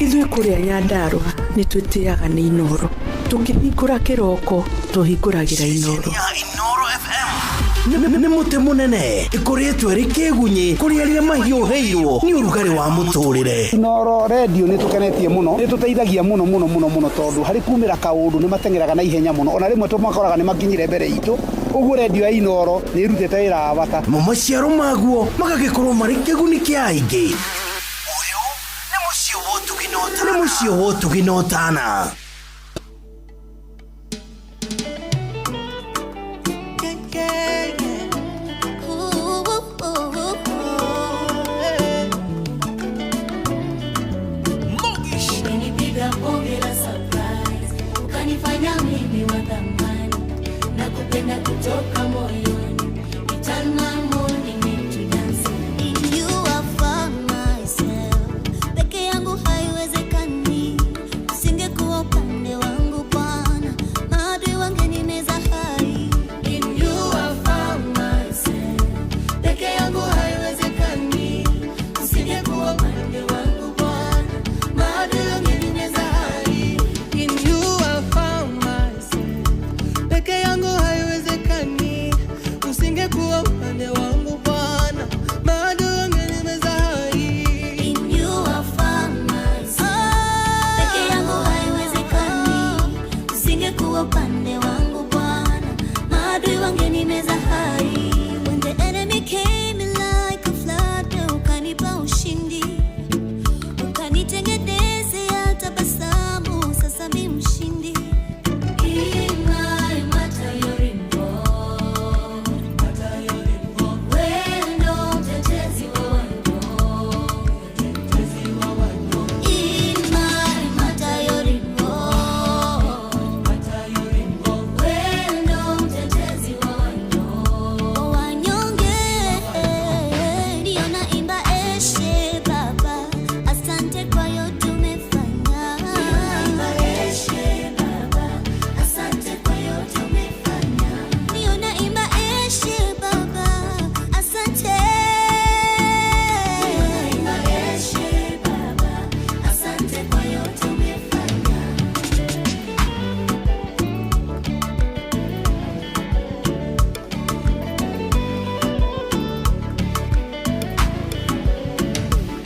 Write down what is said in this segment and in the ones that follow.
Ithuĩ kũrĩa Nyandarũa nĩ twĩtĩaga nĩ Inooro. Tũkĩhingũra kĩroko tũhingũragĩra Inooro. Inooro FM nĩ mũtĩ mũnene ĩkũrĩtwo ĩrĩ kĩgunyĩ kũrĩ arĩa mahiũhĩirwo nĩ ũrugarĩ wa mũtũrĩre. Inooro Radio nĩ tũkenetie mũno, nĩ tũteithagia mũno mũno mũno mũno tondũ harĩ kumĩra kaũndũ nĩ mateng'eraga na ihenya mũno, ona rĩmwe tũmakoraga nĩ makinyire mbere itũ, ũguo radio ya Inooro nĩ ĩrutĩte wĩra wa bata. Namo maciaro maguo magagĩkorwo marĩ kĩguni kĩa aingĩ. Ũyũ nĩ mũciĩ wa ũtugi na ũtana. Nĩ mũciĩ wa ũtugi na ũtana. Umenipiga bonge la surprise, ukanifanya mimi wa thamani, na kupenda kutoka moyoni. You turn my morning into dancing. In you I found myself. Peke yangu haiwezekani, usingekuwa upande wangu Bwana, maadui wangenimeza hai. In you I found myself. Peke yangu haiwezekani, usingekuwa upande wangu Bwana, maadui wangenimeza hai. In you I found myself. Peke yangu haiwezekani, usingekuwa upande wangu Bwana, maadui wangenimeza hai. In you I found myself. Peke yangu haiwezekani, usingekuwa upande wangu Bwana, maadui wangenimeza hai. When the enemy came in like a flood, wewe ukanipa ushindi, ukanitengenezea tabasamu, sasa mi mshindi. In my matter you're involved. Wewe ndo mtetezi wa wanyonge. In my matter you're involved. Wewe ndo mtetezi wa wanyonge. Wanyonge ndio naimba eshe Baba, asante kwa yote umefanya. Eshe Baba, asante kwa yote umefanya. Ndio naimba eshe Baba, asante. Naimba eshe Baba, asante kwa yote umefanya.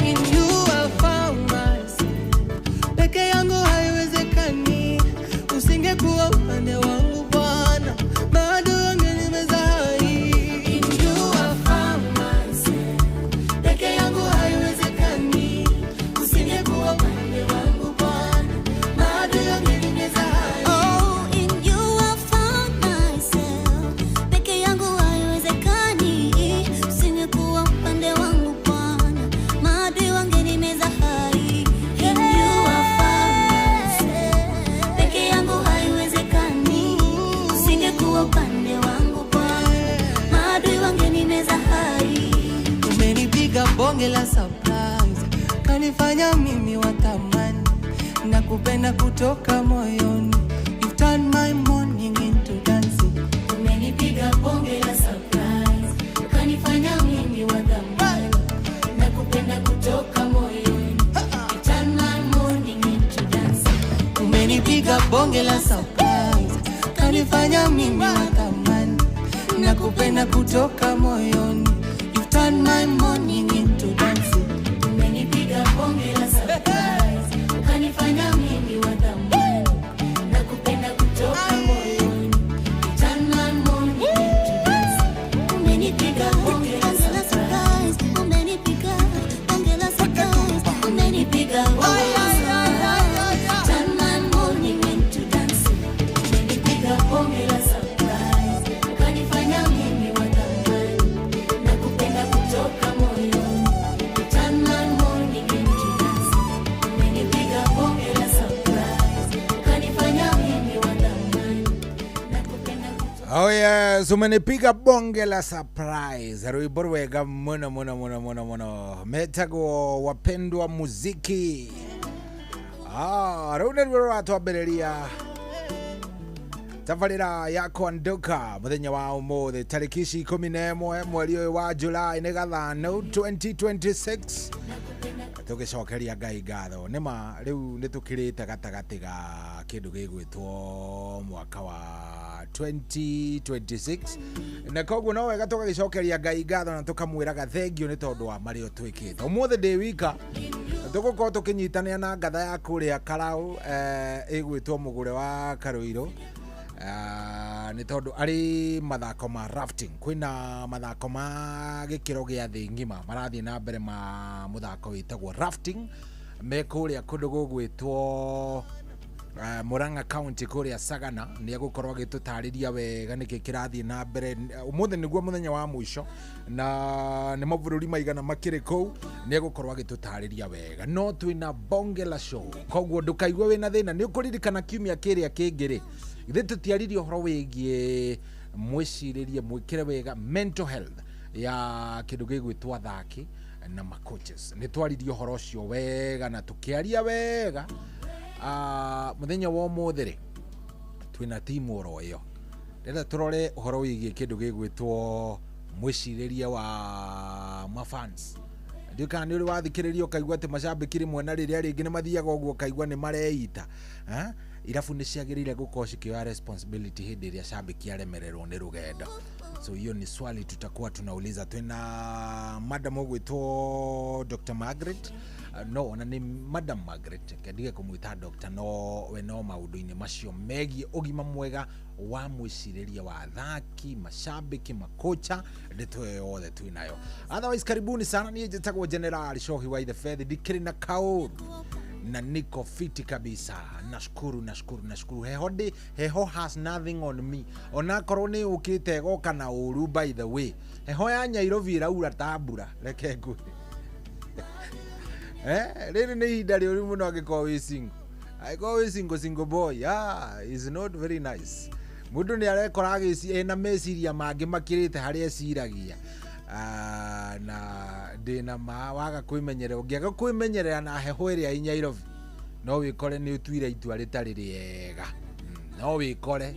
In you I found myself. Peke yangu haiwezekani, usingekuwa upande wangu Bwana, maadui wangenimeza hai. In you I found myself. Peke yangu haiwezekani, usingekuwa upande wangu Bwana, maadui wangenimeza hai. Oh, in you I found myself. Peke yangu haiwezekani, usingekuwa upande wangu Bwana, maadui wangenimeza hai. In you I found myself. Peke yangu haiwezekani, usingekuwa upande wangu Bwana, maadui wangenimeza hai. Umenipiga bonge la surprise, kanifanya mimi wa thamani, na kupenda kutoka moyoni. You've turned my morning into dancing. Umenipiga bonge la surprise, ukanifanya mimi wa thamani, na kupenda kutoka moyoni. You turn my morning into dancing. Umenipiga bonge la surprise, kanifanya mimi wa thamani, na kupenda kutoka moyoni. You've turned my morning into dancing. Umenipiga bonge la surprise, ukanifanya mimi wa thamani, na kupenda kutoka moyoni. You turn my morning into dancing. Umenipiga bonge la surprise, Umenipiga bonge la surprise, umenipiga bonge la surprise. Turn my morning into dancing. Umenipiga bonge la surprise, ukanifanya mimi wa thamani, na kupenda kutoka moyoni. You turn my morning into dancing. Umenipiga bonge la surprise, ukanifanya mimi wa thamani, na kupenda kutoka Oh yes, umenipiga bonge la surprise, rwimbo rwega muno muno muno muno muno, metagwo wapendwa muziki. Rũu nĩruo rũratwambĩrĩria tabarĩra ya kwanduka mũthenya wa ũmũthĩ tarĩki ici 11 mweri ũyũ wa Julai nĩ gathano 2026. Tũgĩcokeria Ngai ngatho. Nĩma rĩu nĩ tũkĩrĩte gatagatĩ ga kĩndũ gĩgwĩtwo mwaka wa 2026, na koguo no wega tũgagĩcokeria Ngai ngatho na tũkamwĩraga thengio nĩ tondũ wa marĩa twĩkĩte. Ũmũthĩ ndĩ wika, tũgũkorwo tũkĩnyitanĩra na ngatha ya kũrĩa Karau, ĩgwĩtwo Mũgũre wa Karũirũ. Nĩ tondũ arĩ mathako ma rafting, kwĩna mathako ma gĩkĩro gĩa thĩ ng'ima marathiĩ na mbere ma mũthako wĩtagwo rafting me kũrĩa kũndũ gũgwĩtwo Murang'a County, kũrĩa Sagana. Nĩ egũkorwo agĩtũtarĩria wega nĩkĩ kĩrathiĩ na mbere. Ũmũthĩ nĩguo mũthenya wa mũico na nĩ mabũrũri maigana makĩrĩ kũu. Nĩ egũkorwo agĩtũtarĩria wega, no twĩna bonge la show, koguo ndũkaigue wĩna thĩna. Nĩ ũkũririkana kiumia kĩrĩa kĩngĩ rĩ, githĩ tũtiaririe ũhoro wĩgiĩ mwĩcirĩrie, mwĩkĩre wega, mental health ya kĩndũ gĩgwĩtwo athaki na macoaches? Nĩ twaririe ũhoro ũcio wega na tũkĩaria wega. Mũthenya wa ũmũthĩ rĩ, twĩna timu oro ĩyo. Ndĩrenda tũrore ũhoro wĩgiĩ kĩndũ gĩgwĩtwo mwĩcirĩrie wa mafans. Ndiũĩ kana nĩ ũrĩ wathikĩrĩria ũkaigua atĩ macambĩki rĩmwe na rĩrĩa rĩngĩ nĩ mathiaga ũguo ũkaigua nĩ mareita. Eh? Irabu nĩ ciagĩrĩire gũkorwo cikĩoya responsibility hĩndĩ ĩrĩa cambĩki aremererwo nĩ rũgendo? So hiyo ni swali tutakuwa tunauliza. Twĩna madam ũgwĩtwo Dr. Margaret. No ona nĩ Madam Margaret, kendige kũmwĩta Dr. No we no maũndũ-inĩ macio megiĩ ũgima mwega wa mwĩcirĩrie wa athaki, mashabiki, makocha, ndeto ĩyo yothe twĩnayo. Otherwise, karibuni sana. Niĩ njĩtagwo General Shohi wa Ithe Fethi, ndikĩrĩ na kaũru na niko fiti kabisa. Nashukuru, nashukuru, nashukuru. Heho ndĩ heho has nothing on me, onakorwo nĩ ũkĩte ĩgoka na ũru. By the way, heho ya Nyairobi ĩraura ta mbura. Reke ngwĩre, rĩrĩ nĩ ihinda rĩũru mũno angĩkorwo wĩ single. Angĩkorwo wĩ single, single boy, is not very nice. Mũndũ nĩ arekora ena meciria mangĩ makĩrĩte harĩa eciragia. Na ndĩna ma waga kwĩmenyerera, ũngĩaga kwĩmenyerera na heho ĩrĩa ĩ Nyairobi, no wĩkore nĩ ũtuire itua rĩtarĩ rĩega. No wĩkore.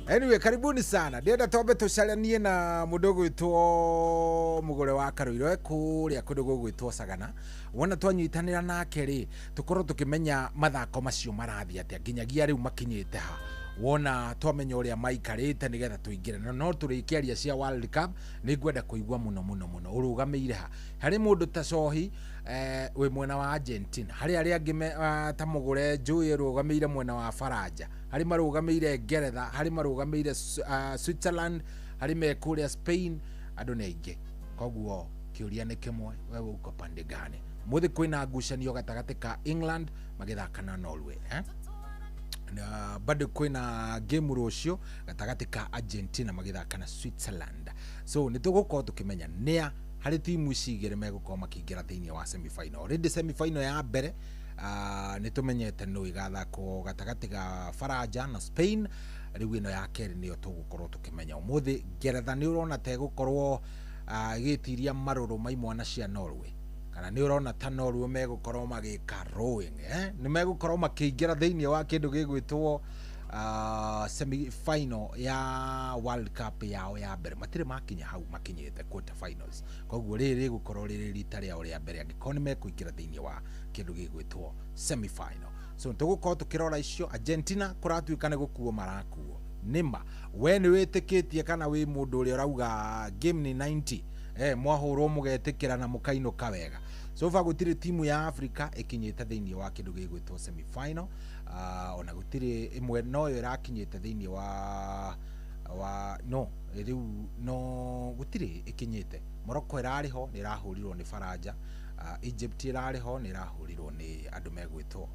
Anyway, karibuni sana. Ndĩrenda twambe tũcaranie na mũndũ ũgwĩtwo Mũgũre wa Karũirũ e kũrĩa kũndũ gũgwĩtwo Sagana. Wona twanyitanĩra nake rĩ, tũkorwo tũkĩmenya mathako macio marathiĩ atĩa nginyagia rĩu makinyĩte ha. Wona twamenya ũrĩa maikarĩte, nĩgetha tũingĩre na no tũrĩkĩaria cia World Cup. Nĩ ngwenda kũigua mũno mũno mũno ũrũgamĩire ha harĩ mũndũ ta Cohi, wĩ mwena wa Argentina, harĩ arĩa angĩ ta Mũgũre njũĩ ũrũgamĩire mwena wa Faranja, harĩ marũgamĩire Ngeretha, harĩ marũgamĩire Switzerland, harĩ me kũrĩa Spain. Andũ nĩ aingĩ, koguo kĩũria nĩ kĩmwe, wewe uko pande gani? Mũthĩ kwĩna ngucanio gatagatĩ ka England magĩthaka na Norway, eh? Na bado kwĩna game rũciũ gatagatĩ ka Argentina magĩthaka na Switzerland. So nĩ tũgũkorwo tũkĩmenya nĩa harĩ timu ici igĩrĩ megũkorwo makĩingĩra thĩinĩ wa semifinal. Already semifinal ya mbere nĩ tũmenyete nũ ĩgathakwo gatagatĩ ga Faranja na Spain. Rĩu ĩno ya kerĩ nĩyo tũgũkorwo tũkĩmenya ũmũthĩ. Ngeretha nĩ ũrona ta ĩgũkorwo ĩgĩtiria marũrũ ma imwana cia Norway, kana nĩ ũrona ta Norway megũkorwo magĩka rowing, eh? Nĩ megũkorwo makĩingĩra thĩinĩ wa kĩndũ gĩgwĩtwo semi final ya World Cup yao ya mbere? Matirĩ makinya hau, makinyĩte quarter finals, koguo rĩrĩ rĩgũkorwo rĩrĩ rita rĩao rĩa mbere angĩkorwo nĩ mekũingĩra thĩinĩ wa kĩndũ gĩgwĩtwo semi final. So tũgũkorwo tũkĩrora icio. Argentina kũratuĩka nĩ gũkuo marakuo. Nĩma we nĩ wĩtĩkĩtie kana wĩ mũndũ ũrĩa ũrauga game nĩ 90, mwahũrwo mũgetĩkĩra na mũkainũka wega? So far gũtirĩ timu ya Africa ĩkinyĩte thĩinĩ wa kĩndũ gĩgwĩtwo semi final. Ona gũtirĩ ĩmwe noyo ĩrakinyĩte thĩinĩ wa no rĩu no gũtirĩ ĩkinyĩte. Morocco ĩrarĩ ho, nĩ ĩrahũrirwo nĩ Faranja. Egypt ĩrarĩ ho, nĩ ĩrahũrirwo nĩ andũ megwĩtwo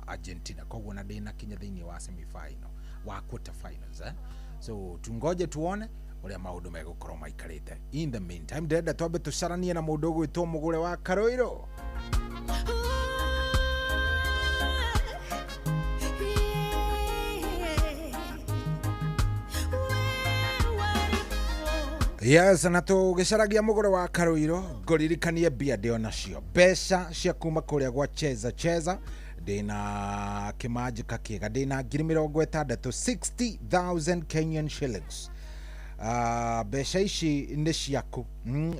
Argentina, koguo na ndĩnakinya thĩinĩ wa semi final wa quarter finals, eh? So tungoje tuone ũrĩa maũndũ megũkorwo maikarĩte. In the meantime, ndĩrenda twambe tũcaranie na mũndũ ũgwĩtwo Mũgũre wa Karũirũ. Yes, na tũgĩcaragia Mũgũre wa Karũirũ, ngũririkanie mbia ndĩ onacio, mbeca cia kuma kũrĩa gwa Cheza Cheza. Ndĩna kĩmanjĩka kĩega, ndĩna 60,000, 60,000 Kenyan shillings. Mbeca ici nĩ ciaku.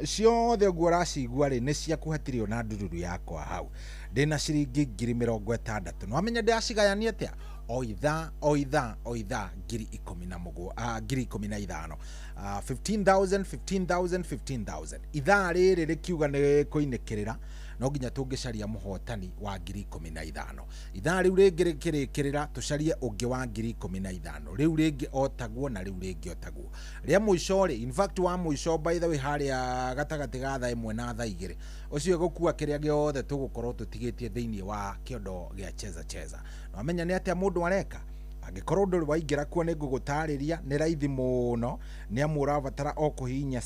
Ciothe ũguo ũracigua rĩ, nĩ ciaku, hatirĩ ona ndururu yakwa hau. Ndĩna ciringi 60,000. Nĩwamenya ndĩracigayania atĩa? O ithaa, o ithaa, o ithaa, ngiri ikũmi na mũgwa, 15,000, 15,000, 15,000, 15,000. Ithaa rĩrĩ rĩkiuga nĩ kũinĩkĩrĩra, no nginya tũngĩcaria mũhotani wa 15,000. Ithaa rĩu rĩngĩ rĩkĩrĩkĩrĩra, tũcarie ũngĩ wa 15,000, rĩu rĩngĩ otaguo, na rĩu rĩngĩ otaguo. Rĩa mũico rĩ, in fact wa mũico, by the way, harĩa gatagatĩ ga thaa 1 na thaa 2, ũcio gũkua kĩrĩa gĩothe tũgũkorwo tũtigĩtie thĩinĩ wa kĩondo gĩa Cheza Cheza. Nwamenya nĩ atĩa mũndũ areka? Angĩkorwo ndũrĩ waingĩra kuo, nĩ ngũgũtarĩria. Nĩ raithi mũno, nĩ amu ũrabatara o kũhihinya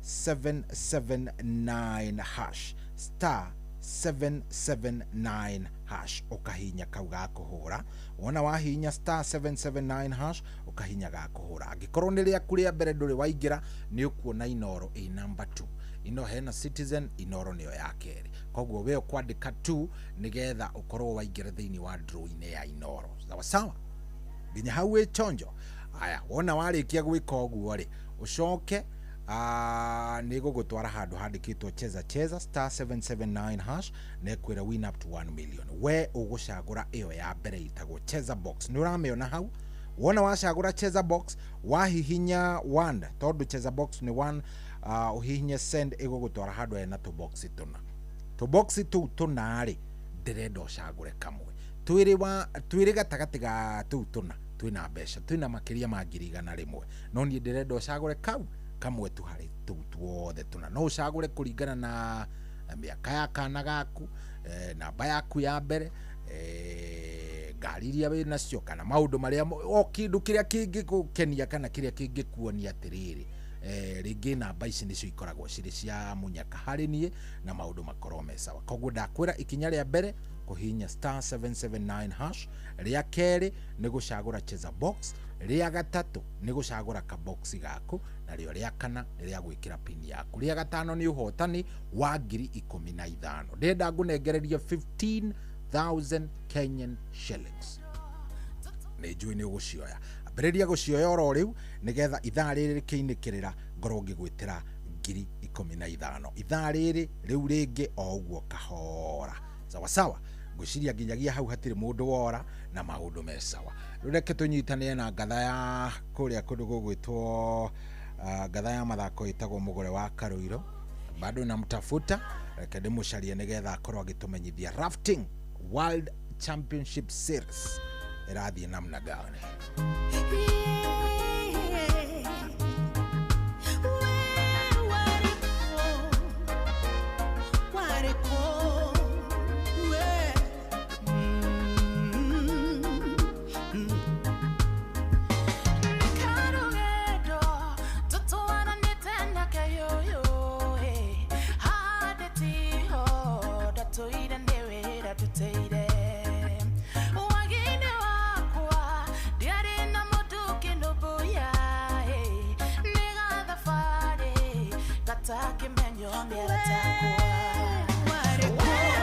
*779 hash, *779 hash, ũkahihinya kau ga kũhũra. Wona wahihinya *779 hash, ũkahihinya ga kũhũra. Angĩkorwo nĩ rĩaku rĩa mbere, ndũrĩ waingĩra, nĩ ũkuona Inoro ĩ number 2. Ino hena Citizen, Inoro nĩyo ya kerĩ. Koguo we ũkwandĩka 2 nĩgetha ũkorwo waingĩra thĩinĩ wa draw-inĩ ya Inoro. Sawa sawa, nginya hau wĩ chonjo. Aya, wona warĩkia gwĩka ũguo rĩ, ũcoke nĩ gũgũtwara handũ handĩkĩtwo Cheza Cheza, *779 hash, na ĩkwĩra win up to 1 million. We ũgũcagũra ĩyo ya mbere ĩtagwo Cheza Box. Nĩ ũramĩona hau? Wona wacagũra Cheza Box, wahihinya 1, tondũ Cheza Box nĩ 1, ũhihinye send, ĩgũgũtwara handũ hena tũboxi tũna. Tũboxi tũu tũna rĩ, ndĩrenda ũcagũre kamwe. Twĩrĩ wa twĩrĩ gatagatĩ ga tũu tũna twĩna mbeca, twĩna makĩria ma 100,000, no niĩ ndĩrenda ũcagũre kau kamwe tu harĩ tũu tuothe tũna. No ũcagũre kũringana na mĩaka ya kana gaku, namba yaku ya mbere, ngari iria wĩ nacio, kana maũndũ marĩa o kĩndũ kĩrĩa kĩngĩgũkenia kana kĩrĩa kĩngĩkuonia atĩrĩrĩ, rĩngĩ namba ici nĩcio ikoragwo cirĩ cia mũnyaka harĩ niĩ, na maũndũ makorwo me sawa. Koguo ndakwĩra, ikinya rĩa mbere kũhihinya *779 hash, rĩa kerĩ nĩ gũcagũra Cheza Box, rĩa gatatũ nĩ gũcagũra kaboxi gaku, narĩo rĩa kana nĩ rĩa gwĩkĩra pin yaku, rĩa gatano nĩ ũhotani wa 15,000. Ndĩrenda ngũnengererie 15,000 Kenyan shillings. Nĩ njũĩ nĩ ũgũcioya. Ambĩrĩria gũcioya oro rĩu, nĩgetha ithaa rĩrĩ rĩkĩinĩkĩrĩra ngorwo ngĩgwĩtĩra 15,000. Ithaa rĩrĩ rĩu rĩngĩ o ũguo kahora. Sawa sawa, ngwĩciria nginyagia hau hatirĩ mũndũ wora na maũndũ me sawa. Rĩu reke tũnyitanĩre na ngatha ya kũrĩa kũndũ gũgwĩtwo, ngatha ya mathako ĩtagwo Mũgũre wa Karũiro. Bado namtafuta, reke ndĩmũcarie nĩgetha akorwo agĩtũmenyithia Rafting World Championship Series ĩrathiĩ namna gani. Karugendo tũtwaranĩte nake yũyũ handĩtiho ndatũire nĩ wĩra ndutĩire wagi-inĩ wakwa, ndiarĩ na mũndũ kĩnũmbũiya, nĩ gathabarĩ gatakĩmenywo nĩ aratakwa. We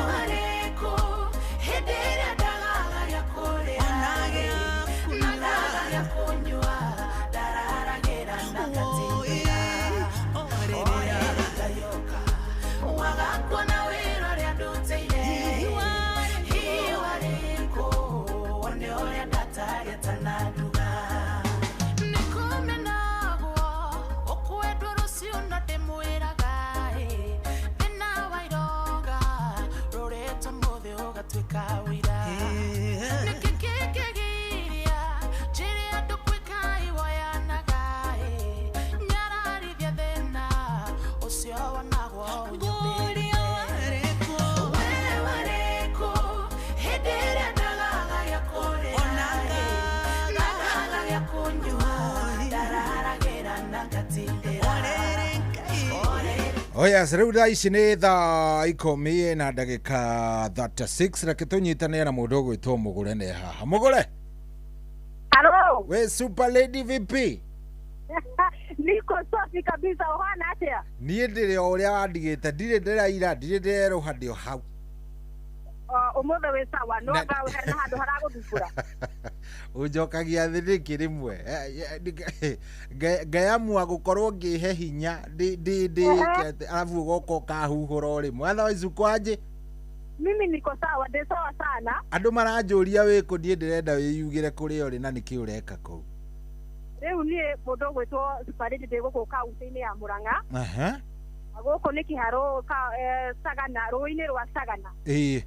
warĩkũ hĩndĩ ĩrĩa ndagaga gĩa kũrĩa na ndaga gĩa kũnyua, ndararagĩra na ngatindĩra orĩrĩ ngayoka wagakuona wĩra ũrĩa ndutĩire? Hihi warĩkũ wone ũrĩa ndataria tananduga nĩkũmenagwo ũkwendwo rũciũ, na ndĩmwĩraga thĩna wa ironga rũrĩtwo mũthĩ ũgatuĩka ũira. Nĩkĩ kĩngĩgiria njĩre andũ gwĩka iwoyanaga, nyararithia thĩna ũcio wonagwo ũnyũmbĩrĩte? We warĩkũ hĩndĩ ĩrĩa ndagaga gĩa kũrĩa na ndagaga gĩa kũnyua, ndararagĩra na ngatindĩra orĩrĩ? Oh yes, rĩu thaa ici nĩ thaa 10 na ndagĩka 36. Reke tũnyitanĩre na mũndũ ũgwĩtwo Mũgũre ne haha. Mũgũre. Halo. We super lady, vipi? Niko safi kabisa, uhana atia? Niĩ ndĩrĩ o ũrĩa wandigĩte, ndirĩ ndĩraira, ndirĩ ndĩrerũha, ndĩ o hau. Ũmũthĩ wĩ sawa no Na- anga hena handũ haragũthumbũra. Ũnjokagia thĩ nĩkĩ rĩmwe? Ngayamua gũkorwo ngĩhe hinya ndĩ ndĩ ndĩ arabu ũgoka ũkahuhũra o rĩmwe. Otherwise uko aje? Mimi niko sawa, ndĩ sawa sana. Andũ maranjũria wĩkũ, niĩ ndĩrenda wĩyugĩre kũrĩa ũrĩ na nĩkĩ ũreka kũu. Rĩu niĩ mũndũ ũgwĩtwo Super ndĩ gũkũ kaunti-inĩ ya Murang'a. Aha. Gũkũ nĩ kĩharũ ka Sagana, rũĩ-inĩ rwa Sagana. Ĩĩ.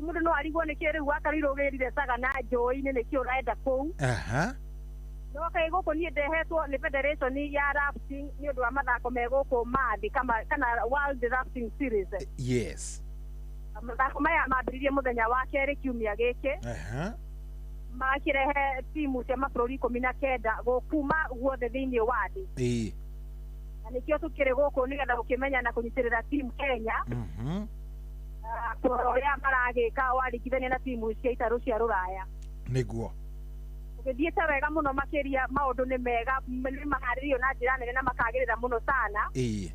Mũndũ no arigwo nĩkĩ rĩu wakarirwo ũgĩrire Sagana njũĩ-inĩ, nĩkĩ ũrenda kũu. Aha. No kaĩ gũkũ niĩ ndehetwo nĩ federation ya rafting nĩ ũndũ wa mathako me gũkũ mathi kana World Rafting Series. Yes. Mathako maya mambĩrĩirie mũthenya wa kerĩ kiumia gĩkĩ. Aha. Makĩrehe timu cia mabũrũri 19 gũkuma guothe thĩinĩ wa thĩ. Ĩĩ. Na nĩkĩo tũkĩrĩ gũkũ nĩgetha gũkĩmenya na kũnyitĩrĩra timu Kenya. Kũrora ũrĩa maragĩka waringithania na timu cia itarũ cia rũraya. Nĩguo. Gũgĩthiĩte wega mũno makĩria, maũndũ nĩ mega, nĩ maharĩrĩirio na njĩra nene na makagĩrĩra mũno sana. Ĩĩ.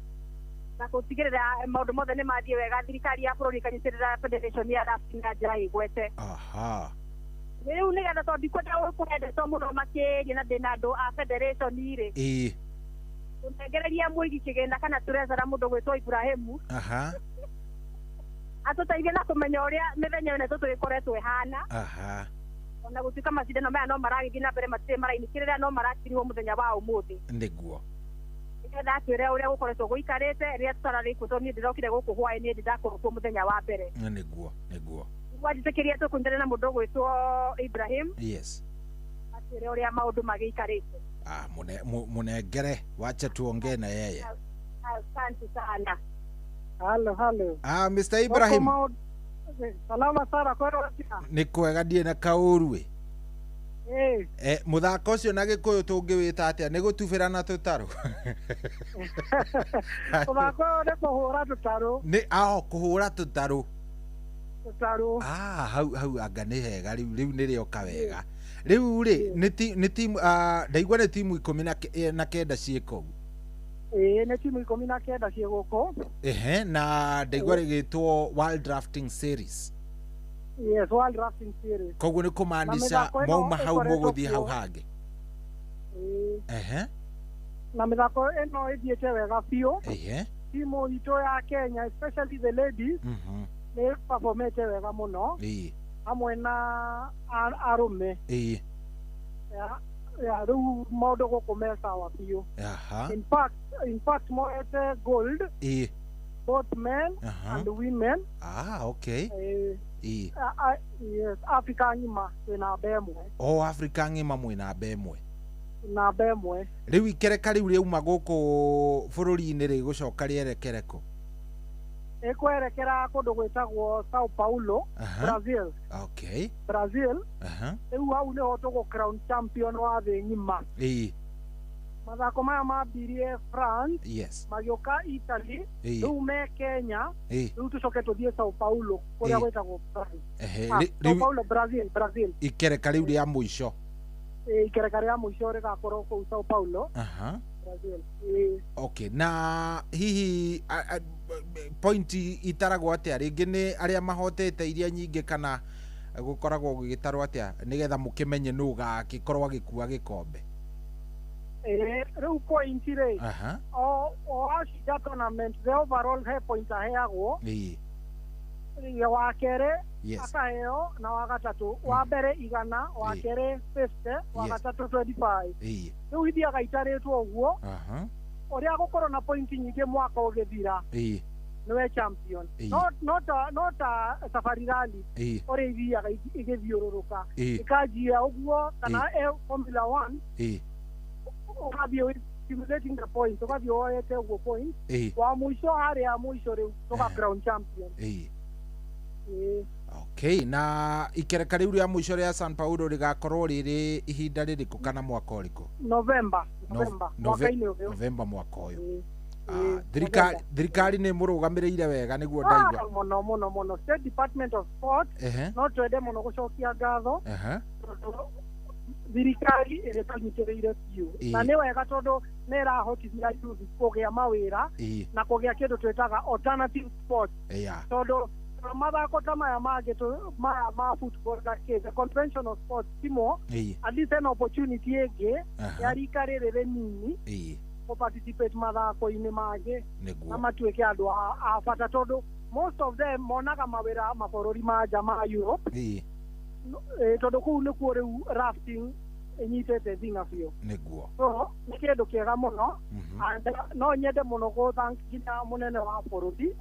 Na gũtigĩrĩra maũndũ mothe nĩ mathiĩ wega, thirikari ya bũrũri ĩkanyitĩrĩra federation ya rafting na njĩra ĩgwete. Aha. Rĩu nĩgetha tondũ ndikwenda kũhe ndeto mũno makĩria na ndĩna andũ a federation rĩ. Ĩĩ. Tũnengereria mũigi kĩgĩna kana treasurer mũndũ gwĩtwo Ibrahimu. Aha. Atũteithie na kũmenya ũrĩa mĩthenya ĩno ĩtatũ ĩkoretwo ĩhana. Aha. Ona gũtuĩka macindano maya no maragĩthiĩ na mbere, matirĩ marainĩkĩrĩra, no marakiriwo mũthenya wa ũmũthĩ. Nĩguo. Nĩgetha atwĩre ũrĩa gũkoretwo gũikarĩte rĩrĩa tũtararĩ kuo, tondũ niĩ ndĩrokire gũkũ hwaĩ-inĩ, ndĩ ndakorwo kuo mũthenya wa mbere. Nĩguo. Nĩguo. Wanjĩtĩkĩria tũkũnyitanĩra na mũndũ ũgwĩtwo Ibrahim. Yes. Atwĩre ũrĩa maũndũ magĩikarĩte. Ah, munengere, wacha tuongee na yeye. Asante sana. Halo, halo. Ah, Mr. Ibrahim. Salama sana kwero. Nĩ kwega ndiĩ na kaũru ĩ. Eh. Mũthako ũcio na Gĩkũyũ tũngĩwĩta atĩa? Nĩ gũtubĩra na tũtarũ? Mũthako ũyũ nĩ kũhũra tũtarũ. Nĩ ao kũhũra tũtarũ. Tũtarũ. Ah, hau hau anga nĩ hega rĩu, rĩu nĩrĩoka wega. Rĩu rĩ nĩ timu, ndaigua nĩ timu 19 ciĩ kũu. Ĩĩ, nĩ timu 19 ciĩ gũkũ. Ehe, na ndaigua rĩgĩtwo World Rafting Series. Yes, World Rafting Series. Koguo nĩ kũmaanisha mauma hau mũgũthiĩ hau hangĩ. Ehe. Na mĩthako ĩno ĩthiĩte wega biũ. Ehe. Timu itũ ya Kenya, especially the ladies, nĩ performete wega mũno. Ĩĩ. Hamwe na arũme. Ĩĩ. Ya rĩu maũndũ gũkũ me sawa biũ. Aha. In fact moete gold. Ĩĩ. Both men and women. Ah, okay. Ĩĩ. Yes, Africa ng'ima twĩ namba ĩmwe. O Africa ng'ima mwĩ namba ĩmwe. Namba ĩmwe. Rĩu ikereka rĩu rĩauma gũkũ bũrũri-inĩ rĩgũcoka rĩerekere kũ? Ĩkwerekera kũndũ gwĩtagwo Sao Paulo, Brazil. Okay. Brazil. Aha. Rĩu hau nĩho tũgũ crown champion wa thĩ ng'ima. Ĩĩ. Mathako maya mambirie France. Yes. Magĩũka Italy. Rĩu me Kenya. Rĩu tũcoke tũthiĩ Sao Paulo kũrĩa gwĩtagwo Brazil. Sao Paulo, Brazil, Brazil. Ikereka rĩu rĩa mũico. Ikereka rĩa mũico rĩgakorwo kũu Sao Paulo. Aha. Brazil. Okay, na hihi point itaragwo atĩa? Rĩngĩ nĩ arĩa mahotete iria nyingĩ kana gũkoragwo gũgĩtarwo atĩa nĩgetha mũkĩmenye nũ ũgagĩkorwo agĩkua gĩkombe? Rĩu point rĩ, o acinda tournament, the overall he point aheagwo. Ĩĩ. Wa kerĩ Yes. akaheo na wa gatatũ, wa mbere 100, wa kerĩ 50, wa gatatũ 25. Ĩĩ. Rĩu ithiaga itarĩtwo ũguo. Aha. Ũrĩa gũkorwo na point nyingĩ mwaka ũgĩthira. Ĩĩ. Nĩwe champion. Ĩĩ. No ta Safari Rally Ĩĩ. ũrĩa ithiaga igĩthiũrũrũka. Ĩĩ. Ĩkanjia ũguo kana Formula 1. Ĩĩ. Ũgathiĩ accumulating the points, ũgathiĩ woete ũguo point. Ĩĩ. Wa mũico harĩa mũico rĩu tũga crown champion. Ĩĩ. Ĩĩ. Okay, na ikereka rĩu rĩa mũico rĩa San Paulo rĩgakorwo rĩrĩ ihinda rĩrĩkũ kana mwaka ũrĩkũ? November, November, mwaka-inĩ ũyũ. November mwaka ũyũ. Ĩĩ. Thirikari nĩ mũrũgamĩrĩire wega nĩguo ndaigua. Mũno mũno mũno. State Department of Sport no twende mũno gũcokia ngatho. Thirikari ĩrĩa tũnyitĩrĩire biũ. Na nĩ wega tondũ nĩ ĩrahotithia youth kũgĩa mawĩra na kũgĩa kĩndũ twĩtaga alternative sports. Yeah. Tondũ Mathako ta maya mangĩ maya ma football na kĩ, the conventional sports timo, at least an opportunity ĩngĩ ya rika rĩrĩ rĩnini kũ participate mathako-inĩ mangĩ na matuĩke andũ a bata, tondũ most of them monaga mawĩra mabũrũri ma nja ma Europe, tondũ kũu nĩkuo rĩu rafting ĩnyitĩte thing'a biũ. So nĩ kĩndũ kĩega mũno, and no nyende mũno gũ thank nginya mũnene wa bũrũri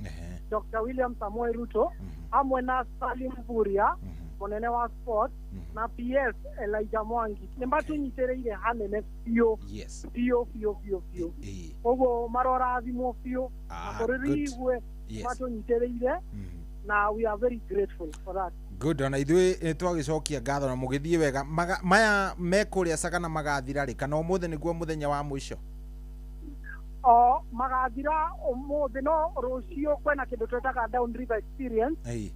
Dr. William Samoei Ruto, hamwe na Salim Mvurya, mũnene wa sport, na PS Elijah Mwangi, nĩ matũnyitĩrĩire hanene biũ biũ biũ biũ biũ. Koguo marorathimwo biũ na bũrũri igue matũnyitĩrĩire, na we are very grateful for that. Good, ona ithuĩ nĩ twagĩcokia ngatho na mũgĩthiĩ wega. Maya me kũrĩa Sagana magathira rĩ, kana ũmũthĩ nĩguo mũthenya wa mũico? O magathira ũmũthĩ, no rũciũ kwĩna kĩndũ twĩtaga Down River Experience.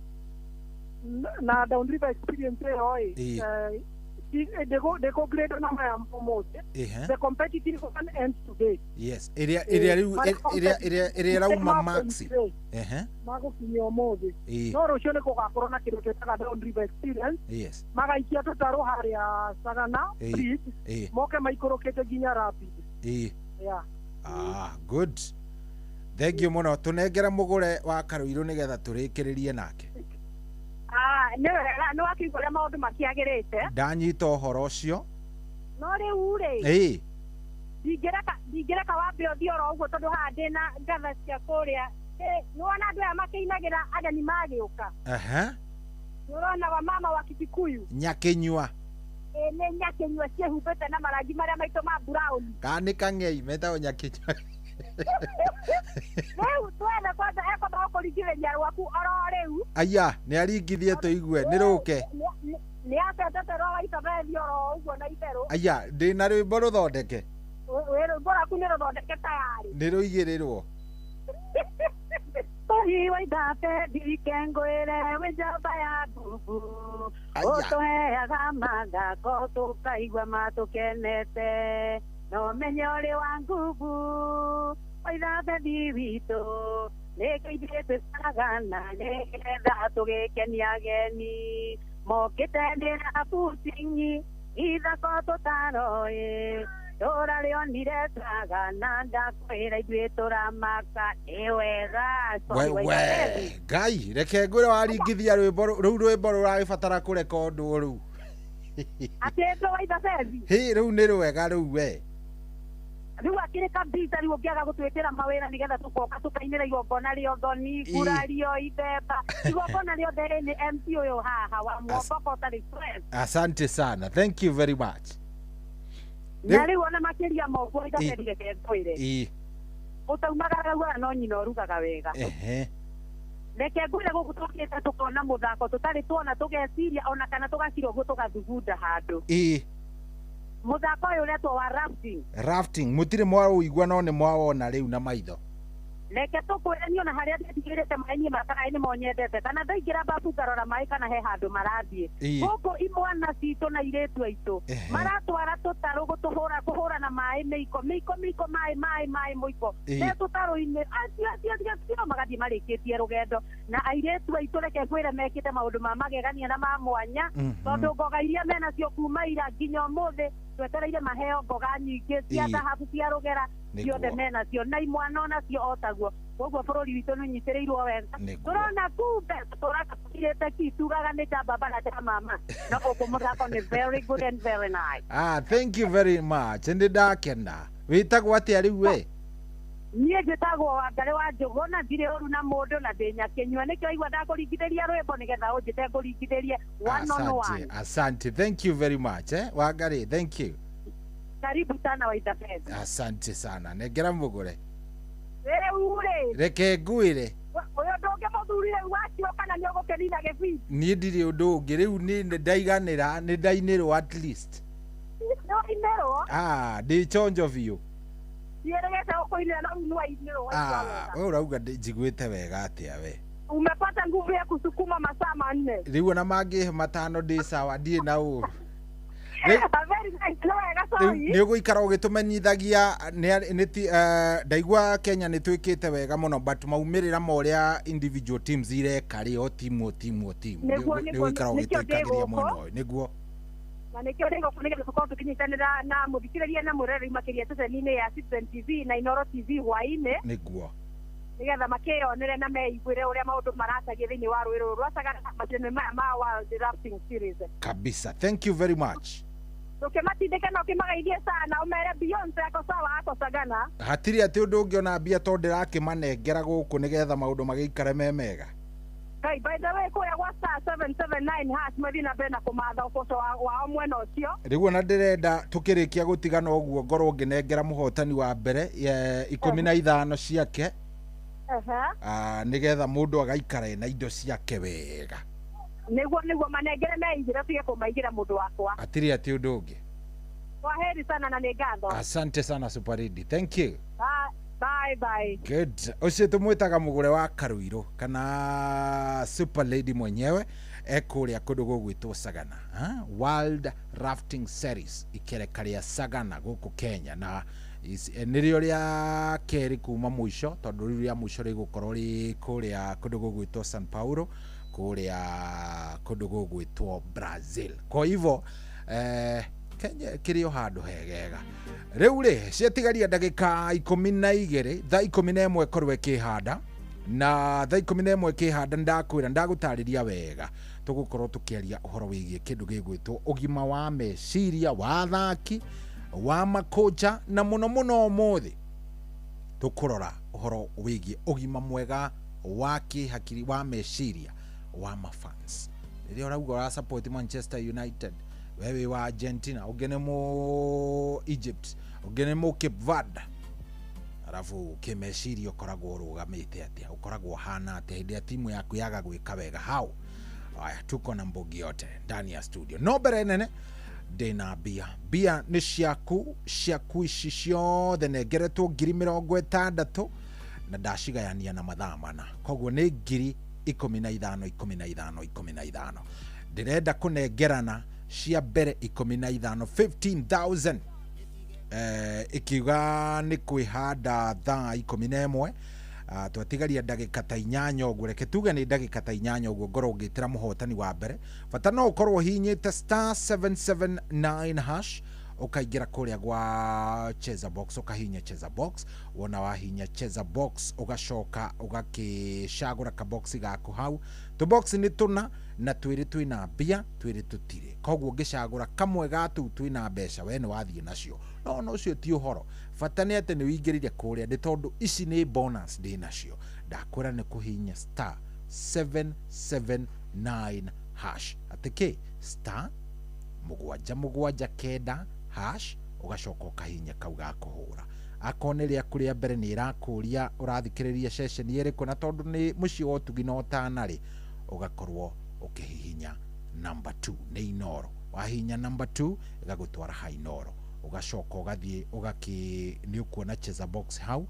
Na Down River Experience ĩyo ĩ ndĩkũ na maya ũmũthĩ. The competitive one ends today. Yes, ĩrĩa rĩu ĩrĩa ĩrauma maxi magũkinyia ũmũthĩ, no rũciũ nĩ gũgakorwo na kĩndũ twĩtaga Down River Experience. Magaikia tũtarũ harĩa Sagana Bridge, moke maikũrũkĩte nginya Rapid. Yeah. Good, thank you mũno. Tũnengere mũgũre wa Karũirũ nĩgetha tũrĩkĩrĩrie nake. Nĩ wega, nĩ wakĩigua ũrĩa maũndũ makĩagĩrĩte. Ndanyita ũhoro ũcio. No rĩu rĩ, ndingĩreka wambe ũthiĩ oro ũguo, tondũ haha ndĩna ngatha cia kũrĩa. Nĩwona andũ aya makĩinagĩra ageni magĩũka. Nĩũrona wa mama wa Kikuyu Nyakĩnyua. Nĩ Nyakĩnyua ciĩhumbĩte na marangi marĩa maitũ ma brown. Kana nĩ kang'ei metagwo Nyakĩnyua. Rĩu twethe kwanza ekwamba gũkũringithĩria rwaku oro rĩu. Aya, nĩ aringithie tũigue, nĩ rũke. Nĩ acetete rwa Waitabethi oro ũguo na itherũ. Aya, ndĩna rwĩmbo rũthondeke. Rwĩmbo rwaku nĩ rũthondeke tayarĩ. Nĩ rũigĩrĩrwo. Tũhi Waithabethi kengwĩre wĩ njamba ya ngubu, ũtũheaga mathako tũkaigua matũkenete, no menye ũrĩ wa ngubu Waithabethi witũ, nĩkĩo ithuĩ twĩ Sagana nĩgetha tũgĩkenia ageni mokĩte nĩ rafting ithako tũtaroĩ, tũrarĩonire Sagana ndakwĩra ithuĩ tũramaka nĩ wega. Wewe Ngai, reke ngwĩre waringithia rwĩmbo rũu, rwĩmbo rũragĩbatara kũrekondwo rũu. Atĩ rwĩmbo Waithabethi? Hĩ, rũu nĩ rwega rũu we. Rĩu akĩrĩ kabisa, rĩu ũngĩaga gũtwĩkĩra mawĩra nĩgetha tũkoka tũkainĩra igongona rĩa ũthoni, ngurario, ithemba, igongona rĩothe nĩ MC ũyũ haha wa Mwomboko ũtarĩ stress. Asante sana, thank you very much. Na rĩu ona makĩria ma ũguo Waithabethi, reke ngwĩre ũtaumagara raugaga no nyina ũrugaga wega. Reke ngwĩre gũkũ tũkĩte tũkona mũthako tũtarĩ tuona, tũgeciria ona kana tũgakira ũguo tũgathugunda handũ. Mũthako ũyũ ũretwo wa rafting. Rafting, mũtirĩ mwaũigua no nĩ mwawona rĩu na maitho. Reke tũkwĩre niĩ ona harĩa ndĩtigĩrĩte maĩ niĩ mataraĩ nĩmo nyendete, kana ndaingĩra babu ngarora maĩ kana he handũ marathiĩ. Gũkũ imwana citũ na airĩtu aitũ maratwara tũtarũ gũtũhũra kũhũrana maĩ mĩiko mĩiko mĩiko maĩ maĩ maĩ mũiko me tũtarũ-inĩ acio acio acio magathiĩ marĩkĩtie rũgendo. Na airĩtu aitũ reke ngwĩre mekĩte maũndũ ma magegania na ma mwanya, tondũ ngoga iria menacio kuma ira nginya ũmũthĩ twetereire maheo ngoga nyingĩ cia thahabu cia rũgera ciothe menacio na imwana onacio o taguo. Koguo bũrũri witũ nĩ ũnyitĩrĩirwo wega. Tũrona kumbe tũraga tũkirĩte ki tugaga nĩ ta baba na ta mama, no gũkũ mũthako nĩ very good and very nice. Thank you very much, nĩ ndakena. Wĩtagwo atĩa rĩu we? Niĩ njĩtagwo Wangarĩ wa Njũgũ na ndirĩ ũru na mũndũ na ndĩ Nyakĩnyua, nĩkĩo aigua ndakũringithĩria rwĩmbo nĩgetha ũnjĩte ngũringithĩrie one on one. Asante, thank you very much Wangarĩ, thank you. Karibu sana Waithabethi. Asante sana, nengera mũgũre. Rĩu rĩ, reke ngwĩre ũyũ ndũngĩmũthurire rĩu wacio kana nĩ ũgũkĩnina gĩbindi? Niĩ ndirĩ ũndũ ũngĩ rĩu, nĩ ndaiganĩra, nĩ ndainĩrwo at least. Nĩ wainĩrwo? Ndĩ chonjo biũ. Ndiĩrĩgĩte gũkũinĩra no rĩu nĩ wainĩrwo. We ũrauga njiguĩte wega atĩa we? Umepata nguvu ya kusukuma masaa 4. Rĩu ona mangĩhe 5 ndĩ sawa, ndirĩ na ũru. Very nice. Nĩ wega Rĩu nĩ ũgũikara ũgĩtũmenyithagia nĩ ndaigua Kenya nĩ twĩkĩte wega mũno, but maumĩrĩra ma ũrĩa individual teams ireka rĩ, o timu o timu o timu. Nĩguo, Nĩ nĩguo, ũgũikara nĩkĩo ndĩ ũgĩtũikagĩria gũkũ. Mwena ũyũ nĩguo. Na nĩkĩo ndĩ gũkũ nĩgetha tũkorwo tũkĩnyitanĩra na mũthikĩrĩria na mũrereri makĩria ceceni-inĩ ya Citizen TV na Inoro TV hwaĩ-inĩ, nĩgetha makĩyonere na meiguĩre ũrĩa maũndũ maratagia thĩinĩ wa rũĩ rũrũ rwa Sagana, macindano maya ma World Rafting Series. Kabisa, thank you very much. Ũkĩmatindĩke na ũkĩmageithie sana, ũmere Beyonce ako sawa, ako Sagana. Hatirĩ atĩ ũndũ ũngĩ ona mbia tondũ ndĩrakĩmanengera gũkũ nĩgetha maũndũ magĩikare me mega. Ngai, by the way, kũrĩa gwa *779# mathiĩ na mbere na kũmatha ũboco wao mwena ũcio. Rĩu ona ndĩrenda tũkĩrĩkia gũtigana ũguo ngorwo ngĩnengera mũhotani wa mbere 15 ciake, nĩgetha mũndũ agaikara ena indo ciake wega. Nĩguo manengere meigĩre, tige kũmaigĩra mũndũ wakwa. Hatirĩ atĩ ũndũ ũngĩ. Kwaheri sana na nĩ ngatho. Asante sana, Super Lady, thank you. Bye bye bye. Good. Ũcio tũmwĩtaga mũgũre wa Karuirũ kana Super Lady mwenyewe, ekũrĩa kũndũ gũgwĩtwo Sagana, ha? World Rafting Series ikereka rĩa Sagana gũkũ Kenya, na nĩrĩo rĩa kerĩ kuma mũico, tondũ rĩu rĩa mũico rĩgũkorwo rĩ kũrĩa kũndũ gũgwĩtwo San Paulo, kũrĩa kũndũ gũgwĩtwo Brazil. Kwa hivyo Kenya kĩrĩ o handũ hegega. Rĩu rĩ, ciatigaria ndagĩka 12, thaa 11 ĩkorwo ĩkĩhanda, na thaa 11 ĩkĩhanda ndakwĩra ndagũtarĩria wega, tũgũkorwo tũkĩaria ũhoro wĩgiĩ kĩndũ gĩgwĩtwo ũgima wa meciria wa athaki, wa makocha, na mũno mũno ũmũthĩ tũkũrora ũhoro wĩgiĩ ũgima mwega wa kĩhakiri, wa meciria wa mafans. Rĩrĩa ũrauga ũra support Manchester United, we wĩ wa Argentina, ũngĩ nĩ mũ Egypt, ũngĩ nĩ mũ Cape Verde, arabu kĩmeciria ũkoragwo ũrũgamĩte atĩa, ũkoragwo ũhana atĩa hĩndĩ ya timu yaku yaga gwĩka wega? Hau aya tuko na mbogi yote ndani ya studio. No mbere nene ndĩna mbia, mbia nĩ ciaku, ciaku ici ciothe nengeretwo 60,000 na ndacigayania na mathaa mana, koguo nĩ 15,000 15 15. Ndĩrenda kũnengerana cia mbere 15, 15,000, ikiuga nĩ kwĩhanda thaa 11. Twatigaria ndagĩka ta 8 ũguo, reke tuge nĩ ndagĩka ta 8 ũguo ngorwo ngĩtĩra mũhotani wa mbere. Bata no ũkorwo ũhihinyĩte *779# ũkaingĩra kũrĩa gwa Cheza Box, ũkahihinya Cheza Box. Wona wahihinya Cheza Box, ũgacoka ũgakĩcagũra kaboxi gaku hau. Tũboxi nĩ tũna, na twĩrĩ twĩna mbia, twĩrĩ tũtirĩ, koguo ũngĩcagũra kamwe ga tũu twĩna mbeca, we nĩ wathiĩ nacio. No ona ũcio ti ũhoro, bata nĩ atĩ nĩ ũingĩrire kũrĩa, nĩ tondũ ici nĩ bonus ndĩ nacio. Ndakwĩra nĩ kũhihinya *779#, atĩ kĩ *779# ũgacoka ũkahihinya kau ga kũhũra. Akorwo nĩ rĩaku rĩa mbere, nĩ ĩrakũria ũrathikĩrĩria ceceni ĩrĩkũ, na tondũ nĩ mũciĩ wa ũtugi na ũtana rĩ, ũgakorwo ũkĩhihinya number 2, nĩ Inoro. Wahihinya number 2 ĩgagũtwara ha Inoro, ũgacoka ũgathiĩ ũgakĩ nĩ ũkuona Cheza Box hau,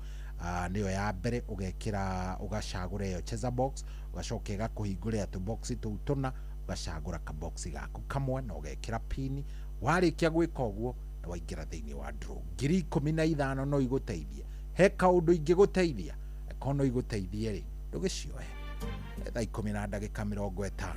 nĩyo ya mbere, ũgekĩra ũgacagũra ĩyo Cheza Box, ũgacoka ĩgakũhingũrĩra tũboxi tũu tũna, ũgacagũra kaboxi gaku kamwe na ũgekĩra pini. Warĩkia gwĩka ũguo na waingĩra thĩinĩ wa draw, 15,000 no igũteithie. He kaũndũ ingĩgũteithia, akorwo no igũteithie rĩ, ndũgĩcioe. Thaa 10 na ndagĩka 50.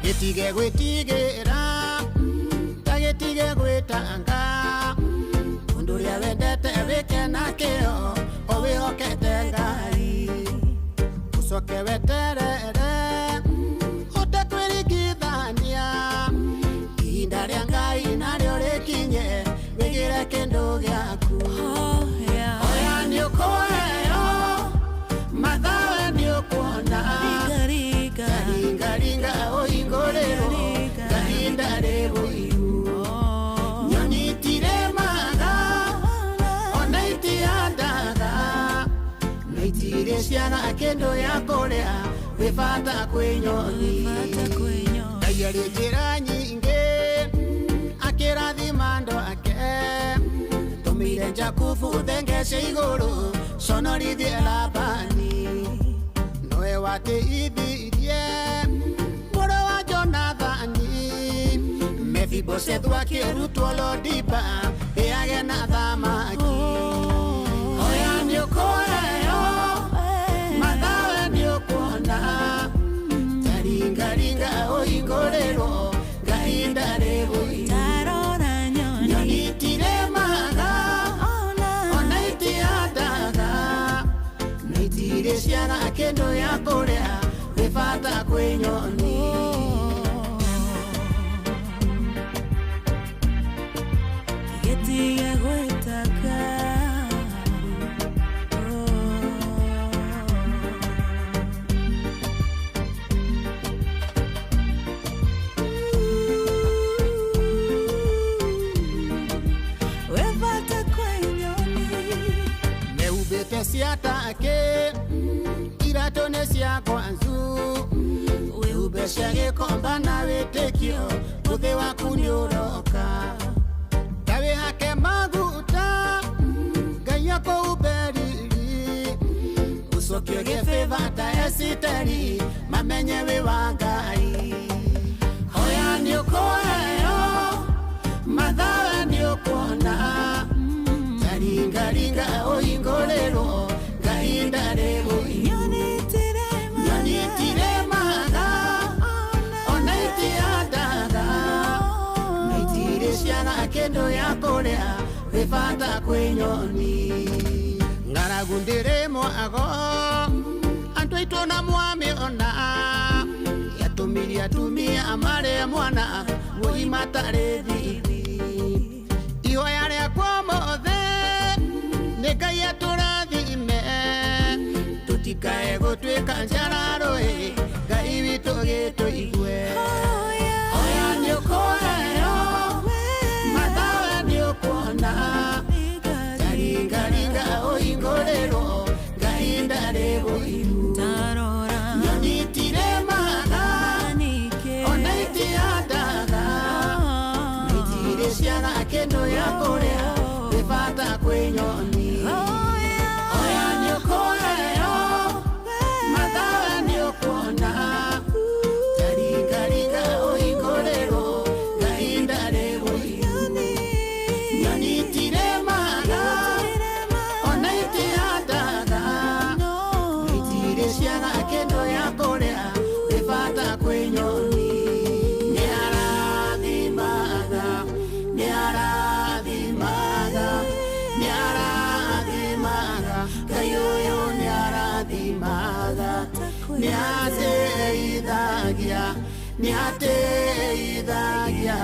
Gĩtige gwĩtigĩra, ta gĩtige gwĩtanga, ũndũ ũrĩa wendete wĩke na kĩo, o wĩhokete Ngai, ũcoke weterere ũtekwĩringithania, ihinda rĩa Ngai narĩo rĩkinye, wĩgĩre kĩndũ gĩaku. Oya nĩ ũkũheo, mathawe nĩ ũkuona, ngaringaringa ũhingũrĩrwo, ngahinda rĩgũiru, nyoni itirĩmaga ona itihandaga, na itirĩ ciaga kĩndũ gĩa kũrĩa, Wĩ bata kwĩ nyoni. Ngai arĩ njĩra nyingĩ akĩrathima andũ ake. Tũmĩire Jakubu thenge cia igũrũ conorithie Labani. Nowe wateithirie mũrũ wa Jonathani. Mefiboshethu akĩrutwo Lodiba ĩage na thamaki. Hoya nĩũkũheo, mathawe nĩũkuona. Taringaringa ũhingũrĩrwo Ngai ndarĩ ũiru. Nyoni itiremaga ona itihandaga, na itirĩ ciaga kĩndũ gĩa kũrĩa. Wĩ bata kwĩ nyoni. Gĩtige gwĩtanga. Wĩ bata kwĩ nyoni. Mehumbĩte cia take iratũ nĩ cia kwanzu. Wĩhumbe cia gĩkomba na wĩtĩkio mũthĩ waku nĩũroka. Ta wĩhake maguta Ngai akũhumbe riri. Ũcokio gĩbĩba ta Esiteri mamenye wĩ wa Ngai. Hoya nĩũkũheo, mathawe nĩũkuona. Taringaringa ũhingũrĩrwo Ngai ndarĩ ũiru. Nyoni itiremaga ona itihandaga, na itirĩ ciaga kĩndũ gĩa kũrĩa. Wĩ bata kwĩ nyoni. Ng'aragu ndĩrĩ mwago andũ aitũ na mwamĩona. Yatũmirie atumia marĩ mwana woi matarĩ thithi. Ihoya rĩakwa mothe nĩ Ngai atũrathime, tũtikae gũtuĩka njararũĩ Ngai witũ gĩtũigue. Hoya nĩũkũheo, mathawe nĩũkuona. Taringaringa ũhingũrĩrwo Ngai ndarĩ ũiru. Nyoni itiremaga ona itihandaga, na itirĩ ciaga kĩndũ gĩa kũrĩa. Wĩ bata kwĩ nyoni. Hoya nĩũkũheo, mathawe nĩũkuona. Taringaringa ũhingũrĩrwo Ngai ndarĩ ũiru. Nyoni itiremaga ona itihandaga, na itirĩ ciaga kĩndũ gĩa kũrĩa. Wĩ bata kwĩ nyoni. Nĩarathimaga, nĩarathimaga, nĩarathimaga, Ngai ũyũ nĩarathimaga. Nĩateithagia, nĩateithagia,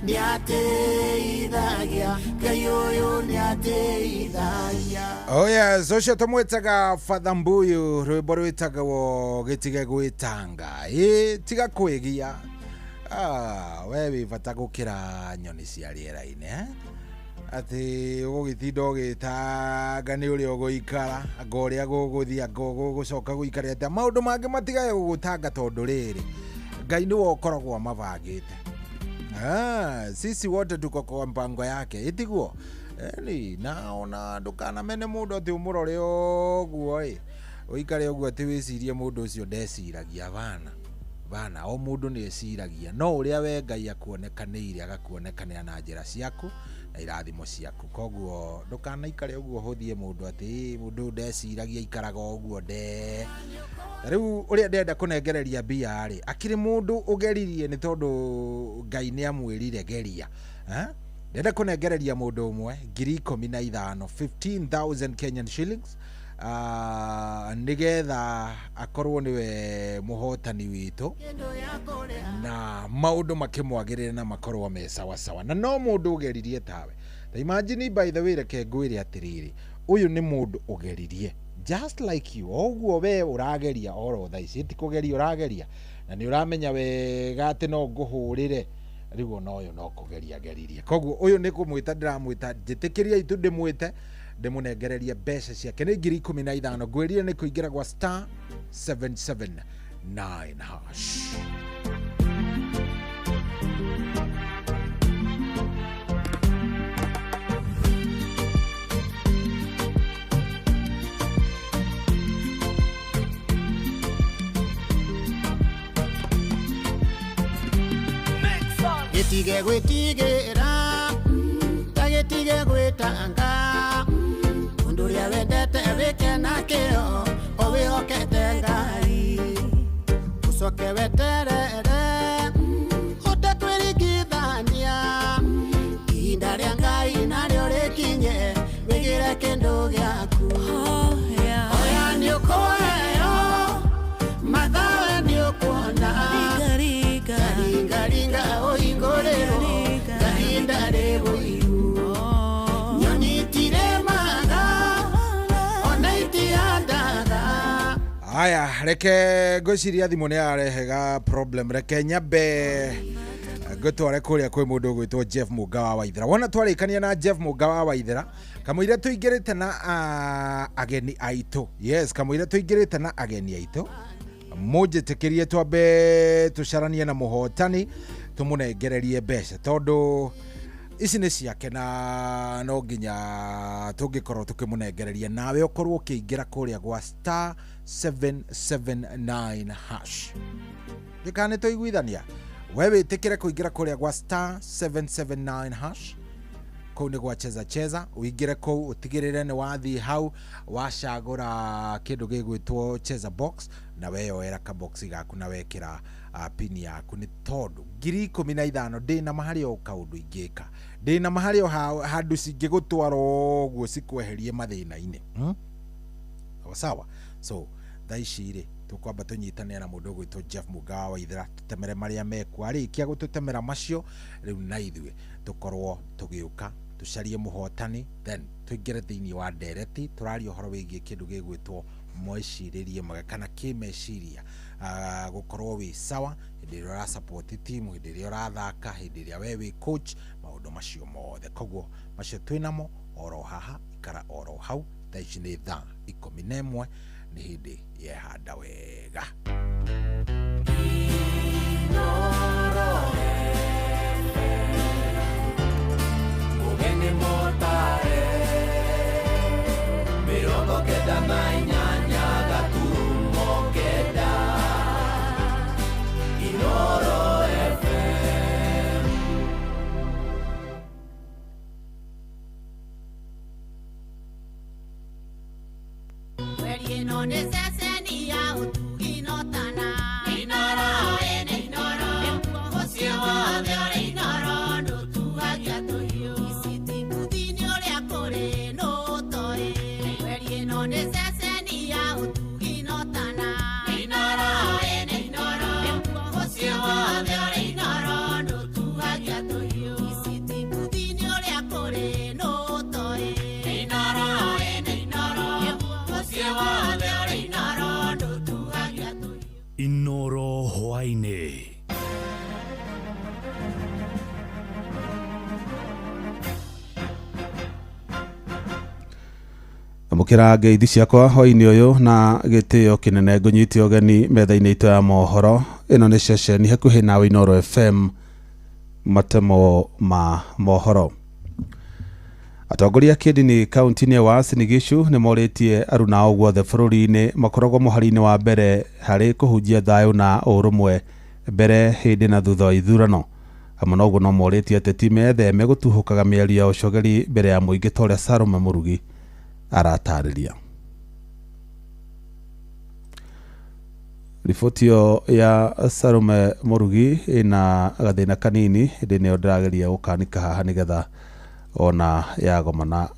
nĩateithagia, Ngai ũyũ nĩateithagia. Oh yes, ũcio tũmwĩtaga Father Mbuyu, rwĩmbo rwĩtagwo gĩtige gwĩtanga. Ĩ tiga kwĩgia. Ah, we wĩ bata gũkĩra nyoni cia rĩera-inĩ eh? Atĩ ũgũgĩtinda ũgĩtanga nĩ ũrĩa ũgũikara, anga ũrĩa gũgũthiĩ, anga ũgũcoka gũikara atĩa. Maũndũ mangĩ matigae gũgũtanga tondũ rĩrĩ Ngai nĩwe ũkoragwo amabangĩte. Sisi wote tuko kwa mpango yake, ĩtiguo? Eni, na ona ndũkanamene mũndũ atĩ ũmũrore ũguo ĩ, ũikare ũguo atĩ wĩcirie mũndũ ũcio ndeciragia. Bana bana, o mũndũ nĩ eciragia, no ũrĩa we Ngai akuonekanĩire agakuonekanĩra na njĩra ciaku na irathimo ciaku. Koguo ndũkanaikare ũguo ũhũthie mũndũ atĩ "Ĩ, mũndũ ũyũ ndeciragia aikaraga ũguo nde." Rĩu ũrĩa ndĩrenda kũnengereria mbia rĩ, akĩrĩ mũndũ ũgeririe nĩ tondũ Ngai nĩ amwĩrire geria. Ndĩrenda kũnengereria mũndũ ũmwe 15,000, 15,000 Kenyan shillings, nĩgetha akorwo nĩwe mũhotani witũ na maũndũ makĩmwagĩrĩre na makorwo me sawasawa. Na no mũndũ ũgeririe tawe. Ta imagine, by the way, reke ngwĩre atĩrĩrĩ, ũyũ nĩ mũndũ ũgeririe just like you, o ũguo we ũrageria oro thaa ici, ti kũgeria ũrageria na nĩ ũramenya wega atĩ no ngũhũrĩre rĩu, ona ũyũ no kũgeria ageririe. Koguo ũyũ nĩ kũmwĩta ndĩramwĩta, njĩtĩkĩria itu ndĩmwĩte ndĩmũnengererie mbeca ciake nĩ 15,000. Ngwĩrire nĩ kũingĩra gwa star 779 9 hash. Gĩtige gwĩtigĩra ta gĩtige gwĩtanga ũndũ ũrĩa wendete wĩke nakĩo o wĩhokete Ngai ũcoke weterere ũtekwĩringithania ihinda rĩa Ngai narĩo rĩkinye wĩgĩre kĩndũ gĩaku. Oya nĩũkũheo mathawe nĩũkuona ringaringa oingorero gahinda rĩbũiru nyonitire maga ona itiandaga. Aya, reke ngwĩciria thimũ nĩ yarehega problem. Reke nyambe ngũtware kũrĩa kwĩ mũndũ ũgwĩtwo Jeff Mũnga wa Waithera. Wona twarĩkania na Jeff Mũnga wa Waithera, kamũira tũingĩrĩte na ageni aitũ. Yes, kamũira tũingĩrĩte na ageni aitũ, mũnjĩtĩkĩrie twambe tũcaranie na mũhotani tũmũnengererie mbeca tondũ ici nĩ ciake na no nginya tũngĩkorwo tũkĩmũnengereria nawe ũkorwo ũkĩingĩra kũrĩa gwa star 779 hash. Ndĩkana nĩ tũiguithania we wĩtĩkĩre kũingĩra kũrĩa gwa star 779 hash kũu nĩ gwa cheza cheza ũingĩre kũu ũtigĩrĩre nĩ wathiĩ hau wacagũra kĩndũ gĩgwĩtwo cheza box na weyoera kabox gaku na wekĩra pini yaku nĩ tondũ 15,000 ndĩna maharĩ o kaũndũ ingĩka ndĩna maharĩ o handũ cingĩgũtwara ũguo cikweherie mathĩna-inĩ. Sawa sawa. So thaa ici rĩ tũkwamba tũnyitanĩre na mũndũ ũgwĩtwo Jeff Mũnga wa Waithera tũtemere marĩa mekuo arĩkia gũtũtemera macio rĩu na ithuĩ tũkorwo tũgĩũka tũcarie mũhotani then tũingĩre thĩinĩ wa ndereti tũraria ũhoro wĩgiĩ kĩndũ gĩgwĩtwo mwecirĩrie mwega kana kĩmeciria gũkorwo wĩ sawa hĩndĩ ĩrĩa ũrasupport timu hĩndĩ ĩrĩa ũrathaka hĩndĩ ĩrĩa we wĩ coach maũndũ macio mothe koguo macio twĩnamo oro haha ikara oro hau thaa ici nĩ thaa 11 nĩ hĩndĩ yehanda wega. Mugeni motare 98 gaturumo kenda Inoro FM. Kweri ĩno nĩ ceceni ya ũtugi no tana Inoro ene Inoro mũciĩ wothe ũrĩ Inoro ndũtuagia tũhiũ Iciti mbuthi-inĩ ũrĩa kũrĩ nũtoĩ Kweri ĩno nĩ ceceni ya ũtugi no tana Inoro ene Inoro mũciĩ wothe ũrĩ Inoro ndũtuagia tũhiũ Iciti mbuthi-inĩ ũrĩa kũrĩ nũtoĩ Inoro ene Inoro mũciĩ wothe ũrĩ Inoro ndũtuagia tũhiũ. Inoro hwaĩ-inĩ. Amũkĩra ngeithi ciakwa hwaĩ-inĩ ũyũ na gĩtĩo kĩnene ngũnyite ũgeni metha-inĩ itũ ya mohoro ĩno nĩ ceceni hakuhĩ nawe Inoro FM matemo ma mohoro. Atongoria a kĩndini kaunti-inĩ ya Uasin Gishu nĩ morĩtie aruna ao guothe bũrũri-inĩ makoragwo mũhari-inĩ wa mbere harĩ kũhunjia thayũ na ũrũmwe mbere hĩndĩ na thutha wa ithurano. Hamwe na ũguo no morĩtie ateti metheme gũtuhũkaga mĩario ya ũcogeri mbere ya mũingĩ ta ũrĩa Salome Mũrugi aratarĩria. Riboti ĩyo ya Salome Mũrugi ĩna gathĩna kanini ĩndĩ nĩyo ndĩrageria gũkanika haha nĩgetha ona yagomana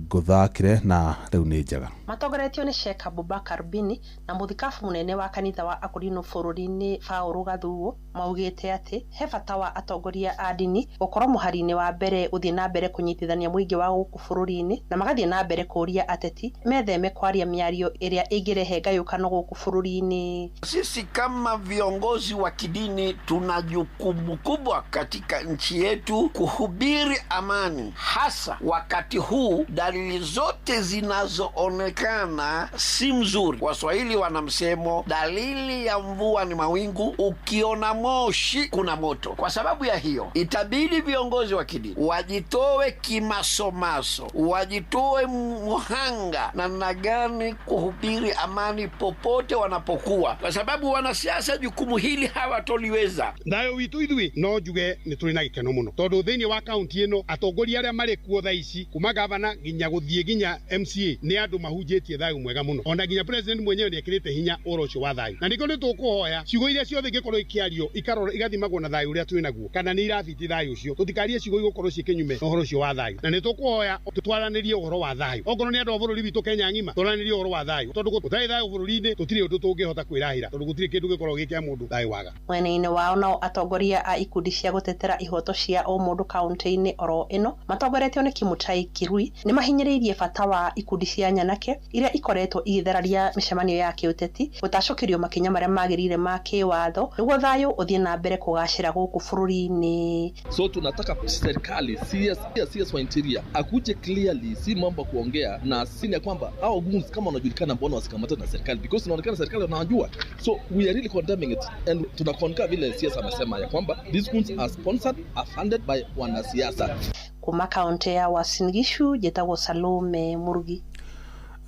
ngũthakĩre na rĩu nĩ njega. Matongoretio nĩ Sheikh Abubakar Bini na mũthikabu mũnene wa kanitha wa Akorino bũrũri-inĩ Paul Gathuo maugĩte atĩ he bata wa atongoria a ndini gũkorwo mũhari-inĩ wa mbere gũthiĩ na mbere kũnyitithania mũingĩ wa gũkũ bũrũri-inĩ na magathiĩ na mbere kũũria ateti metheme kwaria mĩario ĩrĩa ĩngĩrehe ngayũkano gũkũ bũrũri-inĩ. Sisi kama viongozi wa kidini tuna jukumu kubwa katika nchi yetu kuhubiri amani, hasa wakati huu dalili zote zinazoonekana unaonekana si mzuri. Waswahili wana msemo, dalili ya mvua ni mawingu, ukiona moshi kuna moto. Kwa sababu ya hiyo, itabidi viongozi wa kidini wajitoe kimasomaso, wajitoe muhanga namna gani kuhubiri amani popote wanapokuwa, kwa sababu wanasiasa jukumu hili hawatoliweza. Thayũ witũ ithuĩ no njuge nĩ tũrĩ na gĩkeno mũno tondũ thĩinĩ wa kaunti ĩno atongoria arĩa marĩ kuo thaa ici kuma gavana nginya gũthiĩ nginya MCA nĩ andũ mahunjĩtie thayũ mwega mũno, ona nginya president mwenyewe nĩ ekĩrĩte hinya ũhoro ũcio wa thayũ, na nĩkĩo nĩ tũkũhoya ciugo iria ciothe ingĩkorwo ikĩario ikarora igathimagwo na thayũ ũrĩa twĩ naguo kana nĩ irabiti thayũ ũcio, tũtikarie ciugo igũkorwo ciĩ kĩnyume na ũhoro ũcio wa thayũ, na nĩ tũkũhoya tũtwaranĩrie ũhoro wa thayũ, okorwo nĩ andũ a bũrũri witũ Kenya ng'ima twaranĩrie ũhoro wa thayũ tondũ gũtarĩ thayũ bũrũri-inĩ tũtirĩ ũndũ tũngĩhota kwĩrahĩra tondũ gũtirĩ kĩndũ gĩkoragwo gĩ kĩa mũndũ thayũ waga. Mwena-inĩ wao nao atongoria a ikundi cia gũtetera ihoto cia ũmũndũ kaunti-inĩ oro ĩno matongoretio nĩ Kimutai Kirui nĩ mahinyĩrĩirie bata wa ikundi cia nyanake iria ikoretwo igĩthararia mĩcemanio ya kĩũteti gũtacũkĩrio makinya marĩa magĩrĩire ma kĩwatho nĩguo thayũ ũthiĩ na mbere kũgacĩra gũkũ bũrũri-inĩ. So tunataka serikali CS wa interior akuje clearly, si mambo kuongea na si ya kwamba hao goons kama wanajulikana, mbona wasikamatwe na serikali, because inaonekana serikali wanajua. So we are really condemning it and tunakonka vile CS amesema ya kwamba these goons are sponsored, are funded by wanasiasa. Kuma kaunti ya Uasin Gishu njĩtagwo Salome Murugi.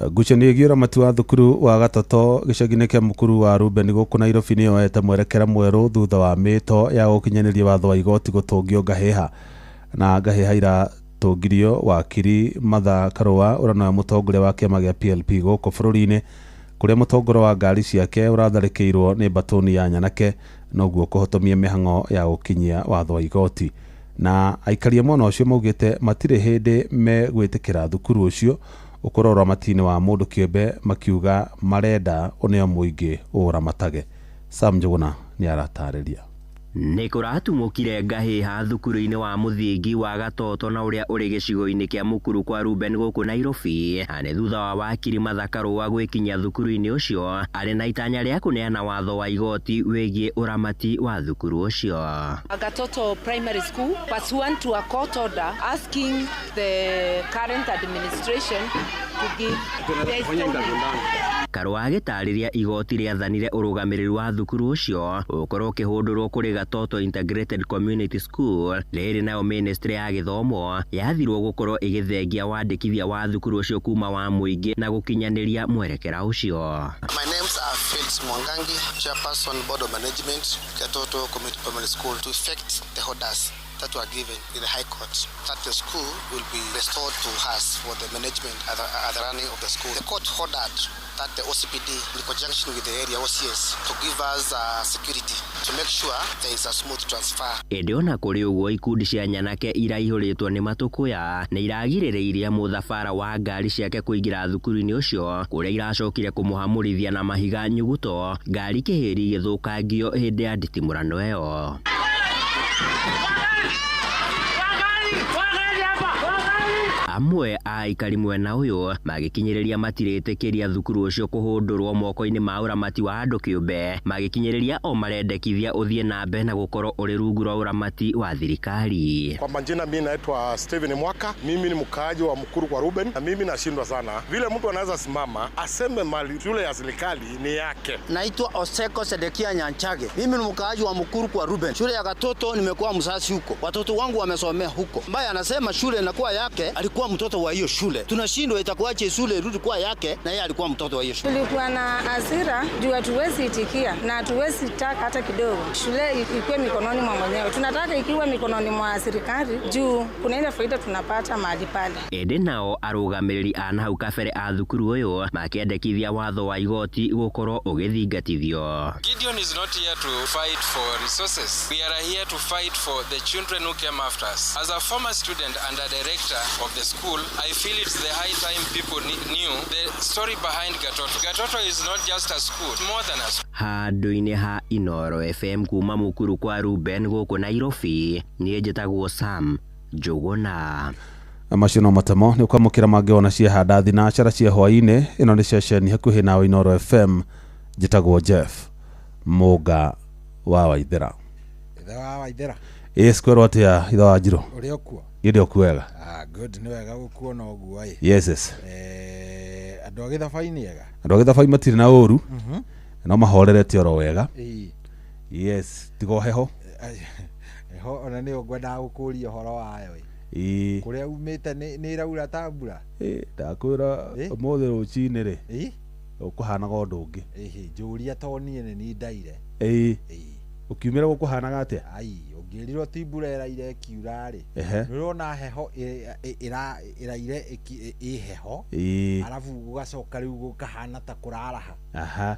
Ngucanio ĩgiĩ ũramati wa thukuru wa Gatoto gĩcagi-inĩ kĩa Mukuru wa Ruben gũkũ Nairobi nĩ yoete mwerekera mwerũ thutha wa mĩto ya gũkinyanĩria watho wa igoti gũtũngio Ngahĩha na Ngahĩha iratũngirio wakiri Martha Karũa ũrĩa nowe mũtongoria wa kĩama gĩa PLP gũkũ bũrũri-inĩ kũrĩa mũtongoro wa ngari ciake ũratharĩkĩirwo nĩ mbatũni ya nyanake noguo kũhotomia mĩhang'o ya gũkinyia watho wa igoti na aikari a mwena ũcio maugĩte matirĩ hĩndĩ megwĩtĩkĩra thukuru ũcio ũkorwo ũramati-inĩ wa mũndũ kĩũmbe makiuga marenda ũneo mũingĩ ũramatage. Sam Njuguna nĩ aratarĩria. Nĩ kũratumũkire Ngahĩha thukuru-inĩ wa mũthingi wa Gatoto na ũrĩa ũrĩ gĩcigo-inĩ kĩa Mukuru kwa Ruben gũkũ Nairobi nĩ thutha wa wakiri Martha Karũa gwĩkinyia thukuru-inĩ ũcio arĩ na itanya rĩa kũneana watho wa igoti wĩgiĩ ũramati wa thukuru ũcio. Gatoto Primary School pursuant to a court order asking the current administration to give Karũa agĩtarĩria igoti rĩathanire ũrũgamĩrĩri wa thukuru ũcio ũkorwo ũkĩhũndũrwo kũrĩ Gatoto Integrated Community School. Rĩrĩ nayo ministry ya gĩthomo yathirwo gũkorwo ĩgĩthengia wandĩkithia wa thukuru ũcio kuma wa mũingĩ na gũkinyanĩria mwerekera ũcio. My names are Felix Mwangangi, chairperson board of management Gatoto Community Primary School, to effect the orders that were given in the High Court that the school will be restored to us for the management at the running of the school. The court ordered that the OCPD, in conjunction with the area OCS, to give us security to make sure there is a smooth transfer. Ĩndĩ ona kũrĩ ũguo ikundi cia nyanake iraihũrĩtwo nĩ matũkũya nĩ iragirĩrĩirie mũthabara wa ngari ciake kũingĩra thukuru-inĩ ũcio kũrĩa iracokire kũmũhamũrithia na mahiga nyuguto ngari kĩhĩri gĩthũkangio hĩndĩ ya nditimũrano ĩyo. Amwe a aikari mwena ũyũ magĩkinyĩrĩria matirĩtĩkĩria thukuru ũcio kũhũndũrwo moko-inĩ ma ũramati wa andũ kĩũmbe magĩkinyĩrĩria o marendekithia ũthiĩ na mbere na gũkorwo ũrĩ rungu rwa ũramati wa thirikari. Kwa majina mimi naitwa Steven Mwaka, mimi ni mkaaji wa Mukuru kwa Ruben, na mimi nashindwa sana vile mtu anaweza simama aseme mali shule ya serikali ni yake. Naitwa Oseko Sedekia Nyanchage, mimi ni mkaaji wa Mukuru kwa Ruben. Shule ya Gatoto nimekuwa mzazi huko, watoto wangu wamesomea huko. Ambaye anasema shule inakuwa yake alikuwa mtoto wa hiyo shule. Tunashindwa itakuwaje shule irudi kwa yake na yeye alikuwa mtoto wa hiyo shule. Tulikuwa na hasira juu hatuwezi itikia na hatuwezi taka hata kidogo. Shule ikuwe mikononi mwa mwenyewe. Tunataka ikiwe mikononi mwa serikali juu kuna ile faida tunapata mahali pale. Ĩndĩ nao arũgamĩrĩri a nahau kabere a thukuru ũyũ makĩendekithia watho wa igoti gũkorwo ũgĩthingatithio. Gideon is not here to fight for resources. We are here to fight for the children who came after us. As a former student and a director of the school, I feel it's the high time people knew the story behind Gatoto. Gatoto is not just a school, it's more than a school. Handũ-inĩ ha Inooro FM kuma Mukuru kwa Ruben gũkũ Nairobi, niĩ njĩtagwo Sam Njuguna. Macio no matemo nĩ ũkwamũkĩra mangĩ ona ciehanda thinacara cia hwaĩ-inĩ. Ĩno nĩ ceceni hakuhĩ nawe Inooro FM, njĩtagwo Jeff Mũnga wa Waithera. Ithe wa Waithera. Ĩ square atĩa ithe wa Njirũ? Ũrĩ okuo? Gĩndĩ okuo wega. Ah, good, nĩ wega gũkuona ũguo ĩ. Yes, yes. Andũ Andũ a Gĩthabai nĩ ega. Andũ a Gĩthabai matirĩ na ũru. No mahorerete oro wega. Yes, tiga o heho. Heho ona nĩyo ngwendaga gũkũria ũhoro wayo ĩ. Ĩĩ. Kũrĩa umĩte nĩ ĩraura ta mbura? Ĩ, ndakwĩra ũmũthĩ rũcinĩ rĩ, gũkũhanaga ũndũ ũngĩ. Ĩhĩ, njũria to niĩ nĩ niĩ ndaire. Ĩĩ. Ũkiumĩra gũkũhanaga atĩa? Ai, ũngĩrirwo ti mbura ĩraire ĩkiura rĩ, Ehe. nĩ ũrona heho ĩraire ĩ heho, arabu gũgacoka rĩu gũkahana ta kũraraha,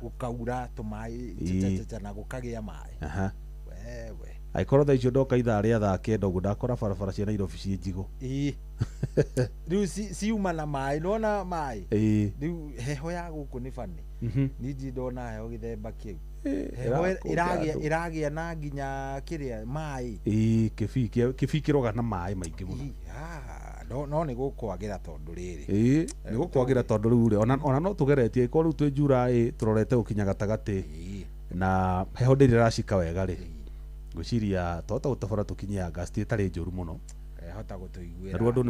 gũkaura tũmaĩ chachachacha na gũkagĩa maĩ. Wewe. Angĩkorwo thaa icio ndoka ithaa rĩa thaa kenda ũguo, ndakora barabara cia Nairobi ciĩ njigũ. Ĩĩ. Rĩu ciuma na maĩ, nĩwona maĩ? Ĩĩ. Rĩu heho ya gũkũ nĩ bani. Niĩ ndirĩ ndona heho gĩthemba kĩu. Heho Ĩrakũnja ĩragĩa andũ. ĩragĩa na nginya kĩrĩa maĩ. Ĩĩ, kĩbii kĩbii kĩroga na maĩ maingĩ mũno. Ah, no nĩ gũkwagĩra tondũ rĩrĩ. Ĩĩ, nĩ gũkwagĩra tondũ rĩu rĩ, ona no tũgeretie ĩkorwo rĩu twĩ July tũrorete gũkinya gatagatĩ na heho ndĩrĩ ĩracika wega rĩ, ngwĩciria twahota gũtobora tũkinye August ĩtarĩ njũru mũno. Hota gũtũiguĩra. Na rĩu andũ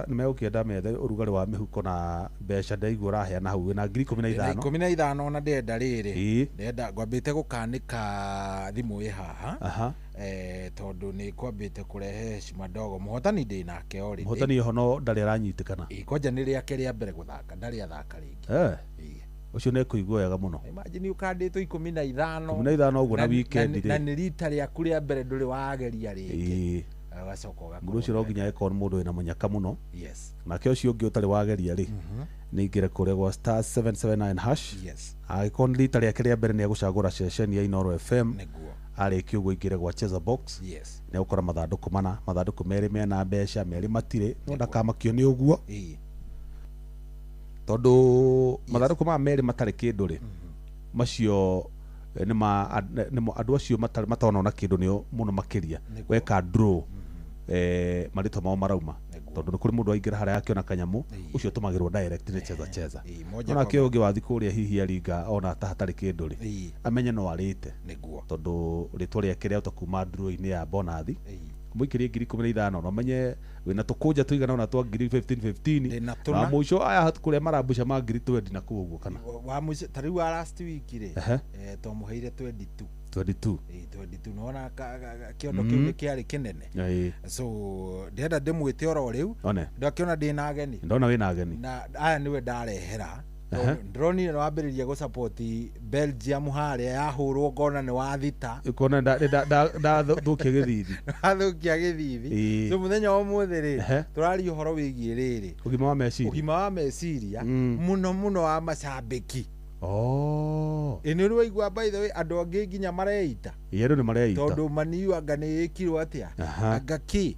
nĩmegũkĩenda methe ũrugarĩ wa mĩhuko na mbeca ndaigua ũraheana hau wĩna ngiri ikũmi na Ndĩna ithano. 15 ona ndĩrenda rĩrĩ. Ndĩrenda ngwambĩte gũkanĩka thimũ ĩ haha. Tondũ nĩ kwambĩte kũrehe heshima ndogo. Mũhotani ndĩ nake already. Mũhotani oho no ndarĩ aranyitĩkana. Ĩĩ, kwanja nĩ rĩake rĩa mbere gũthaka, ndarĩ athaka rĩngĩ. Ũcio nĩ ekũigua wega mũno. Imagine ũkandĩtwo 15. 15 ũguo na weekend rĩ. Na nĩ rita rĩaku rĩa mbere ndũrĩ wageria rĩngĩ. Ũgacoka ũgakorwo Mũndũ ũcio no nginya agĩkorwo nĩ mũndũ wĩna mũnyaka mũno. Yes. Nake ũcio ũngĩ ũtarĩ wageria rĩ, nĩ aingĩre kũrĩa gwa star 779 hash. Yes. Angĩkorwo nĩ rita rĩake rĩa mbere nĩ egũcagũra ceceni ya Inooro FM. Arĩkia ũguo aingĩre gwa Cheza Box. Yes. Nĩ egũkora mathandũkũ mana, mathandũkũ merĩ mena mbeca, merĩ matirĩ, no ndakamakio nĩ ũguo. Tondũ mathandũkũ maya merĩ matarĩ kĩndũ rĩ, macio nĩ ma nĩmo andũ acio matonona kĩndũ nĩo mũno makĩria. Weka draw, marĩtwa mao marauma. Tondũ nĩ kũrĩ mũndũ aingĩra harĩa akĩona kanyamũ, ũcio ũtũmagĩrwo direct nĩ Cheza Cheza. Moja Onake kwa ũngĩ wathiĩ kũrĩa hihi aringa ona ta hatarĩ kĩndũ rĩ, amenye no arĩte. Tondũ rĩtwa rĩake rĩahota kuma draw-inĩ ya bonathi. Mũikĩrie ngiri ikũmi na ithano, na ũmenye wĩna tũkũnja tũigana ũna twa ngiri 15 15. Ndĩna tũna. Na mũico aya kũrĩa marambuca ma ngiri 20 na kũu ũguo kana. Wa mũico ta rĩu wa last week rĩ, twamũheire 22. 22. Ĩĩ, 22. Nĩwona kĩondo kĩu nĩ kĩarĩ kĩnene. So ndĩrenda ndĩmwĩte oro rĩu. One. Ndakĩona ndĩna ageni. Ndona wĩna ageni. Na aya nĩwe ndarehera. Ndĩronire nĩwambĩrĩria gũsupport Belgium harĩa yahũrwo ngona nĩ wathita. Kuona ndathũkia gĩthithi. Wathũkia gĩthithi. So mũthenya wa ũmũthĩ rĩ, tũraria ũhoro wĩgiĩ rĩrĩ. Ũgima wa meciria. Ũgima wa meciria, mũno mũno wa macambĩki. Ĩ nĩ ũrĩ waigua by the way andũ angĩ nginya mareita. Ĩ, andũ nĩ mareita. Tondũ maniu anga nĩ ĩkirwo atĩa? Anga kĩ?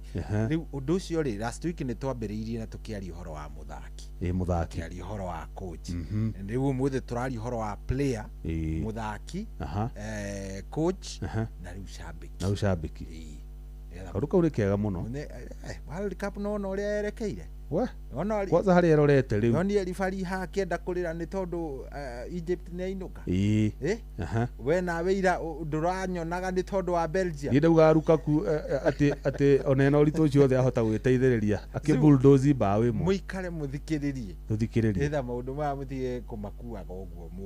Rĩu ũndũ ũcio rĩ, last week nĩ twambĩrĩirie na tũkĩaria ũhoro wa mũthaki. Ĩ, mũthaki. Tũkĩaria ũhoro wa coach. Rĩu ũmũthĩ tũraria ũhoro wa player, mũthaki, coach, na rĩu cambĩki. Na rĩu cambĩki. Kaũndũ kau nĩ kega mũno. World Cup nĩwona ũrĩa yerekeire? We. Nĩwona Kwanza harĩa ĩrorete rĩu. Nĩwonire ribari haha akĩenda kũrĩra nĩ tondũ Egypt nĩ yainũka? We nawe ira ndũranyonaga nĩ tondũ wa Belgium. Niĩ ndaugaga Lukaku atĩ ona ena ũritũ ũcio wothe ahota gwĩteithĩrĩria akĩ bulldoze mbaũ ĩmwe. Mũikare mũthikĩrĩrie. Tũthikĩrĩrie. Nĩgetha maũndũ maya mũtige kũmakuaga ũguo mũno.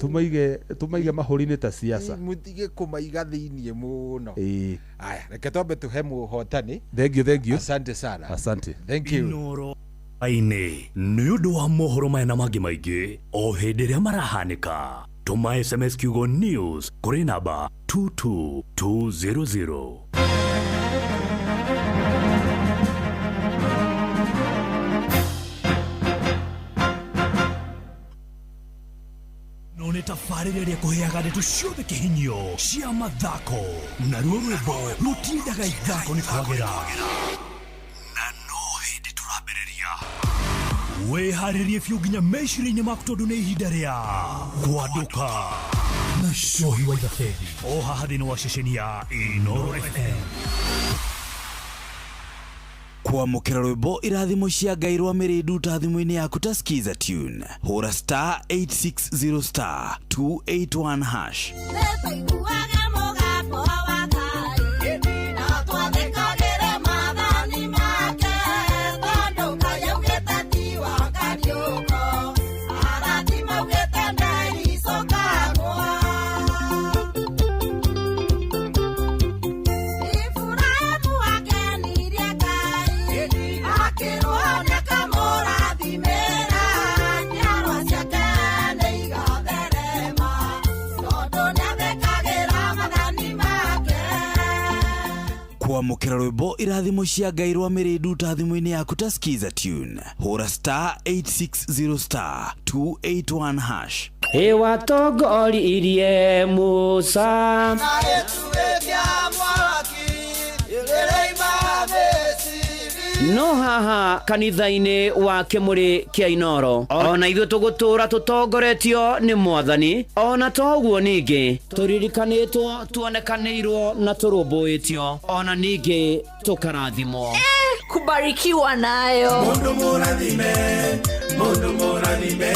Tũmaige mahũri-inĩ ta siasa. Mũtige kũmaiga thĩiniĩ mũno. Aya, reke twambe tũhe mũhotani. Thank you, thank you. Asante sana. Asante. Thank you. Inoro aine nĩ ũndũ wa mohoro maya na mangĩ maingĩ o hĩndĩ ĩrĩa marahanĩka, tũma SMS kiugo news kũrĩ namba 22200. No nĩ tabarĩra ĩrĩa ĩkũheaga ndeto ciothe kĩhinyio cia mathako, naruo rwĩmbo rũtindaga ithako nĩ kwagĩra. Na no hĩndĩ tũrambĩrĩria. Wĩharĩrie biũ nginya meciria-inĩ maku tondũ nĩ ihinda rĩa kwandũka na Cohi wa Ithabethi o haha thĩinĩ wa ceceni ya Inooro FM. Kwamũkĩra rwĩmbo irathimo cia Ngai rwa mĩrĩndu ta thimũ-inĩ yaku ta Skiza Tune. Hũra star 860 star 281 hash. Nĩtũiguaga mũgambo wa Ngai, na twathĩkagĩre maathani make, tondũ Ngai augĩte ti wa kariũko. Arathima Kwamũkĩra rwĩmbo irathimo cia Ngai rwa mĩrĩ nduta thimũ-inĩ yaku ta skiza tune, hũra star 860 star 281 hash. Ĩwatongoririe Musa. No haha kanitha-inĩ wa Kĩmũrĩ kĩa Inoro, ona ithuĩ tũgũtũũra tũtongoretio nĩ Mwathani. Ona to ũguo, ningĩ tũririkanĩtwo, tuonekanĩirwo na tũrũmbũĩtio, ona ningĩ tũkarathimwo. Kubarikiwa nayo. Mundu mũrathime, mundu mũrathime,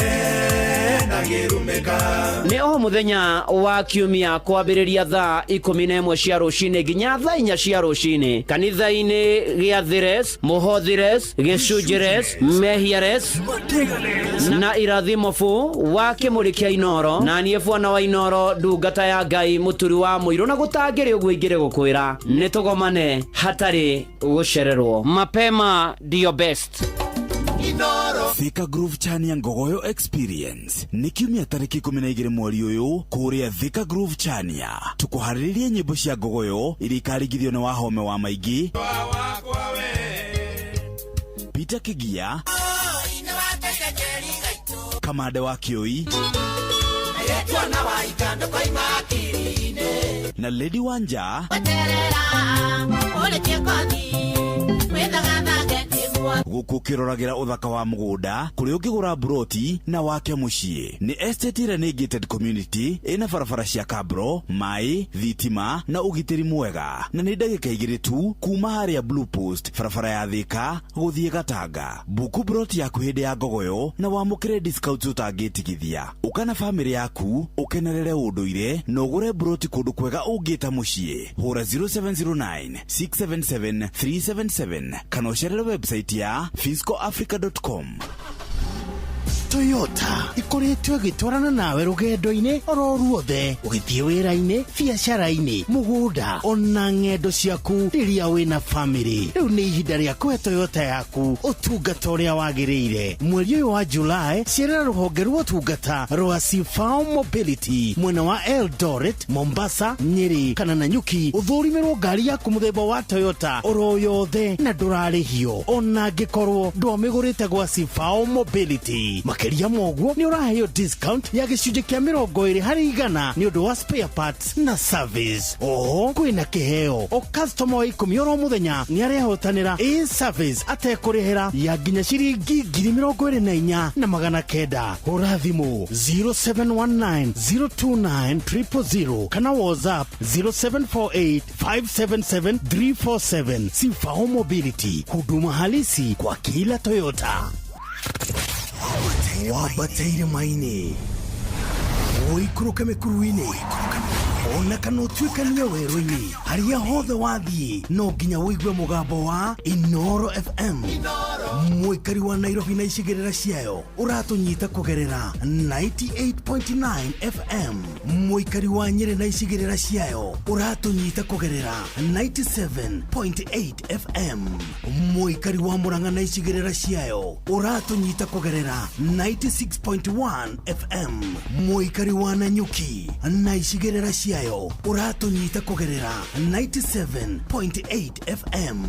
ndangĩrumĩka. Nĩ o mũthenya wa kiumia kwambĩrĩria thaa 11 cia rũcinĩ nginya thaa 4 cia rũcinĩ, kanitha-inĩ gĩa Thires, Mũhothires, Gĩcunjĩres, Mehiares na Irathimo bu wa Kĩmũrĩ kĩa Inoro. Na niĩ bwana wa Inoro, ndungata ya Ngai, mũturi wa mũirũ, na gũtangĩrĩ ũguo ingĩrĩ gũkwĩra nĩ tũgomane hatarĩ gũcererwo. Mapema ndio best. Thika Groove Chania Ngogoyo Experience nĩ kiumia tarĩki 12 mweri ũyũ kũrĩa Thika Groove Chania. Tũkũharĩrĩria nyĩmbo cia ngogoyo iria ikaringithio nĩ Wahome wa Maingĩ, Peter Kigia, Kamande wa Kĩũi na Lady Wanja. Gũkũ ũkĩroragĩra ũthaka wa mũgũnda kũrĩa ũngĩgũra mburoti na wake mũciĩ. Nĩ estate ĩrĩa nĩ gated community ĩna barabara cia kabro, maĩ, thitima na ũgitĩri mwega, na nĩ ndagĩka 2 tu kuma harĩa Blue Post, barabara ya Thika gũthiĩ Gatanga. Buku mburoti yaku hĩndĩ ya ngogoyo na wamũkĩre discounts ũtangĩtigithia. Ũka na bamĩrĩ yaku ũkenerere ũndũire na ũgũre mburoti kũndũ kwega ũngĩta mũciĩ. Hũra 0709 677 377 kana ũcerere website ya fiscoafrica.com. Toyota ikoretwo ĩgĩtwarana nawe rũgendo-inĩ oro ruothe, ũgĩthiĩ wĩra-inĩ, biacara-inĩ, mũgũnda, ona ng'endo ciaku rĩrĩa wĩna famĩlĩ. Rĩu nĩ ihinda rĩa kũhe Toyota yaku ũtungata ũrĩa wagĩrĩire. Mweri ũyũ wa July, cerera rũhonge rwa ũtungata rwa Sifao Mobility mwena wa Eldoret, Mombasa, Nyeri kana Nanyuki, ũthũrimĩrwo ngari yaku mũthemba wa Toyota oro yothe na ndũrarĩhio ona angĩkorwo ndwamĩgũrĩte gwa Sifao Mobility. Makĩria ma ũguo, nĩ ũraheo discount ya gĩcunjĩ kĩa 20% nĩ ũndũ wa spare parts na service. Oho kwĩna kĩheo, o customer wa 10 oro mũthenya nĩ arehotanĩra a service atekũrĩhĩra ya nginya ciringi 24,900. Hũra thimũ 0719 029 000 kana WhatsApp 0748 577 347. Sifao Mobility, huduma halisi kwa kila Toyota. Wambateire maini, ũikũrũke mĩkuru-inĩ, ona kana ũtuĩkanie werũ-inĩ, harĩa hothe wathiĩ no nginya ũigue mũgambo wa Inoro FM. Mũikari wa Nairobi na icigĩrĩra ciayo ũratũnyita kũgerera 98.9 FM. Mũikari wa Nyĩrĩ na icigĩrĩra ciayo ũratũnyita kũgerera 97.8 FM. Mũikari wa Murang'a na icigĩrĩra ciayo ũratũnyita kũgerera 96.1 FM. Mũikari wa Nanyuki na icigĩrĩra ciayo ũratũnyita kũgerera 97.8 FM.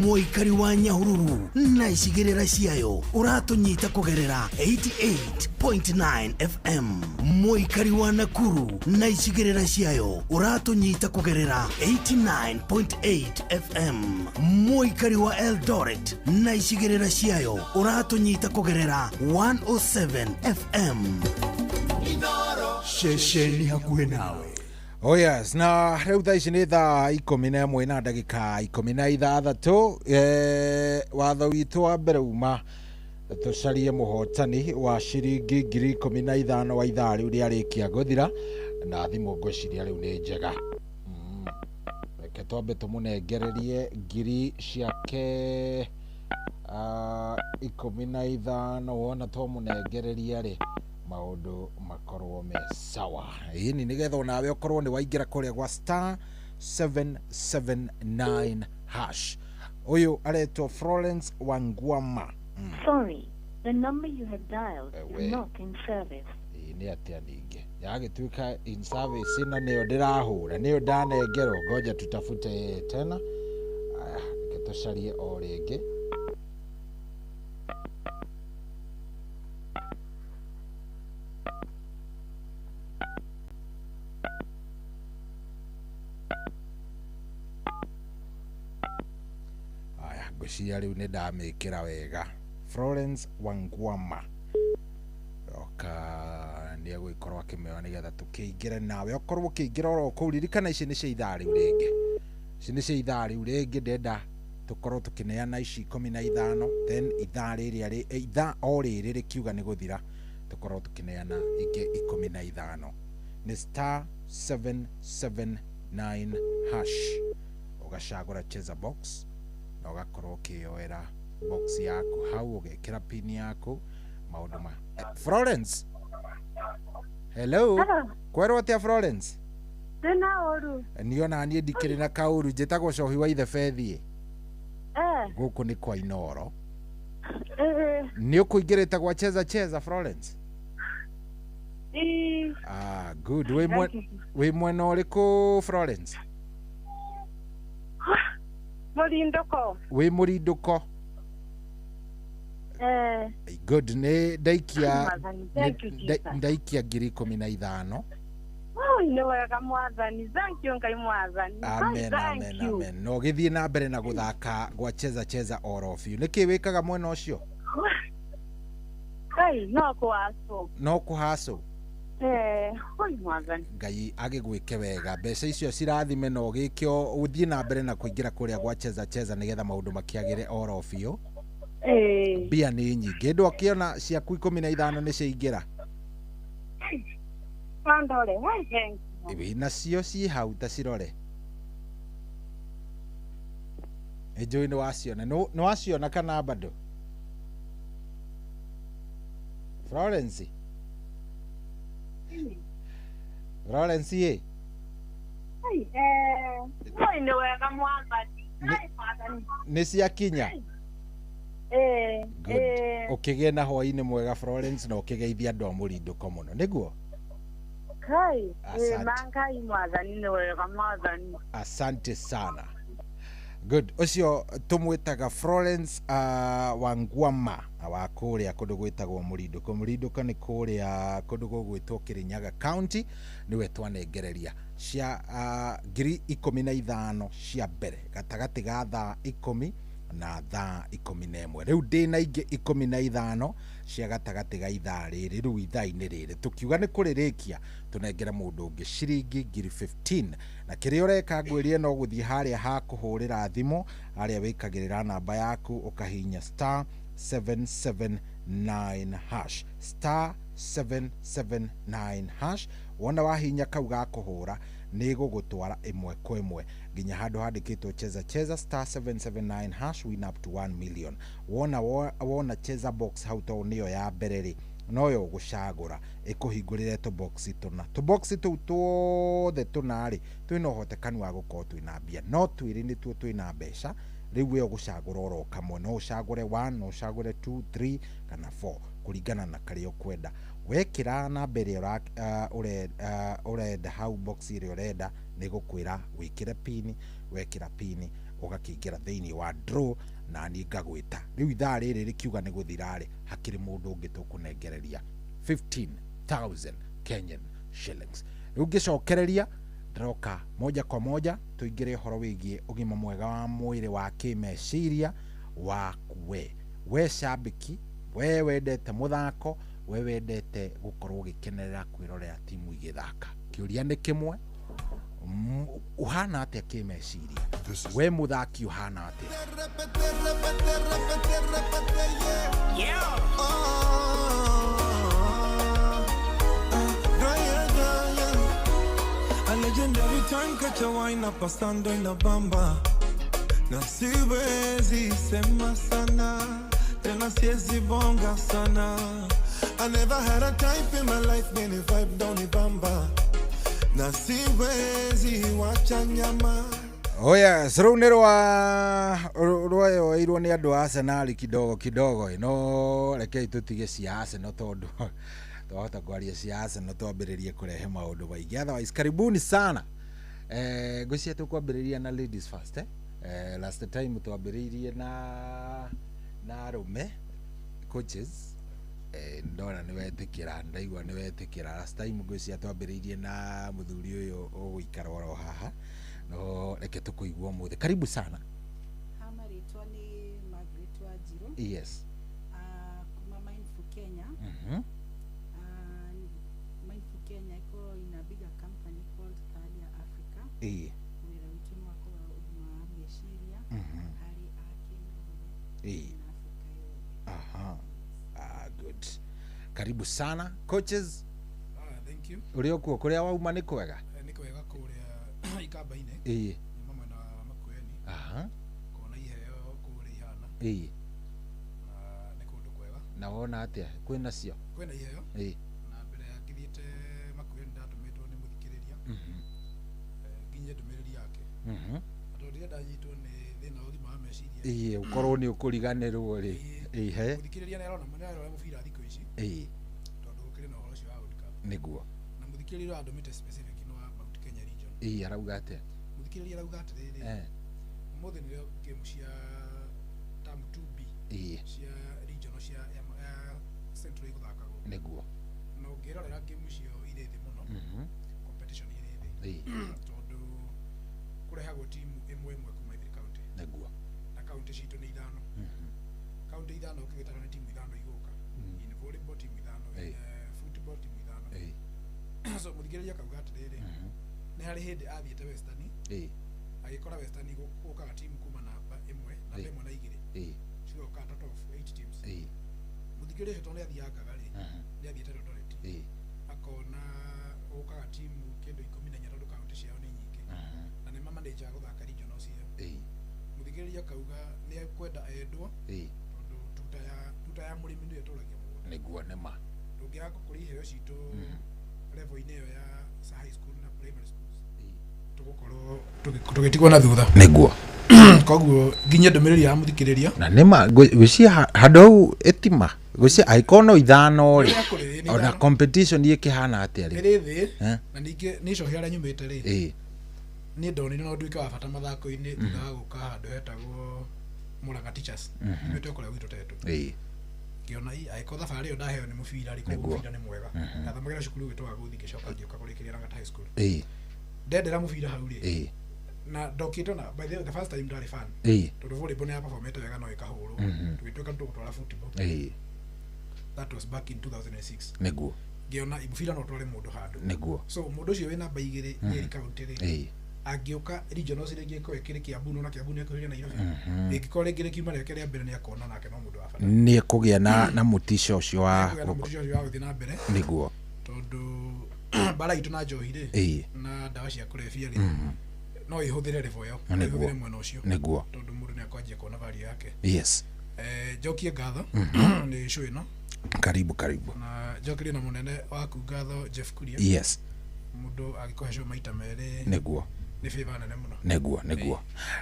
Mũikari wa Nyahururu na icigĩrĩra ciayo ũratũnyita kũgerera 88.9 FM. Mũikari wa Nakuru na icigĩrĩra ciayo ũratũnyita kũgerera 89.8 FM. Mũikari wa Eldoret na icigĩrĩra ciayo ũratũnyita kũgerera 107 FM. Ceceni hakuhĩ nawe. Oh yes, na rĩu thaa ici nĩ thaa 11 na ndagĩka 16. Watho witũ wa mbere uma tũcarie mũhotani wa ciringi 15,000 wa ithaa rĩu rĩarĩkia gũthira, na thimũ ngwĩciria rĩu nĩ njega. Reke twambe tũmũnengererie ngiri ciake 15. Wona twamũnengereria rĩ, maũndũ makorwo me sawa. Ĩni nĩgetha onawe ũkorwo nĩ waingĩra kũrĩa gwa star 779 hash. Ũyũ aretwo Florence Wangwama. Sorry, the number you have dialed is not in service. Nĩ atĩa ningĩ yagĩtuĩka in service na nĩyo ndĩrahũra, nĩyo ndanengerwo. Ngoja tutafute tena. Tũcarie o rĩngĩ. Aya, ngwĩciria rĩu nĩ ndamĩkĩra wega. Florence Wangwama oka nĩ egũgĩkorwo akĩmĩoya nĩgetha tũkĩingĩre nawe. Okorwo ũkĩingĩra oro kũu, ririkana ici nĩ cia ithaa rĩu rĩngĩ, ici nĩ cia ithaa rĩu rĩngĩ. Ndenda tũkorwo tũkĩneana ici 15, then ithaa rĩrĩa ithaa o rĩrĩ rĩkiuga nĩ gũthira, tũkorwo tũkĩneana ingĩ 15. Nĩ star 779 hash, ũgacagũra cheza box na ũgakorwo ũkĩyoera box yaku hau, ũgekĩra pin yaku, maũndũ ma Florence. Hello. Hello. Kwerwo atia Florence? Ndina ũru. Niĩ ona niĩ ndikĩrĩ na kaũru, njĩtagwo Cohi wa Ithe Bethiĩ. Gũkũ nĩ kwa Inoro. Nĩ ũkũingĩrĩte gwa cheza cheza Florence? Ah, good. Wĩ mwena ũrĩkũ Florence? Mũrindũko. Wĩ mũrindũko? Good. Nĩ ndaikia ndaikia 15,000. Nĩ wega mwathani. Thank you Ngai mwathani. Amen, amen, amen. No gĩthiĩ na mbere na gũthaka gwa cheza cheza oro biũ. Nĩkĩ wĩkaga mwena ũcio? Ngai no kũhacũ. No kũhacũ? Oi mwathani. Ngai agĩgwĩke wega, mbeca icio cirathime na ũgĩkĩo ũthiĩ na mbere na kũingĩra kũrĩa gwa cheza cheza nĩgetha maũndũ makĩagĩre oro biũ. Mbia nĩ nyingĩ, ndũakĩona ciaku 15 nĩ ciaingĩra. Pandore, wĩ nacio ciĩ hau ta cirore. Nĩnjũĩ nĩ waciona, nĩ waciona kana bado? Florence? Florence ĩ? Nĩ wega mwathani. Nĩ ciakinya? Ũkĩgĩe na hwaĩ-inĩ mwega Florence, na ũkĩgeithia andũ a mũrindũko mũno, nĩguo? Kai, mangai mwathani nĩ wega mwathani. Asante sana. Good. Ũcio tũmwĩtaga Florence Wangwama wa kũrĩa kũndũ gwĩtagwo Mũrindũko. Mũrindũko nĩ kũrĩa kũndũ gũgwĩtwo Kirinyaga County, nĩwe twanengereria cia 15,000 cia mbere gatagatĩ ga thaa 10 na thaa 11. Rĩu ndĩna ingĩ 15 cia gatagatĩ ga ithaa rĩrĩ, rĩu ithaa-inĩ rĩrĩ tũkiuga nĩ kũrĩrĩkia tũnengere mũndũ ũngĩ ciringi 15,000. Na kĩrĩa ũreka ngwĩrie no gũthiĩ harĩa ha kũhũrĩra thimũ, harĩa wĩkagĩrĩra namba yaku ũkahihinya star 779 hash, star 779 hash. Wona wahihinya kau ga kũhũra nĩ gũgũtwara ĩmwe kwa ĩmwe nginya handũ handĩkĩtwo cheza cheza star 779 hash win up to 1 million. Wona cheza box hau tondũ nĩyo ya mbere rĩ, noyo ũgũcagũra ĩkũhingũrĩre tũboxi tũna. Tũboxi tũu tuothe tũna rĩ, twĩna ũhotekanu wa gũkorwo twĩna mbia, no twĩrĩ nĩtuo twĩna mbeca. Rĩu we ũgũcagũra oro kamwe, no ũcagũre 1, no ũcagũre 2, 3 kana 4 kũringana na karĩa ũkwenda. Wekĩra namba ĩrĩa ũrenda hau box ĩrĩa ũrenda, nĩ gũkwĩra wĩkĩre pini. Wekĩra pini ũgakĩingĩra thĩinĩ wa draw na niĩ ngagwĩta. Rĩu ithaa rĩrĩ rĩkiuga nĩ gũthira rĩ, hakĩrĩ mũndũ ũngĩ tũkũnengereria 15,000 Kenyan shillings. Rĩu ngĩcokereria ndĩroka moja kwa moja tũingĩre ũhoro wĩgiĩ ũgima mwega wa mwĩrĩ wa kĩmeciria waku we. We cambĩki, we wendete mũthako, we wendete gũkorwo ũgĩkenerera kwĩrorera timu igĩthaka. Kĩũria nĩ kĩmwe, ũhana atĩa kĩmeciria? We mũthaki ũhana atĩa? A legendary time catch a wine up pasando in la bamba. Na siwezi sema sana, tena siwezi bonga sana. I never had a type in my life, many vibe down the bamba. Na siwezi wacha nyama. Oh yes, rũu nĩ rwayoeirwo nĩ andũ a Arsenal kidogo kidogo, no rekei tũtige cia Arsenal tondũ twahota kwaria cia Arsenal twambĩrĩrie kũrehe maũndũ maingĩ. Otherwise, karibuni sana. Ngwĩciria tũkwambĩrĩria na ladies first, eh? Last time twambĩrĩirie na arũme coaches. Ndona nĩ wetĩkĩra, ndaigua nĩ wetĩkĩra. Last time ngwĩciria twambĩrĩirie na mũthuri ũyũ ũgũikara oro haha, no reke tũkũigua ũmũthĩ. Karibu sana. Ha marĩtwa nĩ Margaret Wanjirũ. Kuma Mindful Kenya. Mindful Kenya iko in a bigger company called Thalia Africa. Wĩra witũ nĩ wa kũrora ũgima wa meciria harĩ Akenya othe na Afrika yothe. Aha. Ah, good. Karibu sana coaches. Ah, thank you. Ũrĩ okuo kũrĩa wauma nĩ kwega? Nĩ kwega kũrĩa Ikamba-inĩ. Nyuma mwena wa Makueni. Kuona iheo kũrĩa ihana. Na nĩ kũndũ kwega. Na wona atĩa kwĩna cio? Kwĩna iheo. Na mbere ya ngithiĩte Makueni ndatũmĩtwo nĩ mũthikĩrĩria. Nginyie ndũmĩrĩri yake. Na tondũ ndirenda nyitwo nĩ thĩna wa ũgima wa meciria. Ĩĩ, ũkorwo nĩ ũkũriganĩrwo rĩ. Ĩhe. Mũthikĩrĩria nĩ arona nĩ arora mũbira thikũ ici. Tondũ gũkĩrĩ na ũhoro ũcio wa World Cup. Nĩguo. Na mũthikĩrĩria ũyũ andũmĩte specific nĩ wa Mount Kenya region. Ĩĩ, arauga atĩa? Mũthikĩrĩria arauga atĩrĩrĩ. Ũmũthĩ nĩrĩo game cia term 2B cia regional cia ya central igũthakagwo. Nĩguo. Na ũngĩrorera game icio irĩ thĩ mũno. Competition ĩrĩ thĩ. Tondũ kũrehagwo timu ĩmwe ĩmwe kuma every county. Nĩguo. Na county citũ nĩ ithano. County ithano ũkĩgĩtara nĩ timu ithano igũka. In volleyball timu ithano, in football timu ithano. So mũthikĩrĩria akauga atĩrĩrĩ, nĩ harĩ hĩndĩ athiĩte Western, agĩkora Western gũkaga timu kuma namba ĩmwe, namba ĩmwe na igĩrĩ. Cigoka total of 8 teams. Mũthikĩrĩria ũcio tondũ nĩ athiangaga rĩ, nĩ athiĩte Eldoret. Akona gũkaga timu kĩndũ 14 tondũ kaunti ciao nĩ nyingĩ. Na nĩ mamanajaga gũthaka regionals ĩyo. Mũthikĩrĩria akauga nĩ ekwenda endwo tondũ tuta ya mũrĩmi nĩyo ĩtũragia mũgũnda. Nĩguo nĩ ma. Ndũngĩaga gũkũria iheo citũ level-inĩ ĩyo ya high school na primary schools. Tũgũkorwo tũgĩtigwo na thutha. Nĩguo. Koguo nginyie ndũmĩrĩri ya mũthikĩrĩria. Na nĩ ma ngwĩciria handũ hau ĩtima ngwĩciria angĩkorwo no ithano rĩ, Ĩrĩa kũrĩ, nĩ ona ithano. competition ĩkĩhana atĩa rĩ? Ĩrĩ thĩ na ningĩ nĩ icohi harĩa nyumĩte rĩ, niĩ ndonire no nduĩke wa bata mathako-inĩ thutha wa gũka handũ hetagwo Murang'a Teachers. Nyumĩte o kũrĩa gwitũ Tetu. Ngĩona ĩ angĩkorwo thabarĩ ĩyo ndaheo nĩ mũbira rĩ, koguo mũbira nĩ mwega. Ndathamagĩra cukuru ũgĩtwo wa gũthiĩ ngĩcoka ngĩũka kũrĩkĩria Lang'ata High School. Ndendera mũbira hau rĩ, na ndokĩte na by the way, the first time ndarĩ fan. Tondũ volleyball nĩ yaperformete wega no ĩkahũrwo. Tũgĩtuĩka nĩtũgũtwara football. That was back in 2006. Nĩguo. Ngĩona mũbira no ũtware mũndũ handũ. Nĩguo. So mũndũ ũcio wĩ namba igĩrĩ Nyeri county rĩ, angĩũka regionals rĩngĩ ĩkorwo ĩkĩrĩ Kiambu, nona Kiambu nĩ ĩkuhĩrĩirie Nairobi. Ĩngĩkorwo rĩngĩ rĩkiuma rĩake rĩa mbere nĩ akona nake no mũndũ wa bata. Nĩ ekũgĩa na mũtico ũcio wa Nĩekũgĩa na mũtico ũcio wa gũthiĩ na mbere. Nĩguo. Tondũ mbara itũ na njohi rĩ, na ndawa cia kũrebia rĩ, no ĩhũthĩre level ĩyo, no ĩhũthĩre mwena ũcio. Nĩguo. Tondũ mũndũ nĩ akwanjia kuona value yake. Njokie ngatho nĩ show ĩno. Karibu karibu. Na njokerie na mũnene waku ngatho Jeff Kuria. Mũndũ angĩkũhe show maita merĩ. Nĩguo. Nĩ favor nene mũno. Nĩguo, nĩguo.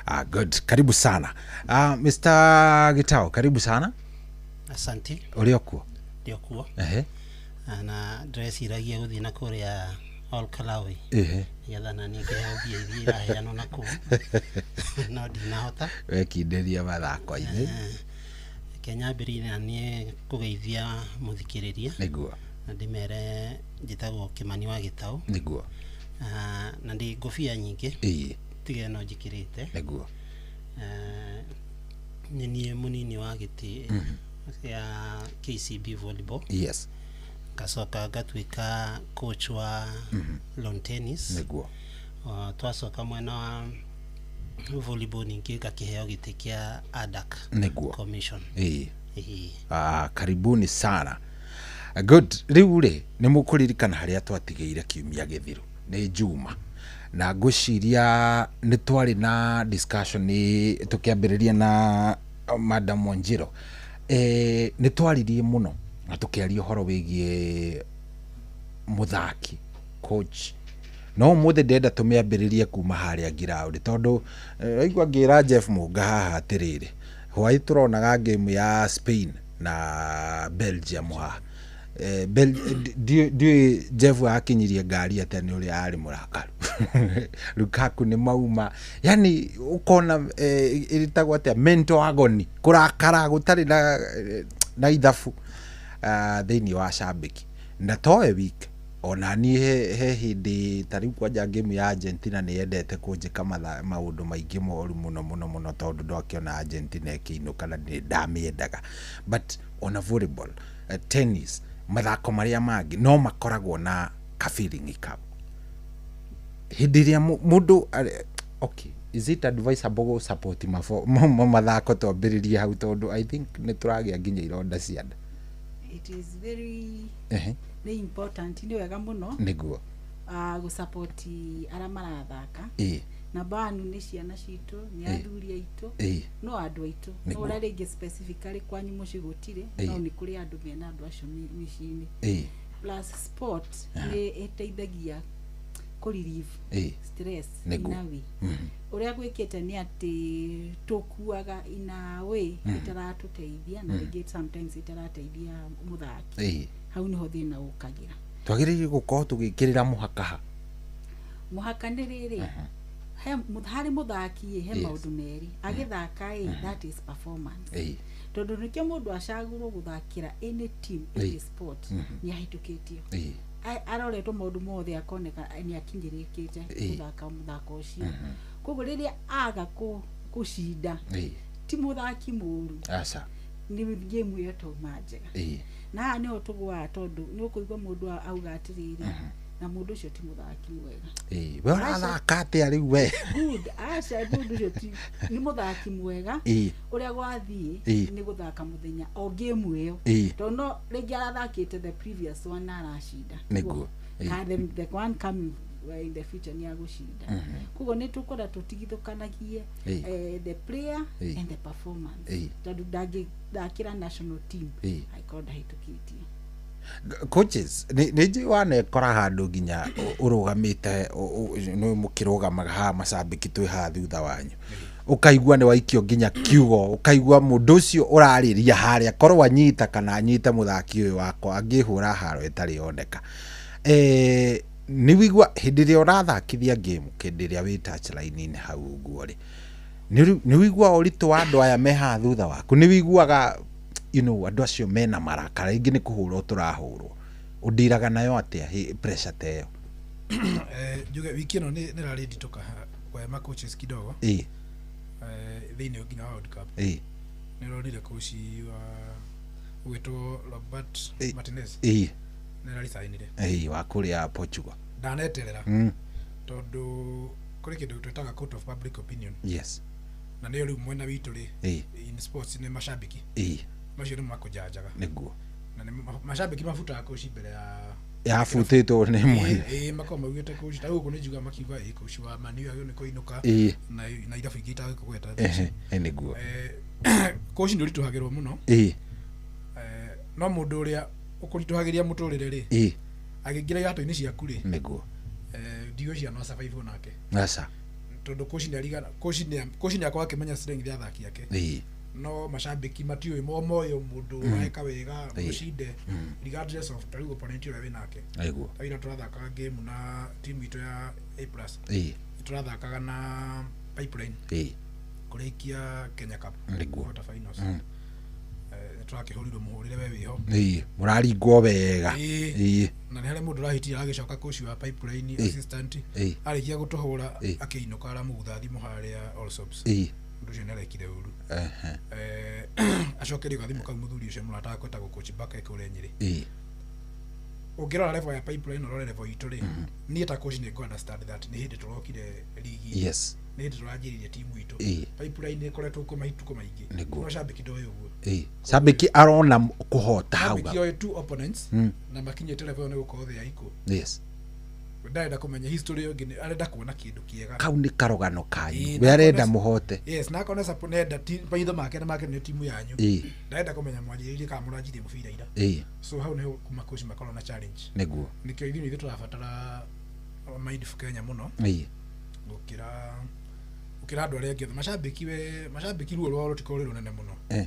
Ah, good. Karibu sana. Ah, Mr. Gitao, karibu sana. Asante. Ũrĩ o kuo? Ndĩ o kuo. Ehe. Na ndĩreciragia gũthiĩ na kũrĩa Ol Kalou nĩgetha na niĩ ngĩheo mbia iria iraheanwo na kũu, no ndinahota. Wekindĩria mathako-inĩ. Reke nyambĩrĩrie na niĩ kũgeithia mũthikĩrĩria. Nĩguo. Na ndĩmere njĩtagwo Kĩmani wa Gĩtaũ. Nĩguo. Na ndĩ ngũbia nyingĩ. Tiga ĩno njĩkĩrĩte. Nĩguo. Nĩ niĩ mũnini wa gĩtĩ gĩa KCB volleyball. Ngacoka ngatuĩka coach wa lawn tennis. Nĩguo. Twacoka mwena wa volleyball ningĩ ngakĩheo gĩtĩ kĩa ADAC Nĩguo. Commission. Ĩĩ. Ah, karibuni sana. Good. Rĩu rĩ, nĩ mũkũririkana harĩa twatigĩire kiumia gĩthiru nĩ Juma, na ngwĩciria nĩ twarĩ na discussion tũkĩambĩrĩria na Madam Wanjiro. Nĩ twaririe mũno na tũkĩaria ũhoro wĩgiĩ mũthaki, coach, no ũmũthĩ ndĩrenda tũmĩambĩrĩrie kuma harĩa ground, tondũ waigua ngĩra Jeff Mũnga haha atĩrĩrĩ, hwaĩ tũronaga game ya Spain na Belgium haha. Ndiũĩ Jeff akinyirie ngari atĩa nĩ ũrĩa arĩ mũrakaru. Lukaku nĩ mauma, yani ũkona ĩtagwo atĩa, mental agony, kũrakara gũtarĩ na ithabu thĩinĩ wa cambĩki. Na towe week ona niĩ he hĩndĩ ta rĩu kwanja game ya Argentina nĩ yendete kũnjĩka maũndũ maingĩ moru mũno mũno mũno, tondũ ndwakĩona Argentina ĩkĩinũka na nĩ ndamĩendaga. But ona volleyball, tennis, mathako marĩa mangĩ no makoragwo na ka feeling kau hĩndĩ ĩrĩa mũndũ okay, is it advisable gũ support mathako? Twambĩrĩrie hau, tondũ I think nĩ tũragĩa nginya ironda cia nda. It is very nĩ important, nĩ wega mũno gũsupport arĩa marathaka. Namba one nĩ ciana citũ, nĩ athuri aitũ, no andũ aitũ. No ũrĩa rĩngĩ specifically kwanyu mũciĩ gũtirĩ, no nĩ kũrĩ andũ mena andũ acio mĩciĩ-inĩ. Plus sport nĩ ĩteithagia kũ relieve stress in a way. Ũrĩa gwĩkĩte nĩ atĩ tũkuaga in a way ĩtaratũteithia na rĩngĩ sometimes ĩtarateithia mũthaki. Hau nĩho thĩna ũkagĩra. Twagĩrĩire gũkorwo tũgĩkĩrĩra mũhaka ha? Mũhaka nĩ rĩrĩ, harĩ mũthaki ĩ, he maũndũ merĩ agĩthaka ĩ, that is performance, tondũ nĩkĩo mũndũ acagũrwo gũthakĩra any team, any sport, nĩ ahĩtũkĩtio, aroretwo maũndũ mothe, akoneka nĩ akinyĩrĩkĩte gũthaka mũthako ũcio. Koguo rĩrĩa aga kũcinda, ti mũthaki mũru, aca, nĩ game ĩyo tauma njega. Na haha nĩho tũgũaga, tondũ nĩ ũkũigua mũndũ auga atĩrĩrĩ, na mũndũ ũcio ti mũthaki mwega. We ũrathaka atĩa rĩu we? Good, aca, mũndũ ũcio ti nĩ mũthaki mwega. Ũrĩa gwathiĩ nĩ gũthaka mũthenya o game ĩyo, tondũ no rĩngĩ arathakĩte the previous one na aracinda. Ka the one coming in the future nĩ agũcinda. Koguo nĩ tũkwenda tũtigithũkanagie the player and the performance, tondũ ndangĩthakĩra national team angĩkorwo ndahĩtũkĩtio. Coaches, nĩ njũĩ wanekora handũ nginya ũrũgamĩte, nĩ mũkĩrũgamaga haha macambĩki twĩ haha thutha wanyu, ũkaigua nĩ waikio nginya kiugo, ũkaigua mũndũ ũcio ũrarĩria harĩa korwo anyita kana anyite mũthaki ũyũ wakwa angĩhũra haro ĩtarĩ yoneka. Nĩ wigua hĩndĩ ĩrĩa ũrathakithia game, hĩndĩ ĩrĩa wĩ touchline-inĩ hau ũguo rĩ, nĩ wiguaga ũritũ wa andũ aya me haha thutha waku? Nĩ wiguaga andũ acio mena marakara, rĩngĩ nĩ kũhũrwo tũrahũrwo? Ũndiraga nayo atĩa pressure ta ĩyo? Njuge wiki ĩno nĩ rarĩ nditũ kwa ma coaches kidogo thĩinĩ nginya wa World Cup. Nĩ ũronire coach wa ũgwĩtwo Robert Martinez nĩ araricainire. Ĩ, wa kũrĩa Portugal. Ndaneterera, tondũ kũrĩ kĩndũ twĩtaga court of public opinion, na nĩyo rĩu mwena witũ rĩ, in sports nĩ macambĩki macio nĩ makũjanjaga. Na nĩ macambĩki mabutaga coach mbere ya Yabutĩtwo nĩ mwene. Ĩ, makorwo maugĩte coach ta gũkũ nĩ njuga makiuga ĩ coach wa Man U agĩrĩirwo nĩ kũinũka na irabu ingĩ itagũkũgweta thaa ici. Nĩguo. Coach nĩ ũritũhagĩrwo mũno. No mũndũ ũrĩa ũkũritũhagĩria mũtũrĩre rĩ, agĩingĩra iratũ-inĩ ciaku rĩ, ndigwĩciria no survive nake. Aca. Tondũ coach nĩ arigana, coach nĩ akorwo akĩmenya strength ya athaki ake, no macambĩki matiũĩ, mo moĩ o mũndũ ũreka wega mũcinde regardless of ta rĩu opponent ũrĩa wĩ nake. Ta ira tũrathakaga game na team itũ ya A plus, tũrathakaga na Pipeline kũrĩkia Kenya Cup quarter finals. Nĩtũrakĩhũrirwo mũhũrĩre we wĩho. Ĩ, mũraringwo wega. Na nĩ harĩ mũndũ ũrahitia agĩcoka, coach wa Pipeline assistant, arĩkia gũtũhũra akĩinũka aramũgutha thimũ harĩa Allsops. Mũndũ ũcio nĩarekire ũru. Acokerio gathimũ kau mũthuri ũcio mũrata wakwa etagwo coach Baka kũrĩa Nyĩrĩ. Ũngĩrora level ya Pipeline, ũrore level itũ rĩ, niĩ ta coach nĩ ngũ understand that nĩ hĩndĩ tũrokire ligi, nĩ hĩndĩ tũranjĩrĩria timu itũ. Pipeline ĩkoretwo kuo matukũ maingĩ. No cambĩki ndoĩ ũguo. Cambĩki arona kũhota hau. Cambĩki oĩ two opponents na makinyĩte level ĩyo nĩ gũkorwo they are equal. Ndarenda kũmenya history ĩyo ĩngĩ, arenda kuona kĩndũ kĩega. Kau nĩ karũgano kanyu. We arenda mũhote. Yes, na akona support nenda maitho make na make nĩ timu yanyu. Ndarenda kũmenya mwanjĩrĩirie kana mũranjirie mũbira ira. So hau nĩho kuma coach makorwo na challenge. Nĩkĩo ithuĩ ithuĩ tũrabatara Mindful Kenya mũno gũkĩra andũ arĩa angĩ othe. Macambĩki, we macambĩki ruo rwao rũtikorwo rwĩ rũnene mũno.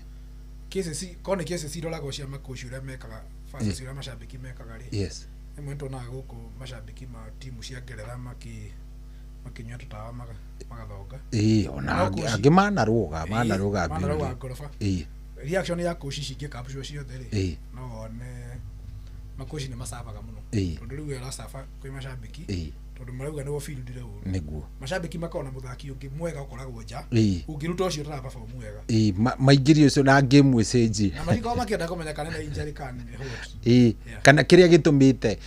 Cases, korwo nĩ cases iroragwo cia makoci ũrĩa mekaga versus ũrĩa macambĩki mekaga rĩ, rĩmwe nĩtuonaga gũkũ macambĩki ma timu cia Ngeretha maki Makĩnyua tũtawa magathonga. Ĩĩ, ona No coach- angĩ manarũga Ĩĩ, manarũga manarũga biũ. ngoroba. Ĩĩ. Reaction ya coach ici ingĩ capture ciothe rĩ, Ĩĩ. no wone makoci nĩ macabaga mũno, Ĩĩ. tondũ rĩu we ũracaba kwĩ macambĩki, Ĩĩ. tondũ marauga nĩguo field rĩ ũru. Nĩguo. Macambĩki makoragwo na mũthaki ũngĩ mwega ũkoragwo nja, Ĩĩ. ũngĩruta ũcio ũtara perform wega. Ĩĩ, maingĩrio ũcio na game ĩcenjie. Na matikoragwo makĩenda kũmenya kana nĩ injury kana nĩ what. Ĩĩ, kana kĩrĩa gĩtũmĩte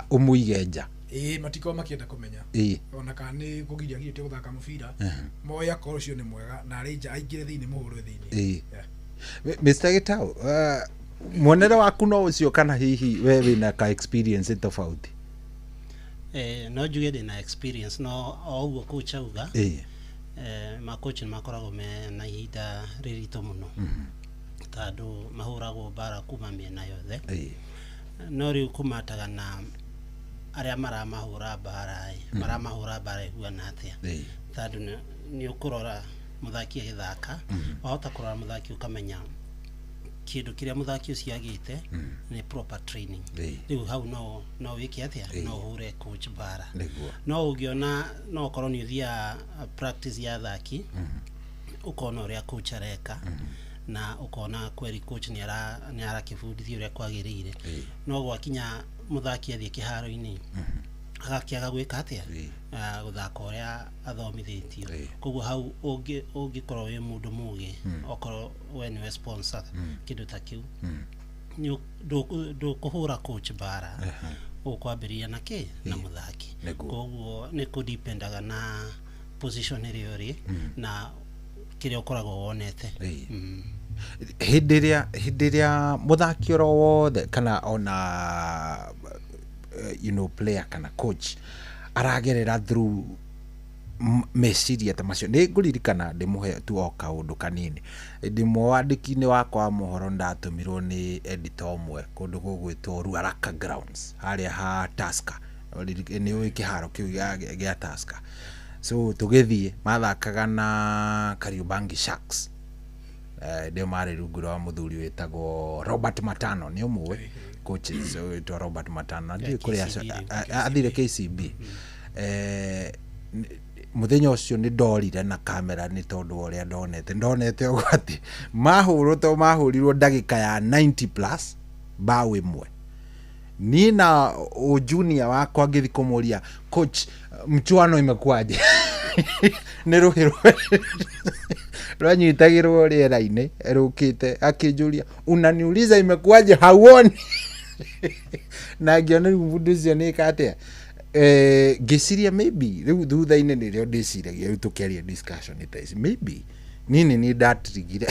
ũmũige nja. Ĩĩ, matikoragwo makĩenda kũmenya ona kana nĩ kũgiria girĩtio gũthaka mũbira. Moe akorwo ũcio nĩ mwega na arĩ nja aingĩre thĩinĩ mũhũrwe thĩinĩ. Ĩĩ. Mr. Gitau, muonere waku no ũcio kana hihi we wĩna ka experience tofauti? No njuge ndĩ na experience, no o ũguo coach auga, makochi nĩ makoragwo me na ihinda rĩritũ mũno, tondũ mahũragwo mbara kuma mĩena yothe. No rĩu kũmataga na arĩa maramahũra mbara ĩ, maramahũra mbara ĩhuana atĩa, tondũ nĩ ũkũrora mũthaki agĩthaka, wahota kũrora mũthaki ũkamenya kĩndũ kĩrĩa mũthaki ũcio agĩte nĩ proper training. Rĩu hau no wĩke atĩa? No ũhũre coach mbara. No ũngĩona no ũkorwo nĩ ũthiaga practice ya athaki, ũkona ũrĩa coach areka, na ũkona kweri coach nĩ arakĩbundithia ũrĩa kwagĩrĩire, no gwakinya mũthaki athiĩ kĩharo-inĩ agakĩaga gwĩka atĩa? Gũthaka ũrĩa athomithĩtio. Koguo hau ũngĩkorwo wĩ mũndũ mũgĩ, okorwo we nĩwe sponsor, kĩndũ ta kĩu, ndũkũhũra coach mbara, ũkwambĩrĩria na kĩ? Na mũthaki. Koguo nĩ kũdipendaga na position ĩrĩa ũrĩ na kĩrĩa ũkoragwo wonete. Hĩndĩ ĩrĩa mũthaki oro wothe kana ona player kana coach aragerera through meciria ta macio, nĩ ngũririkana ndĩmũhe tu o kaũndũ kanini. Hĩndĩ ĩmwe wandĩki-inĩ wakwa wa mohoro ndatũmirwo nĩ editor ũmwe kũndũ gũgwĩtwo Ruaraka Grounds harĩa ha Tusker. Nĩ ũĩ kĩharo kĩu gĩa Tusker? So tũgĩthiĩ, mathakaga na Kariobangi Sharks. Ndio marĩ rungu rwa mũthuri wĩtagwo Robert Matano. Nĩ ũmũĩ coaches wĩtwo Robert Matano? Na ndiũĩ kũrĩa KCB rĩu. Athire KCB. Mũthenya ũcio nĩ ndorire na kamera nĩ tondũ wa ũrĩa ndonete ũguo atĩ mahũrwo, to mahũrirwo ndagĩka ya 90 plus bao 1. Niĩ na ũjunia wakwa ngĩthi kũmũria, "Coach, mchuano imekuwaje?" Nĩ rũhĩ rwanyitagĩrwo rĩera-inĩ rũkĩte. Akĩnjũria, "Unaniuliza imekuwaje, hauoni?" Na ngĩona rĩu mũndũ ũcio nĩ ĩka atĩa. Ngĩciria maybe rĩu thutha-inĩ nĩrĩo ndĩciragia rĩu tũkĩaria discussion ta ici, maybe niĩ nĩ niĩ ndatirigire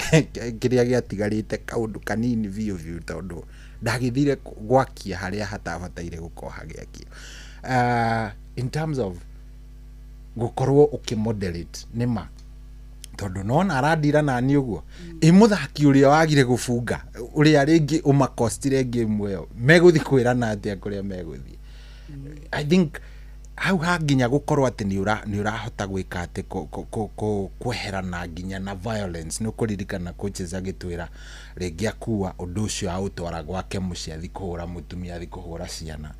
kĩrĩa gĩatigarĩte kaũndũ kanini biũ biũ, tondũ ndagĩthire gwakia harĩa hatabataire gũkorwo hagĩakio. In terms of gũkorwo ũkĩmoderate, nĩ ma tondũ nona arandira nani ũguo ĩ mũthaki ũrĩa wagire gũbunga, ũrĩa rĩngĩ ũmakostire game ĩyo, megũthiĩ kwĩrana atĩa kũrĩa megũthiĩ? I think hau hanginya gũkorwo atĩ nĩ ũrahota gwĩka atĩ kweherana nginya na violence. Nĩ ũkũririkana coaches agĩtwĩra rĩngĩ akua ũndũ ũcio aũtwara gwake mũciĩ, athi kũhũra mũtumia, athi kũhũra ciana.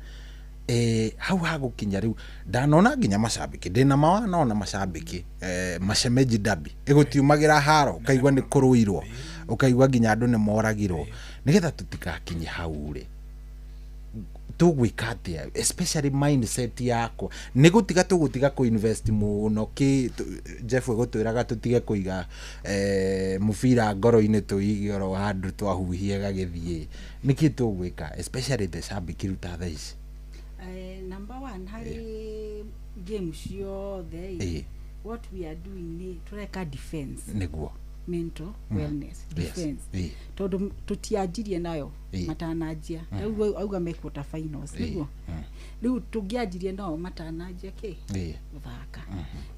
Hau hagũkinya rĩu ndanona nginya macambĩki, ndĩna mawanona macambĩki, mashemeji derby ĩgũtiumagĩra haro, ũkaigua nĩ kũrũirwo, ũkaigua nginya andũ nĩ moragirwo. Nĩgetha tũtigakinye hau rĩ, tũgwĩka atĩa? Especially mindset yakwa nĩ gũtiga, tũgũtiga kũinvest mũno kĩ Jeff egũtwĩraga tũtige kũiga mũbira ngoro-inĩ, tũige oro handũ twahuhia gagĩthiĩ. Nĩkĩ tũgwĩka, especially the cambĩki rĩu ta thaa ici? Number one, harĩ game ciothe ĩ, what we are doing nĩ tũreka defense, mental wellness defense, tondũ tũtianjirie nayo matananjia. Rĩu auga me quarter finals, nĩguo rĩu tũngĩanjirie nao matananjia kĩ gũthaka.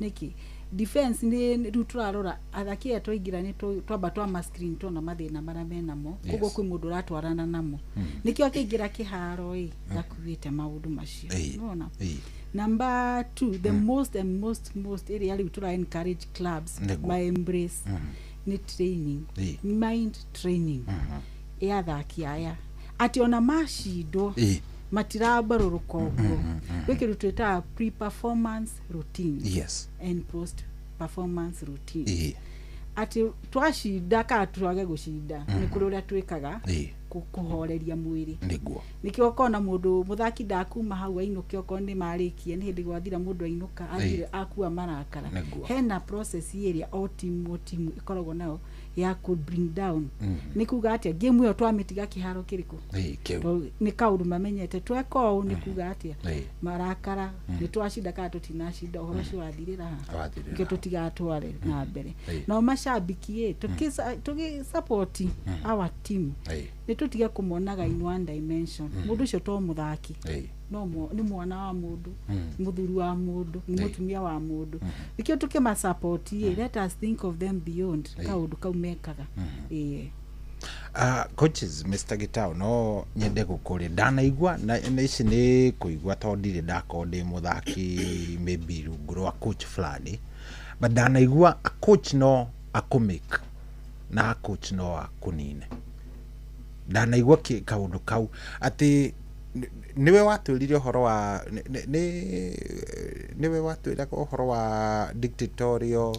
Nĩkĩ defense? Nĩ rĩu tũrarora athaki aya twaingĩra, nĩ twamba twama screen, tuona mathĩna marĩa menamo. Koguo kwĩ mũndũ ũratwarana namo, nĩkĩo akĩingĩra kĩharo ĩ ndakuĩte maũndũ macio. Nĩwona? Number two, the most and most most ĩrĩa rĩu tũra encourage clubs ma embrace nĩ training, mind training ya athaki aya, atĩ ona macindwo Matirabarũrũka ũguo. Gwĩ kĩndũ twĩtaga pre-performance routine and post performance routine, atĩ twacinda kana twage gũcinda, nĩ kũrĩ ũrĩa twĩkaga kũhoreria mwĩrĩ. Nĩkĩo ũkona mũndũ mũthaki ndakuma hau ainũke, okorwo nĩ marĩkie, nĩ hĩndĩ gwathira mũndũ ainũka athire akua marakara. Hena process ĩrĩa o timu o timu ĩkoragwo nayo ya kũ bring down. Nĩ kuga atĩa, game ĩyo twamĩtiga kĩharo kĩrĩkũ? Kĩu. Tondũ nĩ kaũndũ mamenyete tweka ũũ nĩ kuga atĩa, marakara, nĩ twacinda kana tũtinacinda, ũhoro ũcio wathirĩra haha. Wathirĩra. Nĩkĩo tũtigatware na mbere. No macambiki ĩ, tũgĩ support our team, nĩ tũtige kũmonaga in one dimension. Mũndũ ũcio to mũthaki, no nĩ mwana wa mũndũ, nĩ mũthuri wa mũndũ, nĩ mũtumia wa mũndũ. Nĩkĩo tũkĩmasupport ĩ, let us think of them beyond kaũndũ kau mekaga, ĩĩ. Coaches, Mr. Gitau, no nyende gũkũria ndanaigua na ici nĩ kũigua tondũ ndirĩ ndakorwo ndĩ mũthaki maybe rungu rwa coach fulani, but ndanaigua a coach no akũmake na a coach no akũnine. Ndanaigua kaũndũ kau atĩ nĩwe watwĩrire ũhoro wa nĩwe watwĩraga ũhoro wa dictatorial,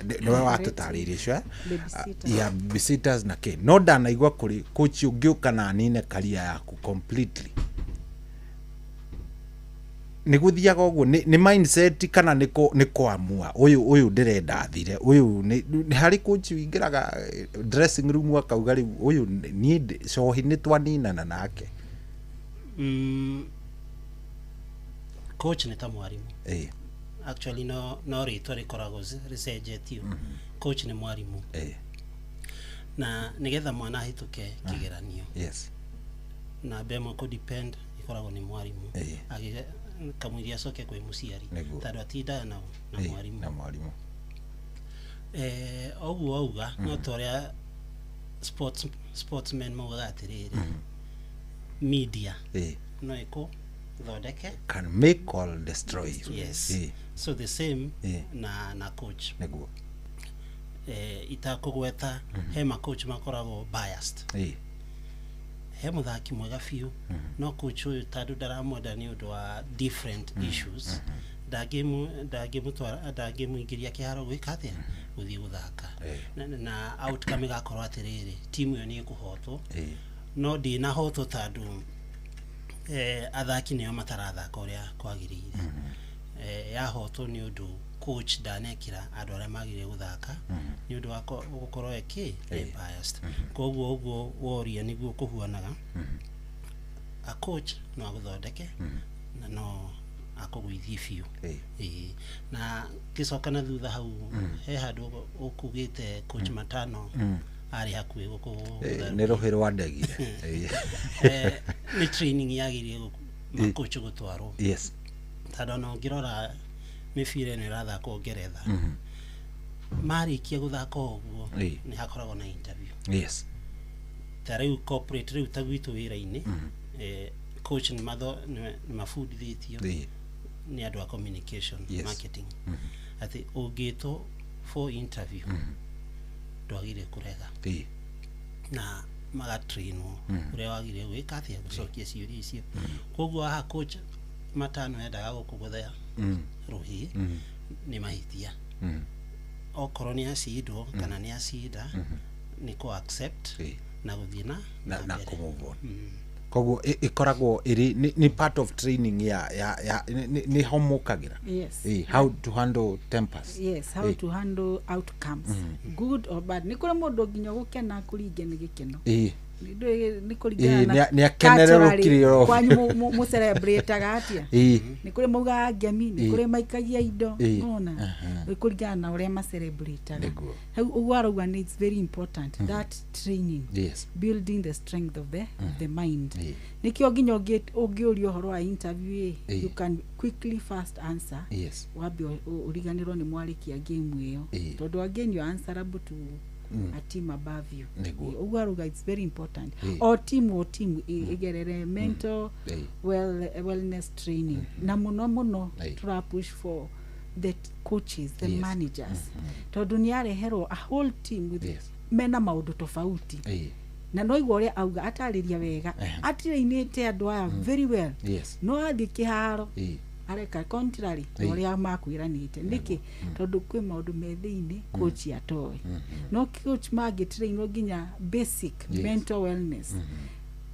nĩwe watũtarĩirie icio, eh? Babysitters. Ya babysitters na kĩ, no ndanaigua kũrĩ coach ũngĩũka na anine career yaku completely. Nĩ gũthiaga ũguo, nĩ mindset kana nĩ kũamua ũyũ ndĩrenda athire ũyũ? Nĩ harĩ coach wĩingĩraga dressing room akauga, "Rĩu ũyũ niĩ cohi nĩ twaninana nake"? Coach nĩ ta mwarimũ. Actually no rĩtwa rĩkoragwo rĩcenjetio. Coach nĩ mwarimũ, na nĩgetha mwana ahĩtũke kĩgeranio, namba ĩmwe kũ depend ĩkoragwo nĩ mwarimũ. Kamũiria acoke kwĩ mũciari, tondũ atindaga na mwarimũ. Na mwarimũ. Ũguo auga no ta ũrĩa sportsmen maugaga atĩrĩrĩ, media no ĩkũthondeke. Can make or destroy you. Yes. So the same na coach. Itakũgweta, he macoach makoragwo biased. He mũthaki mwega biũ, no coach ũyũ tondũ ndaramwenda nĩ ũndũ wa different issues, ndangĩmũtwara, ndangĩmũingĩria kĩharo gwĩka atĩa, gũthiĩ gũthaka. Na outcome ĩgakorwo atĩrĩrĩ, timu ĩyo nĩ ĩkũhotwo, no ndĩnahotwo tondũ athaki nĩo matarathaka ũrĩa kwagĩrĩire. Yahotwo nĩ ũndũ coach ndanekĩra andũ arĩa magĩrĩire gũthaka nĩ ũndũ wa gũkorwo ekĩ e biased. Koguo ũguo woria nĩguo kũhuanaga, a coach no agũthondeke na no akũgũithie biũ. Ĩĩ. Na ngĩcoka na thutha hau, he handũ ũkugĩte coach Matano arĩ hakuhĩ gũkũ. Nĩ rũhĩ rwa ndegire. Nĩ training yagĩrĩire macoach gũtwarwo, tondũ ona ũngĩrora mĩbira ĩno ĩrathakwo Ngeretha, marĩkia gũthaka ũguo, nĩ hakoragwo na interview. Ta rĩu corporate, rĩu ta gwitũ wĩra-inĩ, coach nĩ mabundithĩtio nĩ andũ a communication, marketing, atĩ ũngĩtwo for interview ndwagĩrĩire kũrega, na magatrainwo ũrĩa wagĩrĩire gwĩka atĩa, gũcokia ciũria icio. Koguo haha coach Matano endaga gũkũgũthea rũhĩ, nĩ mahĩtia. Okorwo nĩ acindwo kana nĩ acinda, nĩ kũ accept na gũthiĩ na na mbere. Kũ move on. Koguo ĩkoragwo ĩrĩ nĩ part of training ya nĩ ho mũkagĩra. Yes. How to handle tempers. Yes, how to handle outcomes, good or bad. Nĩ kũrĩ mũndũ nginya gũkena kũringia nĩ gĩkeno. Nĩ kũringana na Nĩ akenerera culturally, ũkirĩro. kwanyu mũcelebrataga atĩa. Nĩ kũrĩ maugaga ngemi, nĩ kũrĩ maikagia indo, nona nĩ kũringana na ũrĩa macelebrataga. Hau ũguo arauga nĩ it's very important, that training, building the strength of the mind. Nĩkĩo nginya ũngĩũrio ũhoro wa interview ĩ, you can quickly fast answer. Wambe ũriganĩrwo nĩ mwarĩkia game ĩyo, tondũ again you are answerable to a team above you. Ũguo arauga it's very important, o team ĩgerere mental wellness training, na mũno mũno tũra push for the coaches, the managers, tondũ nĩ areherwo a whole team with mena maũndũ tofauti. Na no igua ũrĩa auga atarĩria wega atireinĩte andũ aya very well. Yes. No athiĩ kĩharo areka contrary na ũrĩa makwĩranĩte. Nĩkĩ? Tondũ kwĩ maũndũ me thĩinĩ coach atoĩ. No coach mangĩtrainwo nginya basic mental wellness,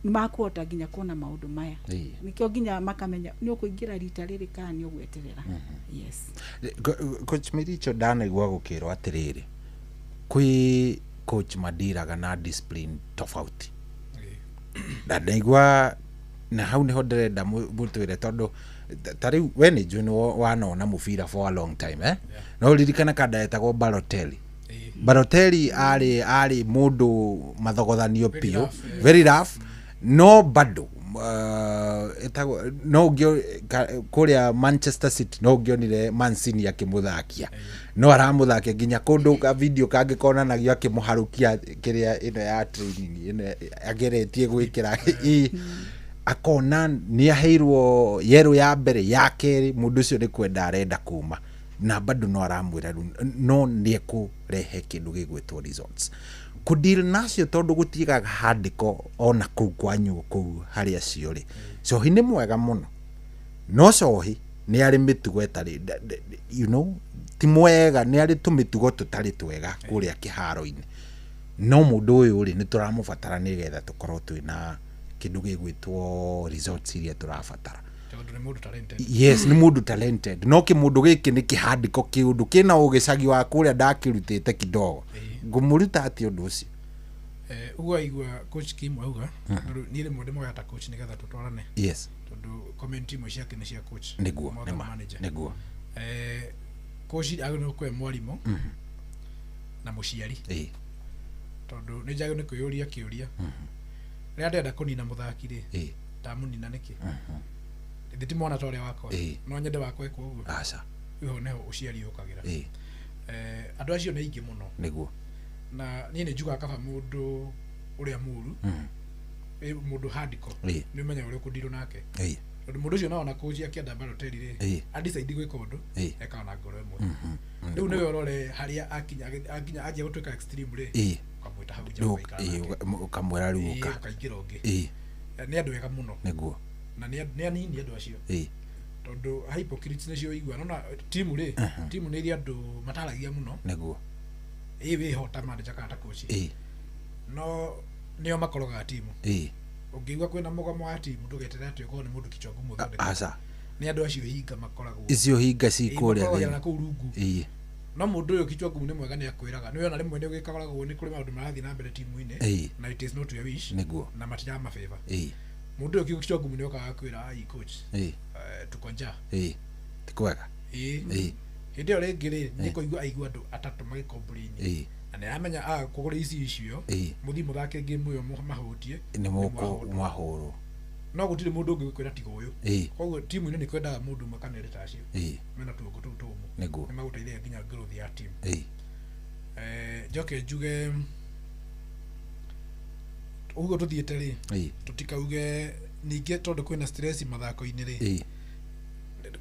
nĩmakũhota nginya kuona maũndũ maya. Nĩkĩo nginya makamenya nĩ ũkũingĩra rita rĩrĩ kana nĩ ũgweterera. Yes. Coach Miricho, ndanaigua gũkĩrwo atĩrĩrĩ, kwĩ coach mandiraga na discipline tofauti, na ndaigua na hau niho ndĩrenda mũtwĩre, tondũ ta rĩu we nĩ njũĩ nĩ wanona mũbira for a long time, eh? No ririkana kanda etagwo Balotelli. Balotelli arĩ mũndũ mathogothanio biũ, very rough, no bado ĩtagwo no ũngĩ kũrĩa Manchester City no ũngĩonire Mancini akĩmũthakia, no aramũthakia nginya kũndũ ka video kangĩ konanagio akĩmũharũkia kĩrĩa ĩno ya training ĩno ageretie gwĩkĩra akona nĩ aheirwo yerũ ya mbere, ya kerĩ, mũndũ ũcio nĩ kwenda arenda kuma, na bado no aramwĩra rĩu no nĩ ekũrehe kĩndũ gĩgwĩtwo results kũdeal nacio, tondũ gũtigaga handĩko ona kũu kwanyu kũu harĩa acio rĩ. Cohi nĩ mwega mũno, no cohi nĩ arĩ mĩtugo ĩtarĩ ti mwega, nĩ arĩ tũmĩtugo tũtarĩ twega kũrĩa kĩharo-inĩ, no mũndũ ũyũ rĩ, nĩ tũramũbatara nĩgetha tũkorwo twĩna kĩndũ gĩgwĩtwo results iria tũrabatara. Tondũ nĩ mũndũ talented. Yes, nĩ mũndũ talented, no kĩmũndũ gĩkĩ nĩ kĩhandĩko kĩũndũ kĩna ũgĩcagi wa kũrĩa ndakĩrutĩte kidogo, ngũmũruta atĩ ũndũ ũcio. Ũguo aigua coach Kim auga, tondũ niĩ rĩmwe ndĩmoyaga ta coach nĩgetha tũtwarane, tondũ comment imwe ciake nĩ cia coach more than nĩma manager. Coach agĩrĩirwo kũhe mwarimũ na mũciari, tondũ nĩ njagĩrĩirwo nĩ kwĩyũria kĩũria, rĩrĩa ndĩrenda kũnina mũthaki rĩ, ndamũnina nĩkĩ? Ndĩ ti mwana ta ũrĩa wakwa? No nyende wakwa ekwo ũguo? Aca. Rĩu hau nĩho ũciari ũkagĩra. Andũ acio nĩ aingĩ mũno, na niĩ nĩ njugaga kaba mũndũ ũrĩa mũru, mũndũ hardcore, nĩ ũmenyaga ũrĩa ũkũndirwo nake, tondũ mũndũ ũcio no ona coach akĩenda Balotelli rĩ, adecide gwĩka ũndũ, ekaga na ngoro ĩmwe. Rĩu nĩwe ũrore harĩa akinya, akinya anjia gũtuĩka extreme rĩ, ũkamwĩta hau nja, Rĩu ũgaikara nake. ũkamwĩra rĩu ũka. Ũkaingĩra ũngĩ. Nĩ andũ ega mũno, na nĩ anini andũ acio, tondũ hypocrites nĩcio ũigua nona timu rĩ, timu nĩ iria andũ mataragia mũno. Ĩ wĩho ta manager kana ta coach, no nĩo makorogaga timu. Ũngĩigua kwĩna mũgomo wa timu, ndũgeterere atĩ ũkorwo nĩ mũndũ kichwa ngumu ũthondeke. Aca. Nĩ andũ acio hinga makoragwo Icio hinga ci kũrĩa makoragwo thĩinĩ. na kũu rungu. No mũndũ ũyũ kichwa ngumu nĩ mwega, nĩ akwĩraga nĩ wona rĩmwe nĩ ũgĩkoragwo nĩ kũrĩ maũndũ marathiĩ na mbere timu-inĩ na it is not your wish na matiramabĩba. Mũndũ ũyũ kichwa ngumu nĩ okaga kwĩra, "Ai coach, tuko njaa." Ti kwega. Hĩndĩ ĩyo rĩngĩ rĩ, nĩ kũigua aigua andũ atatũ magĩkomplain, na nĩ aramenya kũgũra ici icio, mũthiĩ mũthake game ĩyo mahũtie. Nĩ mũkũ mwahũrwo. No gũtirĩ mũndũ ũngĩ gũkwĩra tiga ũyũ. Koguo timu-inĩ nĩ kwendaga mũndũ ũmwe kana erĩ ta acio mena tuongo tũu tũmũ, nĩ magũteithagia nginya growth ya team. Njoke njuge ũguo tũthiĩte rĩ, tũtikauge ningĩ tondũ kwĩna stress mathako-inĩ rĩ,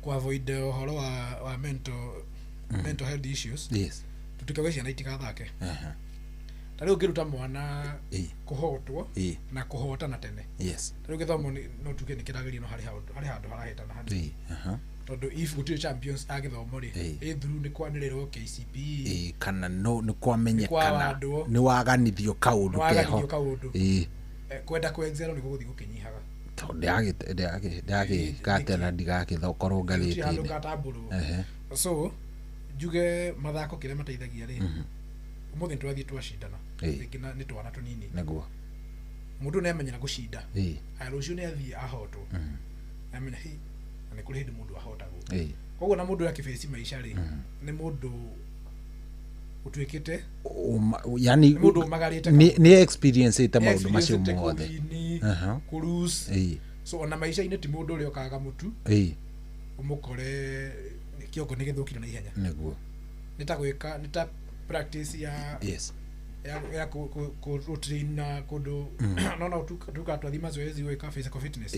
ku avoid ũhoro wa mental health issues, tũtikauge ciana itigathake. Ta rĩu ũngĩruta mwana kũhotwo na kũhotana tene, ta rĩu gĩthomo no tuge nĩ kĩragĩrio, no harĩ handũ harahĩtana hanini, tondũ if gũtirĩ champions a gĩthomo rĩ, ĩ through nĩ kwanĩrĩrwo KCPE, Kana no nĩ kwamenyekana, kwawandwo. Nĩ waganithio kaũndũ Nĩ waganithio keho. kaũndũ. Kwenda kũ excel nĩ gũgũthiĩ gũkĩnyihaga. Tondũ ndĩragĩgatena ndigagĩkorwo Gũtirĩ handũ ngathĩti-inĩ. ngatambũrwo. So njuge mathako kĩrĩa mateithagia rĩ, ũmũthĩ nĩ twathiĩ twacindana, rĩngĩ nĩ twana tũnini, mũndũ nĩ amenyera gũcinda. Aya, rũciũ nĩ athiĩ ahotwo, amenya hi na nĩ kũrĩ hĩndĩ mũndũ ahotagwo. Koguo na mũndũ ũyũ akĩbĩci maica rĩ, nĩ mũndũ ũtuĩkĩte Yani nĩ mũndũ ũmagarĩte. Nĩ experience ĩte maũndũ macio Nĩ mothe. kũwini, kũ-lose. So ona maica-inĩ ti mũndũ ũrĩa ũkaga mũtu ũmũkore kĩongo nĩ gĩthũkire na ihenya. Nĩ ta gwĩka, nĩ ta practice ya ya kũ train na kũndũ. No tuka twathiĩ mazoezi gwĩka physical fitness,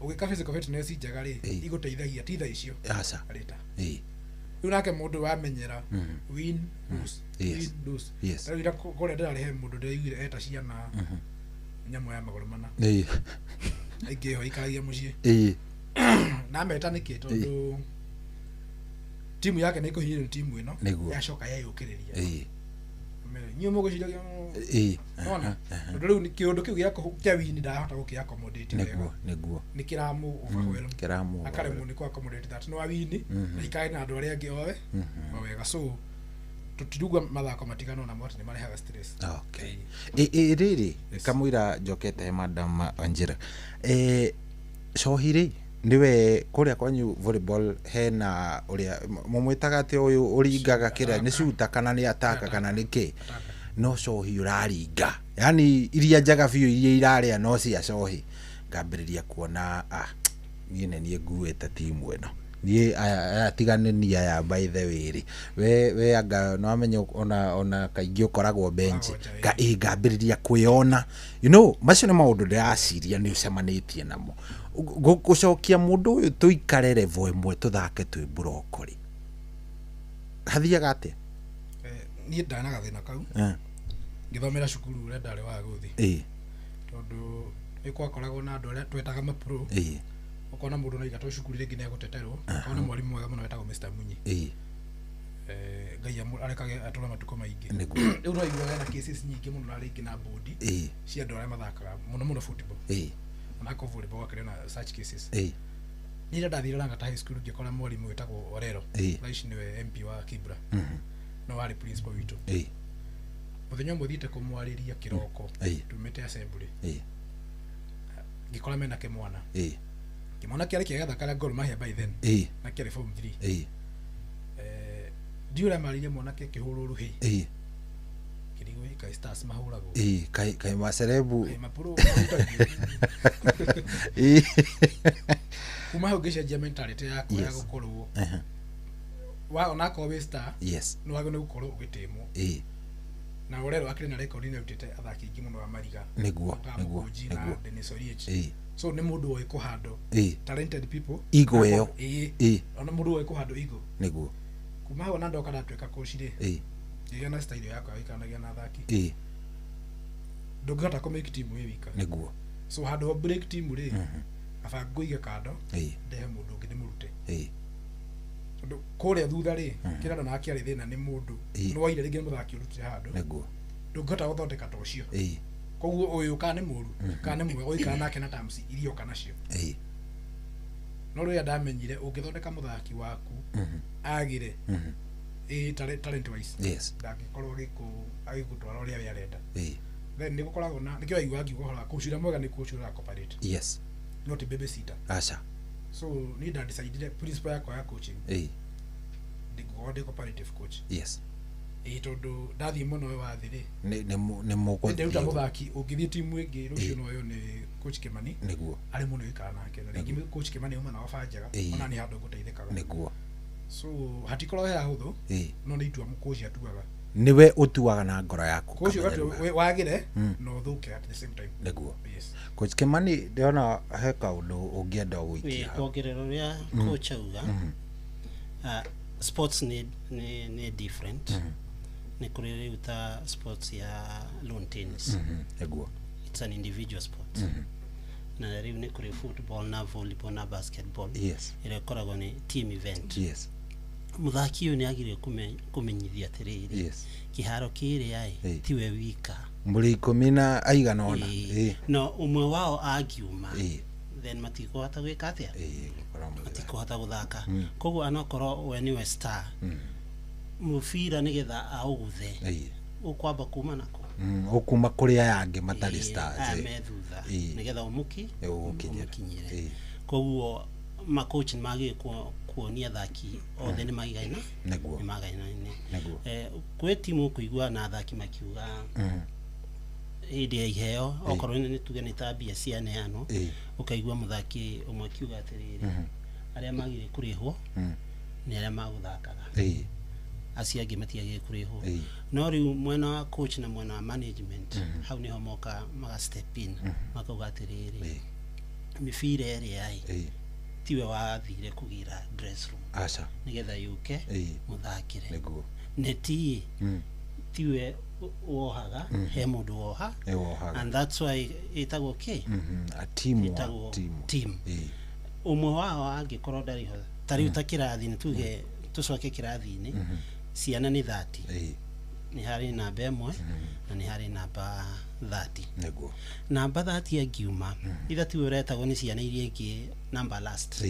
ũgĩka physical fitness njega rĩ, igũteithagia ti thaa icio Aca. rĩta. Rĩu Rĩu nake mũndũ wamenyera win lose, win lose. Rĩu ira kũrĩa ndĩrarĩ he mũndũ ndĩraiguire eta ciana nyamũ ya magũrũ mana. Aingĩ ho ikaragia mũciĩ. Na meta nĩkĩ? Tondũ timu yake nĩ ĩkũhinyĩrĩrio timu ĩno. Yacoka yeyũkĩrĩria. Inyuĩ mũgũciragia nona tondũ rĩu kĩũndũ kĩu gĩa kĩa win ndahota gũkĩ accommodate wega. Nĩguo. Nĩ kĩramũ overwhelm. Kĩramũ akaremwo nĩ kũ accommodate that no awini na ikare na andũ arĩa angĩ oe o wega. So tũtirugua mathako matigano namo atĩ nĩ marehaga stress. Okay. Ĩ rĩrĩ kamũira njokete he Madam Wanjira, cohi rĩ, nĩwe kũrĩa kwanyu volleyball hena ũrĩa mũmwĩtaga atĩ ũyũ ũringaga kĩrĩa nĩ cuta kana nĩ ataka kana nĩ kĩ, no cohi ũraringa, yani iria njega biũ iria irarĩa no cia cohi. Ngambĩrĩria kuona niĩ nĩ niĩ nguĩte timu ĩno, niĩ aya tigane ni aya. By the way rĩ, we anga no wamenya ona kaingĩ ũkoragwo bench. Ngambĩrĩria kwĩona, macio nĩ maũndũ ndĩraciria nĩ ũcemanĩtie namo. Gũcokia mũndũ ũyũ tũikare level ĩmwe tũthake twĩ buroko rĩ, hathiaga atĩa? Niĩ ndarĩ na gathĩna kau ngĩthomera cukuru ũrĩa ndarĩ wa gũthi, tondũ nĩ gwakoragwo na andũ arĩa twetaga mapro. Ũkona mũndũ no aigatwo cukuru rĩngĩ nĩ egũteterwo. Ũkona mwarimũ mwega mũno wetagwo Mr. Munyi. Ngai arekage atũre matukũ maingĩ. Rĩu twaiguaga ena cases nyingĩ mũno na rĩngĩ na bodi cia andũ arĩa mathakaga mũno mũno football, onakorwo volleyball wakĩrĩ na such cases. Niĩ rĩrĩa ndathire Lang'ata High School, ngĩkora mwarimũ wĩtagwo Orero. Thaa ici nĩwe MP wa Kibra, no warĩ principal witũ. Mũthenya ũmwe thiĩte kũmwarĩria kĩroko, tumĩte assembly, ngĩkora mena kĩmwana. Kĩmwana kĩarĩ kĩega thakara Gor Mahia by then, na kĩarĩ form 3. Ndiũ ũrĩa marĩire mwanake kĩhũrwo rũhĩ, kĩrigwo kaĩ stars mahũragwo. Kaĩ macerebu. Kaĩ mapro mahutagio. Kuma hau ngĩcenjia mentality yakwa ya gũkorwo wa onakorwo wĩ star, nĩ wagĩrĩirwo nĩ gũkorwo ũgĩtĩmwo. Na Orero akĩrĩ na record nĩ arutĩte athaki aingĩ mũno a mariga. Ta Mũkũnji na Dennis Oliech. So nĩ mũndũ ũĩ kũhandle talented people. Ego ĩyo. Ona mũndũ ũĩ kũhandle ego. Kuma hau ona ndoka ndatuĩka coach rĩ, ngĩgĩa na style yakwa ya gũikaranagia na athaki. Ndũngĩhota kũ make team wĩ wika. So handũ ho break team rĩ, kaba ngũige kando, ndehe mũndũ ũngĩ ndĩmũrute, tondũ kũrĩa thutha rĩ, kĩrĩa ndonaga kĩarĩ thĩna nĩ mũndũ nĩ waire rĩngĩ nĩ mũthaki ũrutire handũ, ndũngĩhota gũthondeka ta ũcio. Koguo ũyũ kana nĩ mũru kana nĩ mwega, ũikara nake na terms iria ũka nacio. No rĩrĩa ndamenyire ũngĩthondeka mũthaki waku agĩre talent wise, ndangĩkorwo agĩgũtwara ũrĩa we arenda. Then nĩ gũkoragwo na nĩkĩo waigua ngiuga ũhoro wa coach ũrĩa mwega nĩ coach ũrĩa cooperate, not babysitter. Aca. So niĩ ndadecidire principle yakwa ya coaching, ndingũkorwo ndĩ cooperative coach. Tondũ ndathiĩ mũno we wathĩ rĩ, Nĩ mũgũthiĩ. Nderuta mũthaki ũngĩthiĩ timu ĩngĩ rũciũ, no yo nĩ coach Kimani arĩ mũndũ ũikara nake, na rĩngĩ coach Kimani auma na oba njega, ona nĩ handũ ngũteithĩkaga. So hatikorwo he hahũthũ, no nĩ itua coach atuaga. Nĩwe ũtuaga na ngoro yaku. Coach Kamenya ũgatua rĩu. wagĩre na ũthũke at the same time. Yes. Coach Kimani, ndĩrona he kaũndũ ũngĩenda gũikia hau. Kuongerera ũrĩa coach auga, sports nĩ different. Nĩ kũrĩ rĩu ta sports ya lawn tennis. It's an individual sport. Na rĩu nĩ kũrĩ football na volleyball na basketball, ĩrĩa ĩkoragwo nĩ team event. Mũthaki ũyũ nĩ agĩrĩire kũmenyithia atĩrĩrĩ, kĩharo kĩrĩa ĩ, tiwe wika. Mũrĩ 10 na aigana ũna. No ũmwe wao angiuma, then matikũhota gwĩka atĩa? Gũkorwo mũgĩthaka. Matikũhota gũthaka. Koguo anakorwo we nĩwe star, mũbira nĩgetha aũguthe, ũkwamba kuma nako. Ũkuma kũrĩ aya angĩ matarĩ stars. Aya me thutha, nĩgetha ũmũki Ũgũkinyĩra. Ũmũkinyĩre. Koguo macoach nĩ magĩrĩire kuonia athaki othe nĩ maigaina, nĩ magainaine. Kwĩ timu ũkũigua na athaki makiuga hĩndĩ ya iheo, okorwo nĩ tuge nĩ ta mbia cianeanwo, ũkaigua mũthaki ũmwe akiuga atĩrĩrĩ, arĩa magĩrĩire kũrĩhwo nĩ arĩa magũthakaga, acio angĩ matiagĩrĩire kũrĩhwo. No rĩu mwena wa coach na mwena wa management, hau nĩho moka maga step in, makauga atĩrĩrĩ, mĩbira ĩrĩa ĩ, Tiwe wathire kũgĩra dress room aca nĩgetha yũke mũthakĩre. Nĩguo. Neti tiwe wohaga, he mũndũ woha. Nĩ wohaga. And that's why ĩtagwo kĩ? A team ĩtagwo team. Ũmwe wao angĩkorwo ndarĩ ho, ta rĩu ta kĩrathi, nĩ tuge tũcoke kĩrathi-inĩ, ciana nĩ 30, nĩ harĩ namba 1 na nĩ harĩ namba 30. Nĩguo. Namba 30 angiuma, itha tiwe ũretagwo nĩ ciana iria ingĩ namba last.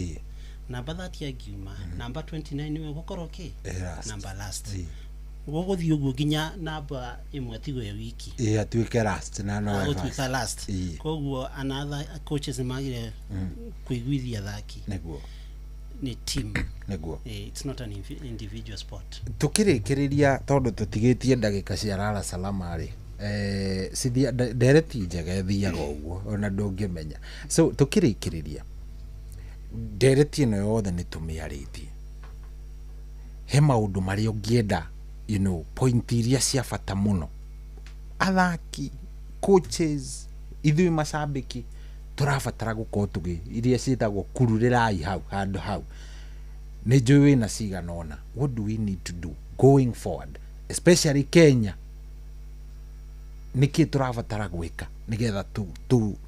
Namba 30 angiuma, namba 29 nĩwe ũgũkorwo kĩ? Namba last. Gũgũthiĩ ũguo nginya namba 1 tigwo wiki. Atuĩke last na no gũtuĩka last. Koguo another coaches nĩmagire kũiguithia athaki. Nĩguo. Ni team. Nĩguo. It's not an individual sport. Tukĩrĩkĩrĩria tondũ tũtigĩtie ndagĩka cia Lala Salama rĩ, cithia ndereti njega ĩthiaga ũguo ona ndũngĩmenya. So tukĩrĩkĩrĩria ndereti ĩno yothe nĩ tũmĩarĩtie, he maũndũ marĩa ũngĩenda, you know, point iria cia bata mũno athaki, coaches, ithuĩ macambĩki tũrabatara gũkorwo tũgĩ iria ciĩtagwo kururĩrai hau handũ hau nĩ njũĩ wĩna cigana ũna. What do we need to do going forward, especially Kenya? Nĩkĩ tũrabatara gwĩka nĩgetha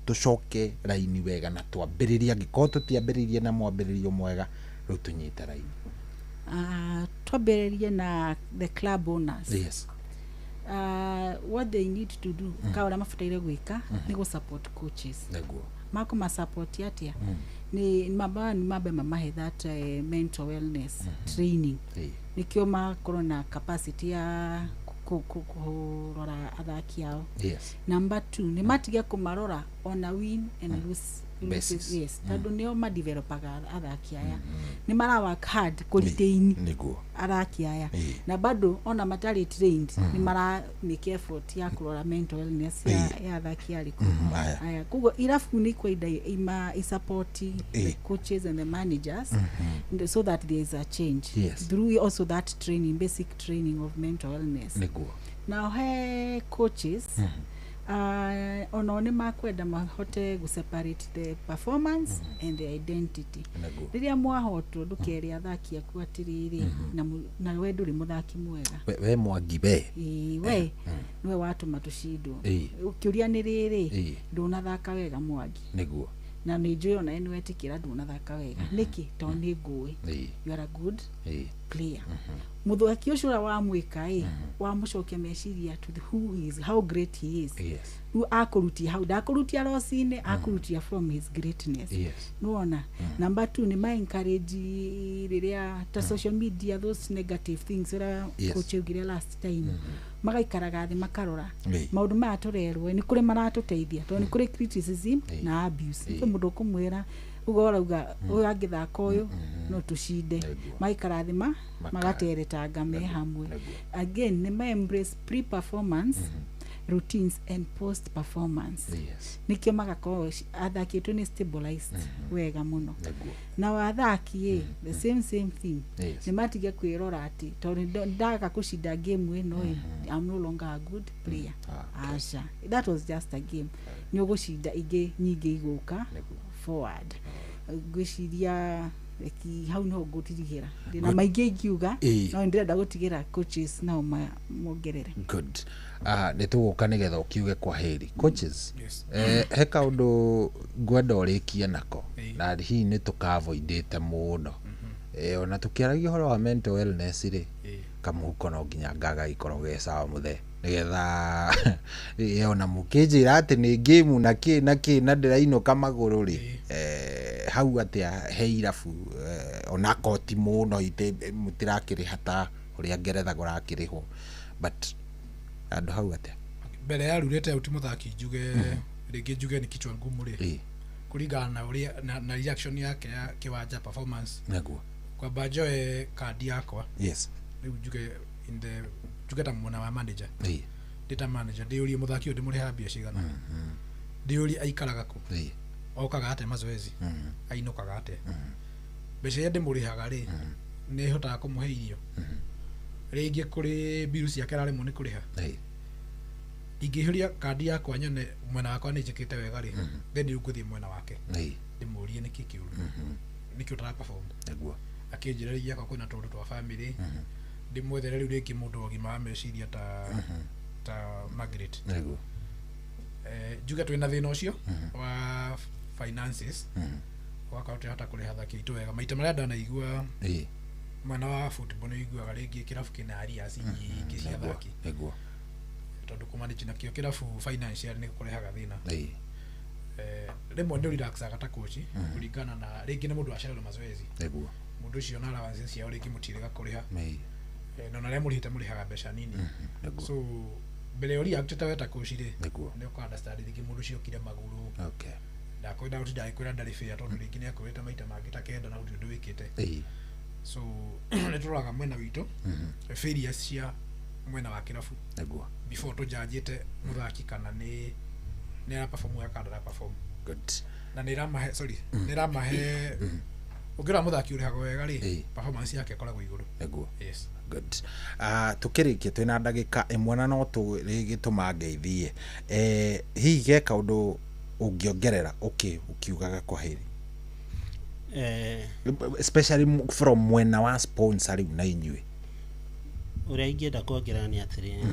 tũcoke raini wega na twambĩrĩrie, angĩkorwo tũtiambĩrĩirie na mwambĩrĩrio mwega, rĩu tũnyite raini? Twambĩrĩrie na the club owners. Yes. What they need to do, ka ũrĩa mabataire gwĩka nĩ gũ support coaches. Nĩguo. Makũma support atĩa? Nĩ mambe mamahe that mental wellness training, nĩkĩo makorwo na capacity ya kũrora athaki ao. Yes. Number 2, nĩ matige kũmarora on a win and lose basis. Yes, tondũ nĩo madevelopaga athaki aya, nĩ mara work hard kũ retain nĩguo athaki aya, na bado ona matarĩ trained nĩ mara make effort ya kũrora mental wellness ya athaki arĩkũ aya. Koguo irabu nĩ kwenda ima support the coaches and the managers so that there is a change. Yes. Through also that training, basic training of mental wellness. Nĩguo. Now he coaches ono nĩ makwenda mahote gũ separate the performance and the identity. Rĩrĩa mwahotwo ndũkere athaki aku atĩrĩrĩ, na we ndũrĩ mũthaki mwega, we Mwangi we we nĩwe watũma tũcindwo. Kĩũria nĩ rĩrĩ, ndũnathaka wega Mwangi. Nĩguo. Na nĩ njũĩ ona nĩ wetĩkĩra ndũnathaka wega. Nĩkĩ? Tondũ nĩ ngũĩ. You are a good player. Mũthaki ũcio ũrĩa wamwĩka wamũcokia meciria to the who he is, how great he is. Yes. Rĩu akũrutia hau, ndakũrutia loss-inĩ, akũrutia from his greatness. Yes. Nĩwona? Number 2, nĩ ma encourage rĩrĩa ta social media, those negative things ũrĩa coach augire last time, magaikaraga thĩ makarora maũndũ maya tũrerwo nĩ kũrĩ maratũteithia, tondũ nĩ kũrĩ criticism na abuse. Kwĩ mũndũ ũkũmwĩra ugo ũrauga ũyũ angĩthaka ũyũ no tũcinde, magaikara thĩ magateretanga me hamwe. Again, nĩ ma embrace pre-performance routines and post performance. Yes. Nĩkĩo magakorwo athaki aitũ nĩ stabilized wega mũno. Na athaki the same thing. Yes. Nĩ matige kwĩrora atĩ tondũ ndaga kũcinda game ĩno, I'm no longer a good player. Aca, that was just a game. Nĩ ũgũcinda ingĩ nyingĩ igũka forward. Ngwĩciria eki hau niho ngũtirigĩra, ndĩna maingĩ ingiuga, no ndĩrenda gũtigĩra coaches nao mongerere. Good. Nĩ tũgũka nĩgetha ũkiuge kwa heri coaches. Yes. He kaũndũ ngwenda ũrĩkie nako na hihi nĩ tũkavoidĩte mũno, ona tũkĩaragia ũhoro wa mental wellness rĩ, kamũhuko no nginya ngagagĩkorwo ge sawa mũthee, nĩgetha ona mũkĩnjĩra atĩ nĩ game na kĩ na kĩ na ndĩrainũka magũrũ rĩ, hau atĩa he irabu ona koti mũno mũtirakĩrĩha ta ũrĩa Ngeretha kũrakĩrĩhwo, but andũ hau atĩa mbere ya rurete uti muthaki njuge rĩngĩ njuge nĩ kichwa ngumu rĩ, kũringana na ũrĩa na reaction yake ya kiwanja performance. Nĩguo. Kwamba njoe kandi yakwa. Yes. Rĩu njuge in the njuge ta mwena wa manager. Ndĩ ta manager ndĩũrie mũthaki ũyũ ndĩmũrĩhaga mbia cigana, ndĩũrie aikaraga kũ, okaga atĩa mazoezi, ainũkaga atĩa, mbeca iria ndĩmũrĩhaga rĩ nĩ hotaga kũmũhe irio, rĩngĩ kũrĩ biru ciake araremwo nĩ kũrĩha. Ingĩihũria kandi yakwa nyone mwena wakwa nĩ njĩkĩte wega rĩ, then rĩu ngũthiĩ mwena wake ndĩmũrie nĩkĩ kĩũru. Nĩkĩ ũtara perform? Nĩguo. Akĩnjĩra rĩngĩ akwa kwĩna tũũndũ twa family, ndĩmwethere rĩu rĩngĩ mũndũ wa ũgima wa meciria ta Margaret. Njuge twĩna thĩna ũcio wa finances, ũgakorwo tũrahota kũrĩha athaki aitũ wega. Maita marĩa ndanaigua mwena wa football, nĩ ũiguaga rĩngĩ kĩrabu kĩna arrears nyingĩ cia athaki, tondũ kũmanage nakĩo kĩrabu financial nĩ kũrehaga thĩna. Rĩmwe nĩ ũrelaxaga ta coach, kũringana na rĩngĩ nĩ mũndũ wacererwo mazoezi, mũndũ ũcio na allowances ciao rĩngĩ mũtirĩga kũrĩha. Na ona arĩa mũrĩhĩte mũrĩhaga mbeca nini. So mbere ya ũreactĩte we ta coach rĩ, nĩ ũkũ understand rĩngĩ mũndũ ũcio okire magũrũ, ndakwenda gũtinda agĩkwĩra ndarĩ fair, tondũ rĩngĩ nĩ akwĩrĩte maita mangĩ ta 9 na gũtirĩ ũndũ wĩkĩte. So nĩ tũroraga mwena witũ, failures cia mwena wa kĩrabu before tũjanjĩte mũthaki kana nĩ ara perform wega kana ndara perform. Na nĩ ĩramahe, sorry, nĩ ĩramahe, ũngĩrora mũthaki ũrĩhagwo wega rĩ, performance yake ĩkoragwo igũrũ. Yes. Good. Tukĩrĩkia twĩna ndagĩka 1 na no tũrĩgĩtũma ngeithie, hihi ge kaũndũ ũngĩongerera ũkiugaga kwa heri, especially from mwena wa sponsor rĩu na inyuĩ? Ũrĩa ingĩenda kuongerera nĩ atĩrĩ,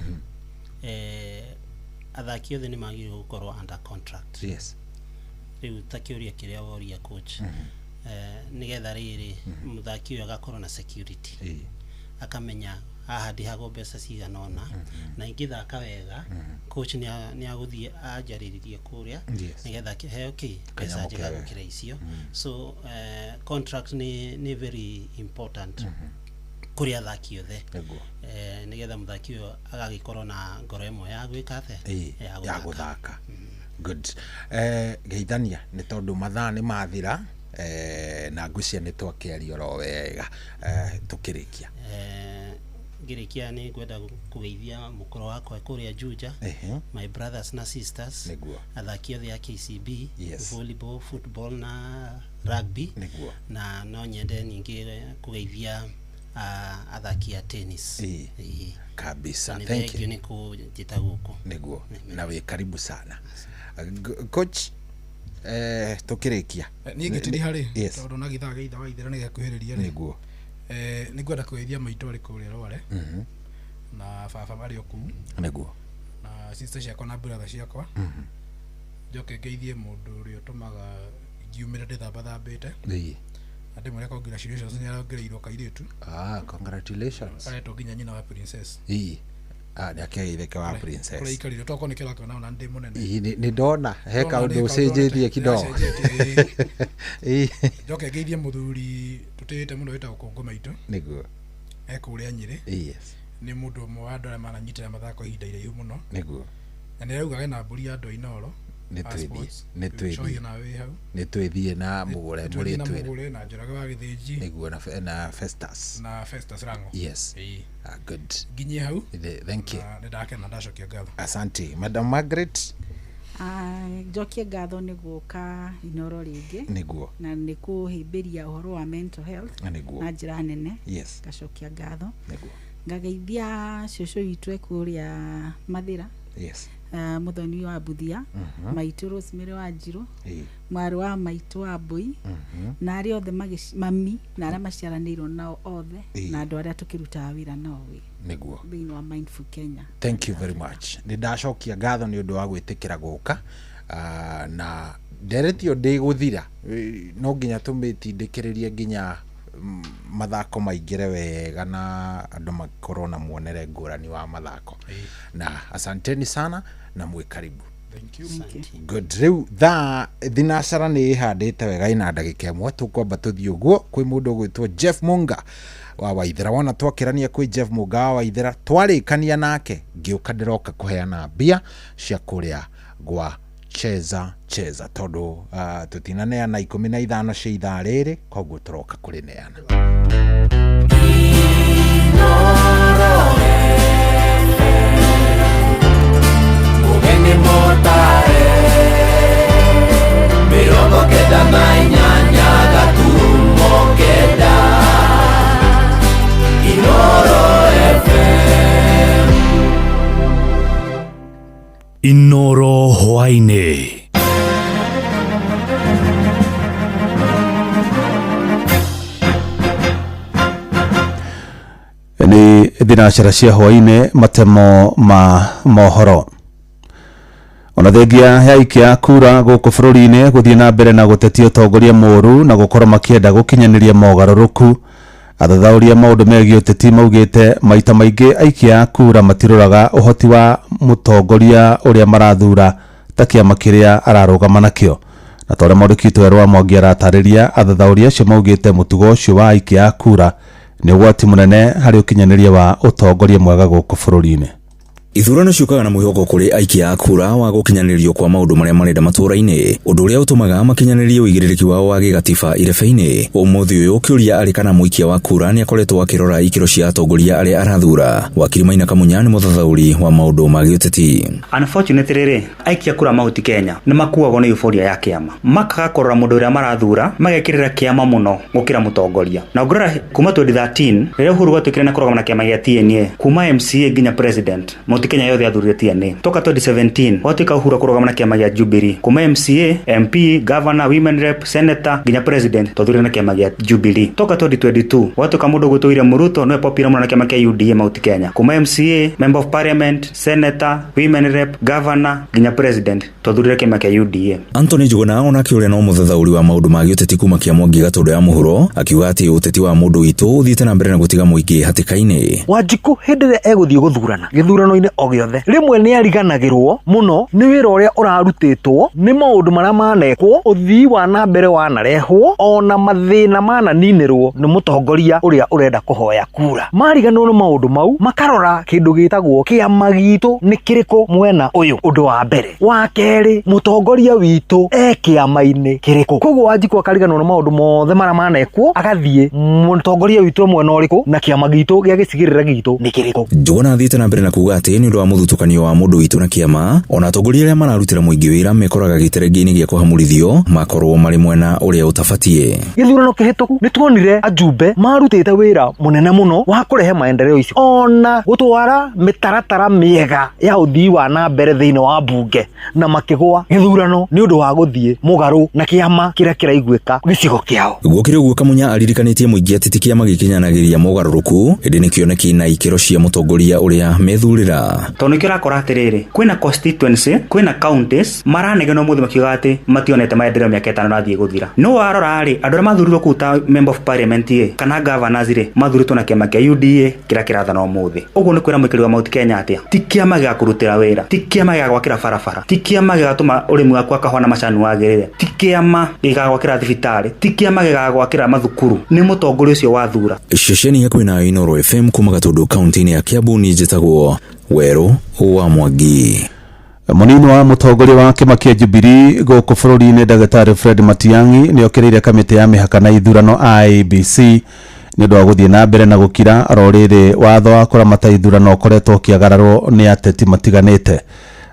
athaki othe nĩ magĩrĩirwo gũkorwo under contract. Rĩu ta kĩũria kĩrĩa woria coach, nĩgetha rĩrĩ mũthaki ũyũ agakorwo na security, akamenya haha ndĩhagwo mbeca cigana ũna, na ingĩthaka wega coach nĩ agũthiĩ anjarĩrĩrie kũrĩa nĩgetha heo kĩ mbeca Kanyamũ njega kega. gũkĩra icio. So contract nĩ very important kũrĩ athaki othe, nĩgetha mũthaki ũyũ agagĩkorwo na ngoro ĩmwe ya gwĩka atĩa? Ya Ya gũthaka. Gũthaka. Good. Geithania nĩ tondũ mathaa nĩ mathira, na ngwĩciria nĩ twakĩaria oro wega. Tũkĩrĩkia, Ngĩrĩkia nĩ ngwenda kũgeithia mũkũrũ wakwa kũrĩa Juja, my brothers na sisters, athaki othe a KCB, volleyball, football na rugby, na no nyende ningĩ kũgeithia athaki a tennis. Kabisa. Nĩ Thank you. thank you nĩ kũnjĩta gũkũ. Nĩguo, na wĩ karibu sana. Coach, tũkĩrĩkia. Niĩ ngĩtiriha rĩ, tondũ na gĩthaa gĩa ithaa wa ithera nĩ gĩakuhĩrĩria rĩ, nĩ ngwenda kũgeithia maitũ arĩ kũrĩa Rware, na baba arĩ o kũu, na sister ciakwa na brother ciakwa. Njoke ngeithie mũndũ ũrĩa ũtũmaga ngiumĩre ndĩthambathambĩte, na ndĩmwĩre congratulations, nĩ arongereirwo kairĩtu. Ah, congratulations. Karetwo nginya nyina wa princess. Ah, nĩ akĩgeithĩke wa princess. Kũrĩa ikarire tokorwo nĩ kĩrakĩona ona ndĩ mũnene. Nĩ ndona he Ndona kaũndũ nĩ kaũndũ ũcenjetie kidogo. nĩacenjetie, ĩĩ. Njoke ngeithie mũthuri tũtĩĩte mũno wĩtagwo Kũngũ Maitũ, e kũrĩa Nyĩrĩ. Nĩ mũndũ ũmwe wa andũ arĩa mananyitĩra mathako ihinda iraihu mũno, na nĩ araugaga ena mbũri ya andũ a Inooro Nĩ a twĩthiĩ sports. nĩ twĩthiĩ. Cohia nawe wĩ hau. Nĩ twĩthiĩ na mũgũre. Nĩ twĩthiĩ na Mũrĩtwĩre. Mũgũre na Njoroge wa Gĩthĩnji. Nĩguo, na Festus. Na Festus Rango. Yes. Ah, good. Nginyie hau. Thank you. Na nĩ ndakena, ndacokia ngatho. Asante. Madam Margaret. Ah, njokie ngatho nĩ gũka Inoro rĩngĩ na nĩ kũhĩmbĩria ũhoro wa mental health na njĩra nene. Ngacokia ngatho, ngageithia cũcũ witũ e kũrĩa Mathĩra, mũthoni wa Mbuthia, maitũ Rosemary wa Njirũ, mwarĩ wa maitũ wa Mbũi, na arĩa othe mami na arĩa maciaranĩirwo nao othe, na andũ arĩa tũkĩrutaga wĩra nao thĩinĩ wa Mindful Kenya. Thank you very much. Nĩ ndacokia ngatho nĩ ũndũ wa gwĩtĩkĩra gũka. Na nderetio ndĩgũthira. No nginya tũmĩtindĩkĩrĩrie nginya mathako maingĩre wega na andũ makorwo na muonere ngũrani wa mathako. Na asanteni sana na mwĩ karibu. Thank you. Good. Rĩu thaa thinacara nĩ ĩhandĩte wega, ina ndagĩka 1, tũkwamba tũthiĩ ũguo kwĩ mũndũ ũgwĩtwo Jeff Munga wa Waithera. Wona twakĩrania kwĩ Jeff Munga wa Waithera, twarĩkania nake ngĩũka ndĩroka kũheana mbia cia kũrĩa gwa Cheza Cheza, tondũ tũtinaneana 15 cia ithaa rĩrĩ, koguo tũroka kũrĩneana. Mũgeni mũtare 98.9 Inoro FM. Inoro hwainĩ. Thinacara cia hwainĩ, matemo ma mohoro. Ona thengia ya aikia kura gũkũ bũrũri-inĩ gũthiĩ na mbere na gũtetia ũtongoria mũũru na gũkorwo makĩenda gũkinyanĩria mogarũrũku, athathaũri a maũndũ megiĩ ũteti maugĩte maita maingĩ aikia a kura matiroraga ũhoti wa mũtongoria ũrĩa marathura ta kĩama kĩrĩa ararũgama nakĩo. Na ta ũrĩa mwandĩki witũ Werũ wa Mwangi aratarĩria, athathaũri acio maugĩte mũtugo ũcio wa aikia a kura nĩ ũgwati mũnene harĩ ũkinyanĩria wa ũtongoria mwega gũkũ bũrũri-inĩ. Ithurano ciũkaga na mwĩhoko kũrĩ aikia a kura wa gũkinyanĩrio kwa maũndũ marĩa marenda matũũra-inĩ, ũndũ ũrĩa ũtũmaga makinyanĩrie ũigĩrĩrĩki wao wa gĩgatiba irebe-inĩ. Ũmũthĩ ũyũ kĩũria arĩ kana mũikia wa kura nĩ akoretwo akĩrora ikĩro cia atongoria arĩa arathura. Wakiri Maina Kamunya nĩ mũthathaũri wa maũndũ ma gĩũteti. Unfortunately rĩ, aikia kura Mount Kenya nĩ makuagwo nĩ euphoria ya kĩama, makaga kũrora mũndũ ũrĩa marathura, magekĩrĩra kĩama mũno gũkĩra mũtongoria. Na ũngĩrora kuma 2013 rĩrĩa Uhuru gwatuĩkire na kũrũgama na kĩama gĩa TNA, kuma MCA nginya president, Mount Kenya yothe yathurire TNA. Toka 2017 gwatuĩka Uhuru kũrũgama na kĩama gĩa Jubilee, kuma MCA, MP, governor, women rep, senator nginya president twathurire na kĩama gĩa Jubilee. Toka 2022 gwatuĩka mũndũ ũgwĩtwo William Ruto nĩwe popular mũno na kĩama kĩa UDA Mount Kenya, kuma MCA, member of parliament, senator, women rep, governor nginya president twathurire kĩama kĩa UDA. Anthony Njuguna onake ũrĩa no mũthathaũri wa maũndũ ma gĩũteti kuma kĩa Mwangi Gatũndũ ya mũhuro akiuga atĩ ũteti wa mũndũ witũ ũthiĩte na mbere na gũtiga mũingĩ hatĩka-inĩ. Wanjikũ hĩndĩ ĩrĩa egũthiĩ gũthurana gĩthurano-inĩ o gĩothe, rĩmwe nĩ ariganagĩrwo mũno nĩ wĩra ũrĩa ũrarutĩtwo, nĩ maũndũ marĩa manekwo, ũthii wa na mbere wanarehwo, ona mathĩna mananinĩrwo nĩ mũtongoria ũrĩa ũrenda kũhoya kura. Mariganĩrwo nĩ maũndũ mau, makarora kĩndũ gĩtagwo kĩama gitũ nĩ kĩrĩkũ mwena ũyũ. Ũndũ wa mbere. Wa kerĩ, mũtongoria witũ e kĩama-inĩ kĩrĩkũ. Koguo Wanjikũ akariganĩrwo nĩ maũndũ mothe marĩa manekwo, agathiĩ mũtongoria witũ mwena ũrĩkũ na kĩama gitũ gĩa gĩcigĩrĩra gitũ nĩ kĩrĩkũ. Njuguna athiĩte na mbere na kuuga atĩ nĩ ũndũ wa mũthutũkanio wa mũndũ witũ na kĩama, ona atongoria arĩa mararutĩra mũingĩ wĩra mekoraga gĩterengĩ-inĩ gĩa kũhamũrithio makorwo marĩ mwena ũrĩa ũtabatiĩ. Gĩthurano kĩhĩtũku nĩ tuonire ajumbe marutĩte wĩra mũnene mũno wa kũrehe maendeleo ici, ona gũtwara mĩtaratara mĩega ya ũthii wa na mbere thĩinĩ wa mbunge, na makĩgũa gĩthurano nĩ ũndũ wa gũthiĩ mũgarũ na kĩama kĩrĩa kĩraiguĩka gĩcigo kĩao. Gũkĩrĩ ũguo, Kamunya aririkanĩtie mũingĩ atĩ ti kĩama gĩkinyanagĩria mogarũrũku, ĩndĩ nĩ kĩoneki na ikĩro cia mũtongoria ũrĩa methurĩra. Tondũ nĩkĩo ũrakora atĩrĩrĩ, kwĩna constituency, kwĩna counties maranegenwo mũthĩ makiuga atĩ mationete maendeleo mĩaka ĩtano ĩrathiĩ gũthira. No warora rĩ, andũ arĩa mathurirwo kũu ta member of parliament ĩ kana governors rĩ, mathurirwo na kĩama kĩa UDA kĩrĩa kĩrathana ũmũthĩ. Ũguo nĩ kwĩra mũikari wa Mount Kenya atĩa, ti kĩama gĩa kũrutĩra wĩra, ti kĩama gĩa gwakĩra barabara, ti kĩama gĩgatũma ũrĩmi waku wa kahũa na macani wagĩrĩre, ti kĩama gĩgagwakĩra thibitarĩ, ti kĩama gĩgagwakĩra mathukuru, nĩ mũtongoria ũcio wathura. Ceceni hakuhĩ nayo Inooro FM kuma Gatũndũ kaunti-inĩ ya Kiambu, niĩ njĩtagwo Werũ wa Mwangi. Mũnini wa mũtongoria wa kĩama kĩa Jubilee gũkũ bũrũri-inĩ Ndagĩtarĩ Fred Matiang'i nĩ okĩrĩire kamĩtĩ ya mĩhaka na ithurano IEBC nĩ ũndũ wa gũthiĩ na mbere na gũkira oro rĩrĩ watho wa kũramata ithurano ũkoretwo ũkĩagararwo nĩ ateti matiganĩte.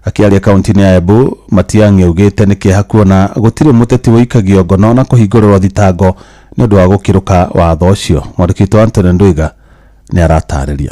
Akĩaria kaunti-inĩ ya Embu, Matiang'i augĩte nĩ kĩeha kuona gũtirĩ mũteti ũikagio ngono na kũhingũrĩrwo thitango nĩ ũndũ wa gũkĩrũka watho ũcio. Mwandĩki witũ Anthony Ndwiga nĩ aratarĩria.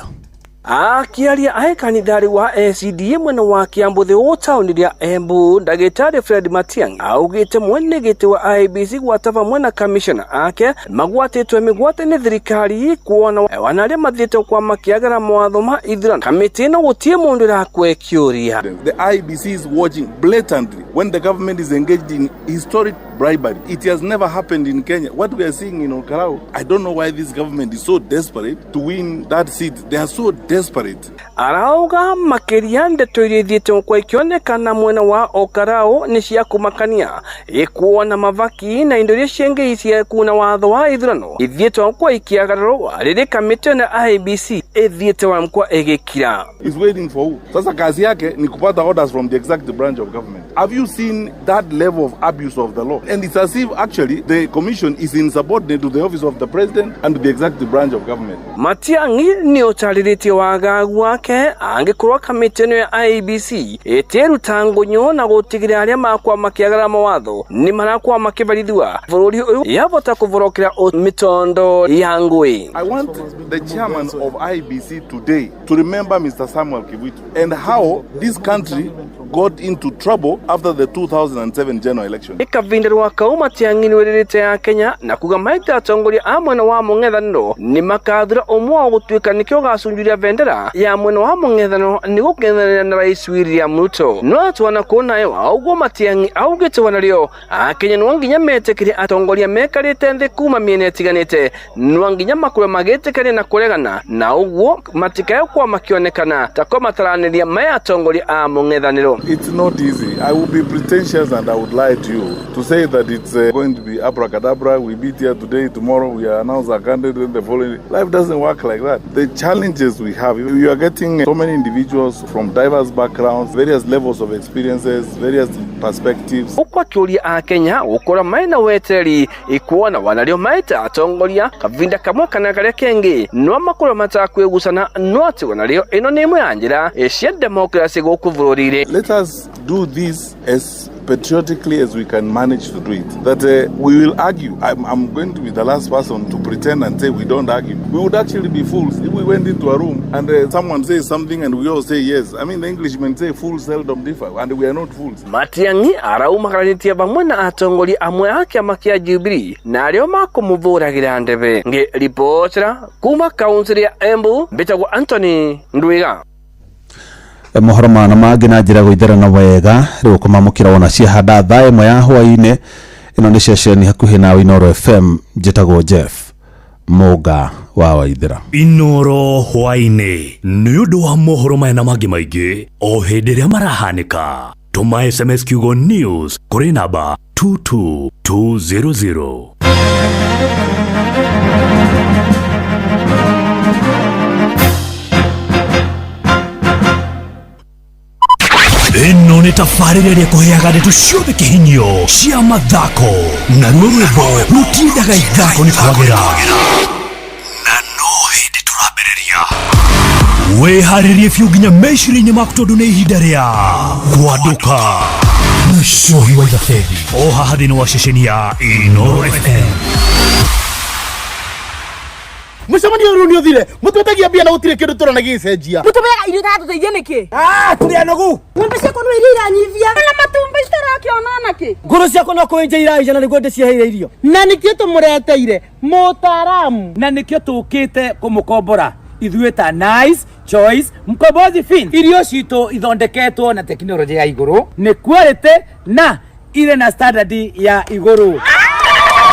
Akiaria ahe kanitharĩ wa ACDA mwena wa Kiambu thĩ taũni rĩa Embu, ndagĩtarĩ Fred Matiang'i augĩte mwene gĩtĩ wa IEBC gwata vamwe na kamishona ake magwatĩtwe mĩgwate nĩ thirikari kuona wana arĩa mathiĩte kwa makĩagara mawatho ma ithurano kamĩtĩ ĩno gũtirĩ mũndũ ĩrakue kĩũria. The IEBC is watching blatantly when the government is engaged in historic bribery. It has never happened in Kenya. What we are seeing in Ol Kalou, I don't know why this government is so desperate to win that seat. They are so desperate. Arauga makĩria ndeto iria ithiĩte kwa ikĩonekana mwena wa Ol Kalou nĩ cia kũmakania ĩkuona mavaki na indo iria ciengĩ cia kuna watho wa ithurano ithiĩte kwa ikĩagararwo rĩrĩ kamĩtĩ na IEBC ĩthiĩte wa mkwa ĩgĩkira. Is waiting for who? Sasa kazi yake ni kupata orders from the executive branch of government. Have you seen that level of abuse of the law? And it's as if actually the commission is insubordinate to the office of the president and to the executive branch of government. Matiang'i nĩ ũtarĩrĩtie wagagu wake angĩkorwo kamĩtĩ ĩno ya IEBC ĩtĩruta ngũnyũ na gũtigĩrĩra arĩa makwa makĩagara mawatho nĩ marakwa makĩbarithua bũrũri ũyũ yavota kũvorokera mĩtondo ya ngũĩ. I want the chairman of IEBC today to remember Mr. Samuel Kivuitu and how this country got into trouble after the 2007 general election. Ikavinda rwa kau Matiang'i nĩwĩrĩrĩte ya Kenya na kuga maita atongoria a mwena wa mũng'ethanĩro nĩ makathura ũmwe wao gũtuĩka nĩkĩo gacunjuria bendera ya mwena wa mũng'ethanĩro nĩ gũkeng'ethanĩra na Rais William Ruto. No twana kuona ewa ũguo Matiang'i augĩte wanarĩo Akenya no nginya metĩkĩre atongoria mekarĩte nthĩ kuma mĩena ĩtiganĩte, no nginya makorwo magĩtĩkania na kũregana na ũguo matikae kwa makĩonekana ta ko mataranĩria me atongoria a mũng'ethanĩro. It's not easy. I would be pretentious and I would lie to you to say that it's going to be abracadabra, we meet here today, tomorrow we announce our candidate, the following. Life doesn't work like that. The challenges we have, you are getting so many individuals from diverse backgrounds, various levels of experiences, various perspectives. Huku akĩũria Akenya gũkorwo mena wetereri ikuona wanarĩo maita atongoria kavinda kamwe kana karĩa kengĩ no makorwo matakwĩgucana no atĩ wanarĩo ĩno nĩ ĩmwe ya njĩra cia democracy gũkũ bũrũri-inĩ. Let us do this as patriotically as we can manage to do it. That we will argue. I'm going to be the last person to pretend and say we don't argue. We would actually be fools if we went into a room and someone says something and we all say yes. I mean, the Englishmen say fools seldom differ, and we are not fools. Matiang'i araumagaranĩtie vamwe na atongoria amwe a kĩama kĩa Jubilee na arĩa makũmũvũragĩra ndebe. Ngĩribotera kuma kaunti ya Embu, mbĩtagwo Anthony Ndwiga. Mohoro mana mangĩ na njĩra gũitherana wega rĩu kũmamũkĩra wona ciahanda thaa ĩmwe ya hwaĩ-inĩ. Ĩno nĩ ceceni hakuhĩ nawe Inooro FM. Njĩtagwo Jeff Mũnga wa Waithĩra. Inooro hwaĩ-inĩ nĩ ũndũ wa mohoro maya na mangĩ maingĩ o hĩndĩ ĩrĩa marahanĩka. Tũma SMS kiugo news kũrĩ namba 22200. Ĩno nĩ tabarĩra ĩrĩa ĩkũheaga ndeto ciothe kĩhinyio cia mathako, naruo rwĩmbo rũtindaga ithako nĩ kwagĩra, na no hĩndĩ tũrambĩrĩria. Wĩharĩrie biũ nginya meciria-inĩ maku tondũ nĩ ihinda rĩa kwandũka na Cohi wa Ithabethi o haha thĩinĩ wa ceceni ya Inooro FM. Mũcemanio ũyũ nĩ ũthire, mũtwetagia mbia na gũtirĩ kĩndũ tũrona gĩgĩcenjia. Mũtũmĩraga irio itaratũteithia nĩkĩ? Tũrĩ anogu. Ng'ombe ciakwa no iria iranyivia na matumbĩ citarakĩona nakĩ. Ngũrũ ciakwa no kũenja iraija na nĩguo ndĩciheire irio. Na nĩkĩo tũmũreteire mũtaaramu. Na nĩkĩo tũkĩte kũmũkombora ithuĩ ta Nice Choice Mkombozi Fin. Irio citũ ithondeketwo na tekinoronjĩ ya igũrũ, nĩ quality na irĩ na standard ya igũrũ.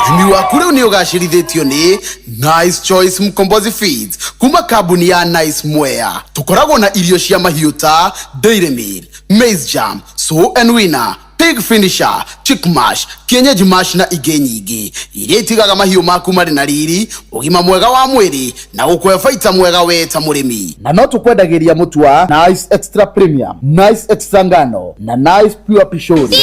Ũrĩmi waku rĩu nĩ ũgacĩrithĩtio nĩ Nice Choice Mkombozi Feeds kuma kambuni ya Nice Mwea. Tũkoragwo na irio cia mahiũ ta Dairy Meal, Maize Jam, Sow and Winner, Pig Finisher, Chick Mash, Kienyeji Mash na ingĩ nyingĩ iria itigaga mahiũ maku marĩ na riri, ũgima mwega wa mwĩrĩ na gũkũhe baita mwega we ta mũrĩmi. Na no tũkwendagĩria mũtu wa Nice Extra Premium, Nice Extra Ngano na Nice Pure Pishori.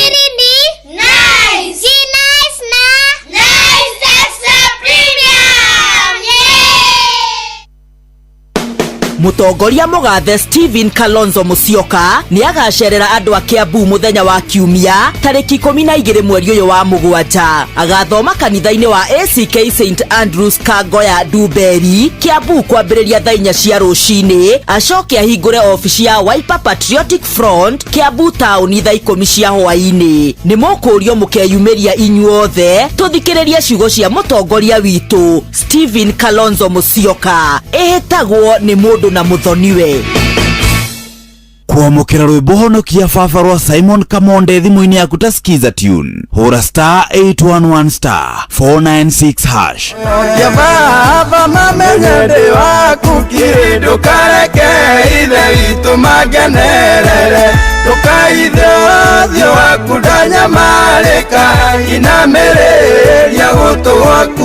Mũtongoria mũgathe Stephen Kalonzo Musyoka nĩ agacerera andũ a Kiambu mũthenya wa Kiumia tarĩki 12 mweri ũyũ wa mũgwanja. Agathoma kanitha-inĩ wa ACK St Andrews Kangoya Ndumberi, Kiambu kwambĩrĩria thaa 4 cia rũcinĩ, acoke ahingũre obici ya Wiper Patriotic Front Kiambu taũni thaa 10 cia hwaĩ-inĩ. Nĩ mũkũrio mũkeyumĩria inyuothe tũthikĩrĩrie ciugo cia mũtongoria witũ Stephen Kalonzo Musyoka. Ĩhĩtagwo nĩ mũndũ na mũthoniwe. Kwamũkĩra rwĩmbo honokia baba rwa Simon Kamonde thimũ-inĩ yaku ta Skiza tune, hũra star 811 star 496 hash. Ya baba mamenye ndĩ waku kiri, ndũkareke ithe witũ mangenerere, ndũkaithe ũthiũ waku ndanyamarĩka, inamĩrĩria gũtũ gwaku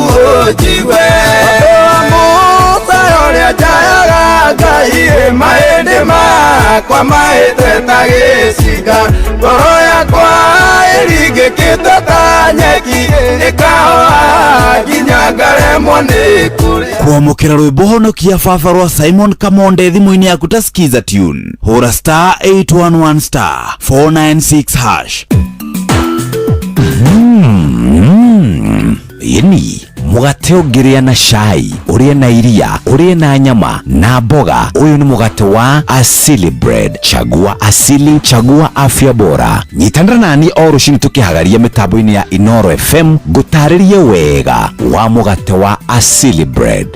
ũnjigue. Ũndũ wa Musa ũrĩa njayaga Ngai, mahĩndĩ makwa mahĩte ta gĩcinga, ngoro yakwa ĩringĩkĩte ta nyeki, ĩkahoha nginya ngaremwo nĩ kũrĩa. Kwamũkĩra rwĩmbo honokia baba rwa Simon Kamonde thimũ-inĩ yaku ta Skiza tune, hũra star 811 star 496 hash. Ĩni, mũgate ũngĩrĩa na cai, ũrĩe na iria, ũrĩe na nyama na mboga. Ũyũ nĩ mũgate wa Asili Bread. Chagua Asili, chagua afya bora. Nyitanĩra nani o rũcinĩ tũkĩhagaria mĩtambo-inĩ ya Inoro FM ngũtarĩrie wega wa mũgate wa Asili Bread.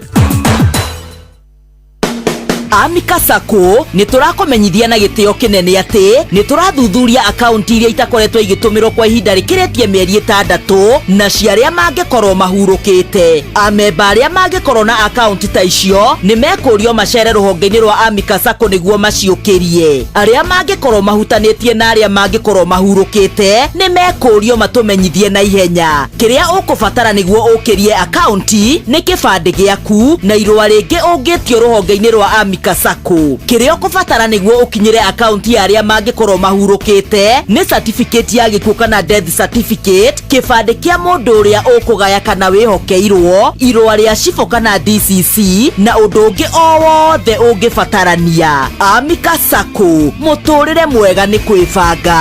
Amika Sacco nĩ tũrakũmenyithia na gĩtĩo kĩnene atĩ nĩ tũrathuthuria akaunti iria itakoretwo igĩtũmĩrwo kwa ihinda rĩkĩrĩtie mĩeri 6 na cia arĩa mangĩkorwo mahurũkĩte. Amemba arĩa mangĩkorwo na akaunti ta icio nĩ mekũrio macere rũhonge-inĩ rwa Amika Sacco nĩguo maciũkĩrie. Arĩa mangĩkorwo mahutanĩtie na arĩa mangĩkorwo mahurũkĩte nĩ mekũrio matũmenyithie na ihenya. Kĩrĩa ũkũbatara nĩguo ũkĩrie akaunti nĩ kĩbandĩ gĩaku na irũa rĩngĩ ũngĩtio rũhonge-inĩ rwa Amika Sacco. Kĩrĩa ũkũbatara nĩguo ũkinyĩre akaunti ya arĩa mangĩkorwo mahurũkĩte nĩ certificate ya gĩkuũ kana death certificate, kĩbandĩ kĩa mũndũ ũrĩa ũkũgaya kana wĩhokeirwo, irũa rĩa cibũ kana DCC na ũndũ ũngĩ o wothe ũngĩbatarania. Amika Sacco, mũtũrĩre mwega nĩ kwĩbanga.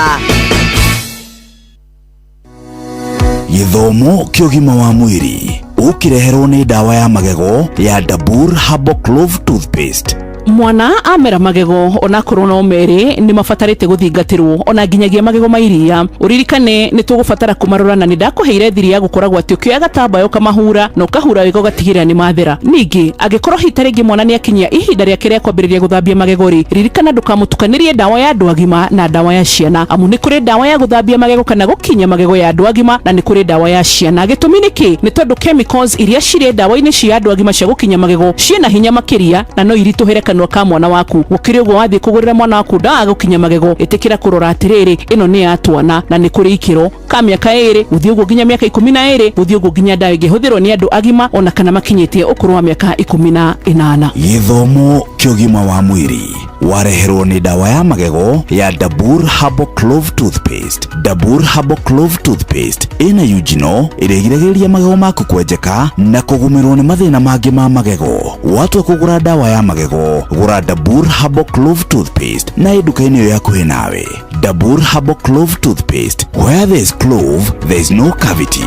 Gĩthomo kĩa ũgima wa mwĩrĩ ũkĩreherwo nĩ ndawa ya magego ya Dabur Herbal Clove Toothpaste. Mwana amera magego onakorwo no merĩ nĩ mabatarĩte gũthingatĩrwo ona nginyagia magego ma iria. Ũririkane nĩ tũgũbatara kũmarora na nĩ ndakũheire thiri ya gũkoragwo atĩ ũkĩoya gatambaya ũkamahura na ũkahura wega ũgatigĩrĩra nĩ mathera. Ningĩ angĩkorwo hita rĩngĩ mwana nĩ akinyia ihinda rĩake rĩa kwambĩrĩria gũthambia magego rĩ, ririkana ndũkamũtukanĩrie ndawa ya andũ agima na ndawa ya ciana, amu nĩ kũrĩ ndawa ya gũthambia magego kana gũkinya magego ya andũ agima na nĩ kũrĩ ndawa ya ciana. Gĩtũmi nĩ kĩ? Nĩ tondũ chemicals iria cirĩ ndawa-inĩ cia andũ agima cia gũkinya magego ciĩna hinya makĩria na no iritũhĩre kanua ka mwana waku. Gũkĩrĩ ũguo wathiĩ kũgũrĩra mwana waku ndawa ya gũkinya magego, ĩtĩkĩra kũrora atĩrĩrĩ, ĩno nĩ ya twana na nĩ kũrĩ ikĩro ka mĩaka 2 gũthiĩ ũguo nginya mĩaka 12 gũthiĩ ũguo nginya ndawa ĩngĩhũthĩrwo nĩ andũ agima ona kana makinyĩtie ũkũrũ wa mĩaka 18. Gĩthomo kĩa ũgima wa mwĩrĩ wareherwo nĩ ndawa ya magego ya Dabur Herbal Clove Toothpaste. Dabur Herbal Clove Toothpaste ĩna eugenol ĩrĩa ĩgiragĩrĩria magego maku kwenjeka na kũgũmĩrwo nĩ mathĩna mangĩ ma magego. Watua kũgũra ndawa ya magego, gũra Dabur Herbal Clove Toothpaste na ĩ nduka-inĩ ĩyo hakuhĩ nawe. Dabur Herbal Clove Toothpaste, where there is clove, there is no cavity.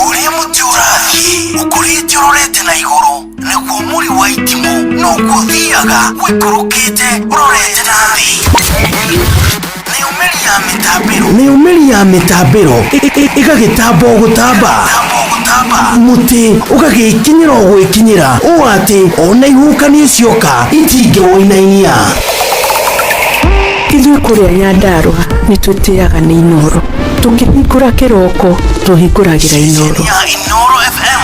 Ũrĩa mũtĩ ũrathiĩ ũkũrĩte ũrorete na igũrũ nĩguo mũri wa itimũ noguo ũthiaga ũikũrũkĩte ũrorete na thĩ. Nayo mĩri ya mĩtambĩro ĩgagĩtamba o gũtamba, mũtĩ ũgagĩkinyĩra o gwĩkinyĩra ũũ atĩ ona ihuhũkanio cioka itingĩwũinainia. Ithuĩ kũrĩa Nyandarũa nĩ twĩtĩaga nĩ Inoro. Tũkĩhingũra kĩroko tũhingũragĩra Inoro. Inoro FM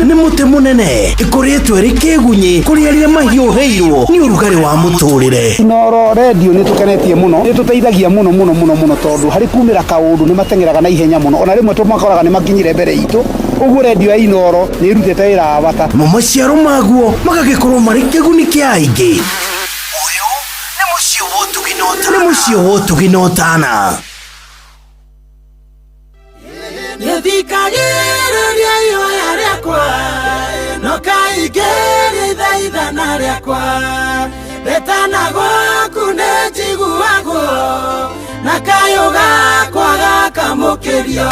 nĩ mũtĩ mũnene ĩkũrĩtwo ĩrĩ kĩgunyĩ kũrĩ arĩa mahiũhĩirwo nĩ ũrugarĩ wa mũtũrĩre. Inoro redio nĩ tũkenetie mũno, nĩ tũteithagia mũno mũno mũno mũno tondũ harĩ kumĩra kaũndũ nĩ mateng'eraga na ihenya mũno, ona rĩmwe tũmakoraga nĩ makinyire mbere itũ. Ũguo redio ya Inoro nĩ ĩrutĩte wĩra wa bata. Mo maciaro maguo magagĩkorwo marĩ kĩguni kĩa aingĩ. Ũyũ nĩ mũciĩ wa ũtugi na ũtana. Nĩthikagĩrĩria ihoya rĩakwa no kaingĩria ithaithana rĩakwa retana gwaku nĩ njiguagwo na kayũ gakwa gakamũkĩrio.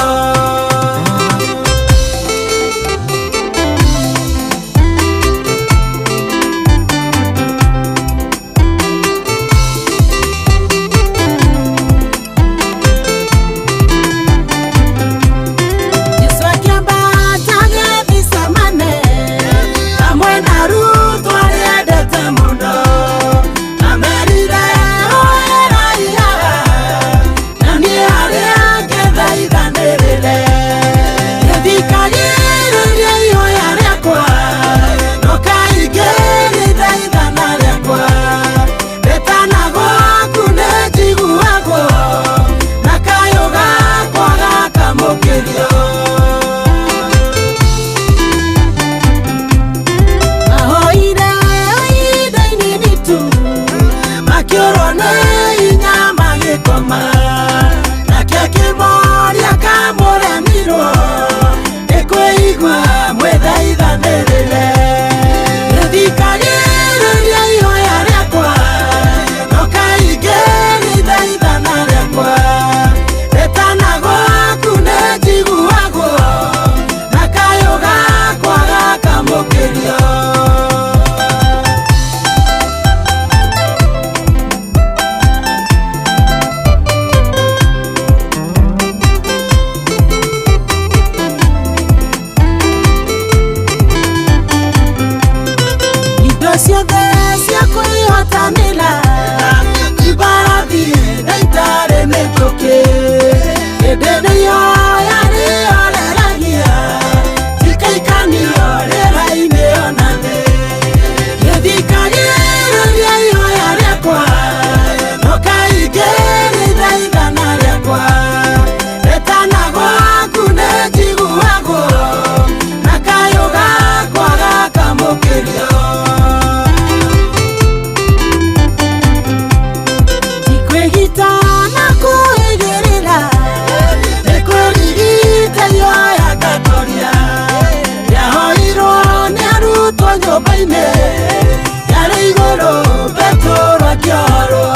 nyũmba-inĩ yarĩ igũrũ Petero akĩorwo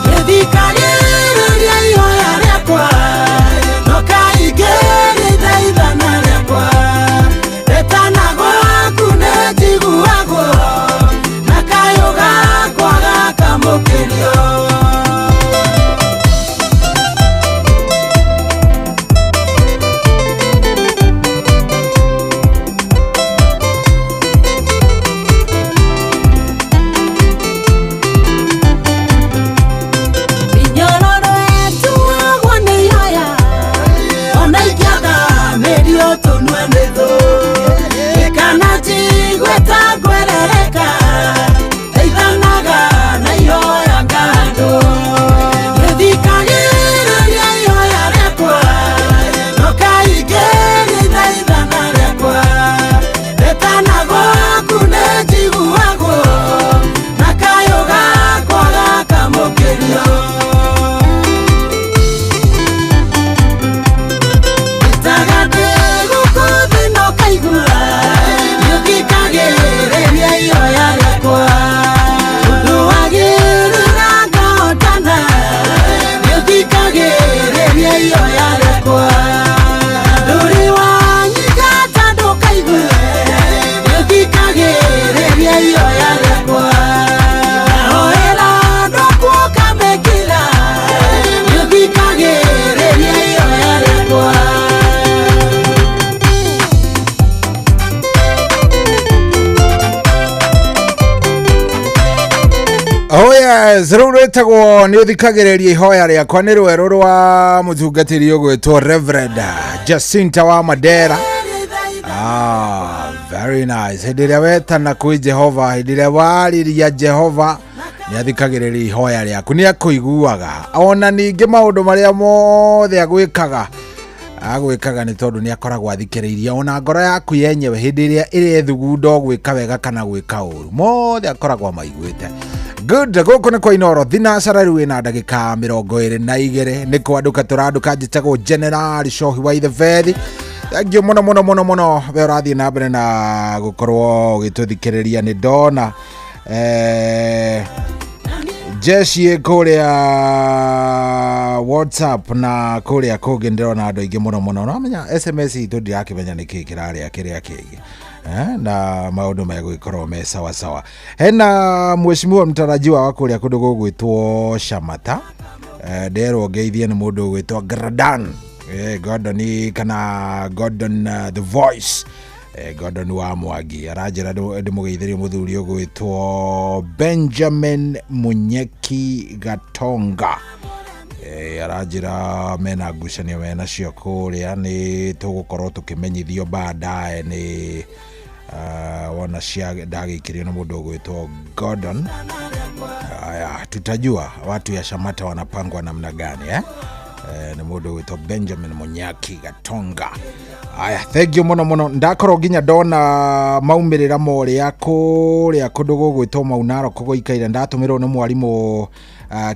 nĩthikagĩrĩria ihoya rĩakwa no kaingĩ ithaithana rĩakwa retana gwaku nĩnjiguagwo na kayũ gakwa gakamũkĩrio. Mĩnyororo ĩtuagwo nĩ ihoya ona ingĩathamĩrio tũnue nĩ thũ kana njigue ta ngwerereka teithanaga na ihoya ngandũ nĩthikagĩrĩria ihoya rĩakwa no kaingĩ ithaithana rĩakwa retana gwaku nĩnjiguagwo na kayũ gakwa gakamũkĩrio. Nĩũthikagĩrĩria ihoya rĩakwa ũndũ wagĩrĩra ngahotana nĩũthikagĩrĩria ihoya rĩakwa ndũrĩ wanyingata ndũkaigue nĩũthikagĩrĩria ihoya rĩakwa ahoera ndũkuoka mekĩra nĩũthikagĩrĩria ihoya rĩakwa. Oh yes, rĩu rwĩtagwo nĩ ũthikagĩrĩria ihoya rĩakwa nĩ rwerũ rwa mũtungatĩri ũgwĩtwo Reverend Jacinta wa Madera. Ah, very nice. Hĩndĩ ĩrĩa wetana kwĩ Jehova, hĩndĩ ĩrĩa warĩria Jehova nĩ athikagĩrĩria ihoya rĩaku, nĩ akũiguaga. Ona ningĩ maũndũ marĩa mothe agwĩkaga agwĩkaga nĩ tondũ nĩ akoragwo athikĩrĩirie ona ngoro yaku yenyewe hĩndĩ ĩrĩa ĩrethugunda gwĩka wega kana gwĩka ũru mothe akoragwo amaiguĩte. Good, gũkũ nĩ kwa Inooro thinacara rĩu ĩna ndagĩka 22 nĩ kwandũka tũrandũka. Njĩtagwo General Cohi wa Ithebethi. Thank you mũno mũno mũno mũno we ũrathiĩ na mbere na gũkorwo ũgĩtũthikĩrĩria. Nĩ ndona jeshi kũrĩa WhatsApp na kũrĩa kũngĩ ndĩrona andũ aingĩ mũno mũno. Ũramenya SMS itũ ndirakĩmenya nĩ kĩĩ kĩrarĩa kĩrĩa kĩngĩ na maũndũ megũgĩkorwo me sawa sawa. Hena mheshimiwa mtarajiwa wa kũrĩa kũndũ gũgwĩtwo Shamata, nderwo ngeithie nĩ mũndũ ũgwĩtwo Gradan, Gordon kana Gordon, the voice, Gordon wa Mwangi aranjĩra ndĩmũgeithĩrie mũthuri ũgwĩtwo Benjamin Munyeki Gatonga. Aranjĩra mena ngucanio menacio kũrĩa nĩ tũgũkorwo tũkĩmenyithio baadaye nĩ wona cia ndagĩikĩrio nĩ mũndũ ũgwĩtwo Gordon. Aya, tutajua watu ya Shamata wanapangwa namna gani, eh? Nĩ mũndũ ũgwĩtwo Benjamin Munyaki Gatonga. Aya, thank you mũno mũno. Ndakorwo nginya ndona maumĩrĩra ma ũrĩa kũrĩa kũndũ gũgwĩtwo Mau Narok gũikaire. Ndatũmĩrwo nĩ mwarimũ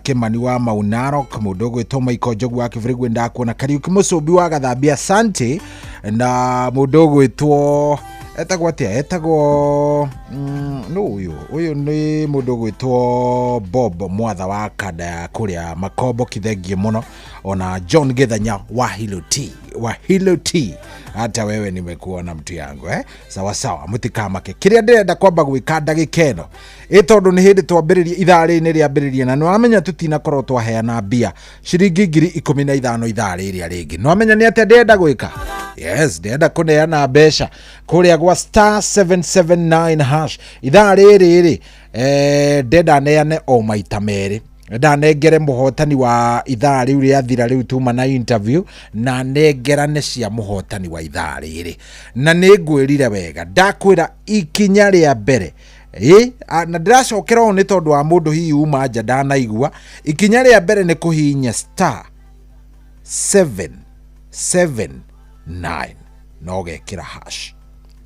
Kimani wa Mau Narok, mũndũ ũgwĩtwo Maiko Njogu wa Kĩbĩrĩgwe, ndakuona Kariuki Mũcũmbi wa Gathambia, asante, na mũndũ ũgwĩtwo etagwo atĩa, etagwo nũ ũyũ ũyũ nĩ mũndũ ũgwĩtwo Bob Mwatha wa kanda ya kũrĩa Makombo, kithengie mũno, ona John Githanya wa Hilo T, wa Hilo T, hata wewe nimekuona mtu yangu, eh? Sawa sawa, mũtikamake. Kĩrĩa ndĩrenda kwamba gwĩka ndagĩka ĩno ĩ tondũ nĩ hĩndĩ twambĩrĩria ithaa rĩrĩ nĩ rĩambĩrĩria na nĩwamenya tũtinakorwo twaheana mbia ciringi 15,000 ithaa rĩrĩa rĩngĩ. Nĩwamenya nĩ atĩa ndĩrenda gwĩka? Yes, ndĩrenda kũneana mbeca kũrĩa gwa star 779 hash ithaa rĩrĩ rĩ, ndenda neane o maita merĩ, ndanengere mũhotani wa ithaa rĩu rĩathira rĩu tuma na interview na nengerane cia mũhotani wa ithaa rĩrĩ. Na nĩ ngwĩrire wega, ndakwĩra ikinya rĩa mbere ĩ na ndĩracokera ũũ nĩ tondũ wa mũndũ hihi uma nja ndanaigua. Ikinya rĩa mbere nĩ kũhihinya star 779 na ũgekĩra hash.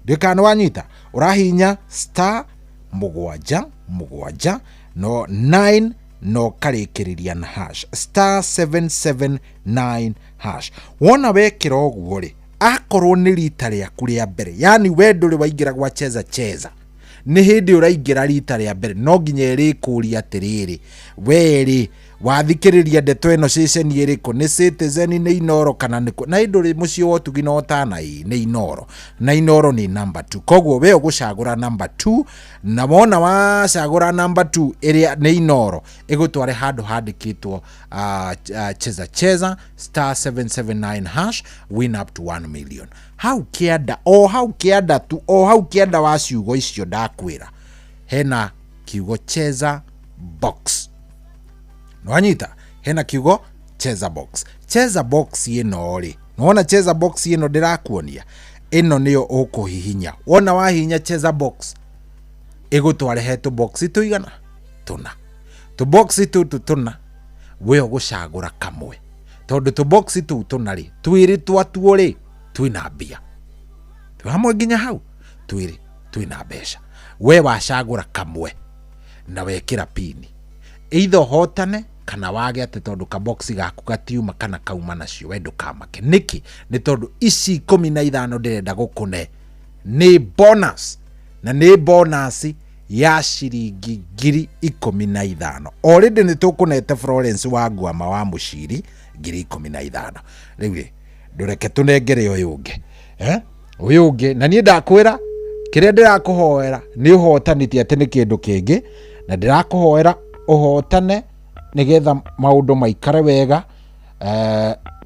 Ndĩkana nĩ wanyita, ũrahihinya star mũgwanja mũgwanja no 9 no karĩkĩrĩria na hash, star 779 hash. Wona wekĩra ũguo rĩ, akorwo nĩ rita rĩaku rĩa mbere, yani we ndũrĩ waingĩra gwa Cheza Cheza, Nĩ hĩndĩ ũraingĩra rita rĩa mbere, no nginya ĩrĩkũria atĩrĩrĩ, we rĩ wathikĩrĩria ndeto ĩno ceceni ĩrĩkũ? Nĩ Citizen, nĩ Inoro, kana nĩ kũ? Na ĩndũ rĩ mũciĩ wa ũtugi na ũtana? Ĩ nĩ Inoro, na Inoro nĩ number 2. Koguo we ũgũcagũra number 2, na wona wacagũra number 2 ĩrĩa nĩ Inoro, ĩgũtware handũ handĩkĩtwo cheza cheza star 779 hash, win up to 1 million. Hau kĩanda, o hau kĩanda tu, o hau kĩanda wa ciugo icio ndakwĩra, hena kiugo cheza box. Nwanyita? Hena kiugo cheza box. Cheza box ĩno rĩ, nĩwona cheza box ĩno ndĩrakuonia ĩno, nĩyo ũkũhihinya. Wona wahihinya cheza box, ĩgũtware he tũbox tũigana tũna. Tũbox tũtũ tũna, we ũgũcagũra kamwe, tondũ tũbox tũu tũna rĩ, twĩrĩ twatuo rĩ twĩna mbia. Twĩ hamwe nginya hau? Twĩrĩ twĩna mbeca. We wacagũra kamwe na wekĩra pini, either ũhotane kana wage atĩ, tondũ kaboxi gaku gatiuma kana kauma nacio, we ndũkamake. Nĩkĩ? Nĩ tondũ ici 15 ndĩrenda gũkũne nĩ bonus, na nĩ bonus ya ciringi 15,000. Already nĩ tũkũnete Florence wa Ngwama wa Mũciri 15,000. Rĩu rĩ, ndũreke tũnengere ũyũ ũngĩ, eh? Ũyũ ũngĩ, na niĩ ndakwĩra kĩrĩa ndĩrakũhoera nĩ ũhotani, ti atĩ nĩ kĩndũ kĩngĩ, na ndĩrakũhoera ũhotane nĩgetha maũndũ maikare wega,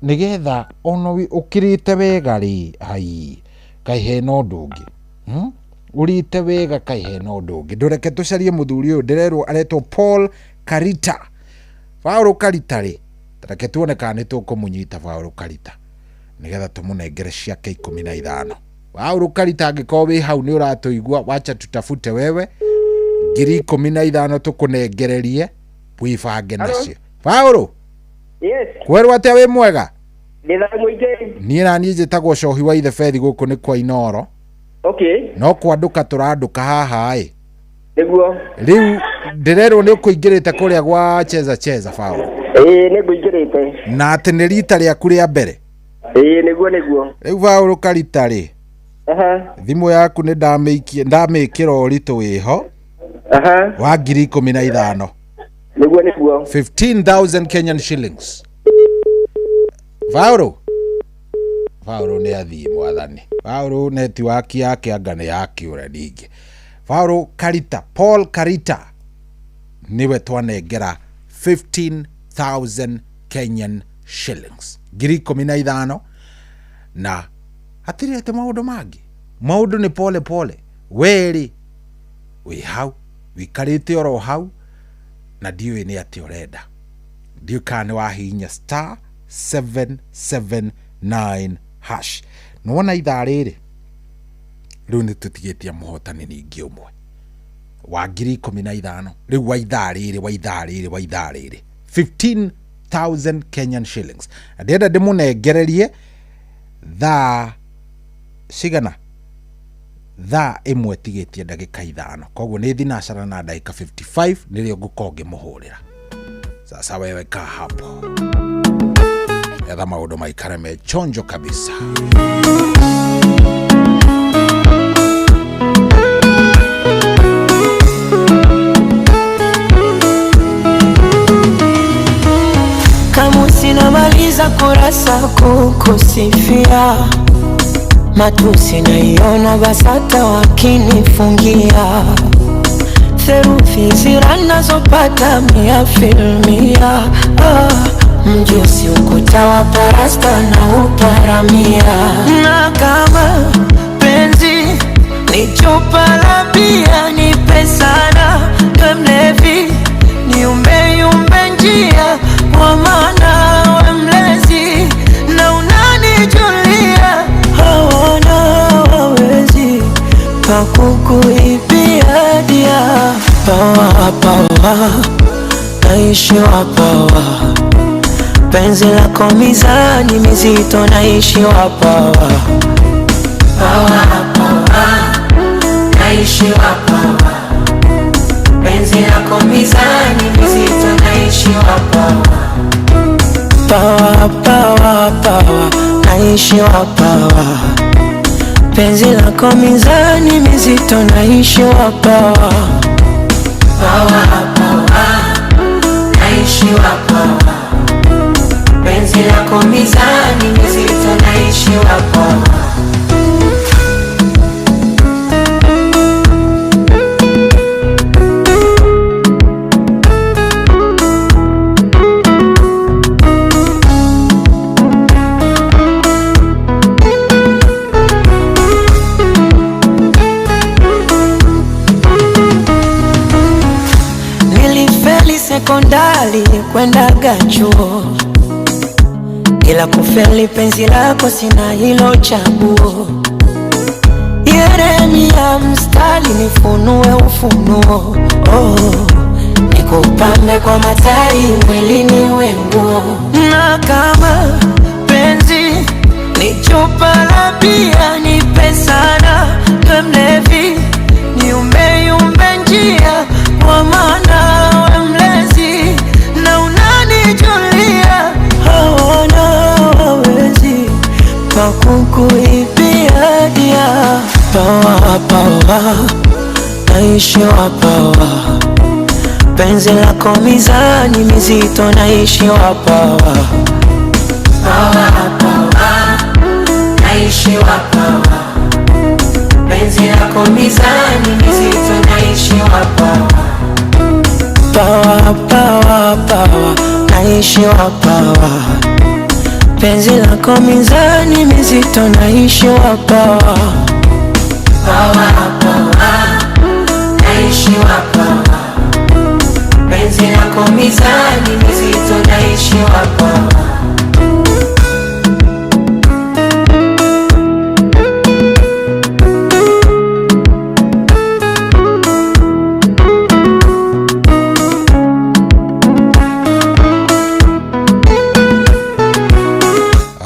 nĩgetha ona ũkĩrĩte wega rĩ, ai kaĩ hena ũndũ ũngĩ, Ũrĩte wega, kaĩ hena ũndũ ũngĩ. Ndũreke tũcarie mũthuri ũyũ, ndĩrerwo aretwo Paul Karita. Paul Karita rĩ, reke tuone kana nĩ tũkũmũnyita Paul Karita nĩgetha tũmũnengere ciake 15. Paul Karita, angĩkorwo wĩ hau nĩ ũratũigua, wacha tutafute wewe, 15,000 tũkũnengererie wĩbange nacio. Paul? Yes. Kwerwo atĩa? Wĩ mwega? Ndĩ thayũ mũingĩ. Niĩ na niĩ njĩtagwo Cohi wa Ithe Bethi, gũkũ nĩ kwa Inoro. No kwandũka tũrandũka haha ĩ. Nĩguo. Rĩu ndĩrerwo nĩ ũkũingĩrĩte kũrĩa gwa cheza cheza, Paul. Ĩĩ, nĩ ngũingĩrĩte. Na atĩ nĩ rita rĩaku rĩa mbere? Ĩĩ, nĩguo nĩguo. Rĩu Paul Karita rĩ, thimũ yaku nĩ ndamĩikie, ndamĩkĩra ũritũ wĩho wa 15,000. Nĩguo nĩguo. 15,000 Kenyan shillings. Paul, Paul nĩ athiĩ, mwathani. Paul, netiwaki yake anga nĩ yakĩũra ningĩ. Paul Karita, Paul Karita nĩwe twanengera 15,000 Kenyan shillings, 15,000, na hatirĩ atĩ maũndũ mangĩ, maũndũ nĩ pole pole. Werĩ wĩ hau wĩikarĩte oro hau na ndiũĩ nĩ atĩ ũrenda, ndiũĩ kana nĩ wahihinya star 779 hash. Nĩwona ithaa rĩrĩ rĩu nĩ tũtigĩtie mũhotani ningĩ ũmwe wa 15,000. Rĩu wa ithaa rĩrĩ, wa ithaa rĩrĩ, wa ithaa rĩrĩ, 15,000 Kenyan shillings, na ndĩrenda ndĩmũnengererie thaa cigana? Thaa 1 tigĩtie ndagĩka 5, koguo nĩ thinacara na ndagĩka 55 nĩrĩo ngũkorwo ngĩmũhũrĩra. Sasa wewe kaa hapo, etha maũndũ maikare me chonjo kabisa. Kamusi namaliza kurasa kukusifia, matusi naiona BASATA wakinifungia, theruthi zira nazopata mia filmia, ah, mjusi ukuta wa parasta na uparamia, na kama penzi ni chupa la bia, nipe sana we mlevi, niumbe yumbe njia, kwa maana we mlezi na unanijulia, hawana wawezi pakukuibia dia. Pawa pawa, naishi wa pawa, penzi lako mizani mizito, naishi wa pawa. Pawa pawa, naishi wa pawa, penzi lako mizani mizito, naishi wa pawa. Pawa pawa pawa, naishi wa pawa, Penzi lako mizani mizito naishiwa pawa. Pawa, pawa, naishiwa pawa. Penzi lako mizani mizito naishiwa pawa. Nilifeli sekondari kwendaga chuo, ila kufeli penzi lako sina hilo chaguo. Yeremia mstari nifunue ufunuo, oh, nikupambe kwa matari mwilini wenguo, na kama penzi ni chupa la bia nipe sana, we mlevi niumbe njia, kwa maana we mlezi na unanijulia, hawana wawezi pakukuibia dia. Pawa pawa, naishiwa pawa. Penzi lako mizani mizito naishiwa pawa. Pawa pawa, naishiwa pawa. Penzi lako mizani mizito naishiwa pawa. Pawa pawa pawa, naishiwa pawa. Penzi lako mizani mizito naishiwa pawa. Pawa pawa, naishiwa pawa. Penzi lako mizani mizito naishiwa pawa.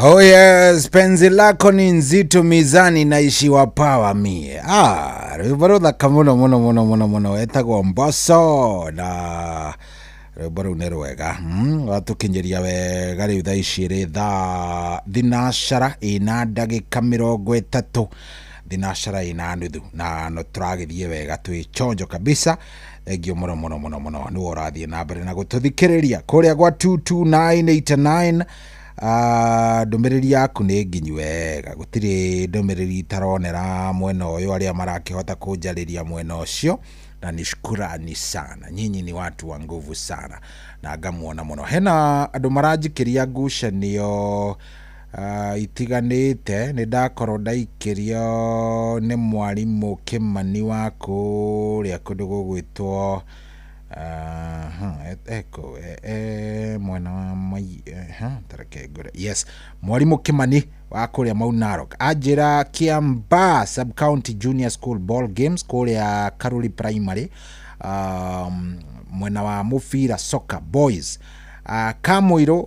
Oh yes, penzi lako ni nzito mizani naishiwa pawa mie. Ah, rwimbo rũthaka mũno mũno mũno mũno mũno etagwo Mbosso na rwimbo rũu nĩ rwega. Rwatũkinyĩria wega rĩu thaa ici ĩrĩ thaa thinacara ĩna ndagĩka 30 thinacara ĩna nuthu na no tũragĩthiĩ wega twĩ chonjo kabisa. Thengio mũno mũno mũno mũno nĩwe ũrathiĩ na mbere na gũtũthikĩrĩria kũrĩa gwa 22989. Ndũmĩrĩri yaku nĩ nginyu wega, gũtirĩ ndũmĩrĩri itaronera mwena ũyũ arĩa marakĩhota kũnjarĩria mwena ũcio, na ni shukurani sana, nyinyi ni watu wa nguvu sana na ngamuona mũno. Hena andũ maranjikĩria ngucanio itiganĩte, nĩ ndakorwo ndaikĩrio nĩ mwarimũ Kĩmani wa kũrĩa kũndũ gũgwĩtwo mwena wa mai tareke ngore. Yes, mwarimũ Kĩmani wa kũrĩa Mau Narok anjĩra Kiambaa Sub County Junior School Ball Games kũrĩa Karuri Primary, mwena wa mũbira soccer boys, Kamũirũ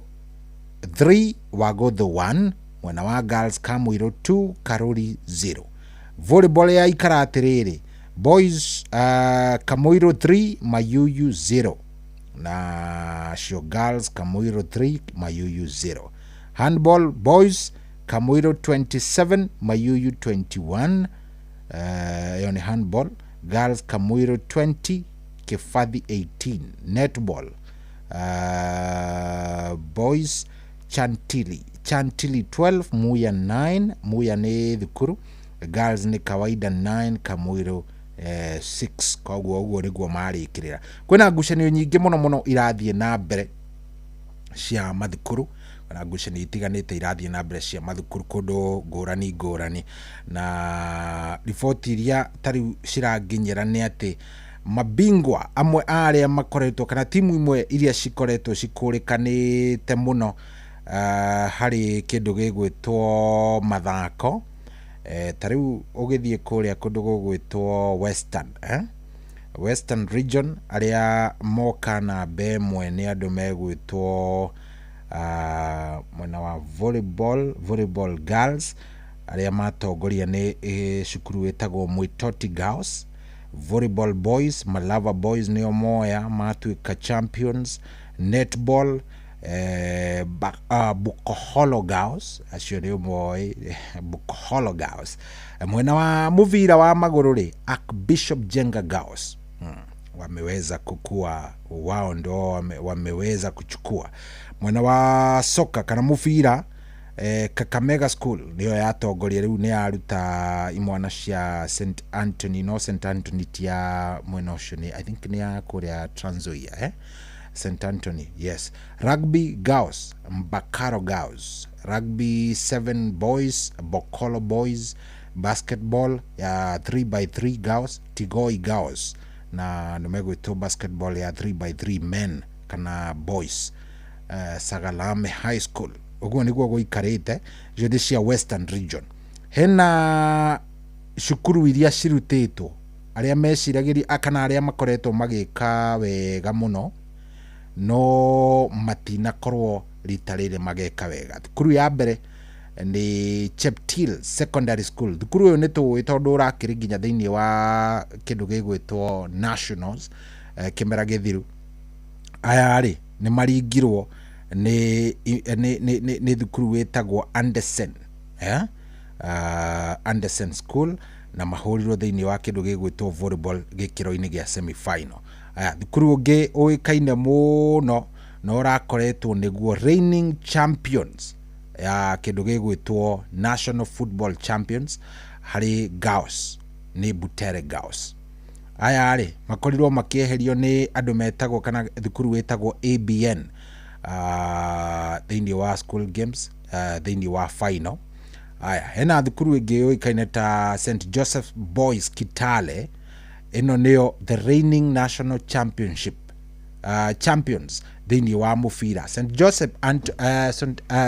3 Wagotho 1, mwena wa girls Kamũirũ 2 Karuri 0. Volleyball ya ikara atĩrĩrĩ, boys Kamũirũ 3 Mayuyu 0, na cio girls Kamũirũ 3 Mayuyu 0. Handball boys Kamũirũ 27 Mayuyu 21, ĩyo nĩ handball. Girls Kamũirũ 20 Kĩbathi 18. Netball boys Chantili 12 Muya 9, Muya nĩ thukuru. Girls nĩ kawaida 9 Kamũirũ 6. Koguo ũguo nĩguo marĩkĩrĩra. Kwĩna ngucanio nyingĩ mũno mũno irathiĩ na mbere cia mathukuru, na ngucanio itiganĩte irathiĩ na mbere cia mathukuru kũndũ ngũrani ngũrani, na riboti iria ta rĩu ciranginyĩra nĩ atĩ mabingwa amwe arĩa makoretwo kana timu imwe iria cikoretwo cikũrĩkanĩte mũno harĩ kĩndũ gĩgwĩtwo mathako, ta rĩu ũgĩthiĩ kũrĩa kũndũ gũgwĩtwo Western, Western Region, arĩa moka namba ĩmwe nĩ andũ megwĩtwo mwena wa volleyball girls, arĩa matongoria nĩ cukuru ĩtagwo Mwitoti Girls. Volleyball boys Malava Boys nĩo moya matuĩka champions. Netball Bukoholo Girls acio nĩ ũmoĩ Bukoholo Girls. Mwena wa mũbira wa magũrũ rĩ, Archbishop Jenga Girls wameweza kukua, wao ndo wameweza kuchukua. Mwena wa soka kana mũbira, Kakamega School nĩyo yatongoria rĩu, nĩ yaruta imwana cia St Anthony, no St Anthony ti ya mwena ũcio, nĩ I think nĩ ya kũrĩa Trans Nzoia, eh? St Anthony, yes. Rugby Girls, Mbakaro Girls. Rugby 7 Boys, Bokolo Boys. Basketball ya 3x3 Girls, Tigoi Girls, na nĩ megwĩtwo basketball ya 3x3 men kana boys, Sagalame High School. Ũguo nĩguo gũikarĩte ciothe cia Western Region. Hena cukuru iria cirutĩtwo arĩa meciragĩria kana arĩa makoretwo magĩka wega mũno no matinakorwo rita rĩrĩ mageka wega. Thukuru ya mbere nĩ Cheptil Secondary School. Thukuru ũyũ nĩ tũĩ tondũ ũrakĩrĩ nginya thĩinĩ wa kĩndũ gĩgwĩtwo nationals, kĩmera gĩthiru. Aya rĩ nĩ maringirwo nĩ thukuru wĩtagwo Andersen, eh? Andersen School, na mahũrirwo thĩinĩ wa kĩndũ gĩgwĩtwo volleyball gĩkĩro-inĩ gĩa semi-final. Aya, thukuru ũngĩ ũĩkaine mũno na ũrakoretwo nĩguo reigning champions ya kĩndũ gĩgwĩtwo national football champions harĩ girls nĩ Butere Girls. Aya rĩ makorirwo makĩeherio nĩ andũ metagwo kana thukuru wĩtagwo ABN thĩinĩ wa school games, thĩinĩ wa final. Aya, hena thukuru ĩngĩ yũĩkaine ta St Joseph Boys Kitale. Ĩno nĩyo the reigning national championship champions thĩinĩ wa mũbira. St Joseph,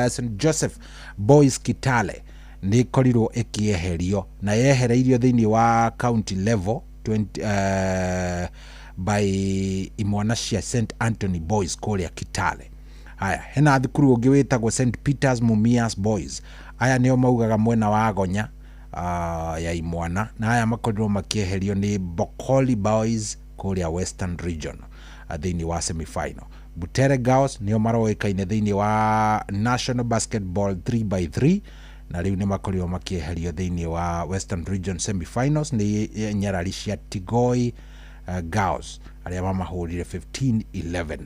St Joseph Boys Kitale nĩ ĩkorirwo ĩkĩeherio na yehereirio thĩinĩ wa county level 20, by imwana cia St Anthony Boys kũrĩa Kitale. Haya, hena thukuru ũngĩ wĩtagwo St Peters Mumias Boys. Aya nĩo maugaga mwena wa Gonya ya imwana, na aya makorirwo makĩeherio nĩ Bokoli Boys kũrĩa Western Region thĩinĩ wa semifinal. Butere Girls nĩo maroĩkaine thĩinĩ wa national basketball 3x3, na rĩu nĩ makorirwo makĩeherio thĩinĩ wa Western Region semifinals nĩ nyarari cia Tigoi Girls arĩa mamahũrire 15-11.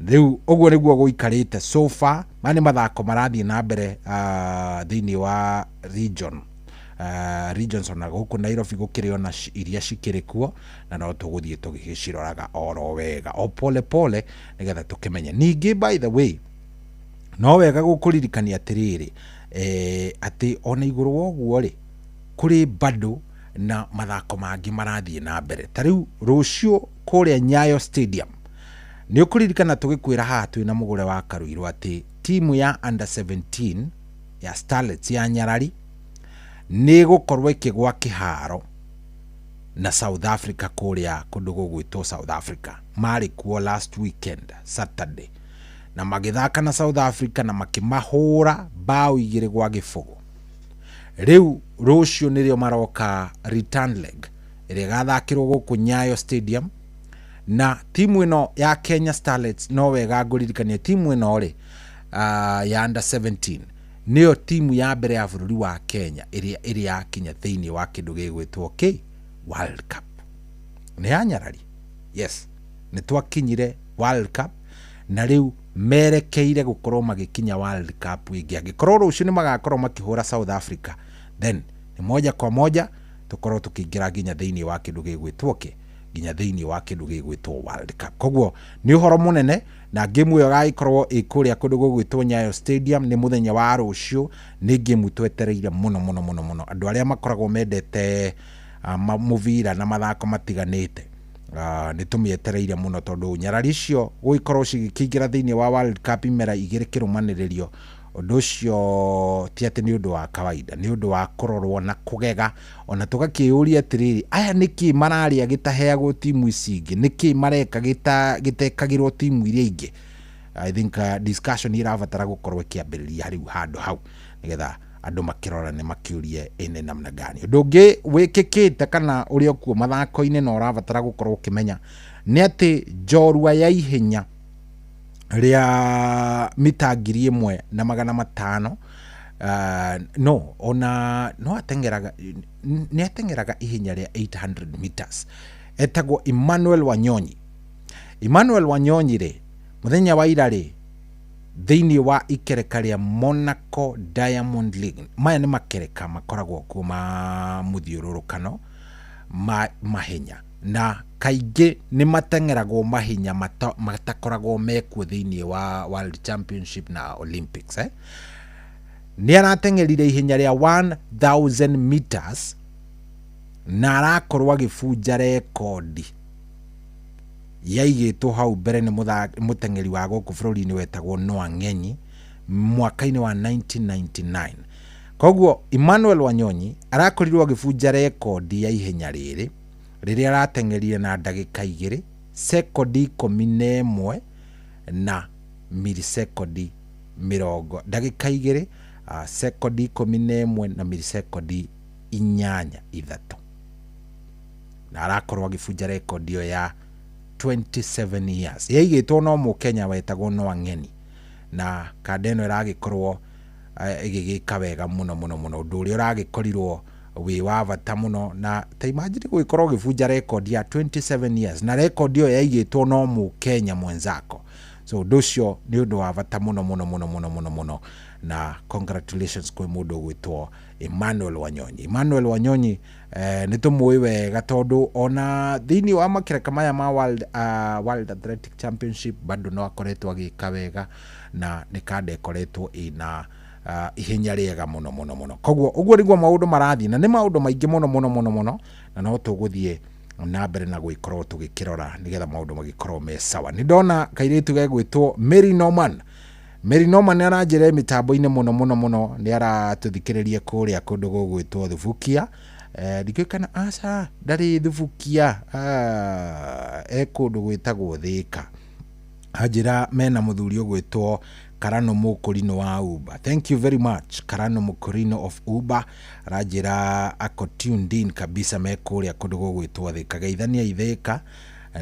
Rĩu ũguo nĩguo gũikarĩte so far. Maya nĩ mathako marathiĩ na mbere thĩinĩ wa regions, ona gũkũ Nairobi gũkĩrĩ ona iria cikĩrĩ kuo, na no tũgũthiĩ tũgĩciroraga oro wega o pole pole nĩgetha tũkĩmenye. Ningĩ, by the way, no wega gũkũririkania atĩrĩrĩ, atĩ ona igũrũ wa ũguo rĩ, kũrĩ bado na mathako mangĩ marathiĩ na mbere. Ta rĩu rũciũ kũrĩa Nyayo Stadium, nĩ ũkũririkana tũgĩkwĩra haha twĩna mũgũre wa Karuirũ atĩ timu ya under 17 ya Starlets ya Nyarari nĩ ĩgũkorwo ĩkĩgwa kĩharo na South Africa kũrĩa kũndũ gũgwĩtwo South Africa. Marĩ kuo last weekend Saturday na magĩthaka na South Africa na makĩmahũra bao 2-0. Rĩu rũciũ nĩrĩo maroka return leg ĩrĩa ĩgathakĩrwo gũkũ Nyayo Stadium. Na timu ĩno ya Kenya Starlets, no wega ngũririkanie, timu ĩno rĩ ya under 17 nĩyo timu ya mbere ya bũrũri wa Kenya ĩrĩa ĩrĩ yakinya thĩinĩ wa kĩndũ gĩgwĩtwo kĩ World Cup. Nĩ ya Nyarari, yes, nĩ twakinyire World Cup, na rĩu merekeire gũkorwo magĩkinya World Cup ĩngĩ. Angĩkorwo rũciũ nĩ magakorwo makĩhũra South Africa, then nĩ moja kwa moja tũkorwo tũkĩingĩra nginya thĩinĩ wa kĩndũ gĩgwĩtwo kĩ nginya thĩinĩ wa kĩndũ gĩgwĩtwo World Cup. Koguo nĩ ũhoro mũnene, na ngĩmu ĩyo ĩgagĩkorwo ĩ kũrĩa kũndũ gũgwĩtwo Nyayo Stadium nĩ mũthenya wa rũciũ. Nĩ ngĩmu twetereire mũno mũno mũno mũno. Andũ arĩa makoragwo mendete mũbira na mathako matiganĩte, nĩ tũmĩetereire mũno, tondũ nyarari icio gũgĩkorwo cigĩkĩingĩra thĩinĩ wa World Cup imera igĩrĩ kĩrũmanĩrĩrio, ũndũ ũcio ti atĩ nĩ ũndũ wa kawaida, nĩ ũndũ wa kũrorwo na kũgega, ona tũgakĩyũria atĩrĩrĩ, aya nĩkĩ mararĩa gĩtaheagwo timu ici ingĩ? Nĩkĩ mareka gĩtekagĩrwo timu iria ingĩ? I think discussion irabatara gũkorwo ĩkĩambĩrĩria rĩu handũ hau nĩgetha andũ makĩrorane makĩũrie ĩnĩ namna gani. Ũndũ ũngĩ wĩkĩkĩte kana ũrĩa kuo mathako-inĩ na ũrabatara gũkorwo ũkĩmenya nĩ atĩ njorua ya ihenya rĩa mita 1500. No ona no ateng'eraga, nĩ ateng'eraga ihenya rĩa 800 meters, etagwo Emmanuel Wanyonyi. Emmanuel Wanyonyi rĩ, mũthenya wa ira rĩ, thĩinĩ wa ikereka rĩa Monaco Diamond League, maya nĩ makereka makoragwo kuo ma mũthiũrũrũkano ma mahenya, na kaingĩ nĩ mateng'eragwo mahenya matakoragwo mekuo thĩinĩ wa World Championship na Olympics. Nĩ arateng'erire ihenya rĩa 1000 meters na arakorwo agĩbunja rekondi yaigĩtwo hau mbere nĩ mũteng'eri wa gũkũ bũrũri-inĩ wetagwo Noah Ng'enyi mwaka-inĩ wa 1999. Koguo Emmanuel Wanyonyi arakorirwo agĩbunja rekondi ya ihenya rĩrĩ rĩrĩa arateng'erire na ndagĩka 2 sekondi 11 na milisekondi mĩrongo, ndagĩka 2 sekondi 11 na milisekondi 83, na arakorwo agĩbunja rekondi ĩyo ya 27 years yaigĩtwo no mũkenya wetagwo Noah Ng'eni, na kanda ĩno ĩragĩkorwo ĩgĩgĩka wega mũno mũno mũno, ũndũ ũrĩa ũragĩkorirwo wĩ wa bata mũno. Na ta imagine gũgĩkorwo ũgĩbunja rekondi ya 27 years na rekondi ĩyo yaigĩtwo no mũkenya mwenzako. So ũndũ ũcio nĩ ũndũ wa bata mũno mũno mũno mũno mũno mũno, na congratulations kwĩ mũndũ ũgwĩtwo Emmanuel Wanyonyi. Emmanuel Wanyonyi nĩ tũmũĩ wega tondũ ona thĩinĩ wa makereka maya ma World Athletic Championship bado no akoretwo agĩka wega, na nĩ kanda ĩkoretwo ĩna ihenya rĩega mũno mũno mũno. Koguo ũguo nĩguo maũndũ marathiĩ, na nĩ maũndũ maingĩ mũno mũno mũno mũno, na no tũgũthiĩ na mbere na gũgĩkorwo tũgĩkĩrora nĩgetha maũndũ magĩkorwo me sawa. Nĩ ndona kairĩtu gegwĩtwo Mary Norman. Mary Norman nĩ aranjĩra mĩtambo-inĩ mũno mũno mũno, nĩ aratũthikĩrĩria kũrĩa kũndũ gũgwĩtwo Thubukia. Ndikĩũĩ kana aca ndarĩ Thubukia, e kũndũ gwĩtagwo Thĩka. Anjĩra mena mũthuri ũgwĩtwo Karano Mũkũrinũ wa Uber. Thank you very much Karano Mũkũrinũ of Uber. Aranjĩra ako tuned in kabisa me kũrĩa kũndũ gũgwĩtwo Thĩka. Geithania Ithĩka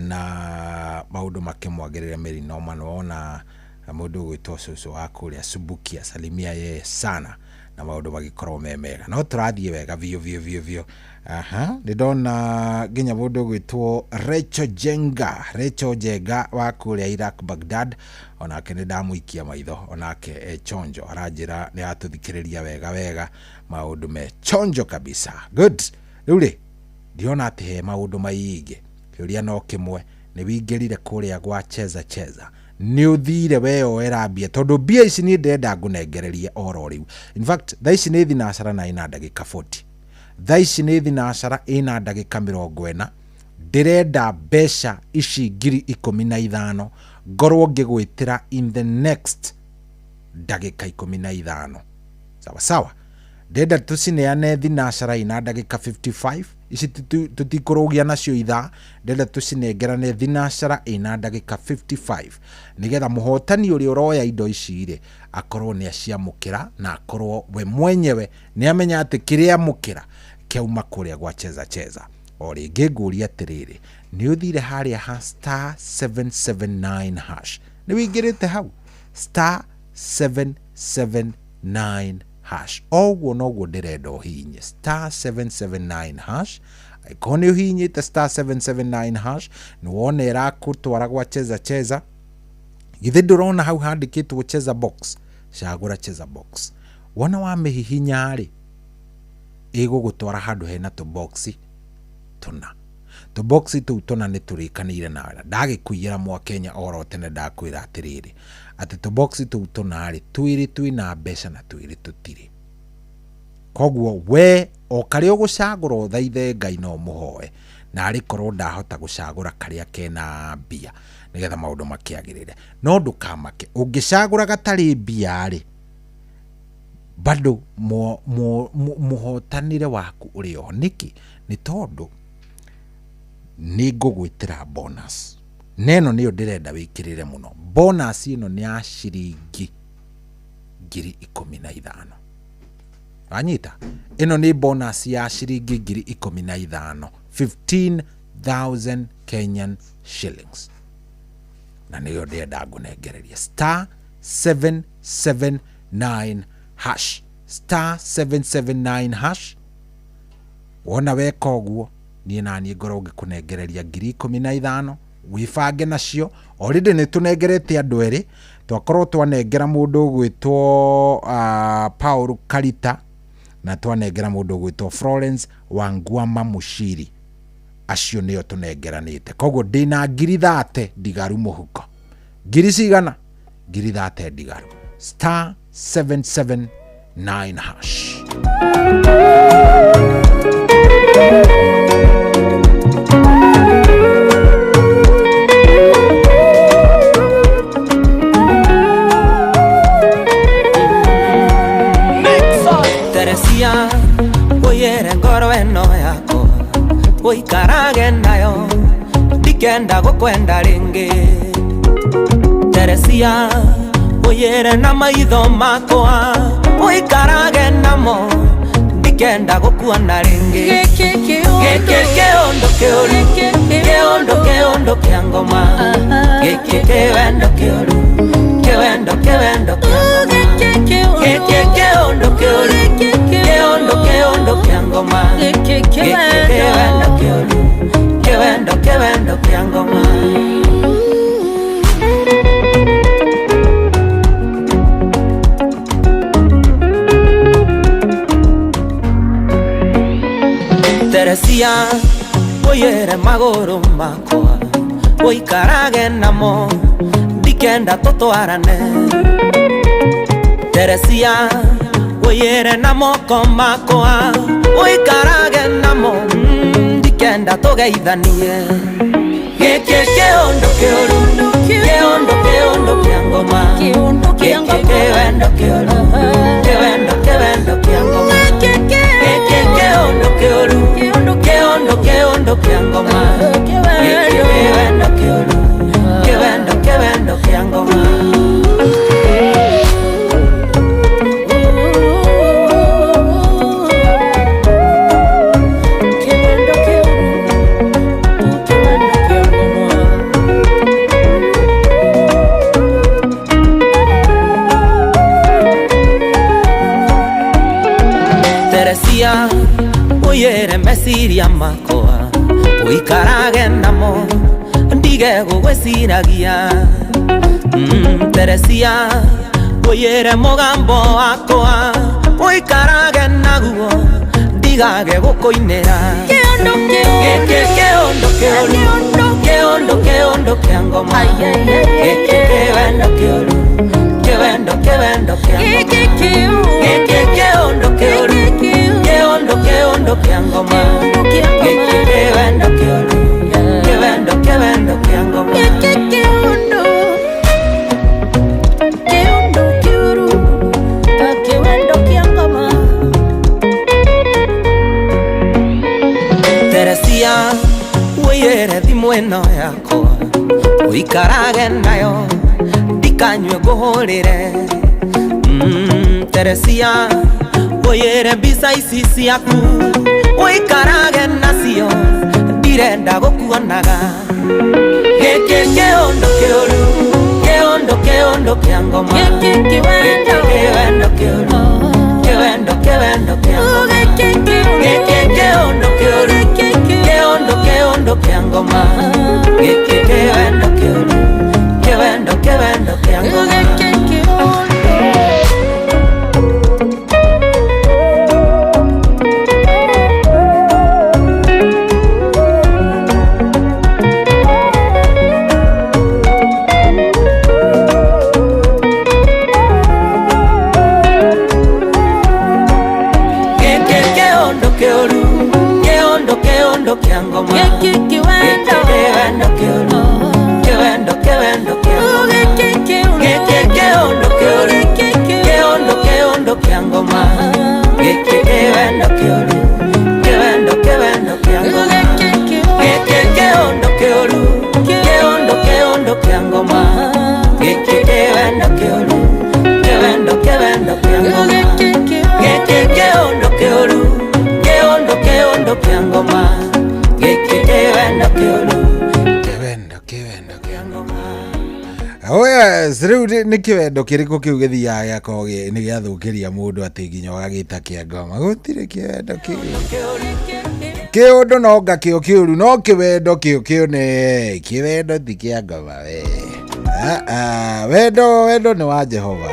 na maũndũ makĩmwagĩrĩre Mary Norman. Wona mũndũ ũgwĩtwo cũcũ wa kũrĩa Subukia, salimia yeye sana na maũndũ magĩkorwo me mega. No tũrathiĩ wega biũ biũ biũ biũ. Aha, nĩ ndona nginya mũndũ ũgwĩtwo Rachel Jenga, Rachel Jenga wa kũrĩa Iraq Baghdad, onake nĩ ndamũikia maitho, onake e chonjo, aranjĩra nĩ atũthikĩrĩria wega wega, maũndũ me chonjo kabisa. Good. Rĩu rĩ, ndiona atĩ he maũndũ maingĩ, kĩũria no kĩmwe, nĩ wingĩrire kũrĩa gwa Cheza Cheza, nĩ ũthire weyoera mbia, tondũ mbia ici niĩ ndĩrenda ngũnengererie oro rĩu. In fact thaa ici nĩ thinacara na ĩna ndagĩka 40, thaa ici nĩ thinacara ĩna ndagĩka 40, ndĩrenda mbeca ici 15,000 ngorwo ngĩgwĩtĩra in the next ndagĩka 15. Sawa sawa, ndĩrenda tũcineane thinacara ĩna ndagĩka 55, ici tũtikũrũgia nacio ithaa, ndĩrenda tũcinengerane thinacara ĩna ndagĩka 55 nĩgetha mũhotani ũrĩa ũroya indo ici rĩ akorwo nĩ aciamũkĩra, na akorwo we mwenyewe nĩ amenya atĩ kĩrĩa amũkĩra kĩauma kũrĩa gwa Cheza Cheza. O rĩngĩ ngũria atĩrĩrĩ, nĩ ũthire harĩa ha star 779 hash, nĩ wĩingĩrĩte hau star 779 hash, o ũguo noguo ndĩrenda ũhihinye star 779 hash. Angĩkorwo nĩ ũhihinyĩte star 779 hash, nĩ wona ĩrakũtwara gwa Cheza Cheza. Githĩ ndũrona hau handĩkĩtwo Cheza box? Cagũra Cheza box. Wona wamĩhihinya rĩ, ĩgũgũtwara handũ hena tũboxi tũna. Tũboxi tũu tũna nĩ tũrĩkanĩire nawe, na ndagĩkũiyĩra mwakenya oro tene ndakwĩra atĩrĩrĩ, atĩ tũboxi tũu tũna rĩ, twĩrĩ twĩna mbeca na twĩrĩ tũtirĩ. Koguo we o karĩa ũgũcagũra ũthaithe Ngai no mũhoe, na arĩ korwo ndahota gũcagũra karĩa kena mbia nĩgetha maũndũ makĩagĩrĩre. No ndũkamake, ũngĩcagũra gatarĩ mbia rĩ, bado mũhotanĩre waku ũrĩ oho. Nĩkĩ? Nĩ tondũ nĩ ngũgwĩtĩra bonus, na ĩno nĩyo ndĩrenda wĩkĩrĩre mũno. Bonus ĩno nĩ ya ciringi 15,000. Wanyita? Ĩno nĩ bonus ya ciringi 15,000, 15,000 Kenyan shillings. Na nĩyo ndĩrenda ngũnengereria star 779 hash, star 779 hash. Wona weka ũguo, niĩ naniĩ ngorwo ngĩkũnengereria 15,000, wĩbange nacio. Already nĩ tũnengerete andũ erĩ, twakorwo twanengera mũndũ ũgwĩtwo Paul Karita na twanengera mũndũ ũgwĩtwo Florence Wangwama Mushiri. Acio nĩo tũnengeranĩte. Koguo ndĩna 30,000 ndigaru mũhuko. Ngiri cigana? 30,000 ndigaru. Star 779 hash. Teresia, ũiyĩre ngoro ĩno yakwa, ũikarage nayo, ndikenda gũkwenda rĩngĩ. Teresia, ũiyĩre na maitho makwa, ũikarage namo, ndikenda gũkuona rĩngĩ. Gĩkĩ kĩũndũ kĩũru, kĩũndũ kĩũndũ kĩa ngoma, gĩkĩ kĩwendo kĩũru, kĩwendo kĩwendo kĩa ngoma, gĩkĩ kĩũndũ kĩũru, kĩũndũ kĩũndũ kĩa ngoma, gĩkĩ kĩwendo kĩũru, kĩwendo kĩwendo kĩa ngoma. Teresia, ũiyĩre magũrũ makwa, ũikarage namo, ndikenda tũtwarane. Teresia, ũiyĩre na moko makwa, ũikarage namo, ndikenda tũgeithanie. Gĩkĩ kĩũndũ kĩũru, kĩũndũ kĩũndũ kĩa ngoma, gĩkĩ kĩwendo kĩũru, kĩwendo kĩwendo kĩa ngoma, gĩkĩ kĩũndũ kĩũru, kĩũndũ kĩũndũ kĩa ngoma, gĩkĩ kĩwendo kĩũru, kĩwendo kĩwendo kĩa ngoma. Teresia, ũiyĩre meciria makwa, ũikarage namo, ndige gũgwĩciragia. Teresia, ũiyĩre mũgambo wakwa, ũikarage naguo, ndigage gũkũinĩra. Gĩkĩ kĩũndũ kĩũru, kĩũndũ kĩũndũ kĩa ngoma, gĩkĩ kĩwendo kĩũru, kĩwendo kĩwendo kĩa ngoma, gĩkĩ kĩũndũ kĩũru, kĩũndũ kĩũndũ kĩa ngoma, gĩkĩ kĩwendo kĩũru, kĩwendo kĩwendo kĩa ngoma. Gĩkĩ kĩũndũ kĩũndũ kĩũru, kĩwendo kĩa ngoma. Teresia, ũiyĩre thimũ ĩno yakwa, ũikarage nayo, ndikanyue ngũhũrĩre. Teresia, ũiyĩre mbica ici ciaku, ũikarage nacio, ndirenda gũkuonaga. Gĩkĩ kĩũndũ kĩũru, kĩũndũ kĩũndũ kĩa ngoma, gĩkĩ kĩwendo kĩũru, kĩwendo kĩwendo kĩa ngoma, gĩkĩ kĩũndũ kĩũru, kĩũndũ kĩũndũ kĩa ngoma, gĩkĩ kĩwendo kĩũru, kĩwendo kĩwendo kĩa ngoma. Gĩkĩ kĩũndũ kĩũru, kĩũndũ kĩũndũ kĩa ngoma, gĩkĩ kĩwendo kĩũru, kĩwendo kĩwendo kĩa ngoma, gĩkĩ kĩũndũ kĩũru, kĩũndũ kĩũndũ kĩa ngoma, gĩkĩ kĩwendo kĩũru, kĩwendo kĩwendo kĩa ngoma, gĩkĩ kĩũndũ kĩũru, kĩũndũ kĩũndũ kĩa ngoma, gĩkĩ kĩwendo kĩũru, kĩwendo kĩwendo kĩa ngoma, gĩkĩ kĩũndũ kĩũru, kĩũndũ kĩũndũ kĩa ngoma, gĩkĩ kĩwendo kĩũru, kĩwendo kĩwendo kĩa ngoma. Oh yes, rĩu nĩ kĩwendo kĩrĩkũ kĩu gĩthiaga gĩakorwo nĩ gĩathũkĩria mũndũ atĩ nginya ũgagĩta kĩa ngoma? Gũtirĩ kĩwendo kĩu. Kĩũndũ no nga kĩo kĩũru, no kĩwendo kĩo kĩone, kĩwendo ti kĩa ngoma we. Ah, ah, wendo wendo nĩ wa Jehova.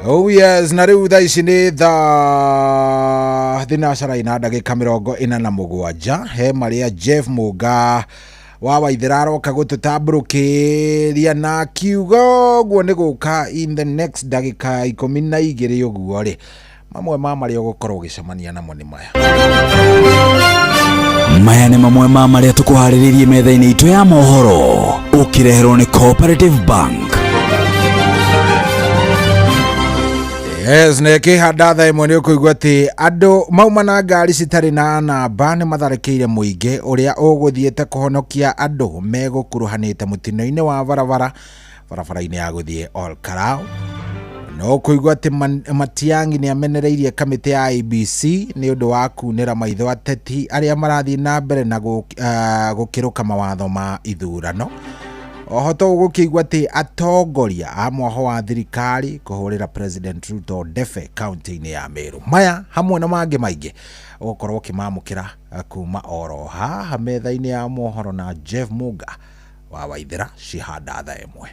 Oh yes, na rĩu thaa ici nĩ thaa thinacara ina ndagĩka 47. He marĩa Jeff Mũnga wa Waithera aroka gũtũtambũrũkĩria na kiugo ũguo nĩ gũka in the next ndagĩka 12 ũguo rĩ, mamwe ma marĩa ũgũkorwo ũgĩcemania namo nĩ maya. Maya nĩ mamwe ma marĩa tũkũharĩrĩirie metha-inĩ itũ ya mohoro, ũkĩreherwo nĩ Cooperative Bank. Yes, na ĩkĩhanda thaa 1 nĩ ũkũigua atĩ andũ mauma na ngari citarĩ na namba nĩ matharĩkĩire mũingĩ ũrĩa ũgũthiĩte kũhonokia andũ megũkuruhanĩte mũtino-inĩ wa barabara barabara-inĩ ya gũthiĩ Ol Kalou. No kũigua atĩ Matiang'i nĩ amenereirie kamĩtĩ ya IEBC nĩ ũndũ wa kunĩra maitho ateti arĩa marathiĩ na mbere na gũkĩrũka mawatho ma ithurano. Oho tũgũkĩigua atĩ atongoria a mwaho wa thirikari kũhũrĩra President Ruto ndefe kaunti-inĩ ya Meru. Maya hamwe na mangĩ maingĩ ũgũkorwo ũkĩmamũkĩra kuma oro haha metha-inĩ ya mohoro na Jeff Muga wa Waithera cihanda thaa 1.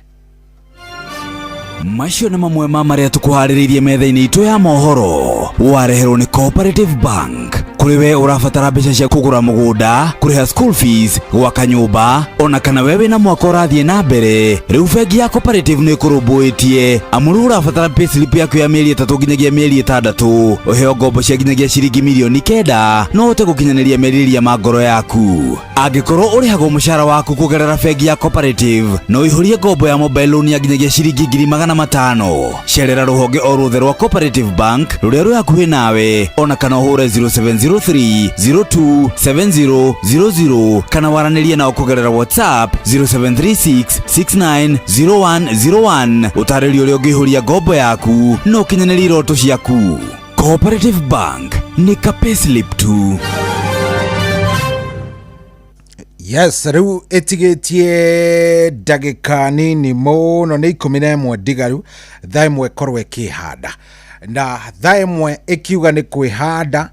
Macio nĩ mamwe ma marĩa tũkũharĩrĩirie metha-inĩ itũ ya mohoro, wareherwo nĩ Cooperative Bank. Kũrĩ we ũrabatara mbeca cia kũgũra mũgũnda, kũrĩha school fees, gwaka nyũmba, ona kana we wĩna mwaka ũrathiĩ na mbere, rĩu bengi ya Cooperative nĩ ĩkũrũmbũĩtie. Amu rĩu ũrabatara payslip yaku ya mĩeri 3 nginyagia mĩeri 6, ũheo ngombo cia nginyagia ciringi mirioni 9, no ũhote gũkinyanĩria merirĩria ma ngoro yaku. Angĩkorwo ũrĩhagwo mũcara waku kũgerera bengi ya Cooperative, no ũihũrie ngombo ya mobile loan ya nginyagia ciringi 500,000. Cerera rũhonge o ruothe rwa Cooperative Bank rũrĩa rwĩ hakuhĩ nawe, ona kana ũhũre 0703 02 7000 kana waranĩrie nao kũgerera WhatsApp 0736 690101. Ũtarĩrio ũrĩa ũngĩihũria ngombo yaku na ũkinyanĩrie iroto ciaku. Cooperative Bank nĩ ka payslip tu. Yes, rĩu ĩtigĩtie ndagĩka nini mũno, nĩ 11 ndigaru thaa 1 ĩkorwo ĩkĩhanda, na thaa 1 ĩkiuga nĩ kwĩhanda.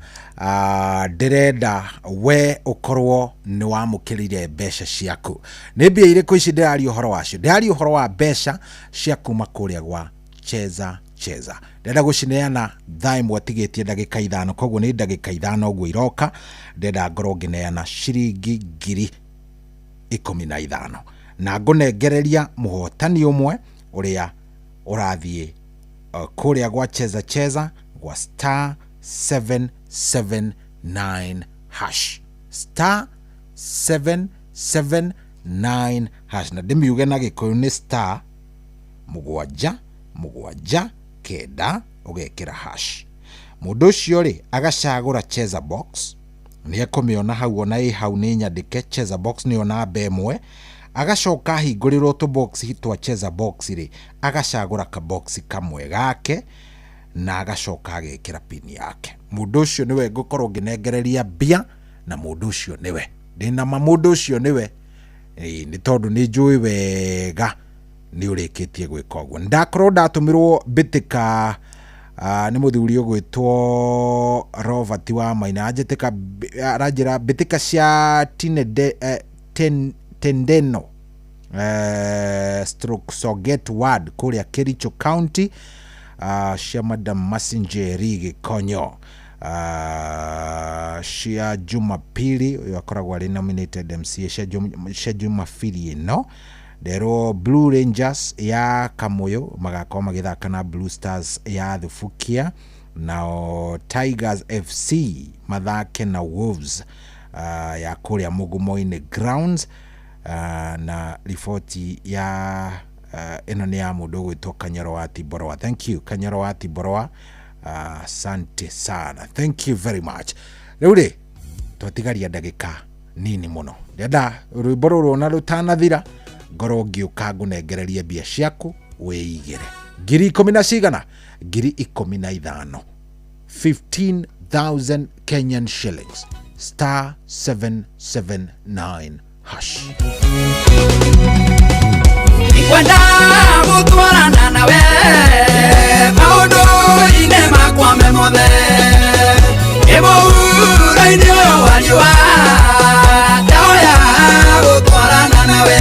Ndĩrenda we ũkorwo nĩ wamũkĩrire mbeca ciaku. Nĩ mbia irĩkũ ici ndĩraria ũhoro wacio? Ndĩraria ũhoro wa mbeca cia kuma kũrĩa gwa Cheza Cheza. Ndĩrenda gũcineana thaa 1 tigĩtie ndagĩka 5, koguo nĩ ndagĩka 5 ũguo iroka. Ndĩrenda ngorwo ngĩneana ciringi 15,000 na ngũnengereria mũhotani ũmwe ũrĩa ũrathiĩ kũrĩa gwa Cheza Cheza gwa star 779 hash, star 779 hash, na ndĩmiuge na Gĩkũyũ nĩ star 7 7 9 ũgekĩra hash. Mũndũ ũcio rĩ agacagũra Cheza Box, nĩ ekũmĩona hau, ona ĩ hau nĩ nyandĩke Cheza Box nĩyo namba 1. Agacoka ahingũrĩrwo tũbox twa Cheza Box rĩ, agacagũra kabox kamwe gake na agacoka agekĩra pin yake. Mũndũ ũcio nĩwe ngũkorwo ngĩnengereria mbia, na mũndũ ũcio nĩwe ndĩna ma, mũndũ ũcio nĩwe, nĩ tondũ nĩ njũĩ wega nĩ ũrĩkĩtie gwĩka ũguo. Ndakorwo ndatũmĩrwo mbĩtĩka nĩ mũthuri ũgwĩtwo Robert wa Maina, anjĩtĩka aranjĩra mbĩtĩka cia Tendeno stroke Soget Ward kũrĩa Kericho County, cia Madam Masinjeri Gĩkonyo, cia Jumapili, ũyũ akoragwo arĩ nominated MCA, cia Jumapili ĩno nderwo Blue Rangers ya Kamũyũ magakorwo magĩthaka na Blue Stars ya Thubukia, nao Tigers FC mathake na Wolves ya kũrĩa Mugumo-inĩ Grounds, na riboti ya ĩno nĩ ya mũndũ ũgwĩtwo Kanyoro wa Timboroa. Thank you Kanyoro wa Timboroa, asante sana, thank you very much. Rĩu rĩ twatigaria ndagĩka nini mũno, ndĩrenda rwĩmbo rũrũ ona rũtanathira ngorwo ngĩũka ngũnengererie mbia ciaku wĩigĩre 10,000 na cigana, 15,000, 15,000 Kenyan shillings, star 779 hash. Ngwenda gũtwarana nawe maũndũ-inĩ makwa me mothe ĩmũhuro-inĩ ũyũ wa riũa ndahoya gũtwarana nawe.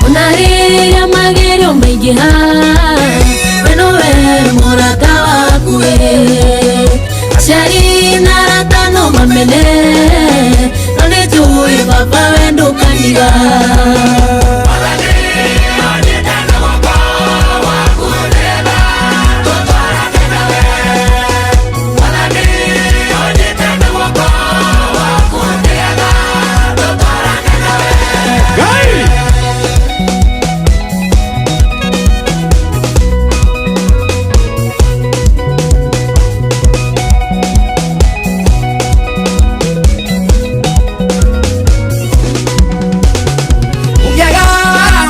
Onarĩrĩa magerio maingĩha we nowe mũrata waku aciari na arata no mamene no nĩ njũĩ baba we ndũkaniga. Ũngĩaga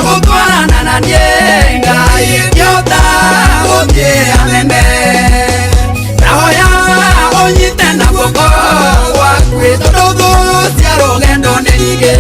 gũtwarana na niĩ Ngai ngĩhota gũthiĩ anene ndahoya ũnyite na guoko gwaku tondũ thũ cia rũgendo nĩ nyingĩ.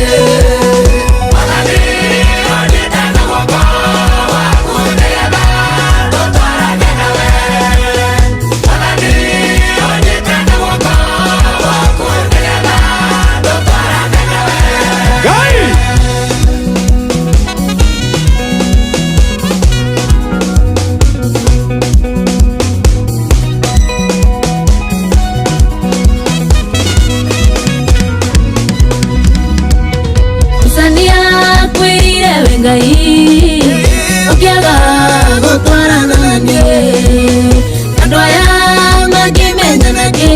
Musa nĩakwĩrire we Ngai ũngĩaga gũtwarana na niĩ andũ aya mangĩmenya nakĩ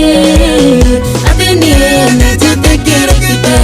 atĩ niĩ nĩnjĩtĩkĩrĩkĩte.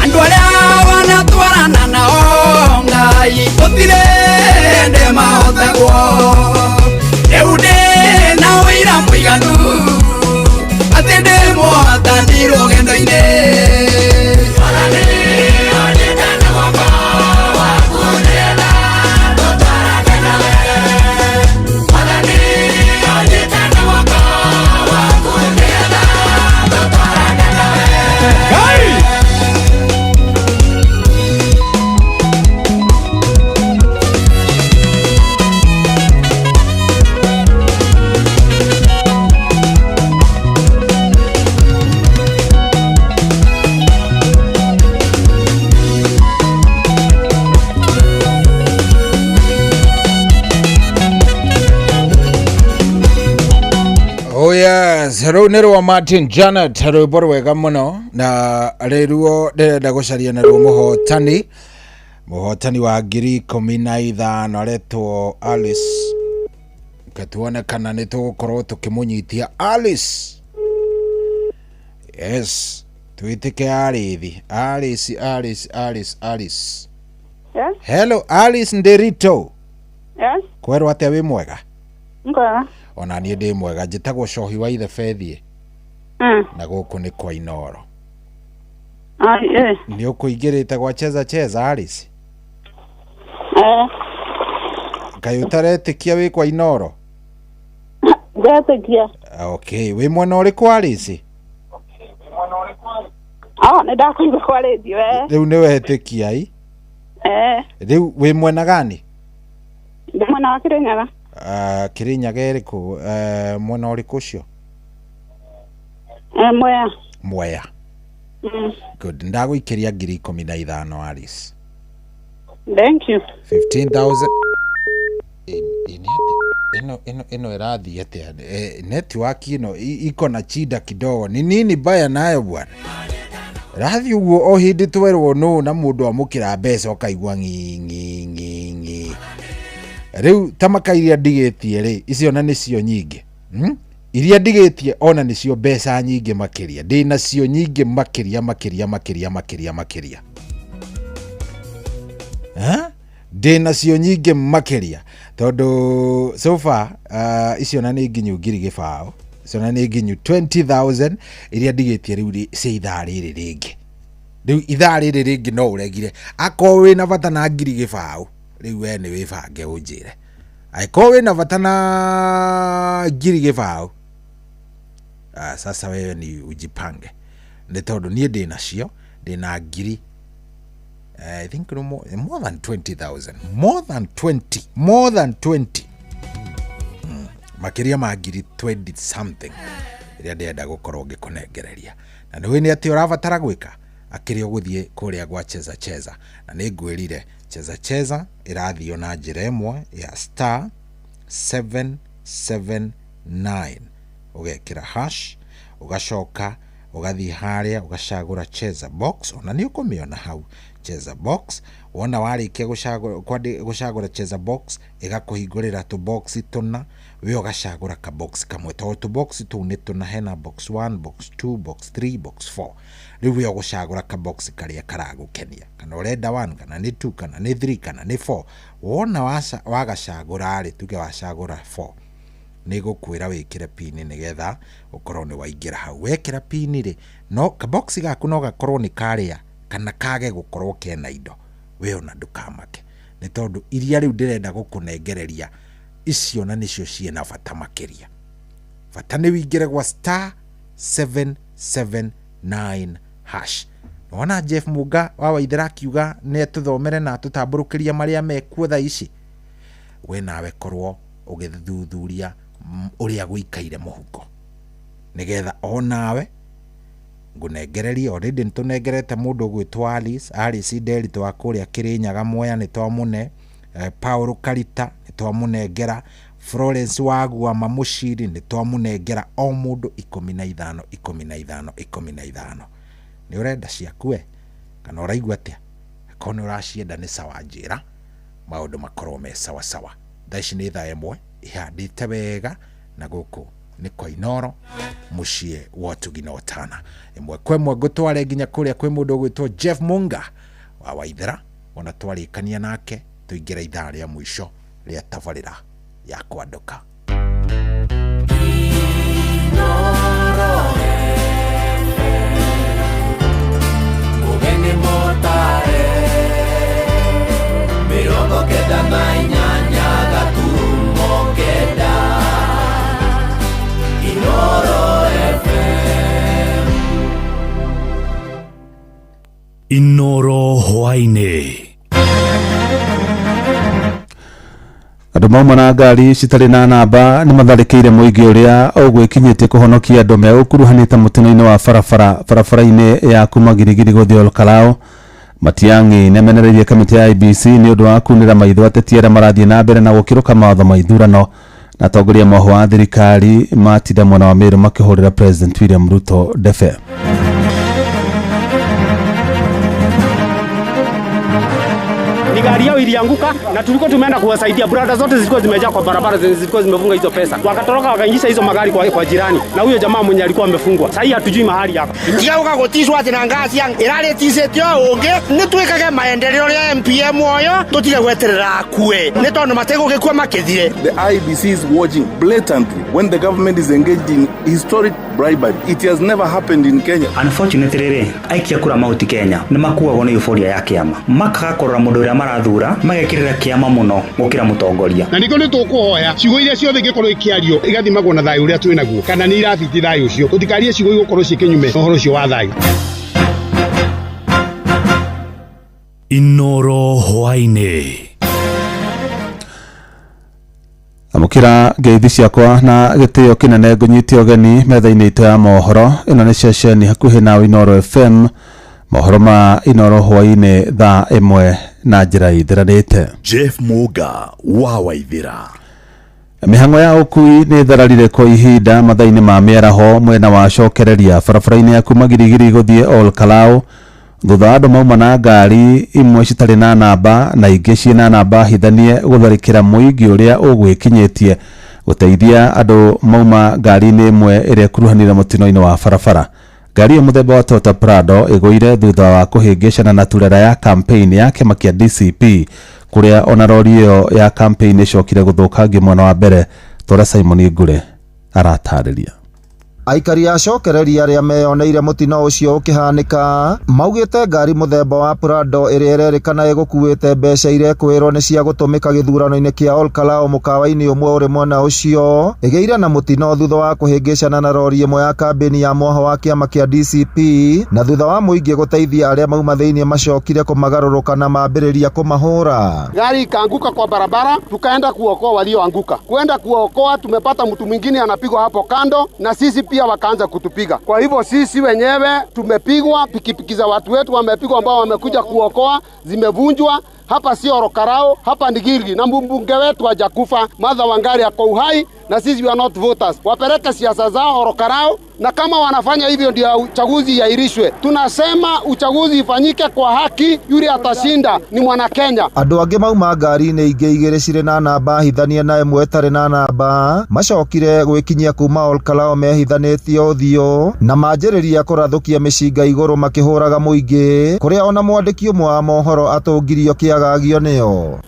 Andũ arĩa wanatwarana nao Ngai gũtirĩ hĩndĩ mahotagwo rĩu ndĩ na ũira mũiganu atĩ ndĩ mũhotani rũgendo-inĩ. Oh yes, rũu nĩ rwa Martin Janet, rwĩmbo rwega mũno na rĩruo ndĩrenda gũcaria naruo mũhotani mũhotani wa 15,000 aretwo Alice. Reke tuone kana nĩ tũgũkorwo tũkĩmũnyitia Alice. Yes, twĩtĩke Alice, Alice, Alice, Alice, Alice. Yes, Hello Alice Nderito. yes, Kwerwo atĩa wĩ mwega? ngwega. Ona niĩ ndĩ mwega, njĩtagwo Cohi wa Ithe Bethie na gũkũ nĩ kwa Inoro. Ai, eh. Nĩ ũkũingĩrĩte gwa Cheza Cheza Alice? Eh, Kaĩ ũtaretĩkia wĩ kwa Inoro? ndetĩkia. Okay, wĩ mwena ũrĩkũ Alice? Ah, nĩ ndakũigua kwa radio eh. Rĩu nĩ wetĩkia i? Eh, Rĩu wĩ mwena gani? ndĩ mwena wa Kĩrĩnyaga. Kĩrĩnyaga ĩrĩkũ? Mwena ũrĩkũ ũcio? Eh, Mwea. Mwea. Good. Ndagũikĩria 15,000 Alice. Thank you. 15000. Ĩno ĩno ĩno ĩrathiĩ atĩa? Network ĩno iko na chida kidogo. Ni nini baya nayo bwana? Rathiĩ ũguo o hĩndĩ twerwo nũ na mũndũ amũkĩra mbeca ũkaigua ng'i ng'i ng'i ng'i. Rĩu ta maka iria ndigĩtie rĩ, icio na nĩcio nyingĩ. Iria ndigĩtie ona nĩcio mbeca nyingĩ makĩria. Ndĩ nacio nyingĩ makĩria makĩria makĩria makĩria makĩria. Ndĩ nacio nyingĩ makĩria tondũ so far icio na nĩ nginyu 20,000, icio na nĩ nginyu 20,000 iria ndigĩtie rĩu cia ithaa rĩrĩ rĩngĩ. Rĩu ithaa rĩrĩ rĩngĩ no ũregire akorwo wĩna bata na 20,000, rĩu we nĩ wĩbange ũnjĩre. Angĩkorwo wĩna bata na 20,000, sasa wewe ni ujipange, nĩ tondũ niĩ ndĩ nacio, ndĩ na ngiri, I think no more than 20,000, more than 20, more than 20, makĩria ma ngiri 20 something iria ndĩrenda gũkorwo ngĩkũnengereria. Na nĩ nĩ atĩ ũrabatara gwĩka akĩrĩ ũgũthiĩ kũrĩa gwa Cheza Cheza, na nĩ ngwĩrire Cheza Cheza ĩrathiĩ na njĩra ĩmwe ya star 779, ũgekĩra hash, ũgacoka ũgathiĩ harĩa ũgacagũra Cheza box, ona nĩ ũkũmĩona hau Cheza box. Wona warĩkia gũcagũra Cheza box, ĩgakũhingũrĩra tũbox tũna, we ũgacagũra kabox kamwe, tondũ tũbox tũu nĩ tũna, hena box 1, box 2, box 3, box 4. Rĩu we ũgũcagũra kabox karĩa karagũkenia, kana ũrenda 1, kana nĩ 2, kana nĩ 3, kana nĩ 4. Wona wagacagũra rĩ, tuge wacagũra 4, nĩ gũkwĩra wĩkĩre pini nĩgetha ũkorwo nĩ waingĩra hau. Wekĩra pini rĩ, no kabox gaku no gakorwo nĩ karĩa kana kage gũkorwo kena indo, we ona ndũkamake, nĩ tondũ iria rĩu ndĩrenda gũkũnengereria icio na nĩcio ciĩna bata makĩria. Bata nĩ wĩingĩre gwa star 779 hash. Wona Jeff Muga wa Waithera akiuga nĩ atũthomere na atũtambũrũkĩria marĩa mekuo thaa ici, we nawe korwo ũgĩthuthuria ũrĩa gũikaire mũhuko, nĩgetha onawe ngũnengererie. Already nĩtũnengerete mũndũ ũgwĩtwo Alice, Alice Nderitu wa kũrĩa Kĩrĩnyaga Mwea nĩtwamũne, Paul Karita nĩtwamũnengera, Florence Wagwama Mũciri nĩtwamũnengera, o mũndũ 15 15 15. Nĩ ũrenda ciaku we kana ũraigua atĩa? Akorwo nĩ ũracienda nĩ sawa, njĩra maũndũ makorwo me sawa sawa. Thaa ici nĩ thaa 1 ihandĩte wega, na gũkũ nĩ kwa Inooro mũciĩ wa ũtugi na ũtana. Ĩmwe kwa ĩmwe ngũtware nginya kũrĩa kwĩ mũndũ ũgwĩtwo Jeff Munga wa Waithera, ona twarĩkania nake tũingĩre ithaa rĩa mũico rĩa tabarĩra ya kwandũka. Ũgeni mũtare 98.9 Inooro FM. Inooro hwaĩ-inĩ. Andũ mauma na ngari citarĩ na namba nĩ matharĩkĩire mũingĩ ũrĩa ũgwĩkinyĩtie kũhonokia andũ megũkuruhanĩte mũtino-inĩ wa barabara-inĩ ya kuma Girigiri gũthiĩ Olkalou. Matiang'i nĩamenereirie kamĩtĩ ya IEBC nĩ ũndũ wa kunĩra maitho ateti arĩa marathiĩ na mbere na gũkĩrũka mawatho ma ithurano, na atongoria mohwo a thirikari matinda mwena wa Meru makĩhũrĩra President William Ruto ndebe. Ni gari yao ilianguka na tulikuwa tumeenda kuwasaidia. Brada zote zilikuwa zimejaa kwa barabara zenye zilikuwa zimefunga hizo pesa. Wakatoroka wakaingisha hizo magari kwa jirani. Na huyo jamaa mwenye alikuwa amefungwa. Sasa hii hatujui mahali hapa. Tiga ũgagũticwo atĩ na ngasi ya ĩrarĩticĩtio ũngĩ nĩ twĩkage maendeleo rĩa MPM oyo tũtige gweterera akue nĩ tondũ mategũgĩkua makĩthire. The IEBC is watching blatantly when the government is engaged in historic bribery. It has never happened in Kenya. Unfortunately rĩ, aikia kura Mount Kenya nĩ makuagwo nĩ euphoria ya kĩama, makaga kũrora mũndũ ũrĩa marathura, magekĩrĩra kĩama mũno gũkĩra mũtongoria. Na nĩkĩo nĩ tũkũhoya ciugo iria ciothe ingĩkorwo ikĩario igathimagwo na thayũ ũrĩa twĩ naguo, kana nĩ irabiti thayũ ũcio, tũtikarie ciugo igũkorwo ciĩ kĩnyume na ũhoro ũcio wa thayũ. Inooro hwaĩ-inĩ. Amũkĩra ngeithi ciakwa na gĩtĩo kĩnene ngũnyite ũgeni metha-inĩ itũ ya mohoro. Ĩno nĩ ceceni hakuhĩ na Inooro FM, Mohoro ma Inoro hwaĩ-inĩ thaa 1 na njĩra ĩtheranĩte. Jeff Muga wa Waithĩra. Mĩhang'o ya ũkui nĩ ĩthararire kwa ihinda mathaa-inĩ ma mĩaraho mwena wa cokereria barabara-inĩ ya kuma Girigiri gũthiĩ Ol Kalou, thutha wa andũ mauma na ngari imwe citarĩ na namba na ingĩ ciĩna namba hithanie gũtharĩkĩra mũingĩ ũrĩa ũgwĩkinyĩtie gũteithia andũ mauma ngari-inĩ ĩmwe ĩrĩa ĩkuruhanire mũtino-inĩ wa barabara. Ngari ĩyo mũthemba wa Toyota Prado ĩgũire thutha wa kũhĩngĩcana na turera ya campaign ya kĩama kĩa DCP, kũrĩa ona rori ĩyo ya campaign ĩcokire gũthũkangio mwena wa mbere, ta ũrĩa Simon Ngure aratarĩria. Aikari a cokereria arĩa meyoneire mũtino ũcio ũkĩhanĩka maugĩte ngari mũthemba wa Prado ĩrĩa ĩrerĩkana ĩgũkuĩte mbeca irekwĩrwo nĩ cia gũtũmĩka gĩthurano-inĩ kĩa Ol Kalou mũkawa-inĩ ũmwe ũrĩ mwena ũcio ĩgĩire na mũtino thutha wa kũhĩngĩcana na rori ĩmwe ya kambĩni ya mwaho wa kĩama kĩa DCP, na thutha wa mũingĩ gũteithia arĩa mauma thĩinĩ macokire kũmagarũrũka na mambĩrĩria kũmahũra. Gari ikaanguka kwa barabara, tukaenda kuokoa walioanguka. Kuenda kuokoa, tumepata mtu mwingine anapigwa hapo kando, na sisi pia wakaanza kutupiga. Kwa hivyo sisi wenyewe tumepigwa, pikipiki za watu wetu wamepigwa ambao wamekuja kuokoa zimevunjwa. Hapa sio Ol Kalou, hapa ni Gilgil, na mbunge wetu hajakufa, Martha Wangari ako uhai, na sisi we are not voters. Wapeleke siasa zao Ol Kalou, na kama wanafanya hivyo ndio uchaguzi iahirishwe. Tunasema uchaguzi ifanyike kwa haki, yule atashinda ni mwana Kenya. Andũ angĩ mauma ngari-inĩ ingĩ igĩrĩ cirĩ na namba hithanie na ĩmwe ĩtarĩ na namba macokire gwĩkinyia kuma Ol Kalou mehithanĩtie ũthiũ na manjĩrĩria kũrathũkia mĩcinga igũrũ makĩhũraga mũingĩ, kũrĩa ona mwandĩki ũmwe wa mohoro atũngirio kĩagagio nĩo.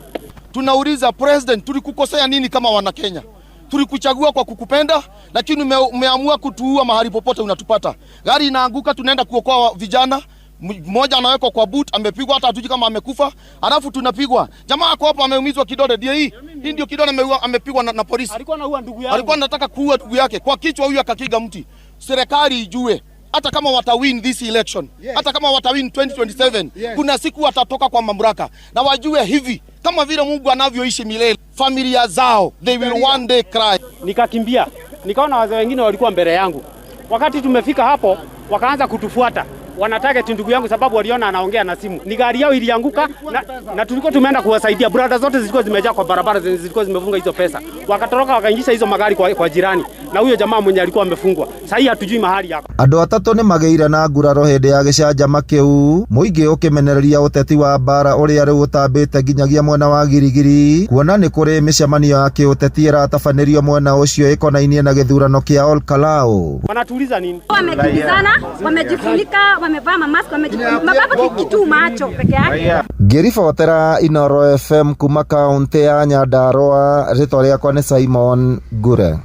Tunauliza president, tulikukosea nini kama wana Kenya? Tulikuchagua kwa kukupenda, lakini umeamua kutuua mahali popote unatupata. Gari inaanguka, tunaenda kuokoa vijana, mmoja anawekwa kwa boot, amepigwa hata hatujui kama amekufa, alafu tunapigwa. Jamaa ako hapo ameumizwa kidole, ndio hii. Hii ndio kidole amepigwa na polisi. Alikuwa anaua ndugu yake. Alikuwa anataka kuua ndugu yake. Kwa kichwa huyu akakiga mti. Serikali ijue hata kama wata win this election, hata kama wata win 2027, kuna siku watatoka kwa mamlaka. Na wajue hivi, kama vile Mungu anavyoishi milele, familia zao, they will one day cry. Nikakimbia, nikaona wazee wengine walikuwa mbele yangu. Wakati tumefika hapo, wakaanza kutufuata. Wanatarget ndugu yangu sababu waliona anaongea na simu. Ni gari yao ilianguka na tulikuwa tumeenda kuwasaidia. Brada zote zilikuwa zimejaa kwa barabara zilikuwa zimefunga hizo pesa. Wakatoroka wakaingisha hizo magari kwa jirani. Na huyo jamaa mwenye alikuwa amefungwa. Sasa hii hatujui mahali yako. Andũ atatũ nĩ magĩire na nguraro hĩndĩ ya gĩcanjama kĩu, mũingĩ ũkĩmenereria ũteti wa mbara ũrĩa rĩu ũtambĩte nginyagia mwena wa Girigiri, kuona nĩ kũrĩ mĩcemanio ya kĩũteti ĩratabanĩrio mwena ũcio ĩkonainie na gĩthurano kĩa Ol Kalou. Wanatuuliza nini? Wamekimbizana, wamejifunika, wamevaa mamask, wamejifunika mababu kitu macho peke yake. Ngĩribotera Inoro FM kuma kaunti ya Nyandarua, rĩtwa rĩakwa nĩ Simon Ngure.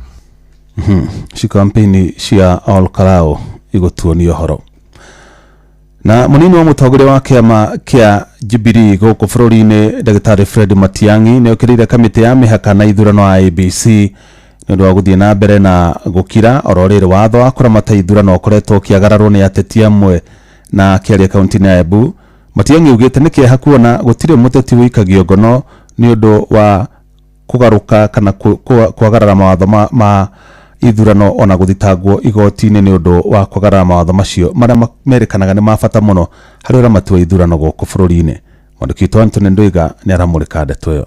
Ci kampeni cia Ol Kalou igũtuonia ũhoro. Na mũnini wa mũtongoria wa kĩama kĩa Jubilee gũkũ bũrũri-inĩ Ndagĩtarĩ Fred Matiang'i nĩ okĩrĩire kamĩtĩ ya mĩhaka na ithurano IEBC nĩ ũndũ wa gũthiĩ na mbere na gũkira oro rĩrĩ watho wa kũramata ithurano ũkoretwo ũkĩagararwo nĩ ateti amwe. Na akĩaria kaunti-inĩ ya Embu, Matiang'i augĩte nĩ kĩeha kuona gũtirĩ mũteti ũikagio ngono nĩ ũndũ wa kũgarũka kana kwagarara mawatho ma ithurano ona gũthitangwo igoti-inĩ nĩ ũndũ wa kwagarara mawatho macio marĩa merĩkanaga nĩ ma bata mũno harĩ ũramati wa ithurano gũkũ bũrũri-inĩ. Mwandĩki witũ Anthony Ndwiga nĩ aramũrĩka ndeto ĩyo.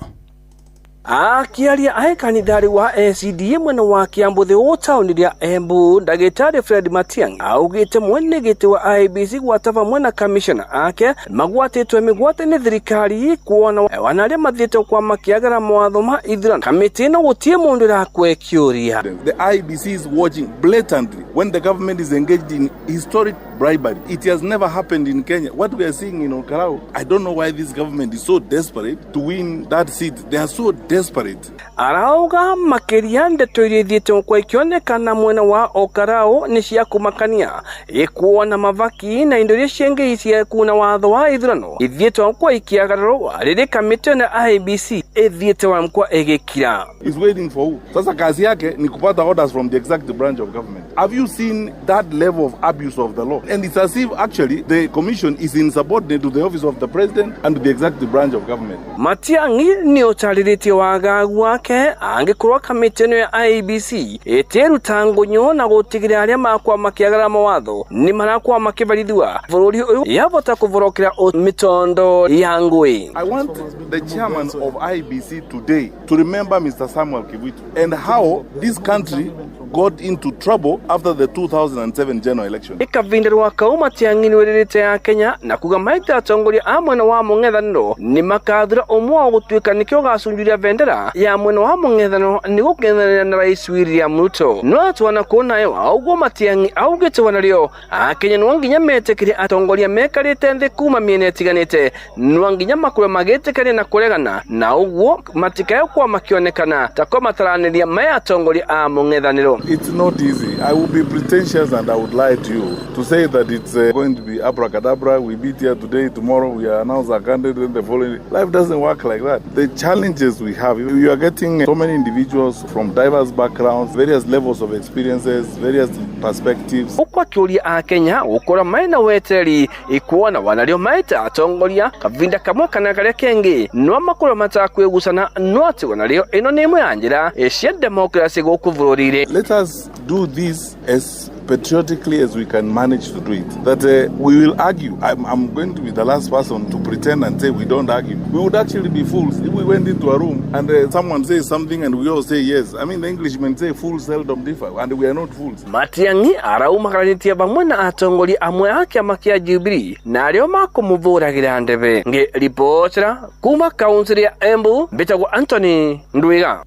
Akiaria ahe kanithari wa ACDA mwena wa Kiambu the town ria Embu, Ndagĩtarĩ Fred Matiang'i augĩte mwene gĩtĩ wa IEBC gwata vamwe na commissioner ake magwatĩtwe mĩgwate nĩ thirikari kuona wana arĩa mathiĩte kwa makĩagara mawatho ma ithurano kamĩtĩ ĩno gũtirĩ mũndũ ĩrakwe kĩũria. The IEBC is watching blatantly when the government is engaged in historic bribery. It has never happened in Kenya. What we are seeing in Ol Kalou, I don't know why this government is so desperate to win that seat. They are so desperate. Arauga makĩria ndeto iria ithiĩte kwa ikĩonekana mwena wa Ol Kalou nĩ cia kũmakania ĩkuona mavaki na indo iria ciengĩ cia kuna watho wa ithurano ithiĩte kwa ikĩagararwo rĩrĩ kamĩtĩ na IEBC ĩthiĩte wa mkwa ĩgĩkira. Is waiting for who? Sasa kazi yake ni kupata orders from the executive branch of government. Have you seen that level of abuse of the law? And it's as if actually the commission is insubordinate to the office of the president and to the executive branch of government. Matiang'i nĩ ũtarĩrĩtie wagagu wake angĩkorwo kamĩtĩ ĩno ya IEBC ĩtĩruta ngũnyũ na gũtigĩrĩra arĩa makwa makĩagarara mawatho nĩ marakwa makĩbarithua bũrũri ũyũ yavota kũvorokera mĩtondo ya ngũĩ. I want the chairman of IBC today to remember Mr. Samuel Kivuitu and how this country got into trouble after the 2007 general election. Ikavinda rwa kau Matiang'i nĩwĩrĩrĩte ya Kenya na kuga maita atongoria a mwena wa mũng'ethanĩro nĩ makathura ũmwe wao gũtuĩka nĩkĩo gacunjuria bendera ya mwena wa mũng'ethanĩro nĩ gũkeng'ethanĩra na Rais William Ruto. No atwana kuonayo ũguo Matiang'i augĩte wanarĩo akenya no nginya metĩkĩre atongoria mekarĩte nthĩ kuma mĩena ĩtiganĩte no nginya makorwo magĩtĩkania na kũregana na ũguo matikae kwa makĩonekana ta ko mataranĩria me atongoria a mũng'ethanĩro. It's not easy. I would be pretentious and I would lie to you to say that it's going to be abracadabra. We meet here today, tomorrow we announce our candidate, and the following. Life doesn't work like that. The challenges we have, you are getting so many individuals from diverse backgrounds, various levels of experiences, various perspectives. Huku akĩũria akenya gũkorwo marĩ na wetereri ikuona wanarĩo maita atongoria kavinda kamwe kana karĩa kengĩ no makorwo matakwĩgucana no atĩ wanarĩo ĩno nĩ ĩmwe ya njĩra cia demokrasi gũkũ bũrũri-inĩ. Let us do this as patriotically as we can manage to do it. That we will argue. I'm going to be the last person to pretend and say we don't argue. We would actually be fools if we went into a room and someone says something and we all say yes. I mean, the Englishmen say fools seldom differ, and we are not fools. Matiang'i araumagaranĩtie vamwe na atongoria amwe a kĩama kĩa Jubilee na arĩa makũmũvũragĩra ndebe. Ngĩribotera kuma kaunti ya Embu, mbĩtagwo Anthony Ndwiga.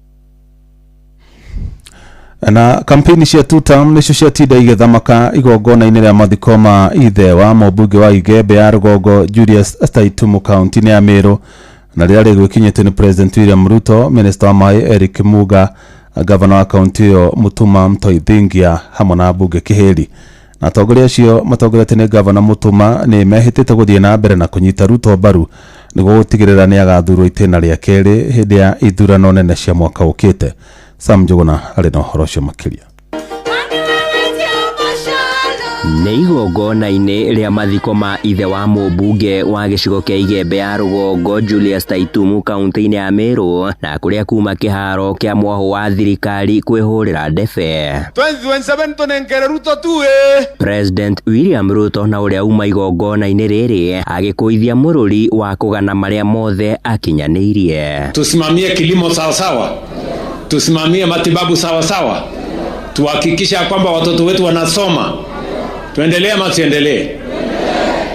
Na kampeni cia tutam nicio ciatinda igĩthamaka igongona-inĩ rĩa mathiko ma ithe wa mũmbunge wa Igembe ya rũgongo Julius Taitumu kaunti-inĩ ya Meru, na rĩrĩa rĩgwĩkinyĩtio nĩ President William Ruto, Minister wa maĩ Eric Muga, Gavana wa kaunti ĩyo Mutuma Mtoithingia hamwe na mbunge Kihĩri. Na atongoria acio matongoretio nĩ Gavana Mutuma nĩ mehĩtĩte gũthiĩ na mbere na kũnyita Ruto mbaru nĩguo gũtigĩrĩra nĩ agathurwo itĩna rĩa kerĩ hĩndĩ ya ithurano nene cia mwaka ũkĩte. Sam Njuguna arĩ na ũhoro ũcio makĩria. Nĩ igongona-inĩ rĩa mathiko ma ithe wa mũmbunge wa gĩcigo kĩa Igembe ya rũgongo Julius Taitumu kaunti-inĩ ya Meru, na kũrĩa kuma kĩharo kĩa mwahũ wa thirikari kwĩhũrĩra ndebe. 2027 tũnengere Ruto tu. President William Ruto na ũrĩa uma igongona-inĩ rĩrĩ agĩkũithia mũrũri wa kũgana marĩa mothe akinyanĩirie. Tusimamie kilimo sawasawa, tusimamie matibabu sawasawa, tuhakikisha kwamba watoto wetu wanasoma. Tuendelee ama tuendelee?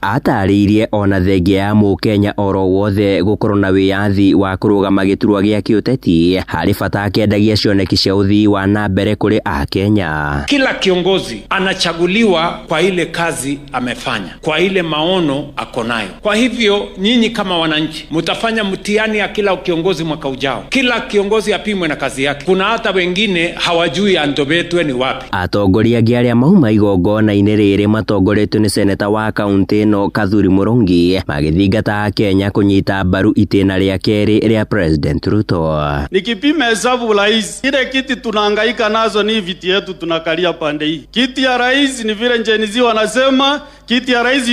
Atarĩirie ona thengia ya mũkenya oro wothe gũkorwo na wĩyathi wa kũrũgama gĩturwa gĩa kĩũteti harĩ bata akĩendagia cioneki cia ũthii wa na mbere kũrĩ akenya. Kila kiongozi anachaguliwa kwa ile kazi amefanya, kwa ile maono ako nayo. Kwa hivyo nyinyi kama wananchi mtafanya mtihani ya kila kiongozi mwaka ujao. Kila kiongozi apimwe na kazi yake. Kuna hata wengine hawajui Antobetwe ni wapi. Atongoria angĩ arĩa mauma igongona-inĩ rĩrĩ matongoretio nĩ seneta wa kaunti ĩno Kathuri Murungi magĩthingata Kenya kũnyita mbaru itĩna rĩa kerĩ rĩa President Ruto. Nikipima hesabu rais, ile kiti tunahangaika nazo ni viti yetu tunakalia pande hii. Kiti ya rais ni vile njenizi wanasema kiti ya rais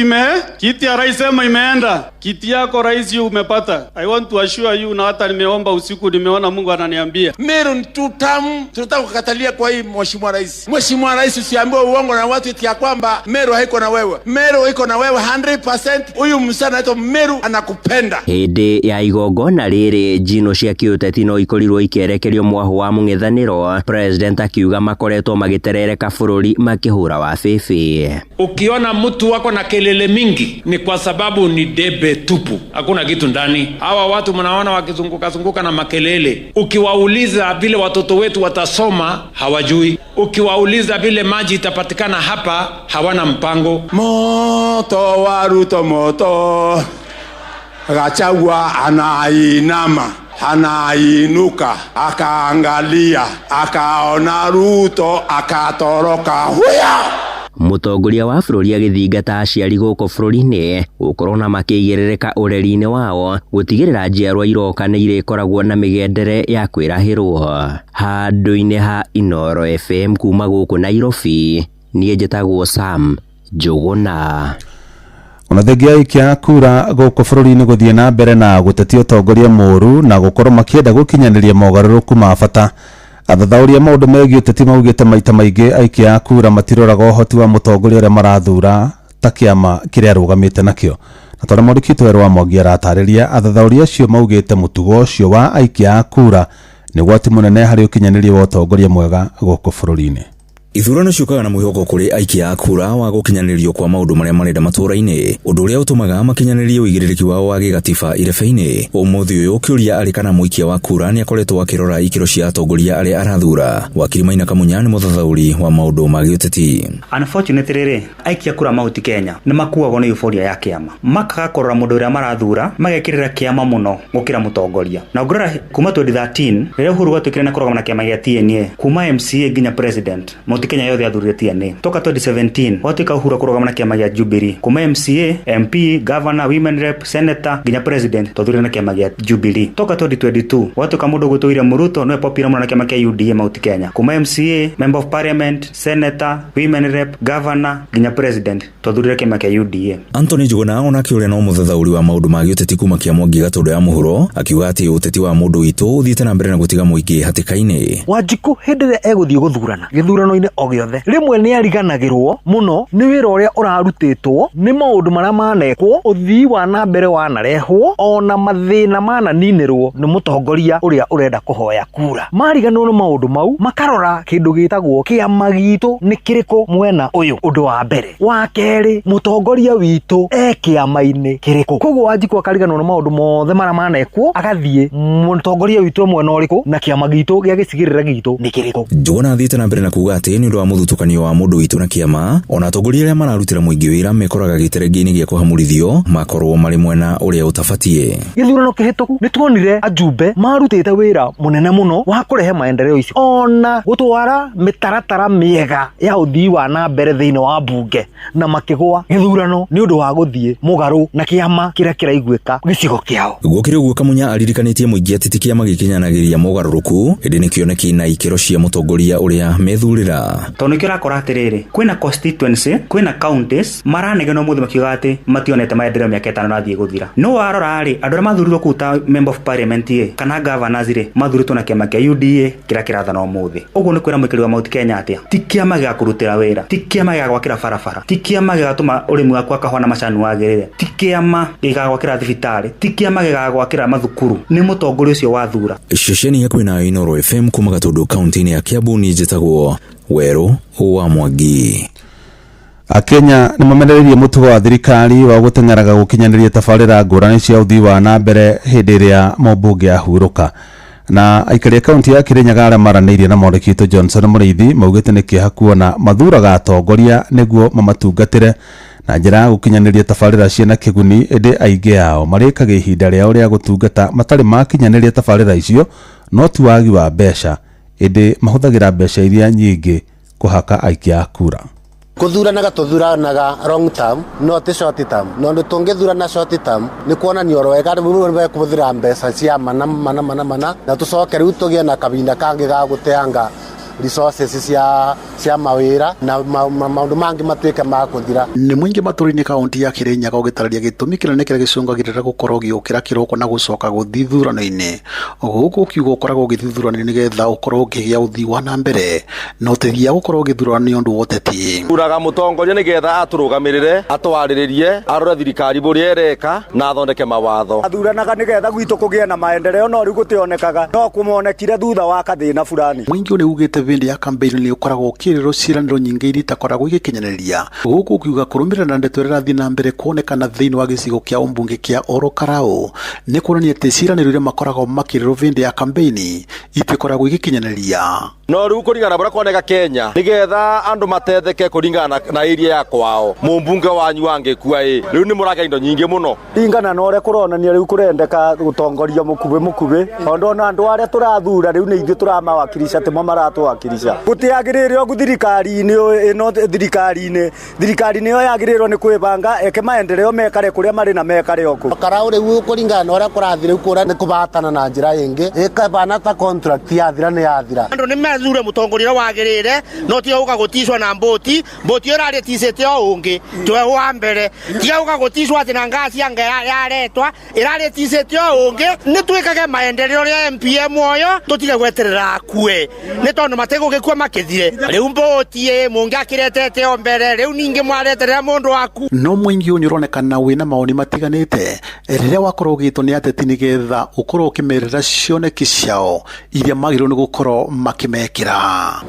kiti ya rais sema imeenda. Kiti yako rais umepata. I want to assure you, na hata nimeomba usiku nimeona Mungu ananiambia. Meru ni tutamu, tunataka kukatalia kwa hii mheshimiwa rais. Mheshimiwa rais, usiambiwe uongo na watu eti ya kwamba Meru haiko na wewe. Meru iko na wewe 100%. Huyu msana anaitwa Meru anakupenda. Hĩndĩ ya igongona rĩrĩ njino cia kĩũteti no ikorirwo ikĩerekerio mwahũ wa mũng'ethanĩro, President akiuga makoretwo magĩterereka bũrũri makĩhũra wa bĩbĩ. Ukiona mtu wako na kelele mingi ni kwa sababu ni debe tupu, hakuna kitu ndani. Hawa watu mnaona wakizunguka zunguka na makelele, ukiwauliza vile watoto wetu watasoma hawajui, ukiwauliza vile maji itapatikana hapa hawana mpango. Moto wa Ruto moto, Gachagua anainama, anainuka, akaangalia, akaona Ruto, akatoroka. Huya! Mũtongoria wa bũrũri agĩthingata aciari gũkũ bũrũri-inĩ gũkorwo na makĩigĩrĩrĩka ũreri-inĩ wao gũtigĩrĩra njiarwa iroka nĩ irĩkoragwo na mĩgendere ya kwĩrahĩrwo. Handũ-inĩ ha Inooro FM kuma gũkũ Nairobi, niĩ njĩtagwo Sam Njũgũna. Ona thengia aikia a kura gũkũ bũrũri-inĩ gũthiĩ na mbere na gũtetia ũtongoria mũũru na gũkorwo makĩenda gũkinyanĩria mogarũrũku ma bata, athathaũri a maũndũ megiĩ ũteti maugĩte maita maingĩ aikia a kura matiroraga ũhoti wa mũtongoria ũrĩa marathura ta kĩama kĩrĩa arũgamĩte nakĩo. Na tondũ mwandĩki witũ Werũ wa Mwangi aratarĩria, athathaũri acio maugĩte mũtugo ũcio wa aikia a kura nĩ ũgwati mũnene harĩ ũkinyanĩria wa ũtongoria mwega gũkũ bũrũri-inĩ. Ithurano ciũkaga na mwĩhoko kũrĩ aikia a kura wa gũkinyanĩrio kwa maũndũ marĩa marenda matũũra-inĩ, ũndũ ũrĩa ũtũmaga makinyanĩrie ũigĩrĩrĩki wao wa gĩgatiba irebe-inĩ. Ũmũthĩ ũyũ ũkĩũria arĩ kana mũikia wa kura nĩ akoretwo akĩrora ikĩro cia atongoria arĩa arathura. Wakiri Maina Kamunya nĩ mũthathaũri wa maũndũ ma gĩũteti. Unfortunately rĩ, aikia kura Mount Kenya nĩ makuagwo nĩ euphoria ya kĩama, makaga kũrora mũndũ ũrĩa marathura, magekĩrĩra kĩama mũno gũkĩra mũtongoria. Na ũngĩrora kuma 2013 rĩrĩa Uhuru gwatuĩkire na kũrũgama na kĩama gĩa TNA, kuma MCA nginya president, Mount Kenya yothe yathurire TNA. Toka 2017 gwatuĩka Uhuru kũrũgama na kĩama gĩa Jubilee, kuma MCA, MP, governor, women rep, senator nginya president twathurire na kĩama gĩa Jubilee. Toka 2022 gwatuĩka mũndũ ũgwĩtwo William Ruto nĩwe popular mũno na kĩama kĩa UDA Mount Kenya, kuma MCA, member of parliament, senator, women rep, governor nginya president twathurire kĩama kĩa UDA. Anthony Njuguna onake ũrĩa no mũthathaũri wa maũndũ ma gĩũteti kuma kĩa Mwangi Gatũndũ ya mũhuro akiuga atĩ ũteti wa mũndũ witũ ũthiĩte na mbere na gũtiga mũingĩ hatĩka-inĩ. Wanjikũ hĩndĩ ĩrĩa egũthiĩ gũthurana gĩthurano-inĩ o gĩothe, rĩmwe nĩ ariganagĩrwo mũno nĩ wĩra ũrĩa ũrarutĩtwo, nĩ maũndũ marĩa manekwo, ũthii wa na mbere wanarehwo, ona mathĩna mananinĩrwo nĩ mũtongoria ũrĩa ũrenda kũhoya kura. Mariganĩrwo nĩ maũndũ mau, makarora kĩndũ gĩtagwo kĩama gitũ nĩ kĩrĩkũ mwena ũyũ. Ũndũ wa mbere. Wa kerĩ, mũtongoria witũ e kĩama-inĩ kĩrĩkũ. Koguo Wanjikũ akariganĩrwo nĩ maũndũ mothe marĩa manekwo, agathiĩ mũtongoria witũ mwena ũrĩkũ na kĩama gitũ gĩa gĩcigĩrĩra gitũ nĩ kĩrĩkũ. Njuguna athiĩte na mbere na kuuga atĩ nĩ ũndũ wa mũthutũkanio wa mũndũ witũ na kĩama, ona atongoria arĩa mararutĩra mũingĩ wĩra mekoraga gĩterengĩ-inĩ gĩa kũhamũrithio makorwo marĩ mwena ũrĩa ũtabatiĩ. Gĩthurano kĩhĩtũku nĩ tuonire ajumbe marutĩte wĩra mũnene mũno wa kũrehe maendeleo ici, ona gũtwara mĩtaratara mĩega ya ũthii wa na mbere thĩinĩ wa mbunge, na makĩgũa gĩthurano nĩ ũndũ wa gũthiĩ mũgarũ na kĩama kĩrĩa kĩraiguĩka gĩcigo kĩao. Gũkĩrĩ ũguo, Kamunya aririkanĩtie mũingĩ atĩ ti kĩama gĩkinyanagĩria mogarũrũku, ĩndĩ nĩ kĩoneki na ikĩro cia mũtongoria ũrĩa methurĩra. Tondũ nĩkĩo ũrakora atĩrĩrĩ, kwĩna constituency, kwĩna counties maranegenwo mũthĩ makiuga atĩ mationete maendeleo mĩaka ĩtano ĩrathiĩ gũthira. No warora rĩ, andũ arĩa mathurirwo kũu ta member of parliament ĩ, kana governors rĩ, mathurirwo na kĩama kĩa UDA kĩrĩa kĩrathana ũmũthĩ. Ũguo nĩ kwĩra mũikari wa Mount Kenya atĩa? Ti kĩama gĩa kũrutĩra wĩra, ti kĩama gĩa gwakĩra barabara, ti kĩama gĩgatũma ũrĩmi waku wa kahũa na macani wagĩrĩre, ti kĩama gĩgagwakĩra thibitarĩ, ti kĩama gĩgagwakĩra mathukuru, nĩ mũtongoria ũcio wathura. Ceceni hakuhĩ nayo Inooro FM kuma Gatũndũ kaunti-inĩ ya Kiambu, niĩ njĩtagwo Werũ wa Mwangi. Akenya nĩ mamenereirie mũtugo wa thirikari wa gũteng'eraga gũkinyanĩria tabarĩra ngũrani cia ũthii wa na mbere hĩndĩ ĩrĩa mũmbunge ahurũka. Na aikari a kaunti ya Kirinyaga arĩa maranĩirie na mwandĩki witũ Johnson Mũrĩithi maugĩte nĩ kĩeha kuona mathuraga atongoria nĩguo mamatungatĩre na njĩra ya gũkinyanĩria tabarĩra ciĩna kĩguni, ĩndĩ aingĩ ao marĩkagia ihinda rĩao rĩa gũtungata matarĩ makinyanĩria tabarĩra icio, no ti wagi wa mbeca, ĩndĩ mahũthagĩra mbeca iria nyingĩ kũhaka aikia a kura. Kuthuranaga tuthuranaga long term no ti short term, nondu tungithurana short term ni kuonania oro wega riu kubuthira mbeca cia mana mana mana mana, na tucoke riu tugie na kabinda kangi ga guteanga resources cia mawira na maundu mangi matuike ma kuthira. Ni mwingi matũra-inĩ kaunti ya Kirinyaga ũgĩtarĩria gĩtũmi kĩnene kĩrĩa gĩcũngagĩrĩra gũkorwo ũgĩũkĩra kĩroko na gũcoka gũthiĩ ithurano-inĩ. Gũkũ ũkiuga ũkoragwo ũgĩthiĩ ithurano-inĩ nĩgetha ũkorwo ũkĩgĩa ũthii wa na mbere, na ũtĩgia gũkorwo ũgĩthurana nĩ ũndũ wa ũteti. Thuraga mũtongoria nĩgetha atũrũgamĩrĩre, atwarĩrĩrie, arore thirikari bũrĩa ĩreka na athondeke mawatho. Athuranaga nĩgetha gwitũ kũgĩe na maendeleo, no rĩu gũtionekaga, no kũmonekire thutha wa kathĩna fulani. Mũingĩ nĩ ugĩte hĩndĩ ya campaign nĩ ũkoragwo ũkĩrĩrwo ciĩranĩro nyingĩ iria itakoragwo igĩkinyanĩria. Gũkũ ũkiuga kũrũmĩrĩra na ndeto ĩrĩa ĩrathiĩ na mbere kuonekana thĩinĩ wa gĩcigo kĩa ũmbunge kĩa Oro Karau nĩ kuonania atĩ ciĩranĩro iria makoragwo makĩrĩrwo hĩndĩ ya campaign itikoragwo igĩkinyanĩria. No rĩu kũringana na ũrĩa kuoneka Kenya nĩgetha andũ matetheke kũringana na area ya kwao, mũmbunge wanyu angĩkua ĩ rĩu nĩ mũragĩa indo nyingĩ mũno. Ringana na ũrĩa kũronania rĩu kũrendeka gũtongoria mũkubĩ mũkubĩ, tondũ ona andũ arĩa tũrathura rĩu nĩ ithuĩ tũramawakilisha timo maratũwakilisha. kuwakilisha. Gutiagirire ogu thirikari-inĩ ĩno, thirikari-inĩ, thirikari nĩyo yagĩrĩirwo nĩ kwĩbanga eke maendeleo mekare kũrĩa marĩ na mekare o kũu. Karau rĩu kũringana na ũrĩa kũrathiĩ rĩu kũrĩa nĩ kũbatana na njĩra ĩngĩ ĩkabana ta contract yathira nĩ yathira. Andũ nĩ methure mũtongoria ũrĩa wagĩrĩire, no tiga gũka gũticwo na mbũti, mbũti ĩyo ĩrarĩ ticĩte o ũngĩ tiwe wa mbere, tiga gũka gũticwo atĩ na ngasi anga yaretwa ĩrarĩ ticĩte o ũngĩ. Nĩ twĩkage maendeleo rĩa MPM oyo, tũtige gweterera akue nĩ tondũ mategũgĩkua makĩthire. Rĩu mbũti ĩ mũngĩakĩretete o mbere, rĩu ningĩ mwareterera mũndũ waku. No mũingĩ ũyũ nĩ ũronekana wĩna mawoni matiganĩte rĩrĩa wakorwo ũgĩtwo nĩ ateti nĩgetha ũkorwo ũkĩmerĩra cioneki ciao iria magĩrĩirwo nĩ gũkorwo makĩmekĩra.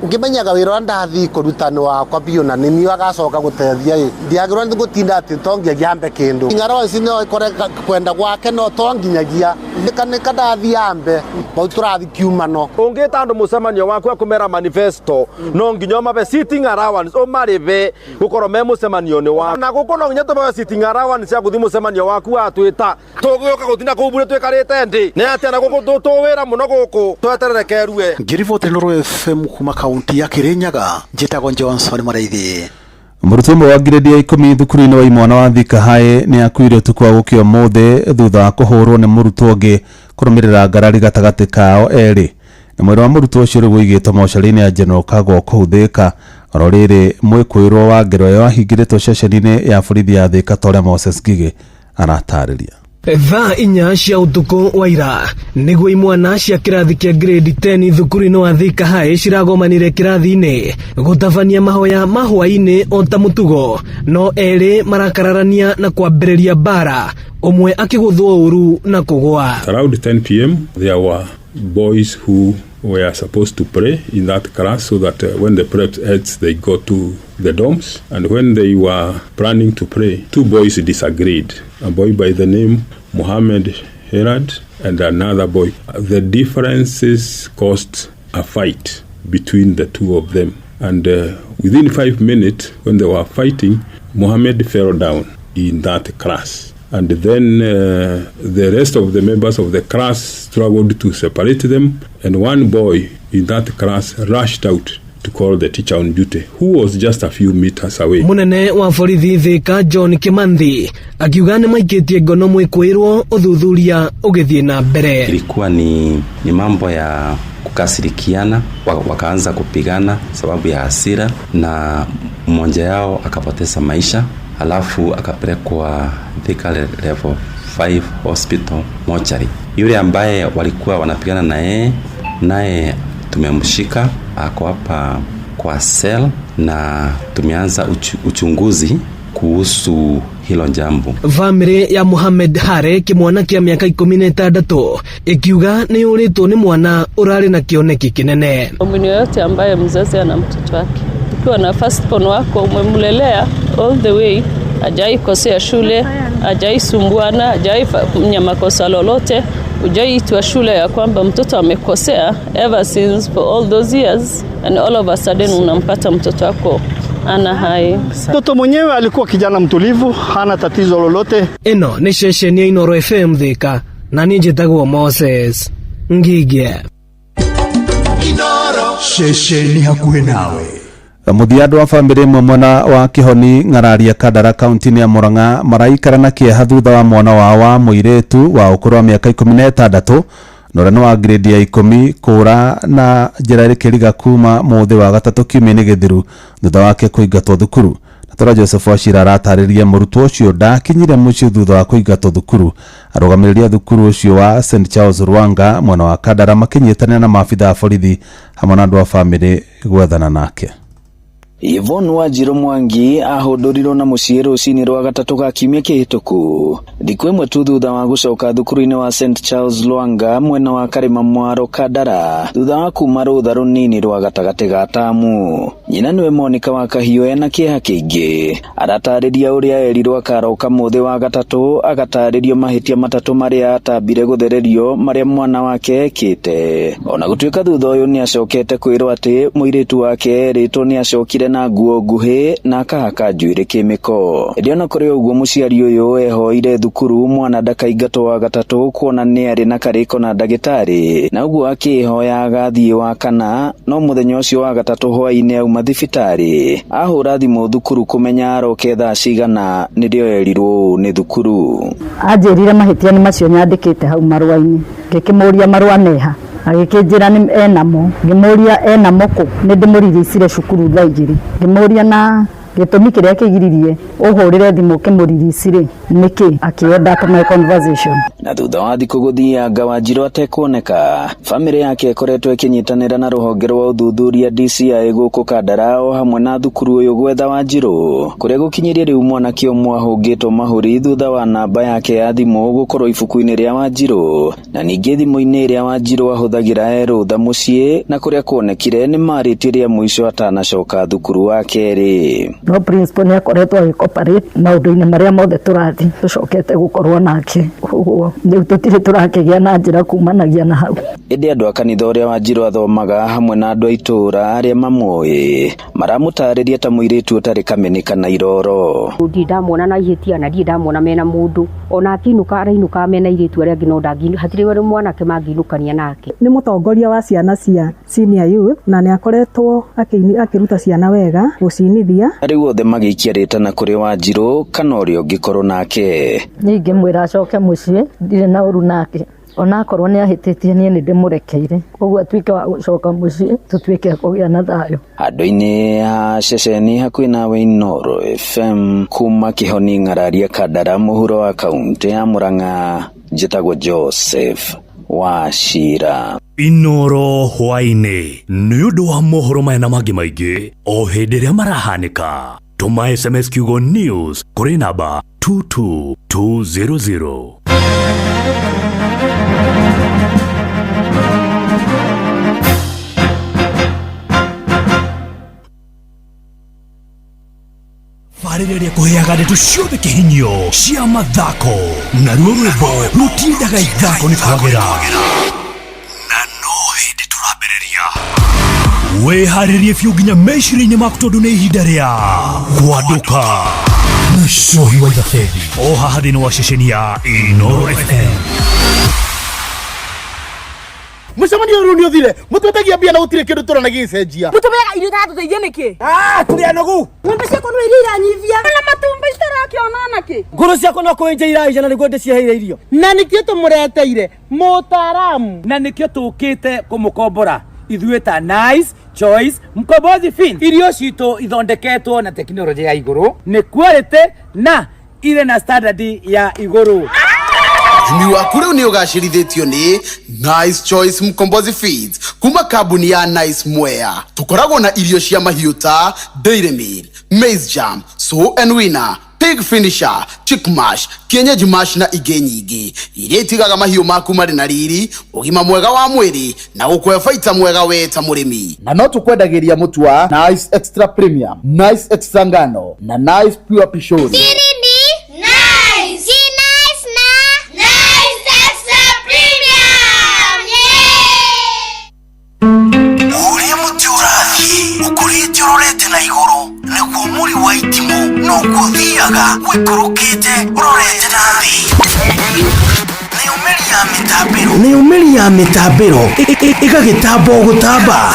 Ngĩmenyaga wĩra ũrĩa ndathiĩ kũruta nĩ wakwa biũ na nĩ niĩ agacoka gũteithia ĩ, ndiagĩrĩirwo nĩ gũtinda atĩ to nginyagia ambe kĩndũ. Ng'aragu ici no ĩkore kwenda gwake no to nginyagia nĩka ndathiĩ ambe bau tũrathiĩ kiumano. Ũngĩta andũ mũcemanio waku akũmera manifesto, no nginya ũmabe sitting allowance, ũmarĩbe gũkorwo me mũcemanio-inĩ waku. Na gũkũ no nginya tũmabe sitting allowance cia gũthiĩ mũcemanio waku wa twĩta tũgĩũka gũtinda kũu bure twĩkarĩte ndĩ nĩ atĩa na gũkũ tũwĩra mũno gũkũ tweterere kerue. Ngĩriboti Inooro FM kuma kaunti ya Kirinyaga, njĩtagwo Johnson Mũrĩithi. Mũrutwo ũmwe wa ngirĩndi ya 10 thukuru-inĩ wa imwana wa Thika High nĩ akuire ũtukũ wa gũkĩa ũmũthĩ thutha wa kũhũrwo nĩ mũrutwo ũngĩ kũrũmĩrĩra ngarari gatagatĩ kao erĩ. Na mwĩrĩ wa mũrutwo ũcio rĩu ũigĩtwo mocarĩ-inĩ ya General Kago kũu Thika. Oro rĩrĩ mwĩkũĩrwo wa ngero ĩyo ahingĩrĩtwo ceceni-inĩ ya borithi ya Thika ta ũrĩa Moses Ngigĩ aratarĩria. Thaa 4 cia ũtukũ wa ira nĩguo imwana cia kĩrathi kĩa grade 10 thukuru-inĩ wa Thika High ciragomanire kĩrathi-inĩ gũtabania mahoya ma hwaĩ-inĩ o ta mũtugo, no erĩ marakararania na kwambĩrĩria mbara, ũmwe akĩgũthwo ũru na kũgũa. Around 10 p.m. there were boys who were supposed to pray in that class so that when the prep ends they go to the dorms. And when they were planning to pray, two boys disagreed. A boy by the name Mohammed Herad and another boy. The differences caused a fight between the two of them. And within 5 minutes, when they were fighting, Mohammed fell down in that class. And then the rest of the members of the class struggled to separate them. And one boy in that class rushed out to call the teacher on duty, who was just a few meters away. Munene wa borithi Thika John Kimanthi akiuga nĩ maikĩtie ngono mwĩkũĩrwo, ũthuthuria ũgĩthiĩ na mbere. Ilikuwa ni mambo ya kukasirikiana, wakaanza kupigana sababu ya hasira, na mmoja yao akapoteza maisha, alafu akapelekwa Thika Level 5 Hospital mochari. Yule ambaye walikuwa wanapigana na yeye, naye tumemshika, ako hapa kwa cell na tumeanza uchunguzi kuhusu hilo jambo. Bamĩrĩ ya Mohamed Hare, kĩmwana kĩa mĩaka 16, ĩkiuga nĩ yũrĩtwo nĩ mwana ũrarĩ na kĩoneki kĩnene. Mtu yoyote ambaye mzazi ana mtoto wake, ukiwa na firstborn wako umemlelea all the way, hajai kosea shule, hajai sumbuana, hajai fanya makosa lolote, hujaiitwa shule ya kwamba mtoto amekosea ever since for all those years, and all of a sudden unampata mtoto wako ana hai. Mtoto mwenyewe alikuwa kijana mtulivu, hana tatizo lolote. Ĩno nĩ ceceni ya Inooro FM Thika, na niĩ njĩtagwo Moses Ngigĩ. Ceceni hakuhĩ nawe. Mũthia, andũ a bamĩrĩ ĩmwe mwena wa Kĩhoni Ng'araria Kandara kaunti-inĩ ya Murang'a maraikara na kĩeha thutha wa mwana wao wa mũirĩtu wa ũkũrũ wa mĩaka 16 na ũrĩa nĩ wa grade ya 10 kũra na njĩra ĩrĩ kĩriga kuma mũthĩ wa gatatũ kiumia-inĩ gĩthiru thutha wake kũingatwo thukuru. Na tora Joseph Wachira aratarĩria, mũrutwo ũcio ndakinyire mũciĩ thutha wa kũingatwo thukuru. Arũgamĩrĩri a thukuru ũcio wa St Charles Rwanga mwena wa Kandara makĩnyitanĩra na maabitha a borithi hamwe na andũ a bamĩrĩ gwethana nake. Yvonne Wanjiru Mwangi ahũndũrirwo na mũciĩ rũcinĩ rwa gatatũ ga kiumia kĩhĩtũku, thikũ ĩmwe tu thutha wa gũcoka thukuru-inĩ wa St Charles Lwanga mwena wa Karĩma Mwaro Kandara, thutha wa kuma rũtha rũnini rwa gatagatĩ ga tamu. Nyina nĩwe Monica wa Kahiũ ena kĩeha kĩingĩ, aratarĩria ũrĩa erirwo akaroka mũthĩ wa gatatũ, agatarĩrio mahĩtia matatũ marĩa atambire gũthererio marĩa mwana wake ekĩte. Ona gũtuĩka thutha ũyũ nĩacokete kwĩrwo atĩ mũirĩtu wake erĩtwo nĩacokire Aronekire na nguo nguhĩ na akahaka njuĩrĩ kĩmĩko. Ĩndĩ ona kũrĩ ũguo mũciari ũyũ ehoire thukuru mwana ndakaingatwo wa gatatũ kuona nĩ arĩ na karĩko na ndagĩtarĩ na ũguo akĩhoya agathiĩ wa kana, no mũthenya ũcio wa gatatũ hwaĩ-inĩ auma thibitarĩ ahũra thimũ thukuru kũmenya aroke thaa cigana nĩrĩo erirwo ũũ nĩ thukuru. Anjĩrire mahĩtia nĩ macio nyandĩkĩte hau marũa-inĩ, ngĩkĩmũria marũa meha, agĩkĩnjĩra nĩ enamo, ngĩmũria enamo kũ, nĩ ndĩmũriricire cukuru thaa 2, ngĩmũria na gĩtũmi kĩrĩa kĩgiririe ũhũrĩre thimũ ũkĩmũririci rĩ nĩkĩ, akĩenda tũmae conversation. Na thutha wa thikũ gũthianga Wanjiru atekuoneka, bamĩrĩ yake ĩkoretwo ĩkĩnyitanĩra na rũhonge rwa ũthuthuria DCI gũkũ Kandara o hamwe na thukuru ũyũ gwetha Wanjiru, kũrĩa gũkinyĩria rĩu mwanake ũmwe ahũngĩtwo mahũri thutha wa namba yake ya thimũ gũkorwo ibuku-inĩ rĩa Wanjiru na ningĩ thimũ-inĩ ĩrĩa Wanjiru ahũthagĩra e rũtha mũciĩ, na kũrĩa kuonekire nĩ marĩtie rĩa mũico atanacoka thukuru wa kerĩ. No principal nĩ akoretwo agĩcooperate maũndũ-inĩ marĩa mothe tũrathiĩ tũcokete gũkorwo nake, ũguo rĩu tũtirĩ tũrakĩgĩa na njĩra kumanagia na hau. Ĩndĩ andũ a kanitha ũrĩa Wanjiru athomaga hamwe na andũ a itũũra arĩa mamũĩ maramũtarĩria ta mũirĩtu ũtarĩ kamene kana iroro. Ndirĩ ndamwona na ihĩtia na ndirĩ ndamwona mena mũndũ, ona akĩinũka arainũka mena airĩtu arĩa angĩ, no hatirĩ ũrĩa mwanake mangĩinũkania nake. Nĩ mũtongoria wa ciana cia senior youth na nĩ akoretwo akĩruta ciana wega gũcinithia. Rĩu othe magĩikia rĩtana kũrĩ Wanjiru kana ũrĩa ũngĩkorwo nake. Niĩ ingĩmwĩra acoke mũciĩ, ndirĩ na ũru nake, onakorwo nĩ ahĩtĩtie niĩ nĩ ndĩmũrekeire, koguo atuĩke wa gũcoka mũciĩ tũtuĩke a kũgĩa na thayũ. Handũ-inĩ ha ceceni hakuhĩ nawe Inooro FM kuma Kĩhoni Ng'araria Kandara mũhuro wa kaũntĩ ya Murang'a, njĩtagwo Joseph Wachira. Inooro hwaĩ-inĩ nĩ ũndũ wa mohoro maya na mangĩ maingĩ o hĩndĩ ĩrĩa marahanĩka. Tũma SMS kiugo news kũrĩ namba 22200. Barĩrĩria ĩrĩa kũheaga ndeto ciothe kĩhinyio cia mathako, naruo rwĩmbo rũtindaga ithako nĩ kwagĩra. Na no hĩndĩ tũrambĩrĩria. Wĩharĩrie biũ nginya meciria-inĩ maku tondũ nĩ ihinda rĩa kwandũka na Cohi wa Ithabethi o haha thĩinĩ wa ceceni ya Inooro FM. Mũcemanio ũyũ nĩ ũthire, mũtwetagia mbia na gũtirĩ kĩndũ tũrona gĩgĩcenjia. Mũtũmĩraga irio itatũteithia nĩkĩ? Tũrĩ anogu. Ng'ombe ciakwa no iria iranyivia. Na matumbĩ citarakĩona nakĩ? Ngũrũ ciakwa no kũenja iraija na nĩguo ndĩciheire irio. Na nĩkĩo tũmũreteire mũtaaramu. Na nĩkĩo tũkĩte kũmũkombora ithuĩ ta Nice Choice Mkombozi Feeds. Irio citũ ithondeketwo na tekinoronjĩ ya igũrũ, nĩ quality na irĩ na standard ya igũrũ. Ũrĩmi waku rĩu nĩ ũgacĩrithĩtio nĩ Nice Choice Mkombozi Feeds kuma kambuni ya Nice Mwea. Tũkoragwo na irio cia mahiũ ta Dairy Meal, Maize Jam, Sow and Winner, Pig Finisher, Chick Mash, Kienyeji Mash na ingĩ nyingĩ iria itigaga mahiũ maku marĩ na riri, ũgima mwega wa mwĩrĩ na gũkũhe baita mwega we ta mũrĩmi. Na no tũkwendagĩria mũtu wa Nice Extra Premium, Nice Extra Ngano na Nice Pure Pishori. Siri ni Nice. Si Nice na Nice Extra Premium. Yeah! Ũrĩa mũtĩ ũrathiĩ ũkũrĩte ũrorete na igũrũ nĩguo mũri wa itimũ noguo ũthiaga ũikũrũkĩte ũrorete na thĩ. Nayo mĩri ya mĩtambĩro ĩgagĩtamba o gũtamba,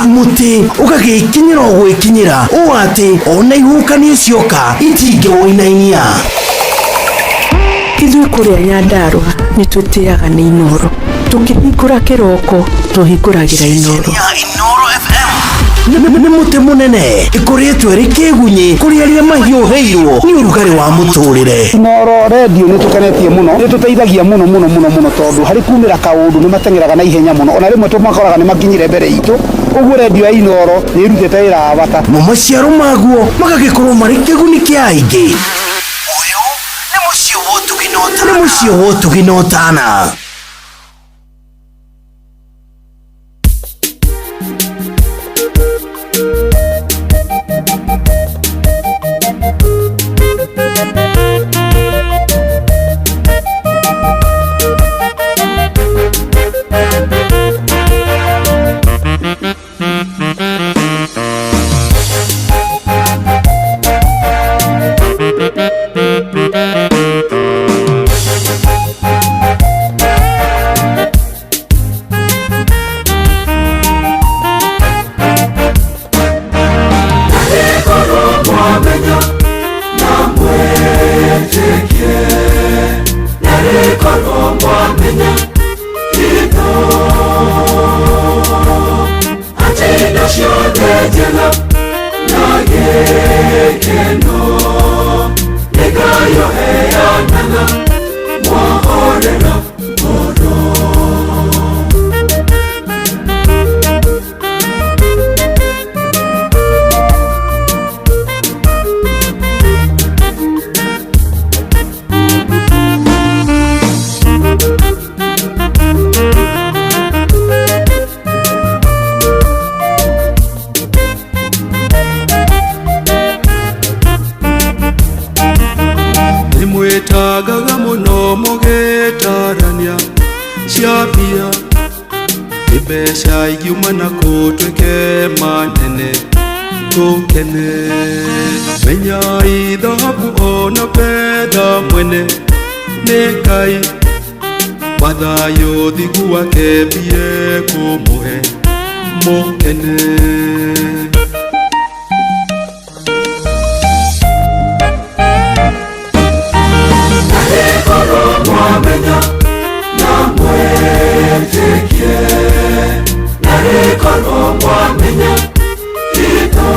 mũtĩ ũgagĩkinyĩra o gwĩkinyĩra ũũ atĩ ona ihuhũkanio cioka itingĩwũinainia. Ithuĩ kũrĩa Nyandarũa nĩ twĩtĩaga nĩ Inooro. Tũkĩhingũra kĩroko tũhingũragĩra Inooro. Nĩ mũtĩ mũnene ĩkoretwo ĩrĩ kĩgunyĩ kũrĩ arĩa mahiũhĩirwo nĩ ũrugarĩ wa mũtũrĩre. Inooro redio nĩ tũkenetie mũno, nĩ tũteithagia mũno mũno mũno mũno tondũ harĩ kumĩra kaũndũ nĩ mateng'eraga na ihenya mũno, ona rĩmwe tũmakoraga nĩ makinyire mbere itũ. Ũguo redio ya Inooro nĩ ĩrutĩte wĩra wa bata. Mo maciaro maguo magagĩkorwo marĩ kĩguni kĩa aingĩ. Ũyũ nĩ mũciĩ wa ũtugi na ũtana. Nĩ mũciĩ wa ũtugi na ũtana. Narĩkorwo mwamenya hitho atĩ indo ciothe njega na gĩkeno nĩ Ngai ũheanaga mwahorera ngoro. Nĩmwĩtangaga mũno mũgĩtarania cia mbia nĩ mbeca ingiuma na kũ manene tũkene. Menyai thahabu ona betha mwene nĩ Ngai mathayũ thingu wake mbie kũmũhe mũkene. Narĩkorwo mwamenya na mwĩtĩkie, narĩkorwo mwamenya hitho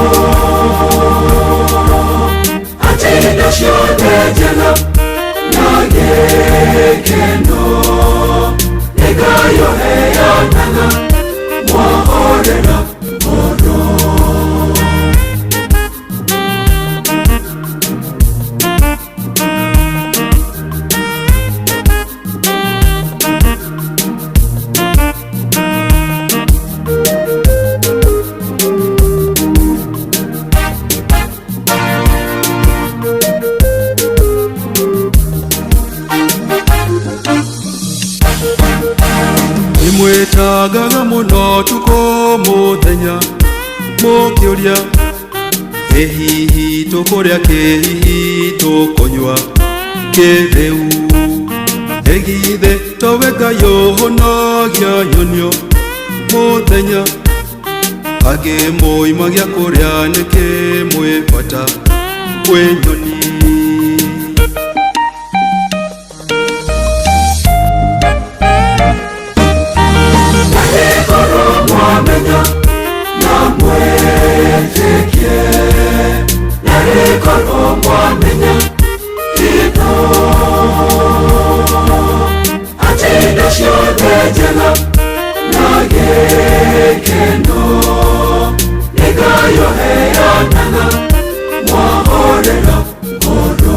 atĩ indo ciothe njega na gĩkeno nĩ Ngai ũheanaga mwahorera ngoro. Nĩmwĩtangaga mũno tukũ mũthenya mũkĩũria ĩ hihi tũkũrĩa kĩ hihi tũkũnyua kĩ rĩu ĩ githĩ towe Ngai ũhũnagia nyonio mũthenya angĩ mũima gĩa kũrĩa nĩkĩ mwĩ bata kwĩ nyoni. Narĩkorwo mwamenya na mwĩtĩkie, narĩkorwo mwamenya hitho atĩ indo ciothe njega na gĩkeno nĩ Ngai ũheanaga mwahorera ngoro.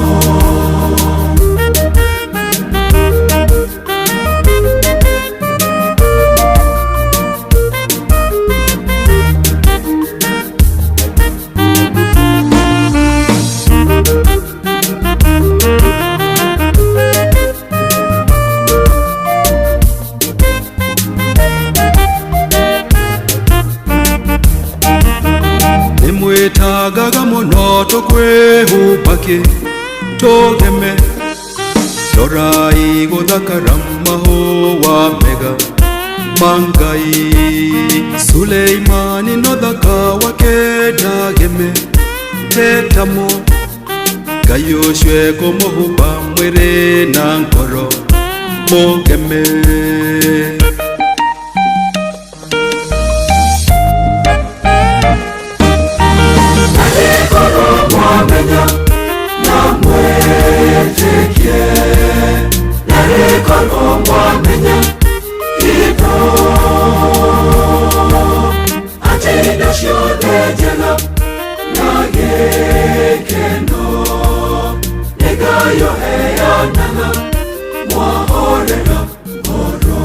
Nĩmwĩtangaga mũno tũkwĩhumba kĩ tũgeme rorai gũthakara mahũa mega ma Ngai. Suleimani no thaka wake ndageme tetamo Ngai ũcio ekũmũhumba mwĩrĩ na ngoro mũgeme. Narĩkorwo mwamenya na mwĩtĩkie, narĩkorwo mwamenya hitho atĩ indo ciothe njega na gĩkeno nĩ Ngai ũheanaga mwahorera ngoro.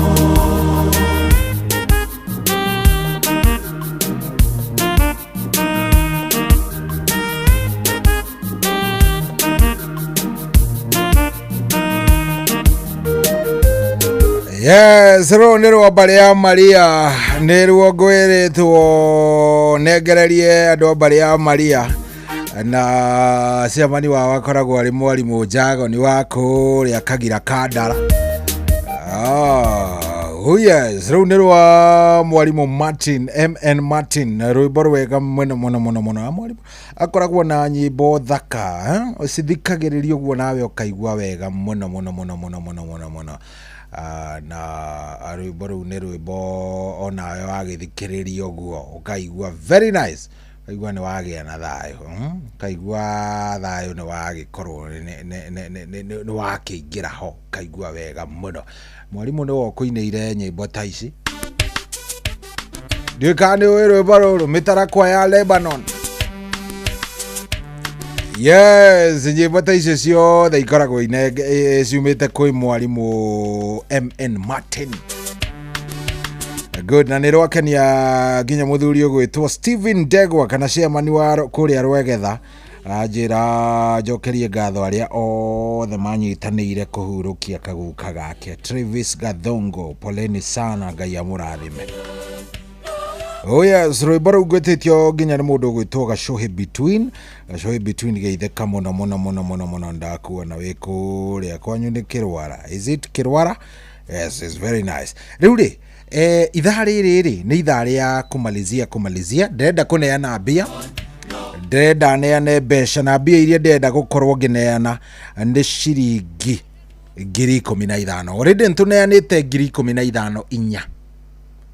Yes, rũrũ nĩ rwa mbarĩ ya Maria nĩruo ngwĩrĩtwo nengererie andũ a mbarĩ ya Maria na ciamani wao akoragwo arĩ mwarimũ Njagoni wa kũrĩa Kagira Kandara. Oh yes, rũu nĩ rwa mwarimũ Martin, MN Martin, rwĩmbo rwega mũno mũno mũno mũno. Mwarimũ akoragwo na nyĩmbo thaka, eh? Ũcithikagĩrĩria ũguo nawe ũkaigua wega mũno mũno mũno mũno mũno mũno mũno. Na rwĩmbo rũu nĩ rwĩmbo onawe wagĩthikĩrĩria ũguo ũkaigua very nice, ũkaigua nĩ wagĩa na thayũ, Ũkaigua thayũ nĩ wagĩkorwo nĩ wakĩingĩra ho, ũkaigua wega mũno. Mwarimũ nĩwe ũkũinĩire nyĩmbo ta ici. Ndiũĩ kana nĩ ũĩ rwĩmbo rũrũ, mĩtarakwa ya Lebanon. Yes, nyĩmbo ta icio ciothe ikoragwo ciumĩte kwĩ mwarimũ MN Martin. Good, na nĩ rwakenia nginya mũthuri ũgwĩtwo Steven Ndegwa kana chairman wa kũrĩa Rwegetha, aranjĩra njokerie ngatho arĩa othe manyitanĩire kũhurũkia kaguka gake Travis Gathongo, poleni sana, Ngai amũrathime. Oh yes, rwĩmbo rũu ngwĩtĩtio nginya nĩ mũndũ ũgwĩtwo Gacohi Between. Gacohi Between geithĩka mũno mũno mũno mũno mũno, ndakuona wĩ kũrĩa kwanyu nĩ Kĩrwara. Is it Kĩrwara? Yes, it's very nice. Rĩu rĩ, ithaa rĩrĩ rĩ nĩ ithaa rĩa kumalizia kumalizia. Ndĩrenda kũneana mbia, ndĩrenda neane mbeca, na mbia iria ndĩrenda gũkorwo ngĩneana nĩ ciringi 15,000. Already nĩtũneanĩte 15,000 inya,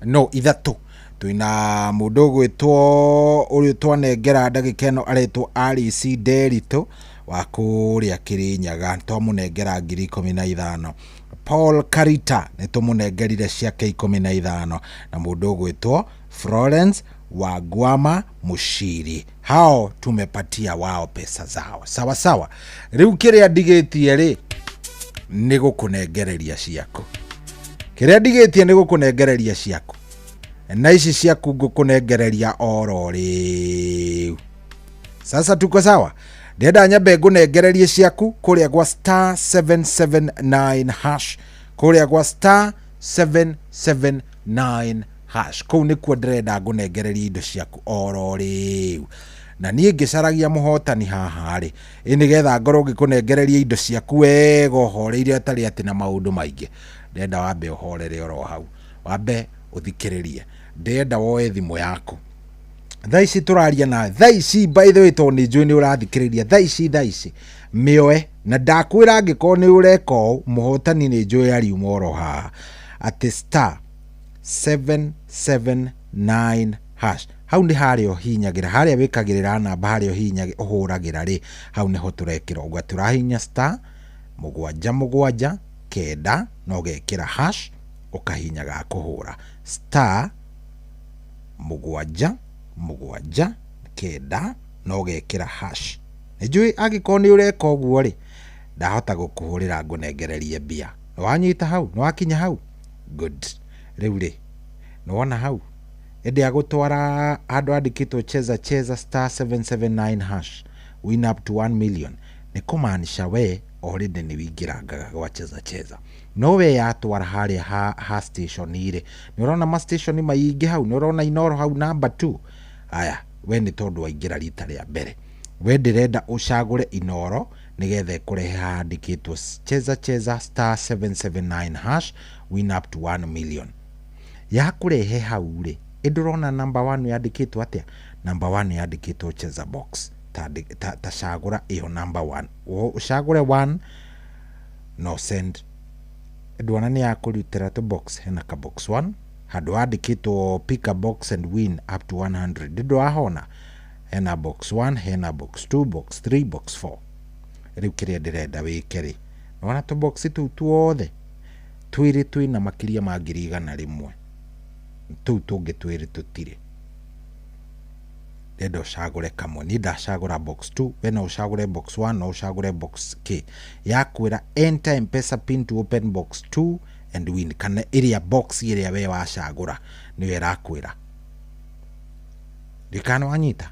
no ithatũ. Twĩna mũndũ ũgwĩtwo ũrĩa twanengera ndagĩka ĩno aretwo Alice Nderitu wa kũrĩa Kĩrĩnyaga, twamũnengera 15,000. Paul Karita nĩtũmũnengerire ciake 15, na mũndũ ũgwĩtwo Florence Wagwama Mushiri, hao tumepatia wao pesa zao sawa sawa. Rĩu kĩrĩa ndigĩtie rĩ nĩ gũkũnengereria ciaku, kĩrĩa ndigĩtie nĩ gũkũnengereria ciaku, na ici ciaku ngũkũnengereria oro rĩu. Sasa tuko sawa? Ndĩrenda nyambe ngũnengererie ciaku kũrĩa gwa star 779 hash, kũrĩa gwa star 779 hash, kũu nĩkuo ndĩrenda ngũnengererie indo ciaku oro rĩu. Na niĩ ngĩcaragia mũhotani haha rĩ, ĩ nĩgetha ngorwo ngĩkũnengereria indo ciaku wega ũhoreire ũtarĩ atĩ na maũndũ maingĩ, ndĩrenda wambe ũhorere oro hau, wambe ũthikĩrĩrie. Ndĩrenda woe thimũ yaku thaa ici tũraria nawe, thaa ici, by the way, tondũ nĩ njũĩ nĩ ũrathikĩrĩria thaa ici, thaa ici mĩoe, na ndakwĩra angĩkorwo nĩ ũreka ũũ, mũhotani nĩ njũĩ ariuma oro haha, atĩ star 779 hash, hau nĩ harĩa ũhinyagĩra, harĩa wĩkagĩrĩra namba, harĩa ũhihinyagĩra ũhũragĩra rĩ, hau nĩho tũrekĩra ũguo. Tũrahihinya star 7 7 9 na ũgekĩra hash, ũkahihinya ga kũhũra star 7 7 9 na ũgekĩra hash. Nĩ njũĩ angĩkorwo nĩ ũreka ũguo rĩ, ndahota gũkũhũrĩra ngũnengererie mbia. Nĩ wanyita hau? Nĩ wakinya hau? Good. Rĩu rĩ, nĩ wona hau ĩndĩ agũtwara handũ handĩkĩtwo cheza cheza star 779 hash win up to 1 million, nĩ kũmaanisha we already nĩ wĩingĩrangaga gwa cheza cheza, no we yatwara harĩa ha station rĩ, nĩ ũrona ma station maingĩ hau, nĩ ũrona Inoro hau number 2. Aya, we nĩ tondũ waingĩra rita rĩa mbere, we ndĩrenda ũcagũre Inoro nĩgetha ĩkũrehe handĩkĩtwo cheza cheza star 779 hash win up to 1 million. Yakũrehe hau rĩ, ĩndũrona number 1 yandĩkĩtwo atĩa? Number 1 yandĩkĩtwo cheza box, ta cagũra ĩyo number 1, ũcagũre 1 no send. Ndwona nĩ yakũrutĩra tũ box, hena ka box 1 handũ handĩkĩtwo pick a box and win up to 100. Ndĩndwahona hena box 1, hena box 2, box 3, box 4. Rĩu kĩrĩa ndĩrenda wĩke rĩ, nĩwona tũ box tũu tuothe twĩrĩ twĩna makĩria ma 100,000, tũu tũngĩ twĩrĩ tũtirĩ. Ndĩrenda ũcagũre kamwe, niĩ ndacagũra box 2, we no ũcagũre box 1, no ũcagũre box K. Yakwĩra enter M-Pesa pin to open box 2 and win, kana ĩrĩa box ĩrĩa we wacagũra nĩyo ĩrakwĩra. Ndikana wanyita,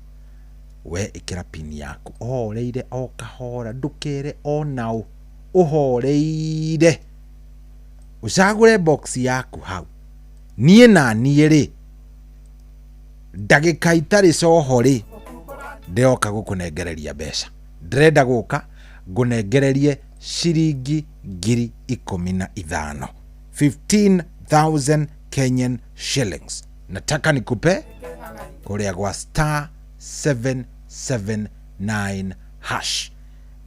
we ĩkĩra pin yaku ũhoreire o kahora, ndũkere ona ũ, ũhoreire ũcagũre box yaku hau. Niĩ na niĩ rĩ, ndagĩka itarĩ coho rĩ, ndĩroka gũkũnengereria mbeca. Ndĩrenda gũka ngũnengererie ciringi 15,000, 15,000. 100,000 Kenyan shillings. Nataka nikupe kũrĩa gwa star 779 hash.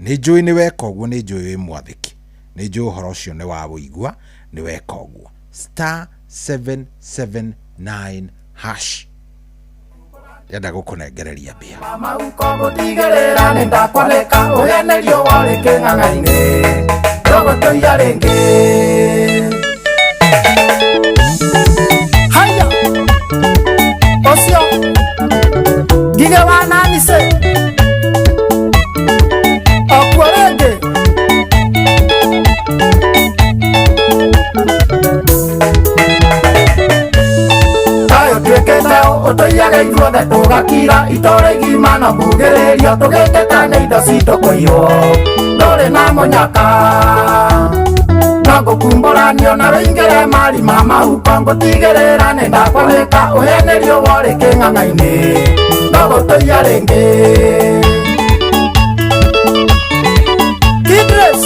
Nĩ njũĩ nĩ weka ũguo, nĩ njũĩ wĩ mwathĩki, nĩ njũĩ ũhoro ũcio nĩ wa wũigua, nĩ weka ũguo. Star 779 hash. Ndĩrenda gũkũnengereria mbia. Gũtigĩrĩra nĩ ndakwanĩka ũhene riũa rĩkĩng'ang'a-inĩ ndũgũtũiya rĩngĩ. Haya, ũcio ngige wa nanise okuo rĩngĩ. Tayũ tuĩkĩte ũtũiyaga ithuothe tũgakira itũũra igima no mbugĩrĩrio tũgĩteta nĩ indo citũ kũiywo ndũrĩ na mũnyaka no ngũkumbũranio na wĩingĩre marima mahuko ngũtigĩrĩra nĩ ndakwanĩka ũhene riũa rĩkĩng'ang'a-inĩ ndũgũtũiya rĩngĩ. Kidres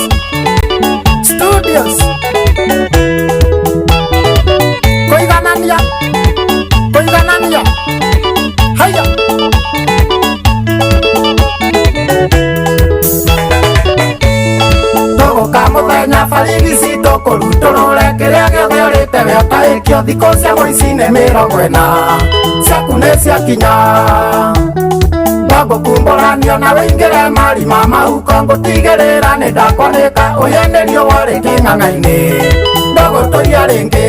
Studios kũiganania kũiganania haya. Tũgũka mũthenya barigi citũ kũrutũrũre kĩrĩa gĩothe ũrĩte we ũtaĩkio thikũ cia mũici nĩ 40 ciaku nĩ ciakinya no ngũkumbũranio na wĩingĩre marima mahuko ngũtigĩrĩra nĩ ndakwanĩka ũhene riũa rĩkĩng'ang'a-inĩ ndũgũtũiya rĩngĩ.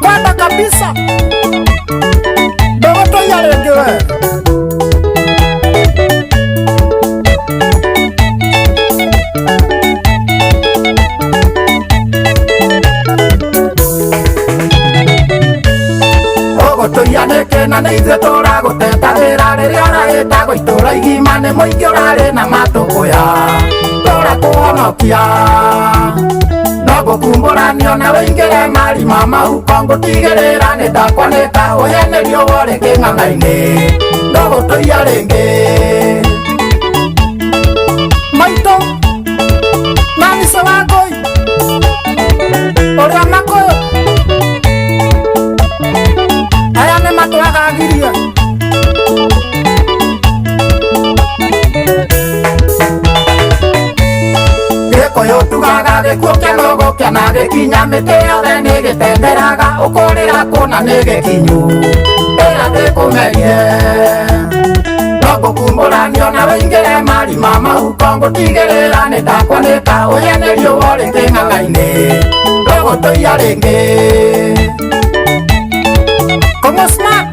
Kwenda kabisa ndũgũtũiya rĩngĩ we. Ũgũtũiya nĩkĩ na nĩ ithuĩ tũragũtetagĩra rĩrĩa ũrahĩtagwo itũũra igima nĩ mũingĩ ũrarĩ na matũkũya tũrakũhonokia no ngũkumbũranio na wĩingĩre marima mahuko ngũtigĩrĩra nĩ ndakwanĩka ũhene riũa rĩkĩng'ang'a-inĩ ndũgũtũiya rĩngĩ. Maitũ nanise wa ngũi ũrĩa makũyũ aya nĩ matwagagirie. Gĩkũyũ tugaga gĩkuũ kĩa nũgũkĩa na gĩkinya mĩtĩ yothe nĩ gĩtenderaga ũkũrĩra kũna nĩ gĩkinyu ĩra ndĩkũmerie no ngũkumbũranio na wĩingĩre marima mahuko ngũtigĩrĩra nĩ ndakwanĩka ũhene riũa rĩkĩng'ang'a-inĩ ndũgũtũiya rĩngĩ. Kũng'ũ smart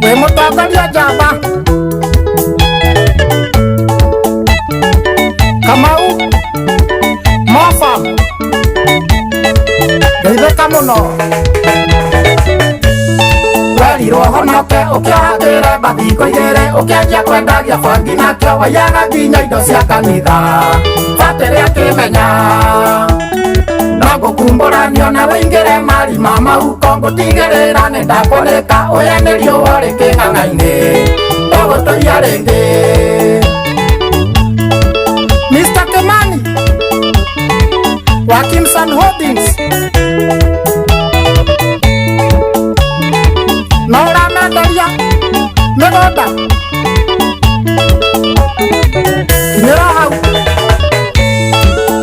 wĩ mũtongoria njamba Kamau Mofa ngeithĩka mũno. Werirwo honoke ũkĩohagĩre mbathiko igĩrĩ ũkĩanjia kwendagia bangi nakĩo waiyaga nginya indo cia kanitha batĩrĩ akĩmenya no ngũkumbũranio na wĩingĩre marima mahuko ngũtigĩrĩra nĩ ndakwanĩka ũhene riũa rĩkĩng'ang'a-inĩ ndũgũtũiya rĩngĩ. Mr. Kimani wa Kimsan Holdings no ũramenderia mĩgũnda kinyĩra hau.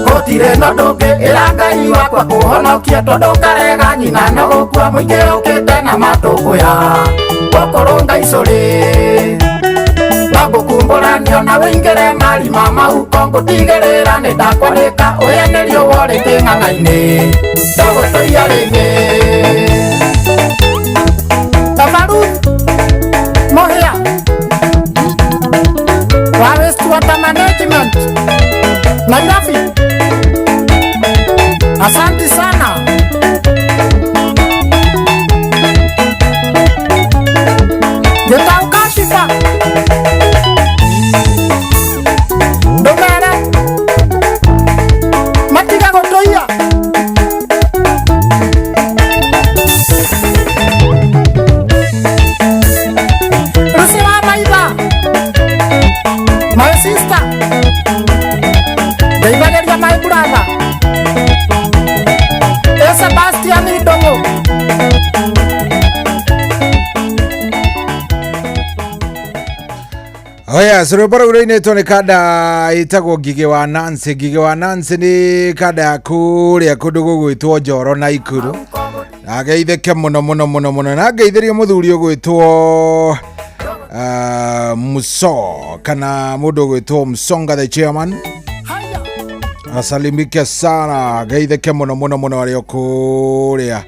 Gũtirĩ na ndũngĩ ĩra Ngai wakwa kũhonokia tondũ karega nyina no gũkua mũingĩ ũkĩte na matũkũya gũkũrũnga icũrĩ no ngũkumbũranio na wĩingĩre marima mahuko ngũtigĩrĩra nĩ ndakwanĩka ũhene riũa rĩkĩng'ang'a-inĩ ndũgũtũiya rĩngĩ. Kamaru Mũhĩa wa Wastewater Management Nairobi, asanti sana. Gĩtaũ Kashifa ndũmere matiga gũtũiya. Rusi wa maitha my sister ndeithagĩria my brother. Yes, rwĩmbo rũu rũinĩtwo nĩ kanda ĩtagwo Ngigĩ wa Nancy. Ngigĩ wa Nancy nĩ kanda ya kũrĩa kũndũ gũgwĩtwo Njoro na Ikuru. Na ngeithĩke mũno mũno mũno mũno na ngeithĩrie mũthuri ũgwĩtwo Muso kana mũndũ ũgwĩtwo Msonga the chairman. Asalimike sana, ngeithĩke mũno mũno mũno arĩ o kũrĩa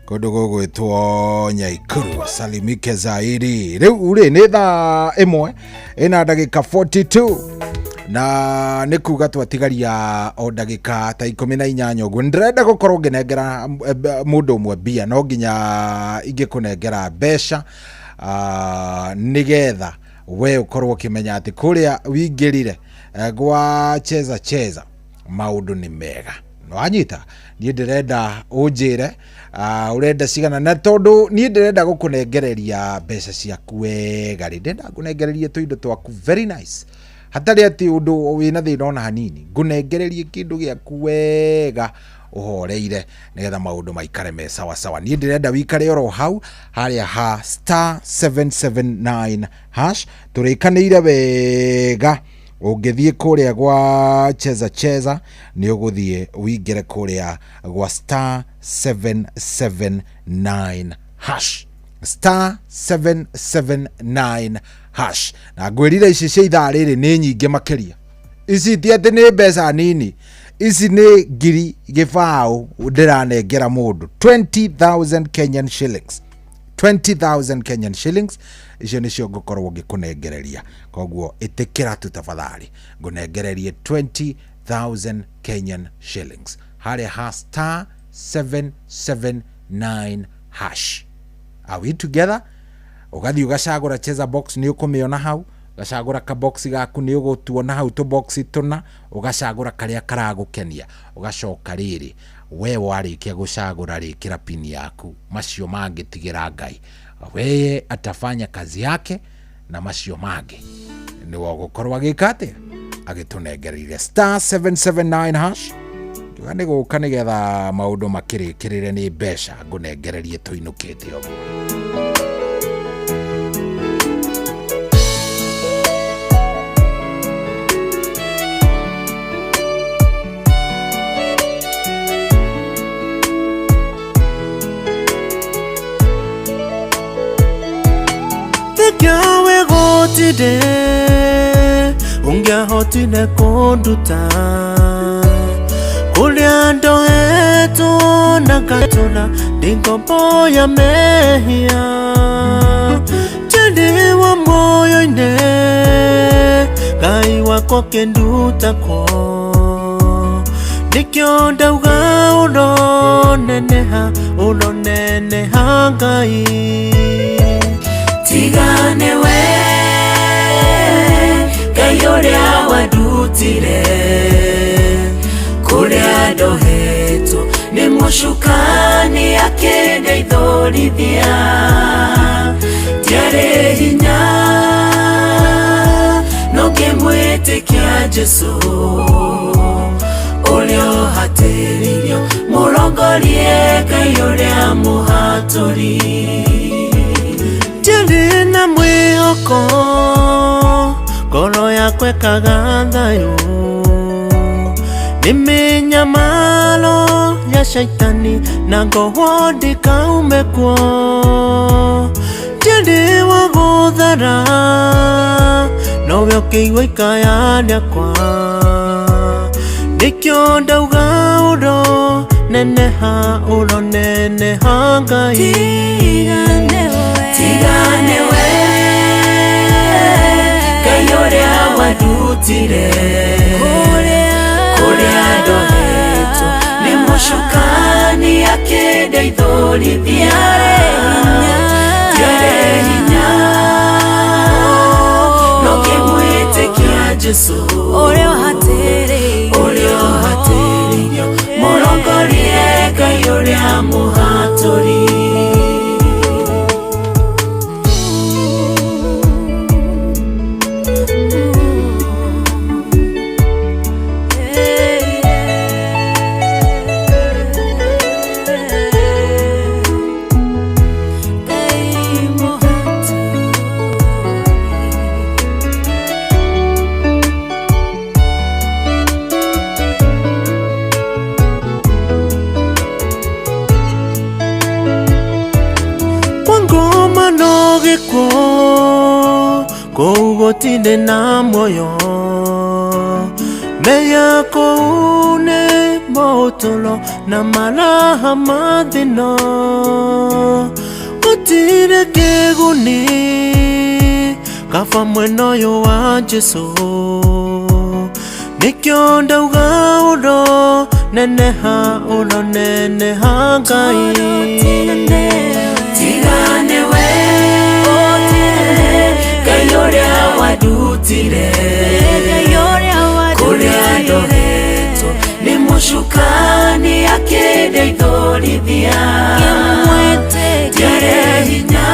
kũndũ gũgwĩtwo Nyaikuru, salimike zaidi. Rĩu rĩ nĩ thaa 1 ĩna ndagĩka 42 na nĩ kuga twatigaria o ndagĩka ta 18 ũguo. Ndĩrenda gũkorwo ngĩnengera mũndũ ũmwe mbia, no nginya ingĩkũnengera mbeca nĩgetha we ũkorwo ũkĩmenya atĩ kũrĩa wingĩrire gwa cheza cheza maũndũ nĩ mega. Wanyita niĩ ndĩrenda ũnjĩre ũrenda cigana, na tondũ niĩ ndĩrenda gũkũnengereria mbeca ciaku wega rĩ, ndĩrenda ngũnengererie tũindo twaku very nice, hatarĩ atĩ ũndũ wĩna thĩna ona hanini, ngũnengererie kĩndũ gĩaku wega ũhoreire nĩgetha maũndũ maikare me sawa sawa. Niĩ ndĩrenda wikare oro hau harĩa ha star 779 hash, tũrĩkanĩire wega. Ũngĩthiĩ kũrĩa gwa cheza cheza nĩ ũgũthiĩ wingĩre kũrĩa gwa star 779 hash, star 779 hash. Na ngwĩrire ici cia ithaa rĩrĩ nĩ nyingĩ makĩria, ici ti atĩ nĩ mbeca nini, ici nĩ ngiri gĩbaũ ndĩranengera mũndũ, 20,000 Kenyan shillings, 20,000 Kenyan shillings icio nĩcio ngũkorwo ngĩkũnengereria. Koguo ĩtĩkĩra tu tafadhali ngũnengererie 20,000 Kenyan shillings harĩa ha star 779 hash. Are we together? Ũgathiĩ ũgacagũra cheza box, nĩ ũkũmĩona hau, ũgacagũra kabox gaku, nĩ ũgũtuona hau tũbox tũna, ũgacagũra karĩa karagũkenia, ũgacoka rĩrĩ we warĩkia gũcagũra rĩkĩra pini yaku, macio mangĩ tigĩra Ngai, weye atafanya kazi yake, na macio mangĩ nĩwe ũgũkorwo agĩka atĩa, agĩtũnengereire star 779 hash. Ngiuga nĩ gũka nĩgetha maũndũ makĩrĩkĩrĩre nĩ mbeca ngũnengererie tũinũkĩte ũguo. Thikawe gũtirĩ ũngĩahotire kũnduta kũrĩa ndoetwo na ngatũra ndĩ ngombo ya mehia, Njendi wa moyo-inĩ Ngai wakwa kĩnduta kwo, nĩkĩo ndauga ũroneneha ũroneneha Ngai. Tiga nĩwe Ngai ũrĩa wandutire kũrĩa ndohetwo nĩ mũcukani akĩndeithũrithia, ndiarĩ hinya no ngĩmwĩtĩkia Jesũ ũrĩa ũhatĩrĩirio, mũrongorie Ngai ũrĩa mũhatũri. Ndirĩ na mwĩhoko ngoro yakwa ĩkaga thayũ, nĩ mĩnyamaro ya shaitani na ngohwo ndikaume kuo, Ndirĩ wa gũthara nowe ũkĩigua ikaya rĩakwa, nĩkĩo ndauga ũroneneha ũroneneha Ngai. Tiga nĩwe Ngai ũrĩa wandutire kũrĩa ndohetwo nĩ mũcukani akĩndeithũrithia, ndiarĩ hinya no ngĩmwĩtĩkia Jesũ ũrĩa ũhatĩrĩirio, mũrongorie Ngai ũrĩa mũhatũri. Gĩkuũ kũu gũtirĩ na muoyo meya kũu nĩ motũro na maraha mathĩno gũtirĩ kĩguni kaba mwena ũyũ wa Jesũ nĩkĩo ndauga ũro neneha ũro neneha Ngai. Tigane we Ngai ũrĩa wandutire kũrĩa ndohetwo nĩ mũcukani akĩndeithũrithia ndiarĩ hinya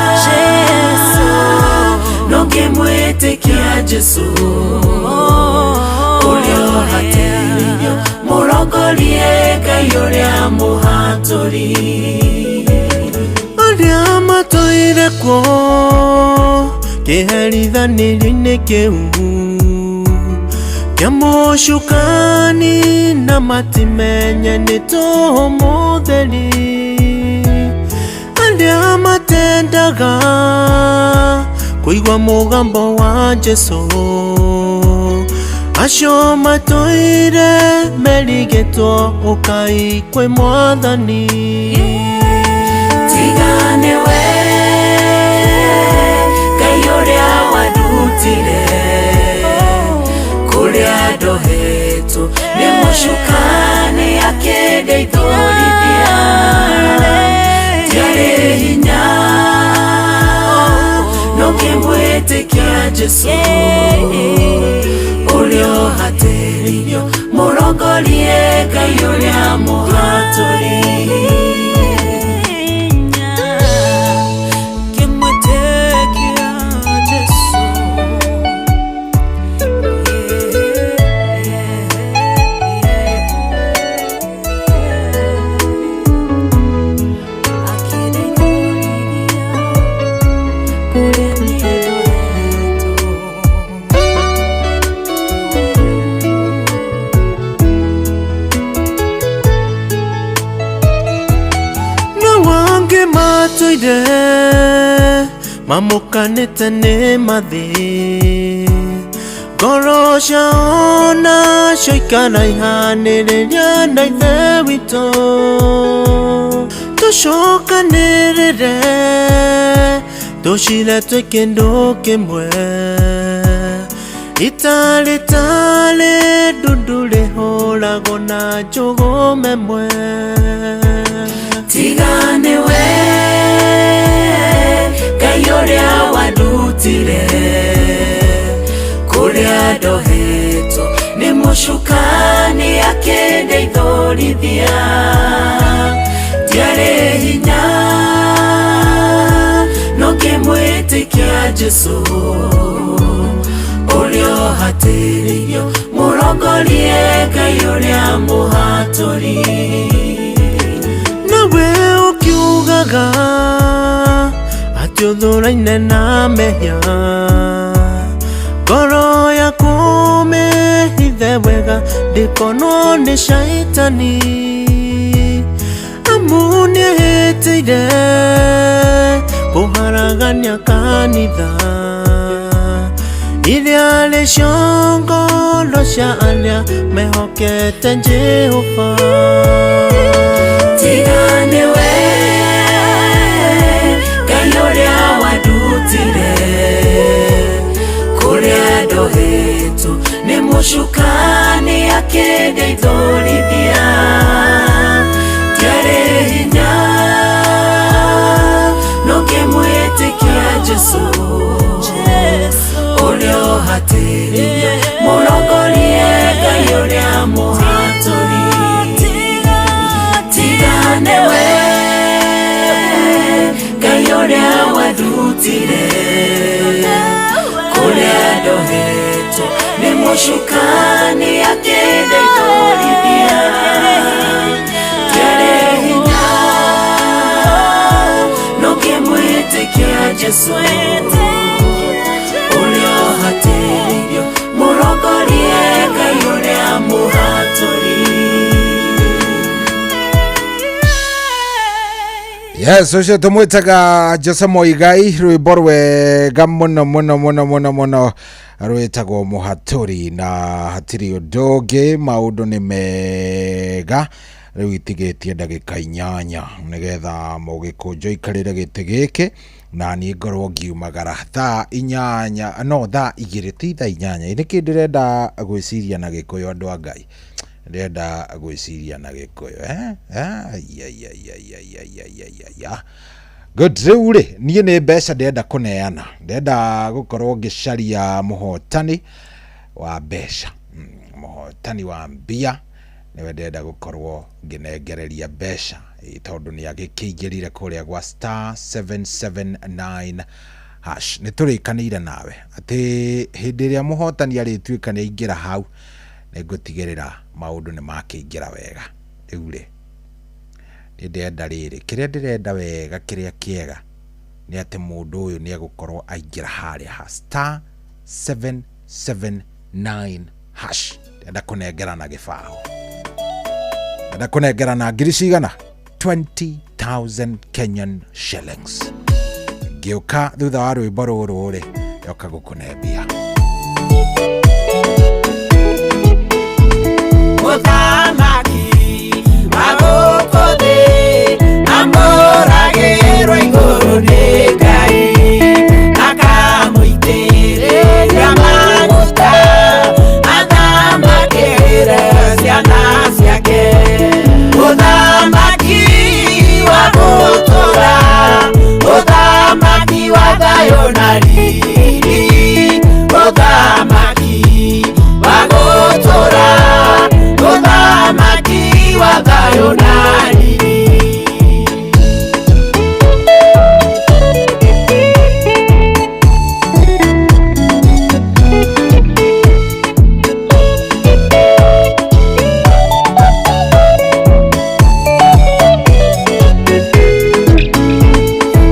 no ngĩmwĩtĩkia Jesũ ũrĩa ũhatĩrĩirio mũrongorie Ngai ũrĩa mũhatũri. Arĩa matũire kuo kĩherithanĩrio-inĩ kĩu kĩa mũcukani na matimenye nĩ tũhũ mũtheri arĩa matendaga kũigua mũgambo wa Jesũ acio matũire merigĩtwo ũkai kwĩ Mwathani. Tigane we Ngai ũrĩa wandutire kũrĩa ndohetwo nĩ mũcukani akĩndeithũrithia ndiarĩ hinya no ngĩmwĩtĩkia Jesũ ũrĩa ũhatĩrĩirio mũrongorie Ngai ũrĩa mũhatũri. Na wangĩ matũire mamũkanĩte nĩ mathĩ ngoro ciao nacio ikaraihanĩrĩria na Ithe witũ tũcokanĩrĩre tũcire twĩ kĩndũ kĩmwe itarĩ tarĩ ndundu rĩhũragwo na njũgũma ĩmwe. Tigane we Ngai ũrĩa wandutire kũrĩa ndohetwo nĩ mũcukani akĩndeithũrithia ndiarĩ hinya no ngĩmwĩtĩkia Jesũ ũrĩa ũhatĩrĩirio mũrongorie Ngai ũrĩa mũhatũri. Nawe ũkiugaga atĩ ũthũraine na mehia ngoro yaku mĩhithe wega ndĩkonwo nĩ caitani amu nĩhĩtĩire kũharagania kanitha iria rĩ ngoro cia arĩa mehokete Jehova. Tigane we Ngai ũrĩa wandutire kũrĩa ndohetwo nĩ mũcukani akĩndeithũrithia ndiarĩ hinya no ngĩmwĩtĩkia Jesũ ũrĩa ũhatĩrĩirio mũrongorie Ngai ũrĩa mũhatũri. Tigane we Ngai ũrĩa wandutire kũrĩa ndohetwo nĩ mũcukani akĩndeithũrithia ndiarĩ hinya no ngĩmwĩtĩkia Jesũ ũrĩa ũhatĩrĩirio mũrongorie Ngai ũrĩa mũhatũri. Yes, ũcio tũmwĩtaga Jose Moigai, rwĩmbo rwega mũno mũno mũno mũno mũno rwĩtagwo mũhatũri, na hatirĩ ũndũ ũngĩ, maũndũ nĩ mega. Rĩu itigĩtie ndagĩka 8 nĩgetha mũgĩkũnjo ikarĩre gĩtĩ gĩkĩ na niĩ ngorwo ngiumagara thaa 8, no thaa 2, ti thaa 8. Nĩkĩ ndĩrenda gwĩciria na gĩkũyũ, andũ a Ngai? Ndĩrenda gwĩciria na gĩkũyũ, eh? Ai, ai, ai, ai, ai, ai, ai, ai, ai, ai. Good. Rĩu rĩ, niĩ nĩ mbeca ndĩrenda kũneana, ndĩrenda gũkorwo ngĩcaria mũhotani wa mbeca. Mũhotani wa mbia nĩwe ndĩrenda gũkorwo ngĩnengereria mbeca. Ĩ, tondũ nĩ agĩkĩingĩrire kũrĩa gwa star 779 hash. Nĩ tũrĩkanĩire nawe atĩ hĩndĩ ĩrĩa mũhotani arĩtuĩka nĩ aingĩra hau, nĩ ngũtigĩrĩra maũndũ nĩ makĩingĩra wega. Rĩu rĩ, nĩ ndĩrenda rĩrĩ, kĩrĩa ndĩrenda wega, kĩrĩa kĩega nĩ atĩ mũndũ ũyũ nĩ egũkorwo aingĩra harĩa ha star 779 hash. Ndĩrenda kũnengerana gĩbaũ, ndĩrenda kũnengerana ngiri cigana? 20,000 Kenyan shillings. Ngĩũka thutha wa rwĩmbo rũrũ rĩ, ndoka gũkũnembia. Mũthamaki wa gũkũ thĩ amũragĩrwo igũrũ nĩ Ngai, akamũitĩrĩria maguta athamakĩre ciana ciake. Mũthamaki wa gũtũũra, mũthamaki wa thayũ na riri, mũthamaki wa gũtũũra, mũthamaki wa thayũ na riri.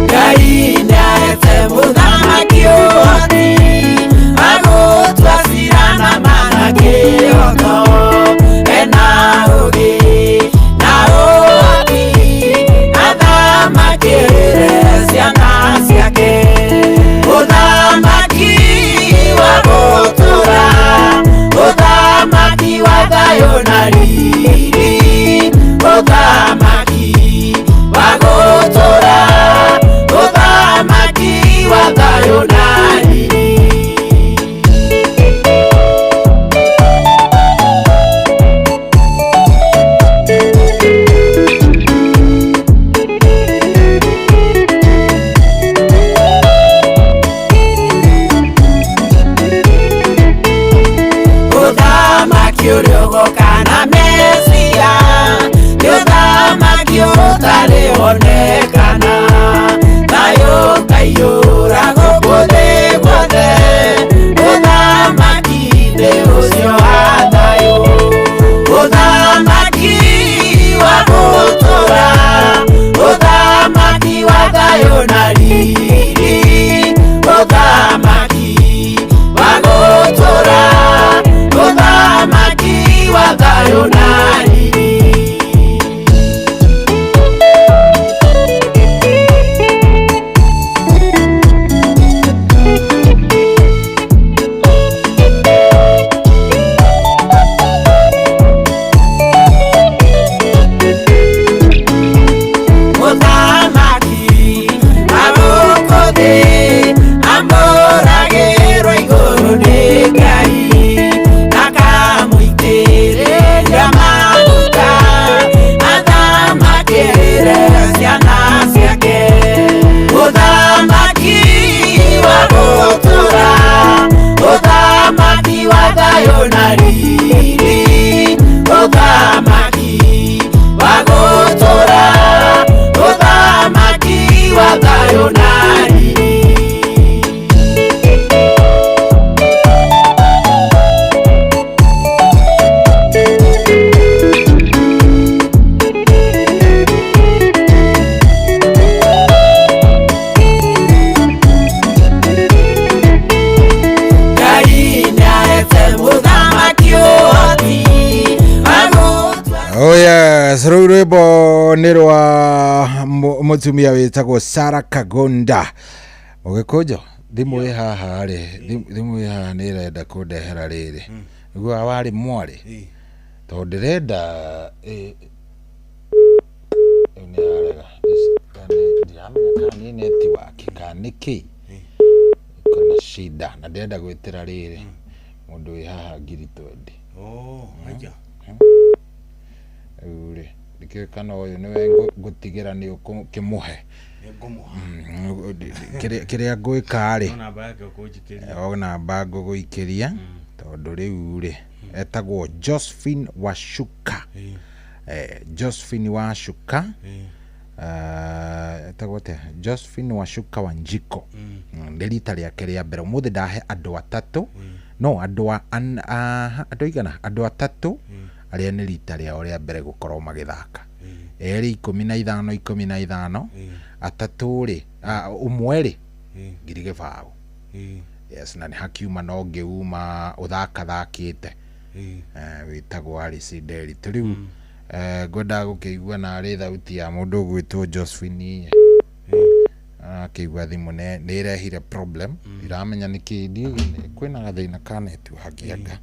Ngai nĩaete mũthamaki ũhoti wa gũtua ciira na ma na kĩhooto, ena ũũgĩ na ũhoti athamakĩre ciana ciake. Mũthamaki wa gũtũũra, mũthamaki wa thayũ na riri, mũthamaki wa gũtũũra, mũthamaki wa thayũ na riri. Ũthamaki ũrĩa ũgoka na Mesia nĩ ũthamaki ũtarĩ wonekana, thayũ ũkaiyũra gũkũ thĩ guothe, ũthamaki nĩ ũcio wa thayũ. Ũthamaki wa gũtũũra, ũthamaki wa thayũ na riri, ũthamaki wa gũtũũra, mũthamaki wa thayũ na riri. Oh yes, rũu rwĩmbo nĩ rwa mũtumia wĩtagwo Sarah Kagonda. Mũgĩkũnjo, thimũ ĩ haha rĩ, thimũ ĩ haha nĩ ĩrenda kũndehera rĩrĩ. Nĩguo warĩ mwarĩ. Tondũ ndĩrenda rĩu nĩ yarega. Ndiramenya kana nĩ network kana nĩ kĩ. Iko na shida na ndĩrenda gwĩtĩra rĩrĩ mũndũ wĩ haha 20,000. Oh, haya. Rĩu rĩ, ndikĩũĩ kana ũyũ nĩwe ngũtigĩra nĩ ũkũmũhe. Kĩrĩa ngwĩka rĩ, No namba yake ũkũnjikĩria. O namba ngũgũikĩria tondũ rĩu rĩ etagwo Josephine Washuka. Josephine Washuka, etagwo atĩa? Josephine Washuka Wanjiko. Nĩ rita rĩake rĩa mbere ũmũthĩ ndahe andũ atatũ, no andũ andũ aigana, andũ atatũ arĩa nĩ rita rĩao rĩa mbere gũkorwo magĩthaka. Erĩ 15 15, atatũ rĩ, ũmwe rĩ 20,000. Yes, na nĩ hakiuma no ngĩuma ũthakathakĩte wĩtagwo Alice Nderitu. Rĩu ngwendaga gũkĩigua narĩ thauti ya mũndũ ũgwĩtwo Josephine, akĩigua thimũ nĩ ĩrehire problem, ndiramenya nĩkĩ, kwĩna gathĩna ka network anga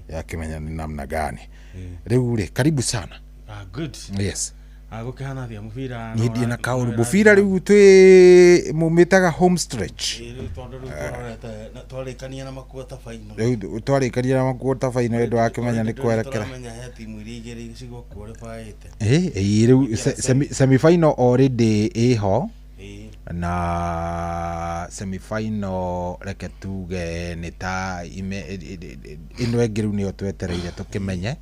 yakĩmenya nĩ namna gani. Rĩu rĩ, karibu sana. Good. Yes. Gũkĩhana atĩa mũbira? Niĩ ndirĩ na kaũru. Mũbira rĩu twĩ mũmĩtaga home stretch. Rĩu tondũ rĩu tũrorete twarĩkania na maquarter final. Rĩu twarĩkania na maquarter final, ndũ wakĩmenya nĩ kwerekera. Tũramenya he timu iria igĩrĩ cigũ-qualify-ĩte. Ĩ rĩu semi final already ĩho, na semi final reke tuge nĩ ta ĩno ĩngĩ rĩu nĩyo twetereire tũkĩmenye.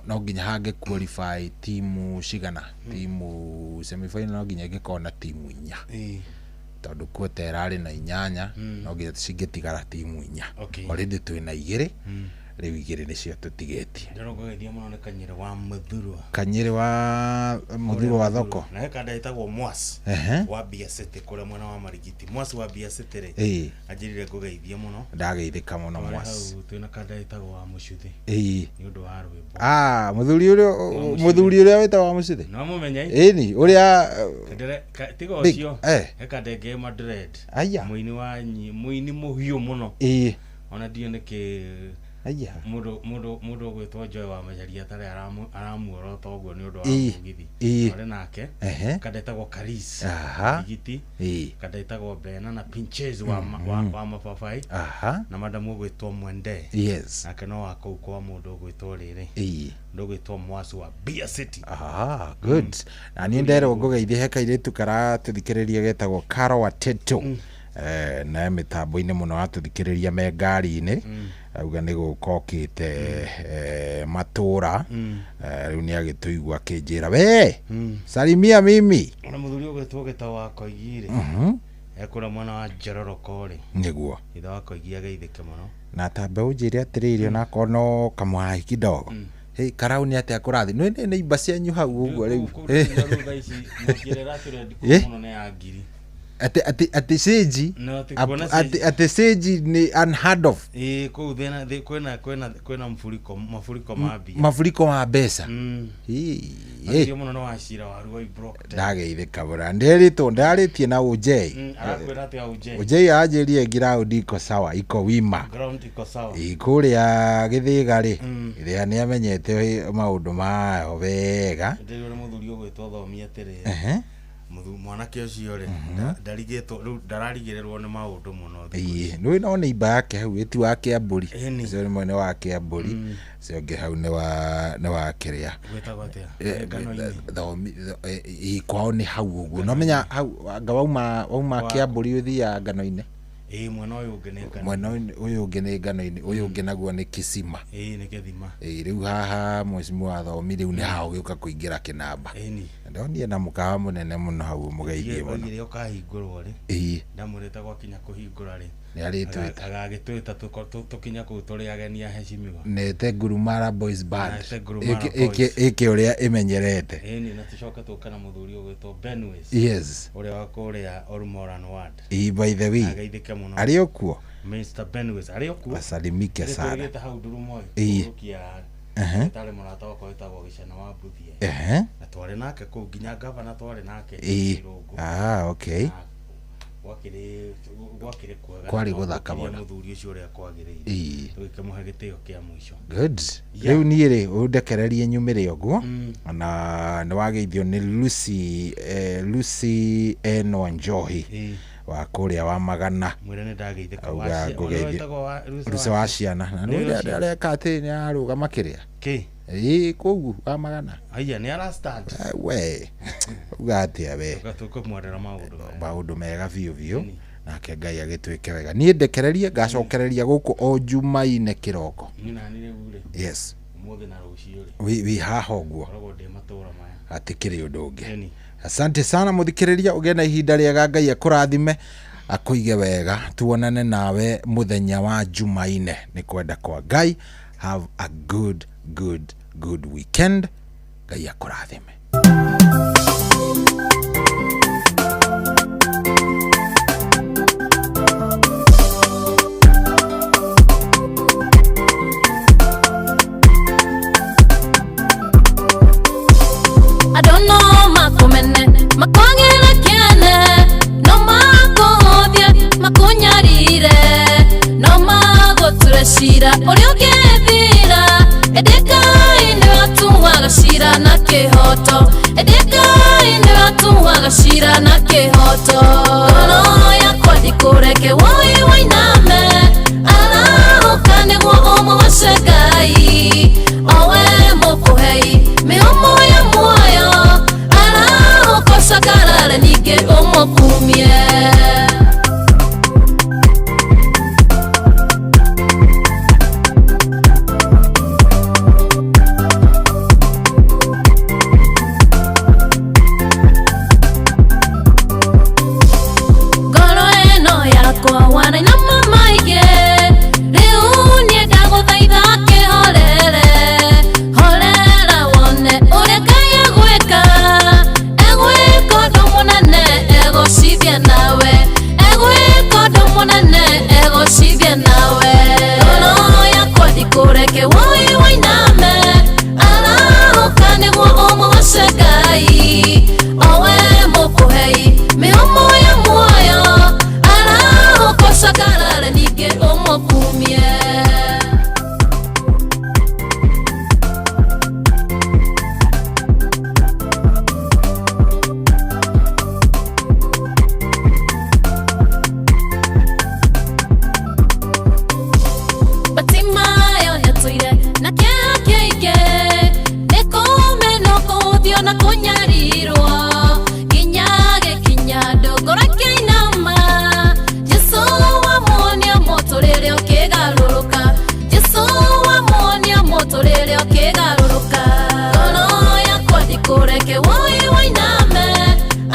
No nginya hangĩ qualify timu cigana, timu semi final no nginya ĩngĩkorwo na timu inya, tondũ quarter ĩrarĩ na inyanya, no nginya cingĩtigara timu inya. Already twĩna igĩrĩ, rĩu igĩrĩ nĩcio tũtigĩtie. Ndĩrongũgeithia mũno nĩ Kanyĩrĩ wa Mũthurwa. Kanyĩrĩ wa Mũthurwa wa thoko. Na he kanda ĩtagwo Mwas wa Bia City kũrĩa mwena wa Marigiti. Mwas wa Bia City rĩ, anjĩrire ngũgeithie mũno. Ndageithĩka mũno Twarĩ Mwas. hau twĩna kanda ĩtagwo wa Mũcuthĩ. Nĩ ũndũ wa rwĩmbo. Mũthuri ũrĩa wĩtagwo wa Mũcuthĩ? No mũmenye? Ĩni, ũrĩa Tiga Big, ũcio. He kanda ĩngĩ Madrid. Aya. Mũini wa mũini mũhiũ mũno. Ona ndiũĩ nĩkĩ Aya. Mũndũ ũgwĩtwo Joy wa Macharia atarĩ aramuorota ũguo nĩ ũndũ wa mũgithi. Twarĩ nake. Kanda ĩtagwo Karis. Rigiti. Kanda ĩtagwo Bena na Pinches wa Mababai. Na madamu ũgwĩtwo Mwende. Yes. Nake no wa kũu kwa mũndũ ũgwĩtwo rĩrĩ. Mũndũ ũgwĩtwo Mwasu wa Bia City. Good. Na niĩ nderwo ngũgeithie he kairĩtu karatũthikĩrĩria getagwo Karo wa Teto. Na mĩtambo-inĩ mũno atũthikĩrĩria me ngari-inĩ, auga nĩ gũka okĩte matũra, rĩu nĩ agĩtũigua akĩnjĩra we salimia mimi. Ona mũthuri ũgwĩtwo Gĩtaũ wa Koigi rĩ, ekũrĩa mwena wa Njororoko rĩ, nĩguo ithe wa Koigi ageithĩke mũno. Na tambe ũnjĩre atĩrĩrĩ, onakorwo no kamũhahi kidogo, hey, karau nĩ atĩa kũrathiĩ? Nĩ nĩ imba cianyu hau ũguo rĩu? Rĩu thaa ici mũkĩrĩa ĩratũrendi mũno nĩ ya ngiri. Ati siji ati siji ni unheard of. Kũu thĩna kwĩna kwĩna kwĩna mfuriko, mafuriko ma mbia, mafuriko ma mbeca. Acio mũno nĩ wacira wa Ruai Block. Ndageithĩka bũra, nderĩtwo ndarĩtie na Ujei. Arakwĩra atĩa Ujei? Ujei anjĩrie ground iko sawa, iko wima. Ground iko sawa. Kũrĩa Gĩthĩga rĩ, Gĩthĩga nĩ amenyete maũndũ mayo wega. Ndĩrĩ mũthuri ũgwĩtwo Thomi atĩrĩ, mwanake ũcio rĩ, ndarigĩtwo rĩu, ndararigĩrĩrwo nĩ maũndũ mũno. Nĩũĩ no nĩ imba yake hau ĩti wa Kĩambũri, ũcio rĩmwe nĩ wa Kĩambũri, ũcio ũngĩ hau nĩ wa kĩrĩa Gwĩtagwo atĩa? Ngano-inĩ. Thomi kwao nĩ hau ũguo, no menya hau anga wauma Kĩambũri ũthiaga ngano-inĩ. Mwena ũyũ ũngĩ nĩ ngano. Mwena ũyũ ũngĩ nĩ ngano-inĩ, ũyũ ũngĩ naguo nĩ Kisima. Nĩ Gĩthima. Rĩu haha mheshimiwa wa Thomi rĩu nĩ haha ũgĩũka kũingĩra kĩnamba. Ndonire na mũkawa mũnene mũno hau mũgeithie mũno. Oigire ũkahingũrwo rĩ. Ndamwĩrĩte gwakinya kũhingũra rĩ. Nĩ arĩtwĩta. Agagĩtwĩta tũkinya kũu tũrĩ ageni aheshimiwa. Nete Ngurumara Boys Band. Nete Ngurumara Boys. Ĩke ũrĩa ĩmenyerete. Na tũcoke tũke na mũthuri ũgwĩtwo Benways. Yes. Ũrĩa wa kũrĩa Olmoran Ward. By the way. Ageithĩke mũno. Arĩ o kuo? Mr. Benways arĩ o kuo. Wasalimike sana. Tũrĩgĩte hau Ndurumoi. Kũhurũkia Tarĩ mũrata wakwa wĩtagwo Gĩcana wa Mbuthie. Na twarĩ nake kũu nginya gavana twarĩ nake. Irũngũ. Ah, okay. Gwakĩrĩ kwega. Kwarĩ na gũthaka twamũkirie mũno. Mũthuri ũcio ũrĩa kwagĩrĩire. Tũgĩkĩmũhe gĩtĩo kĩa mũico. Good. Yeah. Rĩu niĩ rĩ, ũndekererie nyumĩre ũguo na nĩ wageithio nĩ Lucy, Lucy Enwa Njohi wa kũrĩa wa Magana. Mwĩre nĩ ndageithĩka. Auga Ũrĩa ngũgeithie. wĩtagwo Lucy wa ciana na Nĩ nĩ ũcio. areka atĩ nĩ ararũgama kĩrĩa. Kĩ? Ĩĩ, kũu wa Magana. Haiya, nĩ ara stand. We uga atĩa we? Tũkũmwerera maũndũ mega. Maũndũ mega biũ biũ, nake Ngai agĩtuĩke wega. Niĩ ndekererie ngacokereria gũkũ o Jumaine kĩroko. Niĩ nani rĩu rĩ? Yes. Ũmũthĩ na rũciũ rĩ. Wĩ haha ũguo. Ngoragwo ndĩ matũũra maya. Hatikĩrĩ ũndũ ũngĩ. Ĩni. Asante sana mũthikĩrĩria, ũgĩe na ihinda rĩega, Ngai akũrathime, akũige wega, tuonane nawe mũthenya wa Jumaine nĩ kwenda kwa Ngai. Have a good good good weekend. Ngai akũrathime. Andũ no makũmene makwagĩre kĩene, no makũhũthie makũnyarire, no magũture cira ũrĩa ũngĩthira, ĩndĩ Ngai nĩwe atuaga cira na kĩhoto, ĩndĩ Ngai nĩwe atuaga cira na kĩhoto. Ngoro yakwa ndikũreke woi wainame, arahũka nĩguo ũmũgoce Ngai, owe mũkũhei mĩhũmũ ya muoyo, arahũka ũcakarare ningĩ ũmũkumie. Ngoro ĩno yakwa wanainama maingĩ, rĩu niĩ ndagũthaitha kĩhorere, horera wone ũrĩa Ngai egwĩka, egwĩka ũndũ mũnene egũcithia nawe, egwĩka ũndũ mũnene egũcithia nawe. Ngoro yakwa ndikũreke woi wainame, arahũka nĩguo ũmũgoce Ngai, owe mũkũhei mĩhũmũ ya muoyo, arahũka ũcakarare ningĩ ũmũkumie. Batimayo nĩatũire na kĩeha kĩingĩ, nĩ kũmenwo, kũhũthio na kũnyarirwo, nginya gĩkinya ndũngoro ĩkĩinama. Jesũ wamuonia mũtũrĩre ũkĩgarũrũka, Jesũ wamuonia mũtũrĩre ũkĩgarũrũka. Ngoro yakwa ndikũreke woi wainame,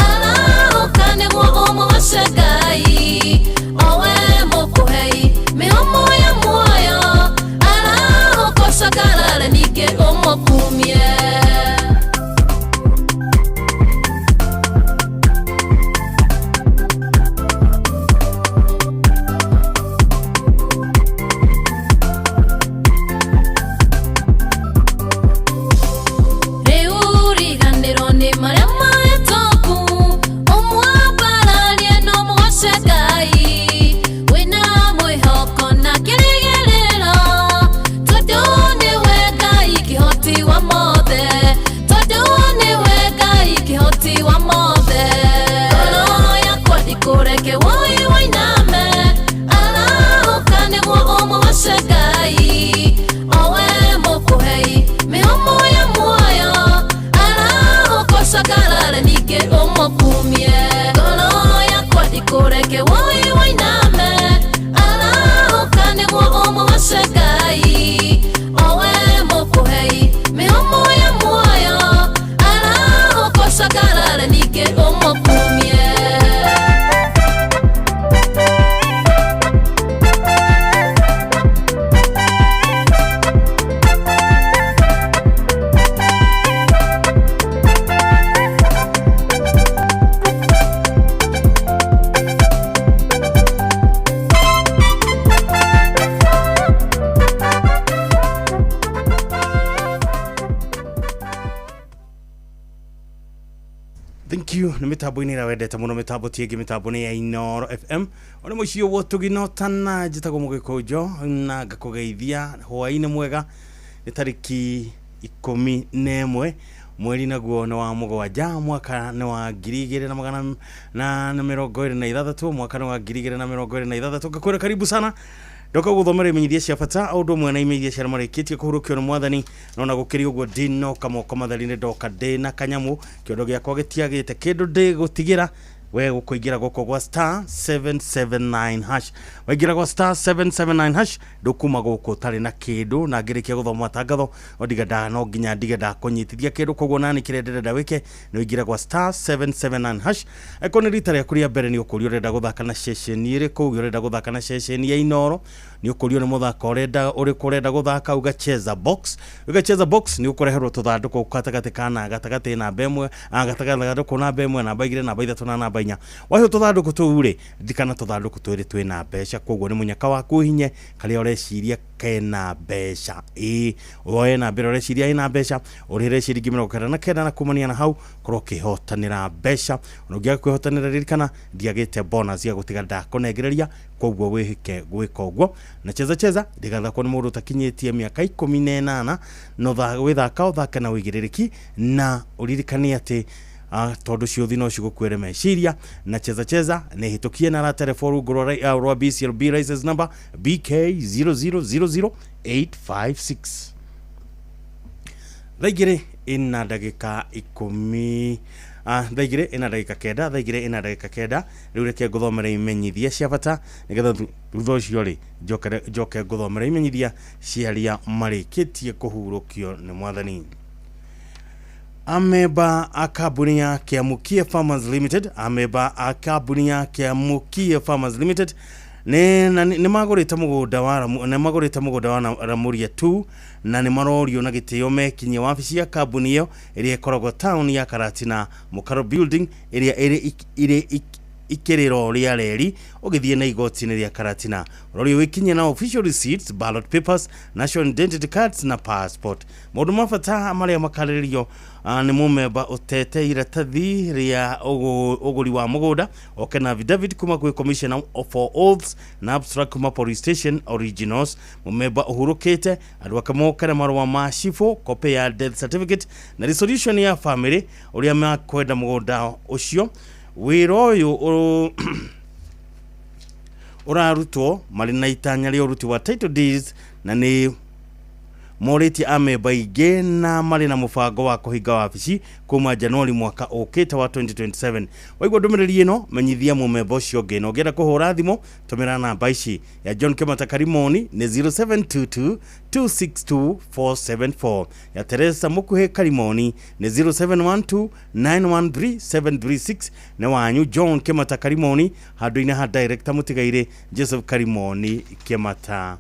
arahũka nĩguo ũmũgoce Ngai, owe mũkũhei mĩhũmũ ya muoyo, arahũka ũcakarare ningĩ ũmũkumie. Thank you. Nĩ mĩtambo-inĩ ĩrĩa wendete mũno, mĩtambo ti ĩngĩ, mĩtambo nĩ ya Inoro FM. One mũciĩ wotugino tana njĩtagwo Mũgĩkũnjo na ngakũgeithia hwaĩ-inĩ mwega. Nĩ tarĩki 11 mweri naguo nĩ wa mũgwanja, mwaka nĩ wa 2026, mwaka nĩ wa 2026. Ngakwĩra karibu sana ndoka guthomera imenyithia cia bata o ũndũ ũmwe na imenyithia cia arĩa marĩkĩtie kũhurũkio nĩ mwathani. No na gũkĩrĩ ũguo ndinoka moko matheri, nĩ ndoka ndĩna kanyamũ kĩondo gĩakwa gĩtiagĩte kĩndũ ndĩgũtigĩra we gũkũingĩra gũkũ gwa star 779 hash. Waingĩra gwa star 779 hash ndũkuma gũkũ ũtarĩ na kĩndũ, na ngĩrĩkia gũthoma matangatho no ndiga nda no nginya ndige ndakũnyitithia kĩndũ. Koguo nani kĩrĩa ndĩrenda wĩke nĩ ũingĩre gwa star 779 hash. Angĩkorwo nĩ rita rĩaku rĩa mbere, nĩ ũkũrio ũrenda gũthaka na ceceni ĩrĩkũ, uge ũrenda gũthaka na ceceni ya Inoro. Nĩ ũkũrio nĩ mũthako ũrenda ũrĩkũ ũrenda gũthaka, uga cheza box. Uga cheza box nĩ ũkũreherwo tũthandũkũ gatagatĩ ka na gatagatĩ namba ĩmwe, gatagatĩ namba ĩmwe, namba igĩrĩ, namba ithatũ na namba inya. Waheo tũthandũkũ tũu rĩ, ririkana tũthandũkũ twĩrĩ twĩna mbeca, koguo nĩ mũnyaka waku ũhinye karĩa ũreciria kena mbeca. Ĩĩ, woe namba ĩrĩa ũreciria ĩna mbeca, ũrĩhĩre ciringi 99, na kumania na hau korwo ũkĩhotanĩra mbeca. Ona ũngĩaga kwĩhotanĩra, ririkana ndiagĩte bonus ya gũtiga ndakũnengereria, koguo wĩhĩke gwĩka ũguo. Na cheza cheza ndĩgathakwo nĩ mũndũ ũtakinyĩtie mĩaka 18, no wĩthaka ũthake na ũigĩrĩrĩki, na ũririkane atĩ tondũ ciũthi no cigũkuĩre meciria. Na cheza cheza nĩ hĩtũkie na raterebo rungu rwa BCLB license number BK 0000856. Thaa 2 ina ndagĩka 10, thaa 2 ina ndagĩka 9, thaa 2 ina ndagĩka 9. Rĩu reke ngũthomere imenyithia cia bata, nĩgetha thutha ũcio rĩ njoke ngũthomere imenyithia cia arĩa marĩkĩtie kũhurũkio nĩ mwathani. Amemba a kambuni ya Kiamukie Farmers Limited, amemba a kambuni ya Kiamukie Farmers Limited nĩ magũrĩte mũgũnda wa nĩ magũrĩte mũgũnda wa Ramuria 2, na nĩ marorio na gĩtĩo mekinyie wabici ya kambuni ĩyo ĩrĩa ĩkoragwo taũni ya Karatina, Mũkaro Building, ĩrĩa ĩrĩ ikĩrĩro rĩa reri ũgĩthiĩ na igoti-inĩ rĩa Karatina. Ũrorio wĩkinyie na official receipts, ballot papers, national identity cards na passport. Maũndũ ma bata marĩa makarĩrĩrio nĩ mũmemba ũtete iratathi rĩa ũgũri wa mũgũnda, oke na affidavit kuma gwĩ commissioner for oaths na abstract kuma police station originals. Mũmemba ũhurũkĩte andũ ake moke na marũa ma cibũ, copy ya death certificate na resolution ya family ũrĩa makwenda mũgũnda ũcio. Wĩra ũyũ ũrarutwo marĩ na itanya rĩa ũruti wa title deeds, na nĩ morĩtie amemba aingĩ na marĩ na mũbango wa kũhinga wabici kuma Januari mwaka ũkĩte wa 2027. Waigua ndũmĩrĩri ĩno, menyithia mũmemba ũcio ũngĩ, na ũngĩenda kũhũra thimũ tũmĩra namba ici: ya John Kĩmata Karimoni nĩ 0722 262 474, ya Teresa Mũkuhĩ Karimoni nĩ 0712 913 736. Nĩ wanyu John Kĩmata Karimoni handũ-inĩ ha director mũtigairĩ Joseph Karimoni Kĩmata.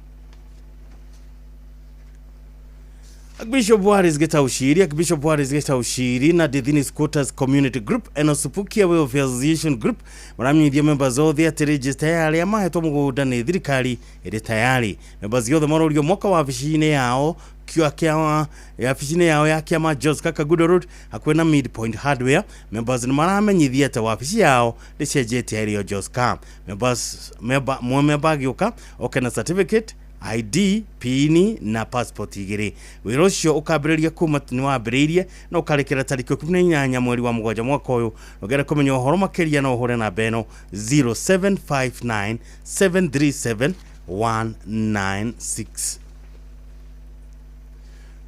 Archbishop Waris Gitaushiri, Archbishop Waris Gitaushiri na Dithini Squatters Community Group and Osupukia Welfare Association Group maramenyithia members othe atĩ register ya arĩa mahetwo mũgũnda nĩ thirikari ĩrĩ tayari. Members othe marorio moka wabici-inĩ yao kĩa kĩa wabici-inĩ yao ya kĩama, Jos Kakagudo Road, hakuhĩ na Midpoint Hardware. Members nĩ maramenyithia atĩ wabici yao ndĩcenjetie ĩrĩ o Joska. Members member member agĩũka oke na certificate, ID, pini na passport igĩrĩ. Wĩra ũcio ũkambĩrĩria kuma nĩ wambĩrĩirie na ũkarĩkĩra tarĩki 18 mweri wa mũgwanja mwaka ũyũ. Ũngĩenda kũmenya ũhoro makĩria no ũhũre namba ĩno 0759 737 196.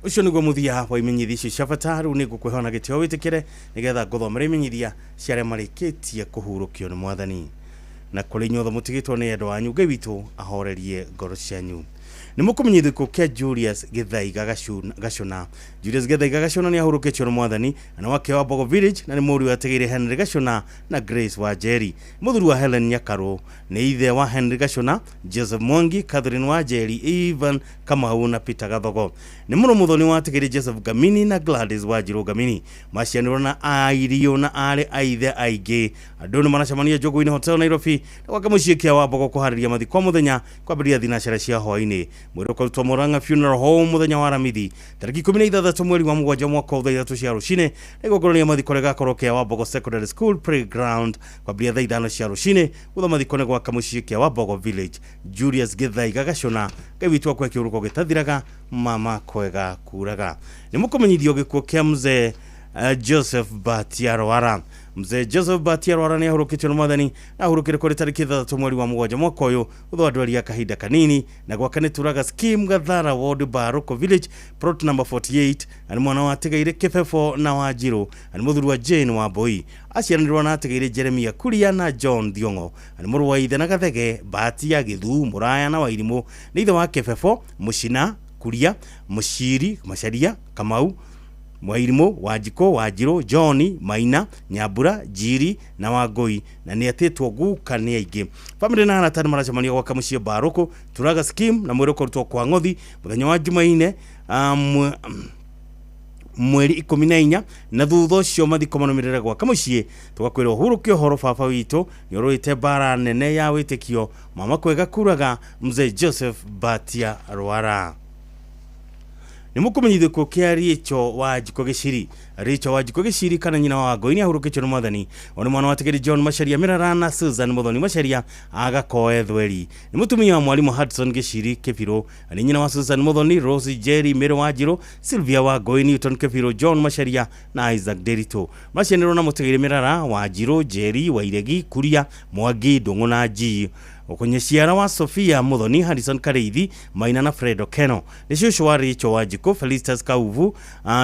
Ũcio nĩguo mũthia wa imenyithia icio cia bata. Rĩu nĩ ngũkwĩhoya na gĩtĩo wĩtĩkĩre nĩgetha ngũthomere imenyithia cia arĩa marĩkĩtie kũhurũkio nĩ mwathani. Na kũrĩ inyuothe mũtigĩtwo nĩ endwa anyu, Ngai witũ ahorerie ngoro cianyu. Nĩ mũkũmenyithio gĩkuũ kĩa Julius Gĩthaiga Gacũna. Julius Gĩthaiga Gacũna nĩ ahurũkĩtio nĩ mwathani, na nĩ wake wa Mbogo Village, na nĩ mũriũ atigĩire Henry Gacũna na Grace wa Njeri, mũthuri wa Helen Nyakarũ. Nĩ ithe wa Henry Gacũna, Joseph Mwangi, Catherine wa Njeri, Ivan. Kamau na Peter Gathogo. Nĩ mũrũ mũthoni wa Tigiri Joseph Gamini na Gladys Wanjiru Gamini. Macianĩrwo na airio na arĩ aithe aingĩ. Andũ nĩ maracemania Njogu-inĩ Hotel Nairobi na gwake mũciĩ kĩa Wambogo kũharĩria mathiko mũthenya kwambĩrĩria thinacara cia hwaĩ-inĩ. Mwĩrĩ ũkarutwo Murang'a Funeral Home mũthenya wa Aramithi tarĩki 16 mweri wa mũgwanja mwaka wa thaa ithatũ cia rũcinĩ na igongona rĩa mathiko rĩgakorwo kĩa Wambogo Secondary School Playground kwambĩrĩria thaa ithano cia rũcinĩ. Gũtha mathiko nĩ gwaka mũciĩ kĩa Wambogo Village. Julius Gĩthaiga Gacũna, Ngai witũ akwe kĩũrũko gĩtathiraga, mama kwega kuraga. Nĩ mũkũmenyithio gĩkuũ kĩa mzee Joseph Batiarwara. Mzee Joseph Batiarwara nĩ ahurũkĩtio nĩ mwathani na ahurũkire kũrĩ tarĩki 6 mweri wa mũgwanja mwaka ũyũ thutha wa ndwari ya kahinda kanini na gwaka nĩ Turaga Scheme Gathara Ward Baroko Village plot number 48 na nĩ mwana wa Tigaire Kĩbebo na Wanjiru na nĩ mũthuri wa Jane Wambui. Aciaranĩrwo na Atigaire Jeremia Kuria na John Thiong'o na nĩ mũrũ wa ithe na Gathege Batia Gĩthuu Mũraya na Wairimũ nĩ ithe wa Kĩbebo Mũcina Kuria Mũciri Macharia Kamau Mwairimũ Wanjikũ Wanjiru John Maina Nyambura Njiri na Wangũi na nĩ etĩtwo guka nĩ aingĩ. Bamĩrĩ na arata nĩ maracemania gwaka mũciĩ Barũkũ Turaga Scheme na mwĩrĩ ũkarutwo kwa Ng'othi mũthenya wa Jumaine mweri 14 na thutha ũcio mathiko marũmĩrĩre gwaka mũciĩ. Tũgakwĩra ũhurũke ũhoro baba witũ nĩ ũrũĩte mbara nene ya wĩtĩkio, mama kwega kuraga, mzee Joseph Batia Rwara. Nĩ mũkũmenyithio gĩkuũ kĩa Rachel Wanjikũ Gĩciri. Rachel Wanjikũ Gĩciri kana nyina wa Wangũi nĩ ahurũkĩtio nĩ mwathani. O nĩ mwana wa Tigiri John Macharia Mĩrara na Susan Mũthoni Macharia agakoe Thweri. Nĩ mũtumia wa mwarimũ Hudson Gĩciri Kĩbirũ. Nĩ nyina wa Susan Mũthoni, Rose Jerry Mĩrũ Wanjiru, Sylvia Wangũi, Newton Kĩbirũ, John Macharia na Isaac Nderitu. Macianĩrwo na Mũtigiri Mĩrara, Wanjiru, Jerry Wairegi, Kuria, Mwangi, Ndũng'ũ na Njii. Ũkũnyaciara wa Sofia Muthoni, Harrison Kareithi, Maina na Fred Okeno. Nĩ cũcũ wa Rachel Wanjikũ, Felicitas Kauvu,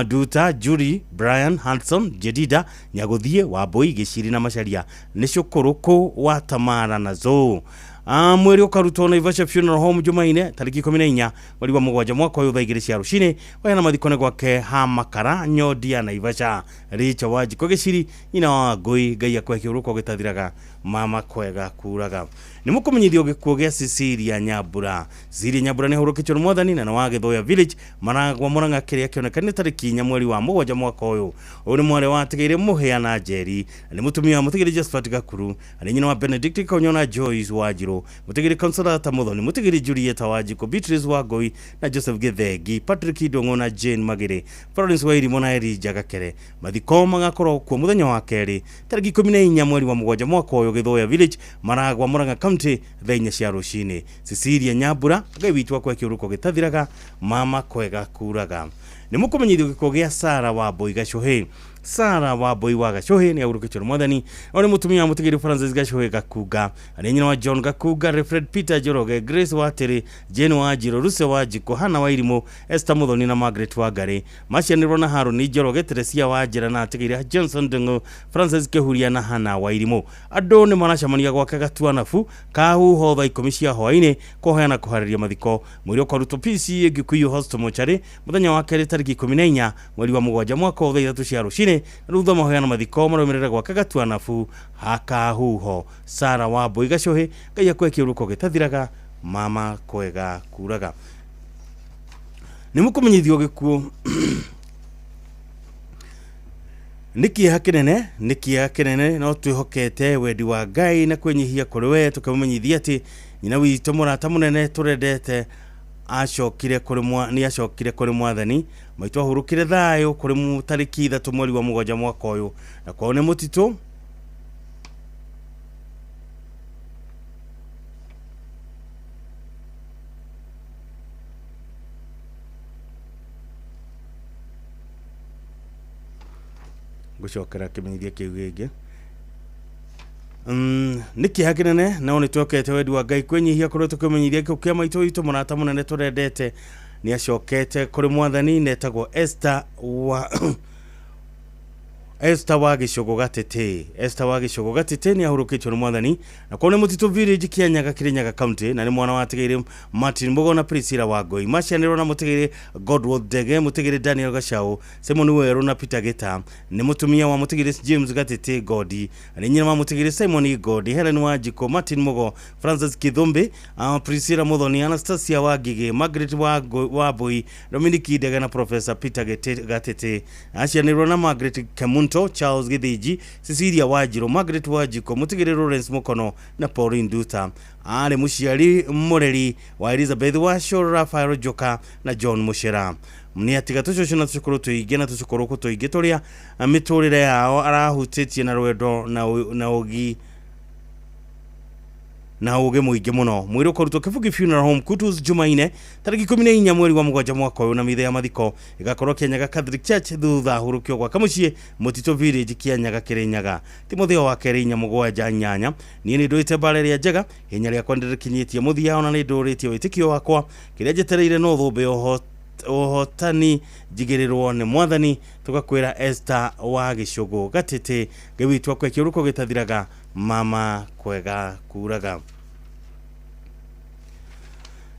Duta, Julie, Brian, Hanson, Jedida, Nyaguthie, Wambui, Gĩciri na Macharia. Nĩ cũkũrũkũ wa Tamara na Zoe. Mwĩrĩ ũkarutwo Naivasha Funeral Home Jumaine tarĩki 14 mweri wa mũgwanja mwaka ũyũ thaa igĩrĩ cia rũcinĩ. Waheana mathiko nĩ gwake Hamakara Nyodia Naivasha. Rachel Wanjikũ Gĩciri nyina wa Wangũi, Ngai akwe kĩũrũko gĩtathiraga, mama kwega kuraga. Nĩ mũkũmenyithio gĩkuũ gĩa Cecilia Nyambura. Cecilia Nyambura nĩ ahurũkĩtio nĩ mwathani na nĩ wa Gĩthũya Village Maragwa Murang'a kĩrĩa kĩonekanire tarĩki 4 mweri wa mũgwanja mwaka ũyũ. Ũyũ nĩ mwarĩ wa Atigaire Mũhĩa na Njeri na nĩ mũtumia wa Mũtigiri Josephat Gakuru na nĩ nyina wa Benedict Konyo na Joyce Wanjiru, Mũtigiri Consolata Muthoni, Mũtigiri Julieta Wanjikũ, Beatrice Wangũi na Joseph Gĩthengi, Patrick Ndũng'ũ na Jane Magĩrĩ, Florence Wairimũ na Elijah Gakere. Mathiko magakorwo kuo mũthenya wa kerĩ tarĩki 14 mweri wa mũgwanja mwaka ũyũ Gĩthũya Village Maragwa Murang'a County thaa inya cia rũcinĩ. Cecilia Nyambura, Ngai witũ akwe kĩũrũko gĩtathiraga, mama kwega kuraga. Nĩ mũkũmenyithio gĩkuũ gĩa Sarah Wambui Gacũhĩ. Sarah Wambui wa Gacũhĩ nĩ ahurũkĩtio nĩ mwathani. O nĩ mũtumia wa Mũtigiri Francis Gacũhĩ Gakunga, nĩ nyina wa John Gakunga, Alfred Peter Njoroge, Grace Watĩrĩ, Jane Wanjiru, Lucy Wanjikũ, Hannah Wairimũ, Esther Muthoni na Margaret Wangari. Macianĩrwo na Harũni Njoroge, Teresia Wanjĩra na Atigĩrĩ Johnson Ndung'u, Francis Kĩhuria na Hannah Wairimũ. Andũ nĩ maracemania gwake Gatuanabu Kahuho thaa 10 cia hwaĩ-inĩ kũheana kũharĩria mathiko. Mwĩrĩ ũkarutwo PCA Gĩkuyu Hospital Mochari mũthenya wa kerĩ tarĩki 14 mweri wa mũgwanja mwaka wa thaa ithatũ cia rũcinĩ na thutha mahoyana mathiko marũmĩrĩre gwake Gatuanabu Hakahuho. Sarah Wambui Gacũhĩ, Ngai akwe kĩũrũko gĩtathiraga, mama kwega kuraga. Nĩ mũkũmenyithio gĩkuũ nĩ kĩeha kĩnene, nĩ kĩeha kĩnene no twĩhokete wendi wa Ngai na kwĩnyihia kũrĩ we tũkĩmũmenyithia atĩ nyina witũ mũrata mũnene tũrendete acokire kũrĩ nĩ acokire kũrĩ mwathani. Maitũ ahurũkire thayũ kũrĩ tarĩki 3 mweri wa mũgwanja mwaka ũyũ na kwao nĩ mũtitũ ngũcokera kĩmenyithia kĩu gĩngĩ. Nĩ kĩeha kĩnene no nĩ twĩhokete wendi wa Ngai kwĩnyihia kũrĩ tũkĩmenyithia gĩkuũ kĩa maitũ witũ mũrata mũnene tũrendete nĩ acokete kũrĩ mwathani na etagwo Esther wa Esther wa Gĩcũgũ Gatĩtĩ. Esther wa Gĩcũgũ Gatĩtĩ nĩ ahurũkĩtio nĩ mwathani na kwao nĩ Mũtitũ Village, Kĩanyaga, Kĩrĩnyaga County, na nĩ mwana wa Tigĩrĩ Martin Mũgo na Priscilla wa Ngoi. Macianĩrwo na Mũtigĩrĩ Godworth Ndege, Mũtigĩrĩ Daniel Gacau, Simon Werũ na Peter Gĩta. Nĩ mũtumia wa Mũtigĩrĩ James Gatĩtĩ Godi, nĩ nyina wa Mũtigĩrĩ Simon Godi, Helen Wanjikũ, Martin Mũgo, Francis Kithumbi, Priscilla Muthoni, Anastasia Wangigĩ, Margaret Wambui, Dominic Ndege na Professor Peter Gatĩtĩ. Acianĩrwo na Margaret Kemunto, Charles Gĩthĩnji, Cecilia Wanjirũ, Margaret Wanjikũ, Mũtigĩrĩ Lawrence Mukono na Pauline Nduta. Arĩ mũciari mũreri wa Elizabeth Waco, Rafael Njoka na John Mũcera. Nĩ atiga tũcũcũ na tũcũkũrũ tũingĩ na tũcũkũrũkũ tũingĩ tũrĩa mĩtũrĩre yao arahutĩtie na rwendo na ũgi na ũgĩ mũingĩ mũno. Mwĩrĩ ũkarutwo Kĩbugi Funeral Home, Kutus, Jumaine tarĩki 14 mweri wa mũgwanja mwaka ũyũ, na mithe ya mathiko ĩgakorwo Kĩanyaga Catholic Church thutha hurũkio gwaka mũciĩ Mũtitũ Village, Kĩanyaga, Kĩrĩnyaga. Timotheo wa kerĩ 4 7 8. Niĩ nĩ ndũĩte mbara ĩrĩa njega, hinya rĩakwa nĩrĩkinyĩtie mũthia, ona nĩ ndũrĩtie wĩtĩkio wakwa. Kĩrĩa njetereire no thũmbĩ ũhotani njigĩrĩrwo nĩ mwathani. Tũgakwĩra Esther wa Gĩcũgũ Gatĩtĩ, Ngai witũ akwe kĩũrũko gĩtathiraga, mama kwega kuraga.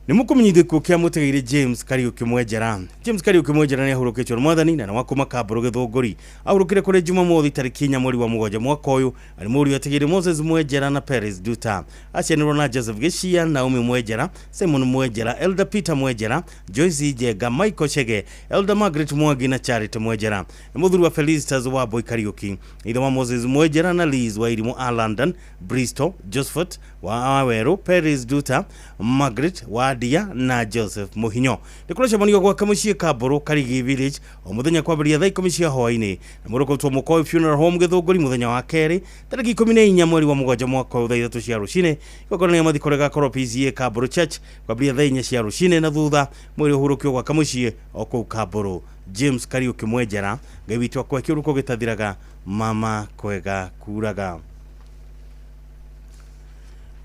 Nĩ mũkũmenyithio gĩkuũ kĩa mũtegeire James Kariũki Mwenjera. James Kariũki Mwenjera nĩ ahurũkĩtio nĩ mwathani na nĩ wa kuma Kambũrũ Gĩthũngũri. Ahurũkire kũrĩ Jumamothi tarĩki 4 mweri wa mũgwanja mwaka ũyũ. Arĩ mũriũ atigĩire Moses Mwenjera na Peres Duta. Acianĩrwo na Joseph Gĩcia, Naomi Mwenjera, Simon Mwenjera, Elder Peter Mwenjera, Joyce Njenga, Michael Chege, Elder Margaret Mwangi na Charity Mwenjera. Nĩ mũthuri wa Felicitas wa Boy Kariũki, ithe wa Moses Mwenjera na Liz wa Irimũ a London, Bristol, Josephat wa Wawerũ, Peres Duta, Margaret wa Dia na Joseph Muhinyo. Nĩ kũracemanio gwake mũciĩ Kambũrũ Karigi Village o mũthenya kwambĩrĩria thaa 10 cia hwaĩ-inĩ, na mwĩrĩ ũkarutwo Mũkoĩ Funeral Home Gĩthũngũri mũthenya wa kerĩ tarĩki 14 mweri wa mũgwanja mwaka ũyũ thaa 3 cia rũcinĩ. Igongona rĩa mathiko rĩgakorwo PCA Kambũrũ Church kwambĩrĩria thaa 4 cia rũcinĩ, na thutha mwĩrĩ ũhurũkio gwaka mũciĩ o kũu Kambũrũ. James Kariũki Mwenjera, Ngai witũ akwe kĩũrũko gĩtathiraga, mama kwega kuraga.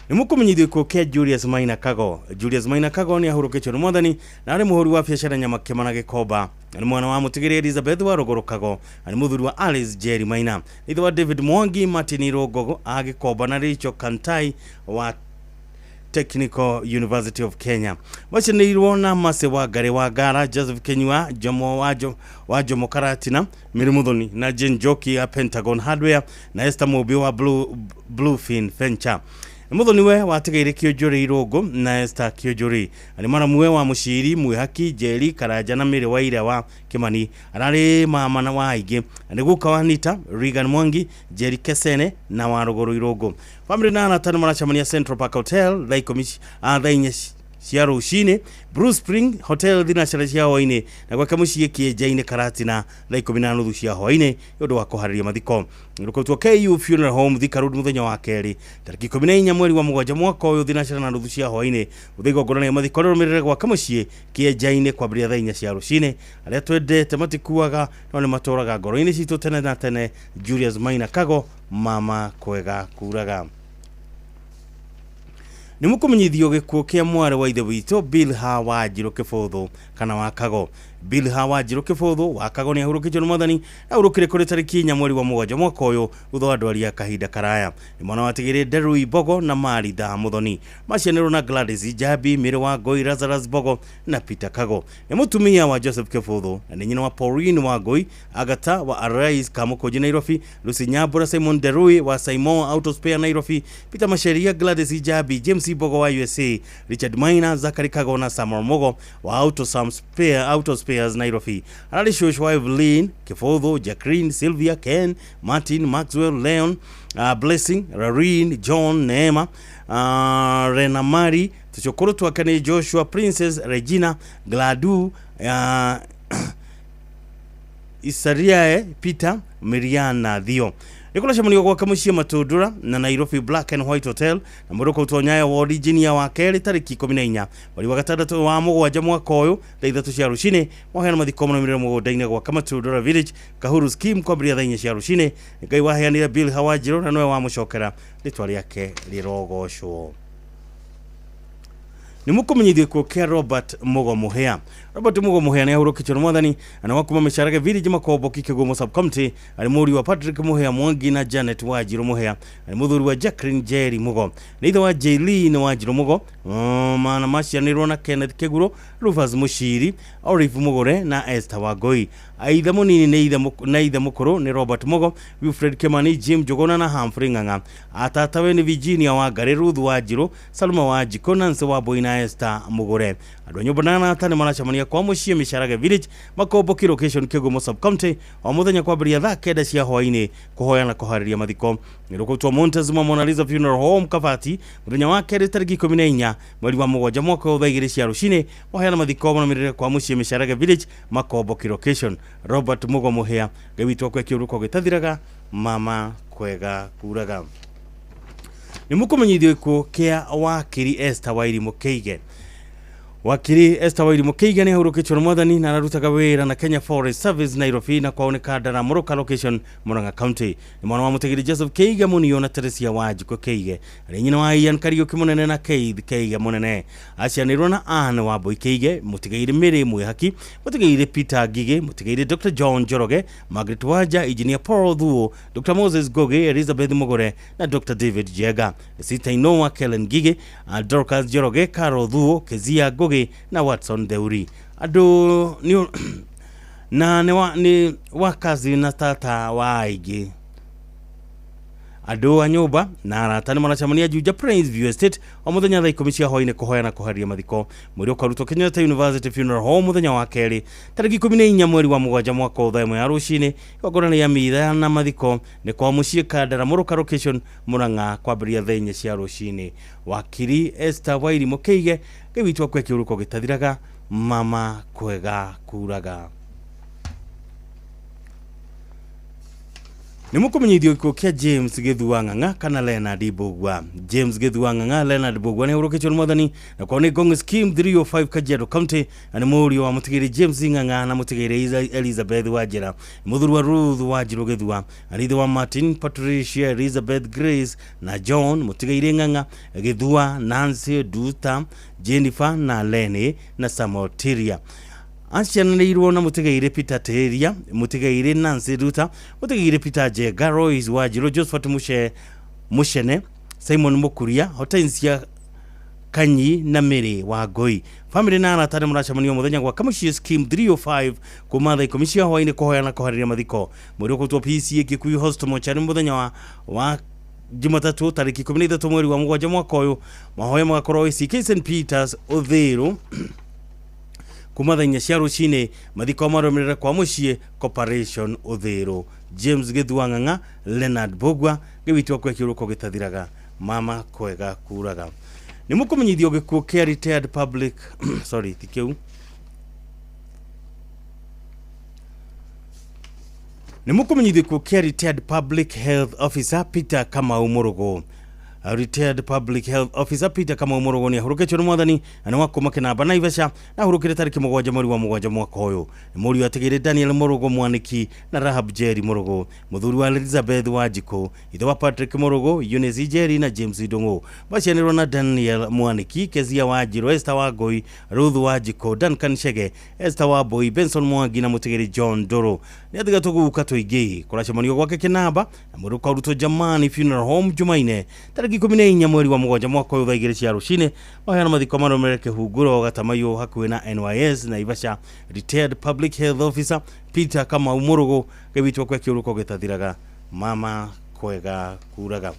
Nĩ mũkũmenyithio gĩkuũ kĩa Julius Maina Kago. Julius Maina Kago nĩ ahurũkĩtio nĩ mwathani na arĩ mũhũri wa biacara Nyamakĩma na Gĩkomba. Na nĩ mwana wa Mũtigĩrĩ Elizabeth wa Rũgũrũ Kago, na nĩ mũthuri wa Alice Jerry Maina. Ithe wa David Mwangi, Martin Rũgogo a Gĩkomba na Rachel Kantai wa Technical University of Kenya. Macianĩirwo na Mase wa Ngarĩ wa Ngara, Joseph Kenyua, Jomo wa Jomo Karatina, Mary Muthoni na Jane Njoki ya Pentagon Hardware na Esther Mũmbi wa Bluefin Venture. Muthoni we watigaire Kĩũnjũrĩ Irũngũ na Esther Kĩũnjũrĩ. Arĩ maramuwe wa Mũciri, Mwĩhaki, Njeri, Karanja na Mĩrĩ wa Ira wa Kĩmani. Ararĩ mama na wa aingĩ. Nĩ guka wa Anita, Regan Mwangi, Njeri Kesene na wa Rũgũrũ Irũngũ. Famĩlĩ na arata nĩ maracemania Central Park Hotel thaa 10 thaa 4 cia rũcinĩ, Blue Spring Hotel thinacara cia hwaĩ-inĩ, na gwake mũciĩ Kĩenja-inĩ Karatina thaa 10:30 cia hwaĩ-inĩ nĩ ũndũ wa kũharĩria mathiko. Rũkũrutwo KU Funeral Home Thika Road mũthenya wa kerĩ tarĩki 14 mweri wa mũgwanja mwaka ũyũ thinacara na nuthu cia hwaĩ-inĩ. Gũthiĩ igongona rĩa mathiko rĩrũmĩrĩre gwake mũciĩ Kĩenja-inĩ kwambĩrĩria thaa 4 cia rũcinĩ. Arĩa twendete matikuaga no nĩ matũraga ngoro-inĩ citũ tene na tene. Julius Maina Kago, mama kwega kuraga. Nĩ mũkũmenyithio gĩkuũ kĩa mwarĩ wa ithe witũ Bilha wa Njirũ Kĩbũthũ kana wa Kago. Bilha wa Njirũ Kĩbũthũ wa Kago nĩ ahurũkĩtio nĩ mwathani, ahurũkire kũrĩ tarĩki 4 mweri wa mũgwanja mwaka ũyũ thutha wa ndwari ya kahinda karaya. Nĩ mwana wa Tigĩrĩ Nderui Mbogo na Maritha Muthoni. Macianĩrwo na Gladys Njambi, Mĩrĩ wa Ngoi, Lazarus Mbogo na Peter Kago. Nĩ mũtumia wa Joseph Kĩbũthũ na nĩ nyina wa Pauline wa Ngoi, Agata wa Arise Kamũkũnji Nairobi, Lucy Nyambura, Simon Nderui wa Simon Auto Spare Nairobi, Peter Masheria, Gladys Njambi, James Mbogo wa USA, Richard Maina, Zachary Kago na Samuel Mogo wa Auto Sam Spare Auto Spares Nairobi. Ararĩ cũcũ wa Evelyn Kĩbũthũ, Jacqueline, Sylvia, Ken, Martin, Maxwell, Leon, Blessing, Rarin, John, Neema, Renamari. Tũcũkũrũ twake nĩ Joshua, Princess, Regina, Gladu, Isariae, Peter, Miriana Thio. Nĩ kũracemanio gwake mũciĩ Matundura na Nairobi Black and White Hotel na mũrũko ũtonyayo wa Engineer wa kerĩ tarĩki 14 mweri wa gatandatũ wa mũgwanja mwaka ũyũ thaa 3 cia rũcinĩ. Moheana mathiko marũmĩrĩre mũgũnda-inĩ gwake Matundura Village, Kahuru Scheme kwambĩrĩria thaa 4 cia rũcinĩ. Ngai waheanire Bilha wa Njirũ na nĩwe wamũcokera, rĩtwa rĩake rĩrogocwo. Nĩ mũkũmenyithio gĩkuũ kĩa Robert Mugo Mũhĩa. Robert Mugo Muhea nĩ ahurũkĩtio nĩ mwathani na wa kuma Mĩcarage village Makomboki Kĩgumo sub county, arĩ mũriũ wa Patrick Muhea Mwangi na Janet Wanjiru Muhea, arĩ mũthuri wa Jacqueline Jerry Mugo, nĩ ithe wa Jaylene Wanjiru Mugo, mana macianĩrwo na Kenneth Kĩguro, Rufus Mushiri, Olive Mugure na Esther Wangoi. Aithe mũnini nĩ ithe na ithe mũkũrũ nĩ Robert Mugo, Wilfred Kimani, Jim Njuguna na Humphrey Ng'ang'a. Atatawe nĩ Virginia Wangari, Ruth Wanjiru, Salma Wanjikũ, Nancy Wambui na Esther Mugure. Andũ a nyũmba na arata nĩ maracemania kwa mũciĩ Mĩcarage village Makomboki location Kĩgumo sub county o mũthenya kwambĩrĩria thaa 9 cia hwaĩ-inĩ kũhoya na kũharĩria mathiko. Nĩ rũkũtwo Montezuma Mona Lisa Funeral Home Kabati mũthenya wa kerĩ tarĩki 14 mweri wa 7 mwaka wa thaa 2 cia rũcinĩ mahoya na mathiko marũmĩrĩre kwa mũciĩ Mĩcarage village Makomboki location. Robert Mugo Muhea, Ngai witũ akwe kĩũrũko gĩtathiraga, mama kwega kuraga. Nĩ mũkũmenyithio gĩkuũ kĩa wakiri Esther Wairimu Kĩige. Wakiri Esther Wairimu Kĩige nĩ ahurũkĩtio nĩ mwathani na ararutaga wĩra na Kenya Forest Service Nairobi na kwao nĩ Kandara Mũrũka location Murang'a County. Nĩ mwana wa mũtegeri Joseph Kĩige Mũnio na Teresia Wanjikũ Kĩige, arĩ nyina wa Ian Kariũki Mũnene na Keith Kĩige Mũnene. Acianĩirwo na Anne Wambui Kĩige, mũtigairĩ Mary Mwĩhaki, mũtigairĩ Peter Ngigĩ, mũtigairĩ Dr John Njoroge, Margaret Wanja, Engineer Paul Thuo, Dr Moses Ngugi, Elizabeth Mugure na Dr David Njenga. Sister Noah Kellen Ngigĩ, Dorcas Njoroge, Carol Thuo, Kezia Ngugi na Watson Theuri. Andũ nĩ na nĩ wakazi na tata wa aingĩ. Andũ a nyũmba na arata nĩ maracemania Juja Prince View Estate o mũthenya thaa 10 cia hwaĩ-inĩ kũhoya na kũharĩria mathiko. Mwĩrĩ ũkarutwo Kenyatta University Funeral Home mũthenya wa kerĩ tarĩki 14 mweri wa 7 mwaka wa thaa 1 ya rũcinĩ. Igongona rĩa mitha na mathiko nĩ kwa mũciĩ Kandara Mũrũka location Murang'a kwambĩrĩria thaa 4 cia rũcinĩ. Wakiri Esther Wairimu Kĩige, Ngai witũ akwe kĩũrũko gĩtathiraga, mama kwega kuraga. Nĩ mũkũmenyithio gĩkuũ kĩa James Gĩthua Ng'ang'a kana Leonard Mbugua. James Gĩthua Ng'ang'a Leonard Mbugua nĩ ahurũkĩtio nĩ mwathani na kwao nĩ Ngong Scheme 305 Kajiado County, na nĩ mũriũ wa mũtigĩrĩ James Ng'ang'a na mũtigĩrĩ Elizabeth Wanjĩra, mũthuri wa Ruth Wanjirũ Gĩthua, na ithe wa Martin, Patricia, Elizabeth, Grace na John, mũtigĩrĩ Ng'ang'a Gĩthua, Nancy Duta, Jennifer na Lenny na Samuel Tiria. Acianĩirwo na mũtigairĩ Peter Teria, mũtigairĩ Nancy Ruta, mũtigairĩ Peter Njenga, Royce Wanjirũ, Josephat Mushene, Simon Mukuria, Hortensia Kanyi na Mary Wangui. Family na arata nĩ maracemania mũthenya gwa Kamuciĩ Scheme 305 kuma thaa 10 cia hwaĩ-inĩ kũhoya na kũharĩria mathiko. Mwĩrĩ ũkũrutwo PCA Kikuyu Hospital mochari mũthenya wa Jumatatu tarĩki 13 mweri wa 7 mwaka ũyũ. Mahoya magakorwo ACK St Peters Uthiru kuma thaa 4 cia rũcinĩ. Mathiko marũmĩrĩre kwa mũciĩ Corporation Uthiru. James Gĩthua Ng'ang'a, Leonard Mbugua, Ngai witũ akwe kĩũrũko gĩtathiraga, mama kwega kuraga. Nĩ mũkũmenyithio gĩkuũ kĩa retired public sorry ti kĩu. Nĩ mũkũmenyithio gĩkuũ kĩa retired public health officer Peter Kamau Mũrũgũ. Retired public health officer Peter Kamau Mũrũgũ nĩ ahurũkĩtio nĩ mwathani na nĩ wa kuma Kĩnamba Naivasha na ahurũkire tarĩki 7 mweri wa 7 mwaka ũyũ. Nĩ mũriũ atigĩrĩ Daniel Mũrũgũ Mwaniki na Rahab Jerry Mũrũgũ, mũthuri wa Elizabeth Wanjikũ, ithe wa Patrick Mũrũgũ, Eunice Jerry na James Ndung'u. Macianĩrwo na Daniel Mwaniki, Kezia Wanjirũ, Esther Wangui, Ruth Wanjikũ, Duncan Chege, Esther Wambui, Benson Mwangi na mũtigĩrĩ John Ndũrũ. Nĩ atiga tũguka tũingĩ kũracemanio gwake Kĩnamba na mwĩrĩ ũkarutwo Jamani Funeral Home Jumaine tarĩki 14 mweri wa 7 mwaka ũyũ thaa 2 cia rũcinĩ. Mahoya na mathiko marũmĩrĩre Kĩhunguro Gatamaiyũ hakuhĩ na NYS Naivasha. Retired public health officer Peter Kamau Mũrũgũ, Ngai witũ akwe kĩũrũko gĩtathiraga, mama kwega kuraga.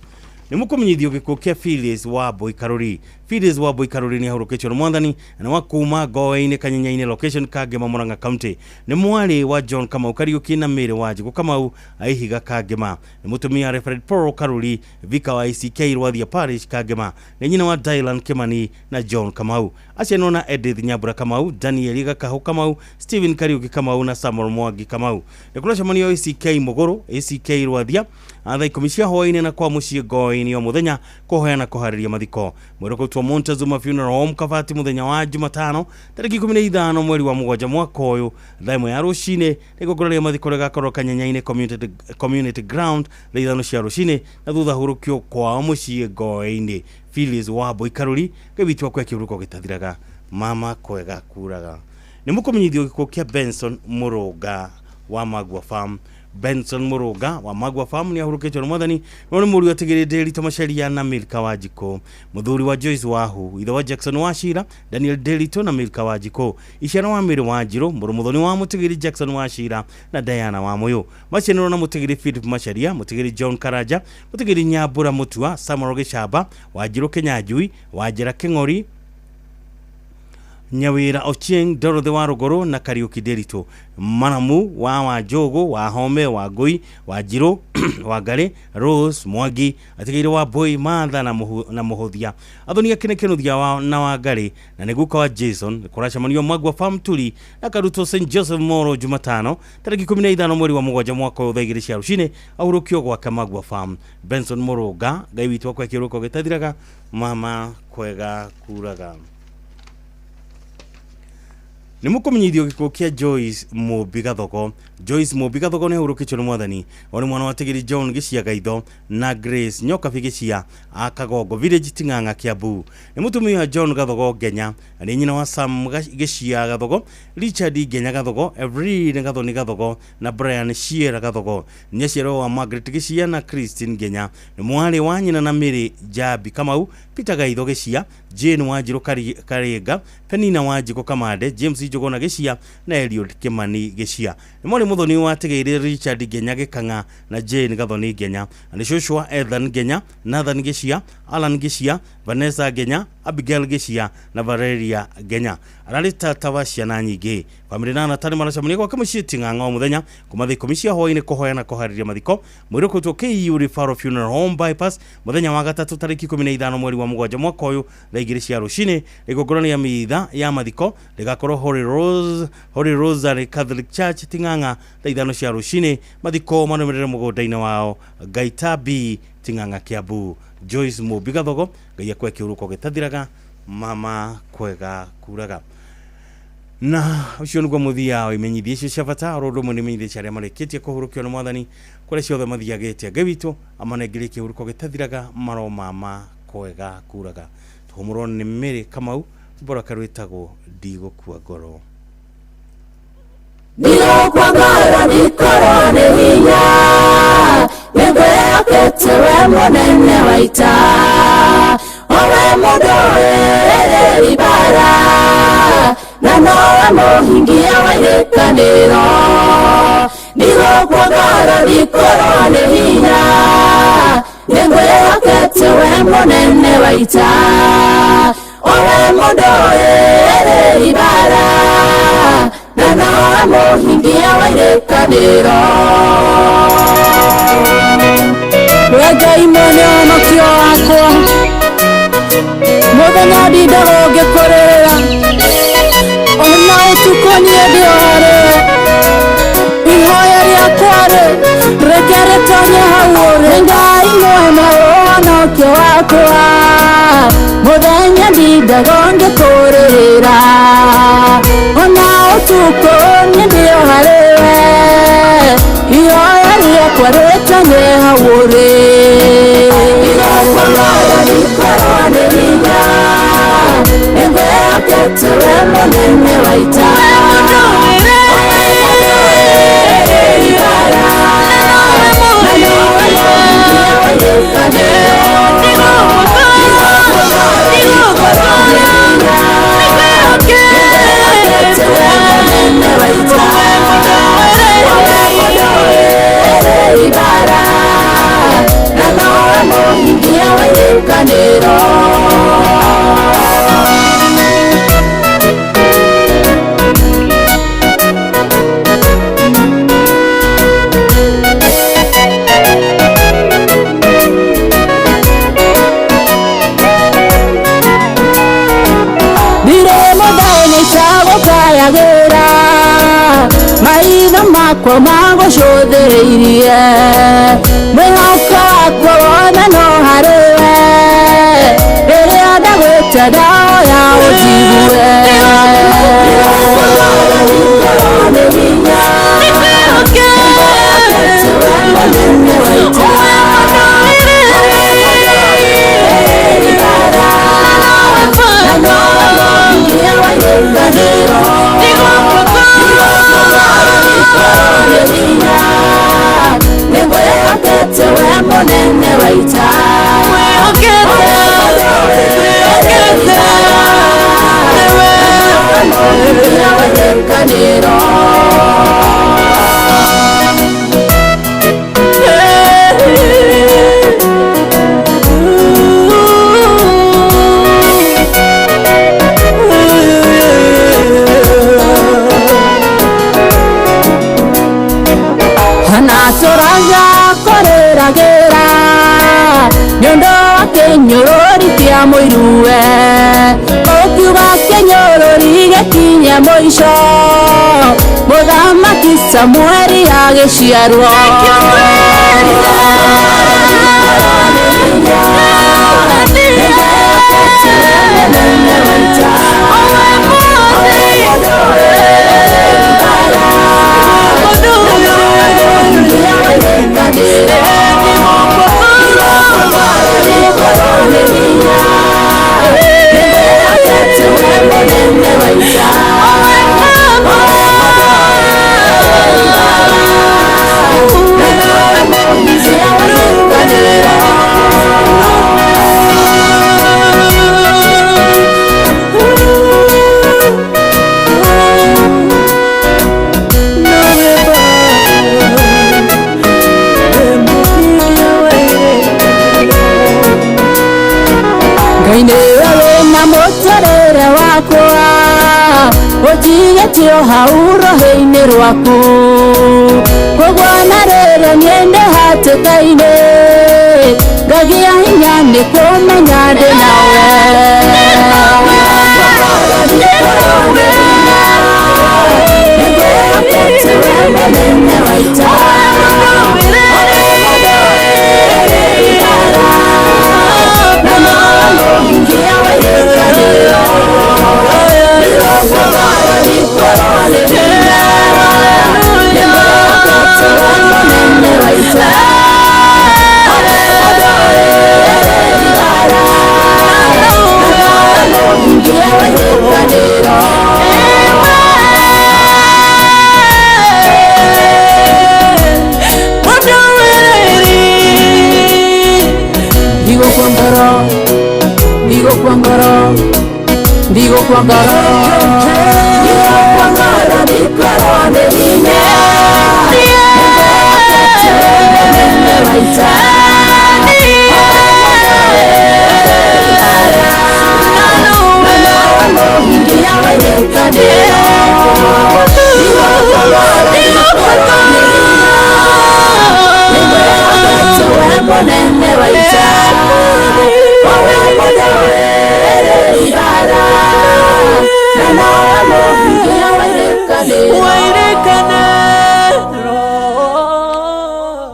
Nĩ mũkũmenyithio gĩkuũ kĩa Phyllis Wambui Karuri. Phyllis Wambui Karuri nĩ ahurũkĩtio nĩ mwathani na wa kuma Ngoe-inĩ Kanyenya-inĩ location Kangema Murang'a County. Nĩ mwarĩ wa John Kamau Kariũki na Mary Wanjikũ Kamau Aihiga Kangema. Nĩ mũtumia Reverend Paul Karuri, Vicar wa ICK Rwathia Parish Kangema. Nĩ nyina wa Dylan Kimani na John Kamau. Acianwo na Edith Nyambura Kamau, Daniel Gakahu Kamau, Stephen Kariũki Kamau na Samuel Mwangi Kamau. Nĩ kũracemanio ACK Mũgũrũ, ACK Rwathia thaa 10 cia hwaĩ-inĩ na kwa mũciĩ Ngoe-inĩ o mũthenya kũhoya na kũharĩria mathiko. Mwĩrĩ ũkũrutwo Montezuma Funeral Home Kabati mũthenya wa Jumatano tarĩki 15 mweri wa 7 mwaka ũyũ thaa 1 ya rũcinĩ. Igongona rĩa mathiko rĩgakorwo Kanyenya-inĩ Community Ground thaa 5 cia rũcinĩ na thutha hurũkio kwao mũciĩ Ngoe-inĩ. Phyllis Wambui Karuri, Ngai witũ akwe kĩũrũko gĩtathiraga, mama kwega kuraga. Nĩ mũkũmenyithio gĩkuũ kĩa Benson Mũrũnga wa Magua Farm. Benson Mũrũnga wa Magua Farm nĩ ahurũkĩtio nĩ mwathani. No nĩ mũriũ atigĩrĩte Rito Macharia na Milka Wanjikũ, mũthuri wa Joyce Wahu, ithe wa Jackson Wachira, Daniel Delito na Milka Wanjikũ, iciara wa Mary Wanjirũ, mũrũ mũthoni wa mũtigĩri Jackson Wachira na Diana Wamuyu, macianĩrwo na mũtigĩri Philip Macharia, mũtigĩri John Karanja, mũtigĩri Nyambura Mutua, Samuel Gĩcamba, Wanjirũ Kĩnyanjui, Wanjĩra Kĩng'ori, Nyawira Ochieng, Dorothy wa Ruguru na Kariuki Nderitu, Manamu wa Wanjogu, wa Home, wa Ngui, wa Njirũ, wa Ngarĩ, Rose Mwangi, atigĩire wa Boy Martha na Mũhũthia, Athoni Akene Kĩnuthia wa na wa Ngarĩ, na nĩ guka wa Jason. Kũracemanio Magua Farm Turi na karutwo St Joseph Moro Jumatano tarĩki 15 mweri wa mũgwanja mwaka ũyũ thaa 2 cia rũcinĩ, ahurũkio gwake Magua Farm. Benson Mũrũnga, Ngai witũ akwe kĩrũko gĩtathiraga, mama kwega kuraga. Nĩ mũkũmenyithio gĩkuũ kĩa Joyce Mũmbi Gathogo. Joyce Mũmbi Gathogo nĩ ahurũkĩtio nĩ mwathani. O nĩ mwana wa Tigiri John Gĩcia Gaitho na Grace Nyokabi Gĩcia a Kagongo Village Ting'ang'a Kiambu. Nĩ mũtumia wa John Gathogo Ngenya, nĩ nyina wa Sam Gĩcia Gathogo, Richard Ngenya Gathogo, Evelyn Gathoni Gathogo na Brian Shiera Gathogo. Nĩ aciarwo wa Margaret Gĩcia na Christine Ngenya. Nĩ mwarĩ wa nyina na Mary Jambi Kamau, Peter Gaitho Gĩcia, Jane Wanjirũ Karinga, Penina Wanjikũ Kamande, James Njuguna Gĩcia na Eliud Kimani Gĩcia. Nĩ mwarĩ mũthoni wa Tigĩrĩ Richard Ngenya Gĩkang'a na Jane Gathoni Ngenya. Na nĩ cũcũ wa Ethan Ngenya, Nathan Gĩcia, Alan Gĩcia, Vanessa Ngenya, Abigail Gĩcia na Valeria Ngenya. Ararĩ tata wa ciana nyingĩ. Bamĩrĩ na anata nĩ maracemania gwake mũciĩ Ting'ang'a o mũthenya kuma thaa 10 cia hwaĩ-inĩ kũhoya na kũharĩria mathiko. Mwĩrĩ ũkũrutwo KU Referral Funeral Home Bypass mũthenya wa gatatũ tarĩki 15 mweri wa mũgwanja mwaka ũyũ thaa 2 cia rũcinĩ. Igongona rĩa mitha ya mathiko rĩgakorwo Holy Rosary Catholic Church Ting'ang'a thaa 5 cia rũcinĩ. Mathiko marũmĩrĩre mũgũnda-inĩ wao Gaita B Ting'ang'a Kiambu. Joyce Mũmbi Gathogo, Ngai akwe kĩhurũko gĩtathiraga, mama kwega kuraga. Na ũcio nĩguo mũthia wa imenyithia icio cia bata. Oro ũndũ ũmwe nĩ imenyithia cia arĩa marĩkĩtie kũhurũkio nĩ mwathani kũrĩa ciothe mathiagĩte. Ngai witũ amanengerie kĩhurũko gĩtathiraga, maro mama kwega kuraga. Tũhũmũrwo nĩ Mary Kamau, rwĩmbo rwĩtagwo Ndigũkua Ngoro. Ndigũkua ngoro ndikorwo nĩ hinya, nĩngwĩhokete we mũnene wa ita, o we mũndũ wĩrĩri mbara, na nowe mũhingia wa irĩkanĩro. Ndigũkua ngoro ndikorwo nĩ hinya, nĩngwĩhokete we mũnene wa ita, o we mũndũ wĩrĩri mbara, na nowe mũhingia wa irĩkanĩro. We Ngai mwene ũhonokio wakwa, mũthenya ndindaga ngĩkũrĩrĩra, ona ũtukũ niĩ ndĩ o harĩwe. Ihoya rĩakwa rĩ, reke rĩtonye hau ũrĩ. Ngai mwene ũhonokio wakwa, mũthenya ndindaga ngĩkũrĩrĩra, ona ũtukũ niĩ ndĩ o harĩwe. Ihoya rĩakwa rĩtonye hau ũrĩ. Ndigũkua ngoro ndikorwo nĩ hinya, nĩngwĩhokete we mũnene wa ita, o we mũndũ wĩrĩri mbara, na nowe mũhingia wa irĩkanĩro. Ndigũkua ngoro ndikorwo nĩ hinya, nĩngwĩhokete we mũnene wa ita, o we mũndũ wĩrĩri mbara, na nowe mũhingia wa irĩkanĩro. Ndirĩ mũthenya itagũkayagĩra, maitho makwa magũcũthĩrĩirie, mwĩhoko wakwa wothe no harĩwe, rĩrĩa ndagwĩta ndahoya ũnjigue. Ndigũkua ngoro ndikorwo nĩ hinya, nĩngwĩhokete we mũnene wa ita, o we mũndũ wĩrĩri mbara, na nowe mũhingia wa irĩkanĩro. Kana tũraga kũrĩragĩra nĩ ũndũ wa kĩnyũrũri kĩa mũiruwe ũkiuga kĩnyũrũri gĩkinye mũico mũthamaki Samueli agĩciarwo. Ngai nĩwe wĩna mũtũrĩre wakwa ũtigĩtio hau rũhĩ-inĩ rwaku koguo na rĩrĩ niĩ ndĩ hatĩka-inĩ ngagĩa hinya nĩ kũmenya ndĩ nawe. Ndigo kwa ngoro, ndigo kwa ngoro, ndikorwo nĩ hinya nĩngwĩhokete wa ita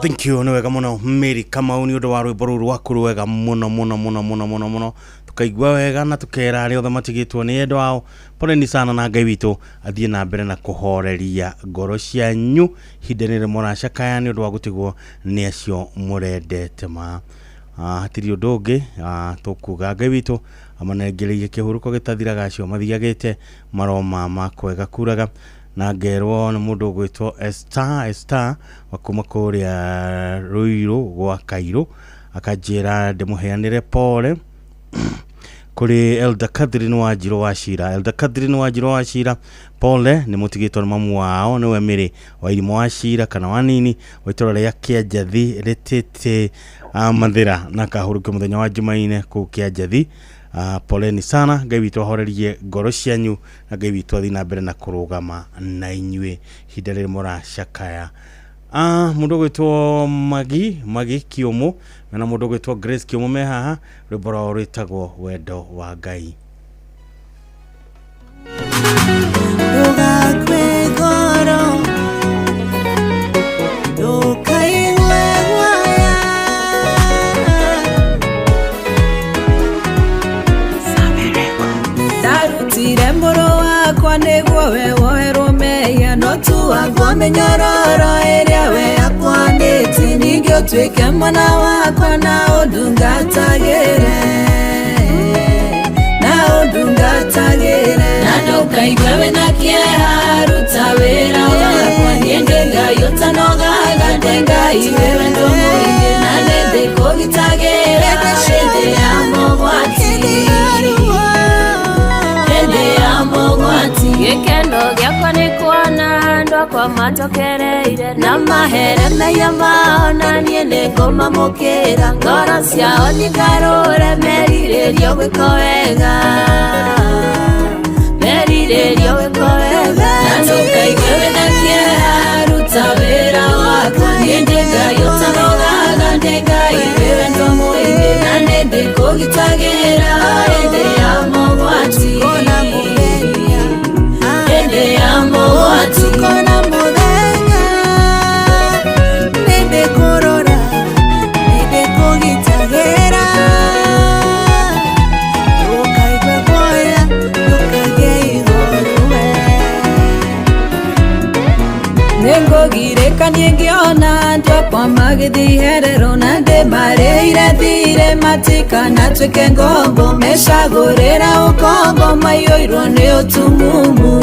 Thank you nĩ wega mũno Mary Kamau nĩ ũndũ wa rwĩmbo rũu rwaku rwega mũno mũno mũno mũno mũno mũno tukaigua wega na tukera arĩa othe matigĩtwo nĩ endwa ao poleni sana na Ngai witũ athiĩ na mbere na kũhoreria ngoro cianyu ihinda rĩrĩ mũracakaya nĩ ũndũ wa gũtigwo nĩ acio mũrendete ma hatirĩ ũndũ ũngĩ tũkuga Ngai witũ amanengereirie kĩhurũko gĩtathiraga acio mathiagĩte maroma ma kwega kuraga na ngerwo nĩ mũndũ ũgwĩtwo Esther wa kuma kũrĩa Ruiru gwa Kairũ akanjĩra ndĩmũheanĩre pole kũrĩ Elder Catherine Wanjirũ wa Cira. Elder Catherine Wanjirũ wa Cira pole nĩ mũtigĩtwo nĩ mamu wao nĩwe Mary wa Irimũ wa Cira kana wa Nini wa itũra rĩa Kĩanjathi rĩtĩte Mathĩra na kahurũkio mũthenya wa Jumaine kũu Kĩanjathi. Poleni sana Ngai witũ ahorerie ngoro cianyu na Ngai witũ athiĩ na mbere na kũrũgama na inyuĩ ihinda rĩrĩ mũracakaya. Mũndũ ũgwĩtwo Magi Kĩũmũ na mũndũ ũgwĩtwo Grace Kĩũmũ me haha rwĩmbo rwao rwĩtagwo Wendo wa Ngai. Ndũgakue ngoro, ndũkaigue guoya. Ndarutire mũrũ wakwa nĩguo we woherwo mehia no tuagwo mĩnyororo ĩrĩa we akwanĩtie ningĩ ũtuĩke mwana wakwa na ũndungatagĩre na ũndungatagĩre na ndũkaigue wĩna kĩeha ruta wĩra wakwa niĩ ndĩ Ngai ũtanogaga ndĩ Ngai wĩ wendo mũingĩ na nĩ ndĩkũgitagĩra hĩndĩ ya mogwati hĩndĩ ya mogwati gĩkeno gĩakwa nĩ kuona andũ akwa matokereire na mahere mehia mao na niĩ nĩngũmamũkĩra ngoro ciao nĩngarũre merirĩrio gwĩka wega merirĩrio gwĩka wega na ndũkaigue wĩna kĩeha ruta wĩra wakwa ndĩkũgitagĩra hĩndĩ ya mogwati, hĩndĩ ya mogwati. Ũtukũ na mũthenya nĩndĩkũrora, nĩndĩkũgitagĩra. Ndũkaigue guoya, ndũkagĩe ihoru we. Nĩngũgirĩka niĩ ngĩona andũ akwa magĩthiĩ iherero na ndĩmarĩire thirĩ matikanatuĩke ngombo mecagũrĩra ũkombo maiyũirwo nĩ ũtumumu,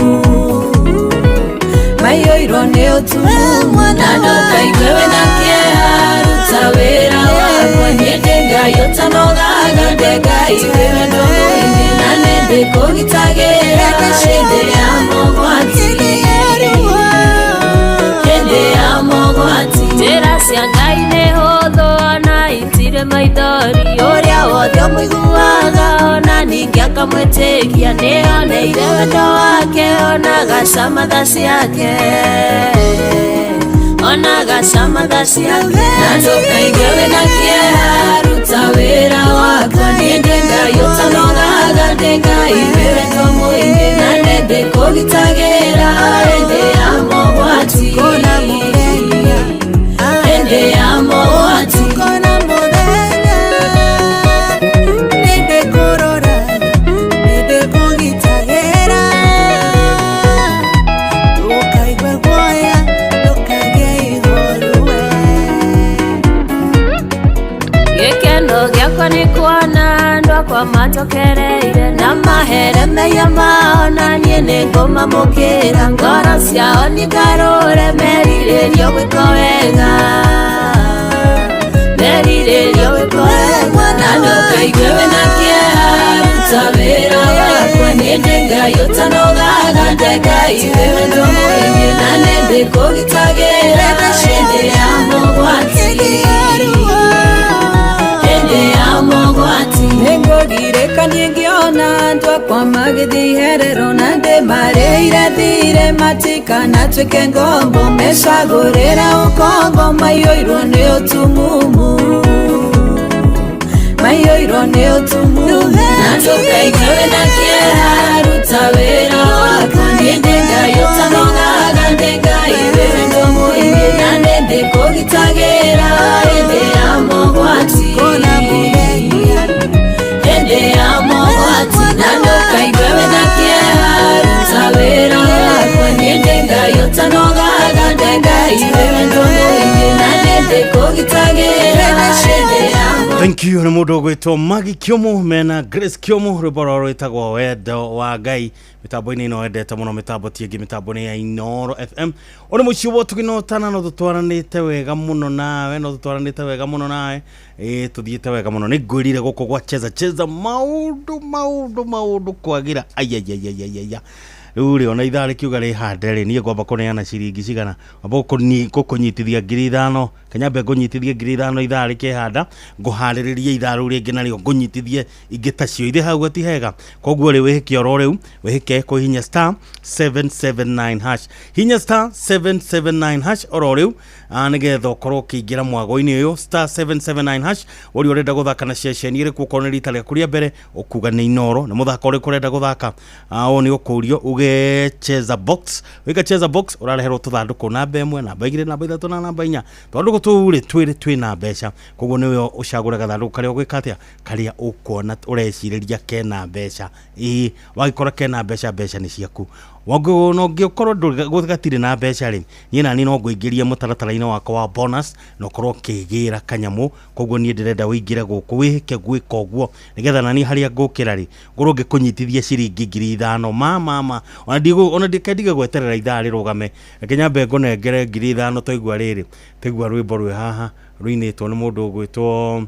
maiyũirwo nĩ ũtumumu. Na ndũkaigue wĩna kĩeha, ruta wĩra wakwa, niĩ ndĩ Ngai ũtanogaga, ndĩ Ngai wĩ wendo mũingĩ na nĩndĩkũgitagĩra hĩndĩ ya mogwati, hĩndĩ ya mogwati. Njĩra cia Ngai nĩ hũthũ ona itirĩ maithori, ũrĩa wothe ũmũiguaga ona ningĩ akamwĩtĩkia nĩoneire wendo wake, ona gacama tha ciake, ona gacama tha ciake. Na ndũkaigue wĩna kĩeha, ruta wĩra wakwa, niĩ ndĩ Ngai ũtanogaga, ndĩ Ngai wĩ wendo mũingĩ na nĩndĩkũgitagĩra hĩndĩ ya mogwati, hĩndĩ ya mogwati. Ũtukũ na mũthenya nĩndĩkũrora, nĩndĩkũgitagĩra. Ndũkaigue guoya, ndũkagĩe ihoru we. Gĩkeno gĩakwa nĩ kuona andũ akwa matokereire na mahere mehia mao na niĩ nĩngũmamũkĩra, ngoro ciao nĩngarũre merirĩrio gwĩka wega, merirĩrio gwĩka wega. Na ndũkaigue wĩna kĩeha, ruta wĩra wakwa, niĩ ndĩ Ngai ũtanogaga, ndĩ Ngai wĩ wendo mũingĩ na nĩndĩkũgitagĩra hĩndĩ ya mogwati, hĩndĩ ya mogwati. Nĩngũgirĩka niĩ ngĩona andũ akwa magĩthiĩ iherero na ndĩmarĩire thirĩ matikanatuĩke ngombo mecagũrĩra ũkombo maiyũirwo nĩ ũtumumu, maiyũirwo nĩ ũtumumu. Na ndũkaigue wĩna kĩeha, ruta wĩra wakwa, niĩ ndĩ Ngai ũtanogaga, ndĩ Ngai wĩ wendo mũingĩ na nĩndĩkũgitagĩra hĩndĩ ya mogwati, hĩndĩ ya mogwati. Na ndũkaigue wĩna kĩeha, ruta wĩra wakwa, niĩ ndĩ Ngai ũtanogaga, ndĩ Ngai wĩ wendo mũingĩ na nĩndĩkũgitagĩra hĩndĩ ya Thank you nä må ndå å gwä two Magi Kĩomo mena Grace Kĩomo, rwĩmbo rwao rwĩtagwo Wendo wa Ngai. Mĩtambo-inĩ ĩno wendete mũno, mĩtambo ti ĩngĩ, mĩtambo nĩ ya Inooro FM. Ũrĩ mũciĩ wa ũtugi na ũtana, no tũtwaranĩte wega mũno nawe, no tũtwaranĩte wega mũno nawe, ĩĩ tũthiĩte wega mũno. Nĩ ngwĩrire gũkũ gwa cheza cheza maũndũ maũndũ maũndũ kwagĩra aiaiaiaiaia. Rĩu rĩ ona ithaa rĩkiuga rĩhande rĩ, niĩ ngwamba kũneana ciringi cigana, ngwamba gũkũnyitithia 5,000, kanyambe ngũnyitithie 5,000 ithaa rĩkĩhanda, ngũharĩrĩrie ithaa rĩu rĩngĩ narĩo ngũnyitithie ingĩ tacio irĩ hau gati hega. Koguo rĩ wĩhĩke oro rĩu, wĩhĩke kũhihinya star 779 hash, hinya star 779 hash oro rĩu, nĩgetha ũkorwo ũkĩingĩra mwago-inĩ ũyũ star 779 hash. Ũrĩa ũrenda gũthaka na ceceni ĩrĩkũ, okorwo nĩ rita rĩaku rĩa mbere ũkuga nĩ Inooro, nĩ mũthako ũrĩkũ ũrenda gũthaka, ũũ nĩ ũkũrio uge cheza box, wĩka cheza box ũrareherwo tũthandũkũ namba 1, namba 2, namba 3 na namba 4. Tondũ tũu rĩ twĩrĩ twĩna mbeca, koguo nĩwe ũcagũre gathandũkũ karĩa ũgwĩka atĩa, karĩa ũkuona ũrecirĩria kena mbeca. Ĩĩ wagĩkora kena mbeca, mbeca nĩ ciaku. No ũngĩkorwo gatirĩ na mbeca rĩ, niĩ nani no ngũingĩrie mũtaratara-inĩ wakwa wa bonus na ũkorwo ũkĩgĩra kanyamũ. Koguo niĩ ndĩrenda ũingĩre gũkũ wĩhĩke gwĩka ũguo nĩgetha nani harĩa ngũkĩra rĩ ngorwo ngĩkũnyitithia ciringi 5,000 ma ona ndikendige gweterera ithaa rĩrũgame, reke nyambe ngũnengere 5,000. Twaigua rĩrĩ, twaigua rwĩmbo rwĩ haha rũinĩtwo nĩ mũndũ ũgwĩtwo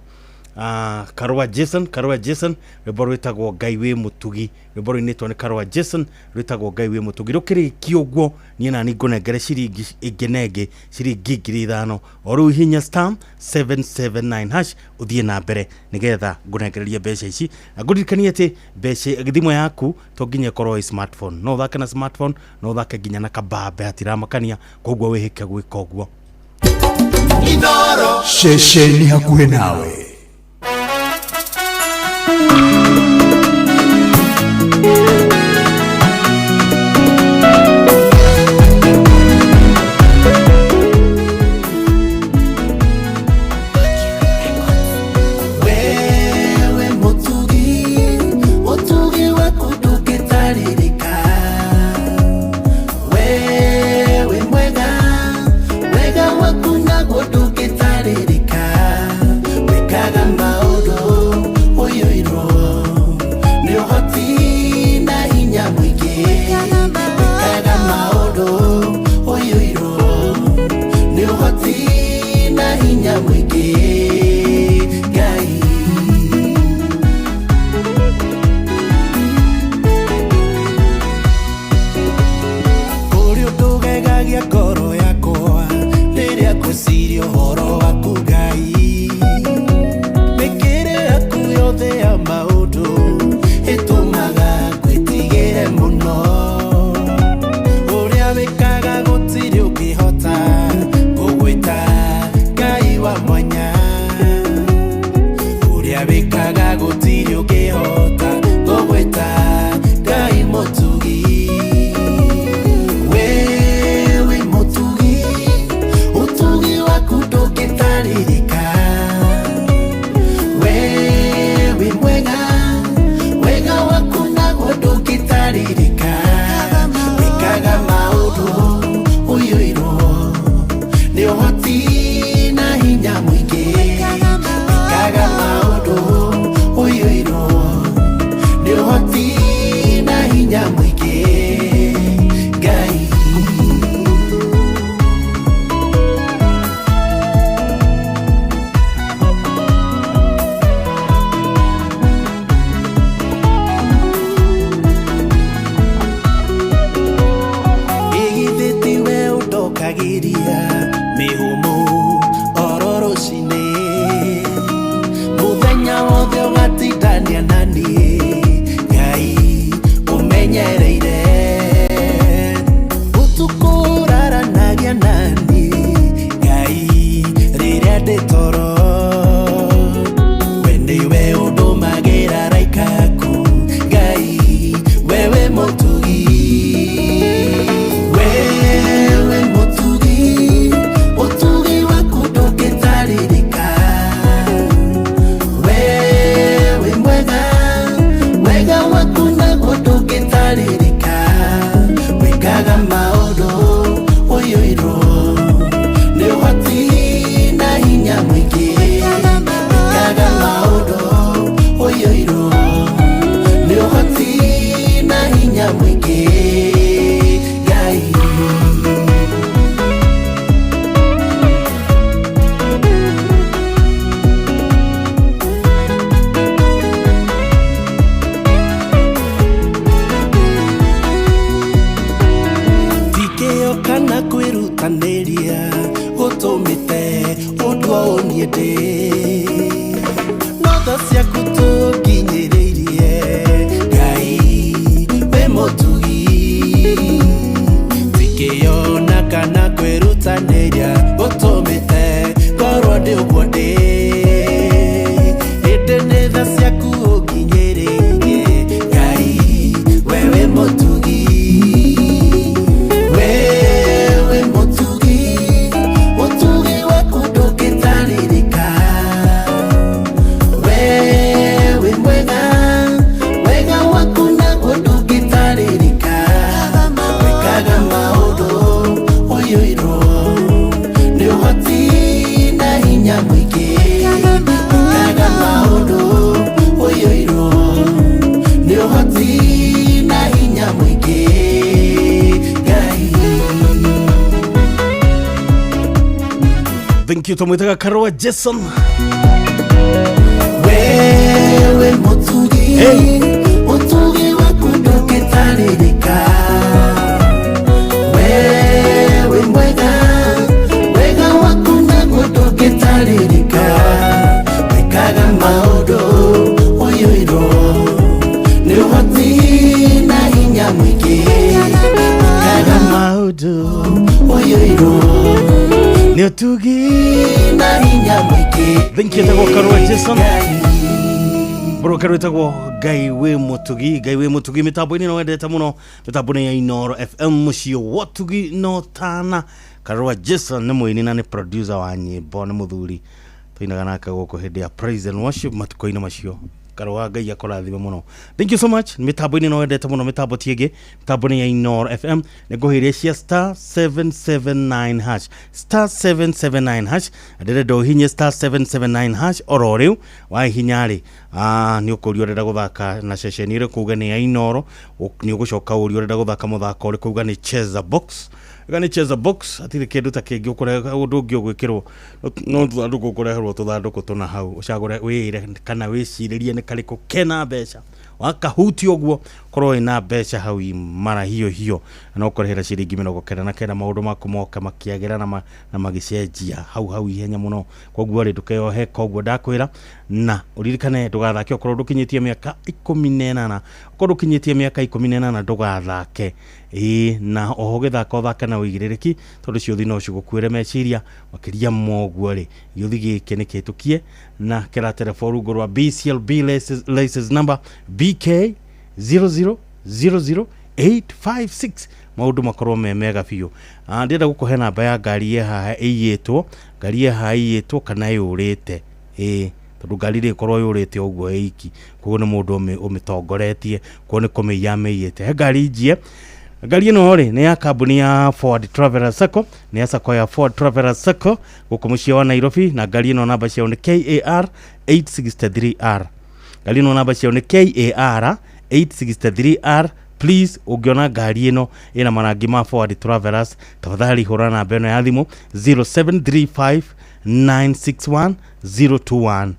Karua Jason, Karua Jason, rwĩmbo rwĩtagwo Ngai wĩ mũtugi, rwĩmbo rũinĩtwo nĩ Karua Jason rwĩtagwo Ngai wĩ mũtugi. Rũkĩrĩkia ũguo niĩ nani ngũnengere ciringi ĩngĩ na ĩngĩ, ciringi 5,000 o rĩu. Hinya star 779 hash ũthiĩ na mbere nĩgetha ngũnengererie mbeca ici, na ngũririkanie atĩ mbeca thimũ yaku to nginya ĩkorwo ĩ smartphone, no ũthake na smartphone, no ũthake nginya na kabambe, hatiramakania. Koguo wĩhĩke gwĩka ũguo. Inooro ceceni hakuhĩ nawe. Wewe mũtugi, ũtugi waku ndũngĩtarĩrĩka. Wewe mwega, wega waku naguo ndũngĩtarĩrĩka. Wĩkaga maũndũ ũiyũirwo nĩ ũhoti na hinya mũingĩ. Wĩkaga maũndũ ũiyũirwo nĩ ũhoti na hinya mũingĩ. Ngai. Kũrĩ ũndũ ũgegagia ngoro yakwa rĩrĩa ngwĩciria ũhoro waku Ngai. Mĩkĩre yaku yothe ya maũndũ ĩtũmaga ngwĩtigĩre mũno. Ũrĩa wĩkaga gũtirĩ ũngĩhota kũgwĩta Ngai wa mwanya. Ũrĩa wĩkaga gũtirĩ ũngĩhota kũgwĩta Ngai mũtugi. Wewe mũtugi, ũtugi waku ndũngĩtarĩrĩka. Wewe mwega, wega waku naguo ndũngĩtarĩrĩka. Wĩkaga maũndũ ũiyũirwo nĩ ũhoti na hinya mũingĩ. Wĩkaga maũndũ ũiyũirwo nĩ ũhoti na hinya mũingĩ. Ngai. Ĩgithĩ tiwe ũndokagĩria mĩhũmũ oro rũcinĩ, mũthenya wothe ũgatindania na niĩ Ngai ũmenyereire. Ũtukũ ũraranagia na niĩ Ngai rĩrĩa ndĩ toro. We nĩwe ũndũmagĩra araika aku Ngai, wewe mũtugi. Wewe mũtugi, ũtugi waku ndũngĩtarĩrĩka. Wewe mwega, wega waku naguo ndũngĩtarĩrĩka. Wĩkaga maũndũ ũiyũirwo nĩ ũhoti na hinya mũingĩ. Wĩkaga maũndũ ũiyũirwo nĩ ũhoti na hinya mũingĩ. Ngai. Ti kĩyo kana kwĩrutanĩria gũtũmĩte ũndũ ũyũ niĩ ndĩ. No tha ciaku tũnginyĩrĩirie Ngai wĩ mũtugi. Ti kĩyo na kana kwĩrutanĩria gũtũmĩte ngorwo ndĩ ũguo ndĩ. Ĩndĩ nĩ tha ciaku ũnginyĩrĩirie Ngai we wĩ mũtugi. Wewe mũtugi, ũtugi waku ndũngĩtarĩrĩka. Wewe mwega, wega waku naguo ndũngĩtarĩrĩka. Wĩkaga maũndũ ũiyũirwo nĩ ũhoti na hinya mũingĩ. Wĩkaga maũndũ ũiyũirwo nĩ ũhoti na hinya mũingĩ. Ngai. Thank you tumwitaga Karua Jason. Wewe mũtugi, ũtugi waku ndũngĩtarĩrĩka. Wewe mwega, wega waku naguo ndũngĩtarĩrĩka. Wĩkaga maũndũ ũiyũirwo nĩ ũhoti na hinya mũingĩ. Wĩkaga maũndũ ũiyũirwo nĩ ũtugi na hinya mũingĩ. Thank you tagwo Karua Jason. Broker wĩtagwo Ngai wĩ mũtugi, Ngai wĩ mũtugi mĩtambo-inĩ no wendete mũno, mĩtambo-inĩ ya Inooro FM mũciĩ wotugi no tana. Karũa Jason nĩ mũini na nĩ producer wa nyĩmbo, nĩ mũthuri tũinaga nake gũkũ hĩndĩ ya praise and worship matukũ-inĩ macio. Karũa Ngai akũrathime mũno. Thank you so much. Mĩtambo-inĩ no wendete mũno, mĩtambo ti ĩngĩ, mĩtambo-inĩ ya Inooro FM nĩ ngũhĩria cia star 779 hash, star 779 hash. Ndĩrenda ũhinye star 779 hash oro rĩu. Wahihinya rĩ, nĩ ũkũrio ũrenda gũthaka na ceceni ĩrĩkũ, uge nĩ ya Inooro. Nĩ ũgũcoka ũrio ũrenda gũthaka mũthako ũrĩkũ, uga nĩ Cheza Box, uga nĩ Cheza Box. Hatirĩ kĩndũ ta kĩngĩ ũkũrehe, ũndũ ũngĩ ũgwĩkĩrwo no tũthandũkũ, ũkũreherwo tũthandũkũ tũna hau, ũcagũre wĩre kana wĩcirĩrie nĩ karĩkũ kena mbeca. Wakahutia ũguo korwo wĩna mbeca hau mara hiyo hiyo, na ũkũrĩhĩra ciringi 99, maũndũ maku moka makĩagĩra na magĩcenjia hau hau ihenya mũno. Koguo rĩ, ndũkeyohe, koguo ndakwĩra na ũririkane ndũgathake okorwo ndũkinyĩtie mĩaka 18, okorwo ndũkinyĩtie mĩaka 18 ndũgathake. Ĩĩ, na oho ũgĩthaka ũthake na ũigĩrĩrĩki, tondũ ciũthi no cigũkuĩre meciria makĩria. Moguo rĩ, gĩũthi gĩkĩ nĩ kĩhĩtũkie na kĩratereba rungu rwa BCLB license number BK 0000856. Maũndũ makorwo me mega biũ. Ndĩrenda gũkũhe namba ya ngari ĩ haha ĩiyĩtwo, ngari ĩ haha ĩiyĩtwo kana yũrĩte. Ĩĩ, tondũ ngari rĩkorwo yũrĩte ũguo ĩiki, koguo nĩ mũndũ ũmĩtongoretie, koguo nĩ kũmĩiya amĩiyĩte. He ngari njie. Ngari ĩno rĩ, nĩ ya kambuni ya Ford Traveller Sacco, nĩ ya sacco ya Ford Traveller Sacco gũkũ mũciĩ wa Nairobi, na ngari ĩno namba ciao nĩ KAR 863R. Ngari ĩno namba ciao nĩ KAR 863R. Please, ũngĩona ngari ĩno ĩna marangi ma Ford Travelers, tafadhali hũra namba ĩno ya thimũ 0735 961 021.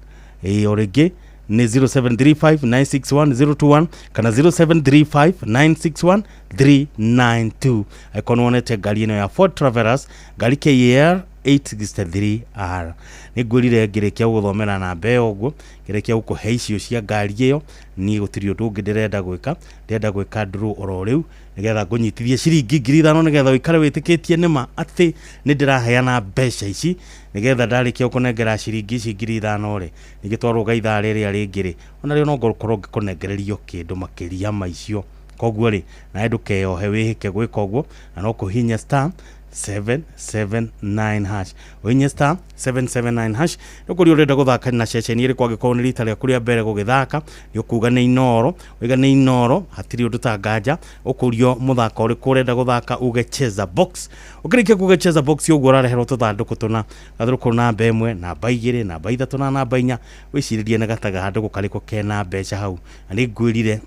Ĩĩ, o rĩngĩ nĩ 0735 961 021 kana 0735 961 392. Angĩkorwo nĩ wonete ngari ĩno ya Ford Travelers, ngari KAR 863R, nĩ ngwĩrire ngĩrĩkia gũgũthomera namba ĩyo ũguo, ngĩrĩkia gũkũhe icio cia ngari ĩyo, niĩ gũtirĩ ũndũ ũngĩ ndĩrenda gwĩka. Ndĩrenda gwĩka draw oro rĩu nĩgetha ngũnyitithie ciringi 5,000, nĩgetha ũikare wĩtĩkĩtie nĩma atĩ nĩ ndĩraheana mbeca ici, nĩgetha ndarĩkia gũkũnengera ciringi ici 5,000 rĩ, ningĩ twarũga ithaa rĩrĩa rĩngĩ rĩ, onarĩo no ngũkorwo ngĩkũnengererio kĩndũ makĩria ma icio. Koguo rĩ, nawe ndũkeyohe, wĩhĩke gwĩka ũguo, na no kũhihinya star 779 hash, ũhihinye star 779 hash. Nĩ ũkũria ũrenda gũthaka na ceceni ĩrĩkũ. Angĩkorwo nĩ rita rĩaku rĩa mbere gũgĩthaka, nĩ ũkuga nĩ Inooro, waiga nĩ Inooro, hatirĩ ũndũ ta nganja. Ũkũrio mũthako ũrĩkũ ũrenda gũthaka, uge Cheza Box. Ũkĩrĩkia kuga Cheza Box ũguo, ũrareherwo tũthandũkũ tũna, gathandũkũ namba 1, namba 2, namba 3 na namba 4. Wĩcirĩrie nĩ gathandũkũ karĩkũ kena mbeca hau. Na nĩ ngwĩrire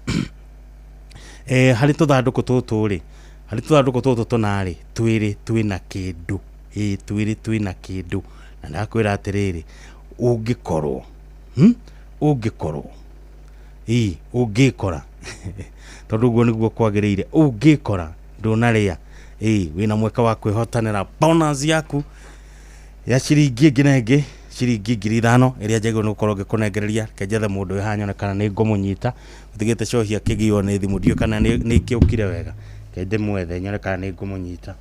harĩ tũthandũkũ tũtũ rĩ, harĩ tũthandũkũ tũtũ tũna rĩ, twĩrĩ twĩna kĩndũ. Ĩĩ, twĩrĩ twĩna kĩndũ, na ndakwĩra atĩrĩrĩ, ũngĩkorwo ũngĩkorwo ĩĩ ũngĩkora, tondũ ũguo nĩguo kwagĩrĩire, ũngĩkora ndũnarĩa, ĩĩ, wĩna mweke wa kwĩhotanĩra bonus yaku ya ciringi ĩngĩ na ĩngĩ, ciringi 5,000 ĩrĩa njagĩrĩirwo nĩ gũkorwo ngĩkũnengereria. Reke njethe mũndũ wĩ haha nyone kana nĩ ngũmũnyita. Ũtigĩte cohi akĩgiywo nĩ thimũ, ndiũĩ kana nĩ ĩkĩũkire wega. Reke ndĩmwethe nyone kana nĩ ngũmũnyita.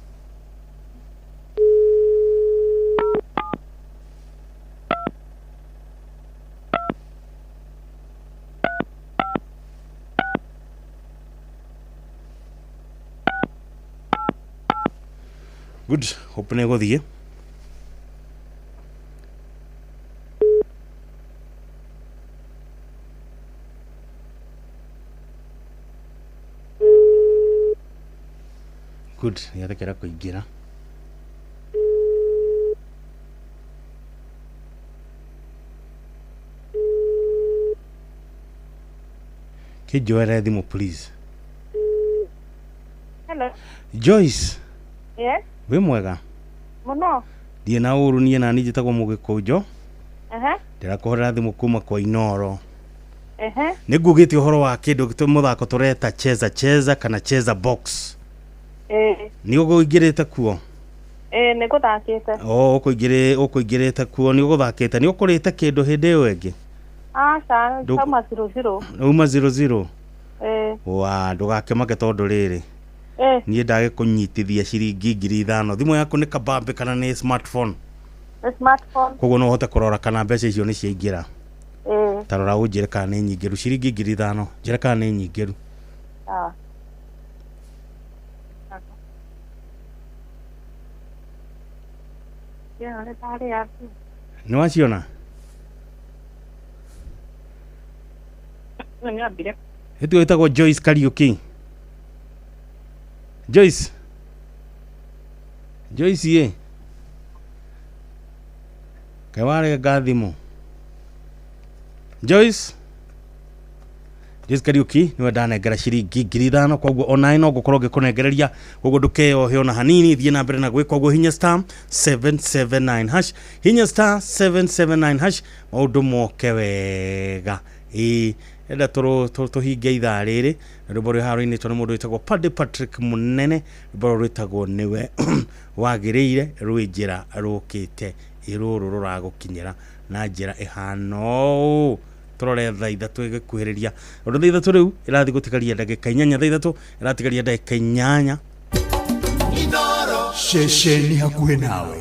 Good, hope nĩ gũthiĩ. Good, nĩarekera kũingĩra. Kĩnjoere thimũ please. Hello. Joyce. Yes. Wĩ mwega? Mũno. Ndiĩ na ũru niĩ, nani njĩtagwo Mũgĩkũnjo. Ndĩrakũhũrĩra thimũ kuma kwa Inooro. Nĩ ngugĩte ũhoro wa kĩndũ mũthako tũreta Cheza Cheza kana Cheza Box. Nĩ ũkũingĩrĩte kuo? Ĩĩ, nĩ ngũthakĩte. O ũkũingĩrĩte kuo, nĩ ũgũthakĩte, nĩ ũkũrĩte kĩndũ hĩndĩ ĩyo ĩngĩ? Aca, kauma 00. Uma 00? Ĩĩ. Wa ndũgakĩmake, tondũ rĩrĩ, niĩ ndagĩkũnyitithia ciringi 5,000. Thimũ yaku nĩ kabambe kana nĩ smartphone? Nĩ smartphone. Koguo no ũhote kũrora kana mbeca icio nĩ ciaingĩra? Ĩĩ. Tarora ũnjĩre kana nĩ nyingĩru ciringi 5,000 njĩra kana nĩ nyingĩru. Sawa. Yeah, nĩ ndarĩa. Nĩ waciona? Nĩ nyambire. Ĩtu ĩtagwo Joyce Kariuki. Joyce. Joyce ye. Kaĩ warenga thimũ. Joyce. Joyce Kariuki niwe ndanengera ciringi 5,000 koguo onawe no ngũkorwo ngĩkũnengereria koguo ndũkeyohe ona hanini thiĩ na mbere na gwĩka ũguo hinya star 779 hash hinya star 779 hash maũndũ moke wega ĩĩ enda tũhinge ithaa rĩrĩ na rwĩmbo rwĩ haha rũinĩtwo nĩ mũndũ wĩtagwo Paddy Patrick Mũnene rwĩmbo rũrũ rwĩtagwo nĩwe wagĩrĩire rwĩ njĩra rũkĩte ĩrũrũ rũragũkinyĩra na njĩra ĩhana ũũ tũrore thaa ithatũ ĩgĩkuhĩrĩria ũndũ thaa ithatũ rĩu ĩrathiĩ gũtigaria ndagĩka 8 thaa ithatũ ĩratigaria ndagĩka 8. Ceceni hakuhĩ nawe.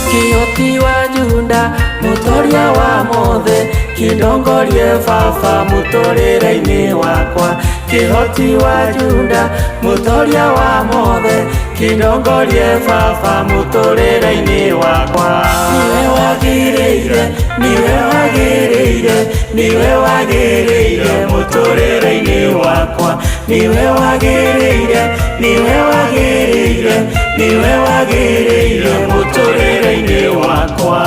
Kĩhoti wa Juda mũtoria wa mothe kĩndongorie baba mũtũrĩre-inĩ wakwa. Kĩhoti wa Juda mũtoria wa mothe kĩndongorie baba mũtũrĩre-inĩ wakwa. Niwe wagĩrĩire, niwe wagĩrĩire, niwe wagĩrĩire mũtũrĩre-inĩ wakwa. Niwe wagĩrĩire, niwe wagĩrĩire, niwe wagĩrĩire mũtũrĩre-inĩ wakwa.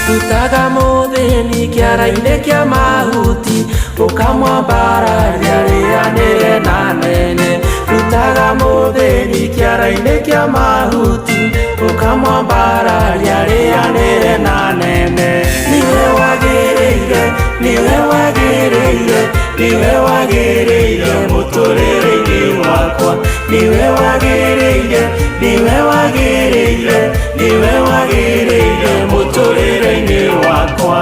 Rutaga mũthĩni kĩara-inĩ kĩa mahuti ũkamwambararia rĩanĩre na nene. Rutaga mũthĩni kĩara-inĩ kĩa mahuti ũkamwambararia rĩanĩre na nene. Niwe wagĩrĩire, niwe wagĩrĩire, niwe wagĩrĩire mũtũrĩre-inĩ wakwa. Niwe wagĩrĩire, niwe wagĩrĩire, niwe wagĩrĩire mũtũrĩre-inĩ wakwa.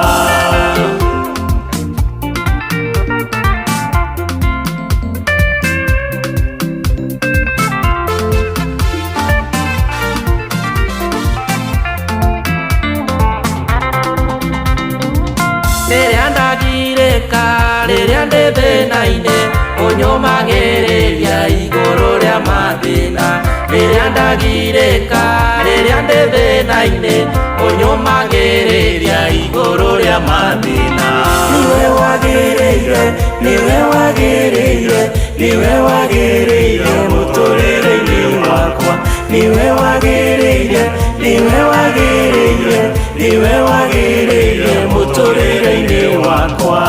Rĩrĩa ndagirĩka, rĩrĩa ndĩ thĩna-inĩ, ũnyũmagĩrĩria igũrũ rĩa mathĩna. Rĩrĩa ndagirĩka, rĩrĩa ndĩ thĩna-inĩ, ũnyũmagĩrĩria igũrũ rĩa mathĩna. Niwe wagĩrĩire, niwe wagĩrĩire, niwe wagĩrĩire mũtũrĩre-inĩ wakwa. Niwe wagĩrĩire, niwe wagĩrĩire, niwe wagĩrĩire mũtũrĩre-inĩ wakwa.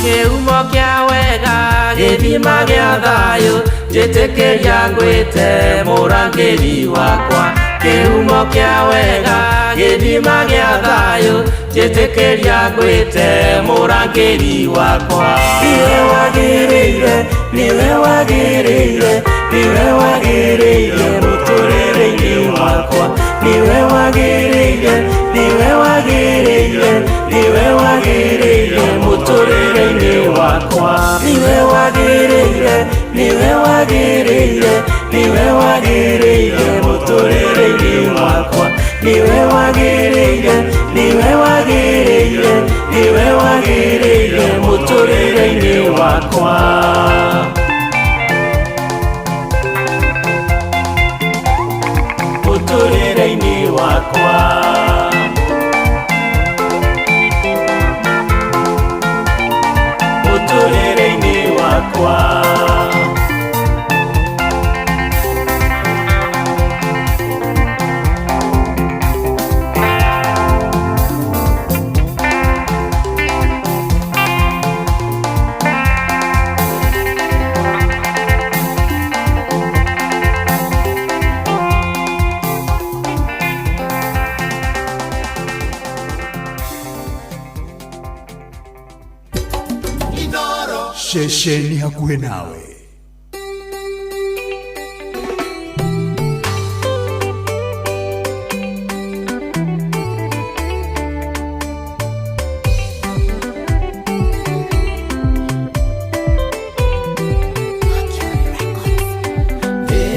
Kĩhumo kĩa wega gĩthima gĩa thayũ njĩtĩkĩria ngwĩte mũrangĩri wakwa. Kĩhumo kĩa wega gĩthima gĩa thayũ njĩtĩkĩria ngwĩte mũrangĩri wakwa. Niwe wagĩrĩire, niwe wagĩrĩire, niwe wagĩrĩire mũtũrĩre-inĩ wakwa. Niwe wagĩrĩire, niwe wagĩrĩire, niwe wagĩrĩire mũtũrĩre-inĩ wakwa. Niwe wagĩrĩire, niwe wagĩrĩire, niwe wagĩrĩire mũtũrĩre-inĩ wakwa. Niwe wagĩrĩire, niwe wagĩrĩire, niwe wagĩrĩire mũtũrĩre-inĩ wakwa. Mũtũrĩre-inĩ wakwa. Ceceni hakuhĩ nawe.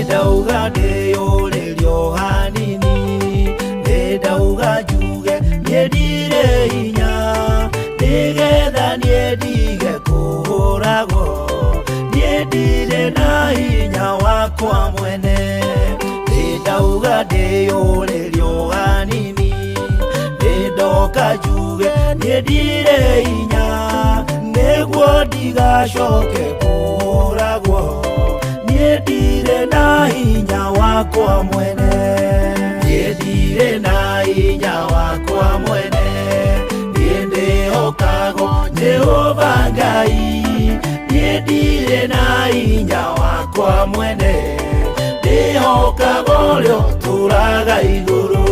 Ndauga ndĩyũrĩrio hanini, ndauga njuge niĩ ndirĩ hinya, nĩgetha niĩ ndige kũhũragwo, niĩ ndirĩ na hinya wakwa mwene. Ndauga ndĩyũrĩrio hanini, ndoka njuge niĩ ndirĩ hinya, nĩguo ndigacoke kũhũragwo, niĩ ndirĩ na hinya wakwa mwene. Niĩ ndirĩ na hinya wakwa mwene, niĩ ndĩhokagwo Jehova Ngai. Niĩ ndirĩ na hinya wakwa mwene, ndĩhokagwo ũrĩa ũtũũraga igũrũ.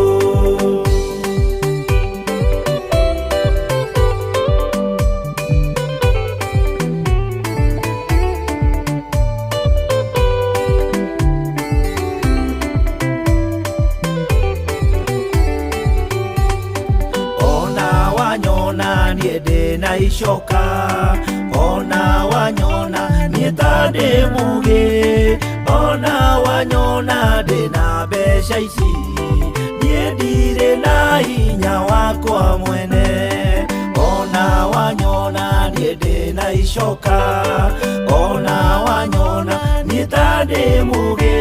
Ona wanyona niĩ ndĩ na icoka, ona wanyona niĩ ta ndĩ mũgĩ, ona wanyona ndĩ na mbeca ici, niĩ ndirĩ na hinya wakwa mwene. Ona wanyona niĩ ndĩ na icoka, ona wanyona niĩ ta ndĩ mũgĩ,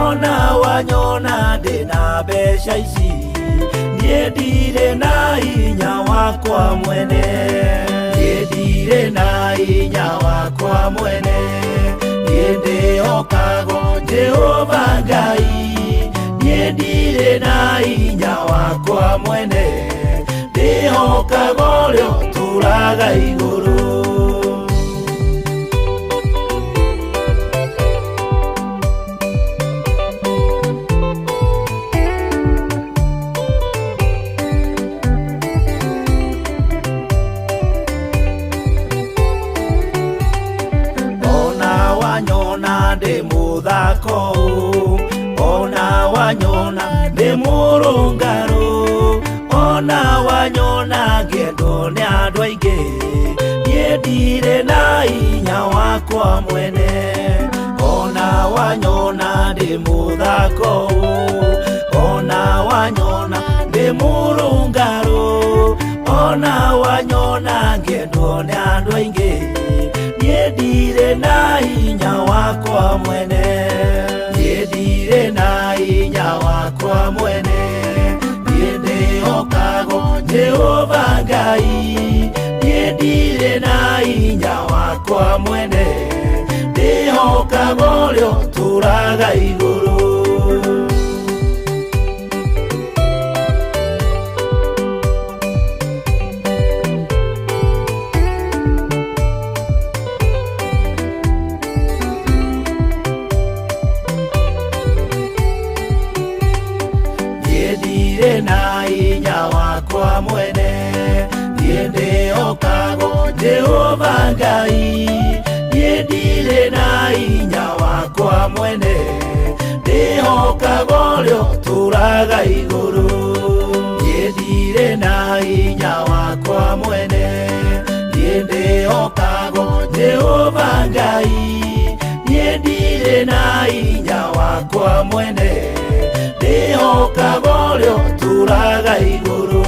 ona wanyona ndĩ na mbeca ici, niĩ ndirĩ na hinya wakwa mwene. Niĩ ndirĩ na hinya wakwa mwene, niĩ ndĩhokagwo Jehova Ngai. Niĩ ndirĩ na hinya wakwa mwene, ndĩhokagwo ũrĩa ũtũũraga igũrũ. Ona wanyona ndĩ mũthako, ona wanyona ndĩ mũrũngarũ, ona wanyona ngĩendwo nĩ andũ aingĩ, niĩ ndirĩ na hinya wakwa mwene. Ona wanyona ndĩ mũthako, ona wanyona ndĩ mũrũngarũ, ona wanyona ngĩendwo nĩ andũ aingĩ, niĩ ndirĩ na hinya wakwa mwene. Niĩ ndirĩ na hinya wakwa mwene, niĩ ndĩhokagwo Jehova Ngai. Niĩ ndirĩ na hinya wakwa mwene, ndĩhokagwo ũrĩa ũtũũraga igũrũ. Niĩ ndirĩ na hinya wakwa mwene, niĩ ndĩhokagwo Jehova Ngai. Niĩ ndirĩ na hinya wakwa mwene, ndĩhokagwo ũrĩa ũtũũraga igũrũ. Niĩ ndirĩ na hinya wakwa mwene, niĩ ndĩhokagwo Jehova Ngai. Niĩ ndirĩ na hinya wakwa mwene, ndĩhokagwo ũrĩa ũtũũraga igũrũ.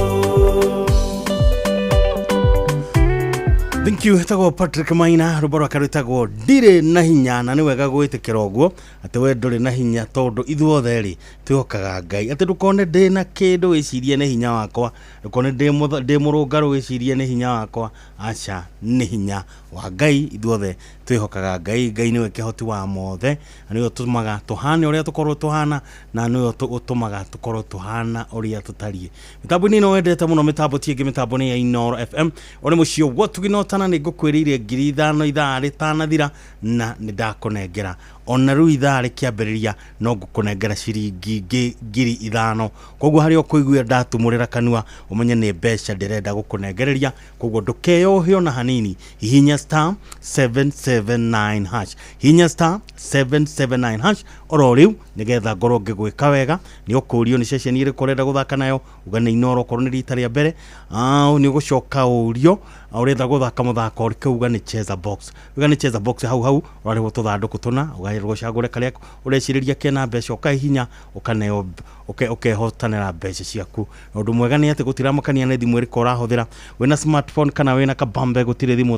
Thank you etagwo Patrick Maina, rwĩmbo rwake rwĩtagwo ndirĩ na hinya, na nĩ wega gwĩtĩkĩra ũguo atĩ we ndũrĩ na hinya, tondũ ithuothe rĩ twĩhokaga Ngai. Atĩ ndũkone ndĩ na kĩndũ wĩcirie nĩ hinya wakwa, ndũkone ndĩ mũrũngarũ wĩcirie nĩ hinya wakwa, aca, nĩ hinya wa Ngai. Ithuothe twĩhokaga Ngai. Ngai nĩwe kĩhoti wa mothe, na nĩwe ũtũmaga tũhane ũrĩa tũkorwo tũhana, na nĩwe ũtũmaga tũkorwo tũhana ũrĩa tũtariĩ. Mĩtambo-inĩ ĩno wendete mũno, mĩtambo ti ĩngĩ, mĩtambo nĩ ya Inooro FM. Ũrĩ mũciĩ ũguo tuginotana, nĩ ngũkwĩrĩire 5,000 ithaa rĩtanathira, na nĩ ndakũnengera Ona rĩu ithaa rĩkĩambĩrĩria no ngũkũnengera ciringi 5,000. Koguo harĩa ũkũigua ndatumũrĩra kanua ũmenye nĩ mbeca ndĩrenda gũkũnengereria. Koguo ndũkeyohe ona hanini, hihinya star 779 hash, hihinya star 779 hash oro rĩu nĩgetha ngorwo ngĩgwĩka wega. Nĩ ũkũrio nĩ ceceni ĩrĩkũ ũrenda gũthaka nayo, uga nĩ Inooro okorwo nĩ rita rĩa mbere. Nĩ ũgũcoka ũrio ũrenda gũthaka mũthako ũrĩkũ, uga nĩ Cheza Box, uga nĩ Cheza Box. Hau hau ũrarĩhwo tũthandũkũ tũna, ũgaĩrwo ũcagũre karĩa ũrecirĩria kena mbeca, ũkahihinya ũkaneo ũkehotanĩra mbeca ciaku. Na ũndũ mwega nĩ atĩ gũtiramakania nĩ thimũ ĩrĩkũ ũrahũthĩra, wĩna smartphone kana wĩna kabambe, gũtirĩ thimũ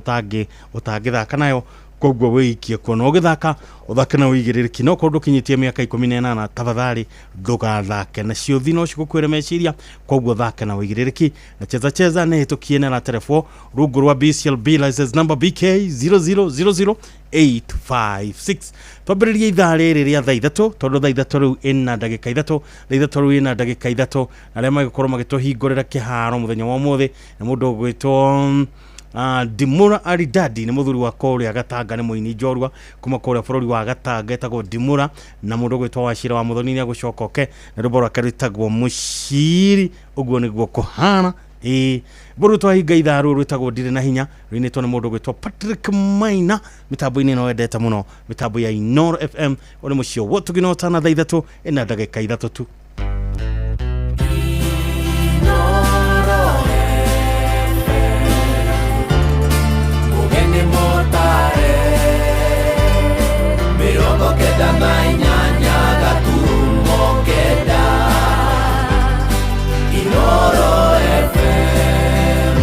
ũtangĩthaka nayo. Koguo wĩikie kuo na ũgĩthaka ũthake na ũigĩrĩrĩki. No korwo ndũkinyĩtie mĩaka 18 tafadhali ndũgathake na ciũthi no cigũkuĩre meciria. Koguo thake na ũigĩrĩrĩki. Na Cheza Cheza nĩ hĩtũkie na ĩraterebwo rungu rwa BCLB license number BK 0000856. Twambĩrĩrie ithaa rĩrĩ rĩa thaa 3, tondũ thaa 3 rĩu ĩna ndagĩka 3, thaa 3 rĩu ĩna ndagĩka 3, na arĩa magĩkorwo magĩtũhingũrĩra kĩharo mũthenya wa ũmũthĩ nĩ mũndũ ũgwĩtwo Dimura Aridadi, nĩ mũthuri wa kũrĩa Gatanga, nĩ mũini njorua kuma kũrĩa bũrũri wa Gatanga etagwo Dimura, na mũndũ ũgwĩtwo Wachira wa Mũthoni nĩ agũcoka oke na rwĩmbo rwake rwĩtagwo Mũciri. Ũguo nĩguo kũhana. Ĩĩ mbũrũ twahinga ithaa rũrũ rwĩtagwo Ndirĩ na Hinya, rũinĩtwo nĩ mũndũ ũgwĩtwo Patrick Maina, mĩtambo-inĩ ĩno wendete mũno, mĩtambo ya Inooro FM. Ũyũ nĩ mũciĩ wa Tũginota na thaa 3 ĩna ndagĩka 3 tu. 98.9 Inooro FM.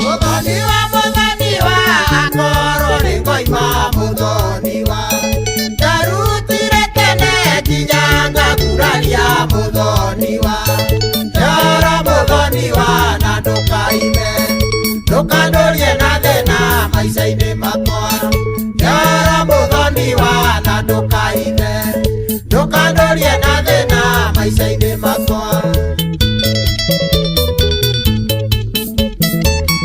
Muthoni wa ndũkaithe ndũkandorie na thĩna maica-inĩ makwa Yara mũthoni wa na ndũkaithe ndũkandorie na thĩna maica-inĩ makwa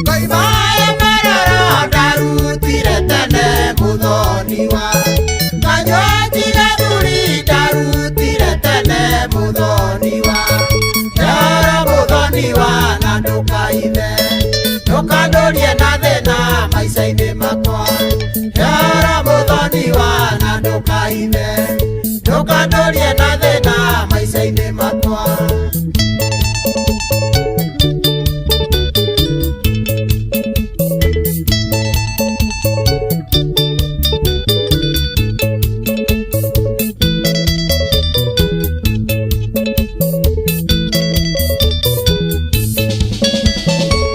Koimae meroro ndarutire tene mũthoni wa Kanyua njigathuri ndarutire tene mũthoni wa Yara mũthoni wa na ndũkaithe ndũkandorie na thĩna maica-inĩ makwa Yara mũthoni wa na ndũkaithe ndũkandorie na thĩna maica-inĩ makwa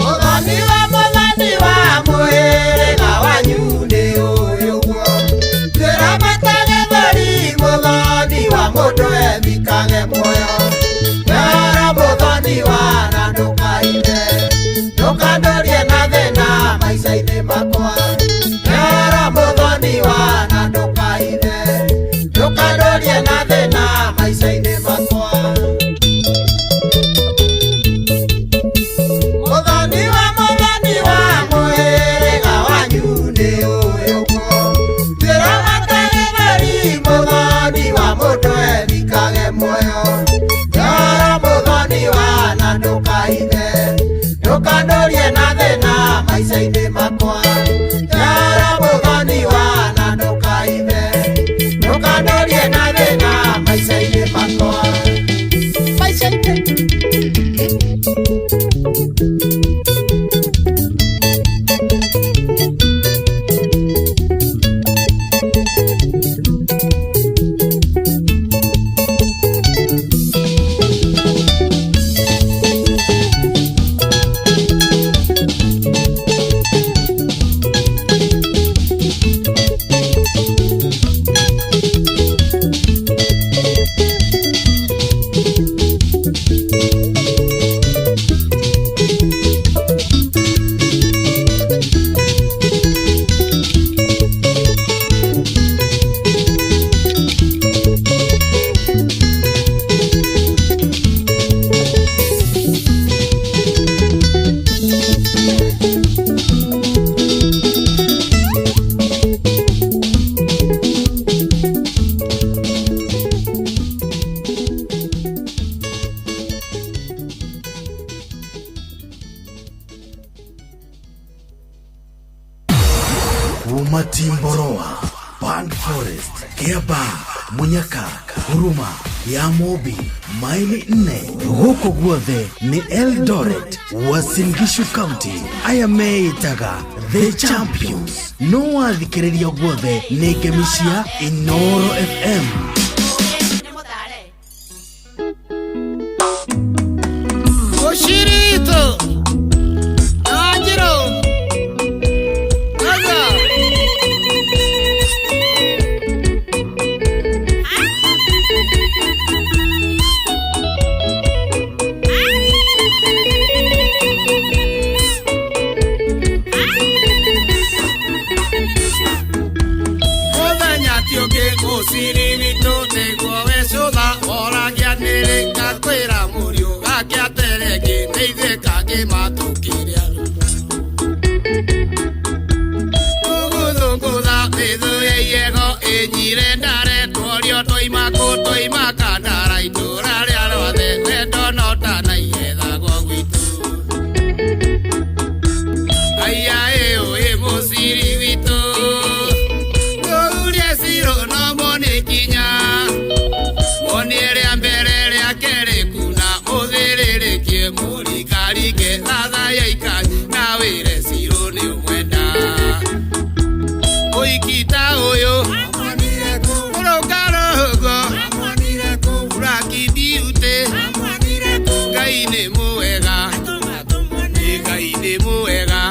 Mũthoni wa mũhĩrĩga wanyu nĩ ũyũ guo Twĩramata gĩthũri mũthoni wa mũndũ ethikage muoyo Yara mũthoni wa na ndũkaithe ndũkandorie na thĩna maica-inĩ makwa Yara mũthoni wa na ndũkaithe ndũkandorie na thĩna maica-inĩ makwa Mũthoni wa mũhĩrĩga wanyu nĩ ũyũ guo Twĩramata gĩthũri mũthoni wa mũndũ ethikage muoyo Yara mũthoni wa na ndũkaithe ndũkandorie na thĩna maica-inĩ makwa Yara mũthoni wa na ndũkaithe ndũkandorie na thĩna maica-inĩ makwa Maica-inĩ Kuma Timboroa, Pan Forest, Kiaba, Munyaka, Huruma, Yamobi, maili 4 gũkũ guothe nĩ Eldoret, Uasin Gishu County. Aya meĩtaga The Champions. No wathikĩrĩria guothe nĩ ngemi cia Inooro FM. Oshirito Anjiro Aga Mũthenya ti ũngĩ mũciri witũ nĩguo wecũtha woragia nĩrĩ ngakwĩra mũriũ gake aterengĩ nĩ ithuĩ kangĩ matũkĩrĩa Tũgũthũngũtha mĩthũ ya iyego ĩnyire ndare tworio twaima kũ twaima kandara itũra rĩa rothe wendo no tanaiyethagwo gwitũ Aya ĩũ ĩ mũciri witũ Tũhurie ciro no mone kinya Mone rĩa mbere rĩa kerĩ kuna mũthĩrĩrĩkie mũrikarike thatha ya ikari na wĩre ciro nĩ ũmwenda Mũikita ũyũ mũrũngarũngo ũrakindiute Ngai nĩ mwega Ngai nĩ mwega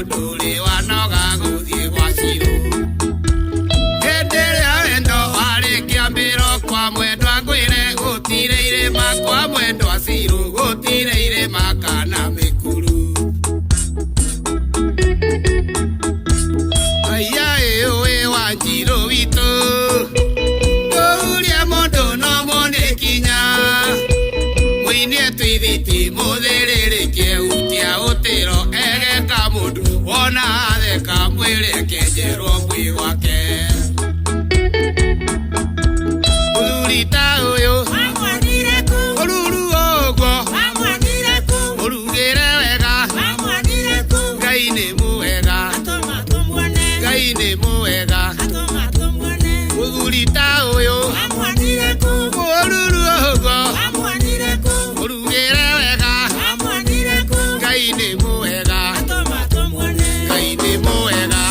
Ndũrĩ wanoga gũthiĩ gwa Cirũ. Hĩndĩ ĩrĩa wendo warĩ kĩambĩro kwa mwendwa ngwĩre gũtirĩ irĩma kwa mwendwa Cirũ gũtirĩ irĩma kana mĩkuru. Aya ĩũĩ wa Njirũ witũ kũhuria mũndũ no muone kinya mũinie twithiti mũthĩrĩrĩkie hutia ũtĩro egeka mũndũ wona atheka mwĩrĩ kenjerwo mwĩ gwake. Mũthuri ta ũyũ ũruru ũguo ũrugĩre wega Ngai nĩ mwega Ngai nĩ mwega mũthuri ta ũyũ ũruru ũguo ũrugĩre wega Ngai nĩ mwega Ngai nĩ mwega.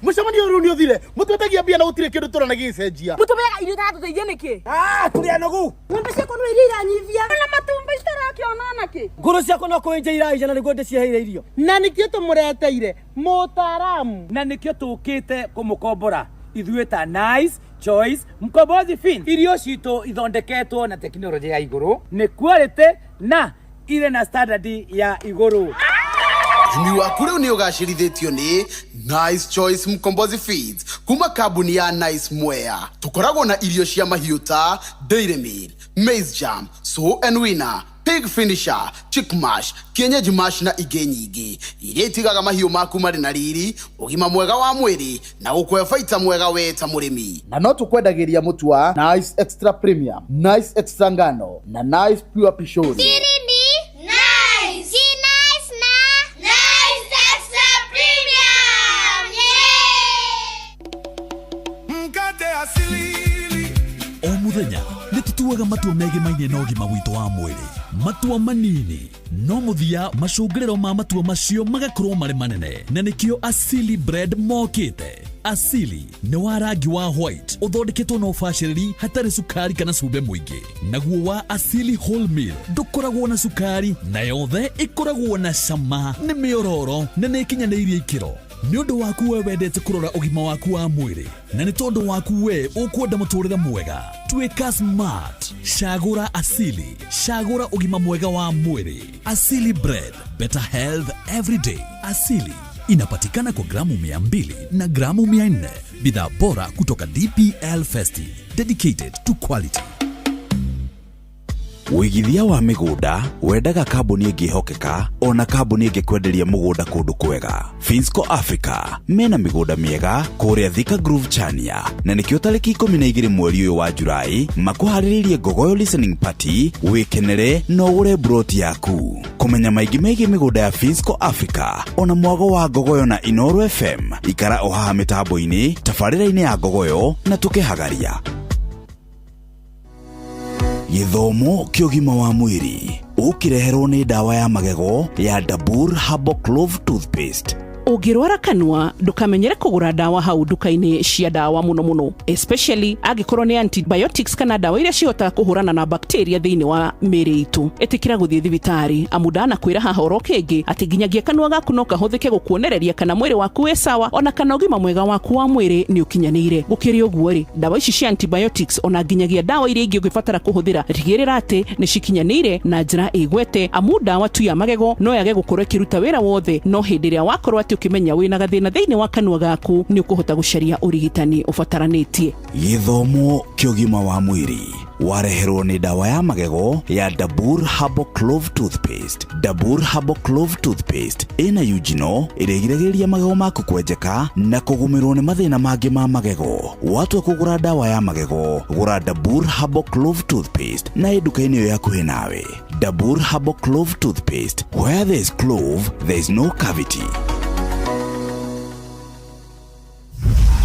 Mũcemanio ũyũ nĩ ũthire mũtwetagia mbia na gũtirĩ kĩndũ tũrona gĩgĩcenjia. Mũtũmeaga irio itaratũteithia nĩkĩ? Tũrĩ anogu. Ng'ombe ciakwa no iria iranyivia na matumbĩ citarakĩona nakĩ. Ngũrũ ciakwa no kũenja iraija na nĩguo ndĩciheire irio. Na nĩkĩo tũmũreteire mũtaaramu. Na nĩkĩo tũkĩte kũmũkombora ithuĩ ta Nice Choice Mkombozi Fin. Irio citũ ithondeketwo na tekinoronjĩ ya igũrũ, nĩ quality na irĩ na standard ya igũrũ. Ũrĩmi waku rĩu nĩ ũgacĩrithĩtio nĩ Nice Choice Mkombozi Feeds kuma kambuni ya Nice Mwea. Tũkoragwo na irio cia mahiũ ta Dairy Meal, Maize Jam, Sow and Winner, Pig Finisher, Chick Mash, Kienyeji Mash na ingĩ nyingĩ iria itigaga mahiũ maku marĩ na riri, ũgima mwega wa mwĩrĩ na gũkũhe baita mwega we ta mũrĩmi. Na no tũkwendagĩria mũtu wa Nice Extra Premium, Nice Extra Ngano na Nice Pure Pishori. Siri ni nice. Si nice na Nice Extra Premium. Yeah! Mkate asili. O muthenya nĩ tũtuaga matua megemainie na ũgima witũ wa mwĩrĩ, matua manini no mũthia macũngĩrĩro ma matua macio magakorwo marĩ manene, na nĩkĩo Asili Bread mokĩte. Asili nĩ wa rangi wa white ũthondeketwo na ũbacĩrĩri hatarĩ cukari kana cumbĩ mũingĩ, naguo wa Asili Wholemeal ndũkoragwo na cukari na yothe ĩkoragwo na cama, nĩ mĩororo na nĩ ĩkinyanĩirie ikĩro. Nĩ ũndũ waku we wendete kũrora ũgima waku wa mwĩrĩ, na nĩ tondũ waku we ũkwenda mũtũrĩre mwega, tuĩka smart, cagũra Asili, cagũra ũgima mwega wa mwĩrĩ. Asili Bread, better health every day. Asili inapatikana kwa gramu 200 na gramu 400, bidhaa bora kutoka DPL Festive, dedicated to quality. Wĩigithia wa mĩgũnda wendaga kambuni ĩngĩhokeka ona kambuni ĩngĩkwenderia mũgũnda kũndũ kwega. Finsco Africa mena mĩgũnda mĩega kũrĩa Thika Groove Chania, na nĩkĩo tarĩki 12 mweri ũyũ wa Julai makũharĩrĩirie Ngogoyo Listening Party, wĩkenere na ũgũre broti yaku. Kũmenya maingĩ megiĩ mĩgũnda ya Finsco Africa ona mwago wa Ngogoyo na Inooro FM, ikara o haha mĩtambo-inĩ tabarĩra-inĩ ya Ngogoyo na tũkĩhagaria. Gĩthomo kĩa ũgima wa mwĩrĩ ũkĩreherwo nĩ ndawa ya magego ya Dabur Herbal Clove Toothpaste. Ũngĩrwara kanua ndũkamenyere kũgũra ndawa hau nduka-inĩ cia ndawa mũno mũno, especially angĩkorwo nĩ antibiotics kana ndawa iria cihotaga kũhũrana na bacteria thĩinĩ wa mĩĩrĩ itũ. Ĩtĩkĩra gũthiĩ thibitarĩ, amu ndanakwĩra haha oro kĩngĩ atĩ nginyagia kanua gaku no kahũthĩke gũkuonereria kana mwĩrĩ waku wĩ sawa, ona kana ũgima mwega waku wa mwĩrĩ nĩ ũkinyanĩire. Gũkĩrĩ ũguo rĩ, ndawa ici cia antibiotics ona nginyagia ndawa iria ingĩ ũngĩbatara kũhũthĩra, tigĩrĩra atĩ nĩ cikinyanĩire na njĩra ĩgwete, amu ndawa tu ya magego no yage gũkorwo ĩkĩruta wĩra wothe, no hĩndĩ ĩrĩa wakorwo atĩ ũkĩmenya wĩna gathĩna thĩinĩ wa kanua gaku nĩ ũkũhota gũcaria ũrigitani ũbataranĩtie. Gĩthomo kĩa ũgima wa mwĩrĩ wareherwo nĩ ndawa ya magego ya Dabur Herbal Clove Toothpaste. Dabur Herbal Clove Toothpaste ĩna eugenol ĩrĩa ĩgiragĩrĩria magego maku kwenjeka na kũgũmĩrwo nĩ mathĩna mangĩ ma magego. Watua kũgũra ndawa ya magego, gũra Dabur Herbal Clove Toothpaste na ĩ nduka-inĩ ĩyo yakuhĩ nawe. Dabur Herbal Clove Toothpaste, where there is clove, there is no cavity.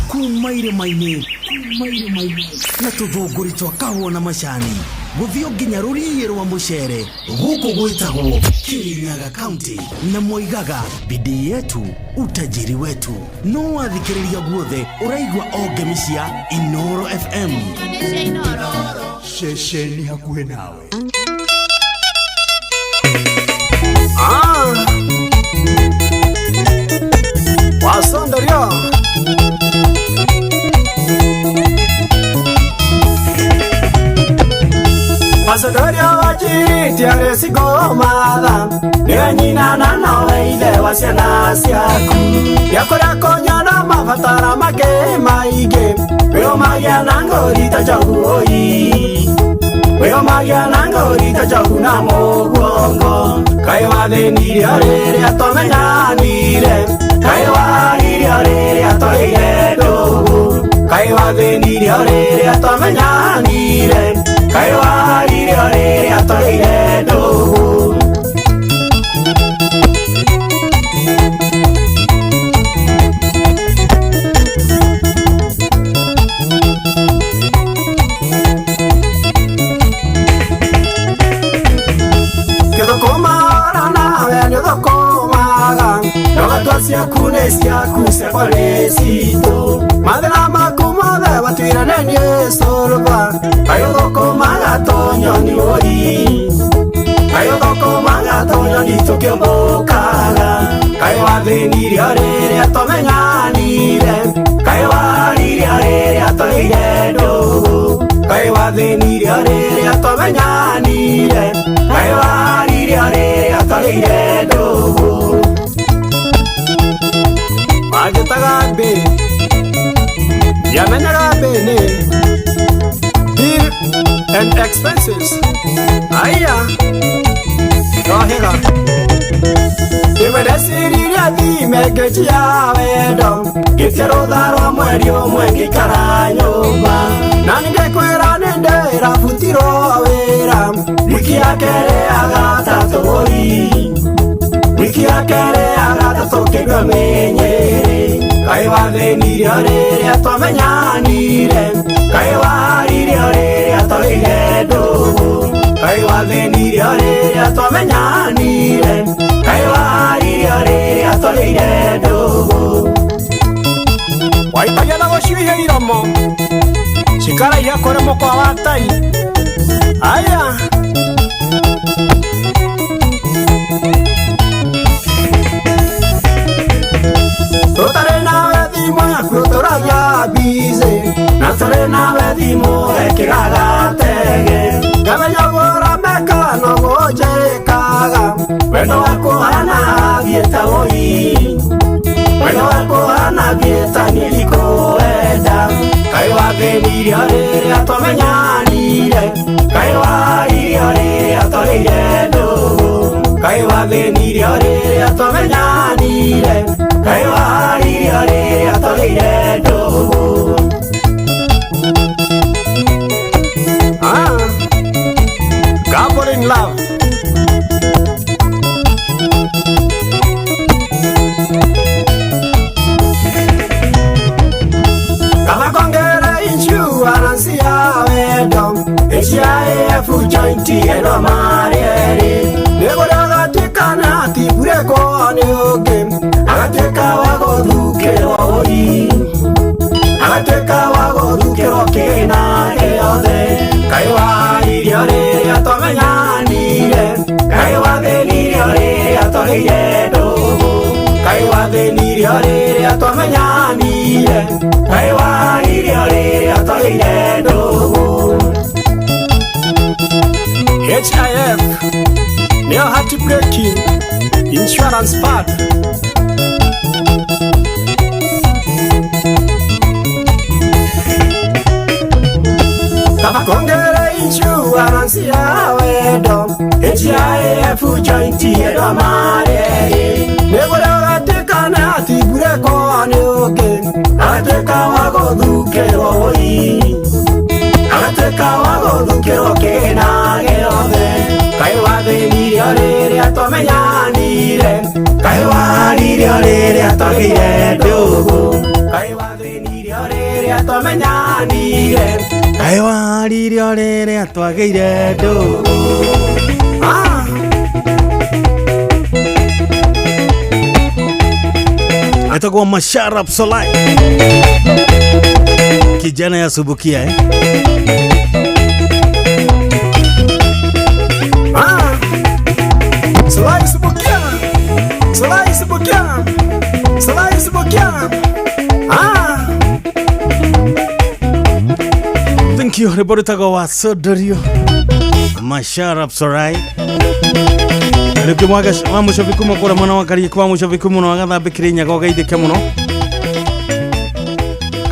Kuma irĩma-inĩ na tũthũngũri twa kahũa na macani gũthiĩ nginya rũriĩ rwa mũcere, gũkũ gwĩtagwo Kirinyaga County, na moigaga bidii yetu utajiri wetu. No wathikĩrĩria guothe ũraigua o ngemi cia Inoro FM, ceceni hakuhĩ nawe. Wasondorio Wasodoria wajiriti arecigomatha niwe nyina na nowe ithe wa ciana ciaku gĩakũrĩa kũnyona mabatara make maingĩ wĩũmagia na ngũri ta njogu ũi wĩũmagia na ngũri ta njogu na mũguongo kaĩ wathĩnirio rĩrĩa twamenyanire kaĩ waririo rĩrĩa twaire ndũgũ kaĩ wathĩnirio rĩrĩa twamenyanire kaĩ waririo rĩrĩa twaire ndũgũ. Kĩthũkũma ora nawe nĩũthũkũmaga ndogatua ciaku nĩ ciaku ciakwa nĩ citũ mathĩna maku mothe watuire nĩ niĩ cũrũba kaĩ ũthũkũmaga tũnyoni ũi kaĩ ũthũkũmaga tũnyoni tũkĩũmbũkaga kaĩ wathĩnirio rĩrĩa twamenyanire kaĩ waririo rĩrĩa twaire ndũgũ kaĩ wathĩnirio rĩrĩa twamenyanire kaĩ waririo rĩrĩa twaire ndũgũ. Manjĩtaga mbĩ ndiamenyaga mbĩ nĩ bill and expenses aya ndohĩga rĩmwe ndeciririe thime ngĩtia wendo ngĩtia rũtha rwa mweri ũmwe ngĩikara nyũmba na nĩngĩkwĩra nĩ ndĩrabutirwo wĩra wiki ya kerĩ ya gatatũ ũi wiki ya kerĩ ya gatatũ kĩndua mĩnyĩrĩ kaĩ wathĩnirio rĩrĩa twamenyanire kaĩ waririo rĩrĩa twaire ndũgũ kaĩ wathĩnirio rĩrĩa twamenyanire kaĩ waririo rĩrĩa twaire ndũgũ. Waitagia na gũcuihia iromo cikaraiha kũrĩ mũkwa wa tai aya. Tũtarĩ nawe thimũ yaku ũtũragia busy na tũrĩ nawe thimũ ĩkĩraga tege ngamenya ũguo ũrameka noguo njĩkaga wendo waku ũhana thiĩte ũi wendo waku ũhana thiĩte niĩ ndikũwenda kaĩ wathĩnirio rĩrĩa twamenyanire kaĩ waririo rĩrĩa twaire ndũgũ kaĩ wathĩnirio rĩrĩa twamenyanire kaĩ waririo rĩrĩa twaire ndũgũ. Gamble in love. Kama kongera insurance ya wendo HIF joint eno marieri nĩgũrĩa gatuĩkana ati mbura ĩkũa nĩ ũngĩ Agatuĩka wa gũthukĩrwo ũi, agatuĩka wa gũthukĩrwo kĩna gĩothe. Kaĩ waririe rĩrĩa twamenyanire, kaĩ wathĩnirio rĩrĩa twagĩire ndũgũ, kaĩ wathĩnirio rĩrĩa twamenyanire, kaĩ waririe rĩrĩa twagĩire ndũgũ. HIF nĩyo heartbreaking insurance fund. Kaba kongere insurance ya wendo, HIF joint yendwa mareri. Nĩguo ũgatuĩka na atibũrekwo nĩ ũngĩ, agatuĩka wa gũthukĩrwo ũi, agatuĩka wa gũthukĩrwo kĩna gĩothe. Kaĩ wathĩnirio rĩrĩa twamenyanire, kaĩ waririe rĩrĩa twagĩire ndũgũ, kaĩ wathĩnirio rĩrĩa twamenyanire, kaĩ waririe rĩrĩa twagĩire ndũgũ. Ah! Atakuwa Masharap Solai, kijana ya Subukia, eh? Ah! Solai Subukia, Solai Subukia, Solai Subukia. Ah! Thank you. Ribori tago wa Sodorio Masharap Solai. Rĩngĩ wa mũcobi kuma kũrĩa mwena wa Kariũki, wa mũcobi kuma mũno agathambĩkĩre nyaga ũgeithĩke mũno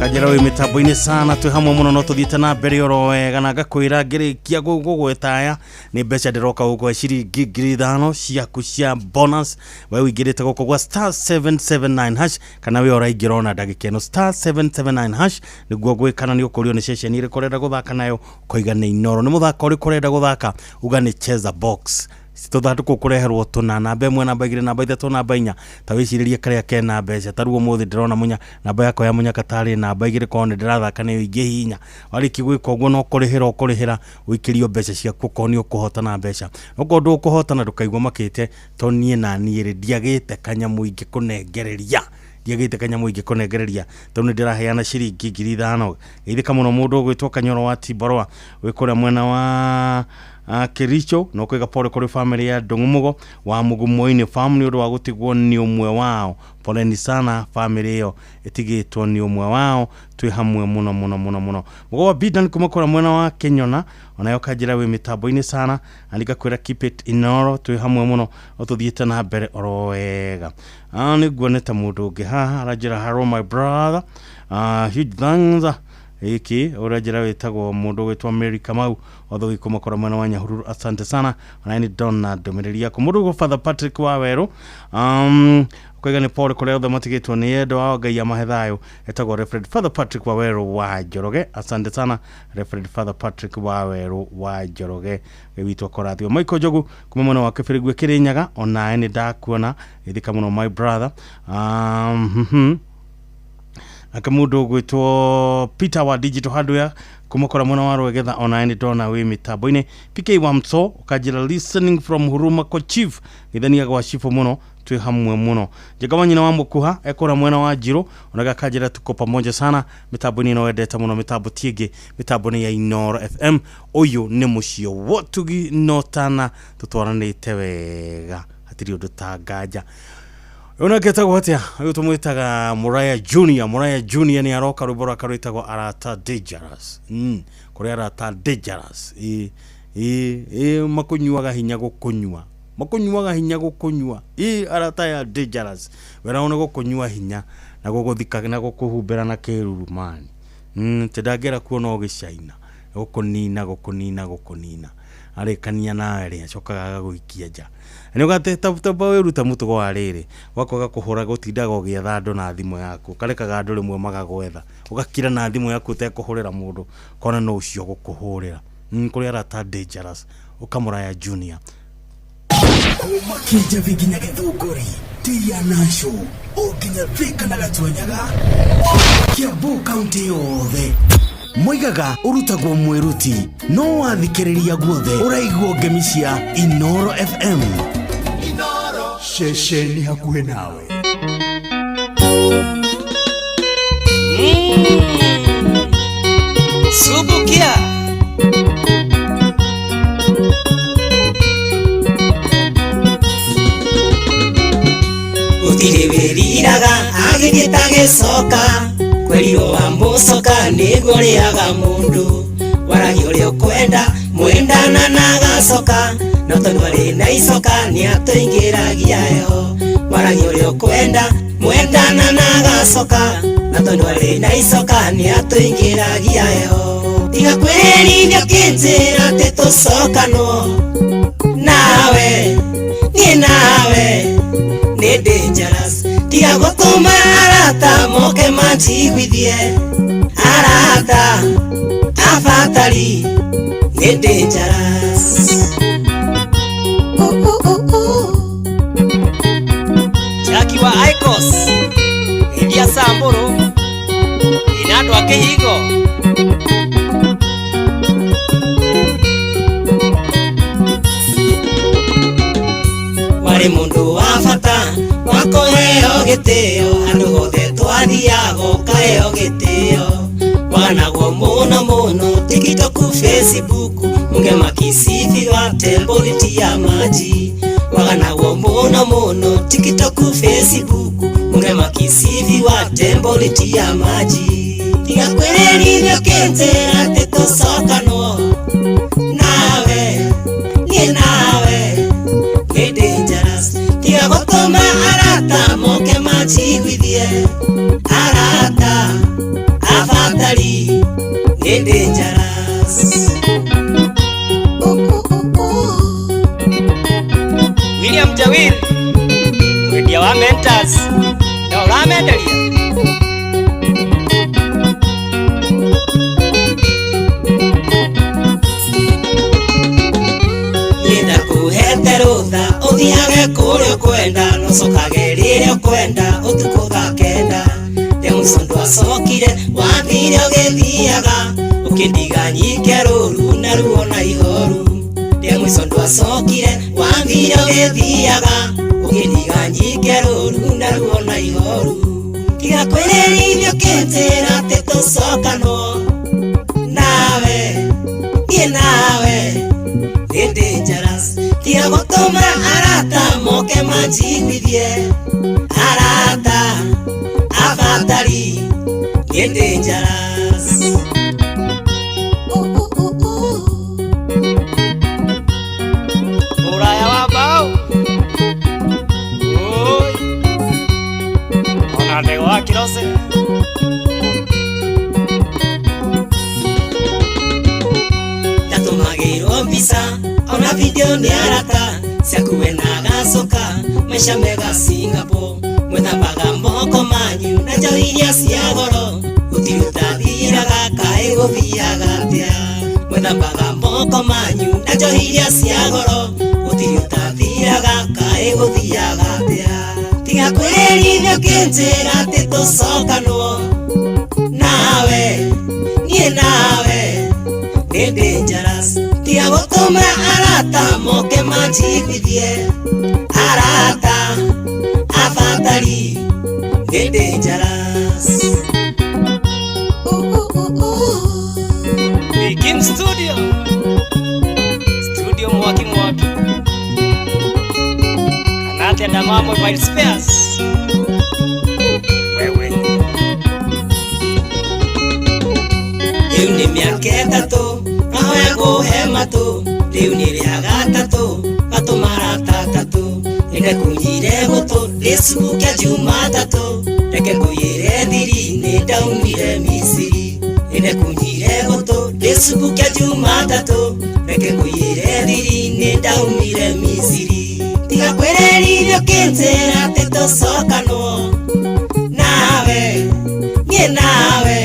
kanjĩra wĩ mĩtambo-inĩ sana twĩ hamwe mũno no tũthiĩte na mbere oro wega na ngakwĩra ngĩrĩkia gũgweta aya nĩ mbeca ndĩroka gũkũhe ciringi 5,000 ciaku cia bonus we ũingĩrĩte gũkũ gwa star 779 hash kana we ũraingĩra ona ndagĩka ĩno star 779 hash nĩguo gwĩkana nĩ ũkũrio nĩ ceceni ĩrĩkũ ũrenda gũthaka nayo ũkoiga nĩ Inoro nĩ mũthako ũrĩkũ ũrenda gũthaka uga nĩ Cheza Box tũthandũkũ kũreherwo tũna namba 1 namba 2 namba 3 namba 4 ta wĩcirĩrie karĩa kena mbeca ta rĩu ũmũthĩ ndĩrona munya namba yakwa ya mũnyaka tarĩ namba 2 korwo nĩ ndĩrathaka nĩyo ingĩhihinya warĩkia gwĩka ũguo no kũrĩhĩra ũkũrĩhĩra ũikĩrio mbeca ciaku okorwo nĩ ũkũhotana mbeca okorwo ndũkũhotana ndũkaigua makĩte to niĩ na niĩ rĩ ndiagĩte kanyamũ ingĩkũnengereria ndiagĩte kanyamũ ingĩkũnengereria tondũ nĩ ndĩraheana ciringi 5,000 geithĩka mũno mũndũ ũgwĩtwo Kanyoro wa Tibarũa wĩ kũrĩa mwena wa Kericho no kwĩga pole kũrĩ family ya Ndung'umugo wa Mugumoini farm nĩ ũndũ wa gũtigwo nĩ ũmwe wao poleni sana family ĩyo ĩtigĩtwo nĩ ũmwe wao twĩ hamwe mũno mũno mũno mũno mũgo wa Bidan kuma kũrĩa mwena wa Kenyona onayo kanjĩra wĩ mĩtambo-inĩ sana andika kwĩra keep it Inoro twĩ hamwe mũno tũthiĩte na mbere oro wega nĩ nguonete mũndũ ũngĩ haha aranjĩra hello my brother huge thanks iki ũrĩa wĩtagwo mũndũ ũgwĩtwo Mary Kamau othe kuma kũrĩa mwena wa Nyahururu asante sana ona nĩ ndona ndũmĩrĩri yaku mũndũ ũgwo Father Patrick wa Werũ kwaiga nĩ pole kũrĩa othe matigĩtwo nĩ endo ao Ngai amahe thayũ etagwo Reverend Father Patrick wa Werũ wa Njoroge asante sana Reverend Father Patrick wa Werũ wa Njoroge witũ akorathio Michael Njogu kuma mwena wa Kĩbĩrĩgwe Kĩrĩnyaga onawe nĩ ndakuona ithika mũno my brother aka mundu ugwitwo Peter wa Digital Hardware kuma kora mwena wa Rwegetha ona ni ndona wi mitambo-inĩ PK wa Mso ukanjĩra listening from Huruma ko chief githania gwa chief muno twi hamwe muno Njenga wa nyina wa Mukuha ekora mwena wa Njiro ona gakanjĩra tuko pamoja sana mitambo-inĩ no wendete muno mitambo tiĩngĩ mitambo nĩ ya Inoro FM uyu nĩ mũciĩ wotugi no tana tutwaranĩte wega hatirĩ ũndũ ta nganja Unaketagwo atia uyu tumwitaga Muraya Junior Muraya Junior ni aroka rwimbo rwake rwitagwo Arata Dangerous kuri Arata Dangerous i makunyuaga hinya gukunyua makunyuaga hinya gukunyua i arata ya dangerous wera one gukunyua hinya na guguthika na gukuhumbira na kiruru mani tindangera kuona ugicaina gukunina gukunina gukunina arikania nawe ri acokaga agagũikia nja nĩ ũgatamba wĩruta mũtugo wa rĩrĩ wakwaga kũhũra gũtindaga ũgĩetha andũ na thimũ yaku ũkarekaga andũ rĩmwe magagwetha ũgakira na thimũ yaku ũtekũhũrĩra mũndũ kona no ũcio gũkũhũrĩra kũrĩ Arata Dangerous ũkamũraya Junior kuma Kĩnjabi nginya Gĩthũngũri Tia Nasho o nginya Thika na Gatwenyaga Kiambu kaunti yothe moigaga urutagwo mwiruti no wathikiriria guothe uraigwo ngemi cia Inoro FM. Inoro ceceni hakuhi nawe. Subukia. Gũtirĩ wĩriraga agĩthiĩ ta gĩcoka, kwerirwo wa mũcoka nĩguo ũrĩaga mũndũ. Waragia ũrĩa ũkwenda, mwendana na agacoka, no tondũ arĩ na icoka nĩatũingĩragia heho. Waragia ũrĩa ũkwenda, mwendana na agacoka, no tondũ arĩ na icoka nĩatũingĩragia heho. Tiga kwĩrithia ũkĩnjĩra atĩ tũcokanwo nawe, niĩ nawe nĩ dangerous. Tiga gũtũma arata moke manjiguithie, arata abatari nĩ dangerous. Jackie wa Icos India Samburu ina andũ a kĩhingo. Warĩ mũndũ wa bata wa kũheo gĩtĩo, andũ othe twathiaga ũkaheo gĩtĩo. Wanagwo mũno mũno TikTok, Facebook, mũngemakisifiwa temboliti ya maji. Waganagwo mũno mũno TikTok, Facebook, mũngemakisifiwa temboliti ya maji. Tiga kwĩrĩrithia ũkĩnjĩra atĩ tũcokanwo nawe, niĩ nawe nĩ dangerous. Tiga gũtũma arata moke manjiguithie, arata abatari nĩ dangerous. William Jawir mwendia wa Mentas na ũramenderia. Niĩ ndakũhete rũtha ũthiage kũrĩa ũkwenda, no cokage rĩrĩa ũkwenda ũtukũ thaa kenda. Rĩa mũico ndwacokire wathire ũgĩthiaga, ũkĩndiga nyike rũru na ruo na ihoru. Rĩa mũico ndwacokire wathire ũgĩthiaga, ũkĩndiga nyike rũru na ruo na ihoru. Tiga kwĩrĩrithia ũkĩnjĩra atĩ tũcokanwo nawe, niĩ nawe nĩ dangerous. Tiga gũtũma arata moke manjiguithie, arata abatari nĩ dangerous. Ũraya wa mbaũ Oi. Ona ndego wa Kirose. Ndatũmagĩrwo mbica ona video nĩ arata ciakuwe na agacoka, maica mega Singapore. Mwĩthambaga moko manyu na njohi iria cia goro, gũtirĩ ũtathiraga kaĩ gũthiaga atĩa. Mwĩthambaga moko manyu na njohi iria cia goro, gũtirĩ ũtathiraga kaĩ gũthiaga atĩa. Tiga kwĩrithia ũkĩnjĩra atĩ tũcokanwo nawe, niĩ nawe nĩ dangerous. Tiga gũtũma arata moke manjiguithie, arata abatari nĩ dangerous. Kim Studio Studio Mwaki Mwaki Kanate Dama Mobile Spares. Wewe Rĩu nĩ mĩaka ĩtatũ ngahoya kũhe matũ, rĩu nĩ rĩa gatatũ gatũmara tatatũ. Nĩndekunyire gũtũ ndĩcuke Jumatatũ, reke ngũiyĩre thiri nĩndaumire Misiri. Nĩndekunyire gũtũ ndĩcuke Jumatatũ, reke ngũiyĩre thiri nĩndaumire Misiri. Tiga kwĩrĩrithia ũkĩnjĩra atĩ tũcokanwo nawe, niĩ nawe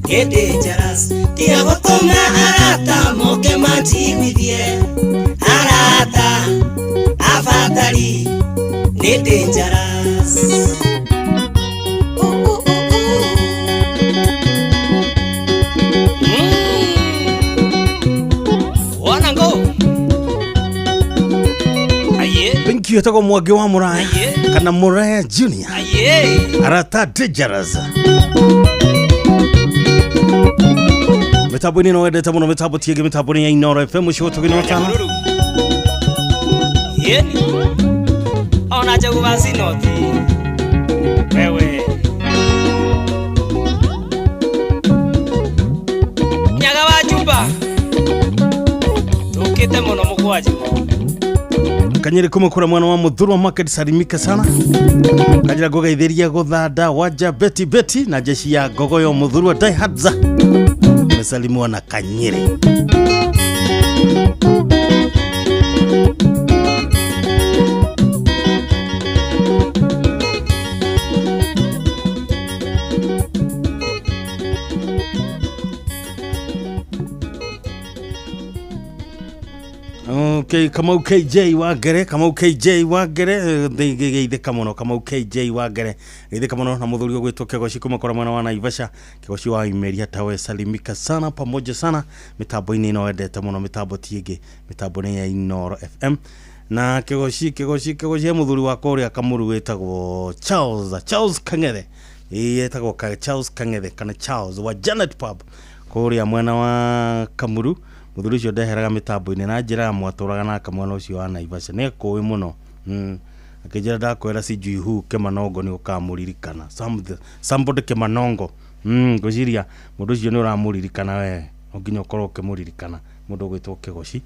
nĩ dangerous. Tiga gũtũma arata moke manjiguithie, arata abatari nĩ dangerous. Wanango. Aye. Thank Thank you etagwo Mwangi wa Muraya kana Muraya Junior. Arata Dangerous. Mitambo-inĩ no wendete mũno mitambo ti ĩngĩ mitambo-inĩ ya Inooro FM mũciĩ gũtũgĩ watano. Yeni ona njogu wa sinoti wewe nyaga wa jumba tukite muno mugwanja. Kanyere kuma kura mwana wa Muthurwa Market salimika sana. Kajira gogaithiria guthanda wanja Betty Betty na jeshi ya Ngogoyo Muthurwa Daihatsu. Mesalimiwa na Kanyere. Okay, Kamau KJ Wangere, Kamau KJ Wangere, geithĩka mũno, Kamau KJ Wangere, geithĩka mũno na mũthuri ũgwĩtwo Kĩgoci kuma kũrĩa mwena wa Naivasha, Kĩgoci wa Imeria tawe salimika sana pamoja sana mitambo-inĩ ĩno wendete mũno mitambo ti ĩngĩ, mitambo nĩ ya Inooro FM. Na Kĩgoci Kĩgoci Kĩgoci he mũthuri wakwa ũrĩa Kamuru wĩtagwo Charles, Charles Kang'ethe. Ĩĩ etagwo Charles Kang'ethe kana Charles wa Janet Pub kũrĩa mwena wa Kamuru. Muthuri ucio ndeheraga mitambo-inĩ na njĩra ya mwatũraga nake mwena ũcio wa Naivasha nĩ ekũĩ mũno. Akĩnjĩra ndakwĩra sijui who Kĩmanongo nĩ ũkamũririkana. Somebody Kĩmanongo. Ngwĩciria mũndũ ũcio nĩ ũramũririkana we, no nginya ũkorwo ũkĩmũririkana mũndũ ũgwĩtwo Kĩgoci.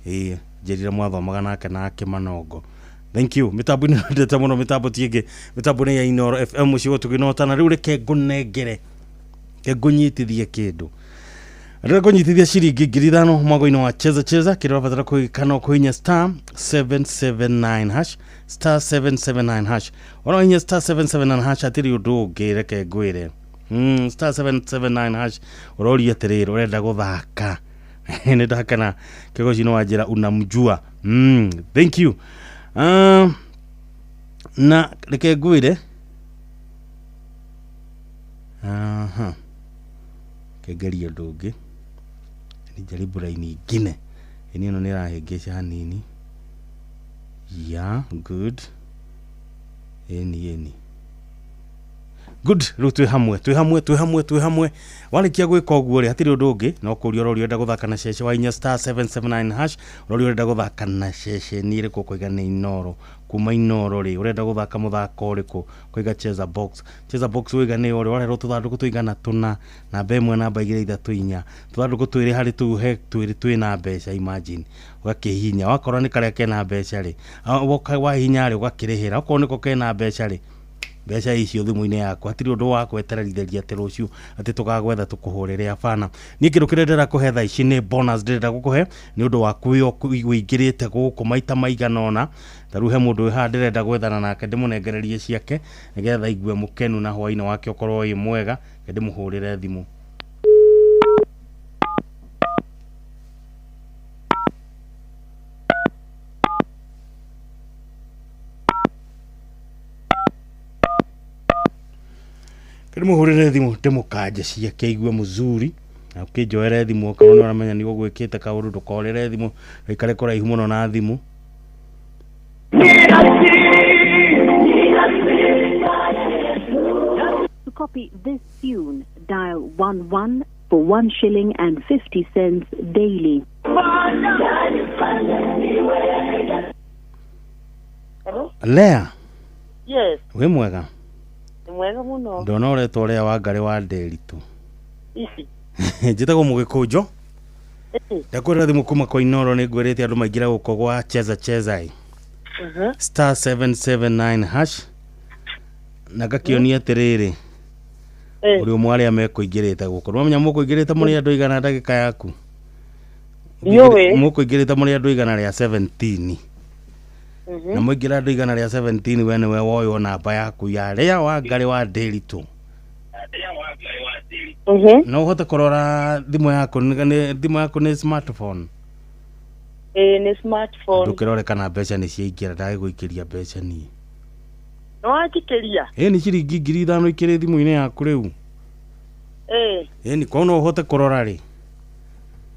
Ĩĩ njĩrire mwathomaga nake na Kĩmanongo. Thank you. Mitambo-inĩ ndete mũno mitambo ti ĩngĩ mitambo nĩ ya Inooro FM mũciĩ gũtũgĩ na rĩu reke ngũnengere ngũnyitithie kĩndũ. Rĩrĩa ngũnyitithia ciringi 5,000 mwago-inĩ wa Cheza Cheza kĩrĩa ũrabatara kwĩka no kũhihinya star 779 hash star 779 hash. Ona hinya star 779 hash hatirĩ ũndũ ũngĩ reke ngwĩre. Star 779 hash ũroria atĩrĩrĩ ũrenda gũthaka. Nĩ ndakana Kĩgoci no wanjĩra unamjua. Thank you. Na reke ngwĩre. Aha. Kengeria ũndũ ũngĩ. Nijaribu raini ingine. Ĩni ĩno nĩ ĩrahĩngĩca hanini. Yeah, good. Ĩni. Good, rĩu twĩ hamwe, twĩ hamwe, twĩ hamwe, twĩ hamwe. Warĩkia gwĩka ũguo rĩ, hatirĩ ũndũ ũngĩ, no kũria ũroria ũrenda gũthaka na cece wa inya star 779 hash, ũroria ũrenda gũthaka na cece nĩ ĩrĩkũ ũkoiga nĩ Inooro. Kuma Inooro rĩ, ũrenda gũthaka mũthako ũrĩkũ, ũkoiga Cheza Box. Cheza Box ũiga nĩ ũrĩa ũrerwo tũthandũkũ tũigana tũna, namba 1, namba 2, 3, 4. Tũthandũkũ twĩrĩ harĩ tũu he twĩrĩ twĩna mbeca, imagine. Ũgakĩhihinya, wakorwo nĩ karĩa kena mbeca rĩ, wahihinya rĩ, ũgakĩrĩhĩra, okorwo nĩko kena mbeca rĩ, mbeca icio thimũ-inĩ yaku hatirĩ ũndũ wa gwetererithĩria atĩ rũciũ atĩ tũgagwetha tũkũhũrĩre abana. Niĩ kĩndũ kĩrĩa ndĩrenda kũhe thaa ici nĩ bonus ndĩrenda gũkũhe nĩ ũndũ wa wĩingĩrĩte gũkũ maita maigana ũna. Ta rĩu he mũndũ wĩ haha ndĩrenda gwethana nake ndĩmũnengererie ciake nĩgetha aigue mũkenu na hwaĩ-inĩ wake ũkorwo wĩ mwega, reke ndĩmũhũrĩre thimũ. Ndĩmũhũrĩre thimũ ndĩmũkanje ciake aigue mũzuri na ũkĩnjoere thimũ okorwo nĩ ũramenya nĩ ũgwĩkĩte kaũndũ ndũkorĩre thimũ ũikare kũraihu mũno na thimũ. To copy this tune, dial 11 for 1 shilling and 50 cents daily. Hello? Lea. Yes. Wĩ mwega? Mwega mũno. Ndona ũretwo Lea Wangari wa Nderitu. Ici. Njĩtagwo Mũgĩkũnjo. Ndakwĩra thimũ kuma kwa Inooro nĩ ngwĩrĩte andũ maingĩre gũkũ gwa Cheza Cheza ĩ. Star 779 hash na ngakĩonia atĩrĩrĩ ũrĩ ũmwe arĩa mekũingĩrĩte gũkũ. Nĩwamenya mũkũingĩrĩte mũrĩ andũ igana ndagĩka yaku. Mũkũingĩrĩte mũrĩ andũ igana rĩa 17. Na mũingĩra andũ igana rĩa 17 we nĩwe woywo namba yaku ya Lea Wangari wa Nderitu. No ũhote kũrora thimũ yaku thimũ yaku nĩ smartphone. Ĩĩ nĩ smartphone. Ndũkĩrore kana mbeca nĩ ciaingĩra ndagĩgũikĩria mbeca niĩ. Nĩ wanjikĩria? Ĩĩ nĩ ciringi 5,000 ikĩrĩ thimũ-inĩ yaku rĩu. Ĩĩ. Ĩĩ nĩ kwa no ũhote kũrora rĩ.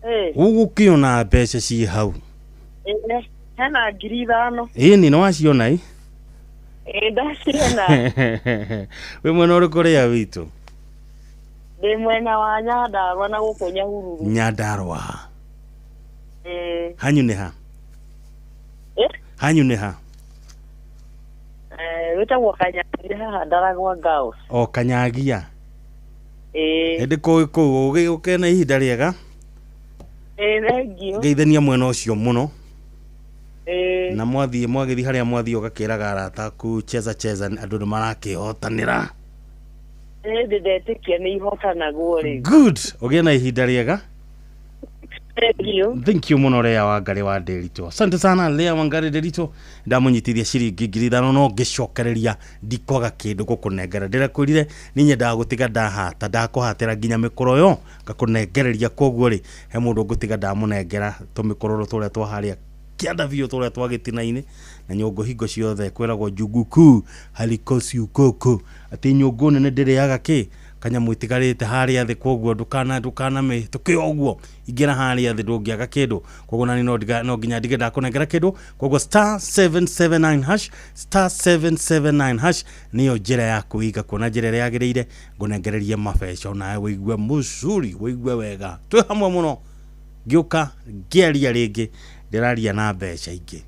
Ĩĩ. Ũgũkĩona mbeca ciĩ hau. Ĩĩ. Hena 5,000. Ĩni nĩ waciona i? Ĩ ndaciona. Wĩ mwena ũrĩkũ rĩa witũ? Ndĩ mwena wa Nyandarua na gũkũ Nyahururu. Nyandarua. Ĩ. Hanyu nĩ ha? Ĩ? Hanyu nĩ ha? Wĩtagwo Kanyagia haha Ndaragwa Girls. O Kanyagia. Ĩ. Ĩndĩ kũu kũu ũgĩũke na ihinda rĩega. Ĩ thengiũ. Ngeithania mwena ũcio mũno. Ĩ. Na mwathiĩ mwagĩthiĩ harĩa mwathiĩ ũgakĩraga arata aku cheza cheza andũ nĩ marakĩhotanĩra. Ĩ ndĩ ndetĩkia nĩ ihotanagwo rĩu. Good. Ũgĩe na ihinda rĩega. Thengiũ. Thank you muno Lea Wangari wa Nderito. Asante sana Lea Wangari Nderito. Ndamunyitithia ciringi 5,000 no ngicokereria ndikwaga kindu gukunengera. Ndirakwirire ni nyendaga gutiga ndahata ndakuhatira nginya mikoro yo ngakunengereria koguo ri he mundu ngutiga ndamunengera tumikororo turia twa haria kianda biũ turia twa gĩtina-inĩ na nyũngũ hingo ciothe kwĩragwo njuguku halikosi ukoko atĩ nyũngũ nene ndĩrĩaga kĩ kanyamũ itigarĩte harĩa thĩ koguo ndukana mĩhĩtũke ũguo ingĩra harĩa thĩ ndũngĩaga kĩndũ koguo nani no nginya ndige ndakũnengera kĩndũ koguo *779 hash *779 hash nĩyo njĩra ya kwĩiga kuona njĩra ĩrĩa yagĩrĩire ngũnengererie mabeca onawe wĩigue mũcuri wĩigue wega twĩ hamwe mũno ngĩũka ngĩaria rĩngĩ ndĩraria na mbeca ingĩ.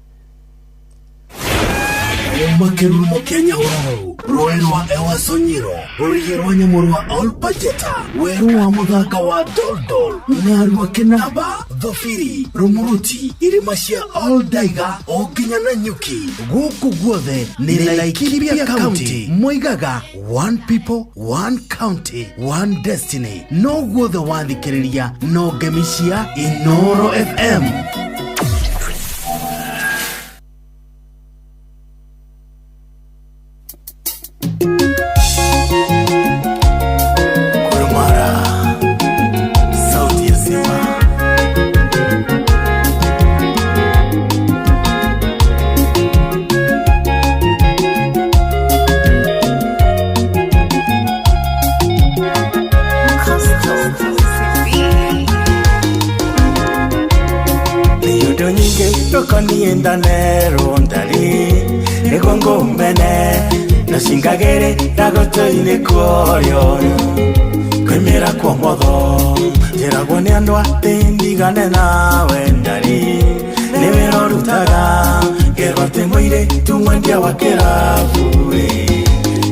Makerumo Kenya Uhuru rũĩ rwa Ewasonyiro rũrĩgĩ rwa nyamũ rwa Olpajeta werũ wa mũthanga wa Doldol Narua Kinamba Thobiri Rumuruti irĩma cia Oldaiga o nginya Nanyuki gũkũ guothe nĩ Laikipia County moigaga one people one county one destiny no guothe wathikĩrĩria no ngemi cia Inoro FM. Ndanero ndari nĩguo ngũmene nocingagĩrĩ ndagũtũinĩ kuorio kwĩmĩra kuomotho njĩragwo nĩ andũ atĩ ndigane nawe ndari nĩ wĩra ũrutaga ngerwo atĩ mũirĩtu mwendia wa kĩrabu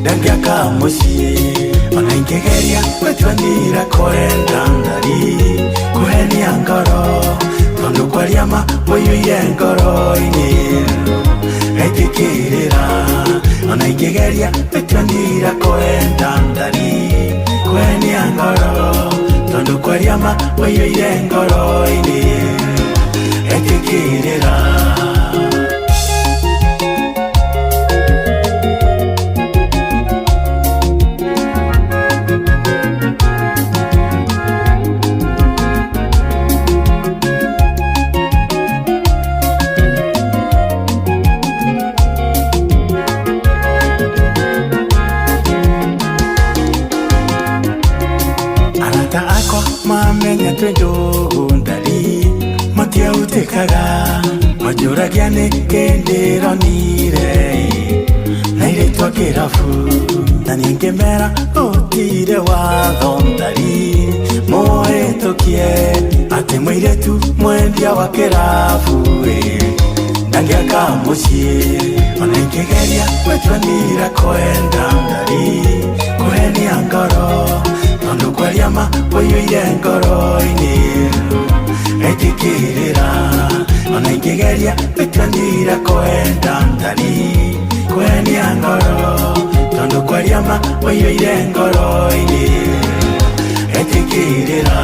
ndangĩaka mũciĩ ona ingĩgeria gwĩtuanĩra kwenda ndari kũhenia ngoro tondu kwaria ma ũiyũire ngoro-inĩ etĩkĩrĩra ona ingĩgeria gwĩtuanĩra kwenda ndari kũhenia ngoro tondu kwaria ma ũiyũire ngoro-inĩ etĩkĩrĩra. Mamenya twĩ ndũgũ ndari matiahutĩkaga manjũragia nĩkĩ ndĩronire na irĩtwa kĩrabu na niĩ ngĩmera gũtirĩ watho ndari mũhĩtũkie atĩ mũirĩtu mwendia wa kĩrabu ndangĩaka mũciĩ ona ingĩgeria gwĩtuanĩra kwenda ndari kũhenia ngoro tondu kwaria ma ũiyũire ngoro-inĩ etĩkĩrĩra ona ingĩgeria gwĩtuanĩra kwenda ndari kũhenia ngoro tondu kwaria ma ũiyũire ngoro-inĩ etĩkĩrĩra.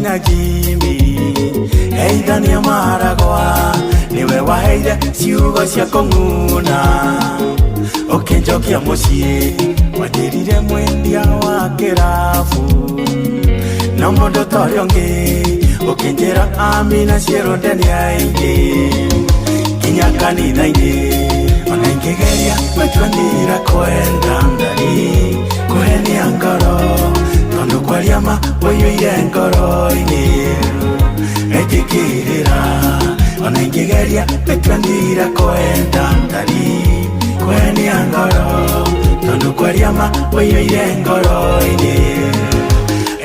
Na Jimmy eithania maragwa niwe Waheire ciugo cia kũng'una ũkĩnjokia mũciĩ wanjĩrire mwendia wa kĩrabu no mũndũ ta ũrĩa ũngĩ ũkĩnjĩra amina ciĩrũnde nĩ aingĩ nginya kanitha-inĩ ona ingĩgeria gũtuanĩra kwenda ndari kũhenia ngoro tondũ kwaria ma ũiyũire ngoro-inĩ etĩkĩrĩra ona ingĩgeria gũtuanĩra kwenda ndari kũhenia ngoro tondũ kwaria ma ũiyũire ngoro-inĩ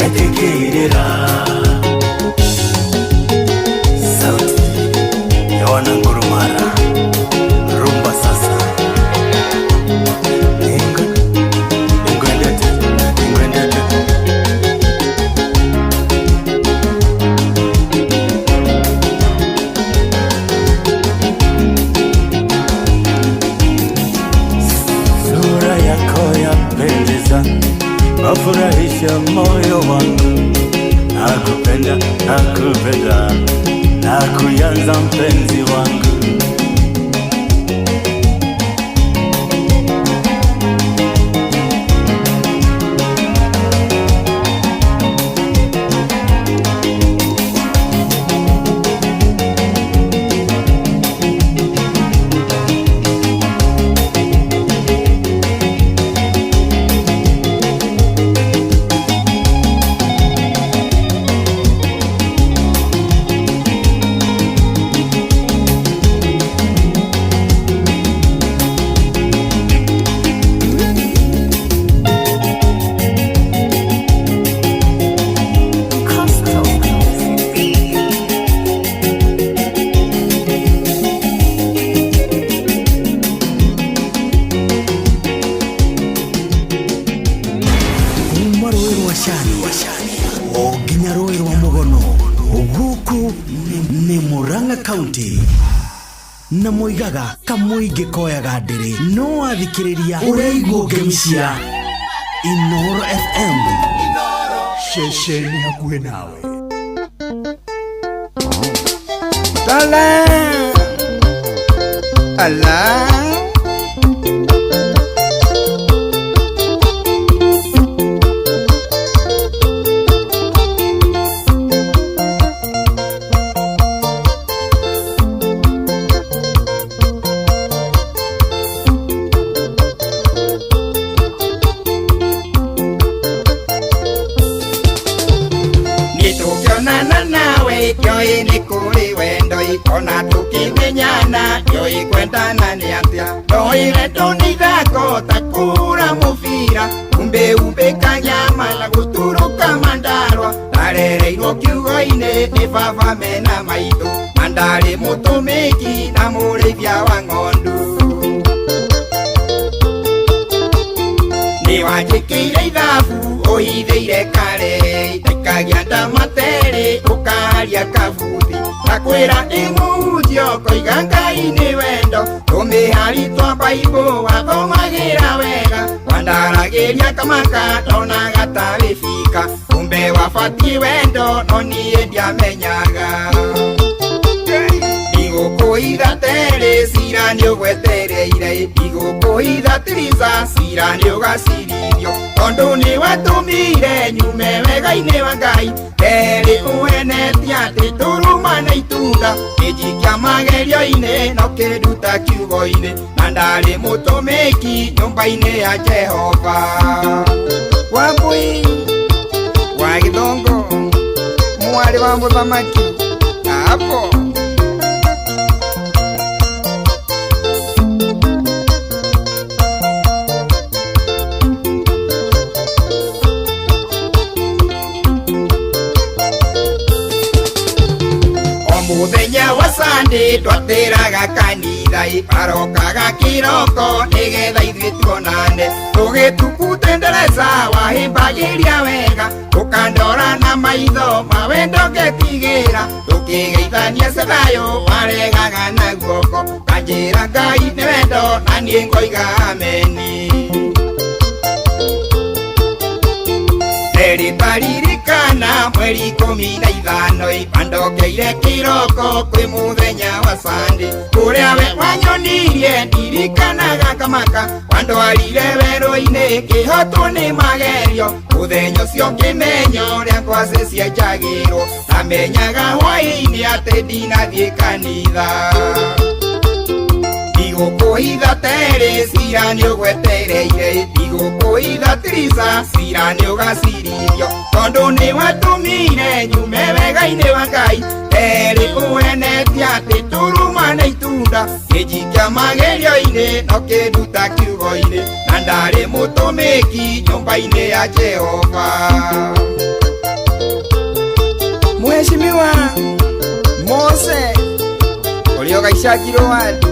etĩkĩrĩra. Sauti ya wanangurumara rumba sasa. Ingwendete, ingwendete. Sura yako yapendeza, wafurahisha moyo wangu. Nakupenda, nakupenda, nakuyanza mpenzi wangu. Kuma rũĩ rwa Cani o nginya rũĩ rwa Mũgono gũkũ nĩ Murang'a County na moigaga kamũingĩ koyaga ndĩrĩ no wathikĩrĩria ũraigwo ngemi cia Inoro FM ceceni hakuhĩ nawe. Tala ala nĩtũkĩonana nawe kĩoĩ nĩ kũrĩ wendo ona tũkĩmenyana kĩoĩ kwendana nĩ atĩa ndoire tũnĩ ithako ta kũra mũbira umbe umbe kanyama na gũturũka mandarwa ndarereirwo kiugo-inĩ nĩ baba mena maitũ mandarĩ mũtũmĩki na mũrĩithia wa ng'ondu nĩwanjĩkĩire ithabu ũhithĩire kare ndikagia ndamaterĩ ũkaria kabuthi ndakwĩra ĩmũhunjio koiga Ngai nĩ wendo tũmĩhari twa baibũ wathomagĩra wega wandaragĩria kamaka ndonaga tarĩ bika kumbe wabatiĩ wendo no niĩ ndiamenyaga igũkũitha terĩ cira nĩũgwetereire igũkũitha tirica cira nĩũgacirithio tondũ nĩwatũmire nyume wega-inĩ wa Ngai terĩ ũhenetie atĩ tũruma na itunda kĩnjikia magerio-inĩ no kĩnduta kiugo-inĩ na ndarĩ mũtũmĩki nyũmba-inĩ ya Jehova. Wambui wa Gĩthongo mwarĩ wa mũthamaki hapo. Mũthenya wa Sunday twatĩraga kanitha arokaga kĩroko nĩgetha ithuĩ tuonane tũgĩtukute ndereza wahĩmbagĩria wega ũkandora na maitho mawendo ngetigĩra tũkĩgeithania cethayũ waregaga na guoko kanjĩra Ngai nĩ wendo na niĩ ngoiga ameni. Rĩtaririkana wa mweri 15 ipandokeire kiroko kwi muthenya wa Sunday kuria we wanyonirie ndirikanaga kamaka wandwarire werũ-inĩ kĩhotwo nĩ magerio muthenya ũcio ngĩmenya ũrĩa ngwacĩ cienjagĩrwo ndamenyaga hwaĩ-inĩ atĩ ndinathiĩ kanitha ndigũkũhitha terĩ cira nĩũgwetereire ndigũkũhitha tirisa cira nĩũgacirithio tondũ nĩwatũmire nyume wega-inĩ wa Ngai terĩ ũhenetie atĩ turuma na itunda kĩnjikia magerio-inĩ no kĩnduta kiugo-inĩ na ndarĩ mũtũmĩki nyũmba-inĩ ya Jehova. Mheshimiwa Mose ũrĩa ũgaicangirwo wadi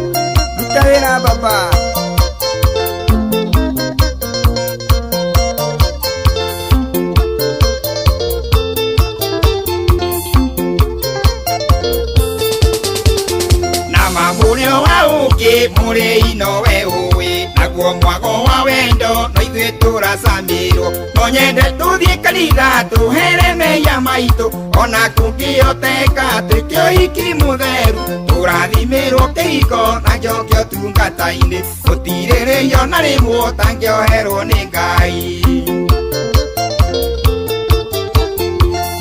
ruta wĩra baba. Na mamũrĩo wa ũkĩ mũrĩi nowe ũĩ naguo mwago wa wendo no ithuĩ tũracamirwo no nyende tũthiĩ kanitha tũhere mehia maitũ ona kũngĩhoteka twĩke ũhiki mũtheru tũrathimĩrwo kĩhiko na njokio tungata-inĩ gũtirĩrĩrio na rĩmwe ũtangĩoherwo nĩ Ngai.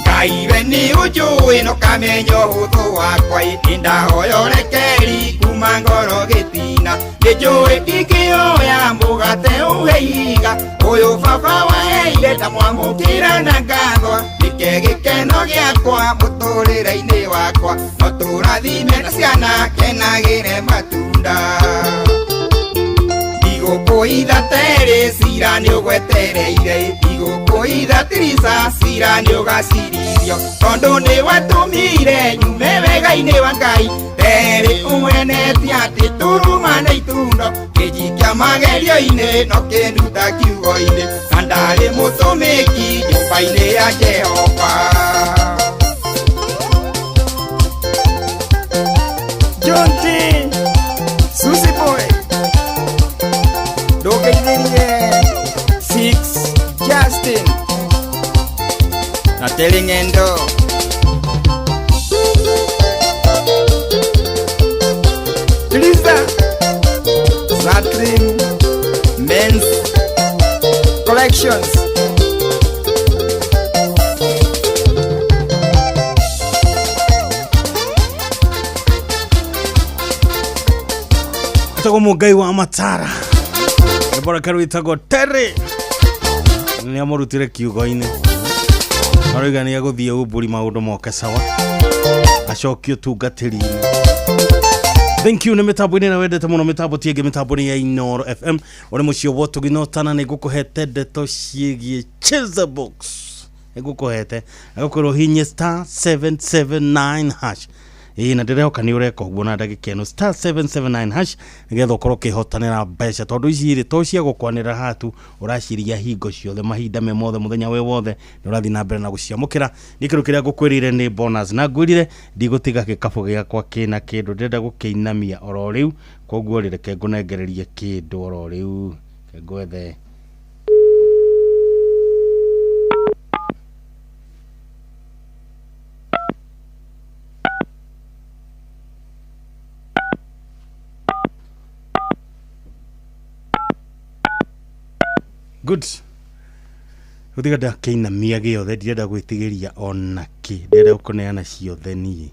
Ngai we nĩ ũnjũĩ na ũkamenya ũhũthũ wakwa nĩndahoya ũrekeri kuma ngoro gĩtina nĩnjũĩ ndingĩoya mũgate ũhe ihiga ũyũ baba waheire ndamwamũkĩra na ngatho nĩke gĩkeno gĩakwa mũtũrĩre-inĩ wakwa no tũrathime na ciana kenagĩre matunda. Ndigũkũhitha terĩ cira nĩũgwetereire ndigũkũhitha tirisa cira nĩũgacirithio tondũ nĩwatũmire nyume wega-inĩ wa Ngai terĩ ũhenetie atĩ turuma na itundo kĩnjikia magerio-inĩ no kĩnduta kiugo-inĩ na ndarĩ mũtũmĩki nyũmba-inĩ ya Jehova. John T. Susie Boy ndũngeithĩrie 6 Justin na Terry Ng'endo. Lisa Zatrim Men's Collections. Etagwo Mũngai wa Matara rwĩmbo rwake rwĩtagwo Terry nĩ amũrutire kiugo-inĩ aroiga nĩ egũthiĩ umbũri maũndũ moke sawa acokio ũtungatĩri-inĩ. Thank you nĩ mĩtambo-inĩ ĩrĩa wendete mũno mĩtambo ti ĩngĩ mĩtambo nĩ ya Inooro FM ũrĩ mũciĩ wa ũtugi na ũtana nĩ ngũkũhete ndeto ciĩgiĩ Cheza Box nĩ ngũkũhete agũkwĩrwo hihinye star 779 hash ĩĩ na ndĩrehoka nĩ ũreka ũguo na ndagĩka ĩno star 779 hash nĩgetha ũkorwo ũkĩhotanĩra mbeca tondũ ici rĩ to cia gũkwanĩra haha tu ũraciria hingo ciothe mahinda me mothe mũthenya wĩ wothe nĩ ũrathiĩ na mbere na gũciamũkĩra niĩ kĩndũ kĩrĩa ngũkwĩrĩire nĩ bonus na ngwĩrire ndigũtiga gĩkabũ gĩakwa kĩna kĩndũ ndĩrenda gũkĩinamia oro rĩu koguo rĩ reke ngũnengererie kĩndũ oro rĩu reke ngwethe good gũtiga ndakĩinamia gĩothe ndirenda gwĩtigĩria ona kĩ ndĩrenda gũkũneana ciothe niĩ.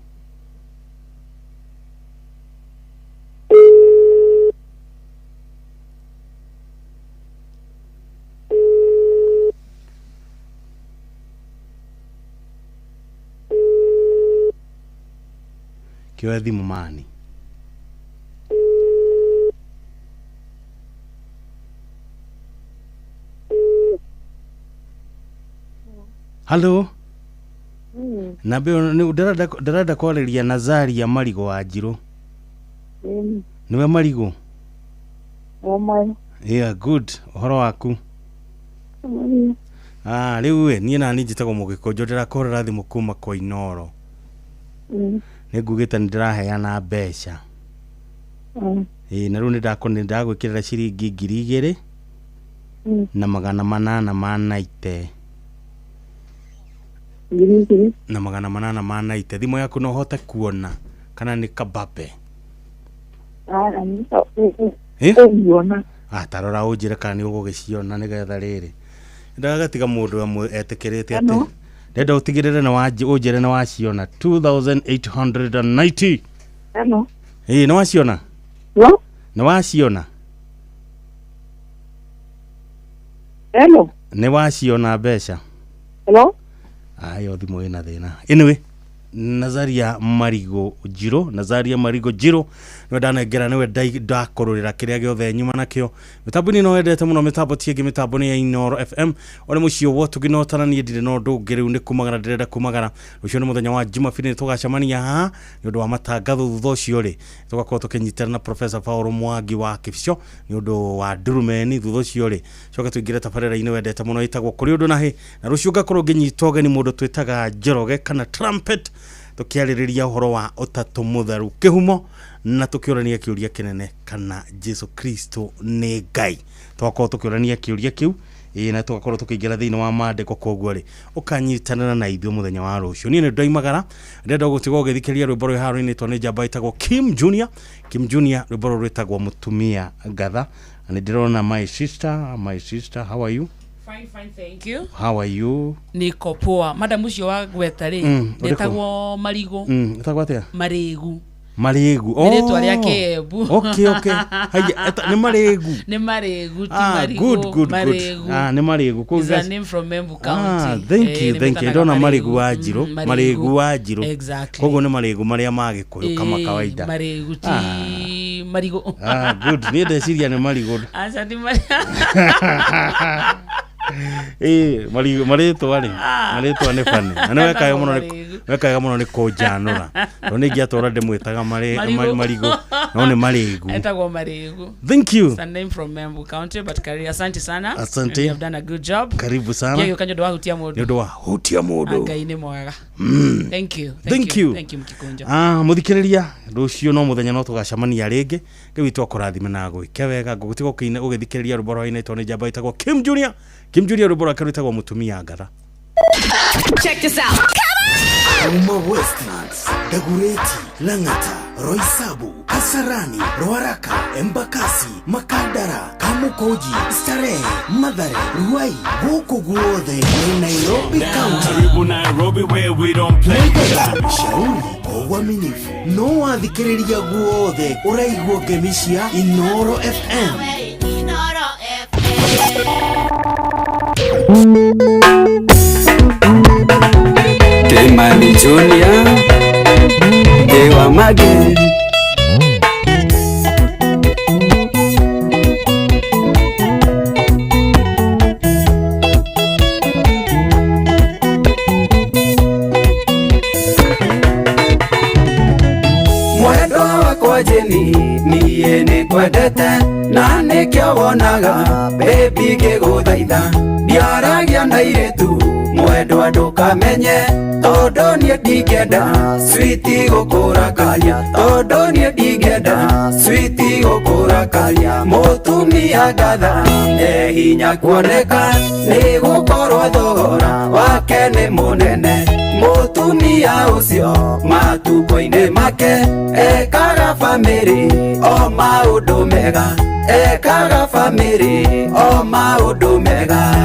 Kĩoya thimũ mani. Halo. Na mbĩo ndĩrenda kwarĩria Nazaria Marigũ wa Njirũ. Nĩwe Marigũ? Yeah, good. Ũhoro waku? Ah, rĩu ĩ niĩ nani njĩtagwo Mũgĩkũnjũ ndĩrakũhũrĩra thimũ kuma kwa Inooro. Nĩ ngugĩte nĩ ndĩraheana mbeca. Ĩĩ na rĩu nĩ ndagwĩkĩrĩra ciringi 2000 na 890. 2,000. Na 800 ma 90. Thimũ yaku no ũhote kuona kana nĩ kababe? Ũngiona. Tarora ũnjĩre kana nĩ ũgũgĩciona nĩgetha rĩrĩ. Ndagatiga mũndũ amwe etĩkĩrĩte atĩ ndenda ũtigĩrĩre nĩ ũnjĩre nĩ waciona 2890. Hello. Ĩĩ nĩ waciona? Hello. Nĩ waciona? Hello. Nĩ waciona mbeca? Hello. Ayo thimũ ĩna thĩna. Anyway, Nazaria Marigo Njiro, Nazaria Marigo Njiro niwe ndanengera, niwe ndakororera kĩrĩa gĩothe nyuma nakĩo. Mĩtambo-inĩ no wendete mũno, mĩtambo ti ĩngĩ, mĩtambo nĩ ya Inooro FM. One mũciĩ wotu gĩnotana, niĩ ndirĩ na ũndũ ũngĩ rĩu nĩ kumagara, ndĩrenda kumagara. Rũciũ nĩ mũthenya wa Jumapili, nĩ tũgacemania haha nĩ ũndũ wa matangatho. Thutha ũcio rĩ, tũgakorwo tũkĩnyitana na Professor Paul Mwangi wa Kĩbico nĩ ũndũ wa ndurumeni. Thutha ũcio rĩ, coke tũingĩre tabarĩra-inĩ wendete mũno ĩtagwo Kũrĩ Ũndũ na Hĩ, na rũciũ ngakorwo ngĩnyita ũgeni mũndũ twĩtaga Njoroge kana Trumpet, tukiarĩrĩria ũhoro wa ũtatũ mũtheru kĩhumo, na tũkĩũrania kĩũria kĩnene kana Jesu Kristo nĩ Ngai. Tũgakorwo tũkĩũrania kĩũria kĩu ĩĩ, na tũgakorwo tũkĩingĩra thĩinĩ wa maandĩko. Koguo rĩ, ũkanyitanĩra na ithuĩ mũthenya wa rũciũ. Niĩ nĩ ndoimagara, ndĩrenda gũtigwo ũgĩthikĩrĩria rwĩmbo rwĩ haha rũinĩtwo nĩ njamba ĩtagwo Kim Junior. Kim Junior, rwĩmbo rũrũ rwĩtagwo Mũtumia Ngatha. Na nĩ ndĩrona my sister, my sister, how are you? Fine, fine, thank you. How are you? Niko poa. Madam ucio wa gweta rĩ, ndetagwo Marigo. Etagwo atĩa? Marĩgu. Marĩgu. Nĩ rĩtwa rĩa Kĩembu. Okay, okay. Haya, nĩ marĩgu. Nĩ marĩgu, ti marigũ. Good, good, good. Nĩ marĩgu. Is a name from Embu County. Thank you, thank you. Ndona Marĩgu wa Njirũ, Marĩgu wa Njirũ. Exactly. Koguo nĩ marĩgu marĩa ma Gĩkũyũ kama kawaida. Marĩgu ti marigũ. Good. Niĩ ndeciria nĩ marigũ. Aca ti marigũ. Marigũ, marĩtwa rĩ, marĩtwa nĩ bani. Na nĩ wekaga mũno, wekaga mũno nĩ kũnjanũra. Tondũ nĩ ingĩatũra ndĩmwĩtaga marigũ, no nĩ marĩgu. Etagwo Marĩgu. Thank you. It's a name from Embu County, but Kari, asante sana. Asante. You have done a good job. Karibu sana. Gĩũka nĩ ũndũ wa hutia mũndũ. Nĩ ũndũ wa hutia mũndũ. Ngai nĩ mwega. Thank you. Thank you. Thank you Mkikunjo. Mũthikĩrĩria, rũciũ no mũthenya no tũgacemania rĩngĩ. Ngai witũ akũrathime na agwĩke wega. Ngũgũtiga ũgĩthikĩrĩria rwĩmbo rwainĩtwo nĩ njamba ĩtagwo Kim Junior. Kim Junior, rwĩmbo rwake rwĩtagwo Mũtumia Ngatha. Check this out. Kuma Westlands, Dagoretti, Lang'ata, Roysambu, Kasarani, Ruaraka, Embakasi, Makadara, Kamukunji, Starehe, Mathare, Ruai, gũkũ guothe nĩ Nairobi County. Karibu Nairobi where we don't play. Shauri kwa uaminifu no wathikĩrĩria guothe ũraigua ngemi cia Inooro FM. Inooro FM. Kimani Junior, Ewa Mage. Mwendwa wakwa Jeni, niĩ nĩngwendete na nĩkĩo wonaga baby ngĩgũthaitha. Ndiaragia na airĩtu mwendwa ndũkamenye, tondũ niĩ ndingĩenda switi gũkũrakaria, tondũ niĩ ndingĩenda switi gũkũrakaria. Mũtumia ngatha e hinya kuoneka, nĩ gũkorwo thogora wake nĩ mũnene. Mũtumia ũcio matukũ-inĩ make ekaga bamĩrĩ o maũndũ mega, ekaga bamĩrĩ o maũndũ mega.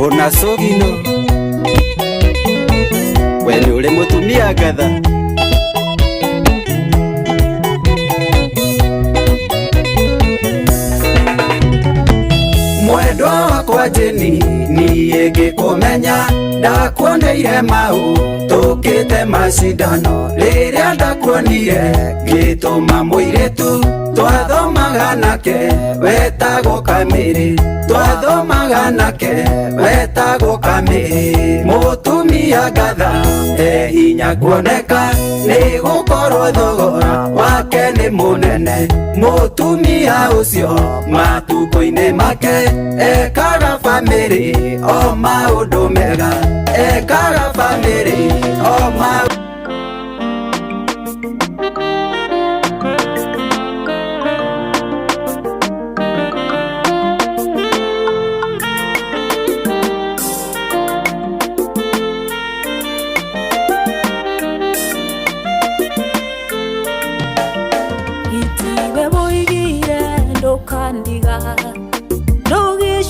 Ona sogino we nĩ ũrĩ mũtumia ngatha. Mwendwa wakwa Jeni, niĩ ngĩkũmenya ndakuoneire mau tũkĩte macindano. Rĩrĩa ndakuonire ngĩtũma mũirĩtu twathomaga nake wetagwo Kamĩrĩ, twathomaga nake wetagwo Kamĩrĩ. Mũtumia ngatha e hinya kuoneka, nĩ gũkorwo thogora wake nĩ mũnene. Mũtumia ũcio matukũ-inĩ make ekaga bamĩrĩ o maũndũ mega, ekaga bamĩrĩ o maũndũ.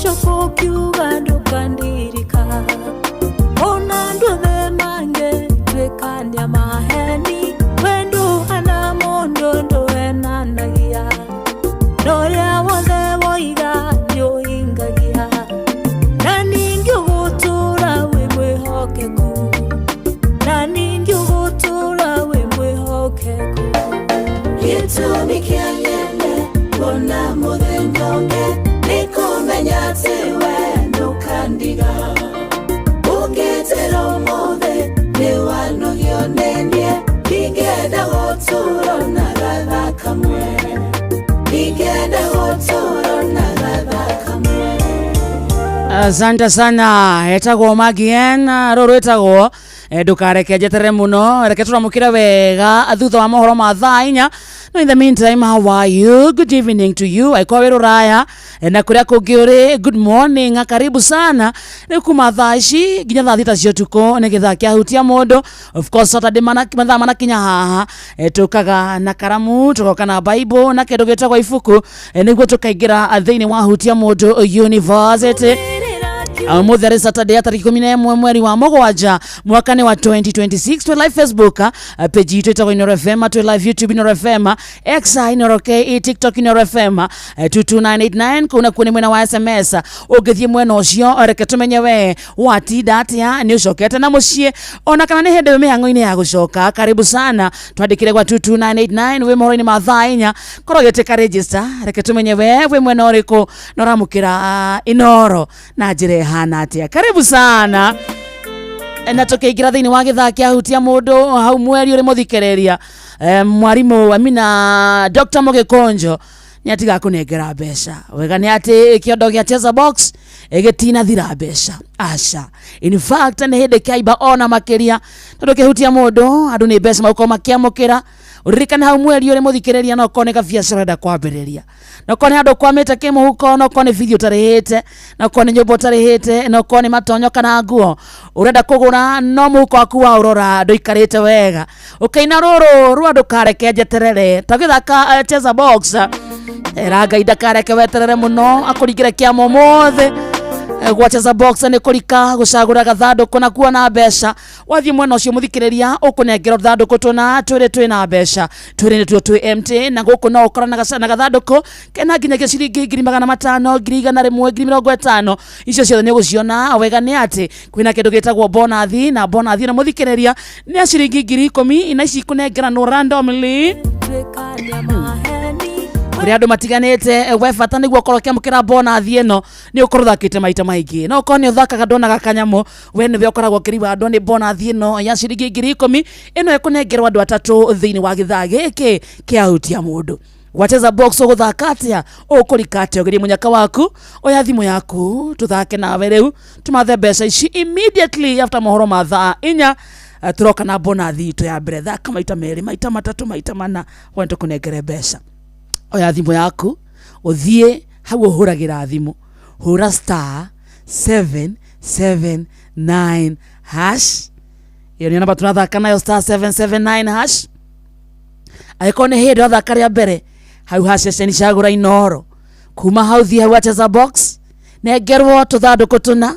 Ũcoka ũkiuga ndũkandirika ona andũ othe mangĩtuĩkania maheni we ndũhana mũndũ ndũhenanagia na ũrĩa wothe woiga nĩũhingagia na ningĩ ũgũtũũra wĩ mwĩhokeku na ningĩ ũgũtũũra wĩ mwĩhokeku Gĩtũmi kĩa nyende kuona mũthenya ũngĩ nĩ kũmenya atĩ we ndũkandiga ũngĩnjĩra ũmũthĩ nĩ wanogio nĩ niĩ ndingĩenda gũtũũra na gatha kamwe ndingĩenda gũtũũra na gatha kamwe. Asante sana etagwo Magien rũrũ ĩtagwo ndukareke njeterere muno reke tũramũkĩre wega thutha wa mohoro ma thaa 4. No in the meantime, how are you? Good evening to you. Aikorwo wĩ rũraya na kũrĩa kũngĩ ũrĩ, good morning, karibu sana. Rĩu kuma thaa ici nginya thaa 6 cia ũtukũ nĩ gĩthaa kĩahutia mũndũ. Of course Saturday mathaa manakinya haha tũkaga na karamu tũgoka na Bible na kĩndũ gĩtagwo ibuku nĩguo tũkaingĩra thĩinĩ wa hutia mũndũ university. Ũmũthĩ arĩ Saturday ya tarĩki 11 mweri wa 7 mwaka nĩ wa 2026. Twĩ live Facebook page itũ ĩtagwo Inooro FM, twĩ live YouTube Inooro FM, X Inooro KE, TikTok Inooro FM 22989 kũu nakuo nĩ mwena wa SMS. Ũngĩthiĩ mwena ũcio reke tũmenye we watinda atĩa, nĩ ũcokete na mũciĩ ona kana nĩ hĩndĩ wĩ mĩhang'o-inĩ ya gũcoka. Karibu sana, twandĩkĩre gwa 22989 wĩ mohoro-inĩ ma thaa 4 korwo ũgĩtĩka register, reke tũmenye we wĩ mwena ũrĩkũ na ũramũkĩra Inooro na njĩra ĩhana atĩa. Karibu sana na tukiingira thiini wa githaa kia hutia mundu hau mweri uri muthikereria mwarimu Amina Dr. Mugikonjo ni atiga kunengera mbeca wega ni ati kiondo gia Cheza Box gitinathira mbeca aca. In fact ni hindi kiaiba ona makiria tondu kihutia mundu andu ni mbeca magukorwo makiamukira. Uririkane hau mweri uri muthikereria no kone ka biacara enda kwambiriria, no kone andu kwamite kimuhuko, no kone video utarihite, no kone nyumba utarihite, no kone matonyo kana nguo urenda kugura no muhuko waku wa urora nduikarite wega ukaina ruru rwa ndukareke njeterere ta githaka Cheza Box era Ngai ndakareke weterere muno akuringire kiama umuthi. Gwa Cheza Box nĩ kũrika gũcagũra gathandũkũ na kuona mbeca. Wathiĩ mwena ũcio mũthikĩrĩria ũkũnengerwo thandũkũ tũna twĩrĩ twĩna mbeca twĩrĩ nĩtuo twĩ empty na gũkũ no ũkora na gathandũkũ kena nginyagia ciringi 500,000 100,000 50,000 icio ciothe nĩ ũgũciona. Wega nĩ atĩ kwĩna kĩndũ gĩtagwo bonathi na bonathi na mũthikĩrĩria nĩ ya ciringi 10,000 na ici ikũnengeranwo randomly kũrĩ andũ matiganĩte. We bata nĩguo ũkorwo ũkĩamũkĩra bonathi ĩno nĩ ũkorwo ũthakĩte maita maingĩ, no ũkorwo nĩ ũthakaga ndonaga kanyamũ we nĩwe ũkoragwo ũkĩriwandwo nĩ bonathi ĩno ya ciringi 10,000 ĩno ĩkũnengerwo andũ atatũ thĩinĩ wa gĩthaa gĩkĩ kĩa hutia mũndũ. Gwa Cheza Box ũgũthaka atĩa, ũkũrika atĩa, ũgerie mũnyaka waku, oya thimũ yaku tũthake nawe rĩu tũmathe mbeca ici immediately after mohoro ma thaa 4. Tũroka na bonathi itũ ya mbere. Thaka maita 2 maita 3 maita 4 wone tũkũnengere mbeca. Oya thimũ yaku ũthiĩ hau ũhũragĩra thimũ, hũra star 779 hash. Ĩyo nĩyo namba tũrathaka nayo, star 779 hash. Angĩkorwo nĩ hĩndĩ wathaka rĩa mbere hau ha ceceni cagũra Inooro, kuma hau thiĩ hau ha Cheza Box nengerwo tũthandũkũ tũna,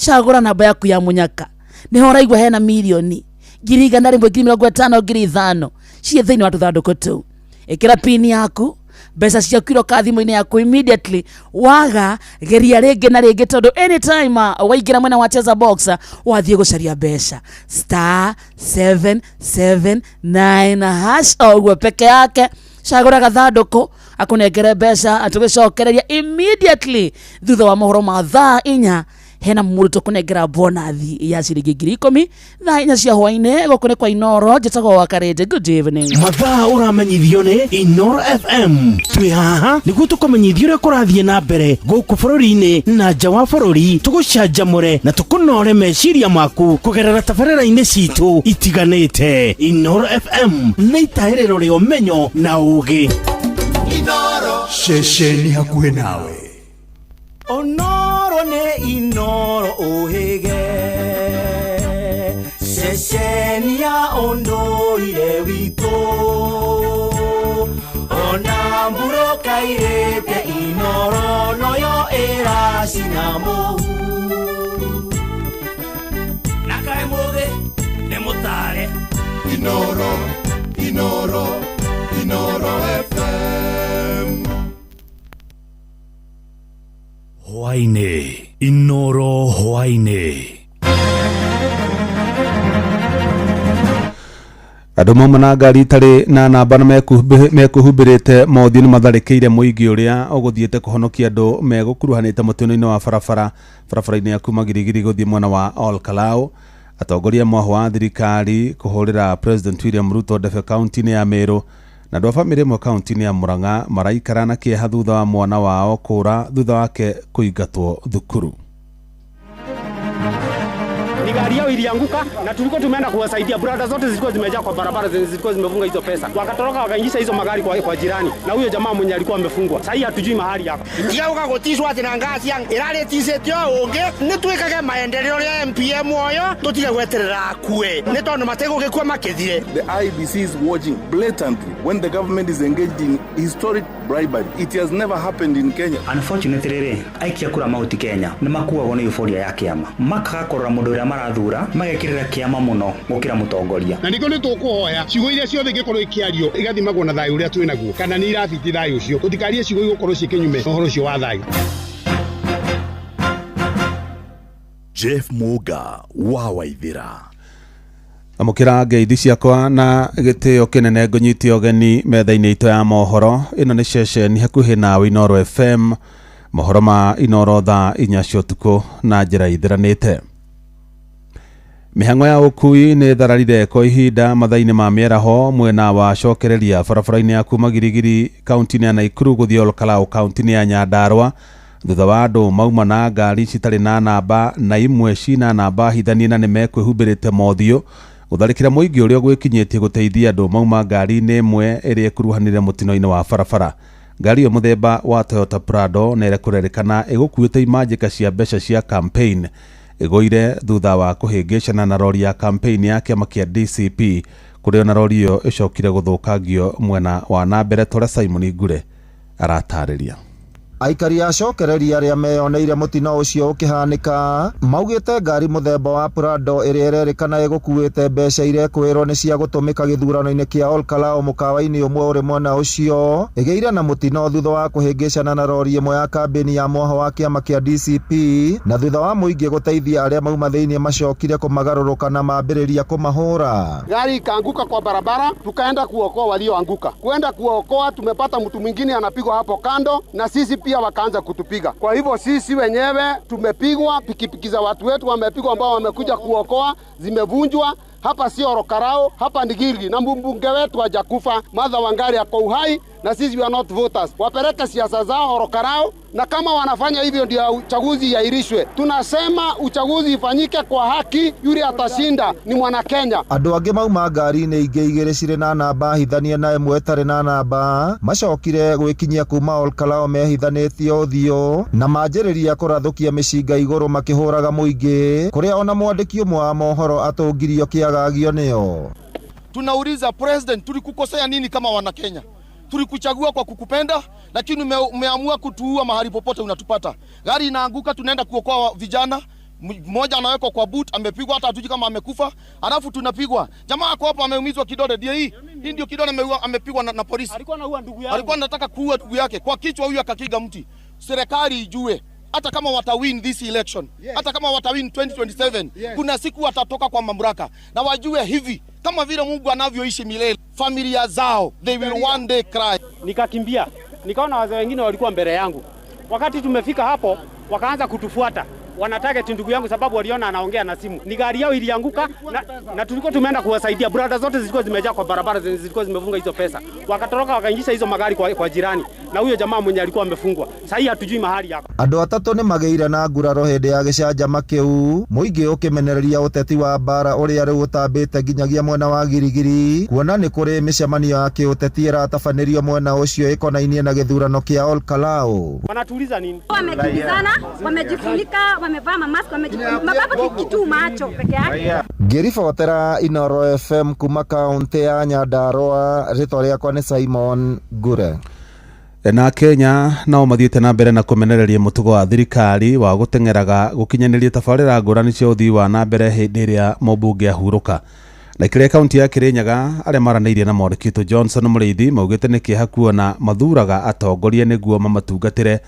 cagũra namba yaku ya mũnyaka. Nĩho ũraigua hena mirioni 100,000 50,000 5,000 ciĩ thĩinĩ wa tũthandũkũ tũu. Ĩkĩra pin yaku mbeca ciaku iroka thimũ-inĩ yaku immediately. Waga geria rĩngĩ na rĩngĩ tondũ anytime waingĩra mwena wa Cheza Box wathiĩ gũcaria mbeca star 779 hash o ũguo peke yake. Cagũra gathandũkũ akũnengere mbeca tũgĩcokereria immediately thutha wa mohoro ma thaa 4. Hena mũndũ tũkũnengera bonathi ya ciringi 10,000 thaa 4 cia hwainĩ. Gũkũ nĩ kwa Inooro, njĩtagwo Wakarĩndĩ. Good evening. Mathaa ũramenyithio nĩ Inooro FM. Twĩ haha nĩguo tũkũmenyithie ũrĩa kũrathiĩ na mbere gũkũ bũrũri-inĩ na nja wa bũrũri, tũgũcanjamũre na tũkũnore meciria maku kũgerera tabarĩra-inĩ citũ itiganĩte. Inooro FM nĩ itahĩrĩro rĩa ũmenyo na ũũgĩ. Ceceni hakuhĩ nawe. Onoro nĩ Inooro ũhĩge ceceni ya ũndũire witũ ona mbura kairĩte Inooro noyo Ĩracina mũhu. Na kaĩ mũgĩ nĩ mũtare. Inoro, Inoro, Inoro FM. Hwaĩ-inĩ, Inoro hwaĩ-inĩ. Andũ mauma na ngari itarĩ na namba na mekuhumbĩrĩte mothiũ nĩ matharĩkĩire mũingĩ ũrĩa ũgũthiĩte kũhonokia andũ megũkuruhanĩte mũtino-inĩ wa barabara barabara-inĩ ya kuma Girigiri gũthiĩ mwena wa Ol Kalou. Atongoria mwaho wa thirikari kũhũrĩra President William Ruto ndebe kaunti-inĩ ya Meru, na andũ a bamĩrĩ ĩmwe kaunti-inĩ ya Murang'a maraikara na kĩeha thutha wa mwana wao kũra thutha wake kũingatwo thukuru. Ni gari yao ilianguka na tulikuwa tumeenda kuwasaidia. Brada zote zilikuwa zimejaa kwa barabara zenye zilikuwa zimefunga hizo pesa, wakatoroka wakaingisha hizo magari kwa jirani, na huyo jamaa mwenye alikuwa amefungwa sasa hatujui mahali yako. Tiga uka gũticwo atĩ na ngasi ĩrarĩticĩtio ũngĩ nĩ twĩkage maendeleo rĩa MPM oyo tũtige gweterera akue nĩ tondũ mategũgĩkua makĩthire. The IEBC is watching blatantly when the government is engaged in historic bribery. It has never happened in Kenya. Unfortunately rĩ, aikia kura Mount Kenya nĩ makuagwo nĩ euphoria ya kĩama, makaga kũrora mũndũ ũrĩa marathura, magekĩrĩra kĩama mũno gũkĩra mũtongoria. Na nĩkĩo nĩ tũkũhoya ciugo iria ciothe ingĩkorwo ikĩario igathimagwo na thayũ ũrĩa twĩ naguo, kana nĩ irabiti thayũ ũcio, tũtikarie ciugo igũkorwo ciĩ kĩnyume na ũhoro ũcio wa thayũ. Jeff Muga wa Waithira. Amũkĩra ngeithi ciakwa na gĩtĩo kĩnene ngũnyite ũgeni metha-inĩ itũ ya mohoro. Ĩno nĩ ceceni hakuhĩ nawe Inoro FM, mohoro ma Inoro thaa 4 cia ũtukũ na njĩra ithiranĩte. Mĩhang'o ya ũkui nĩ ĩthararire kwa ihinda mathaa-inĩ ma mĩaraho mwena wa cokereria barabara-inĩ ya kuma Girigiri kaunti-inĩ ya Naikuru gũthiĩ Ol Kalou kaunti-inĩ ya Nyandarua thutha wa andũ mauma na ngari citarĩ na namba na imwe cina namba hithanie na nĩmekwĩhumbĩrĩte mothiũ gũtharĩkĩra mũingĩ ũrĩa gwĩkinyĩtie gũteithia andũ mauma ngari-inĩ ĩmwe ĩrĩa ĩkuruhanire mũtino-inĩ wa barabara. Ngari ĩyo mũthemba wa Toyota Prado na ĩrĩa kũrerĩkana ĩgũkuĩte imanjĩka cia mbeca cia campaign ĩgũire thutha wa kũhĩngĩcana na rori ya campaign ya kĩama kĩa DCP kũrĩa ona rori ĩyo ĩcokire gũthũkangio mwena wa na mbere ta ũrĩa Simon Ngure aratarĩria. Aikari a cokereria arĩa meyoneire mũtino ũcio ũkĩhanĩka maugĩte ngari mũthemba wa Prado ĩrĩa ĩrerĩkana ĩgũkuĩte mbeca irekwĩrwo nĩ cia gũtũmĩka gĩthurano-inĩ kĩa Ol Kalou mũkawa-inĩ ũmwe ũrĩ mwena ũcio ĩgĩire na mũtino thutha wa kũhĩngĩcana na rori ĩmwe ya kambĩni ya mwaho wa kĩama kĩa DCP na thutha wa mũingĩ gũteithia arĩa mauma thĩinĩ macokire kũmagarũrũka na mambĩrĩria kũmahũra. Gari ikaanguka kwa barabara, tukaenda kuokoa walioanguka. Kuenda kuokoa, tumepata mtu mwingine anapigwa hapo kando na sisi pia wakaanza kutupiga. Kwa hivyo sisi wenyewe tumepigwa, pikipiki za watu wetu wamepigwa ambao wamekuja kuokoa zimevunjwa. Hapa sio Ol Kalou, hapa ni Gilgil, na mbunge wetu hajakufa, Martha Wangari ako uhai, na sisi we are not voters. Wapeleke siasa zao Ol Kalou, na kama wanafanya hivyo ndio uchaguzi iahirishwe. Tunasema uchaguzi ifanyike kwa haki, yule atashinda ni mwana Kenya. Andũ angĩ mauma ngari-inĩ ingĩ igĩrĩ cirĩ na namba hithanie na ĩmwe ĩtarĩ na namba macokire gwĩkinyia kuma Ol Kalou mehithanĩtie ũthiũ na manjĩrĩria kũrathũkia mĩcinga igũrũ makĩhũraga mũingĩ kũrĩa ona mwandĩki ũmwe wa mohoro atũngirio kĩagagio nĩo. Tunauliza president, tulikukosea nini kama wana Kenya? Tulikuchagua kwa kukupenda, lakini umeamua kutuua mahali popote unatupata. Gari inaanguka, tunaenda kuokoa vijana, mmoja anawekwa kwa boot, amepigwa hata hatujui kama amekufa, alafu tunapigwa. Jamaa ako hapo ameumizwa kidole, ndio hii. Hii ndio kidole amepigwa na polisi. Alikuwa anaua ndugu yake. Alikuwa anataka kuua ndugu yake kwa kichwa, huyu akakiga mti. Serikali ijue hata kama watawin this election, yes, hata kama watawin 2027, yes, kuna siku watatoka kwa mamlaka na wajue hivi kama vile Mungu anavyoishi milele, familia zao they will one day cry. Nikakimbia, nikaona wazee wengine walikuwa mbele yangu. Wakati tumefika hapo wakaanza kutufuata, wanatarget ndugu yangu sababu waliona anaongea na simu. Ni gari yao ilianguka na tulikuwa tumeenda kuwasaidia. Brada zote zilikuwa zimejaa kwa barabara zenye zilikuwa zimefunga hizo pesa, wakatoroka wakaingisha hizo magari kwa jirani, na huyo jamaa mwenye alikuwa amefungwa sasa hatujui mahali yako. Andũ atatũ nĩ magĩire na nguraro hĩndĩ ya gĩcanjama kĩu, mũingĩ ũkĩmenereria ũteti wa mbara ũrĩa rĩu ũtambĩte nginyagia mwena wa Girigiri, kuona nĩ kũrĩ mĩcemanio ya kĩũteti ĩratabanĩrio mwena ũcio ĩkonainie na gĩthurano kĩa Ol Kalou. Wanatuuliza nini? Wamekimbizana, wamejifunika, wamevaa mamask, wamejifunika kitu macho peke yake. Ngĩribotera Inoro FM kuma kaunti ya Nyandarua, rĩtwa rĩakwa nĩ Simon Ngure. Na Kenya nao mathiĩte na mbere na kũmenereria mũtugo wa thirikari wa gũteng'eraga gũkinyanĩria tabarĩra ngũrani cia ũthii wa na mbere hĩndĩ ĩrĩa mũmbunge ahurũka. Na kĩrĩa kaunti ya Kirinyaga arĩa maranĩirie na Mwandĩki Johnson Mũrĩithi maugĩte nĩ kĩeha kuona mathuraga atongoria nĩguo mamatungatĩre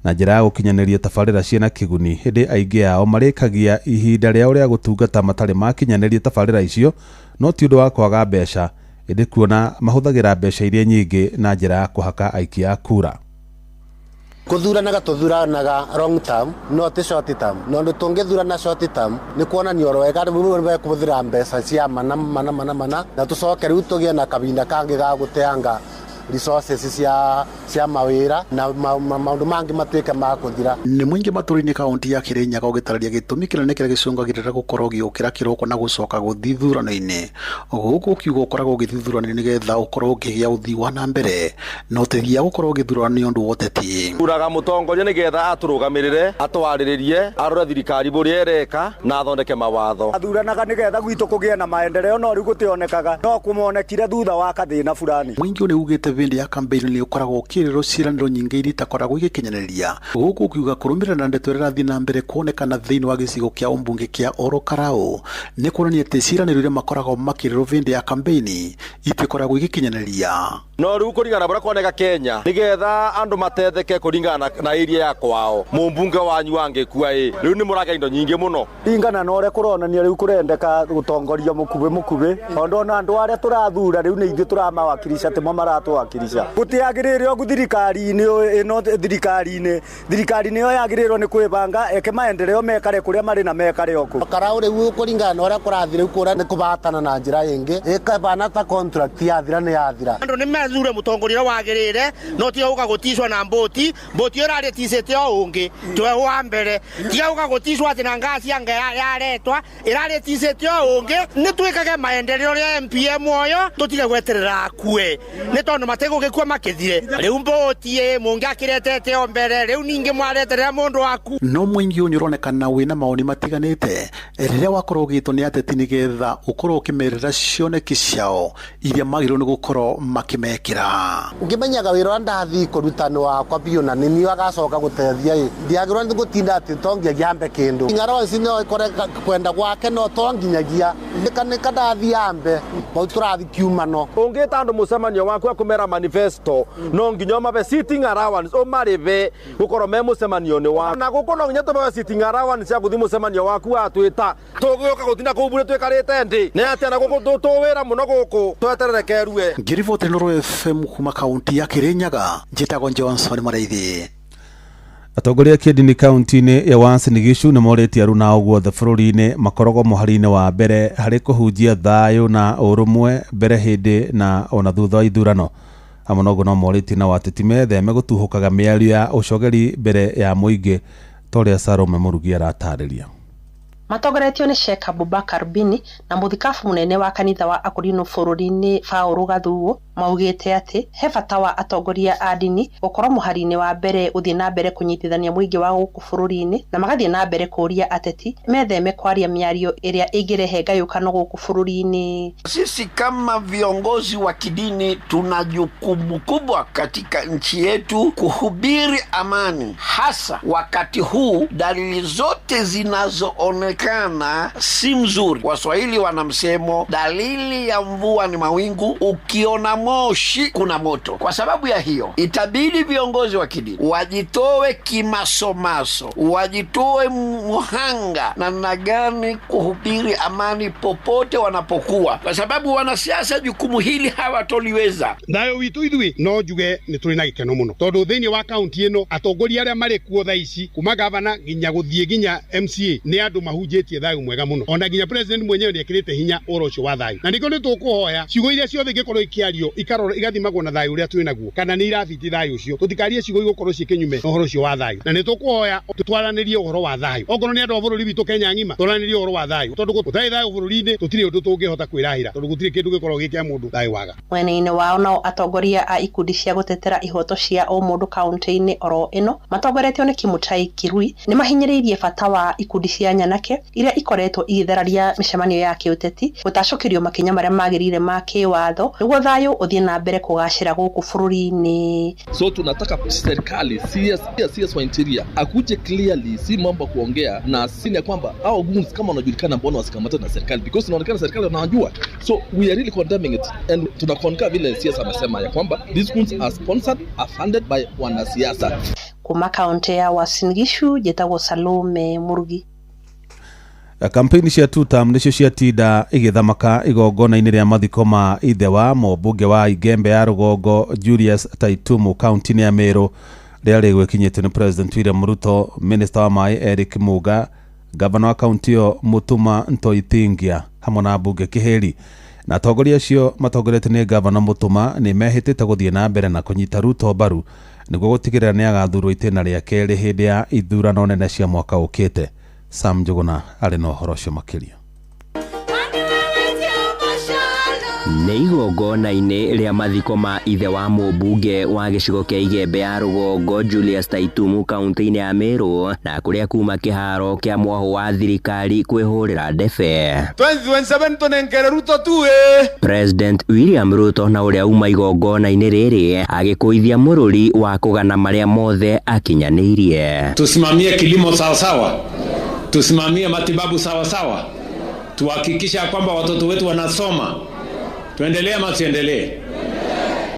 na njĩra ya gũkinyanĩria tabarĩra ciĩna kĩguni, hĩndĩ aingĩ ao marĩkagia ihinda rĩao rĩa gũtungata matarĩ makinyanĩria tabarĩra icio, no ti ũndũ wa kwaga mbeca, ĩndĩ kuona mahũthagĩra mbeca iria nyingĩ na njĩra ya kũhaka aikia a kura. Kuthuranaga tuthuranaga long term no ti short term, nondu tungithurana short term ni kuonania oro wega riu bekubuthira mbeca cia mana mana mana mana, na tucoke riu tugie na kabinda kangi ga guteanga resources cia mawira na maundu mangi matuike ma kuthira. Ni mwingi maturi-inĩ kaunti ya Kirinyaga ũgĩtarĩria gĩtũmi kĩnene kĩrĩa gĩcũngagĩrĩra gũkorwo ũgĩũkĩra kĩroko na gũcoka gũthiĩ ithurano-inĩ. Gũkũ ũkiuga ũkoragwo ũgĩthiĩ ithurano-inĩ nĩgetha ũkorwo ũkĩgĩa ũthii wa na mbere, na ũtethia gũkorwo ũgĩthurana nĩ ũndũ wa ũteti. Thuraga mũtongoria nĩgetha atũrũgamĩrĩre, atwarĩrĩrie, arore thirikari bũrĩa ĩreka na athondeke mawatho. Athuranaga nĩgetha gwitũ kũgĩe na maendeleo, no rĩu gũtionekaga, no kũmonekire thutha wa kathĩna fulani. Mũingĩ nĩ ugĩte hĩndĩ ya campaign nĩ ũkoragwo ũkĩrĩrwo ciĩranĩro nyingĩ iria itakoragwo igĩkinyanĩria. Gũkũ ũkiuga kũrũmĩrĩra na ndeto ĩrĩa ĩrathiĩ na mbere kuonekana thĩinĩ wa gĩcigo kĩa ũmbunge kĩa Oro Karau nĩ kuonania atĩ ciĩranĩro iria makoragwo makĩrĩrwo hĩndĩ ya campaign itikoragwo igĩkinyanĩria. No rĩu kũringana na ũrĩa kuoneka Kenya nĩgetha andũ matetheke kũringana na area ya kwao, mũmbunge wanyu angĩkua ĩ rĩu nĩ mũragĩa indo nyingĩ mũno. Ringana na ũrĩa kũronania rĩu kũrendeka gũtongoria mũkuhĩ mũkuhĩ, tondũ ona andũ arĩa tũrathura rĩu nĩ ithuĩ tũramawakilisha, timo maratũwakilisha. Gũtiagĩrĩire ũguo thirikari-inĩ ĩno, thirikari-inĩ ĩyo yagĩrĩirwo nĩ kwĩbanga eke maendeleo mekare kũrĩa marĩ na mekare o kũu. Karau rĩu kũringana na ũrĩa kũrathiĩ rĩu kũrĩa nĩ kũbatana na njĩra ĩngĩ ĩkabana ta contract yathira nĩ yathira. Andũ nĩ methure mũtongoria ũrĩa wagĩrĩire, no tiga gũka gũticwo na mbũti ĩyo ĩrarĩticĩte o ũngĩ tiwe wa mbere, tiga gũka gũticwo atĩ na ngasi ya yaretwa ĩrarĩticĩte o ũngĩ. Nĩ twĩkage maendeleo rĩa MPM oyo, tũtige gweterera akue nĩ tondũ mategũgĩkua makĩthire. Rĩu mbũti ĩ mũngĩakĩretete o mbere, rĩu ningĩ mwareterera mũndũ waku. No mũingĩ ũyũ nĩũronekana wĩna mawoni matiganĩte rĩrĩa wakorwo ũgĩtwo nĩ ateti nĩgetha ũkorwo ũkĩmerĩra cioneki ciao iria magĩrĩirwo nĩ gũkorwo makĩmekĩra. Ngĩmenyaga wĩra ũrĩa ndathiĩ kũruta nĩ wakwa biũ na nĩ niĩ agacoka gũteithia ĩ, ndiagĩrĩirwo nĩ gũtinda atĩ to nginyagia ambe kĩndũ. Ng'arawa ici no ĩkore kwenda gwake no to nginyagia nĩka ndathiĩ ambe mau tũrathiĩ kiumano. Ũngĩta andũ mũcemanio waku akũmera manifesto, no nginya ũmabe sitting allowance ũmarĩbe gũkorwo me mũcemanio-inĩ waku, na gũkũ no nginya tũmabe sitting allowance cia gũthiĩ mũcemanio waku watwĩta tũgĩũka gũtinda kũu bure twĩkarĩte ndĩ nĩ atĩa na gũkũ tũwĩra mũno gũkũ tweterere kerue. Ngĩriboti Inooro FM kuma kaunti ya Kirinyaga, njĩtagwo Johnson Mũrĩithi. Atongoria a kĩndini kaunti-inĩ ya Uasin Gishu nĩ morĩtie aruna ao guothe bũrũri-inĩ makoragwo mũhari-inĩ wa mbere harĩ kũhunjia thayũ na ũrũmwe mbere, hĩndĩ na ona thutha wa ithurano. Hamwe na ũguo no morĩtie nao ateti metheme gũtuhũkaga mĩario ya ũcogeri mbere ya mũingĩ ta ũrĩa Salome Mũrugi aratarĩria. Matongoretio nĩ Sheikh Abubakar Bini na mũthikabu mũnene wa kanitha wa Akorino bũrũri-inĩ Paul Gathuo maugĩte atĩ he bata wa atongoria a ndini gũkorwo mũhari-inĩ wa mbere gũthiĩ na mbere kũnyitithania mũingĩ wa gũkũ bũrũri-inĩ, na magathiĩ na mbere kũũria ateti metheme kwaria mĩario ĩrĩa ĩngĩrehe ngayũkano gũkũ bũrũri-inĩ. Sisi kama viongozi wa kidini tuna jukumu kubwa katika nchi yetu kuhubiri amani, hasa wakati huu dalili zote zinazoonekana si mzuri. Waswahili wana msemo, dalili ya mvua ni mawingu, ukiona moshi kuna moto. Kwa sababu ya hiyo, itabidi viongozi wa kidini wajitoe kimasomaso, wajitoe muhanga namna gani kuhubiri amani popote wanapokuwa, kwa sababu wanasiasa jukumu hili hawatoliweza. Thayo witũ ithuĩ no njuge nĩ tũrĩ na gĩkeno mũno tondũ thĩinĩ wa kaunti ĩno atongoria arĩa marĩ kuo thaa ici kuma gavana nginya gũthiĩ nginya MCA nĩ andũ mahunjĩtie thayũ mwega mũno, ona nginya president mwenyewe nĩ ekĩrĩte hinya ũhoro ũcio wa thayũ, na nĩkĩo nĩ tũkũhoya ciugo iria ciothe ingĩkorwo ikĩario ikarora igathimagwo na thayũ ũrĩa twĩ naguo kana nĩ irabiti thayũ ũcio, tũtikarie ciugo igũkorwo ciĩ kĩnyume na ũhoro ũcio wa thayũ, na nĩ tũkũhoya twaranĩrie ũhoro wa thayũ okorwo nĩ andũ a bũrũri witũ Kenya ng'ima twaranĩrie ũhoro wa thayũ tondũ gũtarĩ thayũ bũrũri-inĩ tũtirĩ ũndũ tũngĩhota kwĩrahĩra tondũ gũtirĩ kĩndũ gĩkoragwo gĩ kĩa mũndũ thayũ waga. Mwena-inĩ wao nao atongoria a ikundi cia gũtetera ihoto cia ũmũndũ kaunti-inĩ oro ĩno matongoretio nĩ Kimutai Kirui nĩ mahinyĩrĩirie bata wa ikundi cia nyanake ciake iria ikoretwo igĩthararia mĩcemanio ya kĩũteti gũtacũkĩrio makinya marĩa magĩrĩire ma kĩwatho nĩguo thayũ ũthiĩ na mbere kũgacĩra gũkũ bũrũri-inĩ. So tunataka serikali CS wa interior akuje clearly, si mambo kuongea na sini ya kwamba hao goons kama wanajulikana, mbona wasikamate na serikali, because inaonekana serikali wanajua. So we are really condemning it and tunakonka vile CS amesema ya kwamba these goons are sponsored, are funded by wanasiasa. Kuma kaunti ya Uasin Gishu njĩtagwo Salome Murugi. Kampeni cia tutam nĩcio ciatinda igĩthamaka igongona-inĩ rĩa mathiko ma ithe wa mũmbunge wa Igembe ya rũgongo Julius Taitumu kaunti-inĩ ya Meru rĩrĩa rĩgwĩkinyĩtio nĩ President William Ruto, Minister wa maĩ Eric Muga, Gavana wa kaunti ĩyo Mutuma Ntoithingia hamwe na mbunge Kiheri. Na atongoria acio matongoretio nĩ Gavana Mutuma nĩ mehĩtĩte gũthiĩ na mbere na kũnyita Ruto mbaru nĩguo gũtigĩrĩra nĩ agathurwo itĩna rĩa kerĩ hĩndĩ ya ithurano nene cia mwaka ũkĩte. Sam Njuguna arĩ na ũhoro ũcio makĩria. Nĩ igongona-inĩ rĩa mathiko ma ithe wa mũmbunge wa gĩcigo kĩa Igembe ya rũgongo Julius Taitumu kaunti-inĩ ya Meru na kũrĩa kuma kĩharo kĩa mwahũ wa thirikari kwĩhũrĩra ndebe. 2027 tũnengere Ruto tu. President William Ruto na ũrĩa uma igongona-inĩ rĩrĩ agĩkũithia mũrũri wa kũgana marĩa mothe akinyanĩirie. Tusimamie kilimo sawasawa, tusimamie matibabu sawasawa, tuhakikishe kwamba watoto wetu wanasoma. Tuendelee ama tuendelee?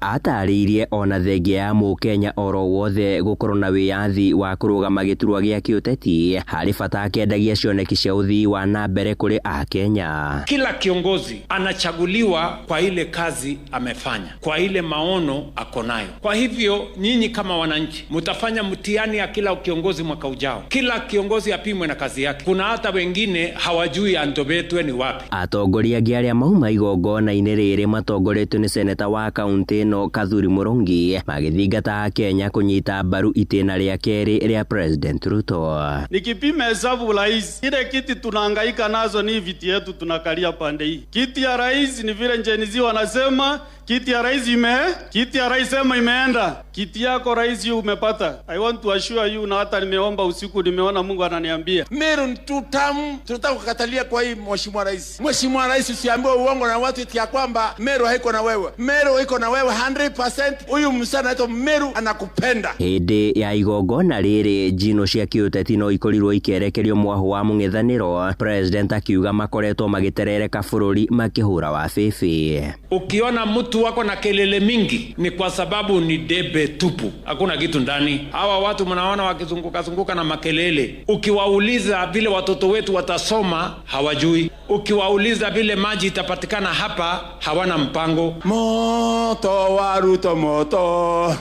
Atarĩirie ona thengia ya mũkenya oro wothe gũkorwo na wĩyathi wa kũrũgama gĩturwa gĩa kĩũteti harĩ bata akĩendagia cioneki cia ũthii wa na mbere kũrĩ akenya. Kila kiongozi anachaguliwa kwa ile kazi amefanya, kwa ile maono ako nayo. Kwa hivyo nyinyi kama wananchi mtafanya mtihani ya kila kiongozi mwaka ujao. Kila kiongozi apimwe na kazi yake. Kuna hata wengine hawajui Antobetwe ni wapi. Atongoria angĩ arĩa mauma igongona-inĩ rĩrĩ matongoretio nĩ seneta wa kaunti ĩno Kathuri Murungi magĩthingata Akenya kũnyita mbaru itĩna rĩa kerĩ rĩa President Ruto. Nikipima hesabu rais, ile kiti tunahangaika nazo ni viti yetu tunakalia pande hii. Kiti ya rais ni vile Gen Z wanasema kiti ya rais kiti ya rais sema imeenda. Kiti yako rais umepata. I want to assure you, na hata nimeomba usiku nimeona Mungu ananiambia. Meru ni tutamu, tunataka kukatalia kwa hii mheshimiwa rais. Mheshimiwa rais usiambiwe uongo na watu eti ya kwamba Meru haiko na wewe. Meru iko na wewe 100%. Huyu msana anaitwa Meru anakupenda. Hĩndĩ ya igongona rĩrĩ njino cia kĩũteti no ikorirwo ikĩerekerio mwahũ wa mũng'ethanĩro, President akiuga makoretwo magĩterereka bũrũri makĩhũra wa bĩbĩ. Ukiona mtu wako na kelele mingi ni kwa sababu ni debe tupu, hakuna kitu ndani. Hawa watu mnaona wakizunguka zunguka na makelele, ukiwauliza vile watoto wetu watasoma hawajui, ukiwauliza vile maji itapatikana hapa hawana mpango. Moto wa Ruto moto,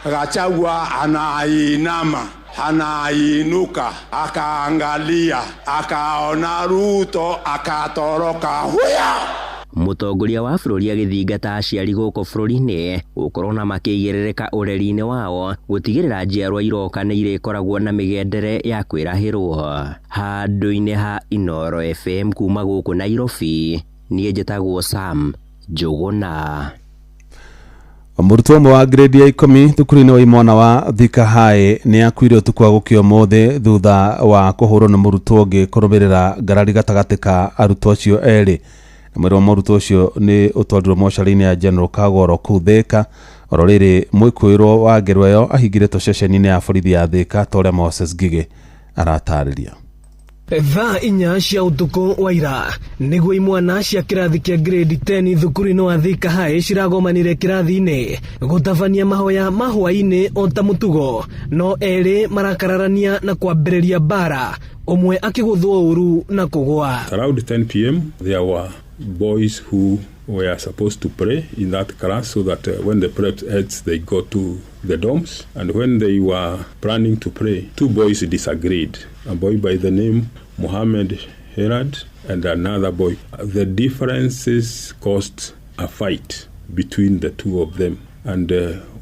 Gachagua anainama, anainuka, akaangalia, akaona Ruto, akatoroka. Huya! Mũtongoria wa bũrũri agĩthingata aciari gũkũ bũrũri-inĩ gũkorwo na makĩigĩrĩrĩka ũreri-inĩ wao gũtigĩrĩra njiarwa iroka nĩ irĩkoragwo na mĩgendere ya kwĩrahĩrwo. Handũ-inĩ ha Inooro FM kuma gũkũ Nairobi, niĩ njĩtagwo Sam Njuguna. Mũrutwo ũmwe wa grade ya 10 thukuru-inĩ wa imwana wa Thika High nĩ akuire ũtukũ wa gũkĩa ũmũthĩ thutha wa kũhũrwo nĩ mũrutwo ũngĩ kũrũmĩrĩra ngarari gatagatĩ ka arutwo acio erĩ. Na mwĩrĩ wa mũrutwo ũcio nĩ ũtwarirwo mocarĩ-inĩ ya General Kagoro kũu Thika. Oro rĩrĩ mwĩkũĩrwo wa ngerwa ĩyo ahingĩrĩtwo ceceni-inĩ ya borithi ya Thika ta ũrĩa Moses Ngigĩ aratarĩria. Thaa 4 cia ũtukũ wa ira nĩguo imwana cia kĩrathi kĩa grade 10 thukuru-inĩ wa Thika High ciragomanire kĩrathi-inĩ gũtabania mahoya ma hwaĩ-inĩ o ta mũtugo, no erĩ marakararania na kwambĩrĩria mbara, ũmwe akĩgũthwo ũru na kũgũa. Around 10 p.m. there were boys who were supposed to pray in that class so that when the prep ends they go to the dorms, and when they were planning to pray, two boys disagreed. A boy by the name Mohammed Herad and another boy. The differences caused a fight between the two of them, and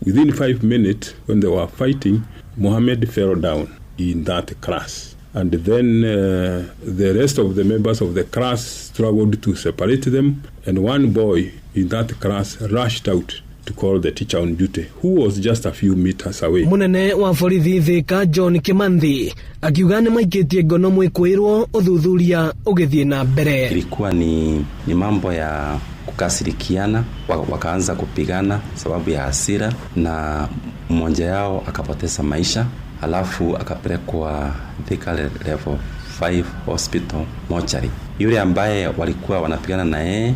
within 5 minutes when they were fighting, Mohammed fell down in that class. And then the rest of the members of the class struggled to separate them, and one boy in that class rushed out to call the teacher on duty, who was just a few meters away. Munene wa borithi Thika John Kimanthi akiuga nĩ maikĩtie ngono mwĩkũĩrwo ũthuthuria ũgĩthiĩ na mbere. Ilikuwa ni mambo ya kukasirikiana, wakaanza kupigana sababu ya hasira, na mmoja yao akapoteza maisha, alafu akapelekwa Thika level 5 hospital mochari. Yule ambaye walikuwa wanapigana na yeye,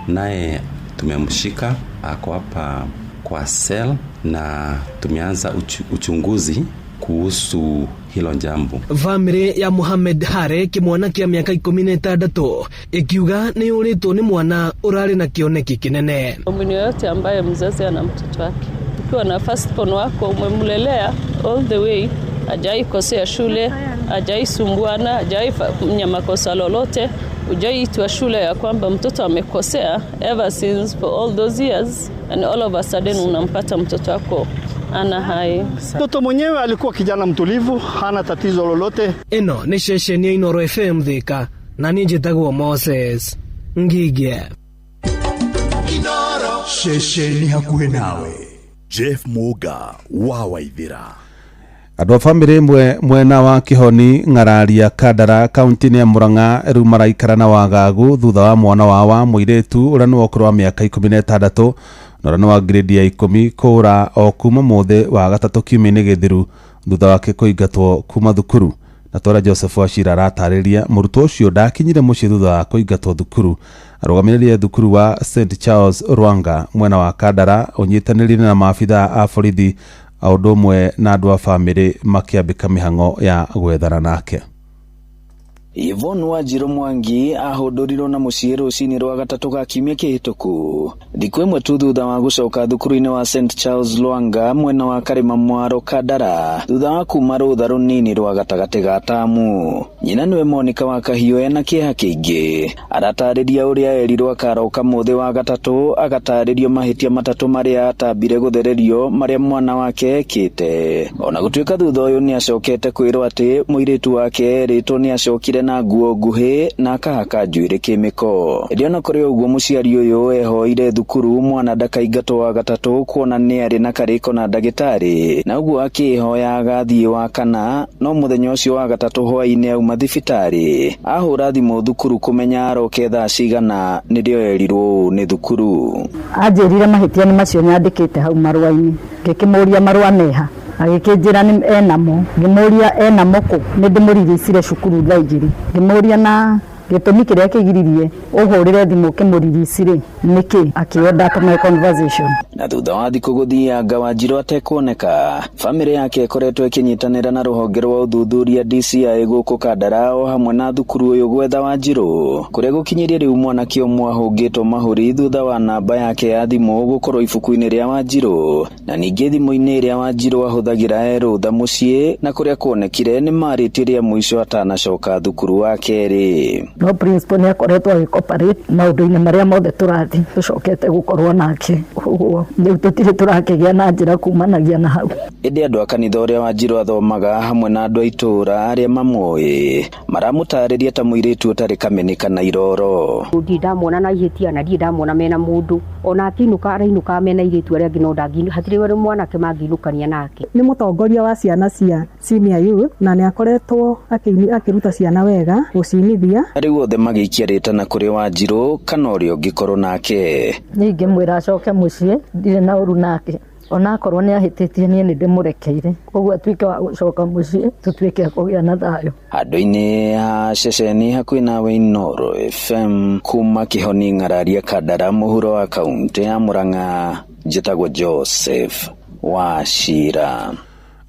naye tumemshika, ako hapa kwa cell na tumeanza uchunguzi kuhusu hilo jambo. Family ya Muhammad Hare kimwana kia miaka 16 ikiuga ni uritwo ni mwana urari na kioneki kinene. Mwini yote ambaye mzazi ana mtoto wake, ukiwa na first born wako umemlelea all the way, hajai kosea shule, hajai sumbuana, hajai fanya makosa lolote, hujaiitwa shule ya kwamba mtoto amekosea ever since for all those years, and all of a sudden unampata mtoto wako ana hai. Mtoto mwenyewe alikuwa kijana mtulivu, hana tatizo lolote. Eno ni ceceni ya Inoro FM Thika, na niĩ njĩtagwo Moses Ngige. Inoro ceceni hakuhĩ nawe. Jeff Muga wa Waithira. Andũ a bamĩrĩ ĩmwe mwena wa Kĩhoni Ng'araria Kandara kaunti-inĩ ya Murang'a rĩu maraikara na wagagu thutha wa mwana wao wa mũirĩtu ũrĩa nĩ wa ũkũrũ wa mĩaka 16 na ũrĩa nĩ wa grade ya 10 kũũra o kuma mũthĩ wa gatatũ kiumia-inĩ gĩthiru thutha wake kũingatwo kuma thukuru. Na twara Joseph Wachira aratarĩria mũrutwo ũcio ndakinyire mũciĩ thutha wa kũingatwo thukuru. Arũgamĩrĩri thukuru wa St Charles Rwanga mwena wa Kandara ũnyitanĩrire na maabithaa a borithi o ũndũ ũmwe na andũ a bamĩrĩ makĩambĩka mĩhang'o ya gwethana nake. Yvonne Wanjiru Mwangi ahũndũrirwo na mũciĩ rũcinĩ rwa gatatũ ga kiumia kĩhĩtũku thikũ ĩmwe tu thutha wa gũcoka thukuru-inĩ wa St Charles Lwanga mwena wa Karĩma Mwaro Kandara thutha wa kuma rũtha rũnini rwa gatagatĩ ga tamu. Nyina nĩwe Monica wa Kahiũ ena kĩeha kĩingĩ, aratarĩria ũrĩa erirwo akaroka mũthĩ wa gatatũ agatarĩrio mahĩtia matatũ marĩa atambire gũthererio marĩa mwana wake ekĩte. Ona gũtuĩka thutha ũyũ nĩacokete kwĩrwo atĩ mũirĩtu wake erĩtwo nĩacokire na nguo nguhĩ na akahaka njuĩrĩ kĩmĩko. Ĩndĩ ona kũrĩ ũguo mũciari ũyũ ehoire thukuru mwana ndakaingatwo wa gatatũ kuona nĩ arĩ na karĩko na ndagĩtarĩ, na ũguo akĩhoya agathiĩ wa kana, no mũthenya ũcio wa gatatũ hwaĩ-inĩ auma thibitarĩ ahũra thimũ thukuru kũmenya aroke thaa cigana nĩrĩo erirwo ũũ nĩ thukuru. Anjĩrire mahĩtia nĩ macio nyandĩkĩte hau marũa-inĩ, ngĩkĩmũria marũa meha, agĩkĩnjĩra nĩ enamo, ngĩmũria enamo kũ, nĩ ndĩmũriricire cukuru thaa 2, ngĩmũria na gĩtũmi kĩrĩa kĩgiririe ũhũrĩre thimũ ũkĩmũririci rĩ nĩkĩ, akĩenda tũme conversation. Na thutha wa thikũ gũthianga Wanjiru atekuoneka, bamĩrĩ yake ĩkoretwo ĩkĩnyitanĩra na rũhonge rwa ũthuthuria DCI gũkũ Kandara o hamwe na thukuru ũyũ gwetha Wanjiru kũrĩa gũkinyĩrie rĩu mwanake ũmwe ahũngĩtwo mahũri thutha wa namba yake ya thimũ gũkorwo ibuku-inĩ rĩa Wanjiru na ningĩ thimũ-inĩ ĩrĩa Wanjiru ahũthagĩra e rũtha mũciĩ, na kũrĩa kuonekire nĩ marĩtie rĩa mũico atanacoka thukuru wa kerĩ. No principal nĩ akoretwo agĩcooperate maũndũ-inĩ marĩa mothe tũrathiĩ tũcokete gũkorwo nake, ũguo rĩu tũtirĩ tũrakĩgĩa na njĩra kumanagia na hau. Ĩndĩ andũ a kanitha ũrĩa Wanjiru athomaga hamwe na andũ a itũũra arĩa mamũĩ maramũtarĩria ta mũirĩtu ũtarĩ kamene kana iroro. Ndirĩ ndamwona na ihĩtia na ndirĩ ndamwona mena mũndũ, ona akĩinũka arainũka mena airĩtu arĩa angĩ, no hatirĩ mwanake mangĩinũkania nake. Nĩ mũtongoria wa ciana cia senior youth na nĩ akoretwo akĩruta ciana wega gũcinithia. Rĩu othe magĩikia rĩtana kũrĩ Wanjiru kana ũrĩa ũngĩkorwo nake. Niĩ ingĩmwĩra acoke mũciĩ, ndirĩ na ũru nake, onakorwo nĩ ahĩtĩtie niĩ nĩ ndĩmũrekeire, koguo atuĩke wa gũcoka mũciĩ tũtuĩke a kũgĩa na thayũ. Handũ-inĩ ha ceceni hakuhĩ nawe Inoro FM kuma Kĩhoni Ng'araria Kandara mũhuro wa kaunti ya Murang'a, njĩtagwo Joseph Wachira.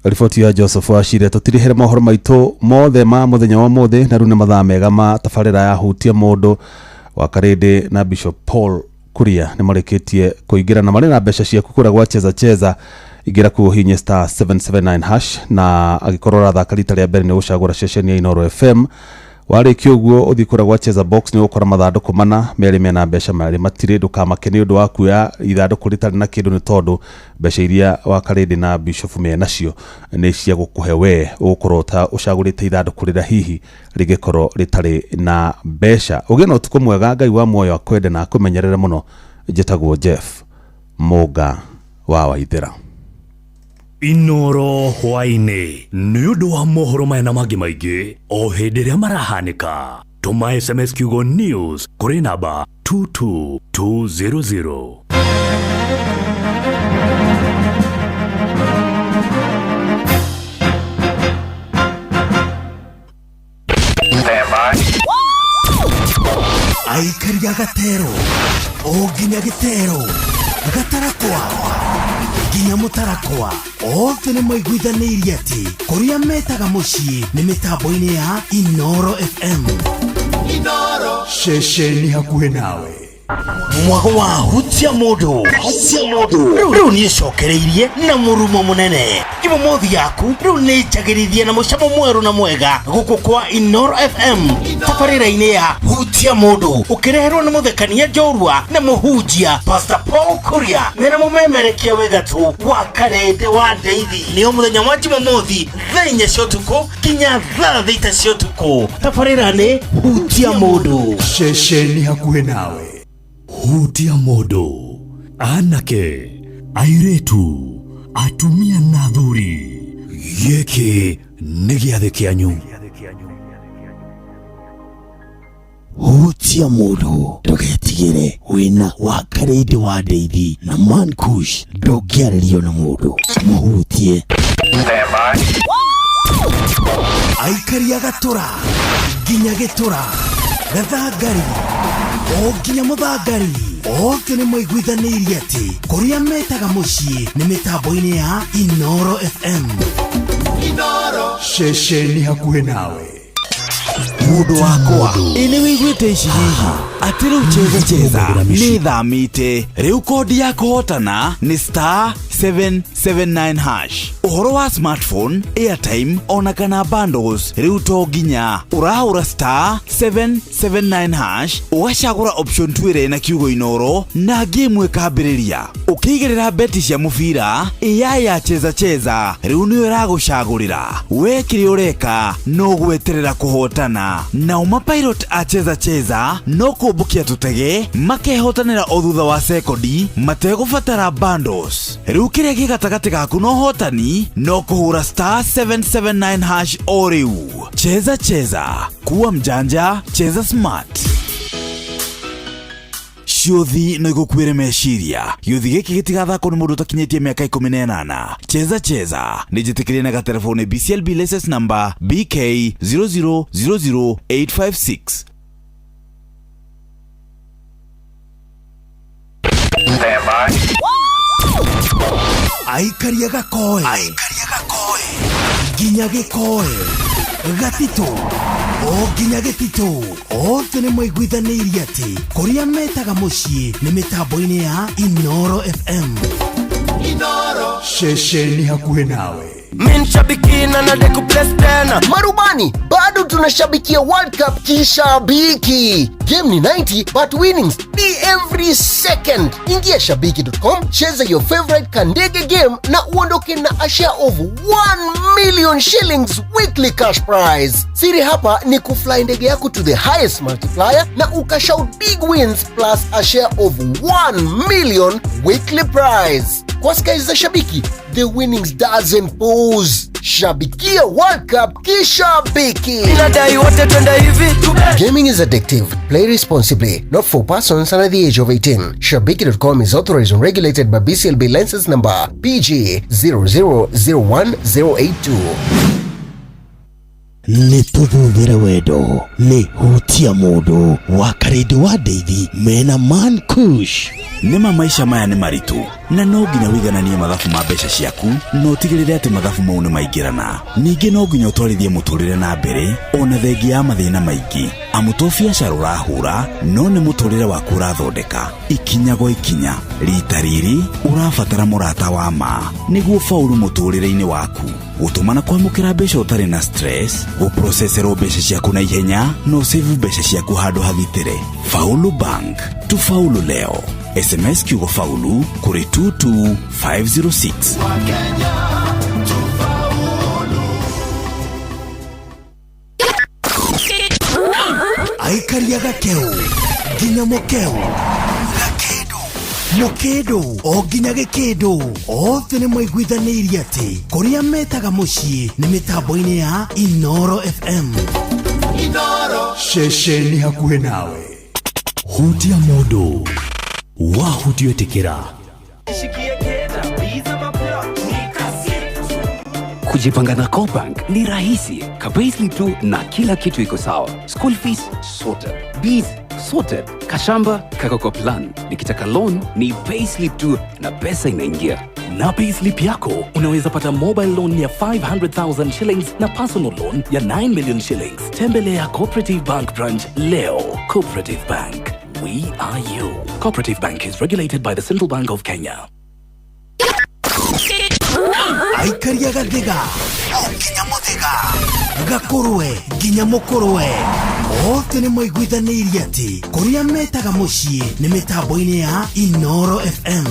Riboti ya Joseph Wachira. Tũtirĩhere mohoro maitũ mothe ma mũthenya wa ũmũthĩ, na rĩu nĩ mathaa mega ma tabarĩra ya hutia mũndũ wa Karĩndĩ na Bishop Paul Kuria nĩ marĩkĩtie kũingĩra na marĩ na mbeca ciaku kũrĩa gwa Cheza Cheza. Ingĩra kuo hihinye star 779 hash, na angĩkorwo ũrathaka rita rĩa mbere nĩ ũgũcagũra ceceni ya Inoro FM. Warĩkia ũguo ũthiĩ kũrĩa gwa Cheza Box nĩ ũgũkora mathandũkũ mana, merĩ mena mbeca marĩ matirĩ. Ndũkamake nĩ ũndũ wa kuoya ithandũkũ rĩtarĩ na kĩndũ, nĩ tondũ mbeca iria wa Karĩndĩ na Bishop menacio nĩ cia gũkũhe we ũgũkorwo ta ũcagũrĩte ithandũkũ rĩrĩa hihi rĩngĩkorwo rĩtarĩ na mbeca. Ũgĩe na ũtukũ mwega, Ngai wa muoyo akwende na akũmenyerere mũno. Njĩtagwo Jeff Muga. Wa Waithera. Inoro hwaĩ-inĩ nĩ ũndũ wa mohoro maya na mangĩ maingĩ o hĩndĩ ĩrĩa marahanĩka, tũma SMS kiugo news kũrĩ namba 22200. Aikaria gatero o nginya gĩtero, gatarakwa nginya mũtarakwa, othe nĩ maiguithanĩirie atĩ kũrĩa metaga mũciĩ nĩ mĩtambo-inĩ ya Inoro FM. Inoro, ceceni hakuhĩ nawe. Mwago wa hutia mũndũ, hutia mũndũ rĩu nĩ ĩcokereirie na mũrumo mũnene. Jumamothi yaku rĩu nĩ njagĩrithie na mũcamo mwerũ na mwega gũkũ kwa Inoro FM, tabarĩra-inĩ ya hutia mũndũ, ũkĩreherwo nĩ mũthekania njorua na mũhunjia Pastor Paul Kuria mena mũmemerekia wĩ gatũ wa Karende wa Ndeithi. Nĩo mũthenya wa Jumamothi thaa 4 cia ũtukũ nginya thaa 6 cia ũtukũ. Tabarĩra nĩ hutia mũndũ, ceceni hakuhĩ nawe. Hutia mũndũ, anake, airĩtu, atumia na athuri, gĩkĩ nĩ gĩathĩ kĩanyu. Hutia mũndũ, ndũgetigĩre, wĩna wa Karĩndĩ wa Ndeithi na Man Kush, ndũngĩarĩrio na mũndũ, mũhutie. Aikaria gatũra nginya gĩtũra, gathangari o nginya mũthangari, othe nĩ maiguithanĩirie atĩ kũrĩa metaga mũciĩ nĩ mĩtambo-inĩ ya Inoro FM. Inoro, ceceni hakuhĩ nawe. Mũndũ wakwa, ĩ nĩ wĩiguĩte ici hihi atĩ rĩu Cheza Cheza nĩ thamĩte, rĩu kodi ya kũhotana nĩ *779#. Ũhoro wa smartphone, airtime ona kana bundles rĩu to nginya ũrahũra *779# ũgacagũra option 2 ĩrĩa ĩna kiugo Inoro na game ĩkambĩrĩria. Ũkĩigĩrĩra beti cia mũbira, AI ya Cheza Cheza rĩu nĩyo ĩragũcagũrĩra. We kĩrĩa ũreka no gweterera kũhotana. Nao mapilot a Cheza Cheza no kũmbũkia tũtege makehotanĩra o thutha wa sekondi mategũbatara bundles. Rĩu kĩrĩa gĩ gatagatĩ gaku na ũhotani no kũhũra *779# o rĩu. Cheza Cheza, kuwa mjanja, cheza smart. Ciũthi no igũkuĩre meciria. Gĩũthi gĩkĩ gĩtigathakwo nĩ mũndũ ũtakinyĩtie mĩaka 18. Cheza Cheza nĩ njĩtĩkĩrie na gatelefoni BCLB license number BK 0000856. Aikaria gakoe nginya gĩkoe, gatitũ o nginya gĩtitũ, othe nĩ maiguithanĩirie atĩ kũrĩa metaga mũciĩ nĩ mĩtambo-inĩ ya Inoro FM. Inoro, ceceni hakuhĩ nawe. Min shabiki na nade kuplay tena. Marubani, bado tunashabikia World Cup kishabiki. Game ni 90 but winnings ni every second. Ingia shabiki.com, cheza your favorite Kandege game na uondoke na a share of 1 million shillings weekly cash prize. Siri hapa ni kufly ndege yako to the highest multiplier na ukashout big wins plus a share of 1 million weekly prize. Kwa skies za Shabiki, the winnings doesn't pause. Shabikia World Cup kishabiki. Inadai wote twende hivi. Gaming is addictive. Play responsibly. Not for persons under the age of 18. Shabiki.com is authorized and regulated by BCLB license number PG 0001082. Nĩ tũthuthĩre wendo nĩ hutia mũndũ wa Karĩndĩ wa Ndeithi mena Man Kush. Nĩma maisha maya nĩ maritũ na no nginya wĩigananie mathabu ma mbeca ciaku na ũtigĩrĩre atĩ mathabu mau nĩ maingĩrana. Ningĩ no nginya ũtwarithie mũtũrĩre na mbere ona thengia ya mathĩna maingĩ, amu to biacara ũrahũra no nĩ mũtũrĩre waku ũrathondeka ikinya gwa ikinya. Rita rĩrĩ ũrabatara mũrata wa ma nĩguo faulu mũtũrĩre-inĩ waku. Gũtũma na kwamũkĩra mbeca ũtarĩ na stress, gũproceserwo mbeca ciaku na ihenya na ũsave mbeca ciaku handũ hagitĩre. Faulu Bank, tufaulu leo. SMS kiugo faulu kũrĩ 22506. Aikaria gakeu nginya mũkeu, gakendo Mũkĩndũ o nginya gĩkĩndũ othe nĩ maiguithanĩirie atĩ kũrĩa metaga mũciĩ nĩ mĩtambo-inĩ ya Inoro FM. Inoro ceceni hakuhĩ nawe. Hutia mũndũ wahutio ĩtĩkĩra. Kujipanga na CoBank ni rahisi. Ka payslip tu na kila kitu iko sawa. School fees sorted. Bees sorted. Kashamba kako kwa plan. Nikitaka loan ni payslip tu na pesa inaingia. Na payslip yako unaweza pata mobile loan ya 500,000 shillings na personal loan ya 9 million shillings. Tembelea Cooperative Bank branch leo. Cooperative Bank, we are you. Cooperative Bank is regulated by the Central Bank of Kenya. Aikaria gathiga o nginya muthiga gakurwe nginya mukurwe othe nĩ maiguithanĩirie atĩ kũrĩa metaga mũciĩ nĩ mĩtambo-inĩ ya Inoro FM.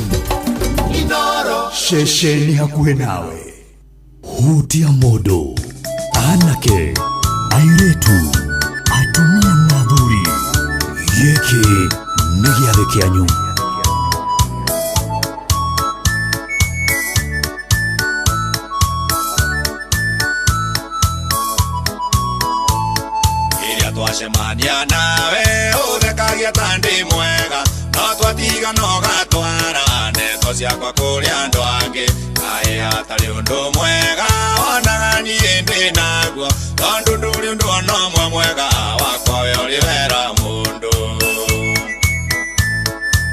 Inoro ceceni hakuhĩ nawe. Hutia mũndũ, anake, airĩtu, atumia na athuri, gĩkĩ nĩ gĩathĩ kĩanyu. Iria twacemania nawe ũthekagia ta ndĩ mwega no twatiga no gatwara ndeto ciakwa kũrĩ andũ angĩ kaĩ hatarĩ ũndũ mwega wonaga niĩ ndĩ naguo tondũ ndũrĩ ũndũ ona ũmwe mwega wakwa we ũrĩ wera mũndũ.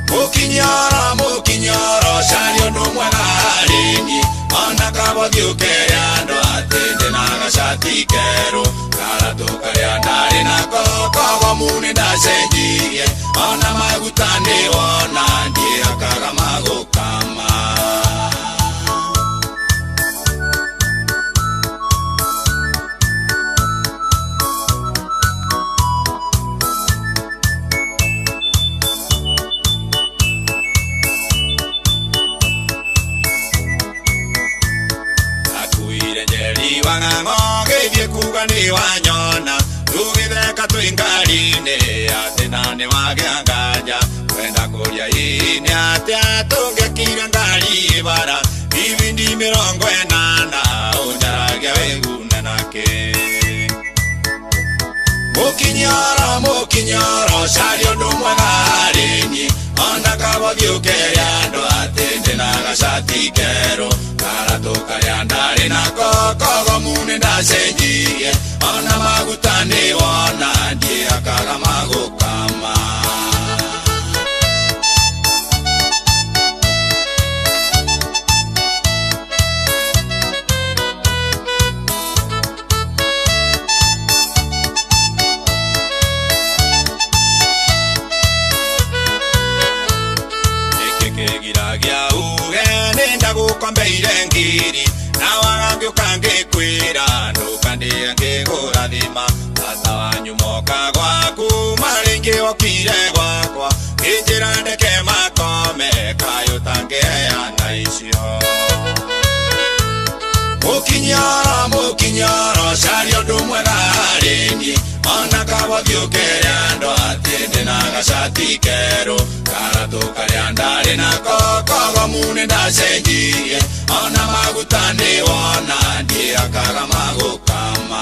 Mũkinyoro mũkinyoro caria ũndũ mwega harĩ niĩ ona kabothiĩ ũkere andũ atĩ ndĩna gacati kerũ karatũ karĩa ndarĩ nako kogomu nĩ ndacenjirie ona maguta nĩ wona ndiĩhakaga magũkama. Akuire njeri wa ng'ang'o ngĩthiĩ kuga nĩ wanyona tũgĩtheka twĩ ngari-inĩ atĩ na nĩ wagĩa nganja kwenda kũria hihi nĩ atĩa tũngĩakire ngari bara ibindi 80 ũnjaragia wĩgune nakĩ. Mũkinyoro mũkinyoro caria ũndũ mwega harĩ niĩ ona kabothiĩ ũkere andũ atĩ ndĩna gacati kerũ karatũ karĩa ndarĩ nako kogomu nĩ ndacenjirie ona maguta nĩ wona ndiĩhakaga magũkama. Nĩkĩ kĩgiragia uge nĩndagũkombeire ngiri na waga ngĩũka ngĩkwĩra ndũkandĩe ngĩgũrathima tata wanyu moka gwaku marĩ okire gwakwa ngĩnjĩra ndeke makome kaĩ ũtangĩheana icio. Mũkinyoro mũkinyoro caria ũndũ mwega harĩ niĩ ona kabothiĩ ũkere andũ atĩ ndĩna gacati kerũ karatũ karĩa ndarĩ nako kogomu nĩ ndacenjirie ona maguta nĩ wona ndiĩhakaga magũkama.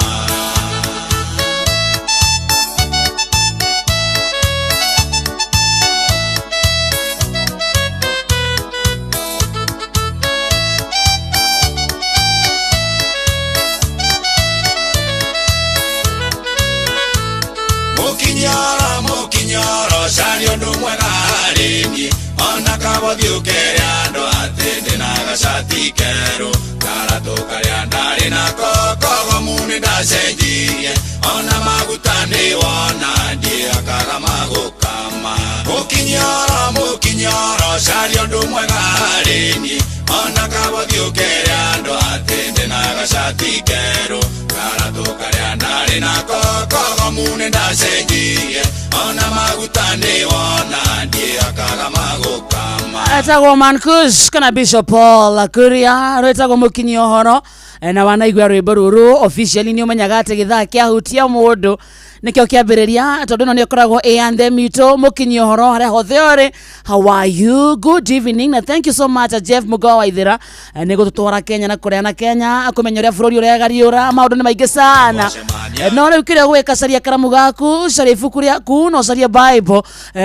Mũkinyoro mũkinyoro caria ũndũ mwega harĩ niĩ ona kabothiĩ ũkere andũ atĩ ndĩna gacati kerũ karatũ karĩa ndarĩ nako kogomu nĩ ndacenjirie ona maguta nĩ wona ndiĩhakaga magũkama. Mũkinyoro mũkinyoro caria ũndũ mwega harĩ niĩ ona kabothiĩ ũkere andũ atĩ ndĩna gacati kerũ karatũ karĩa ndarĩ nako kogomu nĩ ndacenjirie ona maguta nĩ wona ndiĩhakaga magũkama. Etagwo Mankus kana Bishop Paul Kuria rwĩtagwo mũkinyi ũhoro na wanaigua rwĩmbo rũrũ officially nĩ ũmenyaga atĩ gĩthaa kĩahutia mũndũ Nĩkĩo kĩambĩrĩria tondũ ĩno nĩ ĩkoragwo ĩ anthem itũ mũkinyi ũhoro harĩa hothe ũrĩ. How are you? Good evening na thank you so much Jeff Mugo wa Ithira nĩ gũtũtwara Kenya na kũrĩa na Kenya kũmenya ũrĩa bũrũri ũregariũra maũndũ nĩ maingĩ sana. No rĩu kĩrĩa ũgwĩka, caria karamu gaku, caria ibuku rĩaku na ũcarie Bible,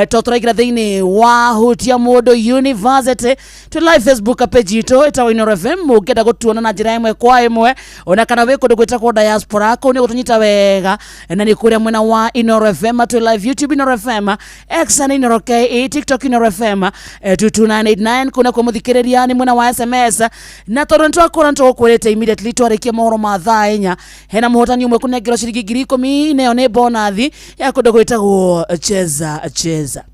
to tũraingĩra thĩinĩ wa Hutia Mũndũ University. Twĩ live Facebook page itũ ĩtagwo Inooro FM, ũngĩenda gũtuona na njĩra ĩmwe kwa ĩmwe, ona kana wĩ kũndũ gwĩtagwo diaspora, kũu nĩ gũtũnyita wega na nĩ kũrĩa mwena wa Inooro FM. Twĩ live YouTube Inooro FM, X nĩ Inooro KE, TikTok Inooro FM 22989, kũu nakuo mũthikĩrĩria nĩ mwena wa SMS. Na tondũ nĩ twakũra nĩ tũgũkwĩrĩte immediately twarĩkia mohoro ma thaa 4 hena mũhotani ũmwe kũnengerwo ciringi 10,000, nayo nĩ bonathi ya kũndũ gwĩtagwo Cheza Cheza.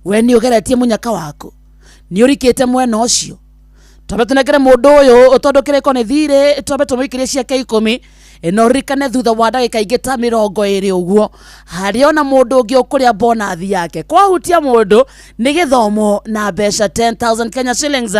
We nĩ ũgeretie mũnyaka waku, nĩ ũrikĩte mwena ũcio, twambe tũnengere mũndũ ũyũ tondũ kĩrĩko nĩ thirĩ, twambe tũmũikĩrie ciake 10. Na ũririkane thutha wa ndagĩka ingĩ ta 20 ũguo harĩ ona mũndũ ũngĩ ũkũrĩa bonathi yake. Kwahutia mũndũ nĩ gĩthomo na mbeca 10,000 Kenya shillings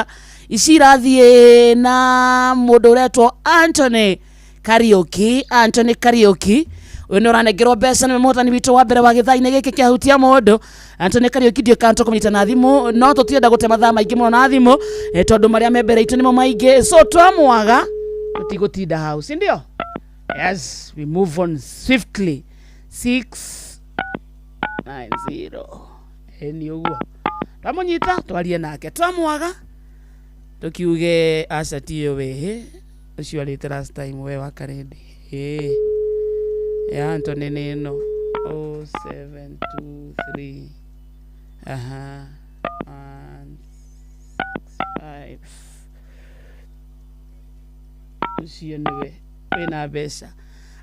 ici irathiĩ na mũndũ ũretwo Anthony Kariuki. Anthony Kariuki ũyũ nĩ ũranengerwo mbeca, nĩwe mũhotani witũ wa mbere wa gĩthaa-inĩ gĩkĩ kĩahutia mũndũ. Anthony Kariuki, ndiũ kana tũkũmũnyita na thimũ, no tũtirenda gũte mathaa maingĩ mũno na thimũ, tondũ marĩa me mbere itũ nĩmo maingĩ, so twamwaga tũtigũtinda hau, si ndio? Yes, we move on swiftly. 690 ĩni ũguo twamũnyita twarie nake, twamwaga tũkiuge aca tiyo wehe ũcio arĩte last time we wa Karende. Ĩĩ ya Anthony nĩ ĩno 0723 aha 165, ũcio nĩwe wĩna mbeca,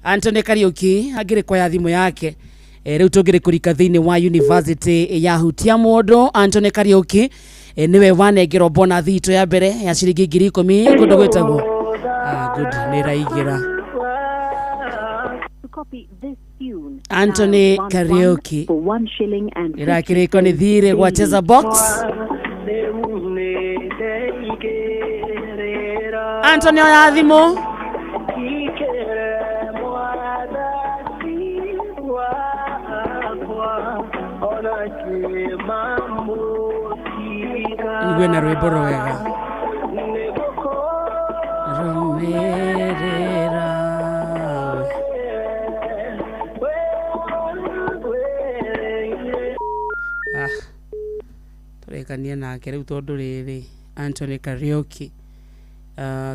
Anthony Kariuki angĩrĩ kuoya thimũ yake. Rĩu tũngĩrĩ kũrika thĩinĩ wa university ya Hutia Mũndũ. Anthony Kariuki nĩwe wanengerwo bonathi itũ ya mbere ya ciringi 10,000 kũndũ gwĩtagwo good nĩ ĩraingĩra. Anthony Kariuki ĩrakĩrĩko nĩ thirĩ gwa Cheza Box. Anthony oya thimũ. Igue na rwĩmbo rwega rũmĩrĩra. Ah, tũrĩkanie nake rĩu tondũ rĩrĩ Anthony Kariuki,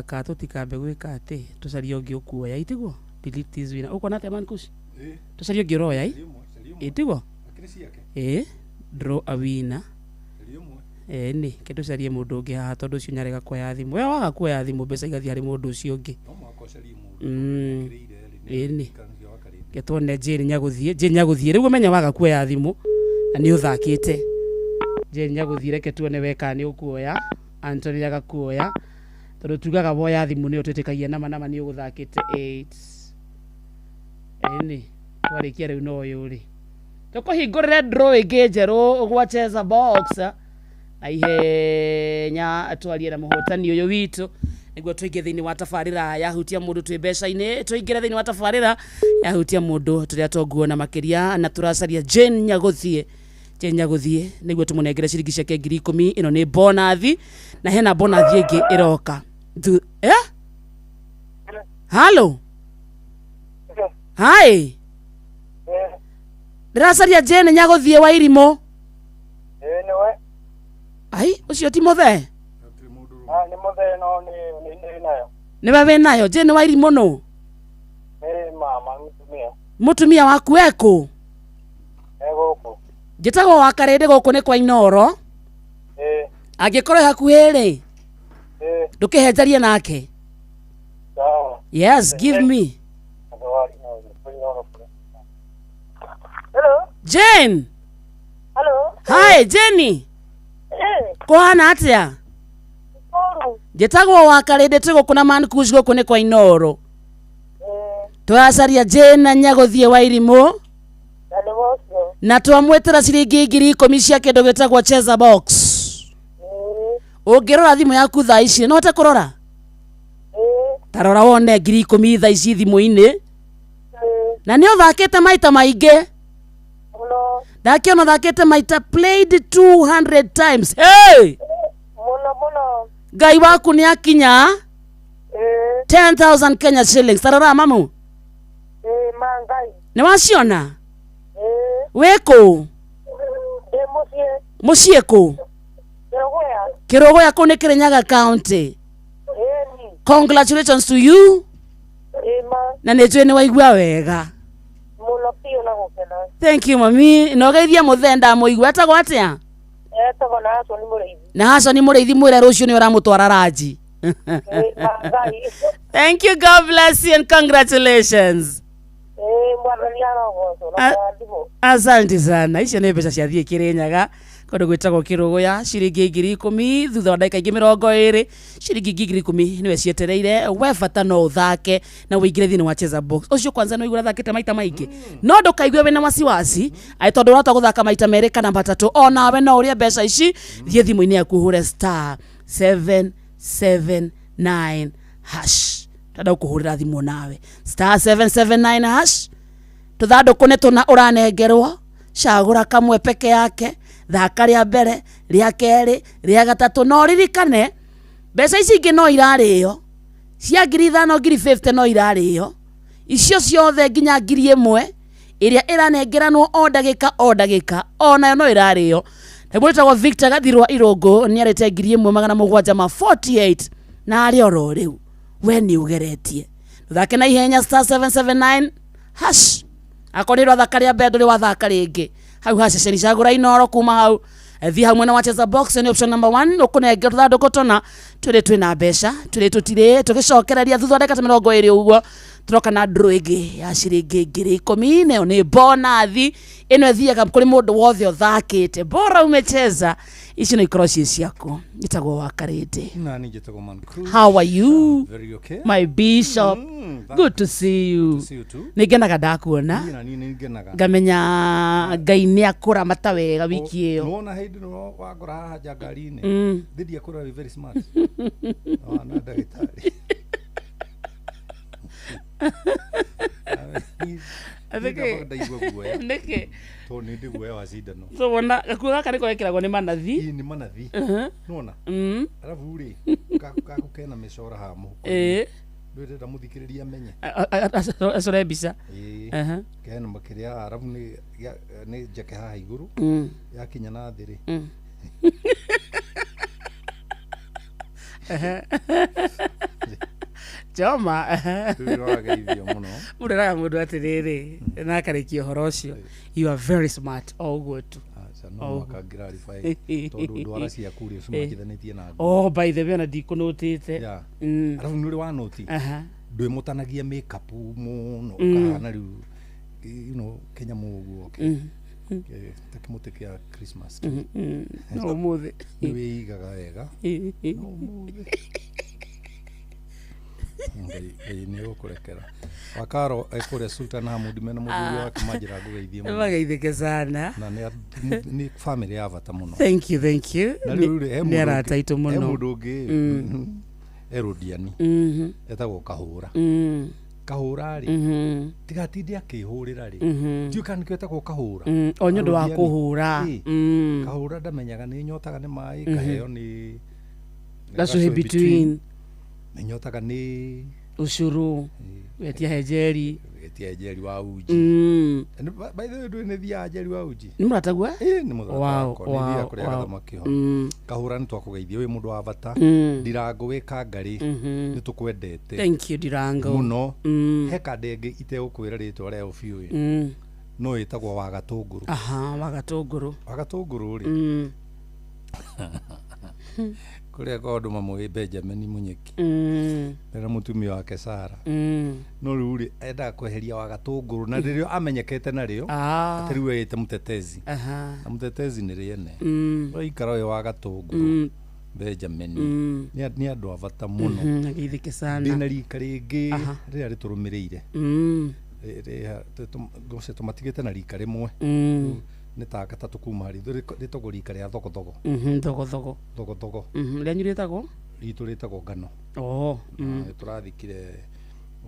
ka tũtikambe gwĩka atĩ tũcarie ũngĩ ũkuoya, itiguo? Delete this winner. Ũkuona atĩa, man kush? Tũcarie ũngĩ ũroya ĩ, itiguo? Ĩ, draw a winner. Ĩni ke tũcarie mũndũ ũngĩ haha tondũ ũcio nĩarega kuoya thimũ. We waga kuoya thimũ, mbeca igathiĩ harĩ mũndũ ũcio ũngĩ. Ĩni ke tuone Jane Nyagũthiĩ. Jane Nyagũthiĩ, rĩu ũmenye waga kuoya thimũ na nĩ ũthakĩte. Jane Nyagũthiĩ, reke tuone we kana nĩ ũkuoya. Anthony agakuoya tondũ tugaga woya thimũ nĩyo twĩtĩkagia nama nama nĩ ũgũthakĩte. 8 ĩni twarĩkia rĩu no ũyũ rĩ tũkũhingũrĩre draw ĩngĩ njerũ gwa Cheza Box na ihenya twarie na mũhotani ũyũ witũ nĩguo tũingĩ thĩinĩ wa tabarĩra ya Hutia Mũndũ. Twĩ mbeca-inĩ, tũingĩre thĩinĩ wa tabarĩra ya Hutia Mũndũ tũrĩa tonguona makĩria na tũracaria Jane Nyagũthiĩ. Jane Nyagũthiĩ nĩguo tũmũnengere ciringi ciake 10,000. Ĩno nĩ bonathi na hena bonathi ĩngĩ ĩroka. Eh? Halo, hi, ndĩracaria Jane Nyagũthiĩ wa Irimũ. Ĩĩ nĩwe. Ai, ũcio ti mũthee? Ah, nĩ mũthee no nĩ nayo. Nĩwe wĩ nayo Jane wa Irimũ nũ? Nĩ mama mũtumia. Mũtumia waku ekũ? E gũkũ. Njĩtagwo wa Karĩndĩ, gũkũ nĩ kwa Inoro. Ĩĩ. Angĩkorwo e hakuhĩ rĩ, Ĩĩ. ndũkĩhenjarie nake. Sawa. Yes, give me. Andũ wa Inoro. Hello. Jane. Hello. Hi Jenny. Eh. Kũhana atĩa? Kũru. Njĩtagwo wa Karĩndĩ, twĩ gũkũ na Man Kush, gũkũ nĩ kwa Inoro. Tũracaria Jane Nyagũthiĩ wa Irimũ. Na nĩ ũcio. Na twamwĩtĩra ciringi 10,000 cia kĩndũ gĩtagwo Cheza Box. Ũngĩrora thimũ yaku thaa ici, no hote kũrora? Ta rora wone 10,000 thaa ici thimũ-inĩ. Na nĩ ũthakĩte maita maingĩ. Mũno. Ndakĩona ũthakĩte maita played 200 times. Hey! Mũno mũno. Ngai waku nĩ akinya 10,000 Kenya shillings. Tarora mamu. Ma Ngai. Nĩ waciona? Wĩ kũ? Ndĩ mũciĩ. Mũciĩ kũ? Kĩrũgũya. Kĩrũgũya kũu nĩ Kĩrĩnyaga County. Ĩni. Congratulations to you. Ma. Na nĩ njũĩ nĩ waigua wega. Mũno biũ na gũkena. Thank you mami. Na ũgeithie mũthee ndamũigua. Etagwo atĩa? Etagwo na Hasoni Mũrĩithi. Na Hasoni Mũrĩithi mwĩre rũciũ nĩ ũramũtwara ranji. Ma Ngai. Thank you, God bless you and congratulations. Mwathani arogocwo na kũrathimwo. Asante sana. Icio nĩ mbeca ciathiĩ Kĩrĩnyaga kũndũ gwĩtagwo Kĩrũgũya, ciringi 10,000 thutha wa ndagĩka ingĩ 20, ciringi 10,000 nĩwe cietereire. We bata no ũthake na ũingĩre thĩinĩ wa Cheza Box. Ũcio kwanza nĩ ũigua ũthakĩte maita maingĩ, no ndũkaigue wĩna wasiwasi atĩ tondũ ũrahota gũthaka maita merĩ kana matatũ, onawe no ũrĩe mbeca ici. Thiĩ thimũ-inĩ yaku ũhũre star 779 hash. Tanda gũkũhũrĩra thimũ nawe star 779 hash. Tũthandũkũ nĩ tũna ũranengerwo, cagũra kamwe peke yake, thaka rĩa mbere, rĩa kerĩ, rĩa gatatũ. No ririkane mbeca ici ingĩ no irarĩo cia 5,000, 50,000 no irarĩo icio ciothe nginya 1,000 ĩrĩa ĩranengeranwo o ndagĩka o ndagĩka, onayo no ĩrarĩo. Nĩguo ĩtagwo Victor Gathirwa Irũngũ nĩarĩte 1,748 na arĩ oro rĩu. We nĩ ũgeretie, ndũthake na ihenya star 779 hash. Akorwo nĩ ũrathaka rĩa mbere ndũrĩ wathaka rĩngĩ hau ha ceceni cagũra Inoro kuma hau thiĩ hau mwena wa Cheza Box nĩ option number 1 ũkũnengera tũthandũkũ tũna twĩrĩ twĩna mbeca twĩrĩ tũtirĩ. Tũgĩcokereria thutha wa ndagĩka ta 20 ũguo tũroka na draw ĩngĩ ya ciringi 10,000, nayo nĩ bonathi ĩno ĩthiaga kũrĩ mũndũ wothe ũthakĩte. Bora umecheza, ici no ikorwo ciĩ ciaku. Njĩtagwo Wakarĩndĩ. Nani njĩtagwo Man Cruz. How are you? Very okay. My bishop. Good to see you. Good to see you too. Nĩ ngenaga ndakuona. Niĩ na niĩ nĩ ngenaga. Ngamenya Ngai nĩ akũramata wega wiki ĩyo. Nĩwona hĩndĩ ĩno wangora haha nja ngari-inĩ. Thĩ ndiakũrora wĩ very smart. Wana ndagĩtarĩ. Nĩkĩ? Ndaigua guoya. Nĩkĩ? Tondũ nĩ ndĩ guoya wa cindano. So wona gakuo gaka nĩko gekĩragwo nĩ manathi. Ĩ nĩ manathi. Nĩwona? Arabu rĩ, gaku kena mĩcora haha mũhuko. Ndũrenda mũthikĩrĩria amenye. Acore mbica. Ĩĩ. Kena makĩria arabu nĩ njeke haha igũrũ. Yakinya na thĩ rĩ. Choma. Rĩu ũrageithio mũno. Mũndũ eraga mũndũ atĩrĩrĩ na akarĩkia ũhoro ũcio, you are very smart o ũguo tu. No mũhaka ngĩrarify tondũ ndwara ciaku rĩ ũcimakithanĩtie na Oh, by the way ona ndikũnũtĩte. Arabu nĩ ũrĩ wanũti ndwĩmũtanagia makeup mũno ũkahana rĩu you know kĩnyamũ ũguo ta kĩmũtĩ kĩa Christmas tree. No ũmũthĩ nĩ wĩigaga wega. No ũmũthĩ Ngai nĩ egũkũrekera. Wakaro ekũrĩa Sultan Hamud mena mũthuri wake manjĩra ngũgeithie mũno. Mageithĩke sana. Na nĩ family ya bata mũno. Thank you, thank you. Na rĩu rĩ, he Nĩ arata aitũ mũno. He mũndũ ũngĩ Erodiani etagwo Kahũra. Kahũra rĩ tigatinde akĩhũrĩra rĩ ndiũĩ kana nĩkĩo etagwo Kahũra. O nĩ ũndũ wa kũhũra. Kahũra ndamenyaga nĩ nyotaga nĩ maĩ kaheo nĩ Gacũhĩ between. Nĩ nyotaga nĩ ũcũrũ wetia henjeri. Wetia njeri wa uji. By the way ndũĩ nĩ thiaga njeri wa uji. Nĩ mũratagua? Ĩ nĩ mũrata wakwa nĩ thiaga kũrĩa gathamaki ho. Kahũra nĩ twakũgeithia wĩ mũndũ wa bata. Ndirango wĩ Kangarĩ nĩ tũkwendete. Thank you Ndirango. Mũno. He kanda ĩngĩ itegũkwĩra rĩtwa rĩayo biũ ĩ. No ĩtagwo wa Gatũngũrũ. Aha, wa Gatũngũrũ. Wa Gatũngũrũ rĩ. Kũrĩa kwa andũ mamũĩ Benjamin Munyeki. Na mũtumia wake Sara. No rĩu rĩ endaga kweheria wa Gatũngũrũ na rĩrĩa amenyekete narĩo atĩ rĩu ĩte mũtetezi. Na mũtetezi nĩ rĩene. Ũraikara ũyũ wa Gatũngũrũ Benjamin nĩ andũ a bata mũno. Ageithĩke sana. Ndĩna rika rĩngĩ rĩrĩa rĩtũrũmĩrĩire. Rĩrĩa tũmatigĩte na rika rĩmwe. Nĩ ta gatatũ kuma harĩ rĩtagwo rika rĩa thogothogo. Thogothogo. Thogothogo. Rĩanyu rĩtagwo? Ritũ rĩtagwo ngano. Oh. Tũrathikire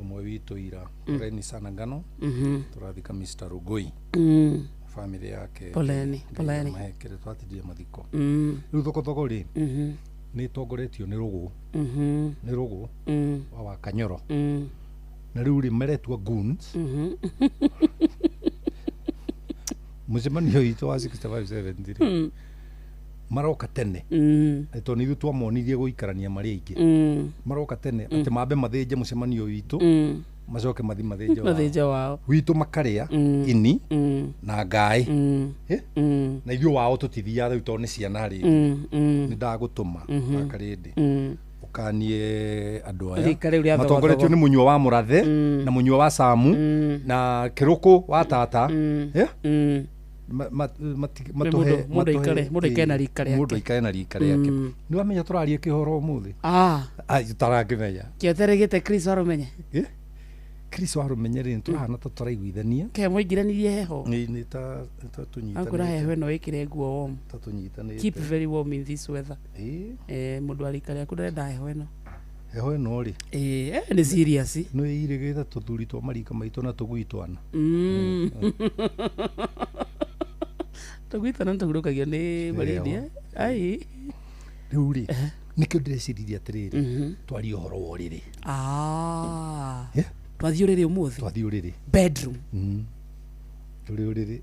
Ũmwe witũ ira. Poleni sana ngano. Tũrathika Mr. Rugoi. Family yake. Poleni, poleni. Mahekere twatindire mathiko. Rĩu thokothoko rĩ, nĩ ĩtongoretio nĩ rũgũ. Nĩ rũgũ wa Kanyoro. Na rĩu rĩ meretua goons. Mũcemanio witũ wa 6570 rĩ, maroka tene. Tondũ nĩ ithuĩ twamonirie gũikarania marĩ aingĩ. Maroka tene atĩ mambe mathĩnje mũcemanio witũ, macoke mathi mathĩnje wao. Mathĩnje wao. Witũ makarĩa ini na ngaĩ. Eh? Na ithuĩ wao tũtithiaga rĩu tondũ nĩ ciana rĩngĩ. Nĩ ndagũtũma Wakarĩndĩ ũkanie andũ aya Rika rĩu rĩa matongoretio thogothogo. nĩ mũnyua wa mũrathe na mũnyua wa Samu na kĩrũkũ wa tata. Eh? Matũhe Mũndũ mũndũ aikare na rika rĩake. Mũndũ aikare na rika rĩake. Nĩ wamenya tũraria kĩhoro ũmũthĩ? Ah. Ai, tũtarakĩmenya. Kĩoteregĩte Chris Warumenye. Eh? Chris Warumenye rĩ, tũrahana ta tũraiguithania. Ke mũingĩranirie heho. Nĩ ta ta tũnyitanĩte. Akwĩra heho ĩno wĩkĩre nguo warm. Ta tũnyitanĩte. Keep very warm in this weather. Ĩĩ. Eh, mũndũ wa rika rĩaku ndarenda heho ĩno. Heho ĩno rĩ, Ĩĩ, nĩ serious. Nĩ irĩgĩte tũthuri twa marika maitũ na tũgui twana. Tũgui twana nĩtũhurũkagio nĩ baridi. Heho. Eh? Ai. Rĩu rĩ, nĩkĩo ndĩreciririe atĩrĩrĩ, twarie ũhoro wa ũrĩrĩ. Ah. Yeah. Twathiĩ ũrĩrĩ ũmũthĩ. Twathiĩ ũrĩrĩ. Bedroom. Tũrĩ ũrĩrĩ.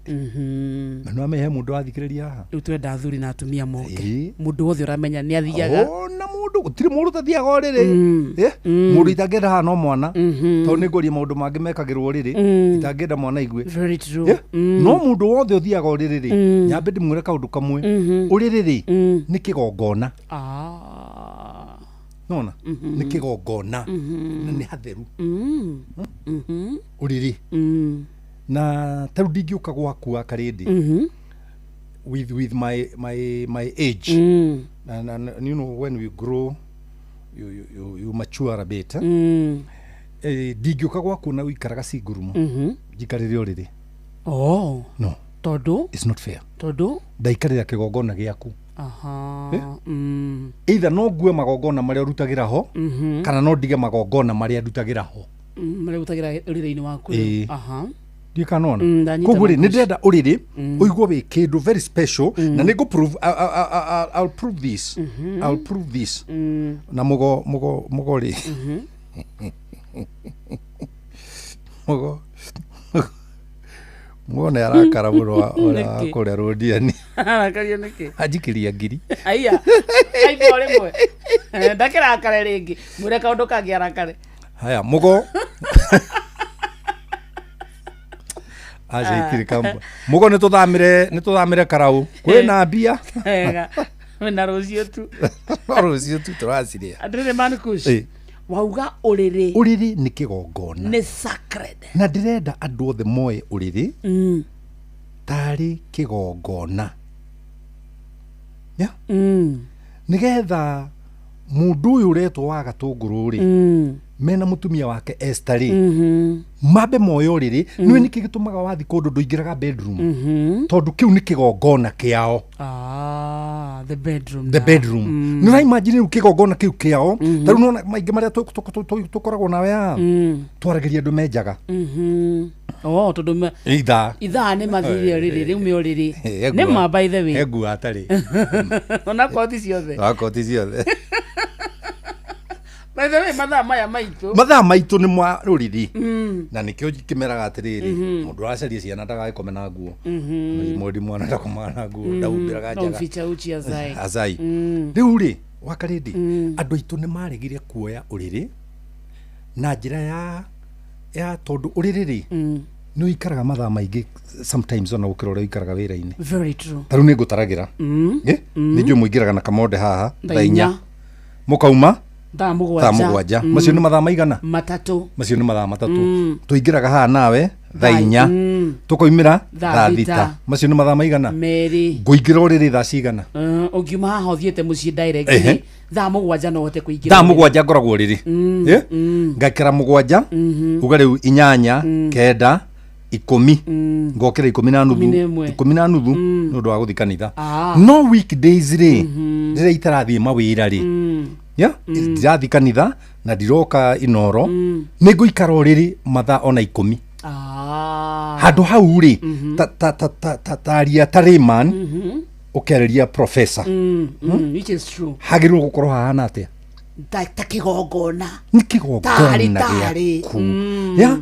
Na nĩwamenya he mũndũ wathikĩrĩria haha. Rĩu twenda athuri na atumia moke. Ĩĩ. Mũndũ wothe ũramenya nĩ athiaga. Ona mũndũ gũtirĩ mũndũ ũtathiaga ũrĩrĩ. Eh? Mũndũ itangĩenda haha no mwana, tondũ nĩ ngwaria maũndũ mangĩ mekagĩrwo ũrĩrĩ itangĩenda mwana aigue. Very true. Eh? No mũndũ wothe ũthiaga ũrĩrĩ rĩ, nyambe ndĩmwĩre kaũndũ kamwe. Ũrĩrĩ rĩ, nĩ kĩgongona. Ah. Nona nĩ kĩgongona na nĩ hatheru ũrĩrĩ. Na tarĩu ndingĩũka gwaku Wakarĩndĩ with my age and you know when we grow you mature a bit, eh? Eh, ndingĩũka gwaku na ũikaraga singurumu njikarĩre ũrĩrĩ. Oh. No. Tondũ? It's not fair. Tondũ? Ndaikarĩra kĩgongona gĩaku. Aha. Eh? Either no ngue magongona marĩa ũrutagĩra ho, kana no ndige magongona marĩa ndutagĩra ho. Marĩa ũrutagĩra ũrĩrĩ-inĩ waku. Ĩĩ. Aha. Ndiũĩ kana nona. Ndanyita Koguo rĩ, maguci. nĩ ndĩrenda ũrĩrĩ ũigwo wĩ kĩndũ very special, na nĩ ngũ prove, I'll prove this. I'll prove this. Na mũgo mũgo mũgo rĩ, mũgo mũgo nĩ arakara mũno ũrĩa wa Nĩkĩ? kũrĩa rũndiani. Arakario nĩkĩ? Anjikĩria ngiri. Aya. Aigua rĩmwe. Eh, ndakĩrakare rĩngĩ. Mwĩre kaũndũ kangĩ arakare. Haya mũgo, aca itirĩ kamba mũgo, nĩ tũthamĩre karau kwĩna mbia. Wega. Na rũciũ tu. No rũciũ tu tũracirĩa. Atĩrĩrĩ man Kush. Ĩ. Wauga ũrĩrĩ Ũrĩrĩ nĩ kĩgongona. Nĩ sacred. Na ndĩrenda andũ othe moe ũrĩrĩ tarĩ kĩgongona. Yeah? Nĩgetha mũndũ ũyũ ũretwo wa Gatũngũrũ rĩ, mena mũtumia wake Esther rĩ, mambe moe ũrĩrĩ. Nĩwe nĩkĩ gĩtũmaga wathi kũndũ ndũingĩraga bedroom? Tondũ kĩu nĩ kĩgongona kĩao. Ah, the bedroom. The now. bedroom. Nĩ ũraimagine rĩu kĩgongona kĩu kĩao. Ta rĩu nĩwona maingĩ marĩa tũkoragwo nawe haha, twaragĩria andũ menjaga. Oh, tondũ Ithaa. Ithaa nĩ mathire ũrĩrĩ, rĩu me ũrĩrĩ. Nĩ ma, by the way. Engua atarĩ. Ona koti ciothe. Wakoti ciothe. By the way, mathaa maya maitũ. Mathaa maitũ nĩ mwa rũrĩrĩ. Na nĩkĩo kĩmeraga atĩrĩrĩ, mũndũ ũracaria ciana ndagagĩkome na nguo. Mwendi mwana ndakomaga na nguo, ndahumbĩraga No njaga. mficha uchi azai. Azai. Rĩu rĩ, Wakarĩndĩ, andũ aitũ nĩ maregire kuoya ũrĩrĩ na njĩra ya tondũ ũrĩrĩ rĩ, nĩ ũikaraga mathaa maingĩ sometimes ona gũkĩra ũrĩa ũikaraga wĩra-inĩ. Very true. Ta rĩu nĩ ngũtaragĩra. Eh? Nĩ njũĩ mũingĩraga na kamonde haha Thaa thaa 4. 4, mũkauma Thaa 7. thaa 7. Macio nĩ mathaa maigana? 3. Macio nĩ mathaa 3. Tũingĩraga haha nawe thaa 4, tũkoimĩra Thaa thaa 6. 6. Macio nĩ mathaa maigana? 2. Ngũingĩra ũrĩrĩ thaa cigana? Ũngiuma haha ũthiĩte mũciĩ direct Ehe. thaa 7 no ũhote kũingĩra. Thaa 7 ngoragwo ũrĩrĩ. Eh? Ngakĩra 7, uga rĩu 8, 9, 10, ngokĩra ikũmi na nuthu. 11. 10:30 nĩ ũndũ wa gũthiĩ kanitha. Ah. No weekdays rĩ, rĩrĩa itarathiĩ mawĩra rĩ, yeah? Ndirathiĩ kanitha Na ndiroka Inoro, nĩ ngũikara ũrĩrĩ mathaa ona 10. Ah. Handũ hau rĩ, taria ta layman, ũkĩarĩria professor, Which is true. Hagĩrĩirwo gũkorwo hahana atĩa? Ta kĩgongona. Nĩ kĩgongona Tarĩ. gĩaku. Ya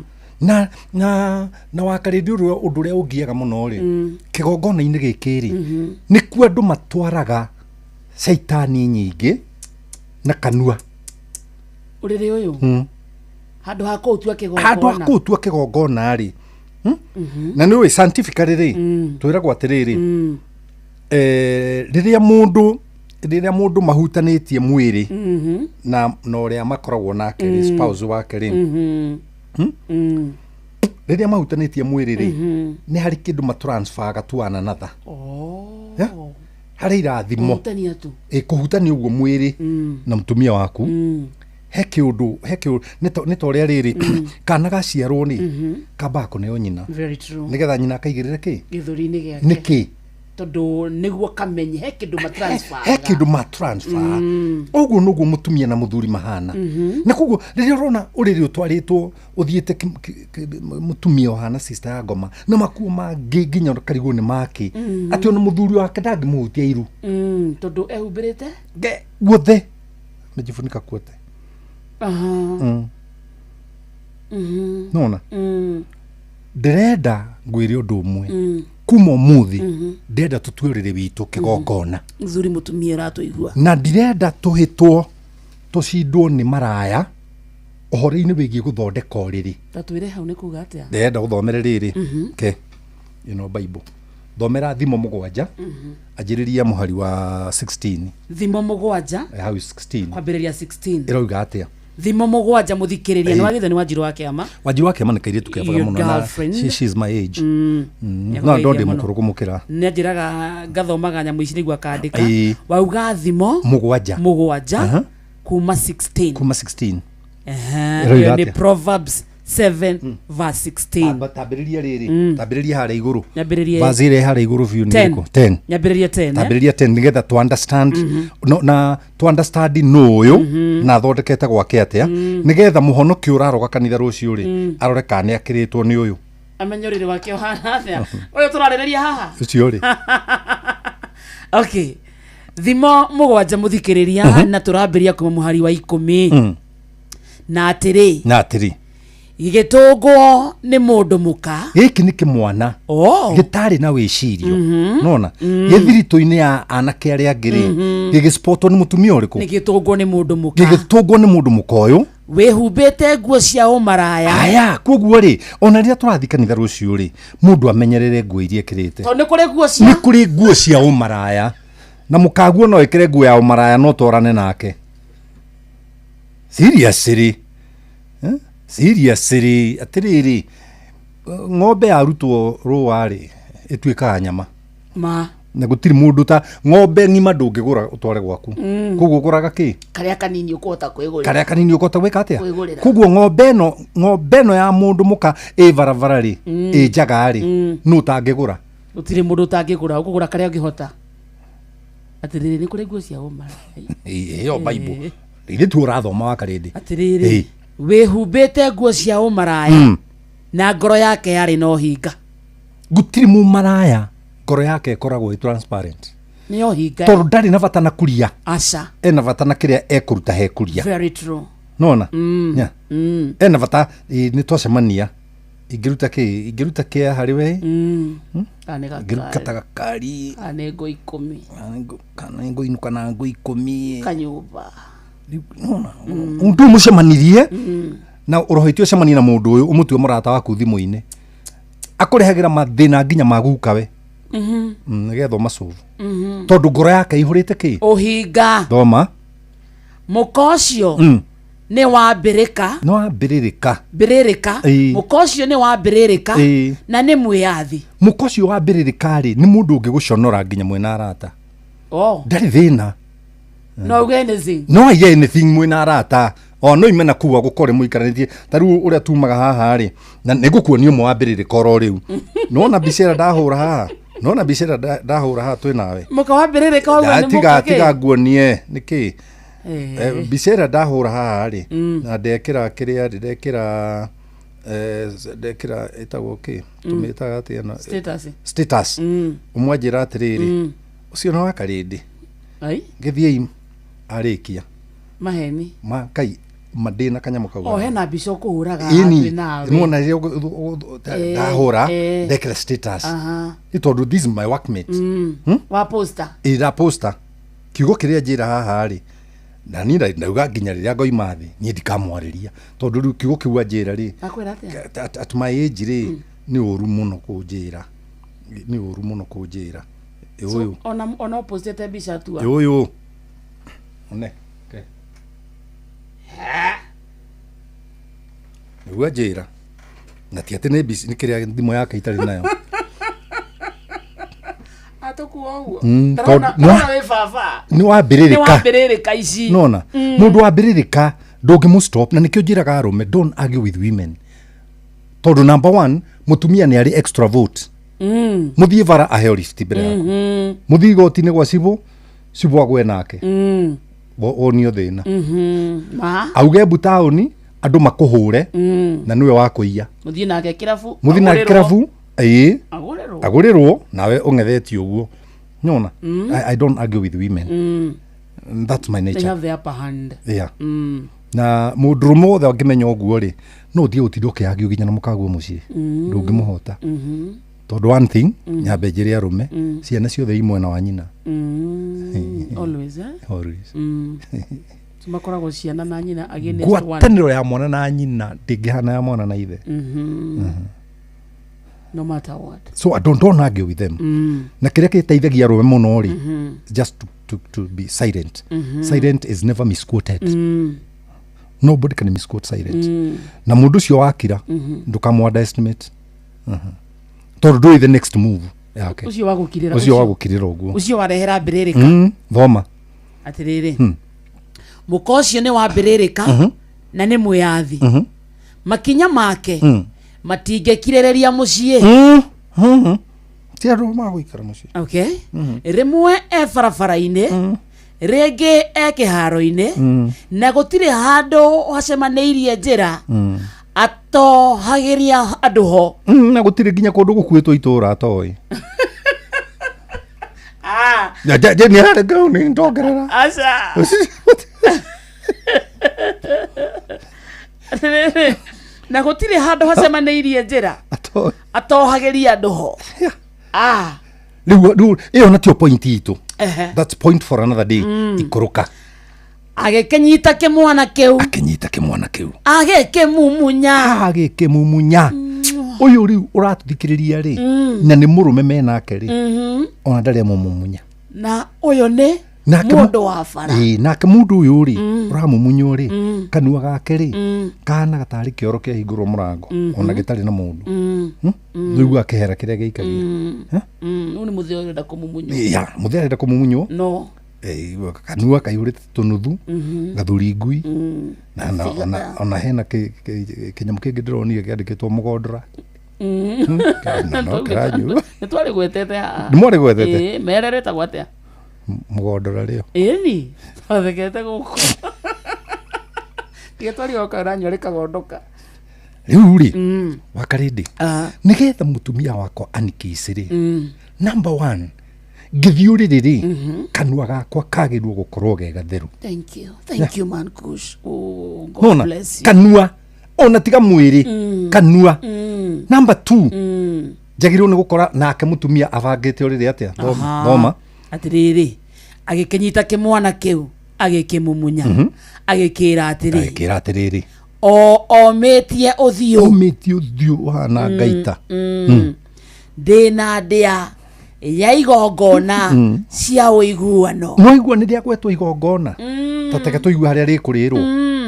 na wakarĩndi, ũrĩa ũndũ ũrĩa ũngiaga mũno rĩ, kĩgongona-inĩ gĩkĩ rĩ, nĩkuo andũ matwaraga caitani nyingĩ na kanua. Ũrĩrĩ ũyũ, handũ ha kũũtua kĩgongona. Handũ ha kũũtua kĩgongona rĩ, Na nĩ ũĩ scientifically rĩ, twĩragwo atĩrĩrĩ, rĩrĩa mũndũ mahutanĩtie mwĩrĩ na ũrĩa makoragwo nake rĩ, spouse wake rĩ, Rĩrĩa mahutanĩtie mwĩrĩ rĩ, nĩ harĩ kĩndũ matransferaga to one another. Oh. Yeah? Harĩ irathimo. Kũhutania tu. Ĩ, kũhutania ũguo mwĩrĩ na mũtumia waku, he kĩũndũ nĩ ta ũrĩa rĩrĩ kana gaciarwo rĩ, kambaga kũneo nyina, Very true. nĩgetha nyina akaigĩrĩre kĩ? Gĩthũri-inĩ gĩake. Nĩkĩ? Tondũ nĩguo kamenye he kĩndũ matransfer. He kĩndũ ma transfer. Ũguo noguo mũtumia na mũthuri mahana. Na koguo rĩrĩa ũrona ũrĩrĩ ũtwarĩtwo ũthiĩte mũtumia ũhana sister ya ngoma na makuo mangĩ nginya karigwo nĩ make, atĩ ona mũthuri wake ndangĩmũhutia iru. Tondũ ehumbĩrĩte. Guothe amejifunika kuote. Aha. Nona ndĩrenda ngwĩre ũndũ ũmwe. Kuma ũmũthĩ, ndĩrenda tũtue ũrĩrĩ witũ kĩgongona. Mũthuri, mũtumia ũratũigua, Na ndirenda tũhĩtwo tũcindwo nĩ maraya ũhoro-inĩ wĩgiĩ gũthondeka ũrĩrĩ. Ta twĩre hau nĩ kuga atĩa. Ndĩrenda gũthomere rĩrĩ, ke ĩno Bible, thomera Thimo 7, anjĩrĩria mũhari wa 16. Thimo 7. Hau 16. Kwambĩrĩria 16. Ĩrauga atĩa? Thimo 7, mũthikĩrĩria, nĩ Ĩĩ. wagĩthwo nĩ Wanjiru wa Kĩama. Wanjiru wa Kĩama nĩ kairĩtu kebega Your mũno na girlfriend. she's my age. Nĩakũgeithia No ndo ndĩ mũno. mũkũrũ kũmũkĩra. Nĩ anjĩraga ngathomaga nyamũ ici nĩguo akandĩka. Ĩĩ. Wauga Thimo 7. 7, Aha. kuma 16. Kuma 16. Ehe, Ĩroiga ĩyo nĩ atĩa? Proverbs 7 verse 16. Amba tambĩrĩria rĩrĩ, tambĩrĩria harĩa igũrũ. Nyambĩrĩrie Verse ĩrĩa harĩa igũrũ biũ nĩ 10. ĩrĩkũ? 10. Nyambĩrĩrie 10, eh? Tambĩrĩria 10 nĩgetha to understand, no, na to understand nũ ũyũ na athondekete gwake atĩa, nĩgetha mũhonoki ũraroga kanitha rũciũ rĩ, arore kana nĩ akĩrĩtwo nĩ ũyũ. Amenye ũrĩrĩ wake ũhana atĩa, ũyũ tũrarĩrĩria haha. Ũcio rĩ. Okay, Thimo 7, mũthikĩrĩria, na tũrambĩrĩria kuma mũhari wa 10. Na atĩrĩ, Na atĩrĩ, gĩtũngwo nĩ mũndũ mũka. Gĩkĩ nĩ kĩmwana Oh. gĩtarĩ na wĩcirio, nona gĩthiritũ-inĩ ya anake arĩa angĩ rĩ, gĩgĩspotwo nĩ mũtumia ũrĩkũ? Nĩ gĩtũngwo nĩ mũndũ mũka. Gĩgĩtũngwo nĩ mũndũ mũka ũyũ wĩhumbĩte nguo cia ũmaraya. Aya, koguo rĩ, ona rĩrĩa tũrathiĩ kanitha rũciũ rĩ, mũndũ amenyerere nguo iria ekĩrĩte. Tondũ nĩ kũrĩ nguo cia Nĩ kũrĩ nguo cia ũmaraya, na mũkaguo no ĩkĩre nguo ya ũmaraya no twarane nake seriously. Eh? Seriously, atĩrĩrĩ, ng'ombe yarutwo rũa rĩ, ĩtuĩkaga nyama. Ma. Na gũtirĩ mũndũ ta ng'ombe ng'ima ndũngĩgũra ũtware gwaku. Koguo ũgũraga kĩ? Karĩa kanini ũkũhota kwĩgũrĩra. Karĩa kanini ũkũhota gwĩka atĩa? Kwĩgũrĩra. Koguo ng'ombe ĩno ya mũndũ mũka ĩ barabara rĩ, ĩ njaga rĩ, nũ ũtangĩgũra? Gũtirĩ mũndũ ũtangĩgũra, ũkũgũra karĩa ũngĩhota. Atĩrĩrĩ, nĩ kũrĩ nguo cia ũmaraya. Ĩyo Bible ithe tu ũrathoma wa karĩndĩ. Atĩrĩrĩ, wĩhumbĩte nguo cia ũmaraya, na ngoro yake yarĩ na ũhinga. Gũtirĩ mũmaraya ngoro yake ĩkoragwo ĩ transparent. Nĩ ũhinga. Tondũ ndarĩ na bata na kuria. Aca. Ena bata na kĩrĩa ekũruta he kuria. Very true. Nona. Yeah. Ena bata ĩ, nĩ twacemania ingĩruta kĩ, ingĩruta kĩa harĩ we. Kana nĩ Ingĩruta ta gakari. gakari. Kana nĩ ngũ 10. Kana nĩ ngũinũka na ngũ 10. Kanyũmba. Mũndũ ũyũ mũcemanirie na ũrohĩtie ũcemanie na mũndũ ũyũ ũmũtue mũrata waku thimũ-inĩ, akũrehagĩra mathĩna nginya ma gukawe. Nĩgetha ũmacovu, tondũ ngoro yake ihũrĩte kĩ? Ũhinga. Thoma. Mũka ũcio nĩ wambĩrĩka. Nĩ wambĩrĩrĩka. Mbĩrĩrĩka. Ĩĩ. Mũka ũcio nĩ wambĩrĩrĩka Ĩĩ. na nĩ mwĩyathi. Mũka ũcio wambĩrĩrĩka rĩ, nĩ mũndũ ũngĩgũconora nginya mwĩna arata. Oh. Ndarĩ thĩna. No uge anything. No aiye anything mwĩna arata, o no ime na kuu agũkore mũikaranĩtie ta rĩu ũrĩa tumaga haha rĩ, na nĩ ngũkuonia ũmwe wambĩrĩrĩka oro rĩu. Nona mbica ĩrĩa ndahũra haha, nona mbica ĩrĩa ndahũra haha twĩ nawe. Mũka wambĩrĩrĩka ũguo nĩ Tiga mũka tiga kĩ? nguonie nĩkĩ. Mbica ĩrĩa ndahũra haha rĩ, na ndekĩra kĩrĩa rĩ, ndekĩra ndekĩra ĩtagwo kĩ, tũmĩtaga atĩa ĩno? Status. Status. Ũmwe anjĩra atĩrĩrĩ, ũcio nĩ wa karĩndĩ. Ai. Gĩthiĩi arĩkia. Maheni. Ma kai ma ndĩ na kanyamũ kau. O hena mbica ũkũhũraga Ĩni, twĩ nawe. nĩwona rĩrĩa ndahũra, ndekĩra status. Nĩ tondũ this is my workmate. Wa poster. Ĩra poster kiugo kĩrĩa njĩra haha rĩ, na niĩ ndauga nginya rĩrĩa ngoima thĩ niĩ ndikamwarĩria, tondũ rĩu kiugo kĩu anjĩra rĩ, Akwĩra atĩa? at my age rĩ, nĩ ũru mũno kũnjĩra, nĩ ũru mũno kũnjĩra. Ĩ ũyũ. Ona ũpostĩte mbica tua. Ĩ ũyũ one ke nĩguo anjĩra, na ti atĩ nĩ mbici, nĩ kĩrĩa thimũ yake itarĩ nayo. Atũkua ũguo. Tondũ Ndĩrona wĩ baba. Nĩ wambĩrĩrĩka. Nĩ wambĩrĩrĩka ici. Nona mũndũ wambĩrĩrĩka ndũngĩmũ stop, na nĩkĩo njĩraga arũme, don't argue with women, tondũ number one, mũtumia nĩ arĩ extra vote. Mũthiĩ bara aheo lift mbere yaku, mũthiĩ igoti-inĩ gwa cibũ, cibũ agwe nake, wonio thĩna. Ma. Auge mbu taũni andũ makũhũre, na nĩwe wa kũiya. Mũthiĩ nake kĩrabu. Mũthiĩ nake agũrĩrwo. kĩrabu, ĩĩ. Agũrĩrwo. Agũrĩrwo nawe ũng'ethetie ũguo nona. I don't argue with women. That's my They nature. have the upper hand. Yeah. Na mũndũrũme wothe angĩmenya ũguo rĩ, no ũthiĩ ũtinde ũkĩagio nginya na mũkaguo mũciĩ, ndũngĩmũhota, tondũ one thing, nyambe njĩre arũme, ciana ciothe i mwena wa nyina. Always, eh? Always. Makoragwo ciana na nyina against one. Ngwatanĩro ya mwana na nyina ndĩngĩhana ya mwana na ithe. No matter what. So I don't argue with them. Na kĩrĩa gĩteithagia arũme mũno rĩ, just to be silent. Silent is never misquoted. Nobody can misquote silent. Na mũndũ ũcio wakira, ndũkamũ underestimate. Tondũ ndũĩ the next move yake. Ũcio wa gũkirĩra. Ũcio wa gũkirĩra ũguo. Ũcio warehera mbĩrĩrĩka. Thoma. Atĩrĩrĩ, mũka ũcio nĩ wambĩrĩrĩka na nĩ mwĩyathi, makinya make matingĩkirĩrĩria mũciĩ. Ti andũ magũikara mũciĩ. Okay, rĩmwe e barabara-inĩ, rĩngĩ e kĩharo-inĩ, na gũtirĩ handũ hacemanĩirie njĩra atohagĩria andũ ho. Na gũtirĩ nginya kũndũ gũkuĩtwo itũũra atoĩ. Ah, Nĩ harĩ ngau nĩ ndongerera. Aca. Atĩrĩrĩ, na gũtirĩ handũ hacemanĩirie njĩra Atoĩ. atohagĩria andũ ho. Ah. Rĩu ĩyo natio point itũ. That's point for another day. Ikũrũka. Agĩkĩnyita kĩmwana kĩu. Akĩnyita kĩmwana kĩu. Agĩkĩmumunya. Agĩkĩmumunya. Ũyũ rĩu ũratũthikĩrĩria rĩ, na nĩ mũrũme menake rĩ, ona ndarĩ amũmumunya. Na ũyũ nĩ Nake mũndũ wa bara. Ĩĩ, nake mũndũ ũyũ rĩ, ũramumunywo rĩ, kanua gake rĩ, kahana gatarĩ kĩoro kĩahingũrwo mũrango, ona gĩtarĩ na mũndũ. Rĩu akĩhera kĩrĩa gĩikagia. Ũyũ nĩ mũthee ũrenda kũmumunywo. Ya mũthee arenda kũmumunywo. No. Kanua kaihũrĩte tũnuthu, gathuri ngui, na ona hena kĩnyamũ kĩngĩ ndĩronire kĩandĩkĩtwo mũgondora. No kĩranyu. Nĩ twarĩ gwetete haha. Nĩ mwarĩ gwetete? Ĩĩ, merere ĩtagwo atĩa? Mũgondora rĩo. Ĩni twathekete gũkũ tiga twarioka ũranyua rĩkagondoka. Rĩu rĩ, wakarĩndĩ, nĩgetha mũtumia wakwa anikĩci rĩ, number one, ngĩthiĩ ũrĩrĩ rĩ, kanua gakwa kagĩrwo gũkorwo ge gatheru. Thank you, thank you, man Kush. Oh, God Nona bless you. Kanua, ona tiga mwĩrĩ, kanua. Number two, njagĩrĩirwo nĩ gũkora nake mũtumia abangĩte ũrĩrĩ atĩa? Thoma. Aha. Thoma. Atĩrĩrĩ, agĩkĩnyita kĩmwana kĩu, agĩkĩmumunya, agĩkĩra atĩrĩ, Agĩkĩra atĩrĩrĩ, o omĩtie ũthiũ. Ũmĩtie ũthiũ ũhana ngaita. Ndĩna ndĩa ya igongona cia ũiguano. Mwaigua nĩ rĩagwetwo igongona, ta teke tũigue harĩa rĩkũrĩrwo.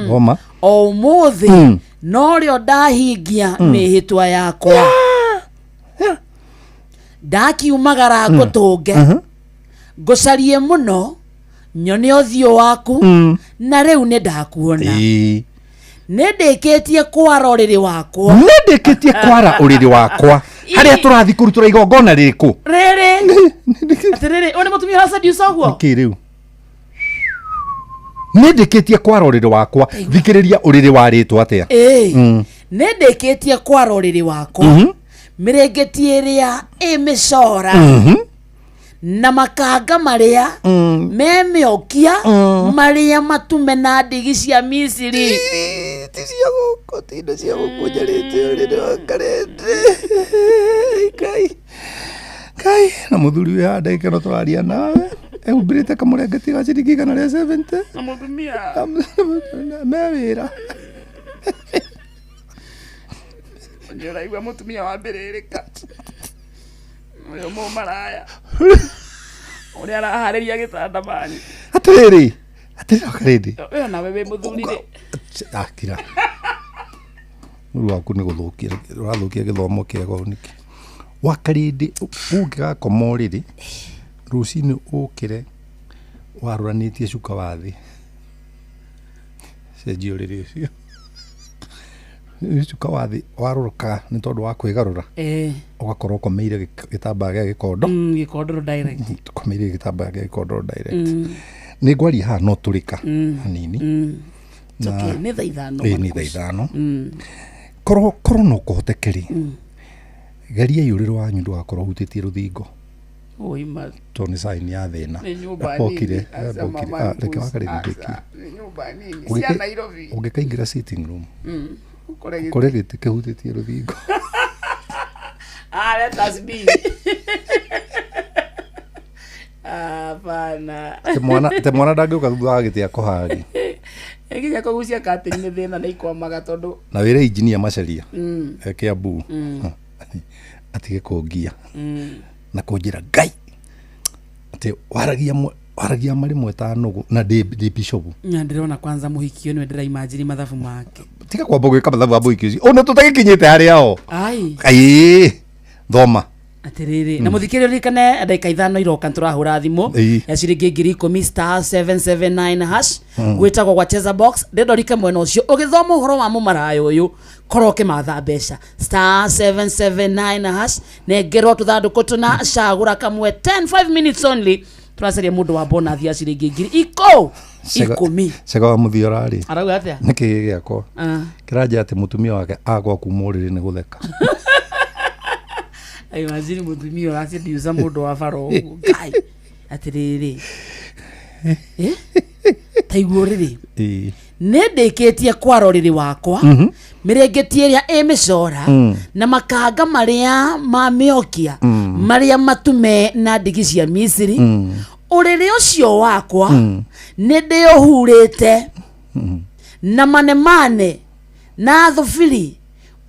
Thoma. O ũmũthĩ norĩo ndahingia mĩhĩtwa yakwa, ndakiumagara ngũtũnge, ngũcarie mũno, nyone ũthiũ waku, na rĩu nĩ ndakuona. Nĩ ndĩkĩtie kwara ũrĩrĩ wakwa. Nĩ ndĩkĩtie kwara ũrĩrĩ wakwa. Harĩa tũrathiĩ kũrutĩra igongona rĩrĩkũ? Rĩrĩ, atĩrĩrĩ, ũyũ nĩ mũtumia ũraseduce ũguo. Nĩkĩ rĩu? Nĩ ndĩkĩtie kwara ũrĩrĩ wakwa. Thikĩrĩria ũrĩrĩ warĩtwo atĩa. Nĩ ndĩkĩtie kwara ũrĩrĩ wakwa mĩrĩngĩti ĩrĩa ĩ mĩcora na makanga marĩa me mĩokia marĩa matume na ndigi cia Misiri. Ti cia gũkũ, ti indo cia gũkũ njarĩte ũrĩrĩ wa karende. Ngai Ngai, na mũthuri wĩ haha ndagĩka ĩno tũraria nawe ehumbĩrĩte kamũrengeti ga ciringi 170 na mũtumia me wĩra. Ũraigua mũtumia wambĩrĩrĩka ũyũ mũmaraya ũrĩa araharĩria gĩtanda mani. Atĩrĩrĩ, atĩrĩrĩ wakarĩndĩ. Ũyũ nawe wĩ mũthuri rĩ. Akira mũru waku nĩ gũthũkia ũrathũkia gĩthomo kĩega ũũ nĩkĩ. Wakarĩndĩ ũngĩgakoma ũrĩrĩ rũcinĩ ũkĩre warũranĩtie cuka wa thĩ, cenjia ũrĩrĩ ũcio. Cuka wa thĩ warũrũkaga nĩ tondũ wa kwĩgarũra, ũgakorwo ũkomeire gĩtambaya gĩa gĩkondo. Gĩkondoro direct. Ũkomeire gĩtambaya gĩa gĩkondoro direct. Nĩ ngwaria haha no tũrĩka hanini. Nĩ thaa 5. Nĩ thaa 5. Korwo no kũhoteke rĩ, geriai ũrĩrĩ wanyu ndũgakorwo ũhutĩtie rũthingo, tondũ nĩ sign ya thĩna. Okire reke wakarĩndĩ ndĩkie. Ũngĩkaingĩra sitting room ũkore gĩtĩ kĩhutĩtie rũthingo. Let us be. Hapana. Te mwana ndangĩũka thutha wa gĩtĩ akũharie. Nginya kũgucia curtain nĩ thĩna nĩ ikwamaga tondũ na wĩre injinia Macharia e Kiambu atige kũngia na kũnjĩra Ngai atĩ waragia marĩmwe ta nũgũ na ndĩ bishop. Na ndĩrona kwanza mũhiki ũyũ nĩwe ndĩraimagine mathabu make. Tiga kwamba gwĩka mathabu ma mũhiki ũcio. Ũũ nĩ tũtagĩkinyĩte harĩa o. Ai. Ai. Thoma. Atĩrĩrĩ, na mũthikĩrĩria ririkane ndagĩka 5 iroka tũrahũra thimũ ya ciringi 10,000 star 779 hash gwĩtagwo gwa Cheza Box. Ndĩndorike mwena ũcio ũgĩthoma ũhoro wa mũmaraya ũyũ korwo ũkĩmatha mbeca star 779 hash nengerwo tũthandũkũ tũna cagũra kamwe 10 5 minutes only. Tũracaria mũndũ wa bonathi ya ciringi 10,000. Cega wa mũthiora rĩ arauga atĩa? Nĩ kĩĩ gĩakwa kĩranja atĩ mũtumia wake agwa kuma ũrĩrĩ nĩ gũtheka. Imagine mũtumia ũracindiuca mũndũ wa bara ũguo. Ngai atĩrĩrĩ, taigua ũrĩrĩ. Nĩ ndĩkĩtie kwara ũrĩrĩ wakwa mĩrĩngĩti ĩrĩa ĩ mĩcora na makanga marĩa ma mĩokia marĩa matume na ndigi cia Misiri. Ũrĩrĩ ũcio wakwa nĩ ndĩũhurĩte na manemane na thubiri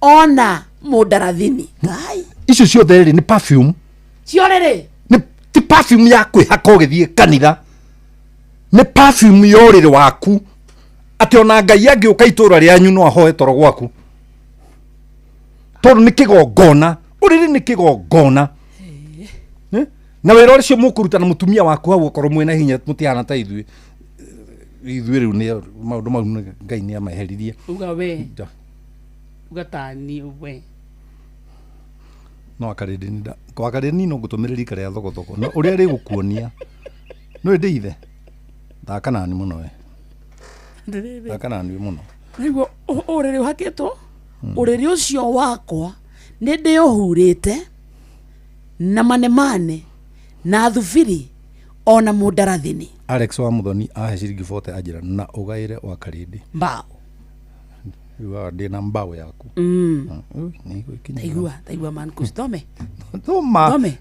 ona mũndarathini. Ngai, icio ciothe rĩ nĩ perfume. Ciorĩrĩ nĩ ti perfume ya kwĩhaka ũgĩthiĩ kanitha, nĩ perfume ya ũrĩrĩ waku atĩ ona Ngai angĩũka itũra rĩanyu no ahoe toro gwaku, tondũ nĩ kĩgongona. Ũrĩrĩ nĩ kĩgongona. Na wĩra ũcio mũkũruta na mũtumia waku hau okorwo mwĩna hinya mũtihana ta ithuĩ. Ithuĩ rĩu nĩ maũndũ mau Ngai nĩ ameheririe. Uga we uga tani we no akarĩndĩ wakarĩndĩ no ngũtũmĩre rika rĩa thogothogo no ũrĩa rĩgũkuonia no ĩndĩ ithe thaka nani mũno we thaka nani mũno. Nĩguo ũrĩrĩ ũhakĩtwo ũrĩrĩ ũcio wakwa nĩ ndĩũhurĩte na manemane na thubiri ona mũndarathini. Alex wa Muthoni ahe ciringi 40 anjĩra na ũgaĩre wakarĩndĩ mbao. Rĩu ndĩ na mbao yaku. Taigua taigua man kustome thoma githĩ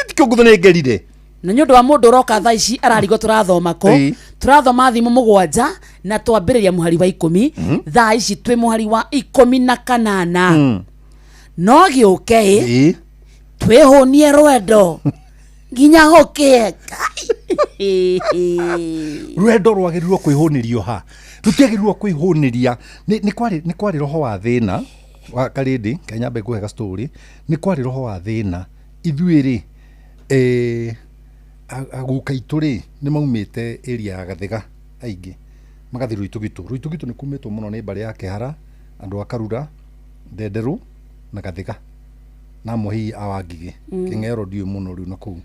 ti kĩũngũthũ nĩ ngerire. Na nĩ ũndũ wa mũndũ ũroka thaa ici ararigwo tũrathoma kũ tũrathoma thimũ 7 na twambĩrĩria mũhari wa 10. Thaa ici twĩ mũhari wa 18. No gĩũke ĩ twĩhũnie rwendo nginya gũkĩe. Rwendo rwagĩrĩirwo kwĩhũnĩrio ha? Tũtiagĩrĩirwo kwĩhũnĩria. Nĩ kwarĩ roho wa thĩna wa karĩndĩ kanyambe ngũhe story. Nĩ kwarĩ roho wa thĩna ithuĩ rĩ aguka itũ rĩ nĩ maumĩte area ya Gathĩga aingĩ magathiĩ Rũitũgitũ. Rũitũgitũ nĩ kumĩtwo mũno nĩ mbarĩ ya Kĩhara, andũ a Karura, Ndenderũ na Gathĩga na amwe hihi a Wangigĩ. Kĩng'ero ndiũĩ mũno rĩu na kũu.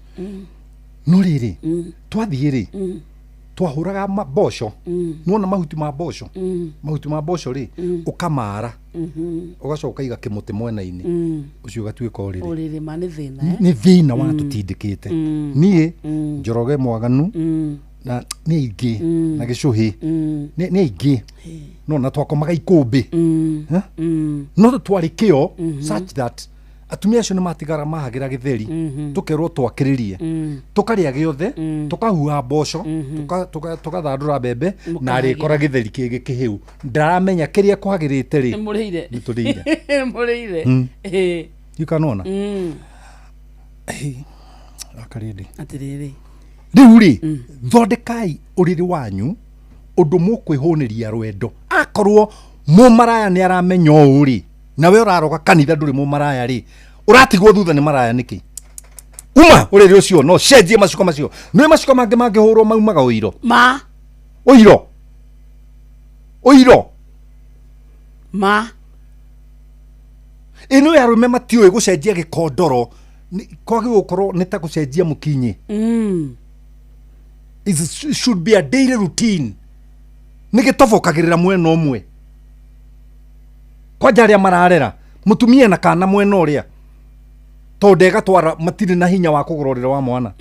No rĩrĩ twathiĩ rĩ Twahũraga mboco. Nĩwona mahuti ma mboco? Mahuti ma mboco rĩ, ũkamaara, ũgacoka ũkaiga kĩmũtĩ mwena-inĩ ũcio, ũgatuĩka ũrĩrĩ. Ũrĩrĩ ma nĩ thĩna, eh? Nĩ thĩna watũtindĩkĩte. Niĩ Njoroge Mwaganu na nĩ aingĩ na Gĩcũhĩ, nĩ aingĩ no na twakomaga ikũmbĩ. Eh? No twarĩ kĩo such that atumia acio nĩ matigara mahagĩra gĩtheri, tũkerwo twakĩrĩrie, tũkarĩa gĩothe, tũkahuha mboco, tũgathandũra mbembe na arĩkora gĩtheri kĩngĩ kĩhĩu, ndaramenya kĩrĩa kwagĩrĩte rĩ. Nĩ mũrĩire. Nĩ tũrĩire. Nĩ mũrĩire. Ikanona akarĩndĩ. Atĩrĩrĩ. Rĩu rĩ, thondekai ũrĩrĩ wanyu ũndũ mũkwĩhũnĩria rwendo. Akorwo mũmaraya nĩ aramenya ũũ rĩ, nawe ũraroga kanitha ndũrĩ mũmaraya rĩ, ũratigwo thutha nĩ maraya nĩkĩ? Uma ũrĩrĩ ũcio no cenjie macuka macio. Nĩ macuka mangĩ mangĩhũrwo maumaga ũiro. Ma. Ũiro, ũiro. Ma. Ĩno ya arũme matiũĩ gũcenjia gĩkondoro, kwagĩrĩirwo gũkorwo nĩ ta gũcenjia mũkinyĩ. It should be a daily routine. Nĩ gĩtobokagĩrĩra mwena ũmwe kwanja arĩa mararera mũtumia na kana mwena ũrĩa, tondũ ndegatwara, matirĩ na hinya wa kũgũra ũrĩrĩ wa mwana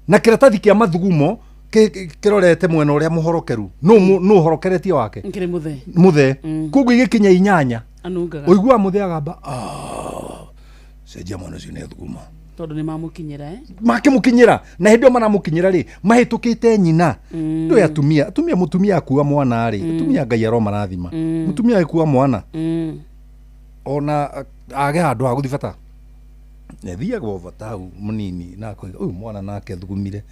na kĩratathi kĩa mathugumo kĩrorete mwena ũrĩa mũhorokeru. Nũ ũhorokeretie wake? Nkĩrĩ mũthee. Mũthee. Koguo igĩkinya 8:00, anungaga. Ũiguaga mũthee agamba, "Ah, cenjia mwana ũcio nĩ athuguma." Tondũ nĩ mamũkinyĩra, eh? Makĩmũkinyĩra, na hĩndĩ ĩyo maramũkinyĩra rĩ, mahĩtũkĩte nyina. Ndũĩ atumia, mũtumia akua mwana rĩ, atumia Ngai aromarathima. Mũtumia agĩkua mwana, ona age handũ ha gũthiĩ bata, thiaga o bata hau mũnini na akoiga, "Ũyũ mwana nake thugumire,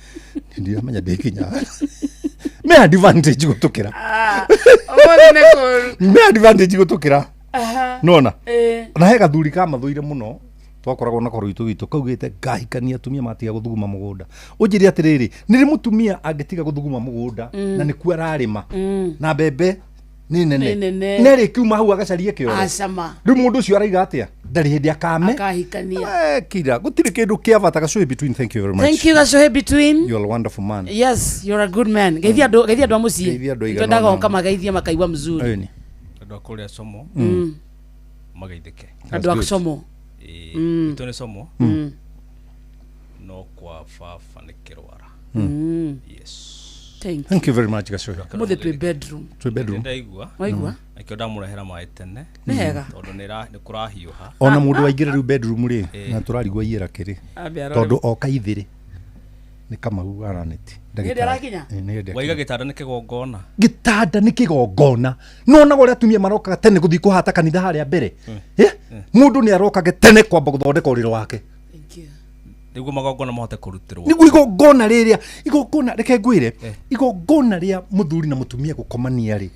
ndiramenya ndĩkinya." Me advantage gũtũkĩra. Ũmũthĩ nĩ kũũru. Me advantage gũtũkĩra. Nona na he gathuri kamathũire mũno twakoragwo na korwitũ witũ kaugĩte, "Ngahikania atumia matiga gũthuguma mũgũnda." Ũnjĩre atĩrĩrĩ, nĩ rĩ mũtumia angĩtiga gũthuguma mũgũnda na nĩkuo ararĩma na mbembe nĩ nene? Nĩ nene. Nerĩ kiuma hau agacarie kĩoro. Acama. Rĩu mũndũ ũcio araiga atĩa? Ndarĩ hĩndĩ akame. Akahikania. Eh, kira gũtirĩ kĩndũ kĩa bata. Gacũhĩ Between, thank you very much. Thank you, Gacũhĩ Between. You are a wonderful man. Yes, you're a good man. Geithia andũ, geithia andũ a mũciĩ. Geithia andũ aigana Twendaga ũna. ũkamageithia makaigua mzuri. Ĩni. Andũ a kũrĩa Somo magaithĩke. Andũ a Somo. Ĩĩ, gwitũ nĩ Somo, no kwa baba nĩ Kĩrwara. Yes. Thank Thank you very much, Gacũhĩ. Mũthĩ twĩ bedroom. Twĩ bedroom. Ndaigua. Waigua? Nakĩo ndamũrehera maĩ tene. Nĩ hega. Tondũ nĩ kũrahiũha. Ona mũndũ waingĩra rĩu bedroom rĩ, na tũrarigwo aiyĩra kĩrĩ. Ambe arore. Tondũ oka ithĩrĩ nĩ Kamau aranĩti. Hĩndĩ arakinya? Waiga gĩtanda nĩ kĩgongona. Gĩtanda nĩ kĩgongona. Nonaga ũrĩa atumia marokaga tene gũthiĩ kũhata kanitha harĩa mbere. Eh? Mũndũ nĩ arokage tene kwamba gũthondeka ũrĩrĩ wake. Nĩguo magongona mahote kũrutĩrwo. Nĩguo igongona rĩrĩa, igongona, reke ngwĩre, igongona rĩa mũthuri na mũtumia gũkomania rĩ,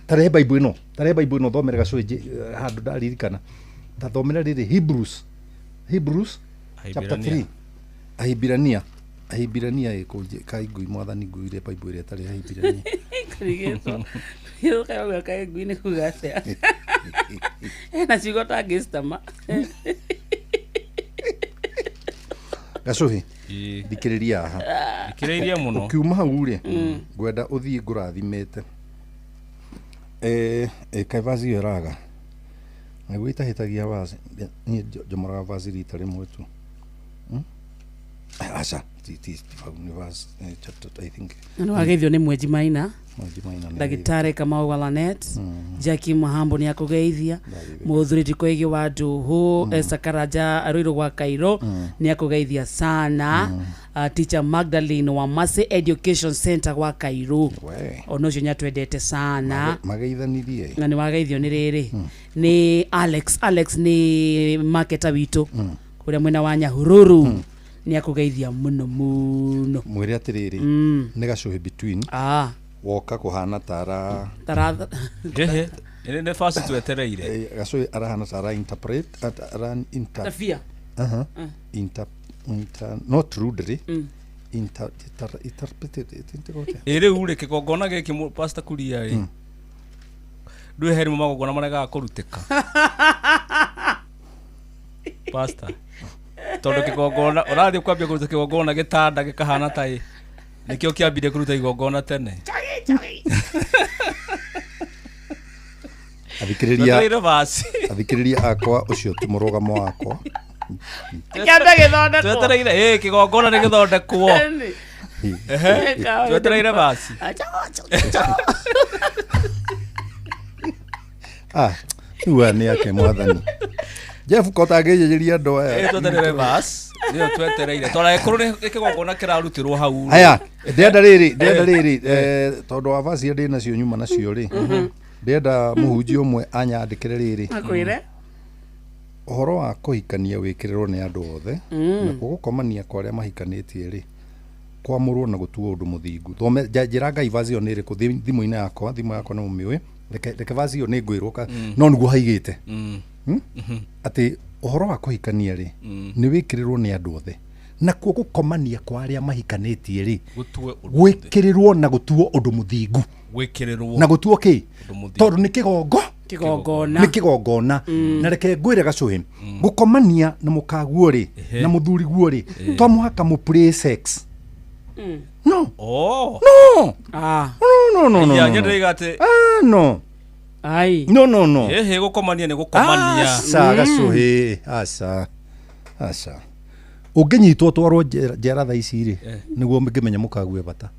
tarehe Bible ĩno, tarehe Bible ĩno thomere gacũĩ handũ ndaririkana. Tathomera rĩrĩ Hebrews chapter Ahibirania. 3. Ahibirania, Ahibirania ĩkũ kai ngui mwathani nguire Bible ĩrĩa ĩtarĩ Ahibirania. Kũrigĩtwo. Ũkauga kaĩ ngui nĩ kuga atĩa? Ena ciugo tangĩcitama. Gacũhĩ, thikĩrĩria haha. Thikĩrĩirie mũno. Ũkiuma hau rĩ, ngwenda ũthiĩ ngũrathimĩte. Kaĩ vaci ĩyo ĩraga nĩguo itahĩtagia vaci? Niĩ njomoraga vaci rita rĩmwe tu. Aca, ti hau nĩ verse, chapter, I think. Na nĩ wageithio nĩ Mwenji Maina. Mwenji Maina nĩ Ndagĩtarĩ Kamau Walanet, Jackie Mahambo nĩ akũgeithia, mũthuri Ndikoigi wa Ndũhũ, Esther Karanja Rũirũ gwa Kairũ nĩ akũgeithia sana. Teacher Magdalene wa Mercy Education Center gwa Kairũ, We. ona ũcio nĩ atwendete sana. Mageithanirie. Na nĩ wageithio nĩ rĩrĩ, nĩ Alex nĩ marketer witũ kũrĩa mwena wa Nyahururu, nĩ akũgeithia mũno mũno. Mwĩre atĩrĩrĩ, nĩ gacũhĩ Between. Woka kũhana tara Tara. Ĩhĩ, nĩ basi twetereire. Gacũhĩ arahana tara interpret ara inter Tabia. Aha. Inter not rudely. Interpreted. Ĩ rĩu rĩ, kĩgongona gĩkĩ Pastor Kuria rĩ, ndũĩ he rĩmwe magongona maregaga kũrutĩka, Pastor, tondũ kĩgongona ũrathiĩ kwambia kũruta kĩgongona, gĩtanda gĩkahana ta ĩ Nĩkĩo kĩambire kũruta igongona tene. Athikĩrĩria Twetereire basi. Athikĩrĩria akwa ũcio ti mũrũgamo wakwa. Kĩambe gĩthondekwo. Twetereire ĩ kĩgongona nĩ gĩthondekwo. Ehe. Twetereire basi. Ah, rĩu aya nĩ ake mwathani. Jeff ko tangĩnjĩjĩria andũ aya. Ĩ twetereire basi. Nĩyo twetereire. Tondũ angĩkorwo nĩ kĩgongona kĩrarutirwo hau. Aya, ndĩrenda rĩrĩ, ndĩrenda rĩrĩ, tondũ wa vaci iria ndĩ nacio nyuma nacio rĩ, ndĩrenda mũhunjia ũmwe anyandĩkĩre rĩrĩ. Akwĩre. Ũhoro wa kũhikania wĩkĩrĩrwo nĩ andũ othe, nakuo gũkomania kwa arĩa mahikanĩtie rĩ, kwamũrwo na gũtuo ũndũ mũthingu. Thome njĩra Ngai vaci ĩyo nĩ ĩrĩkũ thimũ-inĩ yakwa, thimũ yakwa nĩ mũmĩũĩ. Reke vaci ĩyo nĩ ngwĩrwo no nĩguo haigĩte. Atĩ ũhoro wa kũhikania rĩ, nĩ wĩkĩrĩrwo nĩ andũ othe. Nakuo gũkomania kwa arĩa mahikanĩtie rĩ, Gũtue ũndũ gwĩkĩrĩrwo na gũtuo ũndũ mũthingu. Gwĩkĩrĩrwo. Na gũtuo kĩ? Ũndũ mũthingu. Tondũ nĩ kĩgongo. Kĩgongona. Nĩ kĩgongona. Na reke ngwĩre gacũhĩ, gũkomania na mũkaguo rĩ, na mũthuriguo rĩ, to mũhaka mũ play sex. No. Oh. No. Ah. No, no, no, no, Ya, no, niĩ no. ndĩroiga atĩ Ah, no. Ai. No, no, no. Ĩhĩ gũkomania nĩ gũkomania. Aca gacũhĩ, aca. Aca. Ũngĩnyitwo twarwo njera thaa ici rĩ, nĩguo ngĩmenya mũkague bata.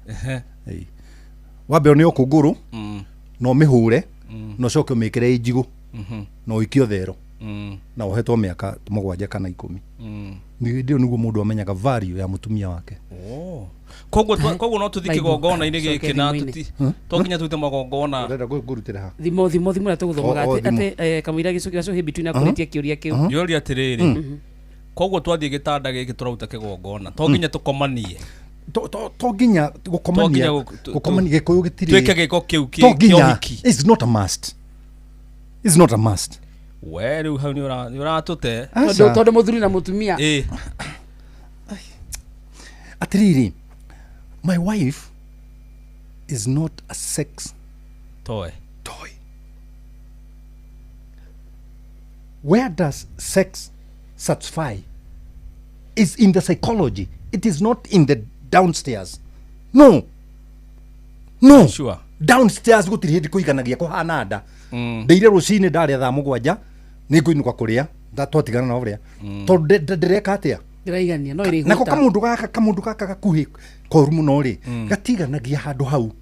Ehe. Ĩĩ. Wambe ũneo kũngũrũ, na ũmĩhũre, na ũcoke ũmĩkĩre ĩ njigũ, na ũikio thero, na ũhetwo mĩaka 7 kana 10. Hĩndĩ ĩyo nĩguo mũndũ amenyaga value ya mũtumia wake. Oh. Koguo koguo no tũthiĩ Bible. kĩgongona-inĩ gĩkĩ na Coke tũti to nginya tũrute magongona. Ũrenda ngũrutĩre ha? Thimo thimo thimo ĩrĩa tũgũthomaga O, o, atĩ thimũ. atĩ kamũira gacũhĩ between akũrĩtie kĩũria kĩu. Ndĩroria atĩrĩrĩ. Koguo twathiĩ gĩtanda gĩkĩ tũraruta kĩgongona. To nginya tũkomanie. To nginya gũkomania, gũkomania gĩkũyũ gĩtirĩ. Twĩke gĩko kĩu To kĩa nginya. ũhiki. It's not a must. It's not a must. We rĩu hau nĩ ũratũte. Tondũ tondũ mũthuri na mũtumia. Ĩ. Atĩrĩrĩ, my wife is not a sex toy. Toy. Where does sex satisfy? It's in the psychology. It is not in the downstairs. No. No. Sure. Downstairs gũtirĩ hĩndĩ kũiganagia kũhana nda. Ndeire rũcinĩ ndarĩa thaa 7 nĩ ngũinũka kũrĩa twatigana na ũrĩa. Tondũ ndĩreka atĩa? Ndĩraigania no ĩrĩ Nako igũta. kamũndũ gaka gakuhĩ koru mũno rĩ, gatiganagia handũ hau.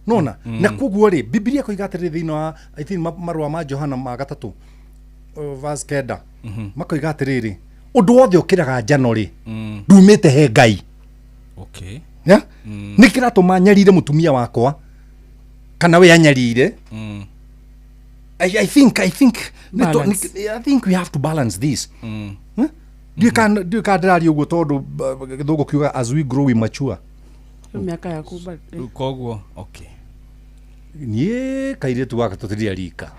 Nona? Na koguo rĩ, Bibilia koiga atĩrĩrĩ thĩinĩ wa I think marũa ma Johana ma 3 verse 9 makoiga atĩrĩrĩ, ũndũ wothe ũkĩraga njano rĩ, ndumĩte he Ngai. Okay. Yeah? Nĩ kĩratũma nyarire mũtumia wakwa kana we anyarire. I think I think Balance. I think we have to balance this. Ndiũĩ kana ndĩraria ũguo tondũ gĩthũngũ kiuga as we grow we mature. Mĩaka yaku Rĩu koguo okay. Niĩ kairĩtu gaka tũtirĩ rika.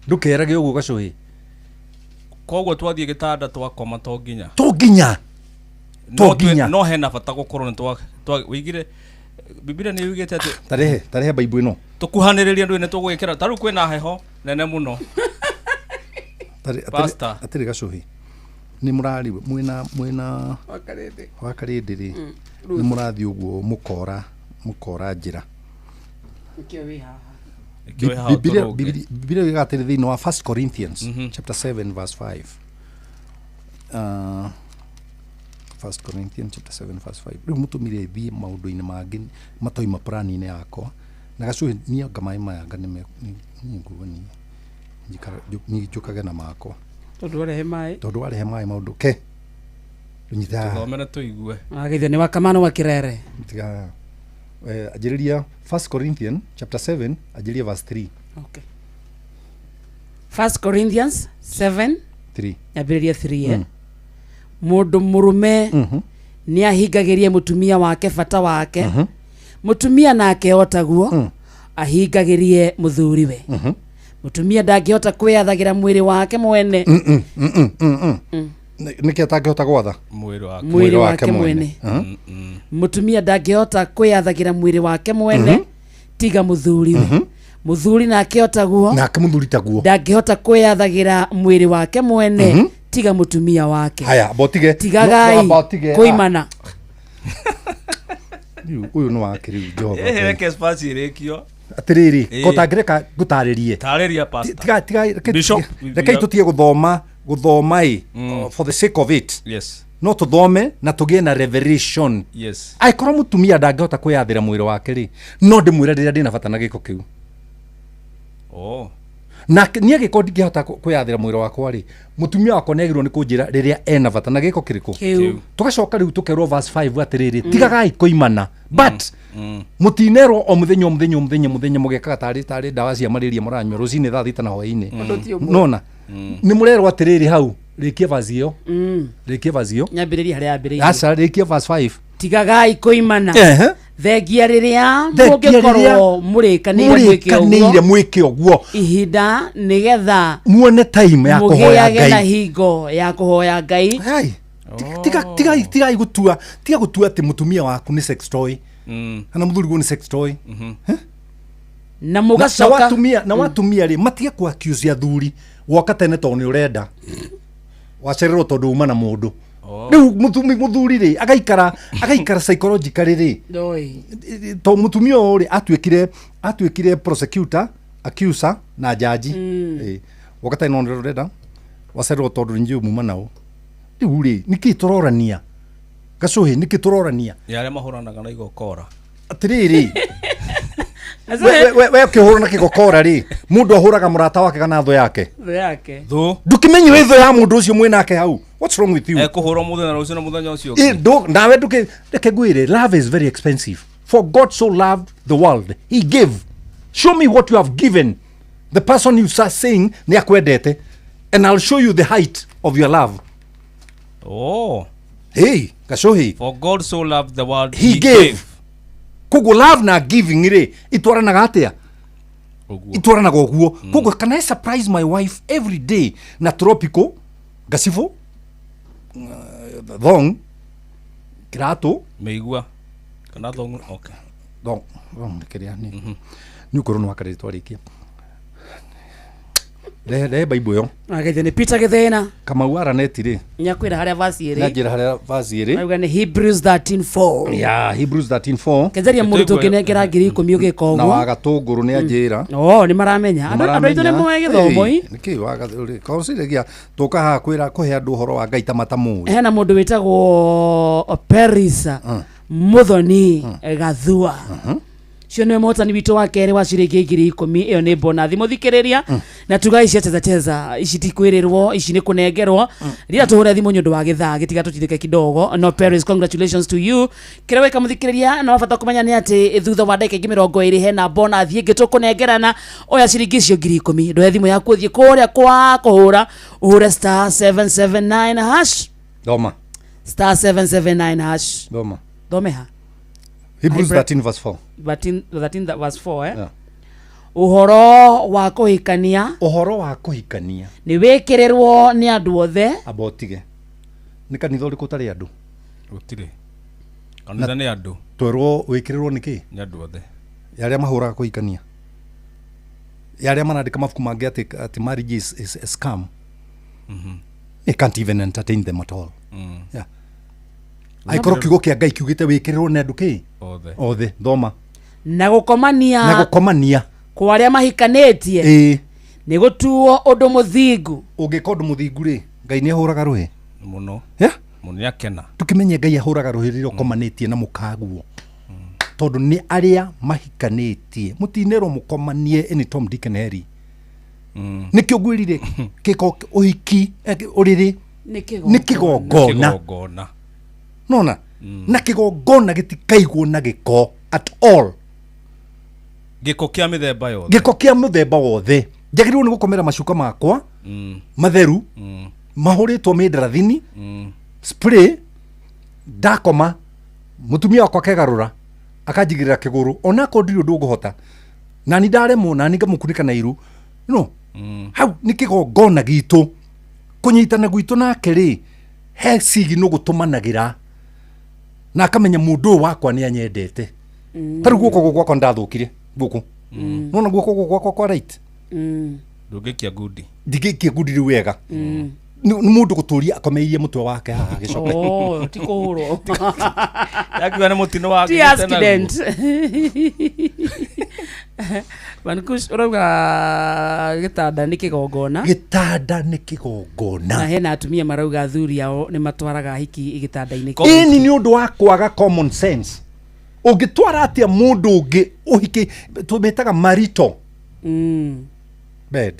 Ndũkerage ũguo gacũhĩ. Koguo twathiĩ gĩtanda twakoma to nginya. To nginya. To nginya. No hena bata gũkorwo nĩ twa wĩigire Bibilia nĩ yugĩte atĩ Tarehe Bible ĩno. tũkuhanĩrĩria ndũĩ nĩ tũgwĩkĩra ta rĩu kwĩna heho nene mũno. Pastor. Atĩrĩ gacũhĩ. Nĩ mũrari mwĩna Wakarĩndĩ rĩ. Nĩ mũrathiĩ ũguo mũkora njĩra. Nĩkĩo wĩ haha. Nĩkĩo wĩ haha ũtũrũnge. Bibilia yugaga atĩrĩ thĩinĩ wa 1 Corinthians chapter 7 verse 5. 1 Corinthians chapter 7 verse 5. Rĩu mũtũmire thiĩ maũndũ-inĩ mangĩ matoima plani-inĩ yakwa. Na gacũhĩ niĩ anga maĩ maya anga nĩ nguo niĩ. Njũkage na makwa. Tondũ warehe maĩ. Tondũ warehe maĩ maũndũ ke. Nyita haha. Tũthome na tũigue. Ageithio nĩ wakamano wa Kĩrere. Tiga anjĩrĩria 1 Corinthians chapter 7 anjĩrĩria verse 3. Okay. 1 Corinthians 7 3. Nyambĩrĩria 3 Mũndũ mũrũme nĩ ahingagĩrie mũtumia wake bata wake. Mũtumia nake o taguo ahingagĩrie mũthuriwe. Mũtumia ndangĩhota kwĩathagĩra mwĩrĩ wake mwene. Nĩkĩ atangĩhota gwatha? Mwĩrĩ wake mwene. Mũtumia ndangĩhota kwĩathagĩra mwĩrĩ wake mwene tiga mũthuriwe. Mũthuri nake o taguo nake mũthuri taguo ndangĩhota kwĩathagĩra mwĩrĩ wake mwene tiga mũtumia wake. Haya, botige. Tigagai No, botige. kũimana. Rĩu ũyũ nĩ wake rĩu Jehova. Ĩhĩ reke spaci ĩrĩkio. Atĩrĩrĩ, Ĩĩ. ko tangĩreka ngũtarĩrie. Tarĩria pastor. Tiga tiga Bishop, rekei tũtige gũthoma gũthoma ĩ for the sake of it. Yes. No tũthome na tũgĩe na revelation. Yes. Angĩkorwo mũtumia ndangĩhota kwĩyathĩra mwĩrĩ wake rĩ, no ndĩmwĩre rĩrĩa ndĩna bata na gĩko kĩu. Oh. Na niĩ angĩkorwo ndingĩhota kwĩyathĩra mwĩrĩ wakwa rĩ, mũtumia wakwa nĩ agĩrĩirwo nĩ kũnjĩra rĩrĩa ena bata na gĩko kĩrĩkũ. Kĩu. Tũgacoka rĩu tũkerwo verse 5 atĩrĩrĩ, tigagai kũimana but mũtinerwo o mũthenya o mũthenya o mũthenya mũthenya mũgekaga tarĩ tarĩ ndawa cia malaria mũranyua rũcinĩ thaa thita na hwaĩ-inĩ. Ũndũ ti ũmwe. Nona nĩ mũrerwo atĩrĩrĩ hau rĩkia verse ĩyo, rĩkia verse ĩyo, Nyambĩrĩria harĩa yambĩrĩirie. aca rĩkia verse 5. Tigagai kũimana. Ehe. Thengia rĩrĩa Thengia mũngĩkorwo rĩrĩa mũrĩkanĩire mwĩke mũrĩkanĩire ũguo mwĩke ũguo ihinda nĩgetha muone time ya kũhoya mũgĩage na Ngai. hingo ya kũhoya Ngai. Ai, tiga tiga tiga gũtua, tiga gũtua atĩ mũtumia waku nĩ sex toy kana mũthuri guo nĩ sex toy. Na Na mũgacoka watumia, na watumia rĩ matige ku accuse athuri woka tene tondũ nĩ ũrenda wacererwo tondũ uma na mũndũ. Rĩu mũthuri rĩ agaikara agaikara psychologically rĩ Oi. to mũtumia ũyũ rĩ atuĩkire prosecutor, accuser na jaji. Ĩ, woka tene no ũrenda wacererwo tondũ nĩ muma nao. Rĩu rĩ nĩkĩ tũrorania gacũhĩ, nĩkĩ tũrorania Ya arĩa mahũranaga na igokora. Atĩrĩrĩ, we ũkĩhũra na kĩgokora rĩ, mũndũ ahũraga mũrata wake kana thũ yake? Thũ yake. Thũ. Ndũkĩmenye wĩ thũ ya mũndũ ũcio mwĩnake hau. What's wrong with you? Ekũhũrwo mũthenya rũciũ na mũthenya ũcio Ĩ, ũngĩ. nawe ndũkĩ reke ngwĩre, love is very expensive. For God so loved the world, he gave. Show me what you have given the person you are saying nĩ akwendete, and I'll show you the height of your love. Oh. Hey, gacũhĩ. For God so loved the world He gave. Koguo love na giving rĩ itwaranaga atĩa? Ũguo. Itwaranaga ũguo. Koguo can I surprise my wife every day na tropical gacibũ, thong, kĩratũ, Mĩigua. Kana thong. Okay. Thong thong nĩ kĩrĩa nĩ nĩ ũkorwo nĩ wakarĩrĩ twarĩkia. Rehe rehe Bible ĩyo. Ageithio nĩ Peter Gĩthĩna. Kamau araneti rĩ Nyakwĩra harĩa verse ĩrĩ. nanjĩra harĩa verse ĩrĩ. Auga nĩ Hebrews 13:4. Ya Hebrews 13:4. Kenjeria mũndũ tũngĩnengera 10,000 ũgĩka Na ũguo. wagatũngũrũ nĩ anjĩra. Oh, nĩ maramenya. Andũ aitũ nĩ moĩ gĩthomo ĩ. Nĩkĩ wagatũngũrũ tũka haha kwĩra kũhe andũ ũhoro wa Ngai ta matamũĩ. Hena mũndũ wĩtagwo Perisa Muthoni Gathua. Cio nĩwe mũhotani witũ wa kerĩ wa ciringi 10,000. Ĩyo nĩ bonathi mũthikĩrĩria. Na tuga ici cheza cheza ici ti kwĩrĩrwo, ici nĩ kũnengerwo. Rĩrĩa tũhũre thimũ nĩ ũndũ wa gĩthaa gĩtiga tũtindĩke kidogo. No Paris, congratulations to you. Kĩrĩa weka mũthikĩrĩria na wabata kũmenya nĩ atĩ thutha wa ndagĩka ingĩ 20 hena bonathi ĩngĩ tũkũnengerana. Oya ciringi icio 10,000, ndũhe thimũ yaku ũthiĩ kũrĩa kwa kũhũra ũhũre star 779 hash. Thoma. Star 779 hash. Thoma. Thome ha. Hebrews 13 verse 4. 13 verse 4 eh? Yeah. Ũhoro wa kũhikania, ũhoro wa kũhikania nĩ wĩkĩrĩrwo nĩ andũ othe. Amba ũtige. Nĩ kanitha ũrĩkũ ũtarĩ andũ? Gũtirĩ. Kanitha nĩ andũ. Twerwo wĩkĩrĩrwo nĩ kĩ? Nĩ andũ othe. Ya arĩa mahũraga kũhikania. Ya arĩa marandĩka mabuku mangĩ atĩ marriage is a scam. They can't even entertain them at all. Yeah. Angĩkorwo kiugo kĩa Ngai kiugĩte wĩkĩrĩrwo nĩ andũ kĩ? Othe. Othe. Thoma. Na gũkomania, Na gũkomania kwa arĩa mahikanĩtie ĩĩ nĩ gũtuo ũndũ mũthingu. Ũngĩka ũndũ mũthingu rĩ, Ngai nĩ ahũraga rũhĩ Mũno. Yeah? Mũno nĩ akena. Tũkĩmenye Ngai ahũraga rũhĩ rĩrĩa ũkomanĩtie na mũkaguo. Tondũ nĩ arĩa mahikanĩtie mũtinerwo mũkomanie any Tom Dick and Harry. Nĩkĩo ngwĩrire kĩko ũhiki ũrĩrĩ nĩ nĩ kĩgongona. Kĩgongona. Nona na kĩgongona gĩtikaigwo na gĩko at all. Gĩko kĩa mĩthemba yothe. Gĩko kĩa mũthemba wothe. Njagĩrĩirwo nĩ gũkomera macuka makwa matheru mahũrĩtwo mĩndarathini spray, ndakoma mũtumia wakwa akegarũra akanjigĩrĩra kĩgũrũ onakorwo ndirĩ ũndũ ngũhota nani ndaremwo nani ngamũkunĩka na iru no hau nĩ kĩgongona gitũ kũnyitana gwitũ nake rĩ he cigi no gũtũmanagĩra na akamenya mũndũ ũyũ wakwa nĩ anyendete. Ta rĩu guoko gũkũ gwakwa nĩndathũkire gũkũ nona guoko gũkũ gwakwa kwa right Ndũngĩikia ngundi. Ndingĩikia ngundi rĩu wega. Nĩ mũndũ gũtũria akomeirie mũtwe wake haha gĩcoke. Oh, ti kũhũrwo. Yakiuga nĩ mũtino wa Ti accident. Mankush ũrauga gĩtanda nĩ kĩgongona. Gĩtanda nĩ kĩgongona. Na hena atumia marauga athuri ao nĩ matwaraga hiki gĩtanda-inĩ. Ĩni nĩ ũndũ wa kwaga common sense. Ũngĩtwara atĩa mũndũ ũngĩ ũhiki tũmĩtaga marital bed.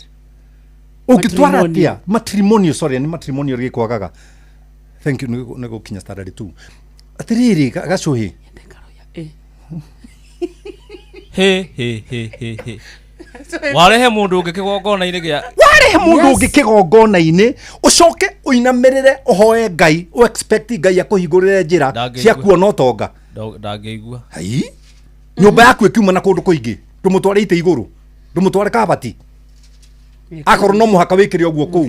Ũngĩtwara atĩa matrimonial, sorry, nĩ matrimonial gĩkwagaga. Thank you nĩ gũkinya standard 2. Atĩrĩrĩ gacũhĩ. He he he he he. Warehe mũndũ ũngĩ kĩgongona-inĩ gĩa warehe mũndũ ũngĩ kĩgongona-inĩ ũcoke ũinamĩrĩre ũhoe Ngai ũ expect Ngai akũhingũrĩre njĩra cia kuona ũtonga. Ndangĩigua. Hai nyũmba yaku ĩkiuma na kũndũ kũingĩ ndũmũtware ite igũrũ ndũmũtware kabati akorwo no mũhaka wĩkĩre ũguo kũu.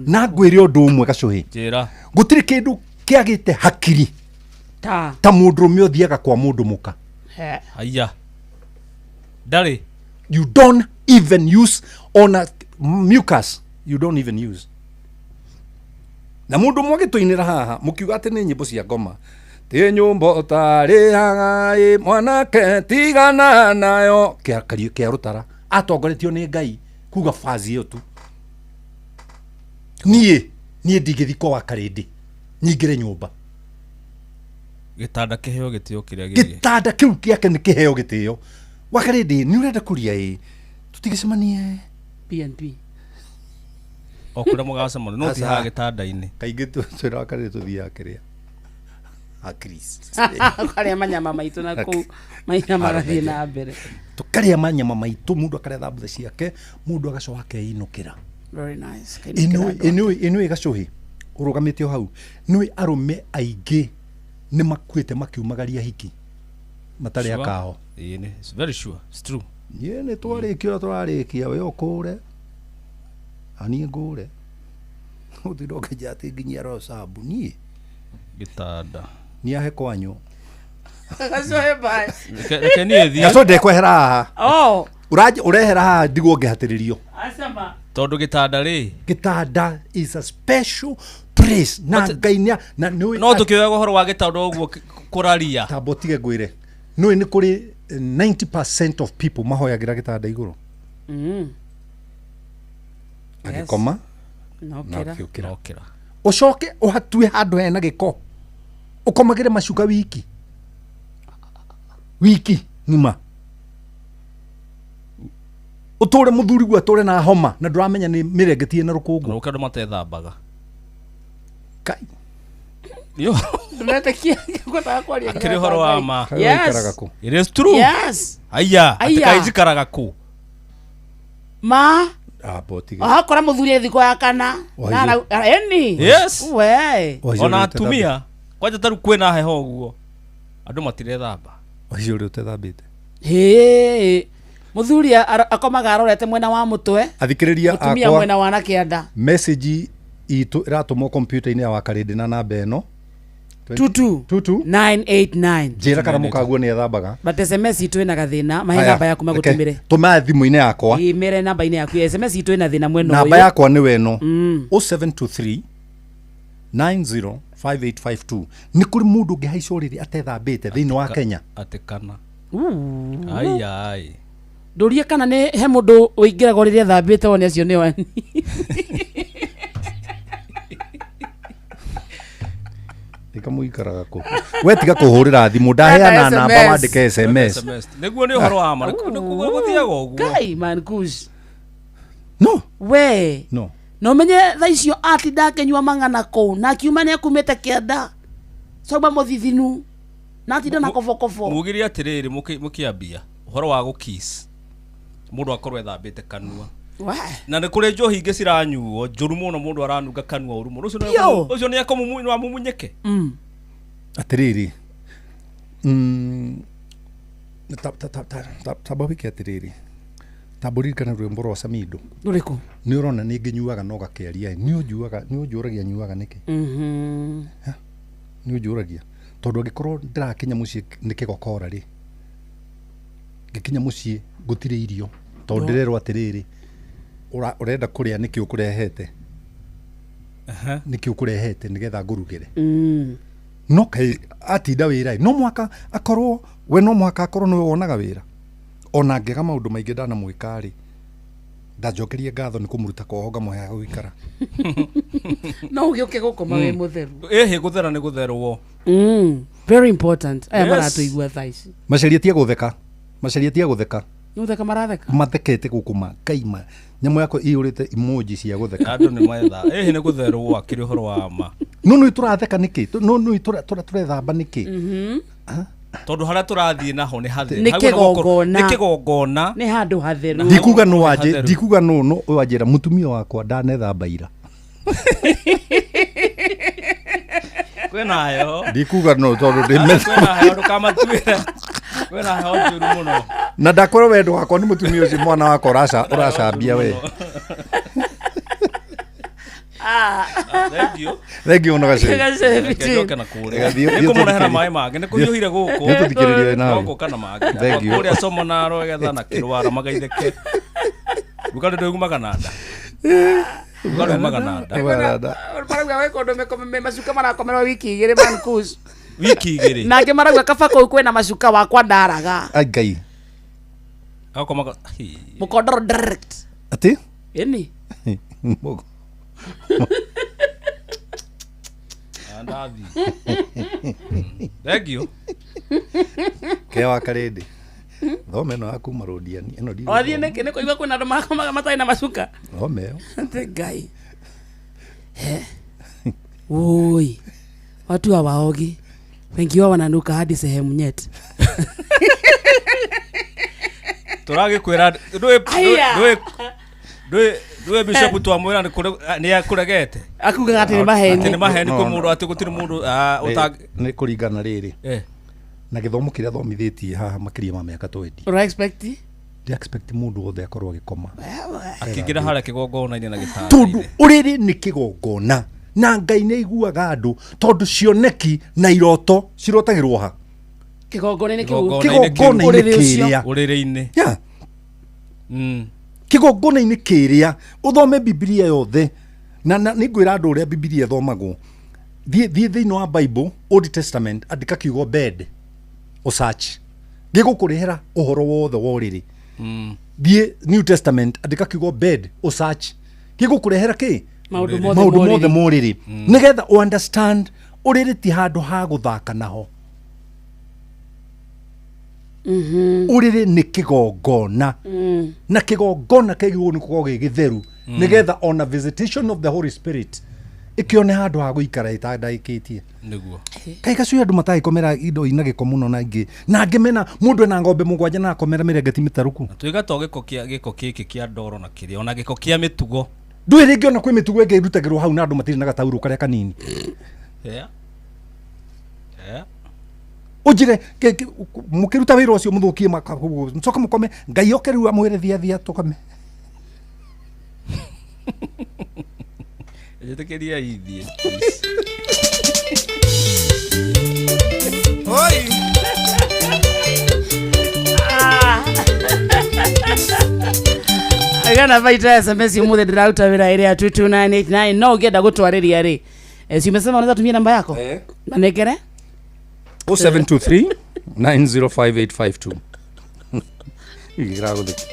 Na ngwĩre ũndũ ũmwe gacũhĩ, njĩra gũtirĩ kĩndũ kĩagĩte hakiri ta mũndũrũme ũthiaga kwa mũndũ mũka. Haya ndarĩ. You don't even use on a mucus, you don't even use. Na mundu mwe gituinira haha mukiuga ati ni nyimbo cia ngoma ti nyumba utarĩhaga ĩ mwanake tigana nayo kia rutara atongoretio ni Ngai kuga fazi iyo tu. Niĩ ndingĩthi kwa Wakarĩndĩ nyingĩre nyũmba. Gĩtanda kĩheo gĩtĩo kĩrĩa gĩgĩ gĩtanda kĩu gĩake nĩ kĩheo gĩtĩo. Wakarĩndĩ nĩ ũrenda kũria ĩ tũtigĩcemanie PNP o kũrĩa mũgacemania no ti haha gĩtanda-inĩ. Kaingĩ twĩra Wakarĩndĩ tũthiaga kĩrĩa Chris karĩa manyama maitũ na kũu manyama magathiĩ na mbere tũkarĩa manyama maitũ mũndũ akarĩa thambutha ciake mũndũ agacoka akeinũkĩra. Very nice. Ĩnũĩ gacũhĩ ũrũgamĩte o hau nĩũĩ arũme aingĩ nĩ makuĩte makiumagaria hiki matarĩ akao. It's very sure. It's true. Niĩ nĩ twarĩkia ũrĩa tũrarĩkia we ũkũre na niĩ ngũre ũtinda ũkĩnjĩra atĩ nginyia roho sabu niĩ gĩtanda niĩ ahe kwanyu Gacũhĩ bye. Reke niĩ thiĩ. Gacũhĩ ndekwehera haha. Oh. Ũrehera haha ndigwo ngĩhatĩrĩrio. Acama. Tondũ gĩtanda rĩ. Gĩtanda is a special place. Na Ngai nĩ na nĩ no tũkĩoyaga ũhoro wa gĩtanda ũguo kũraria. Tamba ũtige ngwĩre. Nĩũĩ nĩ kũrĩ 90% of people mahoyagĩra gĩtanda igũrũ. Agĩkoma na akĩũkĩra. Ũcoke ũhatue handũ hena gĩko. Ũkomagĩre macuka wiki. Wiki ng'ima. Ũtũre mũthuri guo atũre na homa na ndũramenya nĩ mĩrengeti ĩna rũkũngũ. Rũke andũ matethambaga. Kai. Yo. Ndũretĩkia ngwendaga kwaria. Akĩrĩ ũhoro wa ma. Yes. It is true. Yes. Aya, atĩ kaĩ njikaraga kũ? Ma. Akora mũthuri thikũ ya kana. Na eni. Yes. We. Ona atumia kwanja ta rĩu kwĩna heho ũguo andũ matirethamba. Ũcio ũrĩa ũtethambĩte. Hĩ. Mũthuri akomaga arorete mwena wa mũtwe. Athikĩrĩria akwa. Mũtumia mwena wa na kĩanda. Message itũ ĩratũmwo kompiuta-inĩ ya Wakarĩndĩ na namba ĩno 22989. Njĩra kana mũkaguo nĩ ethambaga. But SMS itũ ĩna gathĩna, mahe namba yaku magũtũmĩre. Tũma thimũ-inĩ yakwa. Ĩ mere namba-inĩ yaku. SMS itũ ĩna thĩna mwena ũyũ. Namba yakwa nĩ weno. 0723 905852. Nĩ kũrĩ mũndũ ũngĩhaica ũrĩrĩ atethambĩte thĩinĩ wa Kenya. Atĩ kana. Ai ai. Ndũrie kana nĩ he mũndũ ũingĩraga ũrĩrĩ ethambĩte wone acio nĩo ani. Ikamuikaraga kũ. We tiga kũhũrĩra thimũ ndaheana namba wandĩke SMS. Nĩguo nĩ ũhoro wa ma. Nĩguo gũthiaga ũguo. Kai man kush. No. We. No. No menye thaa icio atinda akĩnyua mang'ana kũu na akiuma nĩ akumĩte kĩanda cauma mũthithinu na atinda na kobokobo. Mugire atĩrĩrĩ mũkĩambia ũhoro wa gũkiss mũndũ akorwo ethambĩte kanua. Na nĩ kũrĩ njohi ingĩ ciranyuo njũru mũno mũndũ aranunga kanua ũru mũno. Ũcio nĩ akomumunyeke. Atĩrĩrĩ tamba wĩke atĩrĩrĩ tamba ũririkane rwĩmbo rwa Samido. Rũrĩkũ? Nĩ ũrona nĩ ngĩnyuaga no gakĩaria nĩ ũnjuaga nĩ ũnjũragia nyuaga nĩkĩ? Nĩ ũnjũragia tondũ angĩkorwo ndĩrakinya mũciĩ nĩ kĩgokora rĩ ngĩkinya mũciĩ gũtirĩ irio tondũ ndĩrerwo atĩrĩrĩ ũrenda kũrĩa nĩkĩ ũkũrehete. Nĩkĩ ũkũrehete nĩgetha ngũrugĩre? No kaĩ atinda wĩra ĩ, no mũhaka akorwo we, no mũhaka akorwo nĩwe wonaga wĩra. Ona ngĩaga maũndũ maingĩ ndanamwĩka rĩ, ndanjokerie ngatho nĩ kũmũruta koho ngamũhe ha gũikara. No ũgĩũke gũkoma wĩ mũtheru. Ĩhĩ, gũthera nĩ gũtherwo. Very important aya Yes. maratũigua thaa ici. Macaria tia gũtheka, macaria tia gũtheka. Nĩ gũtheka maratheka. Mathekete gũkũ kaima nyamũ yakwa iyũrĩte emoji cia gũtheka. Andũ nĩ metha ĩhĩ nĩ gũtherwo akĩrĩ ũhoro wa ma. No nĩ tũratheka nĩkĩ? No nĩ tũrethamba nĩkĩ? Tondũ harĩa tũrathiĩ naho nĩ hatheru. Nĩ Hau nĩ gũkorwo- kĩgongona. Nĩ kĩgongona. Nĩ handũ hatheru. Ndikuga no wanjĩ, Hatheru. ndikuga no wanjĩra mũtumia wakwa ndanethamba ira. Kwĩna heho. Ndikuga no tondũ ndĩ metha. Kwĩna heho, ndũkamatuĩre, kwĩna heho njũru mũno. Na ndakorwo wendo wakwa nĩ mũtumia ũcio, mwana wakwa ũracambia we. Thank you. Thank you mũno, Gaceri. Gaceri. Reke njoke na kũrĩa. Thiĩ- Nĩ thiĩ kũmũrehera tũthikĩrĩrie. maĩ mangĩ, nĩ kũhiũhire gũkũ. Thiĩ tũthikĩrĩrie nawe. No gũka na mangĩ. Thank you. Kũrĩa como na arogetha na kĩrwara magaitheke. Ruga rĩ ndũigumaga na nda. Ruga rĩumaga na nda. Umaga na nda. Marauga wĩ kũndũ macuka marakomerwo wiki 2 Mankush. Wiki 2. Nangĩ marauga kaba kũu kwĩna macuka wakwa ndaraga. Ai Ngai. Agakomaga. Hi. Mũkondoro direct. Atĩ? Ĩni. Ah, ndathiĩ. Thank you. Ke wa karĩndĩ. Thome ĩno ya kuma rũndiani ĩno ndirĩ. Wathiĩ nĩkĩ? Nĩ kũigua kwĩna andũ marakomaga matarĩ na macuka. Thome ĩyo. Ate Ngai. He. Woi. Watu hawaogi. Wengi wao wananuka hadi sehemu nyeti. Tũragĩkwĩra ndũĩ Aya. ndũĩ ndũĩ ndũĩ bishop twamwĩra nĩ akũregete. Akugaga atĩ nĩ maheni. Atĩ nĩ maheni No, kwĩ no. mũndũ atĩ gũtirĩ mũndũ ũtangĩ Nĩ kũringana rĩrĩ. Eh. Na gĩthomo kĩrĩa thomithĩtie haha makĩria ma mĩaka 20. Ũra expect? Ndi expect mũndũ wothe akorwo agĩkoma. Akĩingĩra harĩa kĩgongona-inĩ na gĩtanda. Tondũ ũrĩrĩ nĩ kĩgongona na Ngai nĩ aiguaga andũ, tondũ cioneki na iroto cirotagĩrwo ha? Kĩgongona-inĩ kĩu. Kĩgongona-inĩ Ũrĩrĩ ũcio. kĩrĩa. Ũrĩrĩ-inĩ. Yeah. Kĩgongona-inĩ kĩrĩa ũthome Bibilia yothe na nĩ ngwĩra andũ ũrĩa Bibilia ĩthomagwo. Thiĩ thĩinĩ wa Bible, Old Testament, andĩka kiugo bed, ũsearch, gĩgũkũrehera ũhoro wothe wa ũrĩrĩ. Thiĩ New Testament, andĩka kiugo bed, ũsearch, gĩgũkũrehera kĩ? Maũndũ mothe maũndũ ma mothe ũrĩrĩ. ma ũrĩrĩ, nĩgetha ũ understand ũrĩrĩ ti handũ ha gũthaka naho. Ũrĩrĩ nĩ kĩgongona, na kĩgongona kĩagĩrĩirwo nĩ gũkorwo gĩ gĩtheru, nĩgetha ona visitation of the Holy Spirit ĩkĩone handũ ha gũikara ĩtandaĩkĩtie. Nĩguo. Kaĩ gacuĩ andũ matagĩkomera indo ina gĩko mũno, na ingĩ na angĩ mena mũndũ ena ng'ombe 7 na akomera mĩrengeti mĩtarũku. Tuiga to gĩko kĩa gĩko gĩkĩ kĩa ndoro na kĩrĩa ona gĩko kĩa mĩtugo. Ndũĩ rĩngĩ ona kwĩ mĩtugo ĩngĩ ĩrutagĩrwo hau na andũ matirĩ na gataurũ karĩa kanini. Yeah. Yeah. Ũnjĩre mũkĩruta wĩra ũcio mũthũkie mũcoke mũkome, Ngai oke rĩu amwĩre thia thia tũkome. Njĩtĩkĩria ithiĩ. Oi. Gana baita SMS umuthi ndĩraruta wĩra ĩrĩa 22989, no ũngĩenda gũtwarĩria rĩ, si umesema unaweza tumia namba yako? Eh. Manengere. 0723 905852. Igĩragũthĩka.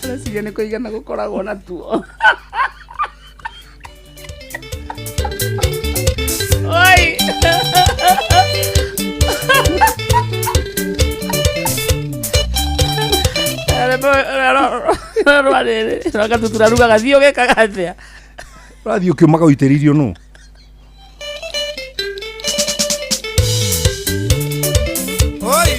Ũreciria nĩ kũigana gũkoragwo na tuo. Oi. Rwagatutura rugaga thiĩ ũgĩkaga atĩa? Ũrathiĩ ũkĩũmaga ũitĩrĩirio nũ? Oi.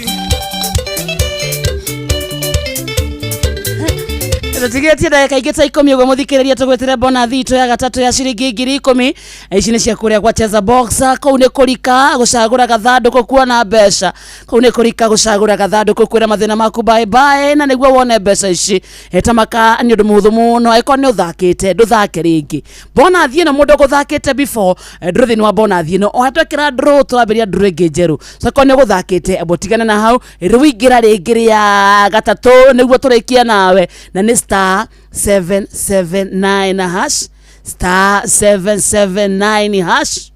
Tũtigĩtie ndagĩka ingĩ ta 10 ũguo, mũthikĩrĩria, tũgwĩtĩre bonathi itũ ya gatatũ ya ciringi 10,000. Ici nĩ cia kũrĩa gwa Cheza Box. Kũu nĩ kũrika gũcagũra gathandũkũ kuona mbeca. Kũu nĩ kũrika gũcagũra gathandũkũ kwĩra mathĩna maku bye bye, na nĩguo wone mbeca ici tamaka nĩ ũndũ mũhũthũ mũno. Angĩkorwo nĩ ũthakĩte, ndũthake rĩngĩ bonathi ĩno. Mũndũ ũgũthakĩte before, ndũrĩ thĩinĩ wa bonathi ĩno. O twekĩra draw, tũrambĩrĩria draw ĩngĩ njerũ. So angĩkorwo nĩ ũgũthakĩte, amba ũtigane na hau. Rĩu ingĩra rĩngĩ rĩa gatatũ nĩguo tũrĩkie nawe, na nĩ star 779 hash, Star 779 hash,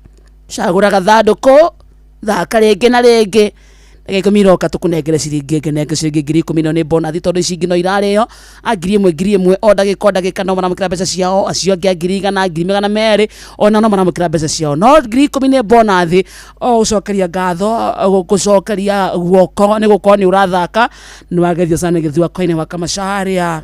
cagũra gathandũkũ, thaka rĩngĩ na rĩngĩ. Ndagĩka 10 iroka tũkũnengere ciringi ĩngĩ nenge ciringi 10,000. No nĩ bonathi tondũ ici ingĩ no irarĩo a 1,000 1,000 o ndagĩka o ndagĩka, no maramũkĩra mbeca ciao. Acio angĩ a 100,000, 200,000, ona no maramũkĩra mbeca ciao, no 10,000 nĩ bonathi o gũcokeria ngatho, gũcokeria guoko nĩ gũkorwo nĩ ũrathaka. Nĩ wagethio sana gĩthua koine wa Kamacharia,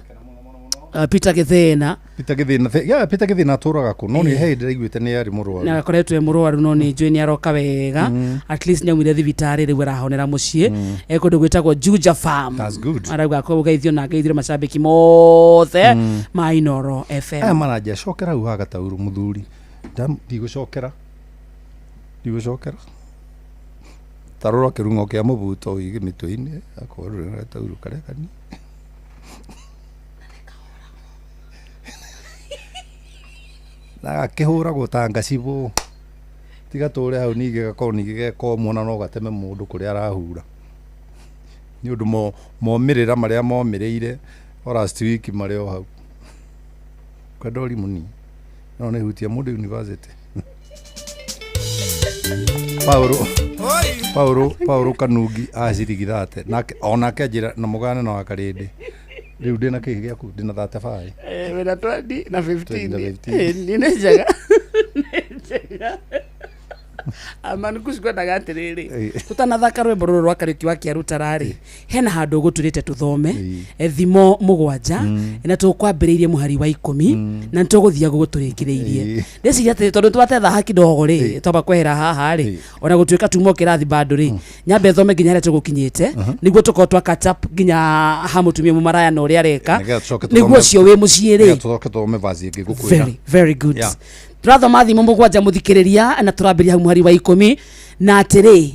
Peter Gĩthĩna. Peter Gĩthĩna, yeah, Peter Gĩthĩna atũraga kũ? No nĩ he ndĩraiguĩte nĩ arĩ mũrwaru. Na akoretwo e mũrwaru, no nĩ njũĩ nĩ aroka wega. At least nĩ aumire thibitarĩ, rĩu arahonera mũciĩ, e kũndũ gwĩtagwo Juja Farm. That's good. Arauga kũgeithio na ngeithire macambĩki mothe ma Inoro FM. Aya maranjia cokera hau hagatauru mũthuri. Ndigũcokera, ndigũcokera. Tarora kĩrung'o kĩa mũbuto ũige mĩtwe-inĩ akorwo ndũrĩ na gatauru karĩa kanini. Na gakĩhũragwo ta ngacibũ. Tiga tũre hau ningĩ gakorwo ningĩ gekomwo na no gateme mũndũ kũrĩa arahura. Nĩ ũndũ momĩrĩra marĩa momĩrĩire o last week marĩ o hau. Kwenda ũrimũ ni no nĩ hutia mũndũ university. Paulo Kanungi acirigithate nake onake njĩra na mũgane na wakarĩndĩ. Rĩu ndĩna kĩĩ gĩaku? Ndĩna 35. Wĩna 20 na 15. 20 na 15. Nĩ njega. Nĩ njega. Amanukuci kwendaga atĩrĩrĩ, tũtanathaka rwĩmbo rũrũ rwa Kariũki wa Kĩarutara rĩ, hena handũ ũgũtũrĩte tũthome thimo 7, na tũkwambĩrĩirie mũhari wa 10 na nĩtũgũthiaga ũguo tũrĩkĩrĩirie. Ndĩciria atĩrĩ, tondũ twatetha haki ndogo rĩ, twamba kwehera haha rĩ, ona gũtuĩka tuma kĩrathi bado rĩ, nyambe thome nginya harĩa tũgũkinyĩte nĩguo tũkorwo twa catch up nginya ha mũtumia mũmaraya na ũrĩa areka, nĩguo ũcio wĩ mũciĩ rĩ. Tũcoke tũthome verse ĩngĩ ngũkwĩra. Very, very good. Yeah. Tũrathoma thimo 7 mũthikĩrĩria, na tũrambĩrĩria hau mũhari wa 10, na atĩrĩ,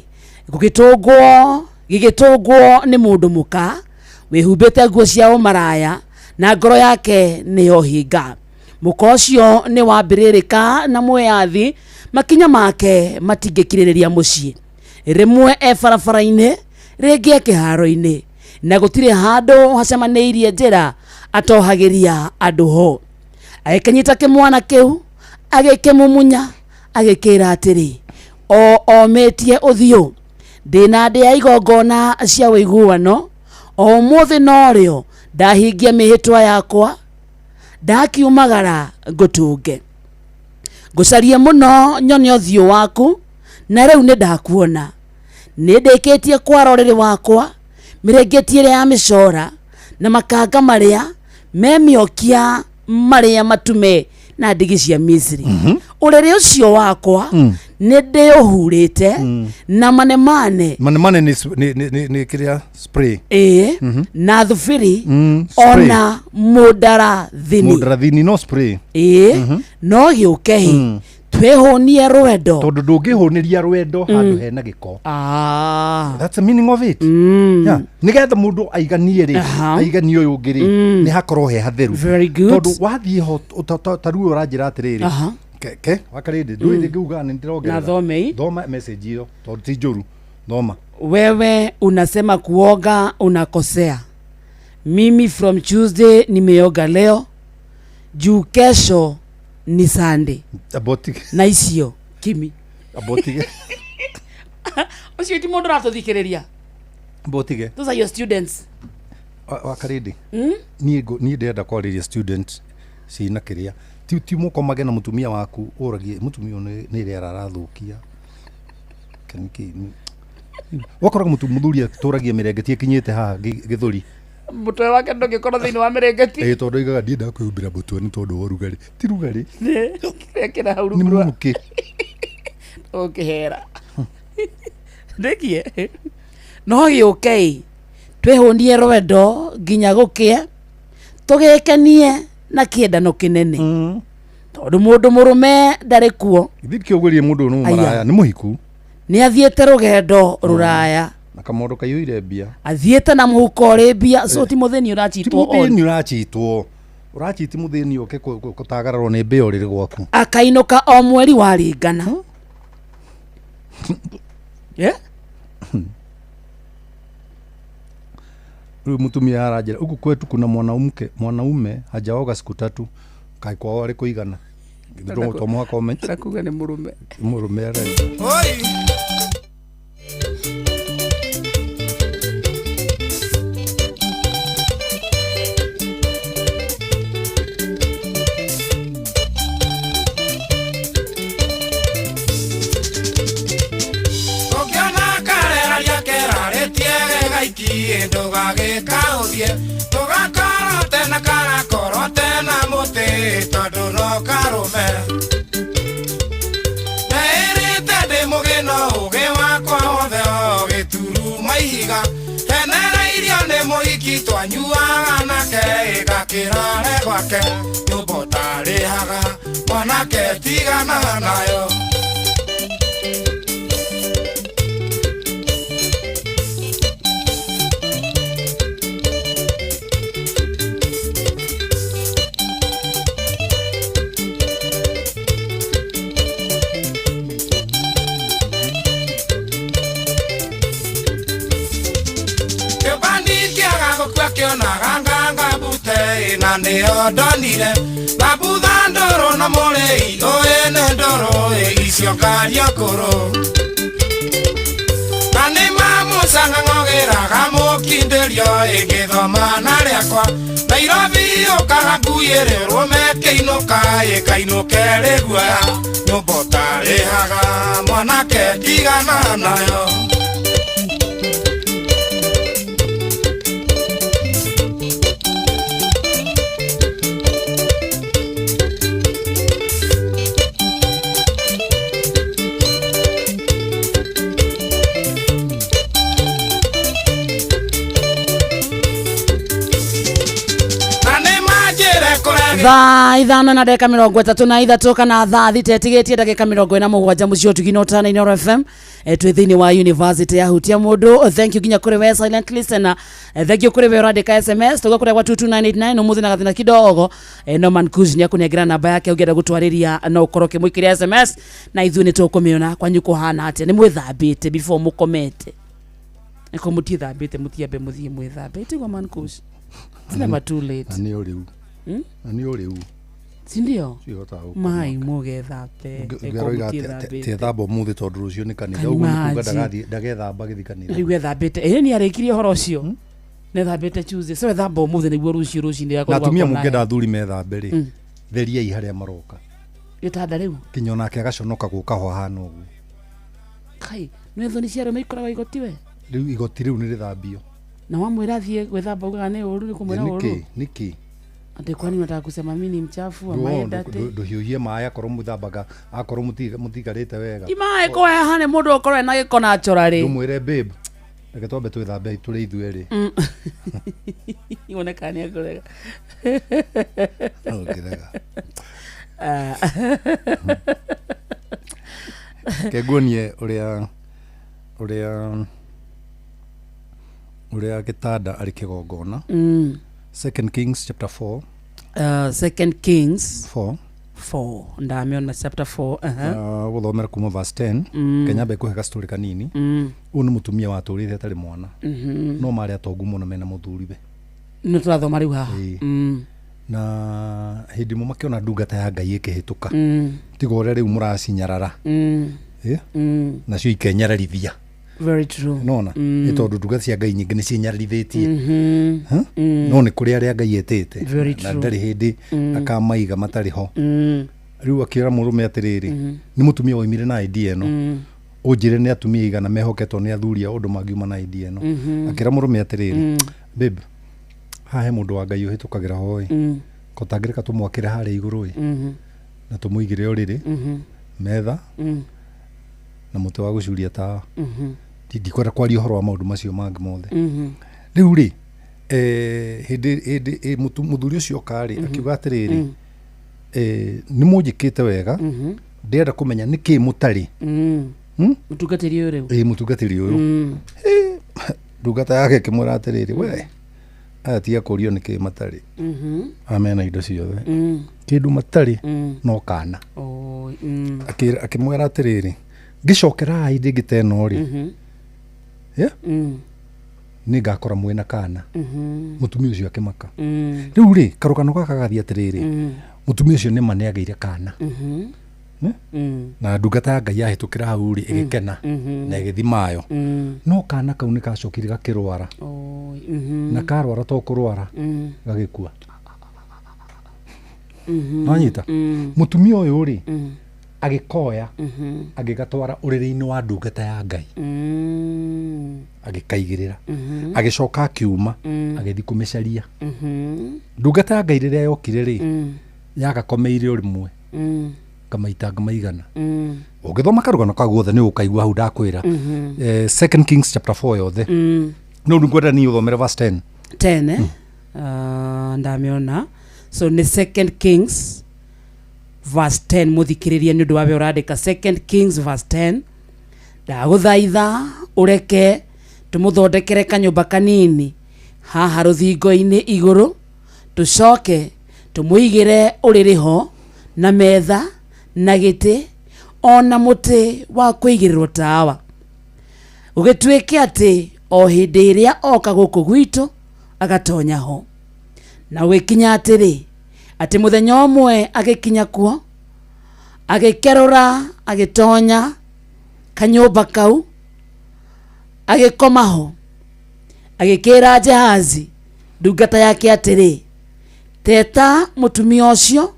gĩgĩtũngwo nĩ mũndũ mũka wĩhumbĩte nguo cia ũmaraya na ngoro yake nĩyo hinga. Mũka ũcio nĩ wambĩrĩrĩka na mwĩyathi, makinya make matingĩkirĩrĩria mũciĩ. Rĩmwe e barabara-inĩ, rĩngĩ e kĩharo-inĩ, na gũtirĩ handũ hacemanĩirie njĩra atohagĩria andũ ho. Agĩkĩnyita kĩmwana kĩu, agĩkĩmumunya, agĩkĩra atĩrĩ, o omĩtie ũthiũ, ndĩna ndĩa igongona cia ũiguano, o ũmũthĩ norĩo ndahingia mĩhĩtwa yakwa, ndakiumagara ngũtũnge. Ngũcarie mũno nyone ũthiũ waku, na rĩu nĩ ndakuona. Nĩ ndĩkĩtie kwara ũrĩrĩ wakwa, mĩrĩngĩti ĩrĩa ya mĩcora, na makanga marĩa me mĩokia marĩa matume na ndigi cia Misri. Ũrĩrĩ ũcio wakwa nĩ ndĩũhurĩte na manemane. Manemane nĩ kĩrĩa spray. Ĩĩ, na thubiri, spray. Ona mũndarathini. Mũndarathini no spray. Ĩĩ, no gĩũke twĩhũnie rwendo. Tondũ ndũngĩhũnĩria rwendo handũ hena gĩko. That's the meaning of it. Yeah. Nĩgetha mũndũ aiganie rĩ, aiganie ũyũ ũngĩ rĩ, nĩ hakorwo he hatheru. Very good. Tondũ wathiĩ ho ta rĩu ũranjĩra atĩrĩrĩ, ke wakarĩndĩ ndũĩ rĩngĩ ugaga nĩ ndĩrongerera. Na thomei. Thoma message ĩyo tondũ ti njũru. Thoma. Wewe unasema kuoga unakosea. Mimi from Tuesday nimeoga leo, juu kesho ni Sunday. Abotige. Na icio kimi. Abotige. Ũcio ti mũndũ ũratũthikĩrĩria. Abotige. Those are your students. Wakarĩndĩ. Niĩ ndĩrenda kwarĩria student cina kĩrĩa. Ti mũkomage na mũtumia waku ũragie mũtumia ũyũ nĩ rĩera arathũkia. Kaniki. Wakoraga mũthuri atũragia mĩrengeti ĩkinyĩte haha gĩthũri. Mũtwe wake ndũngĩkorwo thĩinĩ wa mĩrengeti. Ĩĩ, tondũ oigaga ndiendaga kwĩhumbĩra mũtwe nĩ tondũ wa ũrugarĩ. Ti rugarĩ. Kĩrĩa kĩra hau Nĩ rungu rwa mũrukĩ. Ũngĩhera. Ndĩkie. No gĩũke twĩhũnie rwendo nginya gũkĩe, tũgĩkenie na kĩendano kĩnene. Tondũ mũndũ mũrũme ndarĩ kuo. Githĩ kĩũgũrie mũndũ ũyũ nĩ mũmaraya, nĩ mũhiku. Nĩ athiĩte rũgendo rũraya. Na kamondo kaiyũire mbia. Athiĩte na mũhuko ũrĩ mbia, so ti mũthĩni ũrachitwo Ti mũthĩni ũrachitwo. Ũrachiti mũthĩni ũke gũtagararwo nĩ mbĩa ũrĩrĩ gwaku. Akainũka o mweri waringana. Rĩu mũtumia aranjĩra, huku kwetu kuna mwanamke, mwanaume hajaoga siku 3, kaĩ kwao arĩ kũigana. To mũhaka ũmenye. Rakuga nĩ mũrũme. Mũrũme arenda. Oi. Ũngĩona karera rĩake rarĩtie gĩgaiki ndũgagĩkaũthie tũgakorwo tena karakorwo tena mũtĩ tondũ no karũme Neĩrĩte ndĩ mũgĩ no ũgĩ wakwa wothe o gĩturuma ihiga henereirio nĩ mũhiki twanyuaga nake ĩgakĩrare gwake nyũmba ũtarĩhaga mwanake tigana nayo. Kĩũmbani kĩaga gũkua kĩonaga nganga mbute na nĩyo ndonire Babutha ndũrũ na mũrĩi ũĩ nĩ ndũrũ icio ngaria kũrũ Na nĩ mamũcang'ang'ogĩraga mũkindĩrio ĩgĩthoma na rĩakwa Nairobi ũkaga nguĩrĩrwo mekĩinũka ĩkainũke rĩguoya nyũmba ũtarĩhaga mwanake tigana nayo. Thaa 5 na ndagĩka 33 kana thaa 6 ĩtigĩtie ndagĩka 47 mũciĩ ũtugi na ũtana Inooro FM. Twĩ thĩinĩ wa University ya Hutia Mũndũ. Thank you nginya kũrĩ we silent listener. Thank you kũrĩ we ũrandĩka SMS tũga kũrĩa gwa 22989 ũmũthĩ na gathĩna kidogo. Norman Kuz nĩ akũnengera namba yake ũngĩenda gũtwarĩria no ũkorwo ũkĩmũikĩria SMS na ithuĩ nĩ tũkũmĩona kwanyu kũhana atĩa. Nĩ mwĩthambĩte before mũkomete? Nĩko mũtiĩthambĩte mũtiambe mũthiĩ mwĩthambĩte tigwo Man Kush. It's never too late. Na nĩ ũrĩu. Na nĩ ũrĩu. Si ndio? Cihotaga Mai mũgethambe. Ũngĩroiga tiethamba ũmũthĩ tondũ rũciũ nĩ kanitha ũguo nĩ kuga ndagathiĩ ndagethamba gĩthiĩ kanitha. Rĩu ethambĩte. Ĩĩ nĩ arĩkirie ũhoro ũcio. Nĩethambĩte Tuesday. So ethamba ũmũthĩ nĩguo rũciũ rũcinĩ Na atumia mũngĩenda athuri methambe rĩ, theriai harĩa maroka. Gĩtanda rĩu. Kinya onake agaconoka gũka ho hahana ũguo. Kai, nĩ thoni cia arũme ikoragwo igoti we? Rĩu igoti rĩu nĩ rĩthambio. Na wamwĩra athiĩ gwĩthamba ugaga nĩ ũru nĩ kũmwĩra ũru. Nĩkĩ? Nĩkĩ? Ati kwani unataka kusema mimi ni mchafu ama endate? Ndũhiũhie maĩ akorwo mũthambaga akorwo mũtigarĩte wega. Ti maĩ kũheha nĩ mũndũ ũkorwo ena gĩko naturally. Ndũmwĩre babe, reke twambe twĩthambe tũrĩ ithuĩ erĩ. Wone kana nĩ ekũrega. Ũngĩrega. Reke nguonie ũrĩa ũrĩa gĩtanda arĩ kĩgongona. Second Kings chapter 4. Second Kings 4. 4. Ndamiona chapter 4. Gũthomera kuma verse 10. Kenya mbe kũhe gastori kanini. Ũyũ nĩ mũtumia watũrĩte atarĩ mwana. No marĩ atongu mũno mena mũthuriwe. Nĩ tũrathoma rĩu haha. Na hĩndĩ ĩmwe makĩona ndungata ya Ngai ĩkĩhĩtũka. Tiga ũrĩa rĩu mũracinyarara. Nacio ikenyararithia. Very true. Nona nĩ tondũ ndungata cia Ngai nyingĩ nĩ cinyararithĩtie. No nĩ kũrĩ arĩa Ngai etĩte na ndarĩ hĩndĩ akamaiga matarĩ ho. Rĩu akĩra mũrũme atĩrĩrĩ, nĩ mũtumia woimire na idea ĩno. Ũnjĩre nĩ atumia igana mehoketwo nĩ athuri ao ũndũ mangiuma na idea ĩno. Akĩra mũrũme atĩrĩrĩ, babe, haha he mũndũ wa Ngai ũhĩtũkagĩra ho ĩ. Ko tangĩreka tũmwakĩre harĩa igũrũ ĩ. Na tũmũigĩre ũrĩrĩ, metha, na mũtĩ wa gũcuria tawa. Ndikwenda kwaria ũhoro wa maũndũ macio mangĩ mothe. Rĩu rĩ, hĩndĩ mũthuri ũcio oka rĩ, akiuga atĩrĩrĩ, nĩ mũnjĩkĩte wega, ndĩrenda kũmenya nĩkĩ mũtarĩ. Mũtungatĩri ũyũ rĩu? Ĩĩ mũtungatĩri ũyũ. Ndungata yake ĩkĩmwĩra atĩrĩrĩ, we aya tiga kũrio nĩkĩ matarĩ. Aya mena indo ciothe. Kĩndũ matarĩ no kana. Akĩmwĩra atĩrĩrĩ, ngĩcokera hĩndĩ ĩngĩ ta ĩno rĩ, nĩ ngakora mwĩna kana. Mũtumia ũcio akĩmaka. Rĩu rĩ, karũgano gaka gathiĩ atĩrĩrĩ, Mũtumia ũcio nĩma nĩ agĩire kana. Ne? Na ndungata ya Ngai yahĩtũkĩra hau rĩ, ĩgĩkena na ĩgĩthi mayo. No kana kau nĩ gacokire gakĩrwara. Oi, Na karwara to kũrwara, gagĩkua. Nonyita? Mũtumia ũyũ rĩ, agĩkoya, agĩgatwara ũrĩrĩ-inĩ wa ndungata ya Ngai, agĩkaigĩrĩra, agĩcoka akiuma, agĩthiĩ kũmĩcaria. Ndungata ya Ngai rĩrĩa yokire rĩ, yagakomeire o rĩmwe kamaitanga maigana. Ũngĩthoma karũgano kau guothe nĩ ũkaigua hau ndakwĩra. Second Kings chapter 4 yothe. No rĩu ngwenda niĩ ũthomere verse 10. 10, eh? Ndamĩona. So nĩ Second Kings verse 10. Mũthikĩrĩrie nĩ ũndũ wa we ũrandĩka Second Kings verse 10. Ndagũthaitha ũreke tũmũthondekere kanyũmba kanini haha rũthingo-inĩ igũrũ, tũcoke tũmũigĩre ũrĩrĩ ho, na metha, na gĩtĩ, ona mũtĩ wa kũigĩrĩrwo tawa, gũgĩtuĩke atĩ o hĩndĩ ĩrĩa oka gũkũ gwitũ agatonya ho. Na gũgĩkinya atĩrĩ, atĩ mũthenya ũmwe agĩkinya kuo, agĩkerũra, agĩtonya kanyũmba kau, agĩkoma ho. Agĩkĩra Jehazi ndungata yake atĩrĩ, teta mũtumia ũcio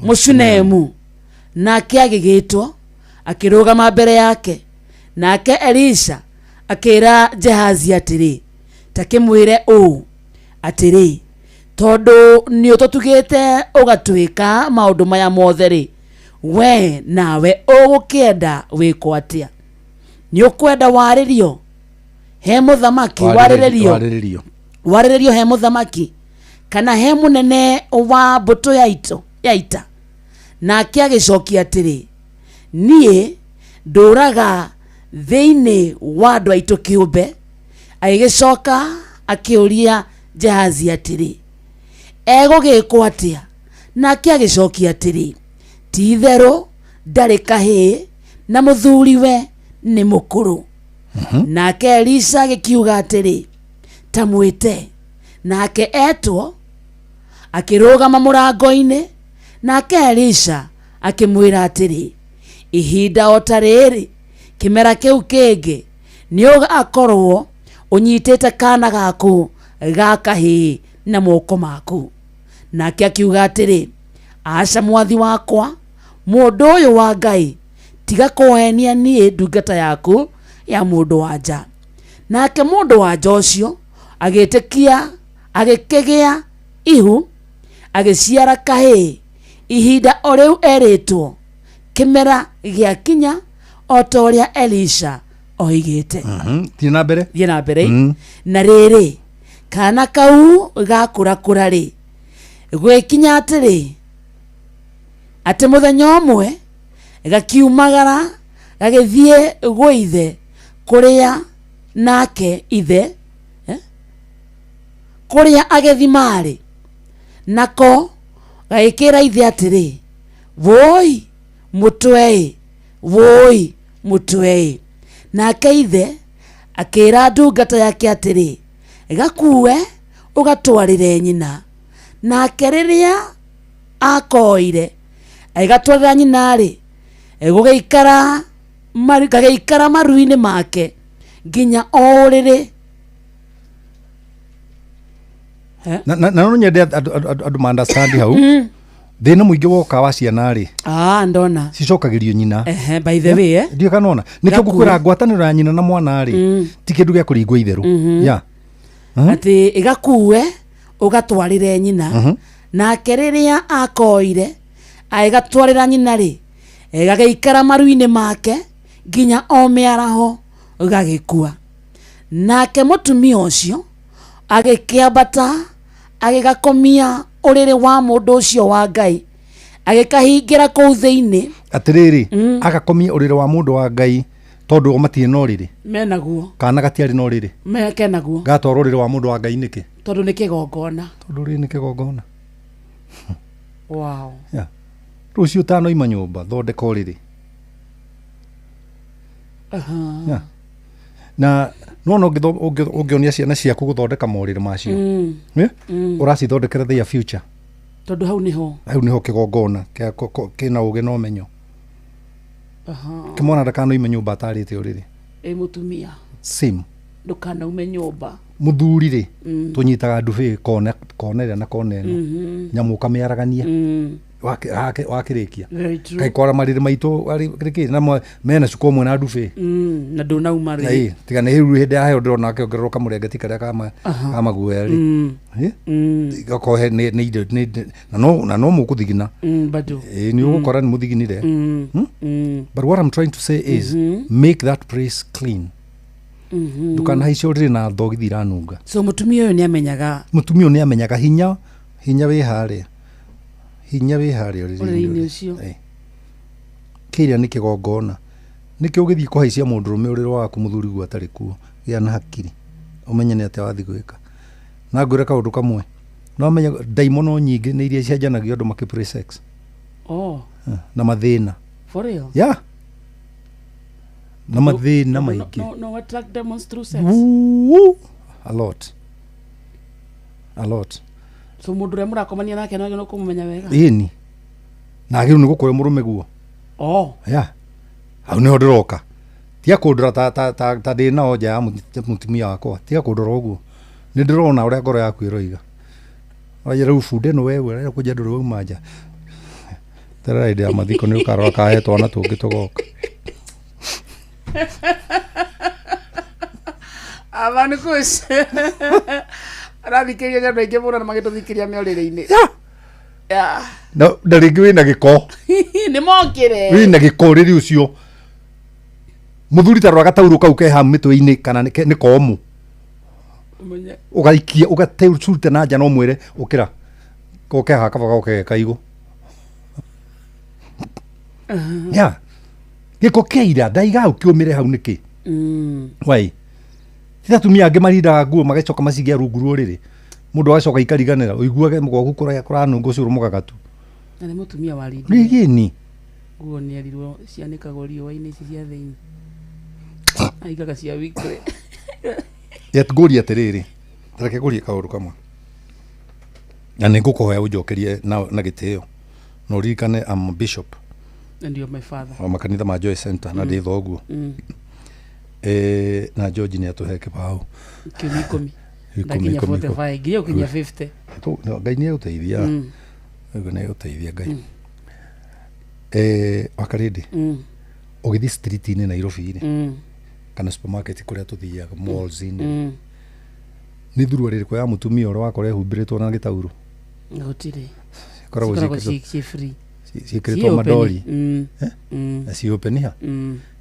Mũshunemu. Nake agĩgĩtwo, akĩrũgama mbere yake. Nake Elisha akĩra Jehazi atĩrĩ, ta kĩmwĩre ũũ atĩrĩ, tondũ nĩ ũtũtugĩte ũgatwĩka maũndũ maya mothe rĩ, we nawe ũgũkĩenda wĩkwo atĩa? Nĩ ũkwenda warĩrio he mũthamaki, warĩrĩrio Warĩrĩrio. Warĩrĩrio he mũthamaki kana he mũnene wa mbũtũ ya ito ya ita? Nake agĩcokia atĩrĩ, niĩ ndũraga thĩinĩ wa andũ aitũ kĩũmbe. Agĩgĩcoka akĩũria Jehazi atĩrĩ, egũgĩkwo atĩa? Nake agĩcokia atĩrĩ, ti itherũ ndarĩ kahĩĩ, na mũthuriwe nĩ mũkũrũ. Nake Elisha agĩkiuga atĩrĩ, ta mwĩte. Nake etwo, akĩrũgama mũrango-inĩ. Nake Elisha akĩmwĩra atĩrĩ, ihinda o ta rĩrĩ kĩmera kĩu kĩngĩ nĩ ũgakorwo ũnyitĩte kana gaku ga kahĩĩ na moko maku. Nake akiuga atĩrĩ, aca, mwathi wakwa, mũndũ ũyũ wa Ngai, tiga kũhenia niĩ ndungata yaku ya mũndũ wa nja. Nake mũndũ wa nja ũcio agĩtĩkia, agĩkĩgĩa ihu, agĩciara kahĩĩ ihinda o rĩu erĩtwo. Kĩmera gĩakinya o ta ũrĩa Elisha oigĩte. Thiĩ na mbere. Thiĩ na mbere. Na rĩrĩ, kana kau gakũrakũra rĩ, gwĩkinya atĩrĩ, atĩ mũthenya ũmwe gakiumagara gagĩthiĩ gwĩ ithe kũrĩa, nake ithe kũrĩa agethi marĩ. Nako gagĩkĩra ithe atĩrĩ, wũi mũtwe-ĩ, wũi mũtwe-ĩ. Nake ithe akĩra ndungata yake atĩrĩ, gakue ũgatwarĩre nyina. Nake rĩrĩa akoire agĩgatwarĩra nyina-rĩ, gũgĩikara gagĩikara maru-inĩ make nginya o ũrĩrĩ. Na no nyende andũ ma understand hau. Thĩna mũingĩ woka wa ciana rĩ, Ah, ndona. Cicokagĩrio nyina. Ehe, by the way, Ndiũ kana ona nĩkĩo. Gakue. Ngũkwĩra ngwatanĩro ya nyina na mwana rĩ, ti kĩndũ gĩa kũringwo itherũ ya. Atĩ ĩgakue ũgatwarĩre nyina. Nake rĩrĩa akoire agĩgatwarĩra nyina rĩ, gagĩikara maru-inĩ make nginya o mĩaraho, gagĩkua. Nake mũtumia ũcio agĩkĩambata, agĩgakomia ũrĩrĩ wa mũndũ ũcio wa Ngai, agĩkahingĩra kũu thĩinĩ. Atĩrĩrĩ, agakomia ũrĩrĩ wa mũndũ wa Ngai tondũ o matirĩ na ũrĩrĩ? Menaguo. Kana gatiarĩ na ũrĩrĩ? Kenaguo. Gatwarwo ũrĩrĩ wa mũndũ wa Ngai nĩkĩ? Tondũ nĩ kĩgongona. Tondũ ũrĩrĩ nĩ kĩgongona. Wow. Yeah. Rũciũ ũtanoima nyũmba, thondeka ũrĩrĩ. Yeah. Na nona ũngĩonia ciana ciaku gũthondeka morĩrĩ macio, ũracithondekera their future. Tondũ hau nĩho, hau nĩho kĩgongona kĩna ũgĩ na ũmenyo. Kĩmwana ndakanoime nyũmba atarĩte ũrĩrĩ. Ĩ mũtumia same, ndũkanaume nyũmba. Mũthuri rĩ, tũnyitaga ndubĩ kona kona ĩrĩa na kona ĩno, nyamũ ũkamĩaragania wakĩrĩkia. Very true. Kaĩ kwara marĩrĩ maitũ rĩkĩ na mena cuka ũmwe na ndubĩ na ndũnauma rĩ. Ĩ tiga nĩ rĩu hĩndĩ ya heho ndĩrona akĩongererwo kamũrengeti karĩa ka maguoya rĩ, gakorwo nĩ indo na no mũkũthigina. Bado ĩ nĩ ũgũkora nĩ mũthiginire. But what I'm trying to say is, make that place clean. Ndũkanahaice ũrĩrĩ na thogithi iranunga. So mũtumia ũyũ nĩ amenyaga. Mũtumia ũyũ nĩ amenyaga hinya wĩ harĩa, hinya wĩ harĩa ũrĩrĩ-inĩ ũcio. Kĩrĩa nĩ kĩgongona. Nĩkĩo ũgĩthiĩ kũhaicia mũndũrũme ũrĩrĩ waku mũthuri guo atarĩ kuo, gĩa na hakiri ũmenye nĩ atĩa wathiĩ gwĩka. Na ngwĩre kaũndũ kamwe, no amenye ndaimono nyingĩ nĩ iria cianjanagio andũ makĩ pray sex. Oh. Na mathĩna. For real? Yeah. Na mathĩna maingĩ. No attract demons through sex. Woo, a lot. A lot. So mũndũ ũrĩa mũrakomania nake no agĩrĩirwo kũmũmenya wega. Ĩni. Na agĩrĩirwo nĩ gũkũhe mũrũme guo. Oh. Yeah. Hau nĩho ndĩroka. Tiga kũndora ta ndĩ nao nja ya mũtumia wakwa. Tiga kũndora ũguo. Nĩ ndĩrona ũrĩa ngoro yaku ĩroiga. Wajĩra rĩu bunda ĩno wewe ũrenda kũnjia ndũrĩ wauma nja. Terera hĩndĩ ya mathiko nĩ ũkarora kahe twana tũngĩ tũgoka. Abantu kush. Arathikĩrĩria andũ aingĩ mũno na magĩtũthikĩria me ũrĩrĩ-inĩ. Na rĩngĩ wĩna gĩko. Nĩ mokĩre. Wĩna gĩko rĩrĩ ũcio. Mũthuri ta rora gataurũ kau ke hamu mĩtwe-inĩ kana nĩ komũ. Ũgaikia ũgatecurute na nja no mwĩre ũkĩra. Goke haha kaba goke kaigũ. Yeah. Gĩko kĩa ira ndaiga hau kĩũmĩre hau nĩkĩ? Why? Tiga atumia angĩ marindaga nguo magacoka macigia rungu rwa ũrĩrĩ. Mũndũ agacoka ikariganĩra ũiguage gwaku kũranunga ũcũrũ mũgagatu. Na nĩ mũtumia warindire. Nĩ gĩni. Nguo nĩ erirwo cianĩkagwo riũa-inĩ ici cia thĩinĩ. Aigaga cia weekly. Yet ngũrie atĩrĩrĩ, reke ngũrie kaũndũ kamwe. Na nĩ ngũkũhoya ũnjokerie na gĩtĩo. Na ũririkane I'm a bishop. And you're my father. Wa makanitha ma Joy Center na ndĩ thoguo. Na George nĩ atũhe kĩbaũ. Ikũmi ikũmi. Ndakinya 45 nginya ũkinya 50. Ngai nĩ egũteithia. Ngai nĩ egũteithia Ngai. Wakarĩndĩ. Ũgĩthiĩ street-inĩ Nairobi rĩ, kana supermarket kũrĩa tũthiaga malls-inĩ. Nĩ thurua rĩrĩkũ ya mũtumia ũrĩa wakora ĩhumbĩrĩtwo na gĩtaurũ? Gũtirĩ. Cikoragwo ciĩ free. Ciĩkĩrĩtwo madori. Na ciĩ open ha.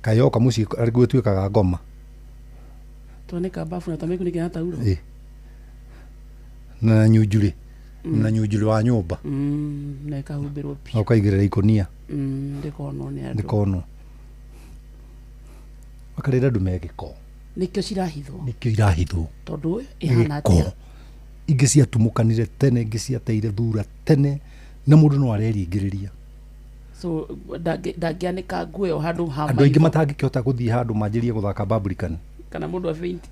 Kaĩ yoka mũciĩ arĩguo ĩtuĩkaga ngoma. Twanĩka bafu na twamĩkunĩkĩra na taurũ. Na nyunjurĩ. Na nyunjurĩ wa nyũmba. Na ĩkahumbĩrwo biũ. Na ũkaigĩrĩra ikũnia. Ndĩkonwo nĩ andũ. Ndĩkonwo. Wakarĩra andũ me gĩko. Nĩkĩo cirahithwo. Nĩkĩo irahithwo. Tondũ ĩhana atĩa? Ingĩ ciatumũkanire tene, ingĩ ciateire thura tene, na mũndũ no areringĩrĩria. So ndangĩanĩka nguo ĩyo handũ ha andũ aingĩ matangĩkĩhota gũthiĩ handũ manjĩrie gũthaka Barbican. Kana mũndũ a faint.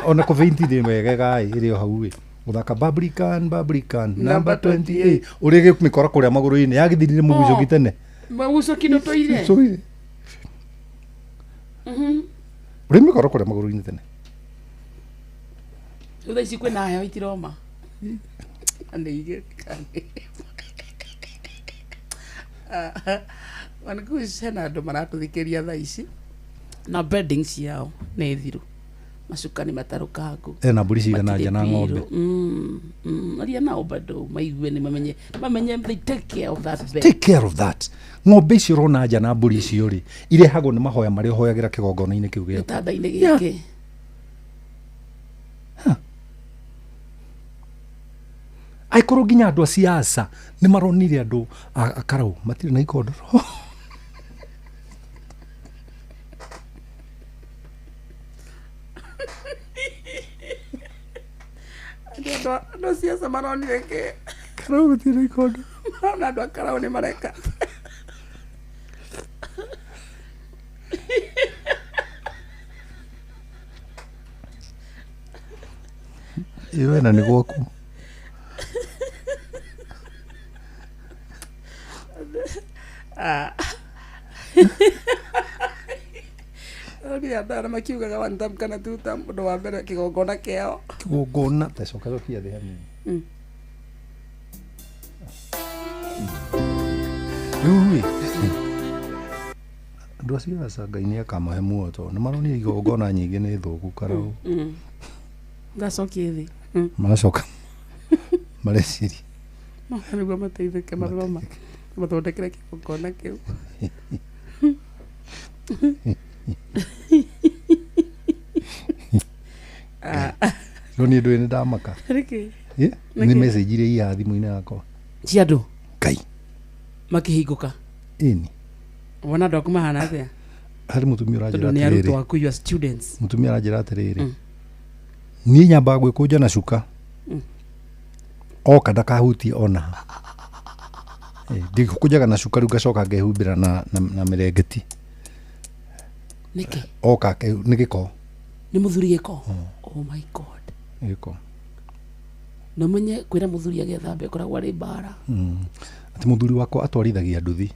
Ona kũ faint nĩ wegega ĩrĩ o hau ĩ. Gũthaka Barbican, Barbican, number 28. Ũrĩa mĩkora kũrĩa magũrũ-inĩ yagĩthirire mũgucũki tene. Mũgucũki ndũtũire. Ũrĩa mĩkora kũrĩa magũrũ-inĩ tene. Rĩu thaa ici kwĩna heho itiroma. Nĩ Wanikush hena andũ maratũthikĩria thaa ici na bedding ciao nĩ thiru, macuka nĩ matarũkangu, ena mbũri cigana nja na ng'ombe. Aria nao bado maigue nĩ mamenye they take care of that bed. Take care of that. Ng'ombe icio ũrona nja na mbũri icio rĩ, irehagwo nĩ mahoya marĩa ũhoyagĩra kĩgongona-inĩ kĩu gĩaku. Gĩtanda-inĩ gĩkĩ. Aikorwo nginya andũ a siasa nĩ maronire andũ a karau matirĩ na ikondoro. Andũ a siasa maronire kĩ? Karau matirĩ na ikondoro. Marona andũ a karau nĩ mareka. Ĩ we na nĩ gwaku. Ah. Onire andũ arĩa makiugaga one term kana two term ũndũ wa mbere kĩgongona kĩao. Kĩgongona ta coka cokia thĩ hanini. Rĩu ĩ andũ acio aca Ngai nĩ akamahe muoyo tondũ nĩ maronire igongona nyingĩ nĩ thũku karau. Ngacokie thĩ. Maracoka mareciria nĩguo mateithĩke mabe mathondekere kĩgongona kĩu. Ah. No niĩ ndũĩ nĩ ndamaka. Nĩkĩ? Ĩ? Nĩ Nĩkĩ? message iria ihaha thimũ-inĩ yakwa. Cia andũ? Ngai. Makĩhingũka. Ĩni. Wona andũ aku mahana atĩa? Harĩ mũtumia ũranjĩra Tondũ nĩ arutwo atĩrĩrĩ. aku, your students. Mũtumia aranjĩra atĩrĩrĩ. Niĩ nyambaga gwĩkũnja na cuka. Oka ndakahutie ona ha. Ndikũnjaga na cuka rĩu ngacoka ngehumbĩra na mĩrengeti. Nĩkĩ? Oka nĩ gĩko. Nĩ mũthuri gĩko? Oh my God. Nĩ gĩko. Na ũmenye kwĩra mũthuri agethambe ĩkoragwo arĩ mbara. Atĩ mũthuri wakwa atwarithagia nduthi.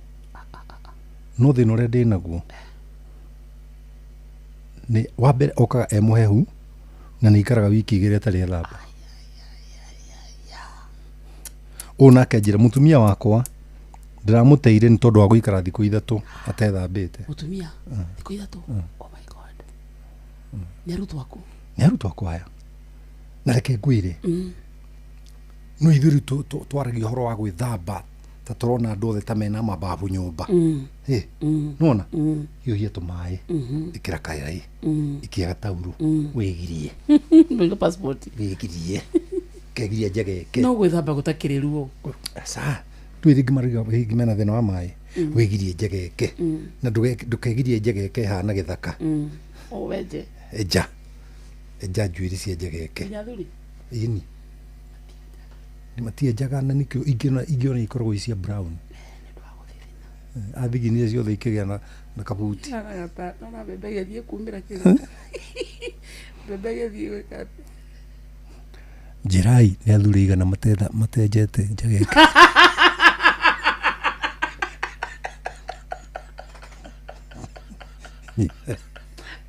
No thĩna ũrĩa ndĩ naguo nĩ wa mbere okaga e mũhehu na nĩ aikaraga wiki igĩrĩ atarĩ ethamba. Ũũ nake anjĩra mũtumia wakwa ndĩramũteire nĩ tondũ wa gũikara thikũ ithatũ atethambĩte. Mũtumia thikũ ithatũ? Oh my God. Nĩ arutwo aku? Nĩ arutwo akwa aya. Na reke ngwĩre no ithuĩ rĩu twaragia ũhoro wa gwĩthamba ta tũrona andũ othe ta mena mababu nyũmba. Nĩwona? Hiũhia tũmaĩ, ĩkĩra karai, ikia gataurũ, wĩgirie. Ndũiga passport. Wĩgirie. Kegiria njegeke. No gwĩthamba gũtakĩrĩ ruo. Aca. Ndũĩ rĩngĩ marauga rĩngĩ mena thĩna wa maĩ. Wĩgirie njegeke. Na ndũkegirie njegeke ĩhana gĩthaka. O wenje. Enja. Enja njuĩrĩ cia njegeke. Nginya athuri? Ĩni. Matienjaga na nĩkĩo ingĩ ona ikoragwo i cia brown. Athiginire ciothe ikĩgĩa na kabuti. Nona mbembe ĩgĩthiĩ kumĩra kĩrĩa. Mbembe ĩgĩthiĩ gwĩka atĩa? Njĩrai nĩ athuri aigana matenjete njegeke.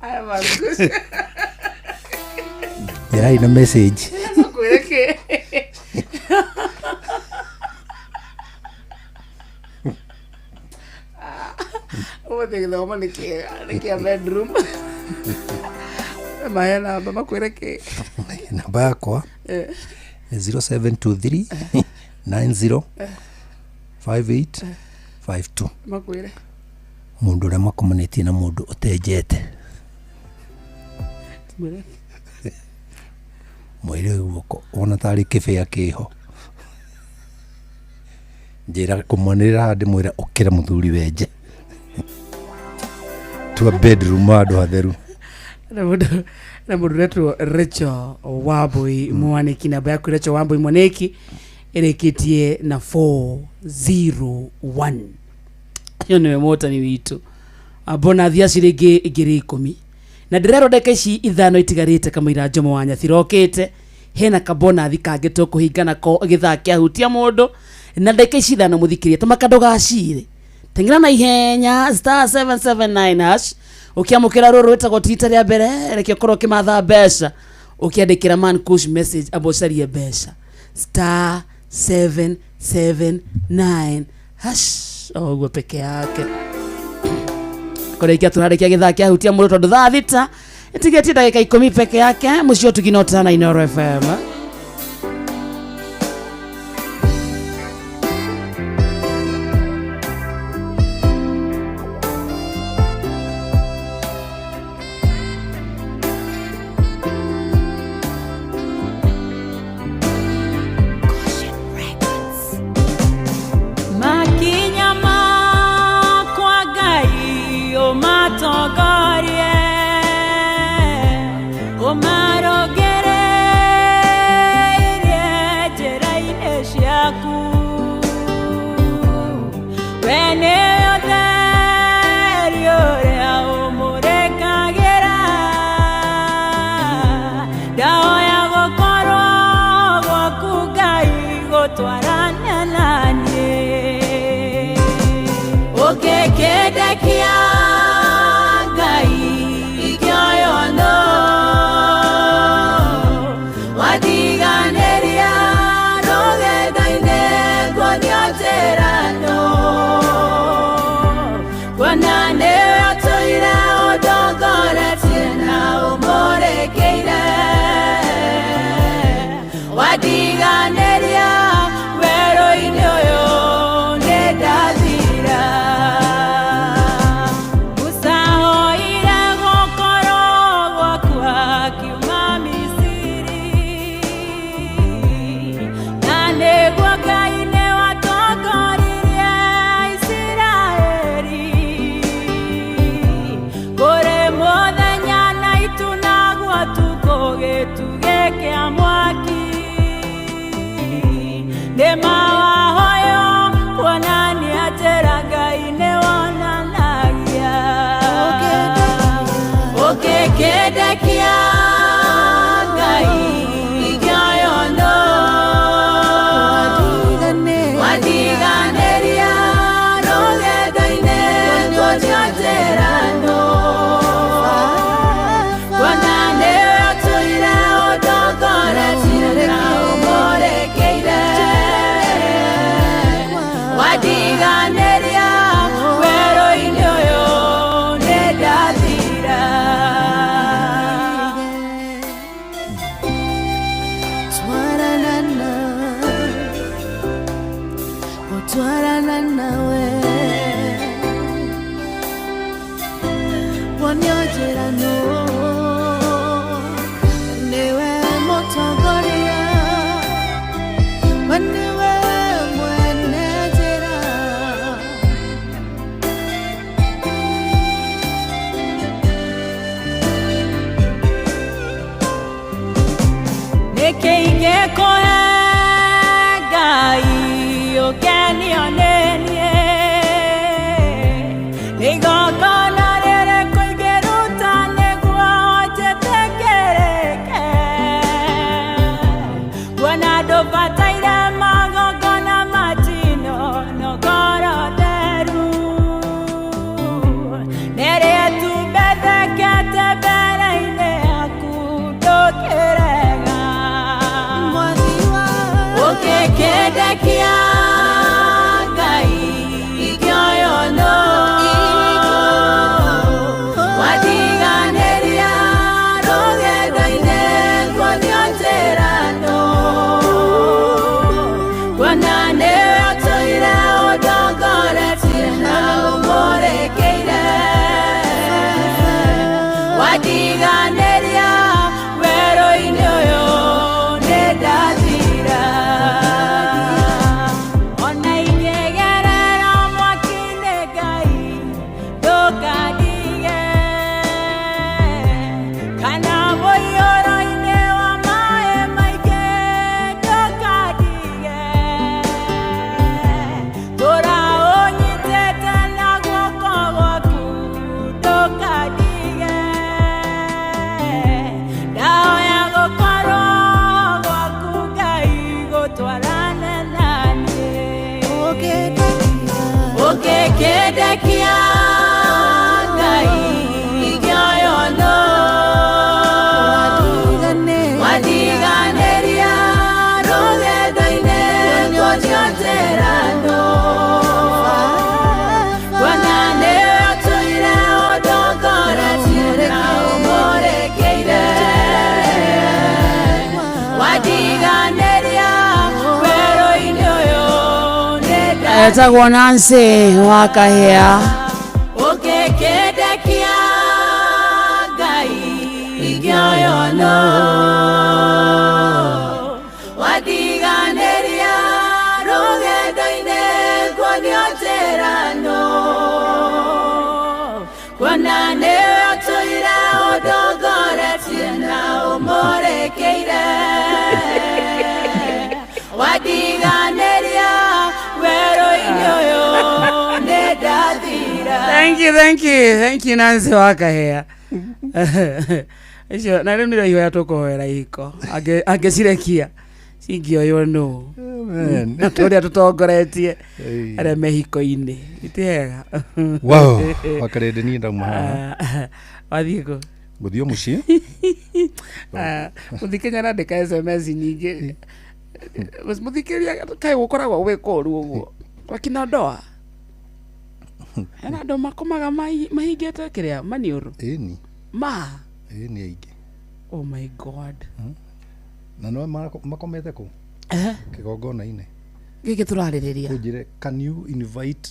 Aya Marcus. Njĩrai na message. Kwĩra kĩ? Ũmũthĩ gĩthomo nĩ kĩega, nĩ kĩa bedroom. Mahe namba makwĩre kĩ? Namba yakwa nĩ 0723 90 58 52. Makwĩre. Mũndũ ũrĩa makomanĩtie na mũndũ ũtenjete. Mwĩre. Mwĩre guoko wona tarĩ kĩbĩa kĩho. Njĩra kũmwanĩrĩra haha ndĩmwĩre ũkĩra mũthuri wenje. Tua bedroom handũ hatheru. Na mũndũ ũretwo Rachel Wambui Mwaniki, namba yaku Rachel Wambui Mwaniki ĩrĩkĩtie na 401. Ũcio nĩwe mũhotani witũ. Bonathi ya ciringi 10,000. Na ndĩrerwo ndagĩka ici ithano itigarĩte kamũira Njomo wa Nyathira okĩte hena kabonathi kangĩ tũkũhinga nako gĩthaa kĩahutia mũndũ na ndagĩka ici ithano mũthikĩrie tũmaka ndũgacire teng'era na ihenya star 779 hash ũkĩamũkĩra rũrũ rwĩtagwo tita rĩa mbere reke ũkorwo ũkĩmatha mbeca ũkĩandĩkĩra man kush message amba ũcarie mbeca star 779 hash o ũguo peke yake kũrĩkia tũrarĩkia gĩthaa kĩahutia mũndũ tondũ thaa thita ĩtigĩtie ndagĩka 10 peke yake mũciĩ ũtugi na Inooro FM. Makinya makwa Ngai ũmatongorie, ũmarũngĩrĩrie. ũtũire ũndongoretie na ũmũrĩkĩire wandiganĩria werũ-inĩ ũyũ nĩ ndathira. Musa oire gũkorwo gwaku akiuma Misiri, na nĩguo Ngai nĩwatongoririe Isiraeli. Kũrĩ mũthenya na itu naguo ũtukũ gĩtugĩ kĩa mwaki. Nĩ mawahoyo kuonania njĩra Ngai nĩwonanagia. Ũkĩkĩndekia Ngai ingĩoywo nũ, wandiganĩria rũgendo-inĩ ngũthiĩ njĩra nũ. Kuona nĩwe ũtũire ũndongoretie na ũmũrĩkĩire wandiganĩria werũ-inĩ ũyũ nĩ ndathira. Twarana gũtwarana nawe wonio njĩra nũ nĩwe mũtongoria we nĩwe mwene njĩra. Nĩkĩ ingĩkũhe Ngai ũkenio nĩ niĩ? Nĩ igongona rĩrĩkũ ingĩruta nĩguo njĩtĩkĩrĩke? Kuona ndũbataire magongona ma njino na ngoro theru. Nĩrĩ itumbethekete mbere-inĩ yaku ndũkĩrega. Ũkĩkĩndekia Ngai ingĩoywo nũ, wandiganĩria rũgendo-inĩ ngũthiĩ njĩra nũ. Kuona nĩwe ũtũire ũndongoretie na ũmũrĩkĩire wandiganĩria werũ-inĩ ũyũ nĩ ndathira. Ona ingĩgerera mwaki-inĩ Ngai ndũkandige, kana mũiyũro-inĩ wa maĩ maingĩ ndũkandige. Tũra ũnyitĩte na guoko gwaku ndũkandige. Ndahoya gũkorwo gwaku Ngai gũtwarane na niĩ. Ũkĩkĩndekia Ngai ingĩoywo nũ, wandiganĩria rũgendo-inĩ ngũthiĩ njĩra nũ. Kuona nĩwe ũtũire ũndongoretie na ũmũrĩkĩire wandiganĩria werũ-inĩ ũyũ nĩ ndathira. Etagwo Nancy wa Kahĩa. Ũkĩkĩndekia Ngai ingĩoywo nũ, wandiganĩria rũgendo-inĩ ngũthiĩ njĩra nũ. Kuona nĩwe ũtũire ũndongoretie na ũmũrĩkĩire wandiganĩria werũ-inĩ ũyũ nĩ ndathira. Thank you, thank you, thank you Nancy wa Kahĩa. Icio na rĩu nĩrĩo ihoya tũkũhoera ihiko angĩcirekia cingĩoywo nũ Amen. tũrĩa tũtongoretie Ĩĩ. arĩa me hiko-inĩ iti hega. Wow, wakarĩndĩ niĩ ndauma haha. Wathiĩ kũ? Ngũthiĩ o mũciĩ. Mũthikĩria arandĩka SMS nyingĩ. Mũthikĩria kaĩ gũkoragwo gwĩ kũũru ũguo wakina ndoa? Hena andũ makomaga mahingĩte kĩrĩa maniũrũ. Ĩni. Ma. Ĩni aingĩ. Oh my God. Na no makomete kũ? Kĩgongona-inĩ. Gĩkĩ tũrarĩrĩria. Ũnjĩre, can you invite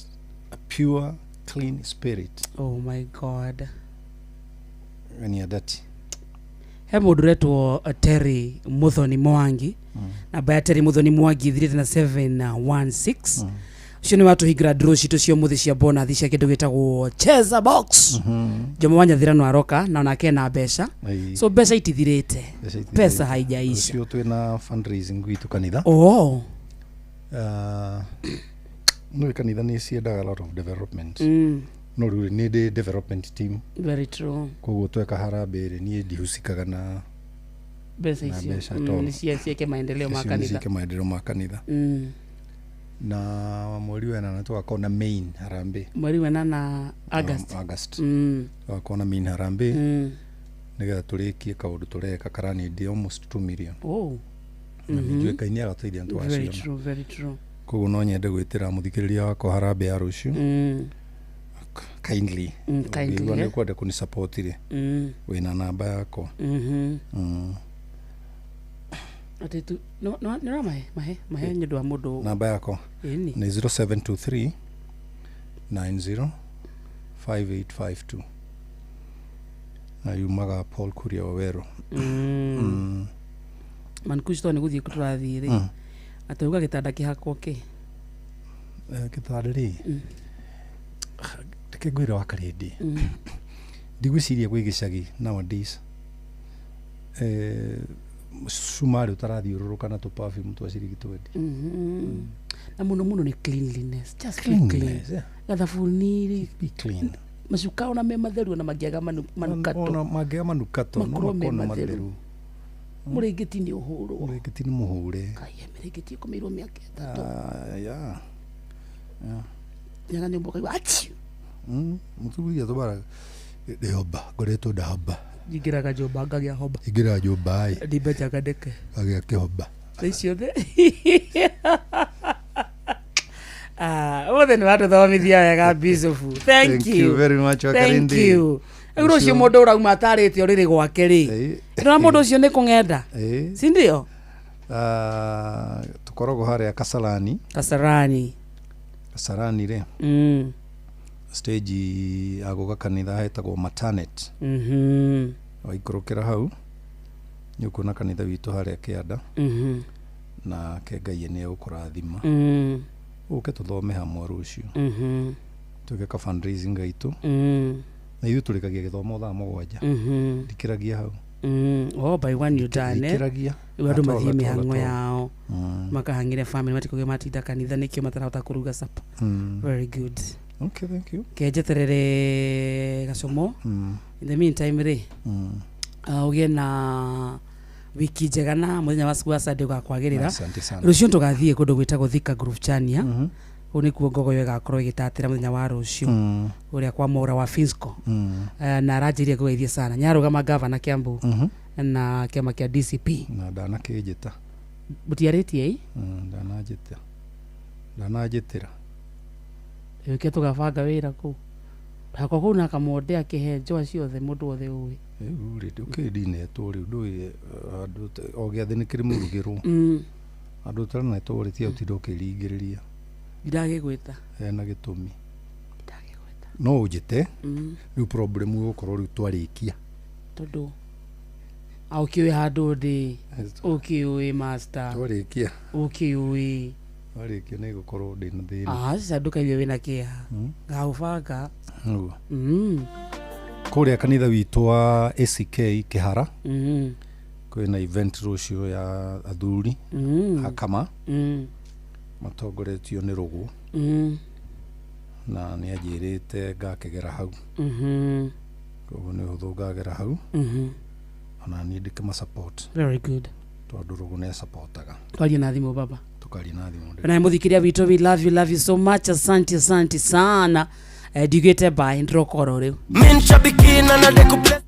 a pure clean spirit? Oh my God. When you're dirty. He mũndũ ũretwo Terry Muthoni Mwangi. Namba ya Terry Muthoni Mwangi ĩthirĩte na 716. Ũcio nĩ watũhingũra draw citũ cia ũmũthĩ cia bonathi cia kĩndũ gĩtagwo Cheza Box. Jomo wa Nyathira no aroka na onake ena mbeca. Ĩĩ. So mbeca itithirĩte. Mbeca itithirĩte. Pesa haijaisha. Rũciũ twĩna fundraising gwitũ kanitha. Oh. Nĩ kanitha nĩ ciendaga a lot of development. No rĩu nĩ ndĩ development team. Very true. Koguo tweka harambee rĩ, niĩ ndihusikaga na Mbeca na icio. mbeca at all. Nĩ cia ciĩke maendeleo ma Icio nĩ kanitha. ciĩke maendeleo ma kanitha. Na mweri wa ĩnana tũgakorwo na main harambee. Mweri wa ĩnana August. August. Tũgakorwo na main harambee. Nĩgetha tũrĩkie kaũndũ tũreka karanindi almost 2 million. Oh. Na nĩ njũĩ Ngai nĩ agatũteithia nĩ Very tũgaciona. true, very true. Koguo no nyende gwĩtĩra mũthikĩrĩria wakwa harambee ya rũciũ. Kindly. Kindly, Ũngĩigua nĩ eh. ũkwenda kũni support rĩ, wĩna namba yakwa. Atĩ tu no no nĩ mahe mahe mahe nĩ ũndũ wa mũndũ. Namba yakwa Ĩni. nĩ 0723 90 5852 na yumaga Paul Kuria Waweru. Mankush to nĩ gũthiĩ tũrathiĩ rĩ. Atĩ uga gĩtanda kĩhakwo kĩ? Gĩtanda rĩ, reke ngwĩre wa Karĩndĩ, ndigwĩciria gwĩ gĩcagi nowadays cumarĩ ũtarathiũrũrũka na tũ perfume twa ciringi 20. Na mũno mũno nĩ cleanliness. Just be clean. Cleanliness, yeah. Gathabuni rĩ. Be clean. Macuka ona me matheru ona mangĩaga manukato. Ona mangĩaga manukato no Makorwo me makorwo nĩ matheru. matheru. Mũrĩngĩti nĩ ũhũrwo. Mũrĩngĩti nĩ mũhũre. Kaiya mĩrĩngĩti ĩkomeirwo mĩaka ĩtatũ. Ah, yeah. Yeah. Nyaga nyũmba ũkaigua achiu. Mũthuri tũbara ndĩhomba ngoretwo ndahomba. Njingĩraga nyũmba ngagĩa homba. Ingĩraga nyũmba ĩ. Ndimbenjaga ndeke. Ngagĩa kĩhomba. Thaa ciothe. Ah, ũmũthĩ nĩ watũthomithia wega Bishop. Thank Thank you. you very much, Thank Wakarindi. you. Rĩu rũciũ Rũciũ- mũndũ ũrauma atarĩte ũrĩrĩ gwake rĩ. Ndĩrona mũndũ ũcio nĩ kũng'enda. Ĩ. Si ndio? Tũkoragwo harĩa Kasarani. Kasarani. Kasarani rĩ. Stage ya gũka kanitha hetagwo Matanet. Waikũrũkĩra hau nĩ ũkuona kanitha witũ harĩa kĩanda. Na ke Ngai nĩ egũkũrathima. Ũke tũthome hamwe rũciũ. Twĩke ka fundraising gaitũ. Na ithuĩ tũrĩkagia gĩthomo thaa 7. Ndikĩragia hau. Oh, by one you done, eh? Ndikĩragia. Rĩu andũ At all, mathiĩ at all, mĩhang'o at all. yao. Makahang'ĩre family matikũgĩa matinda kanitha nĩkĩo matarahota kũruga supper. Very good. Okay, thank you. Ke njeterere gacomo. In the meantime rĩ, ũgĩe na wiki njega na mũthenya wa wa Sunday ũgakwagĩrĩra. Asante sana. Rũciũ tũgathiĩ kũndũ gwĩtagwo Thika Groove Chania. Kũu nĩkuo ngogoyo ĩgakorwo ĩgĩtatĩra mũthenya wa rũciũ. Ũrĩa kwa Mora wa Finsco. Na aranjĩrire ngũgeithie sana. Nĩarũgama gavana Kiambu na kĩama kĩa DCP. Na ndanakĩnjĩta. Mũtiarĩtie ĩ? Ndananjĩta. Ndananjĩtĩra. Rĩu tũgabanga wĩra kũu. Hakwa kũu na kamonde akĩhe njũa ciothe mũndũ wothe ũĩ. Rĩu rĩ ndũkĩrĩ ndinetwo rĩu ndũĩ handũ o gĩathĩ nĩ kĩrĩ mũrugĩrwo. Handũ ũtaranetwo rĩ tiga ũtinde ũkĩringĩrĩria. Ndagĩgwĩta. Hena gĩtũmi. No ũnjĩte. Rĩu problem ĩgũkorwo rĩu twarĩkia. Tondũ ũkĩũĩ handũ ndĩ, ũkĩũĩ master. Twarĩkia. Ũkĩũĩ. Warĩkia nĩ ngũkorwo ndĩna thĩna. Aca ndũkaigue wĩna kĩeha. Ngaũbanga. Nĩguo. Kũrĩa kanitha witũ wa ACK Kĩhara. Kwĩna event rũciũ ya athuri akama matongoretio nĩ Rũgũ. Na nĩ anjĩrĩte ngakĩgera hau. Koguo nĩ ũhũthũ ngagera hau. Ona niĩ ndĩkĩma support. Very good. Tondũ Rũgũ nĩ asapotaga. Twarie na thimũ baba. Tũkaria na thimũ. Na mũthikĩria witũ, we love you, love you so much. Asante, asante sana. Ndiugĩte bye, ndĩrokorwo rĩu. Min shabiki na nade kuplay.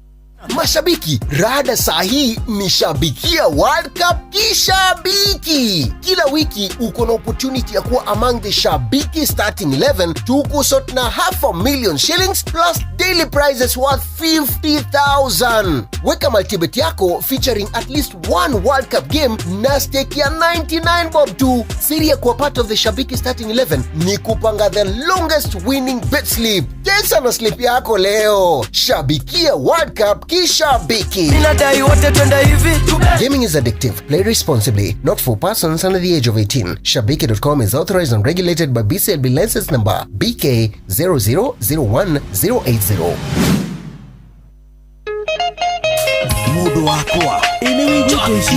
Mashabiki, rada saa hii ni shabikia World Cup kishabiki. Kila wiki uko na opportunity ya kuwa among the shabiki starting 11 tukusot na 500,000 shillings plus daily prizes worth 50,000. Weka multibet yako featuring at least one World Cup game na stake ya 99 bob tu. Siri ya kuwa part of the shabiki starting 11 ni kupanga the longest winning bet slip. Cheza na slip yako leo. Shabikia World Cup kishabiki. Ninadai wote twende hivi. Gaming is addictive. Play responsibly. Not for persons under the age of 18. Shabiki.com is authorized and regulated by BCLB license number BK 0001080. Mundu wakwa ĩ nĩ wĩiguĩte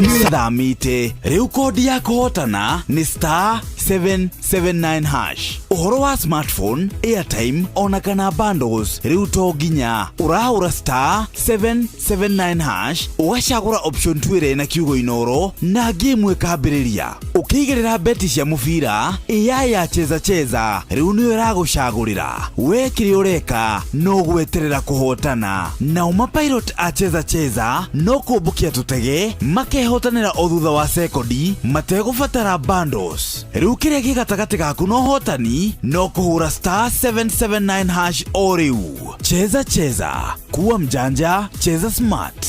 ici thamĩte rĩu kodi ya kũhotana nĩ star 779 hash. Ũhoro wa smartphone, airtime ona kana bundles rĩu to nginya ũrahũra star 779 hash ũgacagũra option 2 ĩrĩa ĩna kiugo Inoro na game ĩkambĩrĩria. Ũkĩigĩrĩra beti cia mũbira AI ya cheza cheza rĩu nĩyo ĩragũcagũrĩra. We kĩrĩa ũreka no gweterera kũhotana. Nao mapilot a cheza cheza no kũmbũkia tũtege makehotanĩra o thutha wa sekondi mategũbatara bundles. Rĩu kĩrĩa gĩ gatagatĩ gaku na ũhotani no kũhũra star 779 hash o rĩu. Cheza cheza, kuwa mjanja, cheza smart.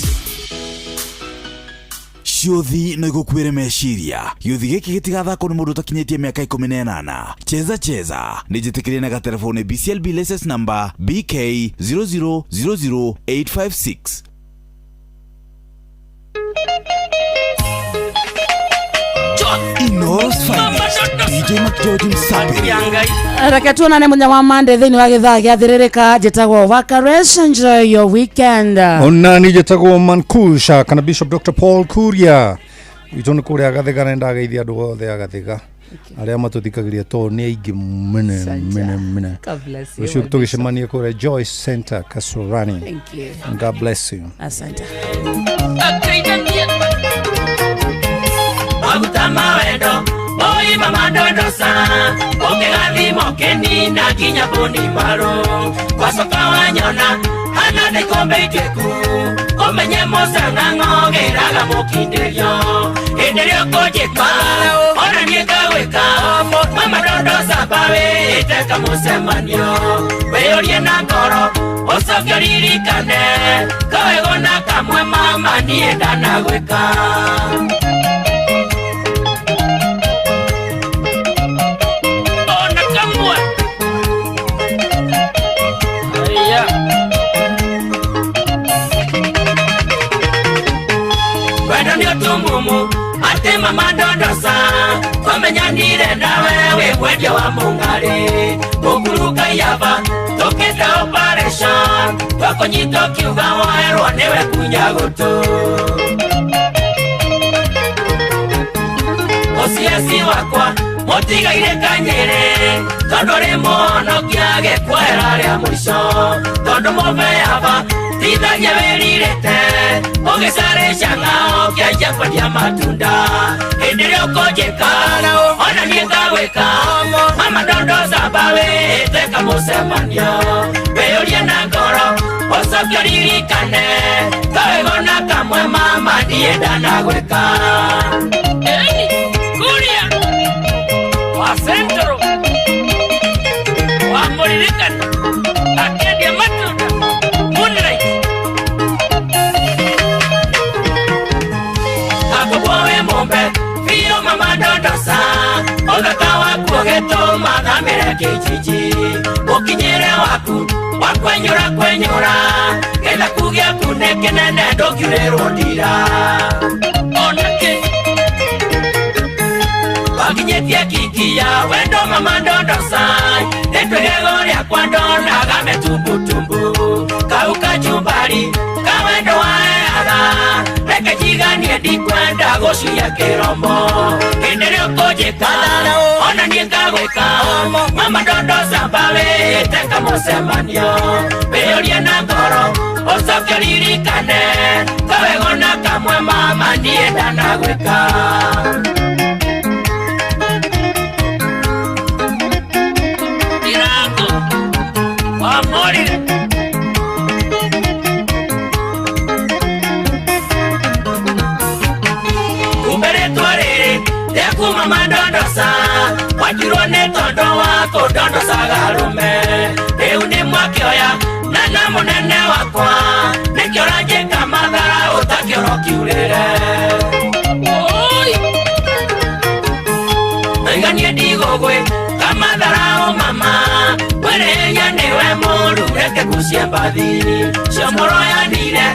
Ciũthi no igũkuĩre meciria. Gĩũthi gĩkĩ gĩtigathakwo nĩ mũndũ ũtakinyĩtie mĩaka 18. Cheza cheza nĩ njĩtĩkĩrie na gatelefoni BCLB license number BK 0000856. Inooro's finest DJ McGeorge Msapiri. Reke tuonane muthenya wa Monday thĩinĩ wa gĩthaa gĩa thĩrĩrĩka. Njĩtagwo Wakaresh, enjoy your weekend. Onani njĩtagwo Mankusha kana Bishop Dr. Paul Kuria. Witũ nĩ kũrĩa Gathiga na ndageithia andũ othe a Gathiga arĩa matũthikagĩria tondũ nĩ aingĩ mene mene mene. God bless you, Rũciũ my tũgĩcemania kũrĩa Joyce Center Kasarani. Thank you. And God bless you. Asante. Maguta mawendo oi mama ndondosa ũkĩgathimo kĩnina nginya bũni maru kwacoka wanyona hana ndĩkombe ituĩku ũmenye mũcang'ang'o gĩraga mũkindĩrio hĩndĩ ĩrĩa ũkũnjĩka ona niĩ ngagwĩka mama ndondosa mbawĩte kamũcemanio wĩyũrie na ngoro ũcoke ũririkane kawego na kamwe mama niĩ ndanagwĩka. Tumumu ate mama ndondosa twamenyanire nawe wĩ mwendia wa mũng'arĩ mũkuruka yaba tũkĩte operation twakũnyita ũkiuga woerwo nĩwe kunya gũtũ ũciaci wakwa mũtigaire kanyĩrĩ tondũ rĩ mũhonokia gĩkwera rĩa mũico tondũ mũbeaba tithagia wĩrirĩte ũgĩcarĩca ng'ao kĩanjia kwendia matunda hĩndĩ ĩrĩa ũkũnjĩka ona niĩ ngagwĩka mama ndondosa mbawĩte kamũcemanio wĩyũrie na ngoro ũcoke ũririkane kawego na kamwe mama niĩ ndanagwĩka. Kuria wa Centro wa Mũririkana akĩendia matunda Moonlight akũbowe mombe biũ mama ndondosa ũthaka waku ũgĩtũma thamĩre kĩjiji ũkinyĩre waku wa kwenyũra kwenyũra gĩthaku gĩaku nĩ kĩnene ndũkiurĩrwo ndira onakĩ wakinyĩtie kiki ya wendo mama ndondosa nĩtwĩgego rĩakwa ndonaga mĩtumbutumbu kau kachumbari kawendo waeaga reke njiganie ndikwenda gũcuia kĩromo hĩndĩ ĩrĩa ũkũnjĩka ona niĩ ngagwĩka mama ndondosa mbawĩte kamũcemanio wĩyũrie na ngoro ũcoke ũririkane kawego na kamwe mama niĩ ndanagwĩka. Amorire. Kũndondocaga arũme rĩu nĩ mwakĩoya na na mũnene wakwa nĩkĩo ũranjĩka mathara ũtakĩoro kiurĩre. Naiganie ndigũgwĩ kamatharao mama wĩrĩnya nĩwe mũru reke gucie mbathi ciomoroyanire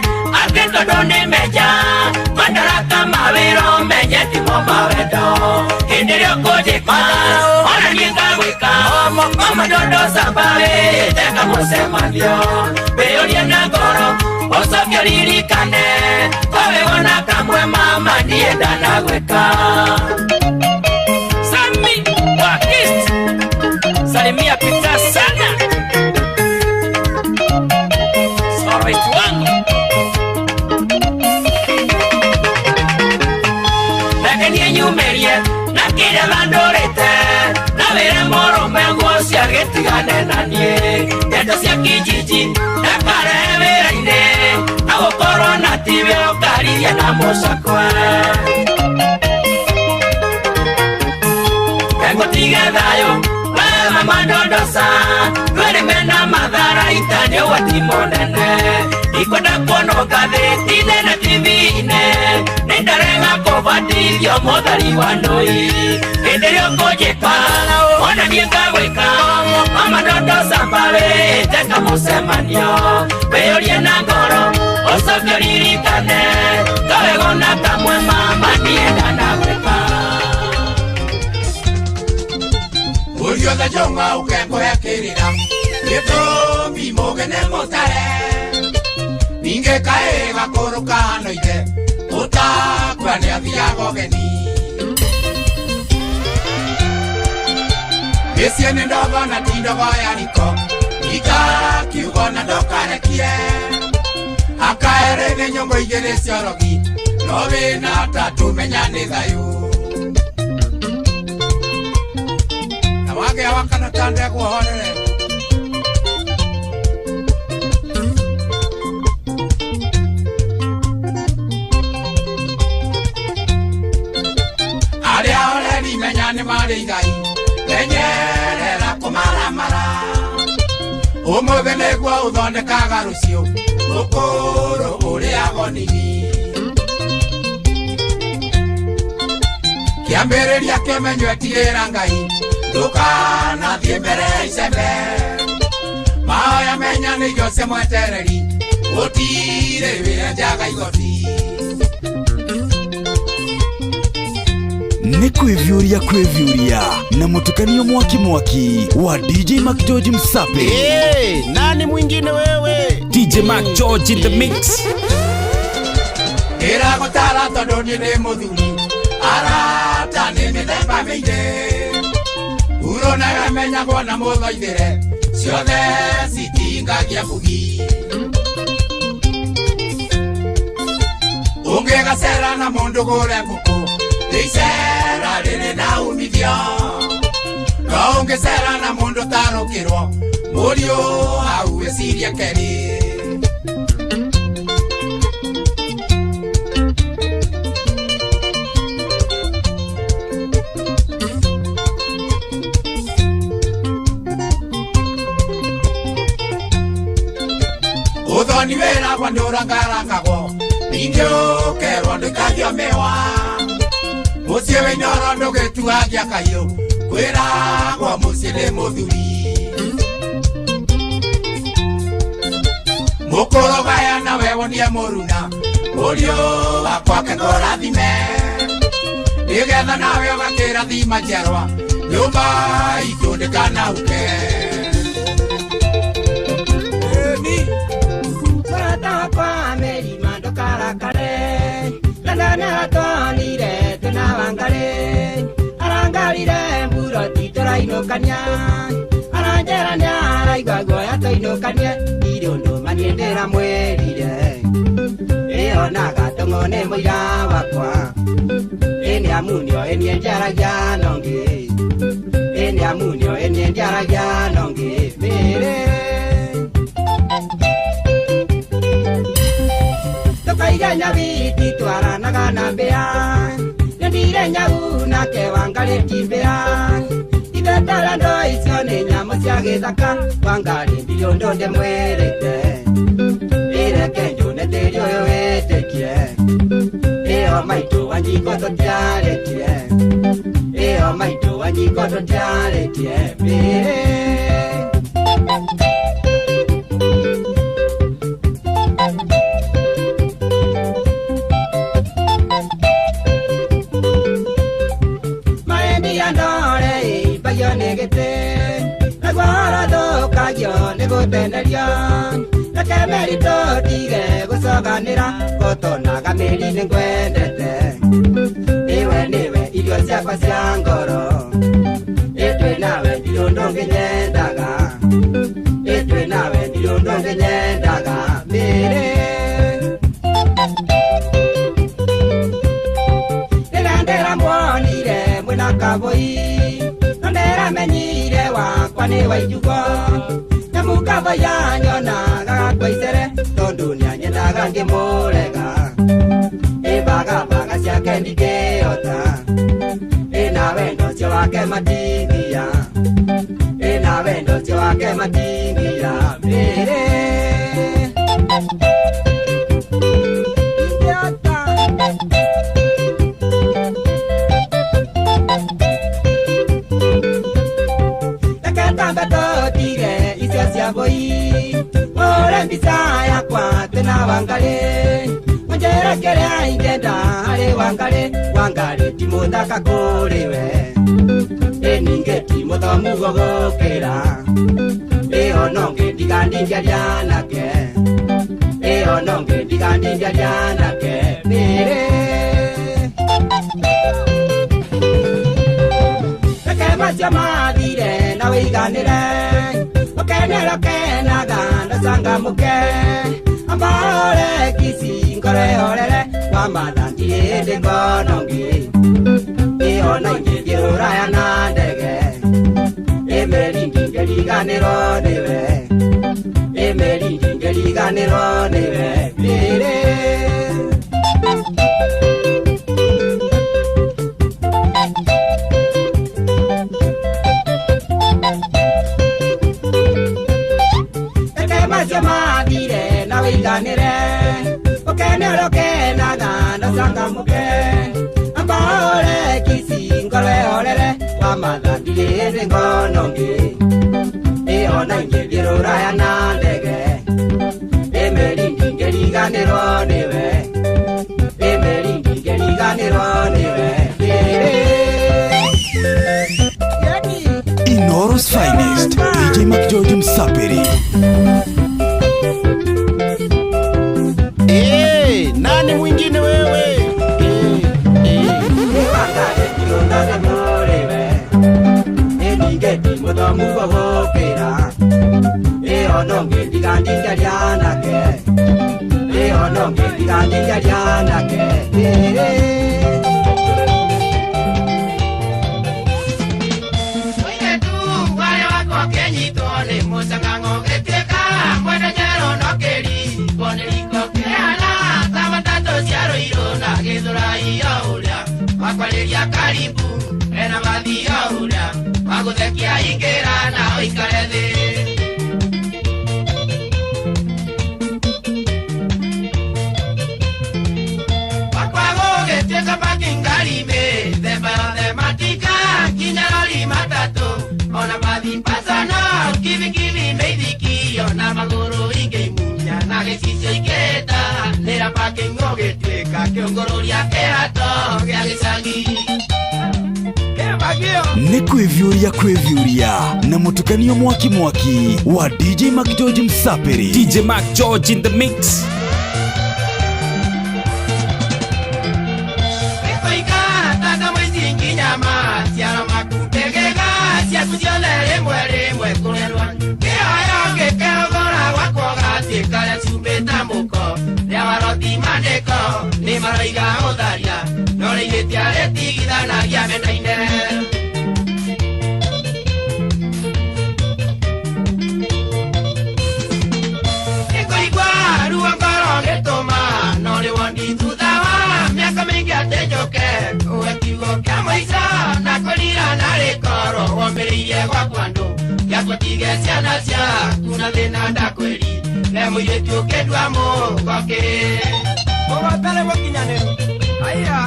atĩ tondũ nĩ menja madaraka ma wĩra ũmenye timo ma wendo hĩndĩ ĩrĩa ũkũnjĩka ona niĩ ngagwĩka mama ndondoca mbarĩ teka mũcemanio wĩyũrie na ngoro ũcoke ũririkane kowe wona kamwe mama niĩ ndanagwĩka. Sami wa East salimia pita sana soloist wangu reke niĩ nyumĩrie na kĩrĩa thandũrĩte na wĩre mũrũme nguo cia gĩtigane na niĩ ndeto cia kijiji ndakarehe wĩra-inĩ na gũkorwo na tiwe ũkaririe na mũcakwe ngũtige thayũ we mama ndondoca ndwĩrĩme na mathara ita nĩ ũgwati mũnene ndikwenda kuonwo ngathĩti-inĩ na TV-inĩ nĩ ndarega kũbatithio mũthari wa ndũi hĩndĩ ĩrĩa ũkũnjĩka ona niĩ ngagwĩka mama ndondoca mbarĩ teka mũcemanio wĩyũrie na ngoro ũcoke ũririkane kawegona kamwe mama niĩ ndanagwĩka. Uriothe njong'a ũkekũhe kĩrĩra gĩtũmi mũgene mũtare ningĩ kaĩ gakũrũ kahana ithe ũtakua nĩathiaga ũgeni mĩciĩ nĩ ndogo na ti ndogo ya riko ikakiugo na ndũkarekie akaere nĩ nyũngũ igĩrĩ cia ũrogi no wĩna tatũ menya nĩ thayũ wage wakana tande kuhorere aria oreri menya nĩ marĩ igai menyerera kũmaramara ũmũthĩ nĩguo ũthondekaga rũciũ ũkũrũ ũrĩago nini kĩambĩrĩria kĩmenywo etigĩra Ngai ndũkanathiĩ mbere ya icembe mahoya menya nĩ irio cia mwetereri gũtirĩ wĩra njaga igoti. Nĩ kwĩviũria kwĩviũria na mũtukanio mwaki mwaki wa DJ Mac George Msape. Hey, nani mwingine wewe? DJ Mac George in the mix. Ĩragũtara tondũ niĩ nĩ mũthuri arata nĩ mĩthemba mĩingĩ uro nawe menyagwo na mũthoithĩre ciothe citingagia bugi ũngĩgacera na mũndũ gũre ngũkũ icera rĩrĩ na umithio no ũngĩcera na mũndũ tarũkĩrwo mũriũ hau wĩcirie kerĩ. Ũthoni wĩragwo nĩũrangarangagwo ningĩ ũkerwo ndũikagio mĩwa mũciĩ wĩ Inooro ndũgĩtuagia kaiũ kwĩragwo mũciĩ nĩ mũthuri mũkũrũgaya nawe wonie mũruna mũriũ wakwa kekũrathime nĩgetha nawe ũgakĩrathima njiarwa nyũmba itũ ndĩkanauke. Ndanatwanire tena wangare arangarire mburoti tũrainũkania aranjera nĩaraigua guoya tũinũkanie ndirĩ ũndũ maniĩ ndĩramwĩrire ĩona gatũng'o nĩ mũira wakwa ĩ nĩamunio ĩ niĩ ndiaragia nongĩ ĩ nĩamunio ĩ niĩ ndiaragia nongĩ mĩrĩ tũkaiga nyawiti twaranaga na mbĩa nĩndire nyau nake wangarĩti mbĩa ithe Ndara ndo icio nĩ nyamũ cia gĩthaka Wangari ndirĩ ũndũ ndĩmwĩrĩte Ireke njune tĩri ũyũ wĩtĩkie Ĩyo maitũ Wanjikũ tũtiarĩtie Ĩyo maitũ Wanjikũ tũtiarĩtie Mĩrĩ Maendi ya ndore ibagio nĩ gĩtĩ Naguo ũrothũkagio nĩ gũtenerio Reke meri tũtige gũcokanĩra Gũtonaga mĩri nĩ ngwendete Iwe nĩwe irio ciakwa cia ngoro Ĩtwĩ nawe ndirĩ ũndũ ũngĩ nyendaga Ĩtwĩ nawe ndirĩ ũndũ ũngĩ nyendaga Mĩrĩ Rĩrĩa ndĩramuonire mwĩna kabũi No ndĩramenyire wakwa nĩ wa ijugo Nyamu kabũi anyonaga gakwa icere Tondũ nĩanyendaga ngĩmũrega Ĩbagabaga ciake ndingĩhota Ĩna wendo ũcio wake matingia Ĩna wendo ũcio wake matingia Mĩrĩ Ingĩhota Reke tambe tũtige icio cia mbũi Hũre mbica yakwa twĩna Wangarĩ Ũnjĩre kĩrĩa ingĩenda harĩ Wangarĩ Wangarĩ ti mũthaka kũrĩ we Ĩ ningĩ ti mũthomu gũgũkĩra Ĩ ona ũngĩ ndiga ndingĩaria nake Ĩ ona ũngĩ ndiga ndingĩaria nake Mĩrĩ Reke macio mathire na wĩiganĩre Ũkenere ũkenaga na ũcangamũke Amba ũre kici ngoro ĩhorere Wamatha ndirĩ hĩndĩ ngona ũngĩ Ĩ ona ingĩthiĩ rũraya na ndege Ĩ meri ndingĩriganĩrwo nĩwe Ĩ meri ndingĩriganĩrwo nĩwe Mĩrĩ Reke macio mathire na wĩiganĩre Ũkenere ũkenaga na ũcangamũke Amba ũre kici ngoro ĩhorere Wamatha ndirĩ hĩndĩ ngona ũngĩ Ĩ ona ingĩthiĩ rũraya na ndege Ĩ meri ndingĩriganĩrwo nĩwe Ĩ meri ndingĩriganĩrwo nĩwe Mĩrĩ Inoro's finest DJ McGeorge Msapiri. Eh, nani mwingine wewe? Wangarĩ ndirĩ ũndũ ndĩmũrĩwe Ĩ ningĩ ti mũthomu gũgũkĩra Ĩ ona ũngĩ ndiga ndingĩaria nake Ĩ ona ũngĩ ndiga ndingĩaria nake Mĩrĩ Mũirĩtu warĩa wakwa ũkĩnyitwo nĩ mũcang'ang'o gĩtuĩka mwene njerũ no kĩringwo nĩ riko kĩhana ta matatũ cia rũirũ na gĩthũrai o ũrĩa wakwarĩria karibu ena mathi o ũrĩa wagũthekia ingĩra na ũikare thĩ wakwa gũgĩtuĩka parking ngari mĩthemba yothe matika nginya rori matatũ ona bathi pasano kibikibi mĩithiki ona magũrũ ingĩimunya na gĩcicio ikĩta nĩra parking gũgĩtuĩka kĩũngũrũria kĩhato gĩa gĩcagi kĩbagio Nĩ kwĩviũria kwĩviũria na mũtukanio mwaki mwaki wa DJ McGeorge Msapiri. DJ McGeorge in the mix. Nĩkũiga tata mũici nginya maciaro maku ndegega ciaku ciothe rĩmwe rĩmwe kũrerwa kĩoyo ngĩkĩhũthũra gwakwa gatuĩka rĩa cumbĩ ta mũko rĩa waroti mandĩko nĩ maroiga ũtharia no rĩihĩtia rĩtigithanagia mendaine Nĩkũigua ruo ngoro gĩtũma no rĩ wondi thutha wa mĩaka mĩingĩ atĩ njũke ũwe kiugo kĩa Kũica na kũrira na rĩkorwo womĩrĩirie gwakwa andũ gĩakũtige ciana ciaku na thĩna ndakwĩri le mũirĩtu ũkĩndua mũgokĩ Mũgotare mũkinyanĩru aya.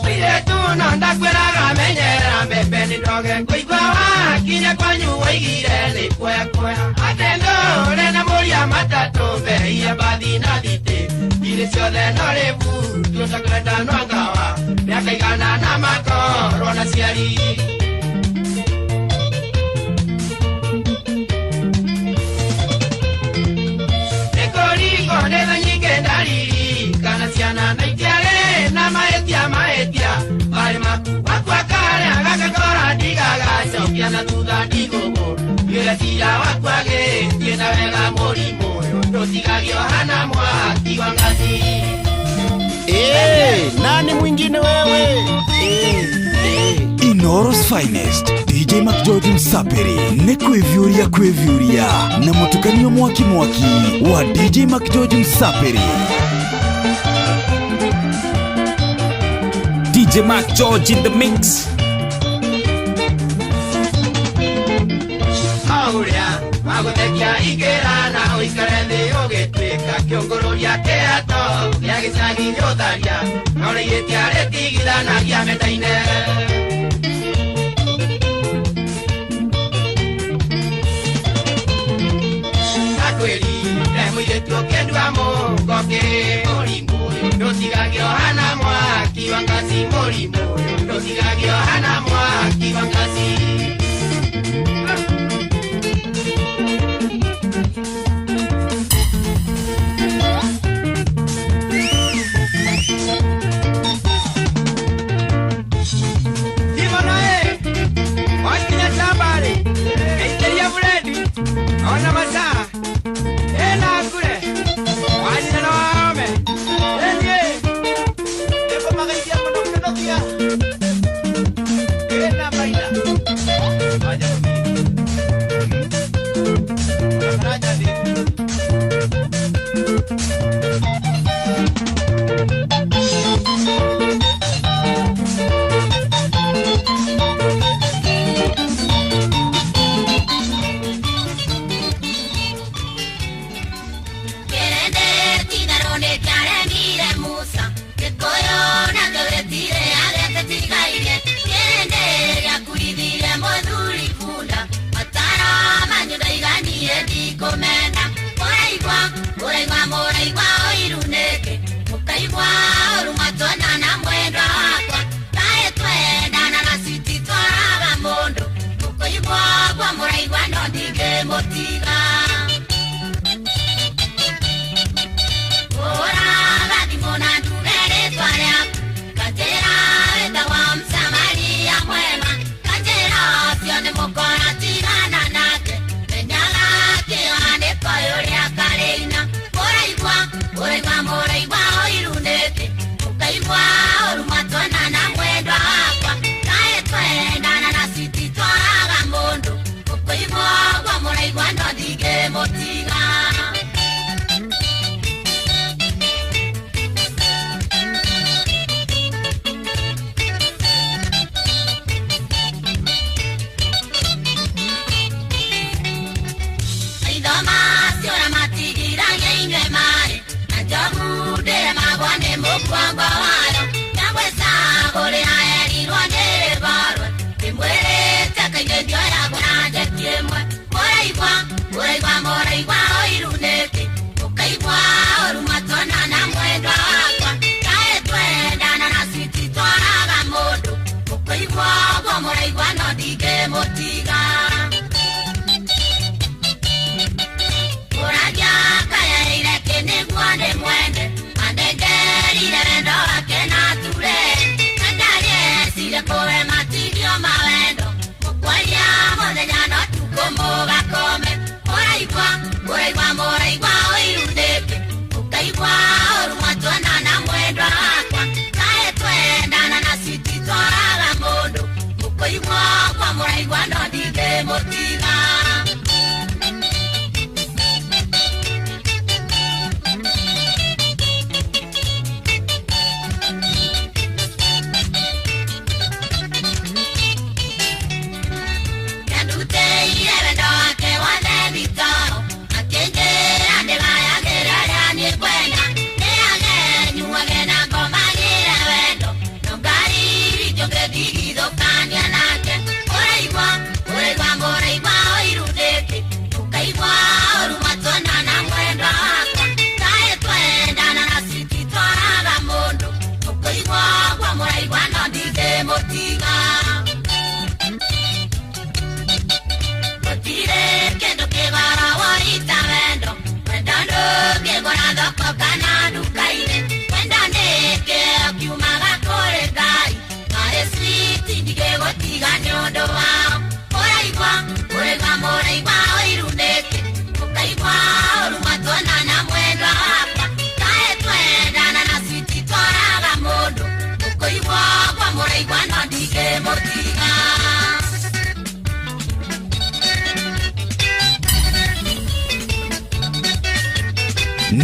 Mũirĩtu no ndakwĩraga menyerera mbembe nĩ ndoge kũigua wakinya kwanyu waigire nĩ kuoyakuoya atĩ ndũre na mũria matatũ mbehia mbathi na thitĩ irĩ ciothe no rĩbu tuocakwenda no ngawa mĩaka igana na makorwo na ciari. Nĩkũringwo nĩ tha nyingĩ ndariri kana ciana na itiarĩ na mahĩtia mahĩtia marĩ maku wakwa karĩa gakakora ndigagacokia na thutha ndigũgũ ire cira wakwa gĩthiĩ na wega mũrimũ ũyũ ndũtigagio hana mwaki wa ngaci. Eh, nani mwingine wewe? Inooro's finest DJ McGeorge Msaperi nĩ kwĩviũria kwĩviũria na mũtukanio mwaki mwaki wa DJ McGeorge Msaperi. DJ Mac George in the mix. Auria wagũthekia ingĩra na ũikare thĩ ũgĩtuĩka kĩũngũrũria kĩato gĩa gĩcagi gĩũtharia no rĩgĩtia rĩtigithanagia metaine. Ndakwĩrire mũirĩtu ũkĩndua mũgokĩ mũrimũ ũyũ ndũtigagio hana mwaki wa ngaci mũrimũ ũyũ ndũtigagio hana mwaki wa ngaci. Ona masaa ena kure wanyina na wame enye Eko magaidia mũno kĩnokia ena maina wanya karanja ndĩ.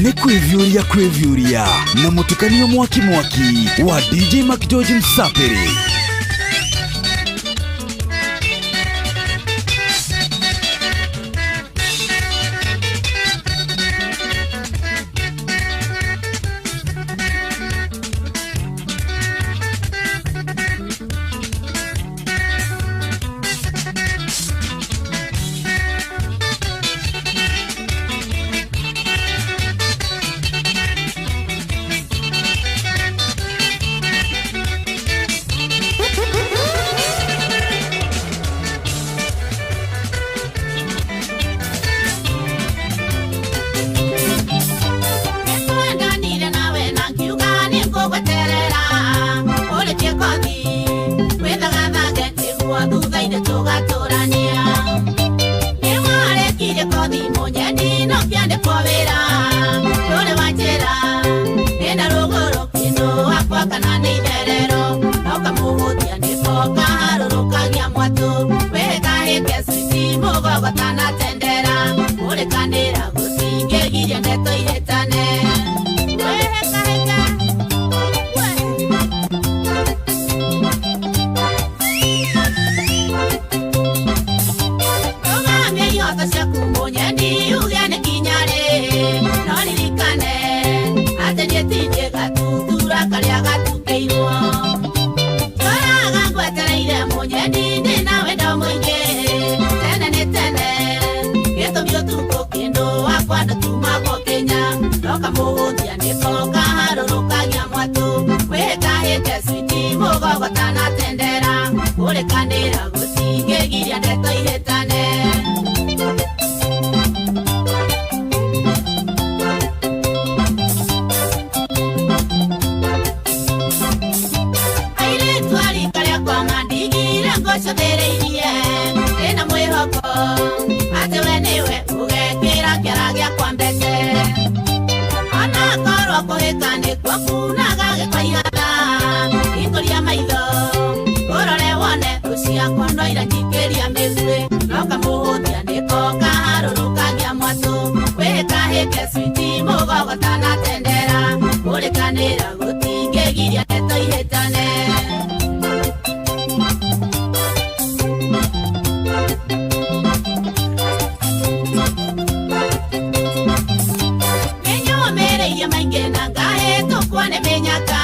Nĩ kwĩviũria kwĩviũria na mũtukanio mwaki mwaki wa DJ McGeorge Msapiri. Nĩtwendanire nawe na ngiuga nĩngũgweterera ũrĩkie kothi wĩthagathage nĩguo thutha-inĩ tũgatũrania nĩwarĩkirie kothi mũnyendi no kĩandĩkwo wĩra ndũrĩ wa njĩra ndĩna rũgũrũ kĩndũ wakwa kana nĩ itherero no kamũhũthia nĩko kaharũrũkagia mwatũ wĩhĩkahĩke switi mũgogotana tendera ũrĩkanĩra gũtingĩgiria ndeto ihĩtane. Rũgamia ihoto ciaku mũnyendi uge nĩ kinya rĩ no ririkane atĩ niĩ ti niĩ gatutura karĩa gatukĩirwo tũraga ngwetereire mũnyendi ndĩna wendo mũingĩ tene nĩ tene gĩtũmi ũtukũ kĩndũ wakwa ndũtumagwo Kenya no kamũhũthia nĩko kaharũrũkagia mwatũ wĩhĩkahĩke switi mũgogotana tendera ũrĩkanĩra gũtingĩgiria ndeto ihĩtane. Airĩtu a rika rĩakwa mandigire ngũcũthĩrĩirie ndĩna mwĩhoko atĩ we nĩwe ũgekĩra kĩara gĩakwa mbete onakorwo kũhĩka nĩkuo kunaga gĩko ihatha hingũria maitho ũrore wone ũciakwa no ira njikĩria mĩguĩ no kamũhũthia nĩko kaharũrũkagia mwatũ wĩhĩkahĩke switi mũgogotana tendera ũrĩkanĩra gũtingĩgiria ndeto ihĩtane. Nĩnyũmĩrĩirie maingĩ na ngahĩtũkwo nĩ mĩnyaka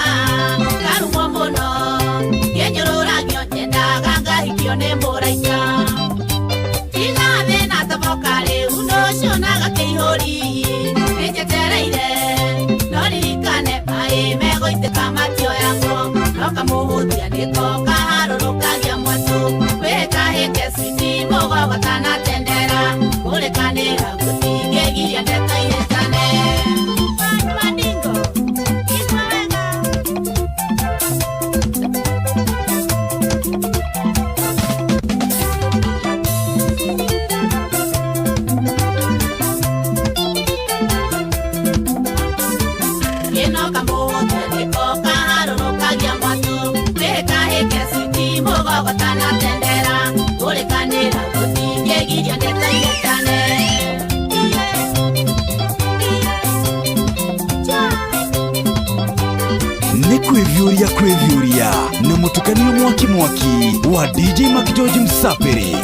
ngarumwo mũno ngĩnyũrũragio nyendaga ngahikio nĩ mũraika tiga thĩna toboka rĩu nũcunaga kĩihũri nĩnjetereire no ririkane maĩ megũitĩka matioyagwo no kamũhũthia nĩko kaharũrũkagia mwatũ wĩhĩkahĩke switi mũgogotana tendera kũrĩkanĩra gũtingĩgiria ndeto ihĩtane. Kĩno kamũhũthia nĩko kaharũrũkagia mwatũ wĩhĩkahĩke switi mũgogotana tendera ũrĩkanĩra gũtingĩgiria ndeto ihĩtane. Nĩ kwĩviũria kwĩviũria na mũtukanio mwaki mwaki wa DJ McGeorge Msapiri.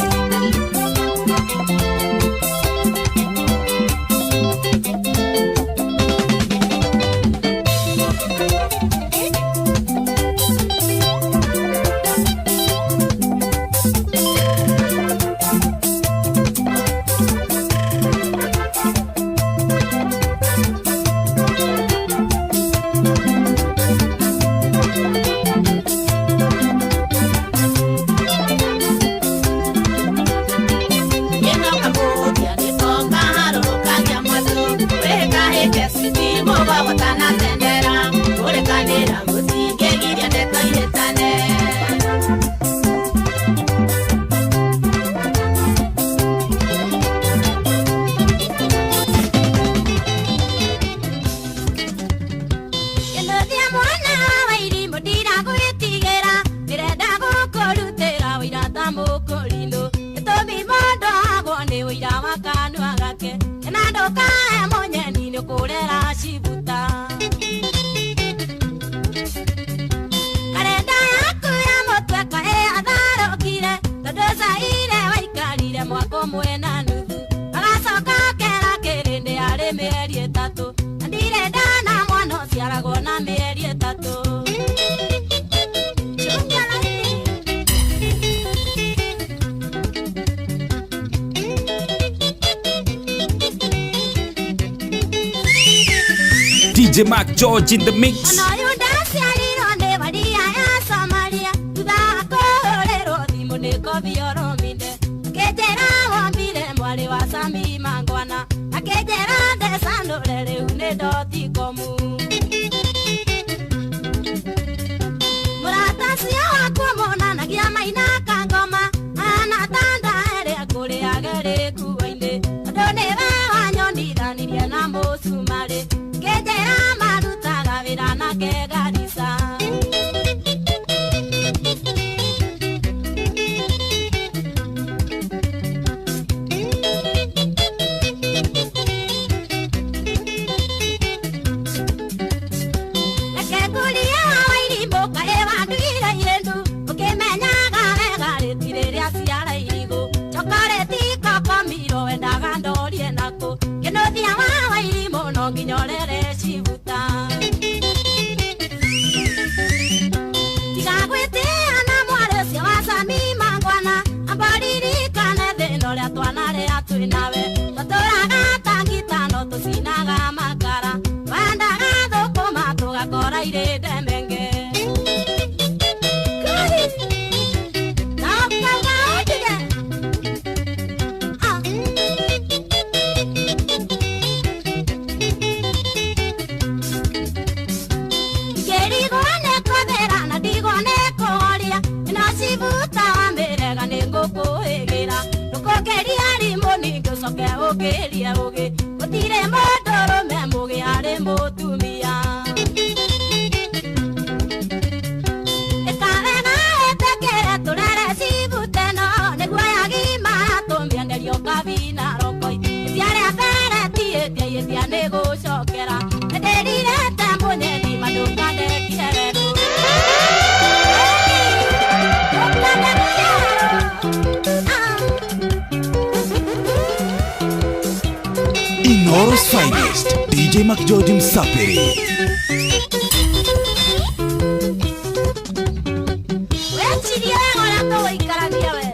Kĩno kamũhũthia nĩko kaharũrũkagia mwatũ wĩhĩkahĩke switi mũgogotana tendera ũrĩkanĩra mĩeri ĩtatũ. Chunga laini. DJ Mark George in the mix. Ona ũyũ ndaciarirwo nĩ waria ya Samaria, thutha wa kũhũrĩrwo thimũ nĩ Kobi Olomide. Akĩnjĩra wombire mwarĩ wa Sami Mangwana, akĩnjĩra ndecanũre rĩu nĩ dotikomu. Mũrata ũcio wakwa monanagia maina kangoma, ahana ta ndaere kũrĩage rĩkuo-inĩ, tondũ nĩwe wanyonithanirie na mũcumarĩ. Kĩnjĩra marutaga wĩra nake Garissa. Reke ngũrie wa Wairimũ kaĩ wanduire irĩndu, ũkĩmenyaga wega rĩtirĩ rĩa ciara irigũ. Chokoreti kokomiro wendaga ndorie nakũ, kĩnũthia wa Wairimũ no nginya ũrere cibuta. Tiga gwĩtĩa na mwarĩ ũcio wa Sami Mangwana, amba ririkane thĩna ũrĩa twanarĩa twĩ nawe. Twatũraga ta ngitano tũcinaga makara, wendaga thũkũma tũgakora irĩ ndemenge. Na ũkauga ũndige. Ah. Ngĩrigwo nĩ kũthera na ndigwo nĩ kũhoria, ĩno cibuta wa mĩrega nĩ ngũkũhĩgĩra. Ndũkũngĩria rimũ ningĩ ũcoke ũngĩrie ũgĩ, gũtirĩ mũndũrũme mũgĩ harĩ mũtumia. Ĩka wega ĩtĩkĩre tũrere cibuta ĩno, nĩguo yagimara tũmĩenderio kabina rokoi. Ĩtia rĩa mbere ti ĩtia, ĩtia nĩ gũcokera. Nĩndĩrirĩte mũnyendi mandũkandekire werũ. Inoro's finest, DJ Mark George Msapiri. Wecirie wega ũrĩa tũgũikarania we.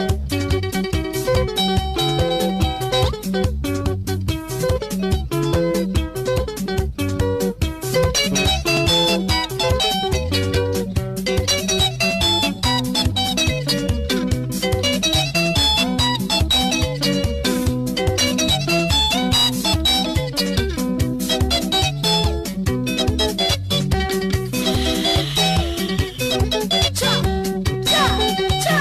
Cha, cha, cha.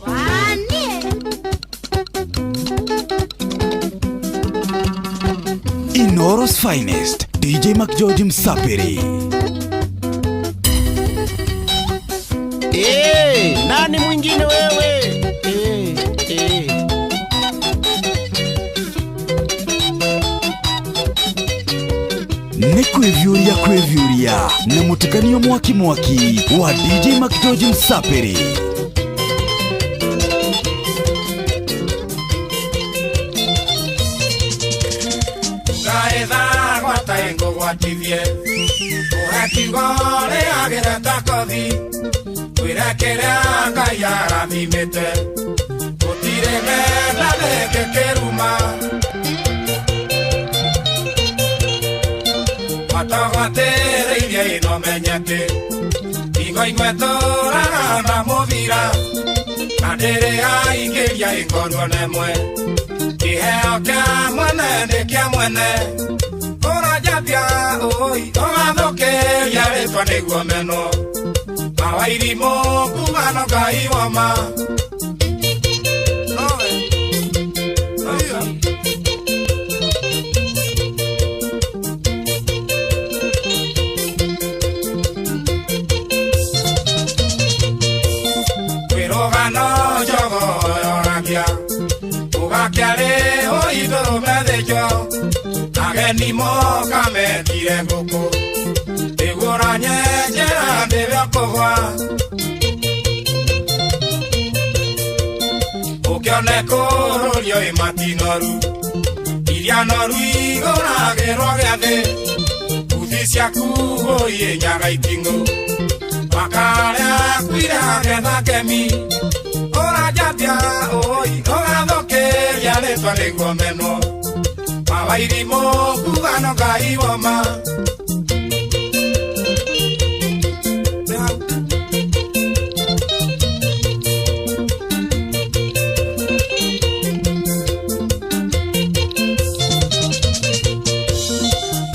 Wanie. Inoro's finest, DJ Mark George Msapiri. Eh, nani mwingine wewe? Eh, eh. Nĩ kwĩviũria kwĩviũria na mũtukanio mwaki mwaki wa DJ Mark George Msapiri. Ngaetha gwata ĩngũgwatithie ũhe kiugo rĩagĩre ta kothi twĩre kĩrĩa Ngai arathimĩte gũtirĩ menda rĩngĩ kĩruma matagwatĩrĩirie ĩno menyete igo imwe tũraga na mũthira na ndĩrĩ aingĩria ĩkorwo nemwe kĩheo kĩa mwene nĩ kĩa mwene ũranjambia ũi ũgathũkĩria rĩtwa nĩguo menwo mawairimũ kuma no Ngai wama. Nowe. Oiyo. Kwĩrũgano njogo yoragia ũgakĩarĩ ũithũrũme thĩnjo ageni moka metire ngũkũ nĩguo ũranyenjera ndĩwe ũkũgwa ũkĩone kũrũrio ĩ matinoru Iria noru igũragĩrwo gĩathĩ Uthi ciaku ũiĩ nyaga iting'ũ Makarĩa kuire agetha kemi Ũranjambia ũi ũgathũkĩria rĩtwa nĩguo menwo Mawairimũ kuga no Ngai woma.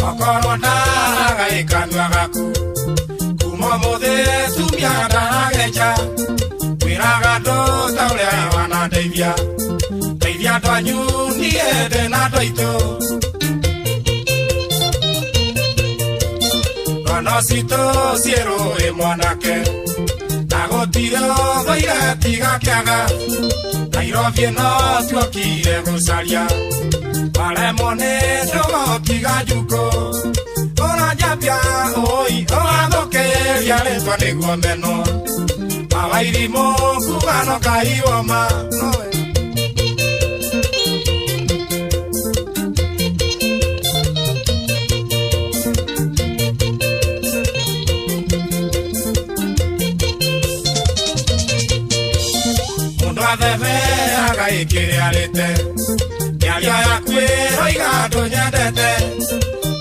Okorwo ndaraga ĩkanua gaku kuma ũmũthĩ tumia ndarageja wĩraga andũ ta ũrĩa wanandeithia ndeithia andũ anyu niĩ ndĩ na andũ aitũ Ngono citũ ciĩ rũĩ mwanake na gũtirĩ ũthũire tiga kĩaga Nairobi ĩno tuokire gũcaria maremwo nĩ ndũgũtiga njukũ Ũranjambia ũi ũgathũkĩria rĩtwa nĩguo menwo Mawairimũ kuga no Ngai woma. Mũndũ athebeaga ĩkĩrĩa arĩte mĩario yaku ĩroiga ndũnyendete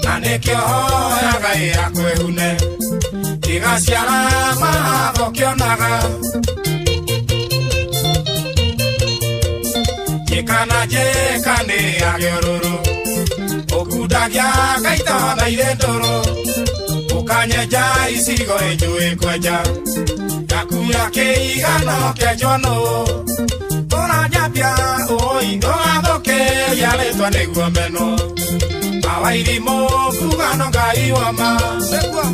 na nĩkĩo hoyaga ĩyakwĩhune Tigaciara mahatho kĩonaga Njĩka na njĩka nĩ yage ũrũrũ Ũkundagia ngaita na irĩ ndũrũ Ũkanyenja icigo ĩnjũĩ kwenja Yaku ya kĩigano kĩenjwo nũ Ũranjambia ũi ũgathũkĩria rĩtwa nĩguo menwo Mawairimũ kuga no Ngai woma. Nĩguo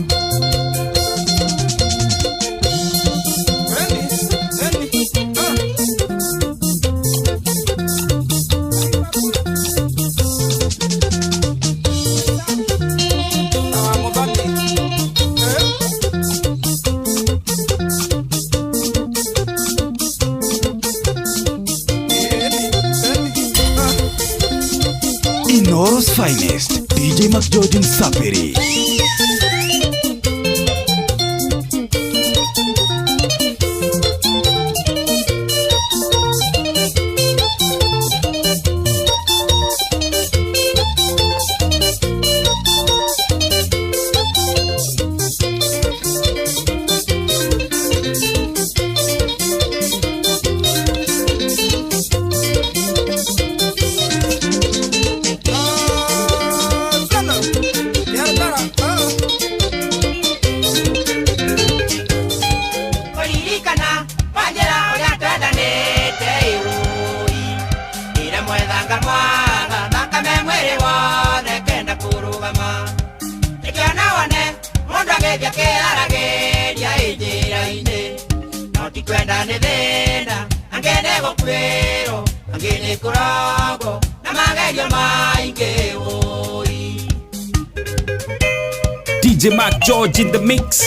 Inoro's finest, DJ McGeorge Msafiri. DJ Mark George in the mix.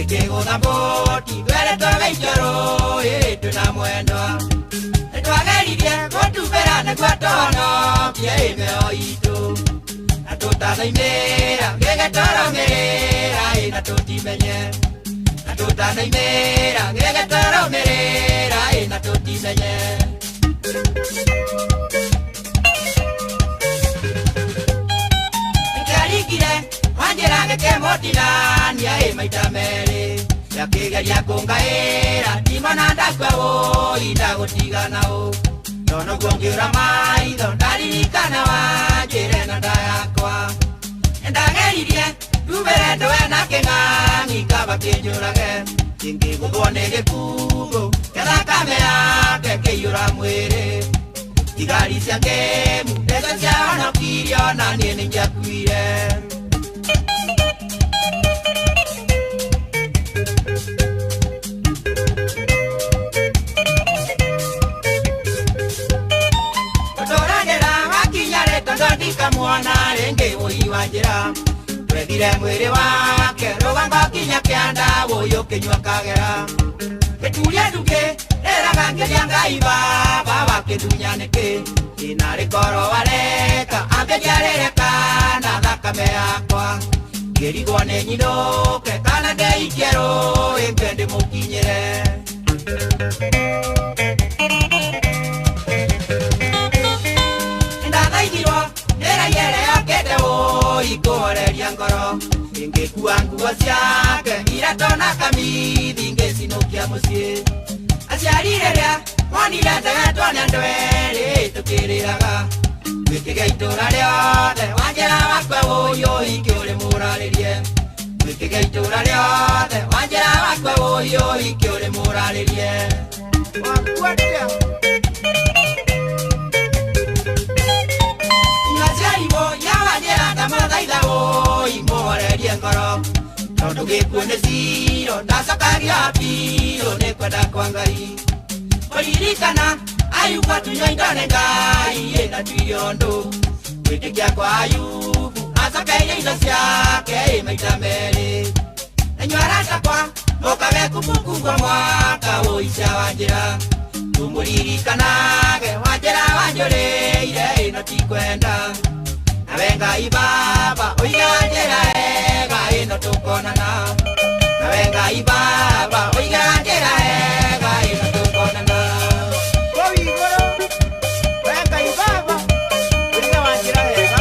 Ikigutha mbũti twere tũgaikia rũĩ twĩna mwendwa. Ndageririe gũtubĩra nĩguo tũhonokie ĩmeo itũ na tũtanaimĩra gĩgĩtũrũmĩrĩra ĩ na tũtimenye na tũtanaimĩra gĩgĩtũrũmĩrĩra ĩ na tũtimenye. Nĩkĩarigire wanjĩra gĩkĩmũtinania ĩ maita merĩ gĩakĩgeria kũngaĩra ndimona ndakua wũi ndagũtigana ũ nonoguo ngĩũra maitho ndaririkana wanjĩre na nda yakwa. Nĩndageririe ndubĩre ndũe na kĩng'ang'i kaba kĩnjũrage kĩngĩgũthwo nĩ gĩkuũ kĩthakame yake kĩiyũra mwĩrĩ thigari cia ngĩmu nĩcio ciahonokirie ona niĩ nĩingĩakuire. Ndikamuona rĩngĩ wũi wa njĩra twethire mwĩrĩ wake rũgongo kinya kĩanda wũi ũkĩnyua kagera gĩturia ndukĩ rĩraga ngĩria Ngai baba wakĩndunya nĩkĩ ĩna rĩkorwo wareka angĩnjiarĩre kana thakame yakwa ngĩrigwo nĩ nyinũke kana ndeikie rũĩ ngwe ndĩmũkinyĩre. Ndathaithirwo nĩraiyere yokĩte wũi kũhoreria ngoro ingĩkua nguo ciake iratũ na kamithi ngĩcinũkia mũciĩ aciari rĩrĩa monire ndegetwo nĩ andũ erĩ tũkĩrĩraga gwĩkĩge itũra rĩothe wanjĩra wakwa wũi ũhiki ũrĩ mũrarĩrie gwĩkĩge itũra rĩothe wanjĩra wakwa wũi ũhiki ũrĩ mũrarĩrie. Wakua atĩa? Ndamathaitha wũi mũhorerie ngoro tondũ gĩkuũ nĩ ciro ndacokagia biũ nĩ kwenda kwa Ngai kũririkana Ayubu atunywo indo nĩ Ngai ĩ ndatuire ũndũ gwĩtĩkia kwa Ayubu acokeirie indo ciake ĩ maita merĩ na inyuĩ aratakwa mũkage kumbukumbu mwaka wũi cia Wanjĩra tũmũririkanage Wanjĩra wanjũrĩire ĩno tikwenda nawe Ngai baba ũige Wanjĩra ega ĩno tũkonana nawe Ngai baba ũige Wanjĩra ega ĩno tũkonana. Kũu igũrũ we Ngai baba ũige Wanjĩra ega.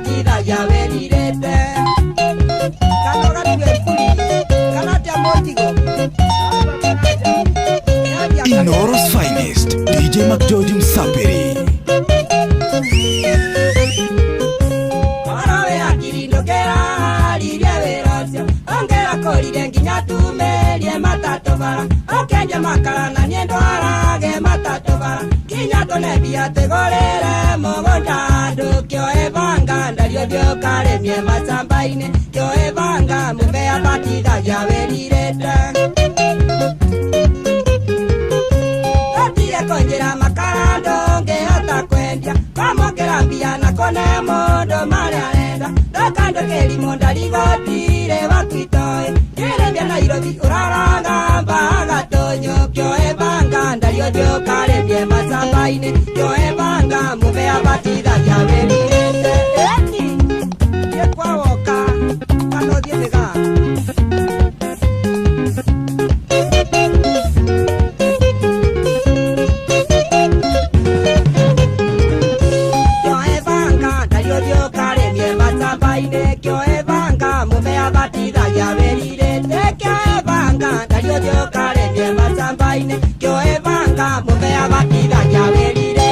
abatithagia wĩrirĩte. Kana ũgatue mburi, kana atĩa mũtigo. Inoro's finest, DJ McGeorge Msapiri. Orowe hakiri ndũkĩraririe wĩra ũcio, ũngĩrakũrire nginya tumĩrie matatũ bara, ũkĩendia makara na niĩ ndwarage matatũ bara, nginya tũnembia tũgũrĩre mũgũnda ndũkĩoe banga ndario ũthiĩ ũkarĩmie macamba-inĩ, kĩoe banga mũbe abatithagia wĩrirĩte. Ũtige kũnjĩra makara ndũngĩhota kwendia, kwamũkĩra mbia na kũne mũndũ marĩa arenda, ndũkandũkĩrimũ ndarigotire waku itoĩ, ngĩrĩmbia Nairobi ũraraga mbaga tũnyũ, kĩoe banga ndario ũthiĩ ũkarĩmie macamba-inĩ, kĩoe banga mũbe abatithagia wĩrirĩte. Ĩni, thiĩ kwa woka kana ũthiĩ mĩgaa. Kĩoe banga ndario ũthiĩ ũkarĩmie macamba-inĩ, kĩoe banga mũbe abatithagia wĩrirĩte, kĩoe banga ndario ũthiĩ ũkarĩmie macamba-inĩ, kĩoe banga mũbe abatithagia wĩrirĩte.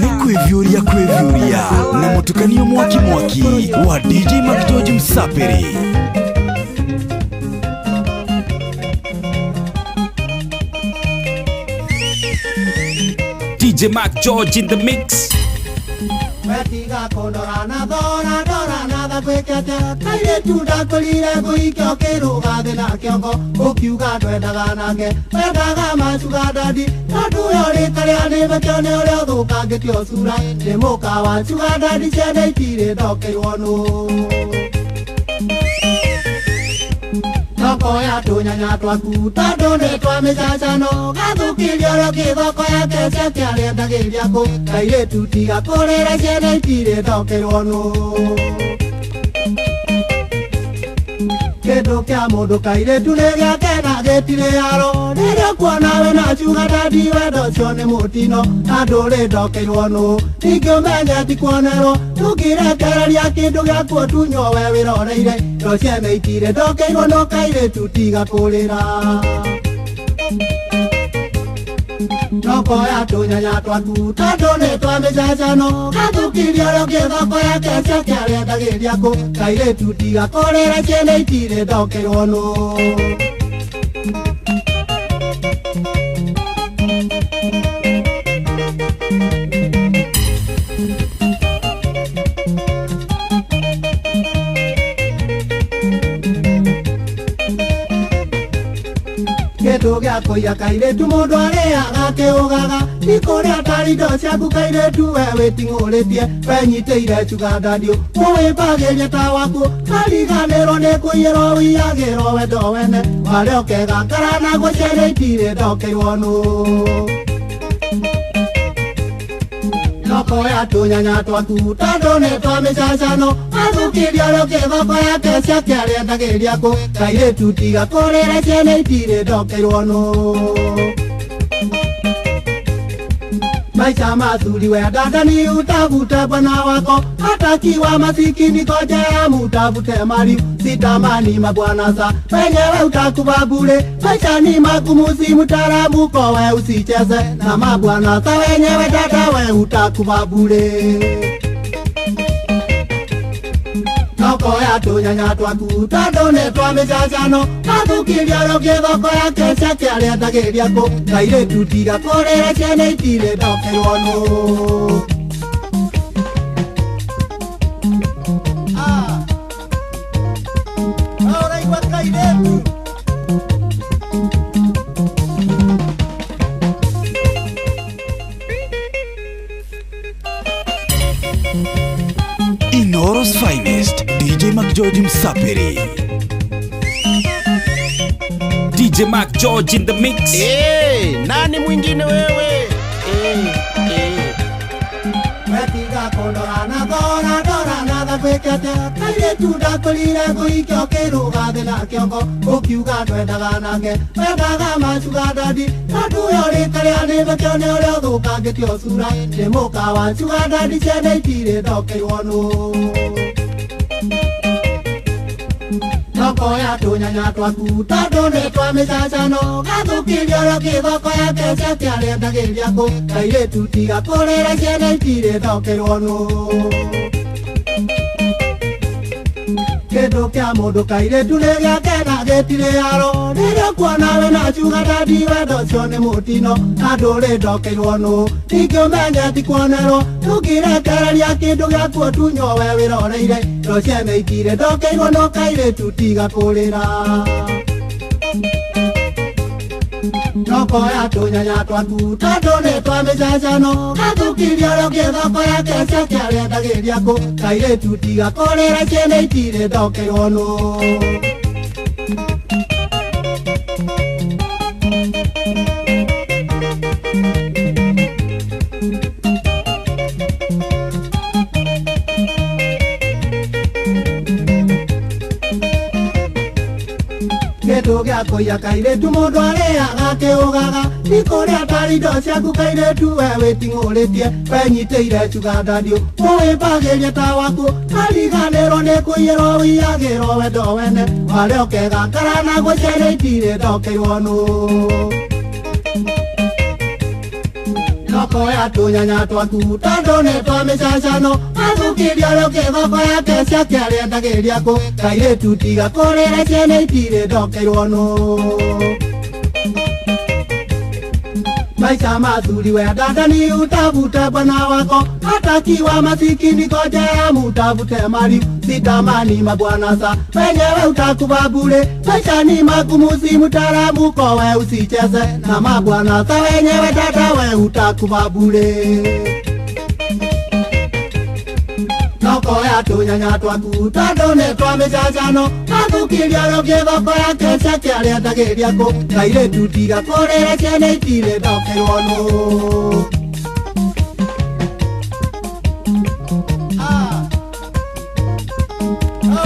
Nĩ kwĩviũria kwĩviũria na mũtukanio mwaki mwaki wa DJ McGeorge Msapiri. DJ Mark George in the mix. Wetiga kũndora na thora ndora na tha gwĩke atĩa kairĩtu ndakũrire ngũike ũkĩrũga thĩ na kĩongo ũkiuga ndwendaga nake wendaga macuga ndandi tondũ we ũrĩ karĩa nĩmekĩone ũrĩa ũthũkangĩtio cura nĩ mũka wa cuga ndandi ciana itirĩ ndokeirwo nũ Tokoya tũnyanya twaku tondũ nĩ twa mĩcacano gathũkirie ũrĩa kĩthoko yake ciake arendagĩria kũ kairĩtu tiga kũrĩra ciana itirĩ ndokeirwo nũ kĩndũ kĩa mũndũ kairĩtu nĩ gĩake na gĩtirĩ haro rĩrĩa ũkuona we na cuga ndandi wendo ũcio nĩ mũtino na ndũrĩ ndokeirwo nũ ningĩ ũmenye ti kuonerwo ndũngĩrekereria kĩndũ gĩaku ũtunywo we wĩroreire indo ciene itirĩ ndokeirwo nũ kairĩtu tiga kũrĩra Tokoya tũnyanya twaku tondũ nĩ twa mĩcacano gathũkirie ũrĩa kĩthoko yake ciake arendagĩria kũ kairĩtu tiga kũrĩra ciana itirĩ ndokeirwo nũ. Kĩndũ gĩa kũiya kairĩtu mũndũ arĩaga akĩũgaga ti kũrĩa tari indo ciaku kairĩtu we wĩting'ũrĩtie wenyitĩire cuga ndandiũ mũwĩmbagĩrie ta waku kariganĩrwo nĩ kũiyĩrwo wiyagĩrwo wendo wene warĩa ũkegakara naguo ciana itirĩ ndokeirwo nũ. Tokoya tũnyanya twaku tondũ nĩ twa mĩcacano gathũkirie ũrĩa kĩthoko yake ciake arendagĩria kũ kairĩtu tiga kũrĩra ciana itirĩ ndokeirwo nũ. Maisha mazuri we dada ni utafute bwana wako hatakiwa masikini koja mutafute mali sitamani mabwana sa wenyewe utakuwa bure maisha ni magumu si mtaalamu ko we usicheze na mabwana sa wenyewe dada we utakuwa bure. Tokoya tũnyanya twaku tondũ nĩ twa mĩcacano gathũkirie ũrĩa kĩthoko yake ciake arendagĩria kũ kairĩtu tiga kũrĩra ciana itirĩ ndokeirwo nũ. Ũraigua kairĩtu. Inoro's finest, DJ McGeorge Msapiri. DJ Mark George in the mix. Hey, nani mwingine wewe? Hey, hey. Wetiga kũndora na thora ndora na tha gwĩke Gwĩke atĩa kairĩtu ndakũrire ngũikio kĩrũga thĩ na kĩongo ũkiuga ndwendaga nake wendaga macuga ndandi tondũ we ũrĩ karĩa nĩ makĩone ũrĩa ũthũkangĩtio cura nĩ mũkawa cuga ndandi ciana itirĩ ndokeirwo nũ Nokoya tũnyanya twaku tondũ nĩ twa mĩcacano gathũkirie ũrĩa kĩthoko yake ciake arendagĩria kũ kairĩtu tiga kũrĩra ciana itirĩ ndokeirwo nũ Kĩndũ kĩa mũndũ kairĩtu nĩ gĩake na gĩtirĩ haro rĩrĩa ũkuona we na cuga ndandi wendo ũcio nĩ mũtino na ndũrĩ ndokeirwo nũ ningĩ ũmenye ti kuonerwo ndũngĩrekereria kĩndũ gĩaku ũtunywo we wĩroreire indo ciene itirĩ ndokeirwo nũ kairĩtu tiga kũrĩra Nokoya tũnyanya twaku tondũ nĩ twa mĩcacano gathũkirie ũrĩa kĩthoko yake ciake arendagĩria kũ kairĩtu tiga kũrĩra ciana itirĩ ndokeirwo nũ Kĩndũ gĩa kũiya kairĩtu mũndũ arĩaga akĩũgaga ti kũrĩa tarĩ indo ciaku kairĩtu we wĩting'ũrĩtie wenyitĩire cuga ndandiũ mũwĩmbagĩrie ta waku ariganĩrwo nĩ kũiyĩrwo wĩiyagĩrwo wendo wene warĩa ũkegakara naguo ciana itirĩ ndokeirwo nũ Nokoya tũnyanya twaku tondũ nĩ twa mĩcacano gathũkirie ũrĩa kĩthoko yake ciake arendagĩria kũ kairĩtu tiga kũrĩra ciana itirĩ ndokeirwo nũ Maisha mazuri we dada ni utafute bwana wako atakiwa masikini ngojea mutafute mali sitamani mabwana sa wenyewe utakufa bure maisha ni magumu si mtaalamu kowe usicheze na mabwana sa wenyewe dada we utakufa bure Nokoya tũnyanya twaku tondũ nĩ twa mĩcacano gathũkirie ũrĩa kĩthoko yake ciake arendagĩria kũ kairĩtu tiga kũrĩra ciana itirĩ ndokeirwo nũ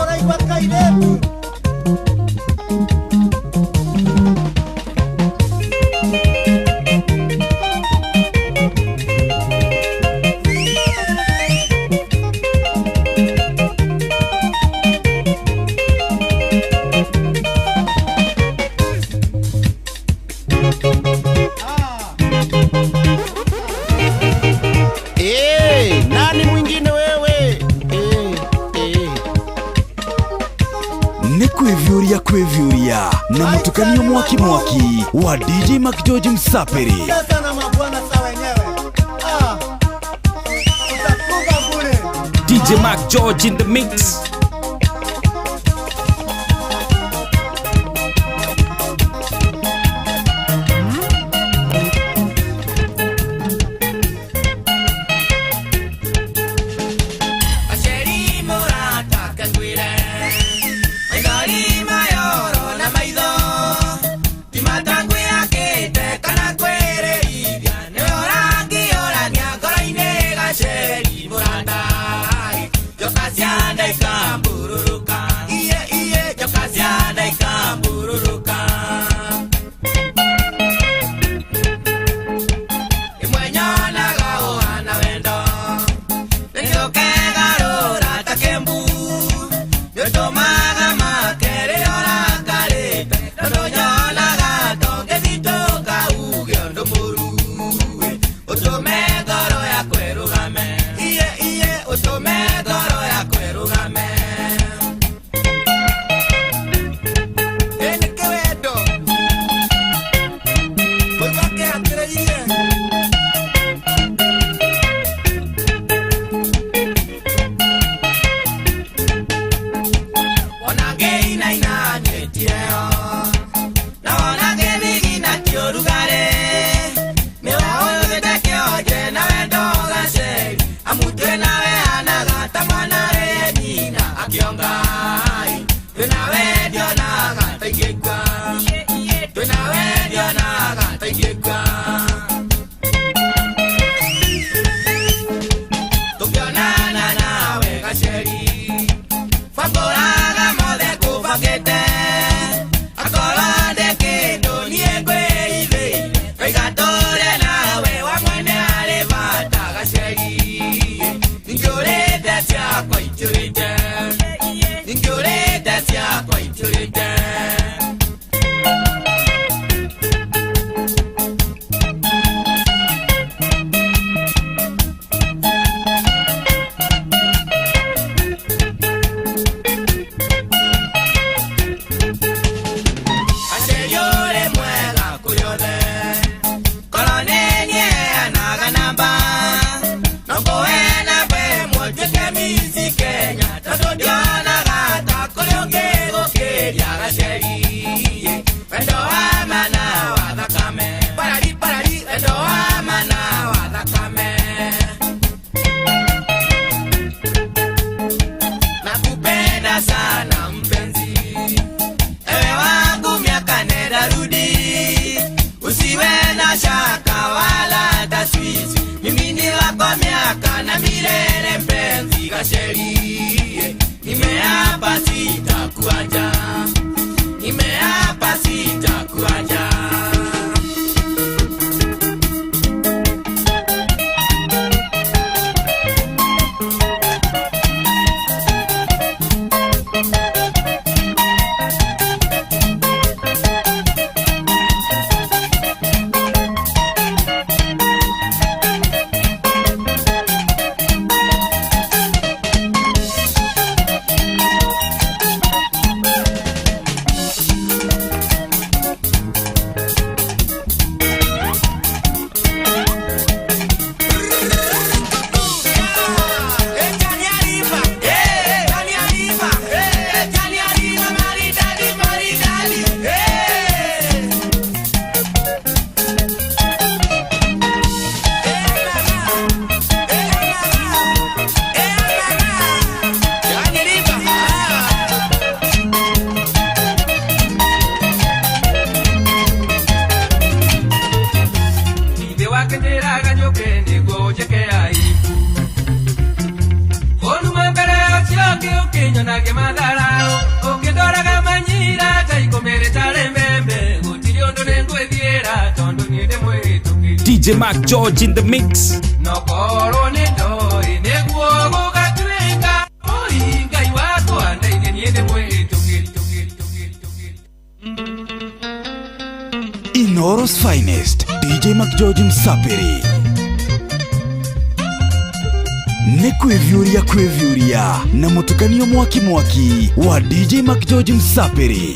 Ũraigua kairĩtu Nani mwingine wewe? Nĩ kwĩviũria kwĩviũria na mũtukanio mwaki mwaki wa DJ Mac George Msapiri Sasa na mabwana sa wenyewe utakufa bure DJ Mac George in the mix. Yo casi anda y Tutakaa milele mpenzi Gacheri. Nimeapa sitakuacha, nimeapa sitakuacha. DJ Mark George in the mix. Inoro's finest, DJ Mark George Msapiri. Nĩ kwĩviũria kwĩviũria na mũtukanio mwaki mwaki wa DJ Mark George Msapiri.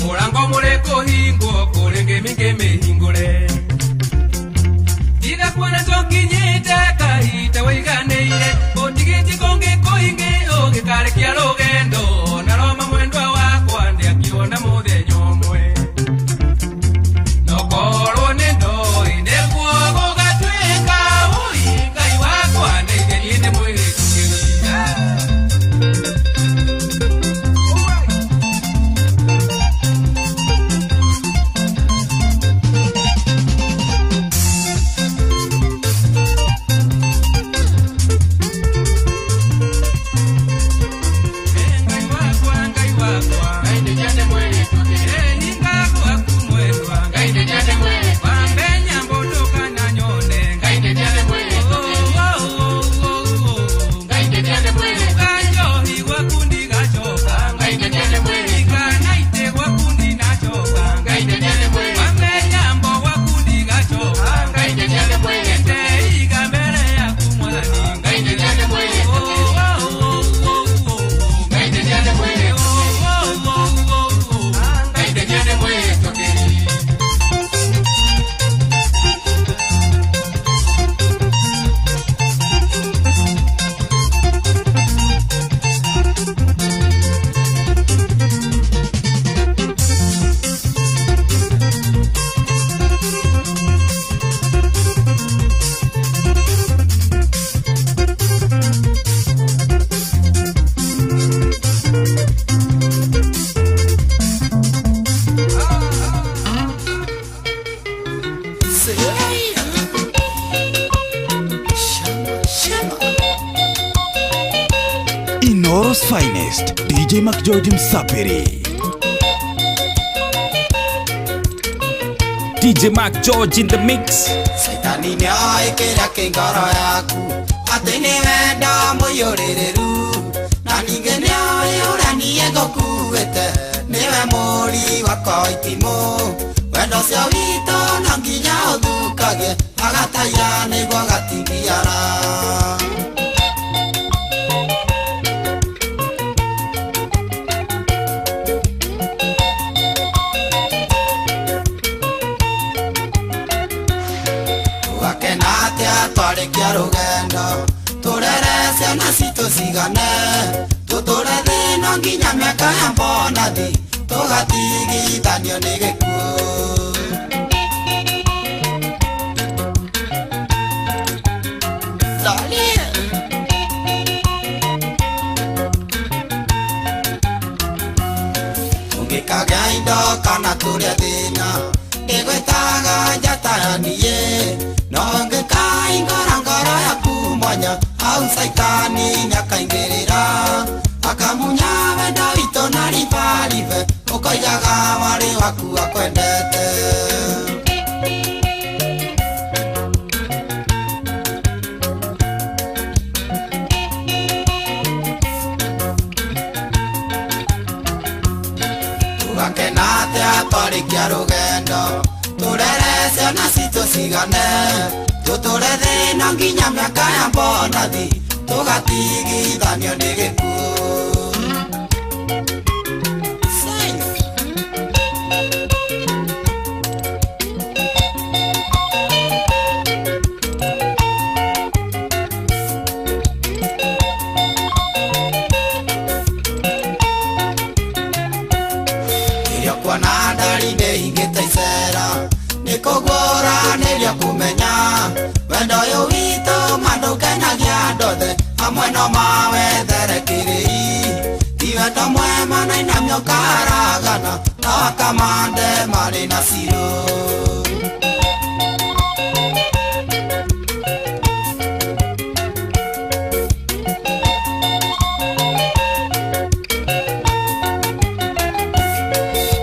Murango mureko hingo kure ngemi ngemi hingure. Inooro's finest, DJ McGeorge Msapiri. DJ Mark George in the mix. Saitani nĩoĩ kĩrĩa kĩ ngoro yaku atĩ nĩ wendo mũiyũrĩrĩru na ningĩ nĩoĩ ũrĩa niĩ ngũkuĩte nĩwe mũri wakwa itimũ wendo ũcio witũ no nginya ũthũkagie agataiya nĩguo gatigiara. Twarĩkia rũgendo tũrere ciana citũ cigane tũtũre thĩna nginya mĩaka ya mbonathi tũgatigithanio nĩ gĩkuũ. Tũngĩkagĩa indo kana tũrĩe thĩna ndĩgwĩtaga njata ya niĩ no ngĩkaingora ngoro yaku mwanya hau Saitani nĩakaingĩrĩra akamunya wendo witũ na ribaribe ũkoigaga warĩ waku akwendete. Tũgakena atĩa twarĩkia rũgendo tũrere ciana citũ cigane tũtũre thĩna nginya mĩaka ya mbonathi tũgatigithanio nĩ gĩkuũ. Rĩrĩa kuona ndari nĩhingĩte icera nĩkũgũranĩria kũmenya wendo ũyũ witũ ma ndũkenagia andũ othe amwe no mawethere kĩrĩi ti wendo mwema na inamio karagana no akamande marĩ na cirũ.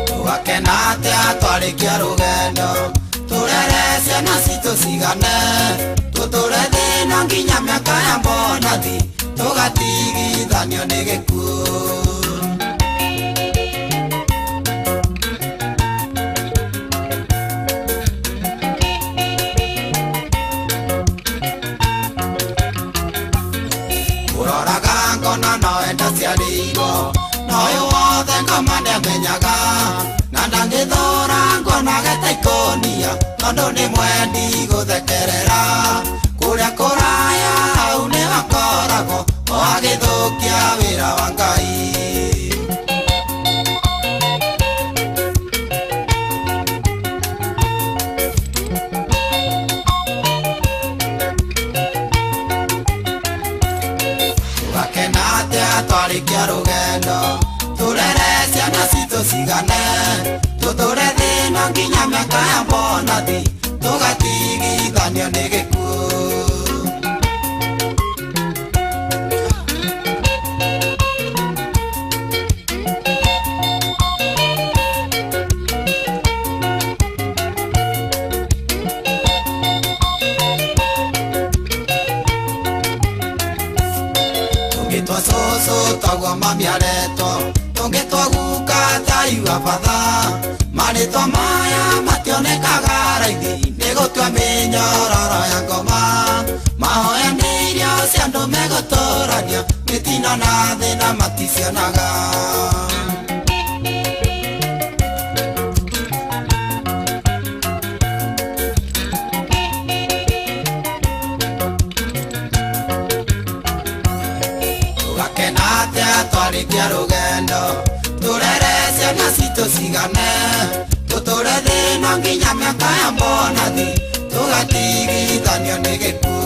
Tũgakena atĩa twarĩkia rũgendo tũrere ciana citũ cigane tũtũre thĩna nginya mĩaka ya mbonathi tũgatigithanio nĩ gĩkuũ. Ũroraga ngona no enda ciarĩirwo na ũyũ wothe ngoma nĩamenyaga na ndangĩthũra nguonaga ta ikũnia tondũ nĩ mwendi gũthekerera kũrĩa kũraya hau nĩho akoragwo o agĩthũkia wĩra wa Ngai. Tũgakena atĩa twarĩkia rũgendo tũrere ciana citũ cigane tũtũre thĩna nginya mĩaka ya mbonathi tũgatigithanio nĩ gĩkuũ. Tũngĩtwa cũcũ toguo mami aretwo tũngĩtwa guka taigua batha marĩtwa maya mationekaga raithi nĩ gũtua mĩnyororo ya ngoma mahoya nĩ irio cia andũ megũtũrania mĩtino na thĩna maticionaga. Tũgakena atĩa twarĩkia rũgendo tũrere ciana citũ cigane tũtũre thĩna nginya mĩaka ya mbonathi tũgatigithanio nĩ gĩkuũ.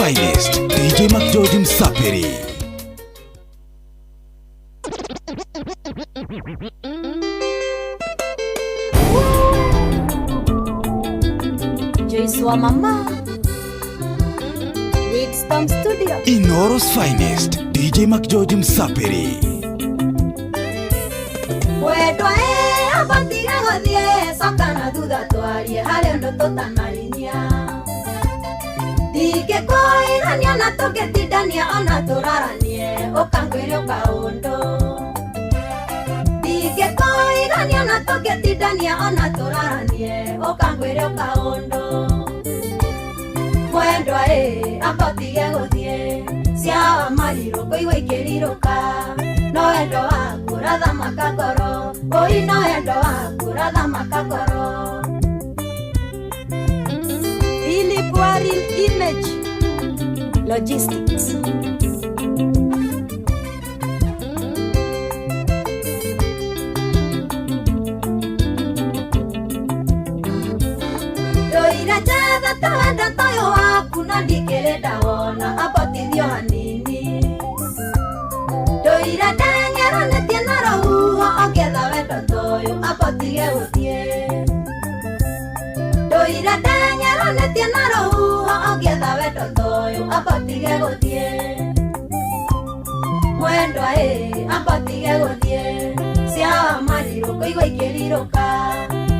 finest, DJ McGeorge Msapiri. Joyce wa mama Rickstorm Studio. Inoro's finest, DJ McGeorge Msapiri. Wendwa e abatiga gũthiĩ coka na thutha twarie harĩ ũndũ tũtanarinyia. Ndingĩkũigania na tũngĩtindania ona tũraranie ũkangwĩre ũkaũndũ. Ndingĩkũigania na tũngĩtindania ona tũraranie ũkangwĩre ũkaũndũ. Mwendwa ĩ ambotige gũthiĩ cia marirũ kũigua ikĩrirũka no wendo waku ũrathamaka ngoro ũi no wendo waku ũrathamaka ngoro. Philip Warren Image Logistics. Ndoira njetha ta wendo toyũ waku na ndikĩrĩ ndawona ambotithio hanini. Ndoira ndengeranĩtie na rũhuho ongĩetha wendo toyũ ambotige gũthiĩ. Ndoira ndengeranĩtie na rũhuho ongĩetha wendo toyũ ambotige gũthiĩ. Mwendwa ĩ ambotige gũthiĩ cia marirũ kũigua ikĩrirũka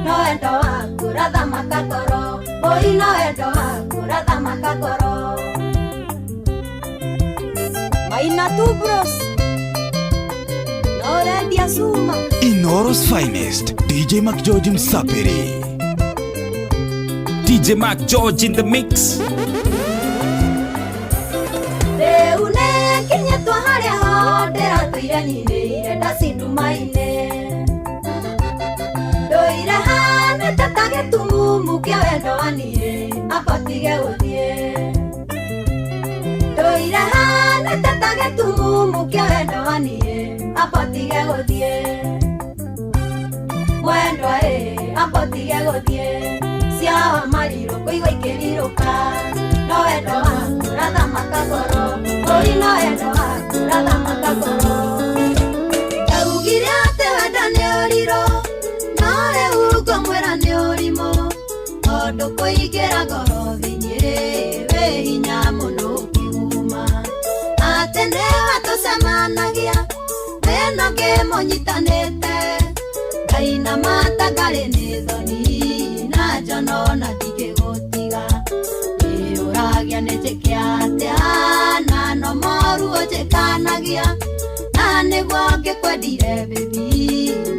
no wendo waku ũrathamaka ngoro ũi no wendo waku ũrathamaka ngoro. Maina Tubros Norendia Suma. Inoro's finest, DJ McGeorge Msapiri. DJ McGeorge in the mix. Rĩu nĩkinyĩtwo harĩa ho ndĩratũire nyinĩire ndacindumaine. Ndũire hanĩte ta gĩtumumu kĩa wendo wa niĩ ambotige gũthiĩ. Ndũire hanĩte ta gĩtumumu kĩa wendo wa niĩ ambotige gũthiĩ. Mwendwa ĩ ambotige gũthiĩ cia marirũ kũigua ikĩrirũka no wendo waku ũrathamaka ngoro ũi no wendo waku ũrathamaka ngoro. Ndaugire atĩ wendo nĩ ũrirũ no rĩu ngũmwĩra nĩ ũrimũ tondũ kũingĩra ngoro thĩinĩ wĩ hinya mũno ũkiuma. Atĩ nĩwe tũcemanagia wĩna ngĩmũnyitanĩte ngainamata ngarĩ nĩ thoni na njono na ndingĩgũtiga. Ĩũragia nĩ njĩke atĩa na no moru ũnjĩkanagia na nĩguo ngĩkwendire baby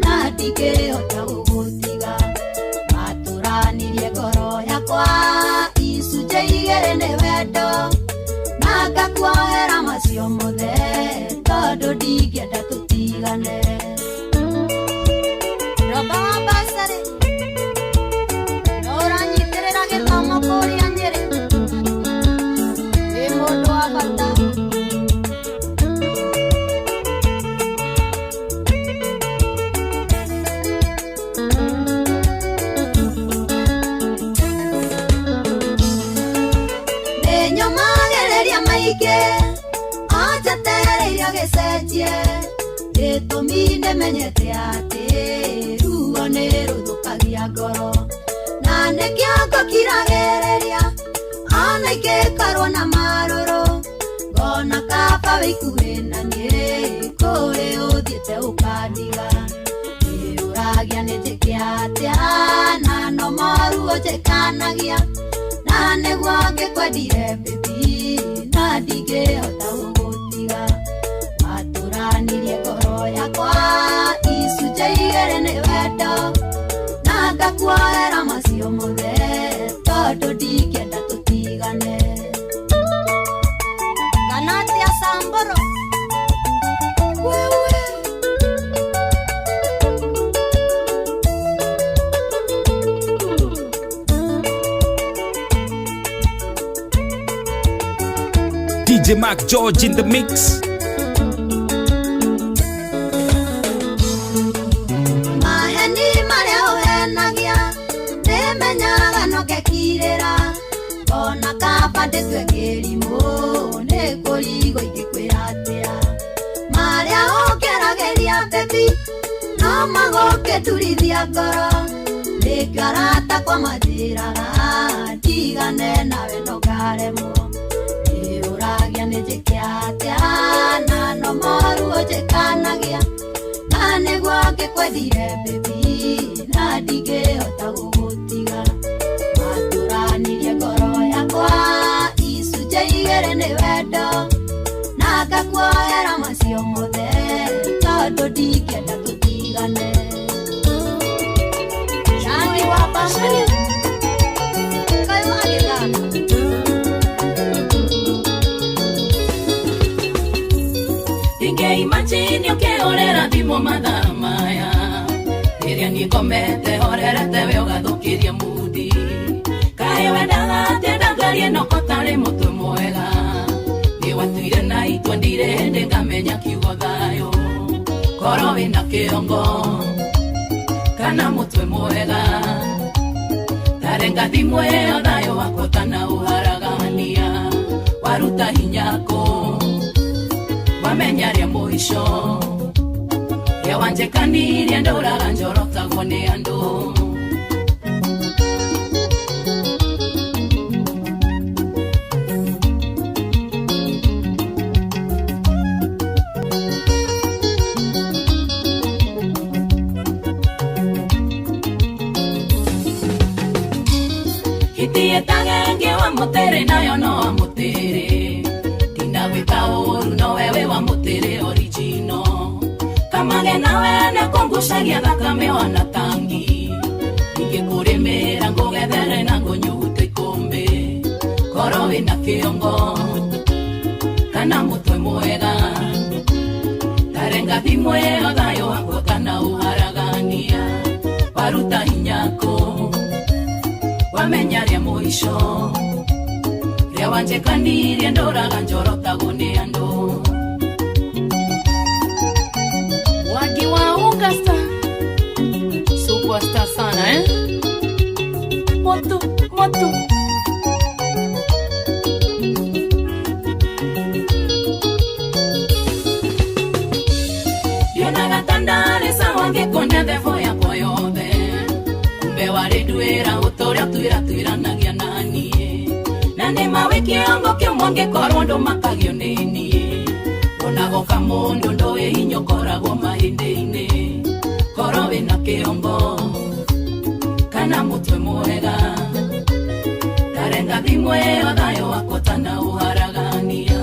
na ndingĩhota gũgũtiga. Matũranirie ngoro yakwa icunjĩ igĩrĩ nĩ wendo na ngakuohera macio mothe tondũ ndingĩenda tũtigane. Roba wa basarĩ no ũranyitĩrĩra gĩthomo kũrĩa Nyĩrĩ wĩ mũndũ wa bata. Nĩnyũmagĩrĩria maingĩ anjetereirio gĩcenjie gĩtũmi nĩmenyete atĩ ruo nĩ rũthũkagia ngoro na nĩkĩo ngũkiragĩrĩria ona ingĩkorwo na marũrũ ngona kaba wĩikuhĩ na niĩ kũrĩ ũthiĩte ũkandiga. Nĩũragia nĩ njĩke atĩa na no moru ũnjĩkanagia na nĩguo ngĩkwendire baby na ndingĩhota gũgũtiga. Matũranirie ngoro yakwa icunjĩ igĩrĩ nĩ wendo na ngakuohera macio mothe tondũ ndingĩenda tũtigane. Kana atĩa Samburu wewe DJ McGeorge in the mix. Maheni marĩa ũhenagia nĩmenyaga no ngekirĩra ona kaba Kaba ndĩtue kĩrimũ nĩ kũrigwo ingĩkwĩra atĩa. Marĩa ũngeragĩria baby no magũkĩturithia ngoro. Nĩkĩo arata kwa manjĩraga ndigane nawe no ngaremwo. Nĩũragia nĩ njĩke atĩa na no moru ũnjĩkanagia. Na nĩguo ngĩkwendire baby na ndingĩhota gũgũtiga. Matũranirie ngoro yakwa icunjĩ igĩrĩ nĩ wendo. Na ngakuohera macio mothe tondũ ndingĩenda tũtigane. Shani wa bashani kaĩ wagĩthaka. Imagine ũkĩhũrĩra thimũ mathaa maya rĩrĩa niĩ ngomete horerete we ũgathũkĩria mudi. Kaĩ wendaga atĩa ndangarie no kotarĩ mũtwe mwega. Nĩ watuire na itua ndirĩ hĩndĩ ngamenya kiugo thayũ. Korwo wĩna kĩongo kana mũtwe mwega tarenga thimũ ĩyo thayũ wakwa ũtanaũharagania. Waruta hinya kũ wamenya rĩa mũico rĩa wanjĩkanirie ndũraga njorotagwo nĩ andũ. Hiti ĩtagenge wa mũtĩrĩ nayo no wa mũtĩrĩ. Ndinagwĩka ũru no wewe wa mũtĩrĩ original. Kamage nawe nĩkũngucagia thakame wana tangi. Ingĩkũrĩmĩra ngũgethere na ngũnyugute ikũmbĩ. Korwo wĩna kĩongo kana mũtwe mwega tarenga thimũ ĩyo thayũ wakwa ũtanaũharagania. Waruta hinya kũ wamenya rĩa mũico rĩa wanjĩkanirie ndũraga njorotagwo nĩ andũ. Wagi wa Augusta superstar sana eh? Moto moto ndionaga ta ndarĩ sawa ngĩkuonia thevo yakwa yothe. Kumbe warĩ nduĩra ũtũrĩa ũtuĩratwĩranagia na niĩ. Na nĩma wĩ kĩongo kĩmwe ngĩkorwo ndũmakagio nĩ niĩ. Ona goka mũndũ ndũĩ hinya ũkoragwo mahĩndĩ-inĩ. Korwo wĩna kĩongo kana mũtwe mwega tarenga thimũ ĩyo thayũ wakwa ũtanaũharagania.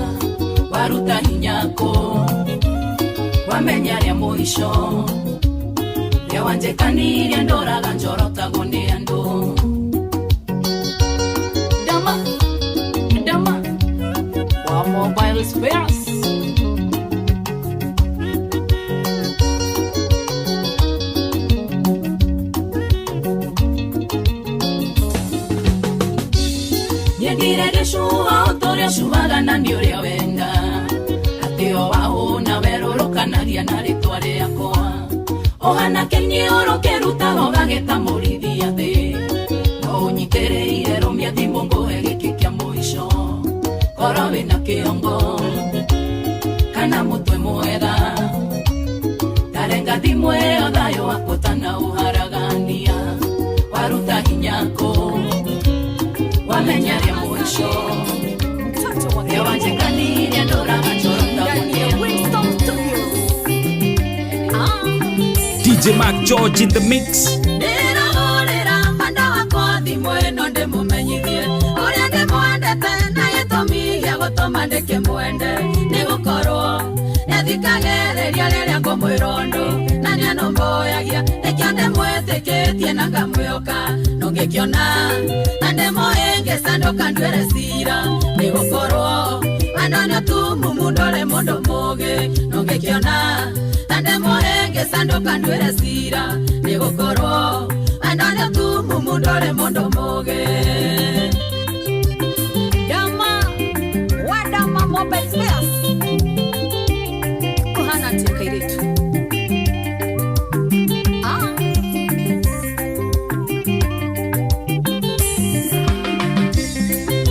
Waruta hinya kũ wamenya rĩa mũico rĩa wanjĩkanirie ndũraga njorotagwo nĩ andũ. Dama dama wa mobile spares. Nyendire gĩcua ũtũrĩa ũcuaga na nĩ ũrĩa wenda. Atĩ o wahũna werũrũkanagia na rĩtwa rĩakwa. Ũhana kĩniũrũ kĩrutaga ũgagĩta mũrithia thĩ. No ũnyitĩrĩire rũmia thimũ ngũhe gĩkĩ kĩa mũico. Korwo wĩna kĩongo kana mũtwe mwega tarenga thimũ ĩyo thayũ wakwa ũtanaũharagania. Waruta hinya kũ wamenya rĩa mũico rĩa wanjĩkanirie ndũraga njorotagwo nĩ andũ. DJ Mark George in the mix. Ndĩrahũrĩra mwenda wakwa thimũ ĩno ndĩmũmenyithie ũrĩa ndĩmwendete na gĩtũmi gĩa gũtũma ndĩkĩmwende. Nĩgũkorwo nĩathikagĩrĩria rĩrĩa ngũmwĩra ũndũ na nĩanũmbũyagia. Nĩkĩo ndĩmwĩtĩkĩtie na ngamwĩhoka ndũngĩkĩona na ndĩmũhĩngĩca ndũkanduĩre cira. Nĩgũkorwo wendo nĩ ũtumumu ndũrĩ mũndũ mũũgĩ ndũngĩkĩona na ndĩmũhĩngĩca ndũkanduĩre cira. Nĩgũkorwo wendo nĩ ũtumumu ndũrĩ mũndũ mũũgĩ. Dama wa Dama mobile spares kuhana atĩa kairĩtu?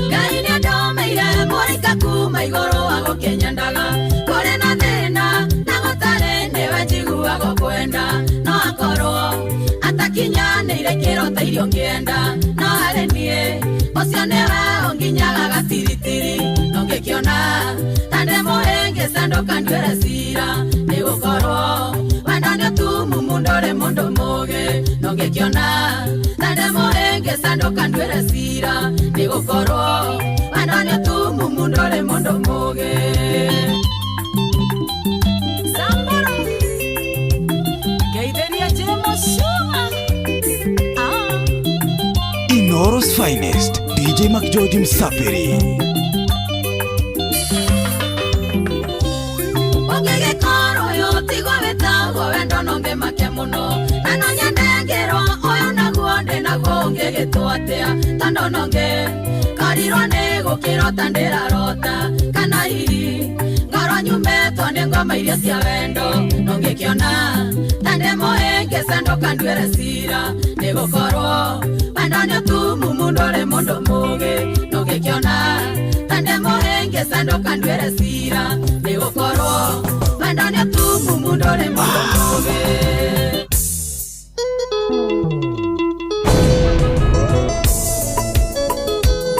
Ngai nĩ andũ kuma igũrũ agũkĩnyendaga kũrĩ na thĩna na gũtarĩ nĩwe njiguaga kwenda no akorwo atakinyanĩire kĩrota irio ngĩenda no harĩ niĩ ũcio nĩwe ũnginyaga gatiritiri no ngĩkĩona ta ndĩ mũhĩngĩca ndũkanduĩre cira nĩgũkorwo wendo nĩ ũtumumu ndũrĩ mũndũ mũũgĩ no ngĩkĩona ta ndĩ mũhĩngĩca ndũkanduĩre cira nĩgũkorwo wendo nĩ ũtumumu ndũrĩ mũndũ mũũgĩ. Samburu Geithĩria Jemo Shuma. Inoro's finest DJ McGeorge Msafiri. Ũngĩgĩkorwo ũyũ tigwo wĩtagwo wendo no ngĩmake mũno na no nyende ngĩrwo ũyũ naguo ndĩ naguo ũngĩgĩtwo atĩa tondũ no ngĩkorirwo nĩ gũkĩrota ndĩrarota kana hihi ngorwo nyumĩtwo nĩ ngoma iria cia wendo no ngĩkĩona ta ndĩ mũhĩngĩca ndũkanduĩre cira nĩgũkorwo wendo nĩ ũtumumu ndũrĩ mũndũ mũũgĩ no ngĩkĩona ta ndĩ mũhĩngĩca ndũkanduĩre cira nĩgũkorwo wendo nĩ ũtumumu ndũrĩ mũndũ mũũgĩ.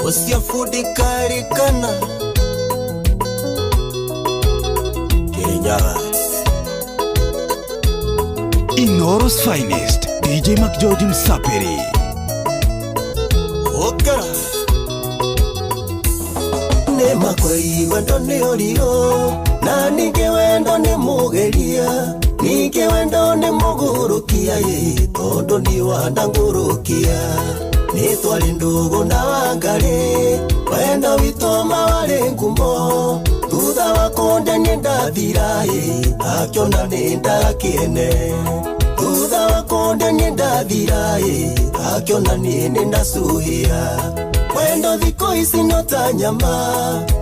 Usia fundi karikana Kirinyaga. Inoro's finest DJ McGeorge Msafiri. Okara Nĩ makwei wendo nĩ ũrio na ningĩ wendo nĩ mũgeria ningĩ wendo nĩ mũgũrũkia ĩ tondũ nĩ wandangũrũkia nĩ twarĩ ndũgũ na Wangarĩ wendo witũ ma warĩ ngumo thutha wa kũnde nĩ ndathira ĩ akĩona nĩ ndakĩene thutha wa kũnde nĩ ndathira ĩ akĩona niĩ nĩ ndacuhia wendo thikũ ici no ta nyama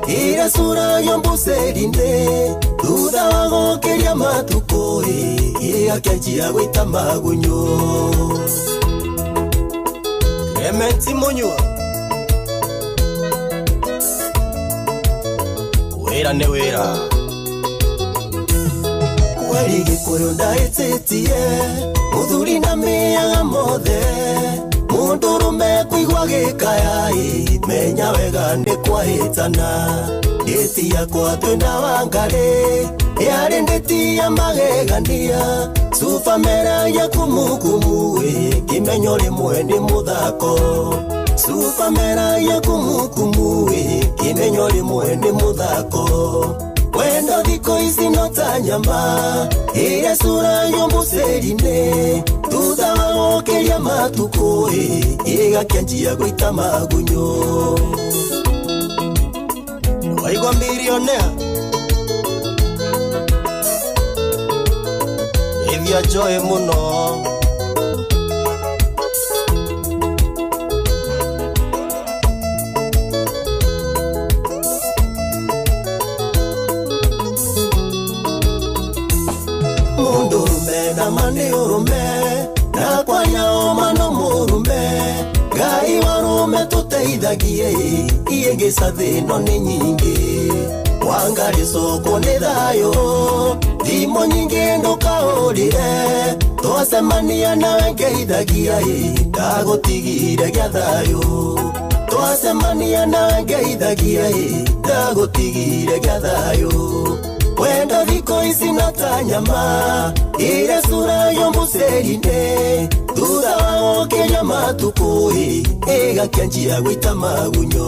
ĩrĩa curagio mbucĩri-inĩ thutha wa gũkĩria matukũ ĩ ĩgakĩanjia gwĩta magunyũ. Clementi Munyua Wĩra nĩ wĩra Kweri Gĩkũyũ ndaĩtĩtie mũthuri na mĩaga mothe mũndũrũme kũigua gĩkaya ĩ menya wega nĩ kwahĩtana ndĩti yakwa twĩna Wangarĩ yarĩ ndĩti ya magegania cuba meragia kumukumu ĩ kĩmenyo rĩmwe nĩ mũthako cuba meragia kumukumu ĩ kĩmenyo rĩmwe nĩ mũthako wendo thikũ ici no ta nyama ĩrĩa curagio mbucĩri-inĩ thutha wa gũkĩria matukũ ĩ ĩgakĩanjia gwĩta magunyũ. Waigua milionea Ithia joy mũno Mũndũrũme nama nĩ ũrũme na kwaria ũma no mũrũme Ngai wa ũrũme tũteithagie iĩngĩca thĩno nĩ nyingĩ Wangarĩ cokwo nĩ thayũ thimũ nyingĩ ndũkaũrĩre twacemania nawe ngeithagia ĩ ndagũtigire gĩa thayũ twacemania nawe ngeithagia ĩ ndagũtigire gĩa thayũ wendo thikũ ici no ta nyama ĩrĩa curagio mbucĩri-inĩ thutha wa gũkĩria matukũ ĩ ĩgakĩanjia gwĩta magunyũ.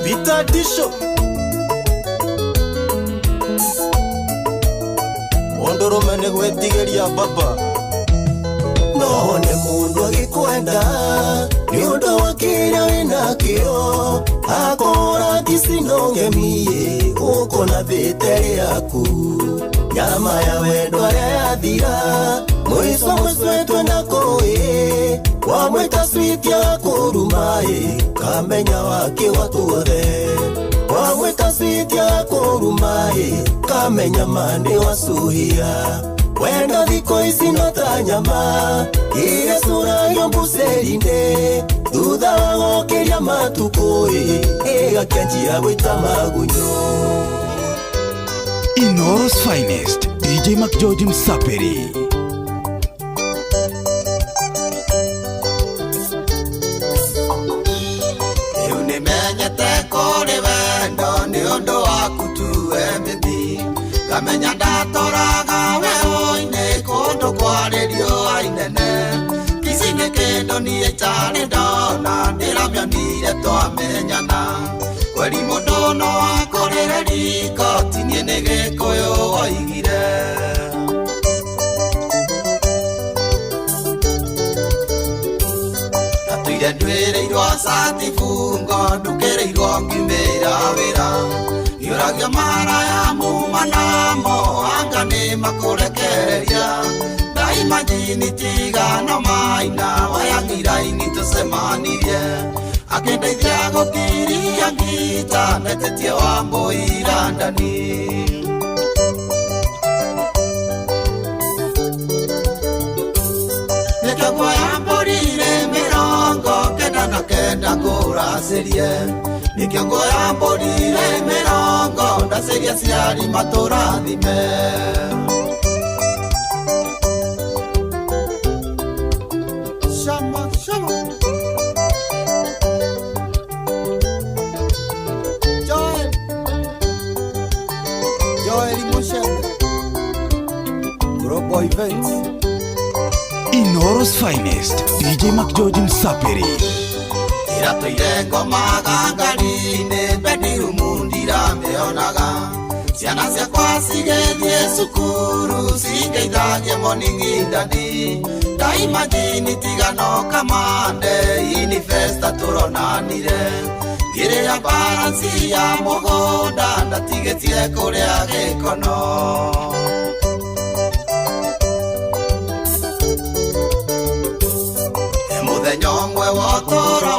Peter Tisho Mũndũrũme nĩ gwĩtigĩria baba no one mũndũ agĩkwenda nĩ ũndũ wa kĩrĩa wĩnakĩo akũra ticino ng'emi ũkona thĩte rĩaku nyama ya wendo arĩa yathira mũico mũico twenda kũĩ wamwĩta switi agakũruma ĩ kamenya wakĩ watuothe wamwĩta switi agakũruma ĩ kamenya ma nĩ wacuhia Wendo thikũ ici no ta nyama Igecũragio mbucĩri-inĩ Thutha wa gũkĩria matukũ ĩgakĩanjia gwĩta magunyũ. Inooro's finest DJ McGeorge Msaperi. Rĩu nĩmenyete kũrĩ wendo nĩ ũndũ waku tu we mĩthi ngamenya ndatoraga werũ-inĩ kũndũ kwarĩrio inene ici nĩ kĩndũ niĩ itarĩ ndona ndĩramĩonire twamenyana kweri mũndũ no akũrĩre riko ti niĩ nĩ Gĩkũyũ woigire. Ndatũire ndwĩrĩirwo cati bungo ndukĩrĩirwo ngimĩra wĩra ngĩũragio maraya muma namo anga nĩ makũrekereria ndaimajini tigano maina wayang'iraini tũcemanirie akĩndeithia gũkiria ngita netetie wa mbũira ndani. Nĩkĩo nguoya mbũri-rĩ 99 ngũracĩrie nĩkĩo nguoya mbũri-rĩ 80 ndacĩria aciari matũrathime. Shama, shama. Joel. Joel Mushebe. Global Events. Inooro's finest DJ McGeorge Msaperi. Iratũire ngomaga ngari-inĩ bedroom ndiramĩonaga ciana ciakwa cigĩthiĩ cukuru cingeithagie morning ndani ndaimajini tigano kamande inifesta tũronanire ngĩrĩra baransi ya mũgũnda ndatigĩtie kũrĩa gĩkono. Mũthenya ũmwe wa ũtũũro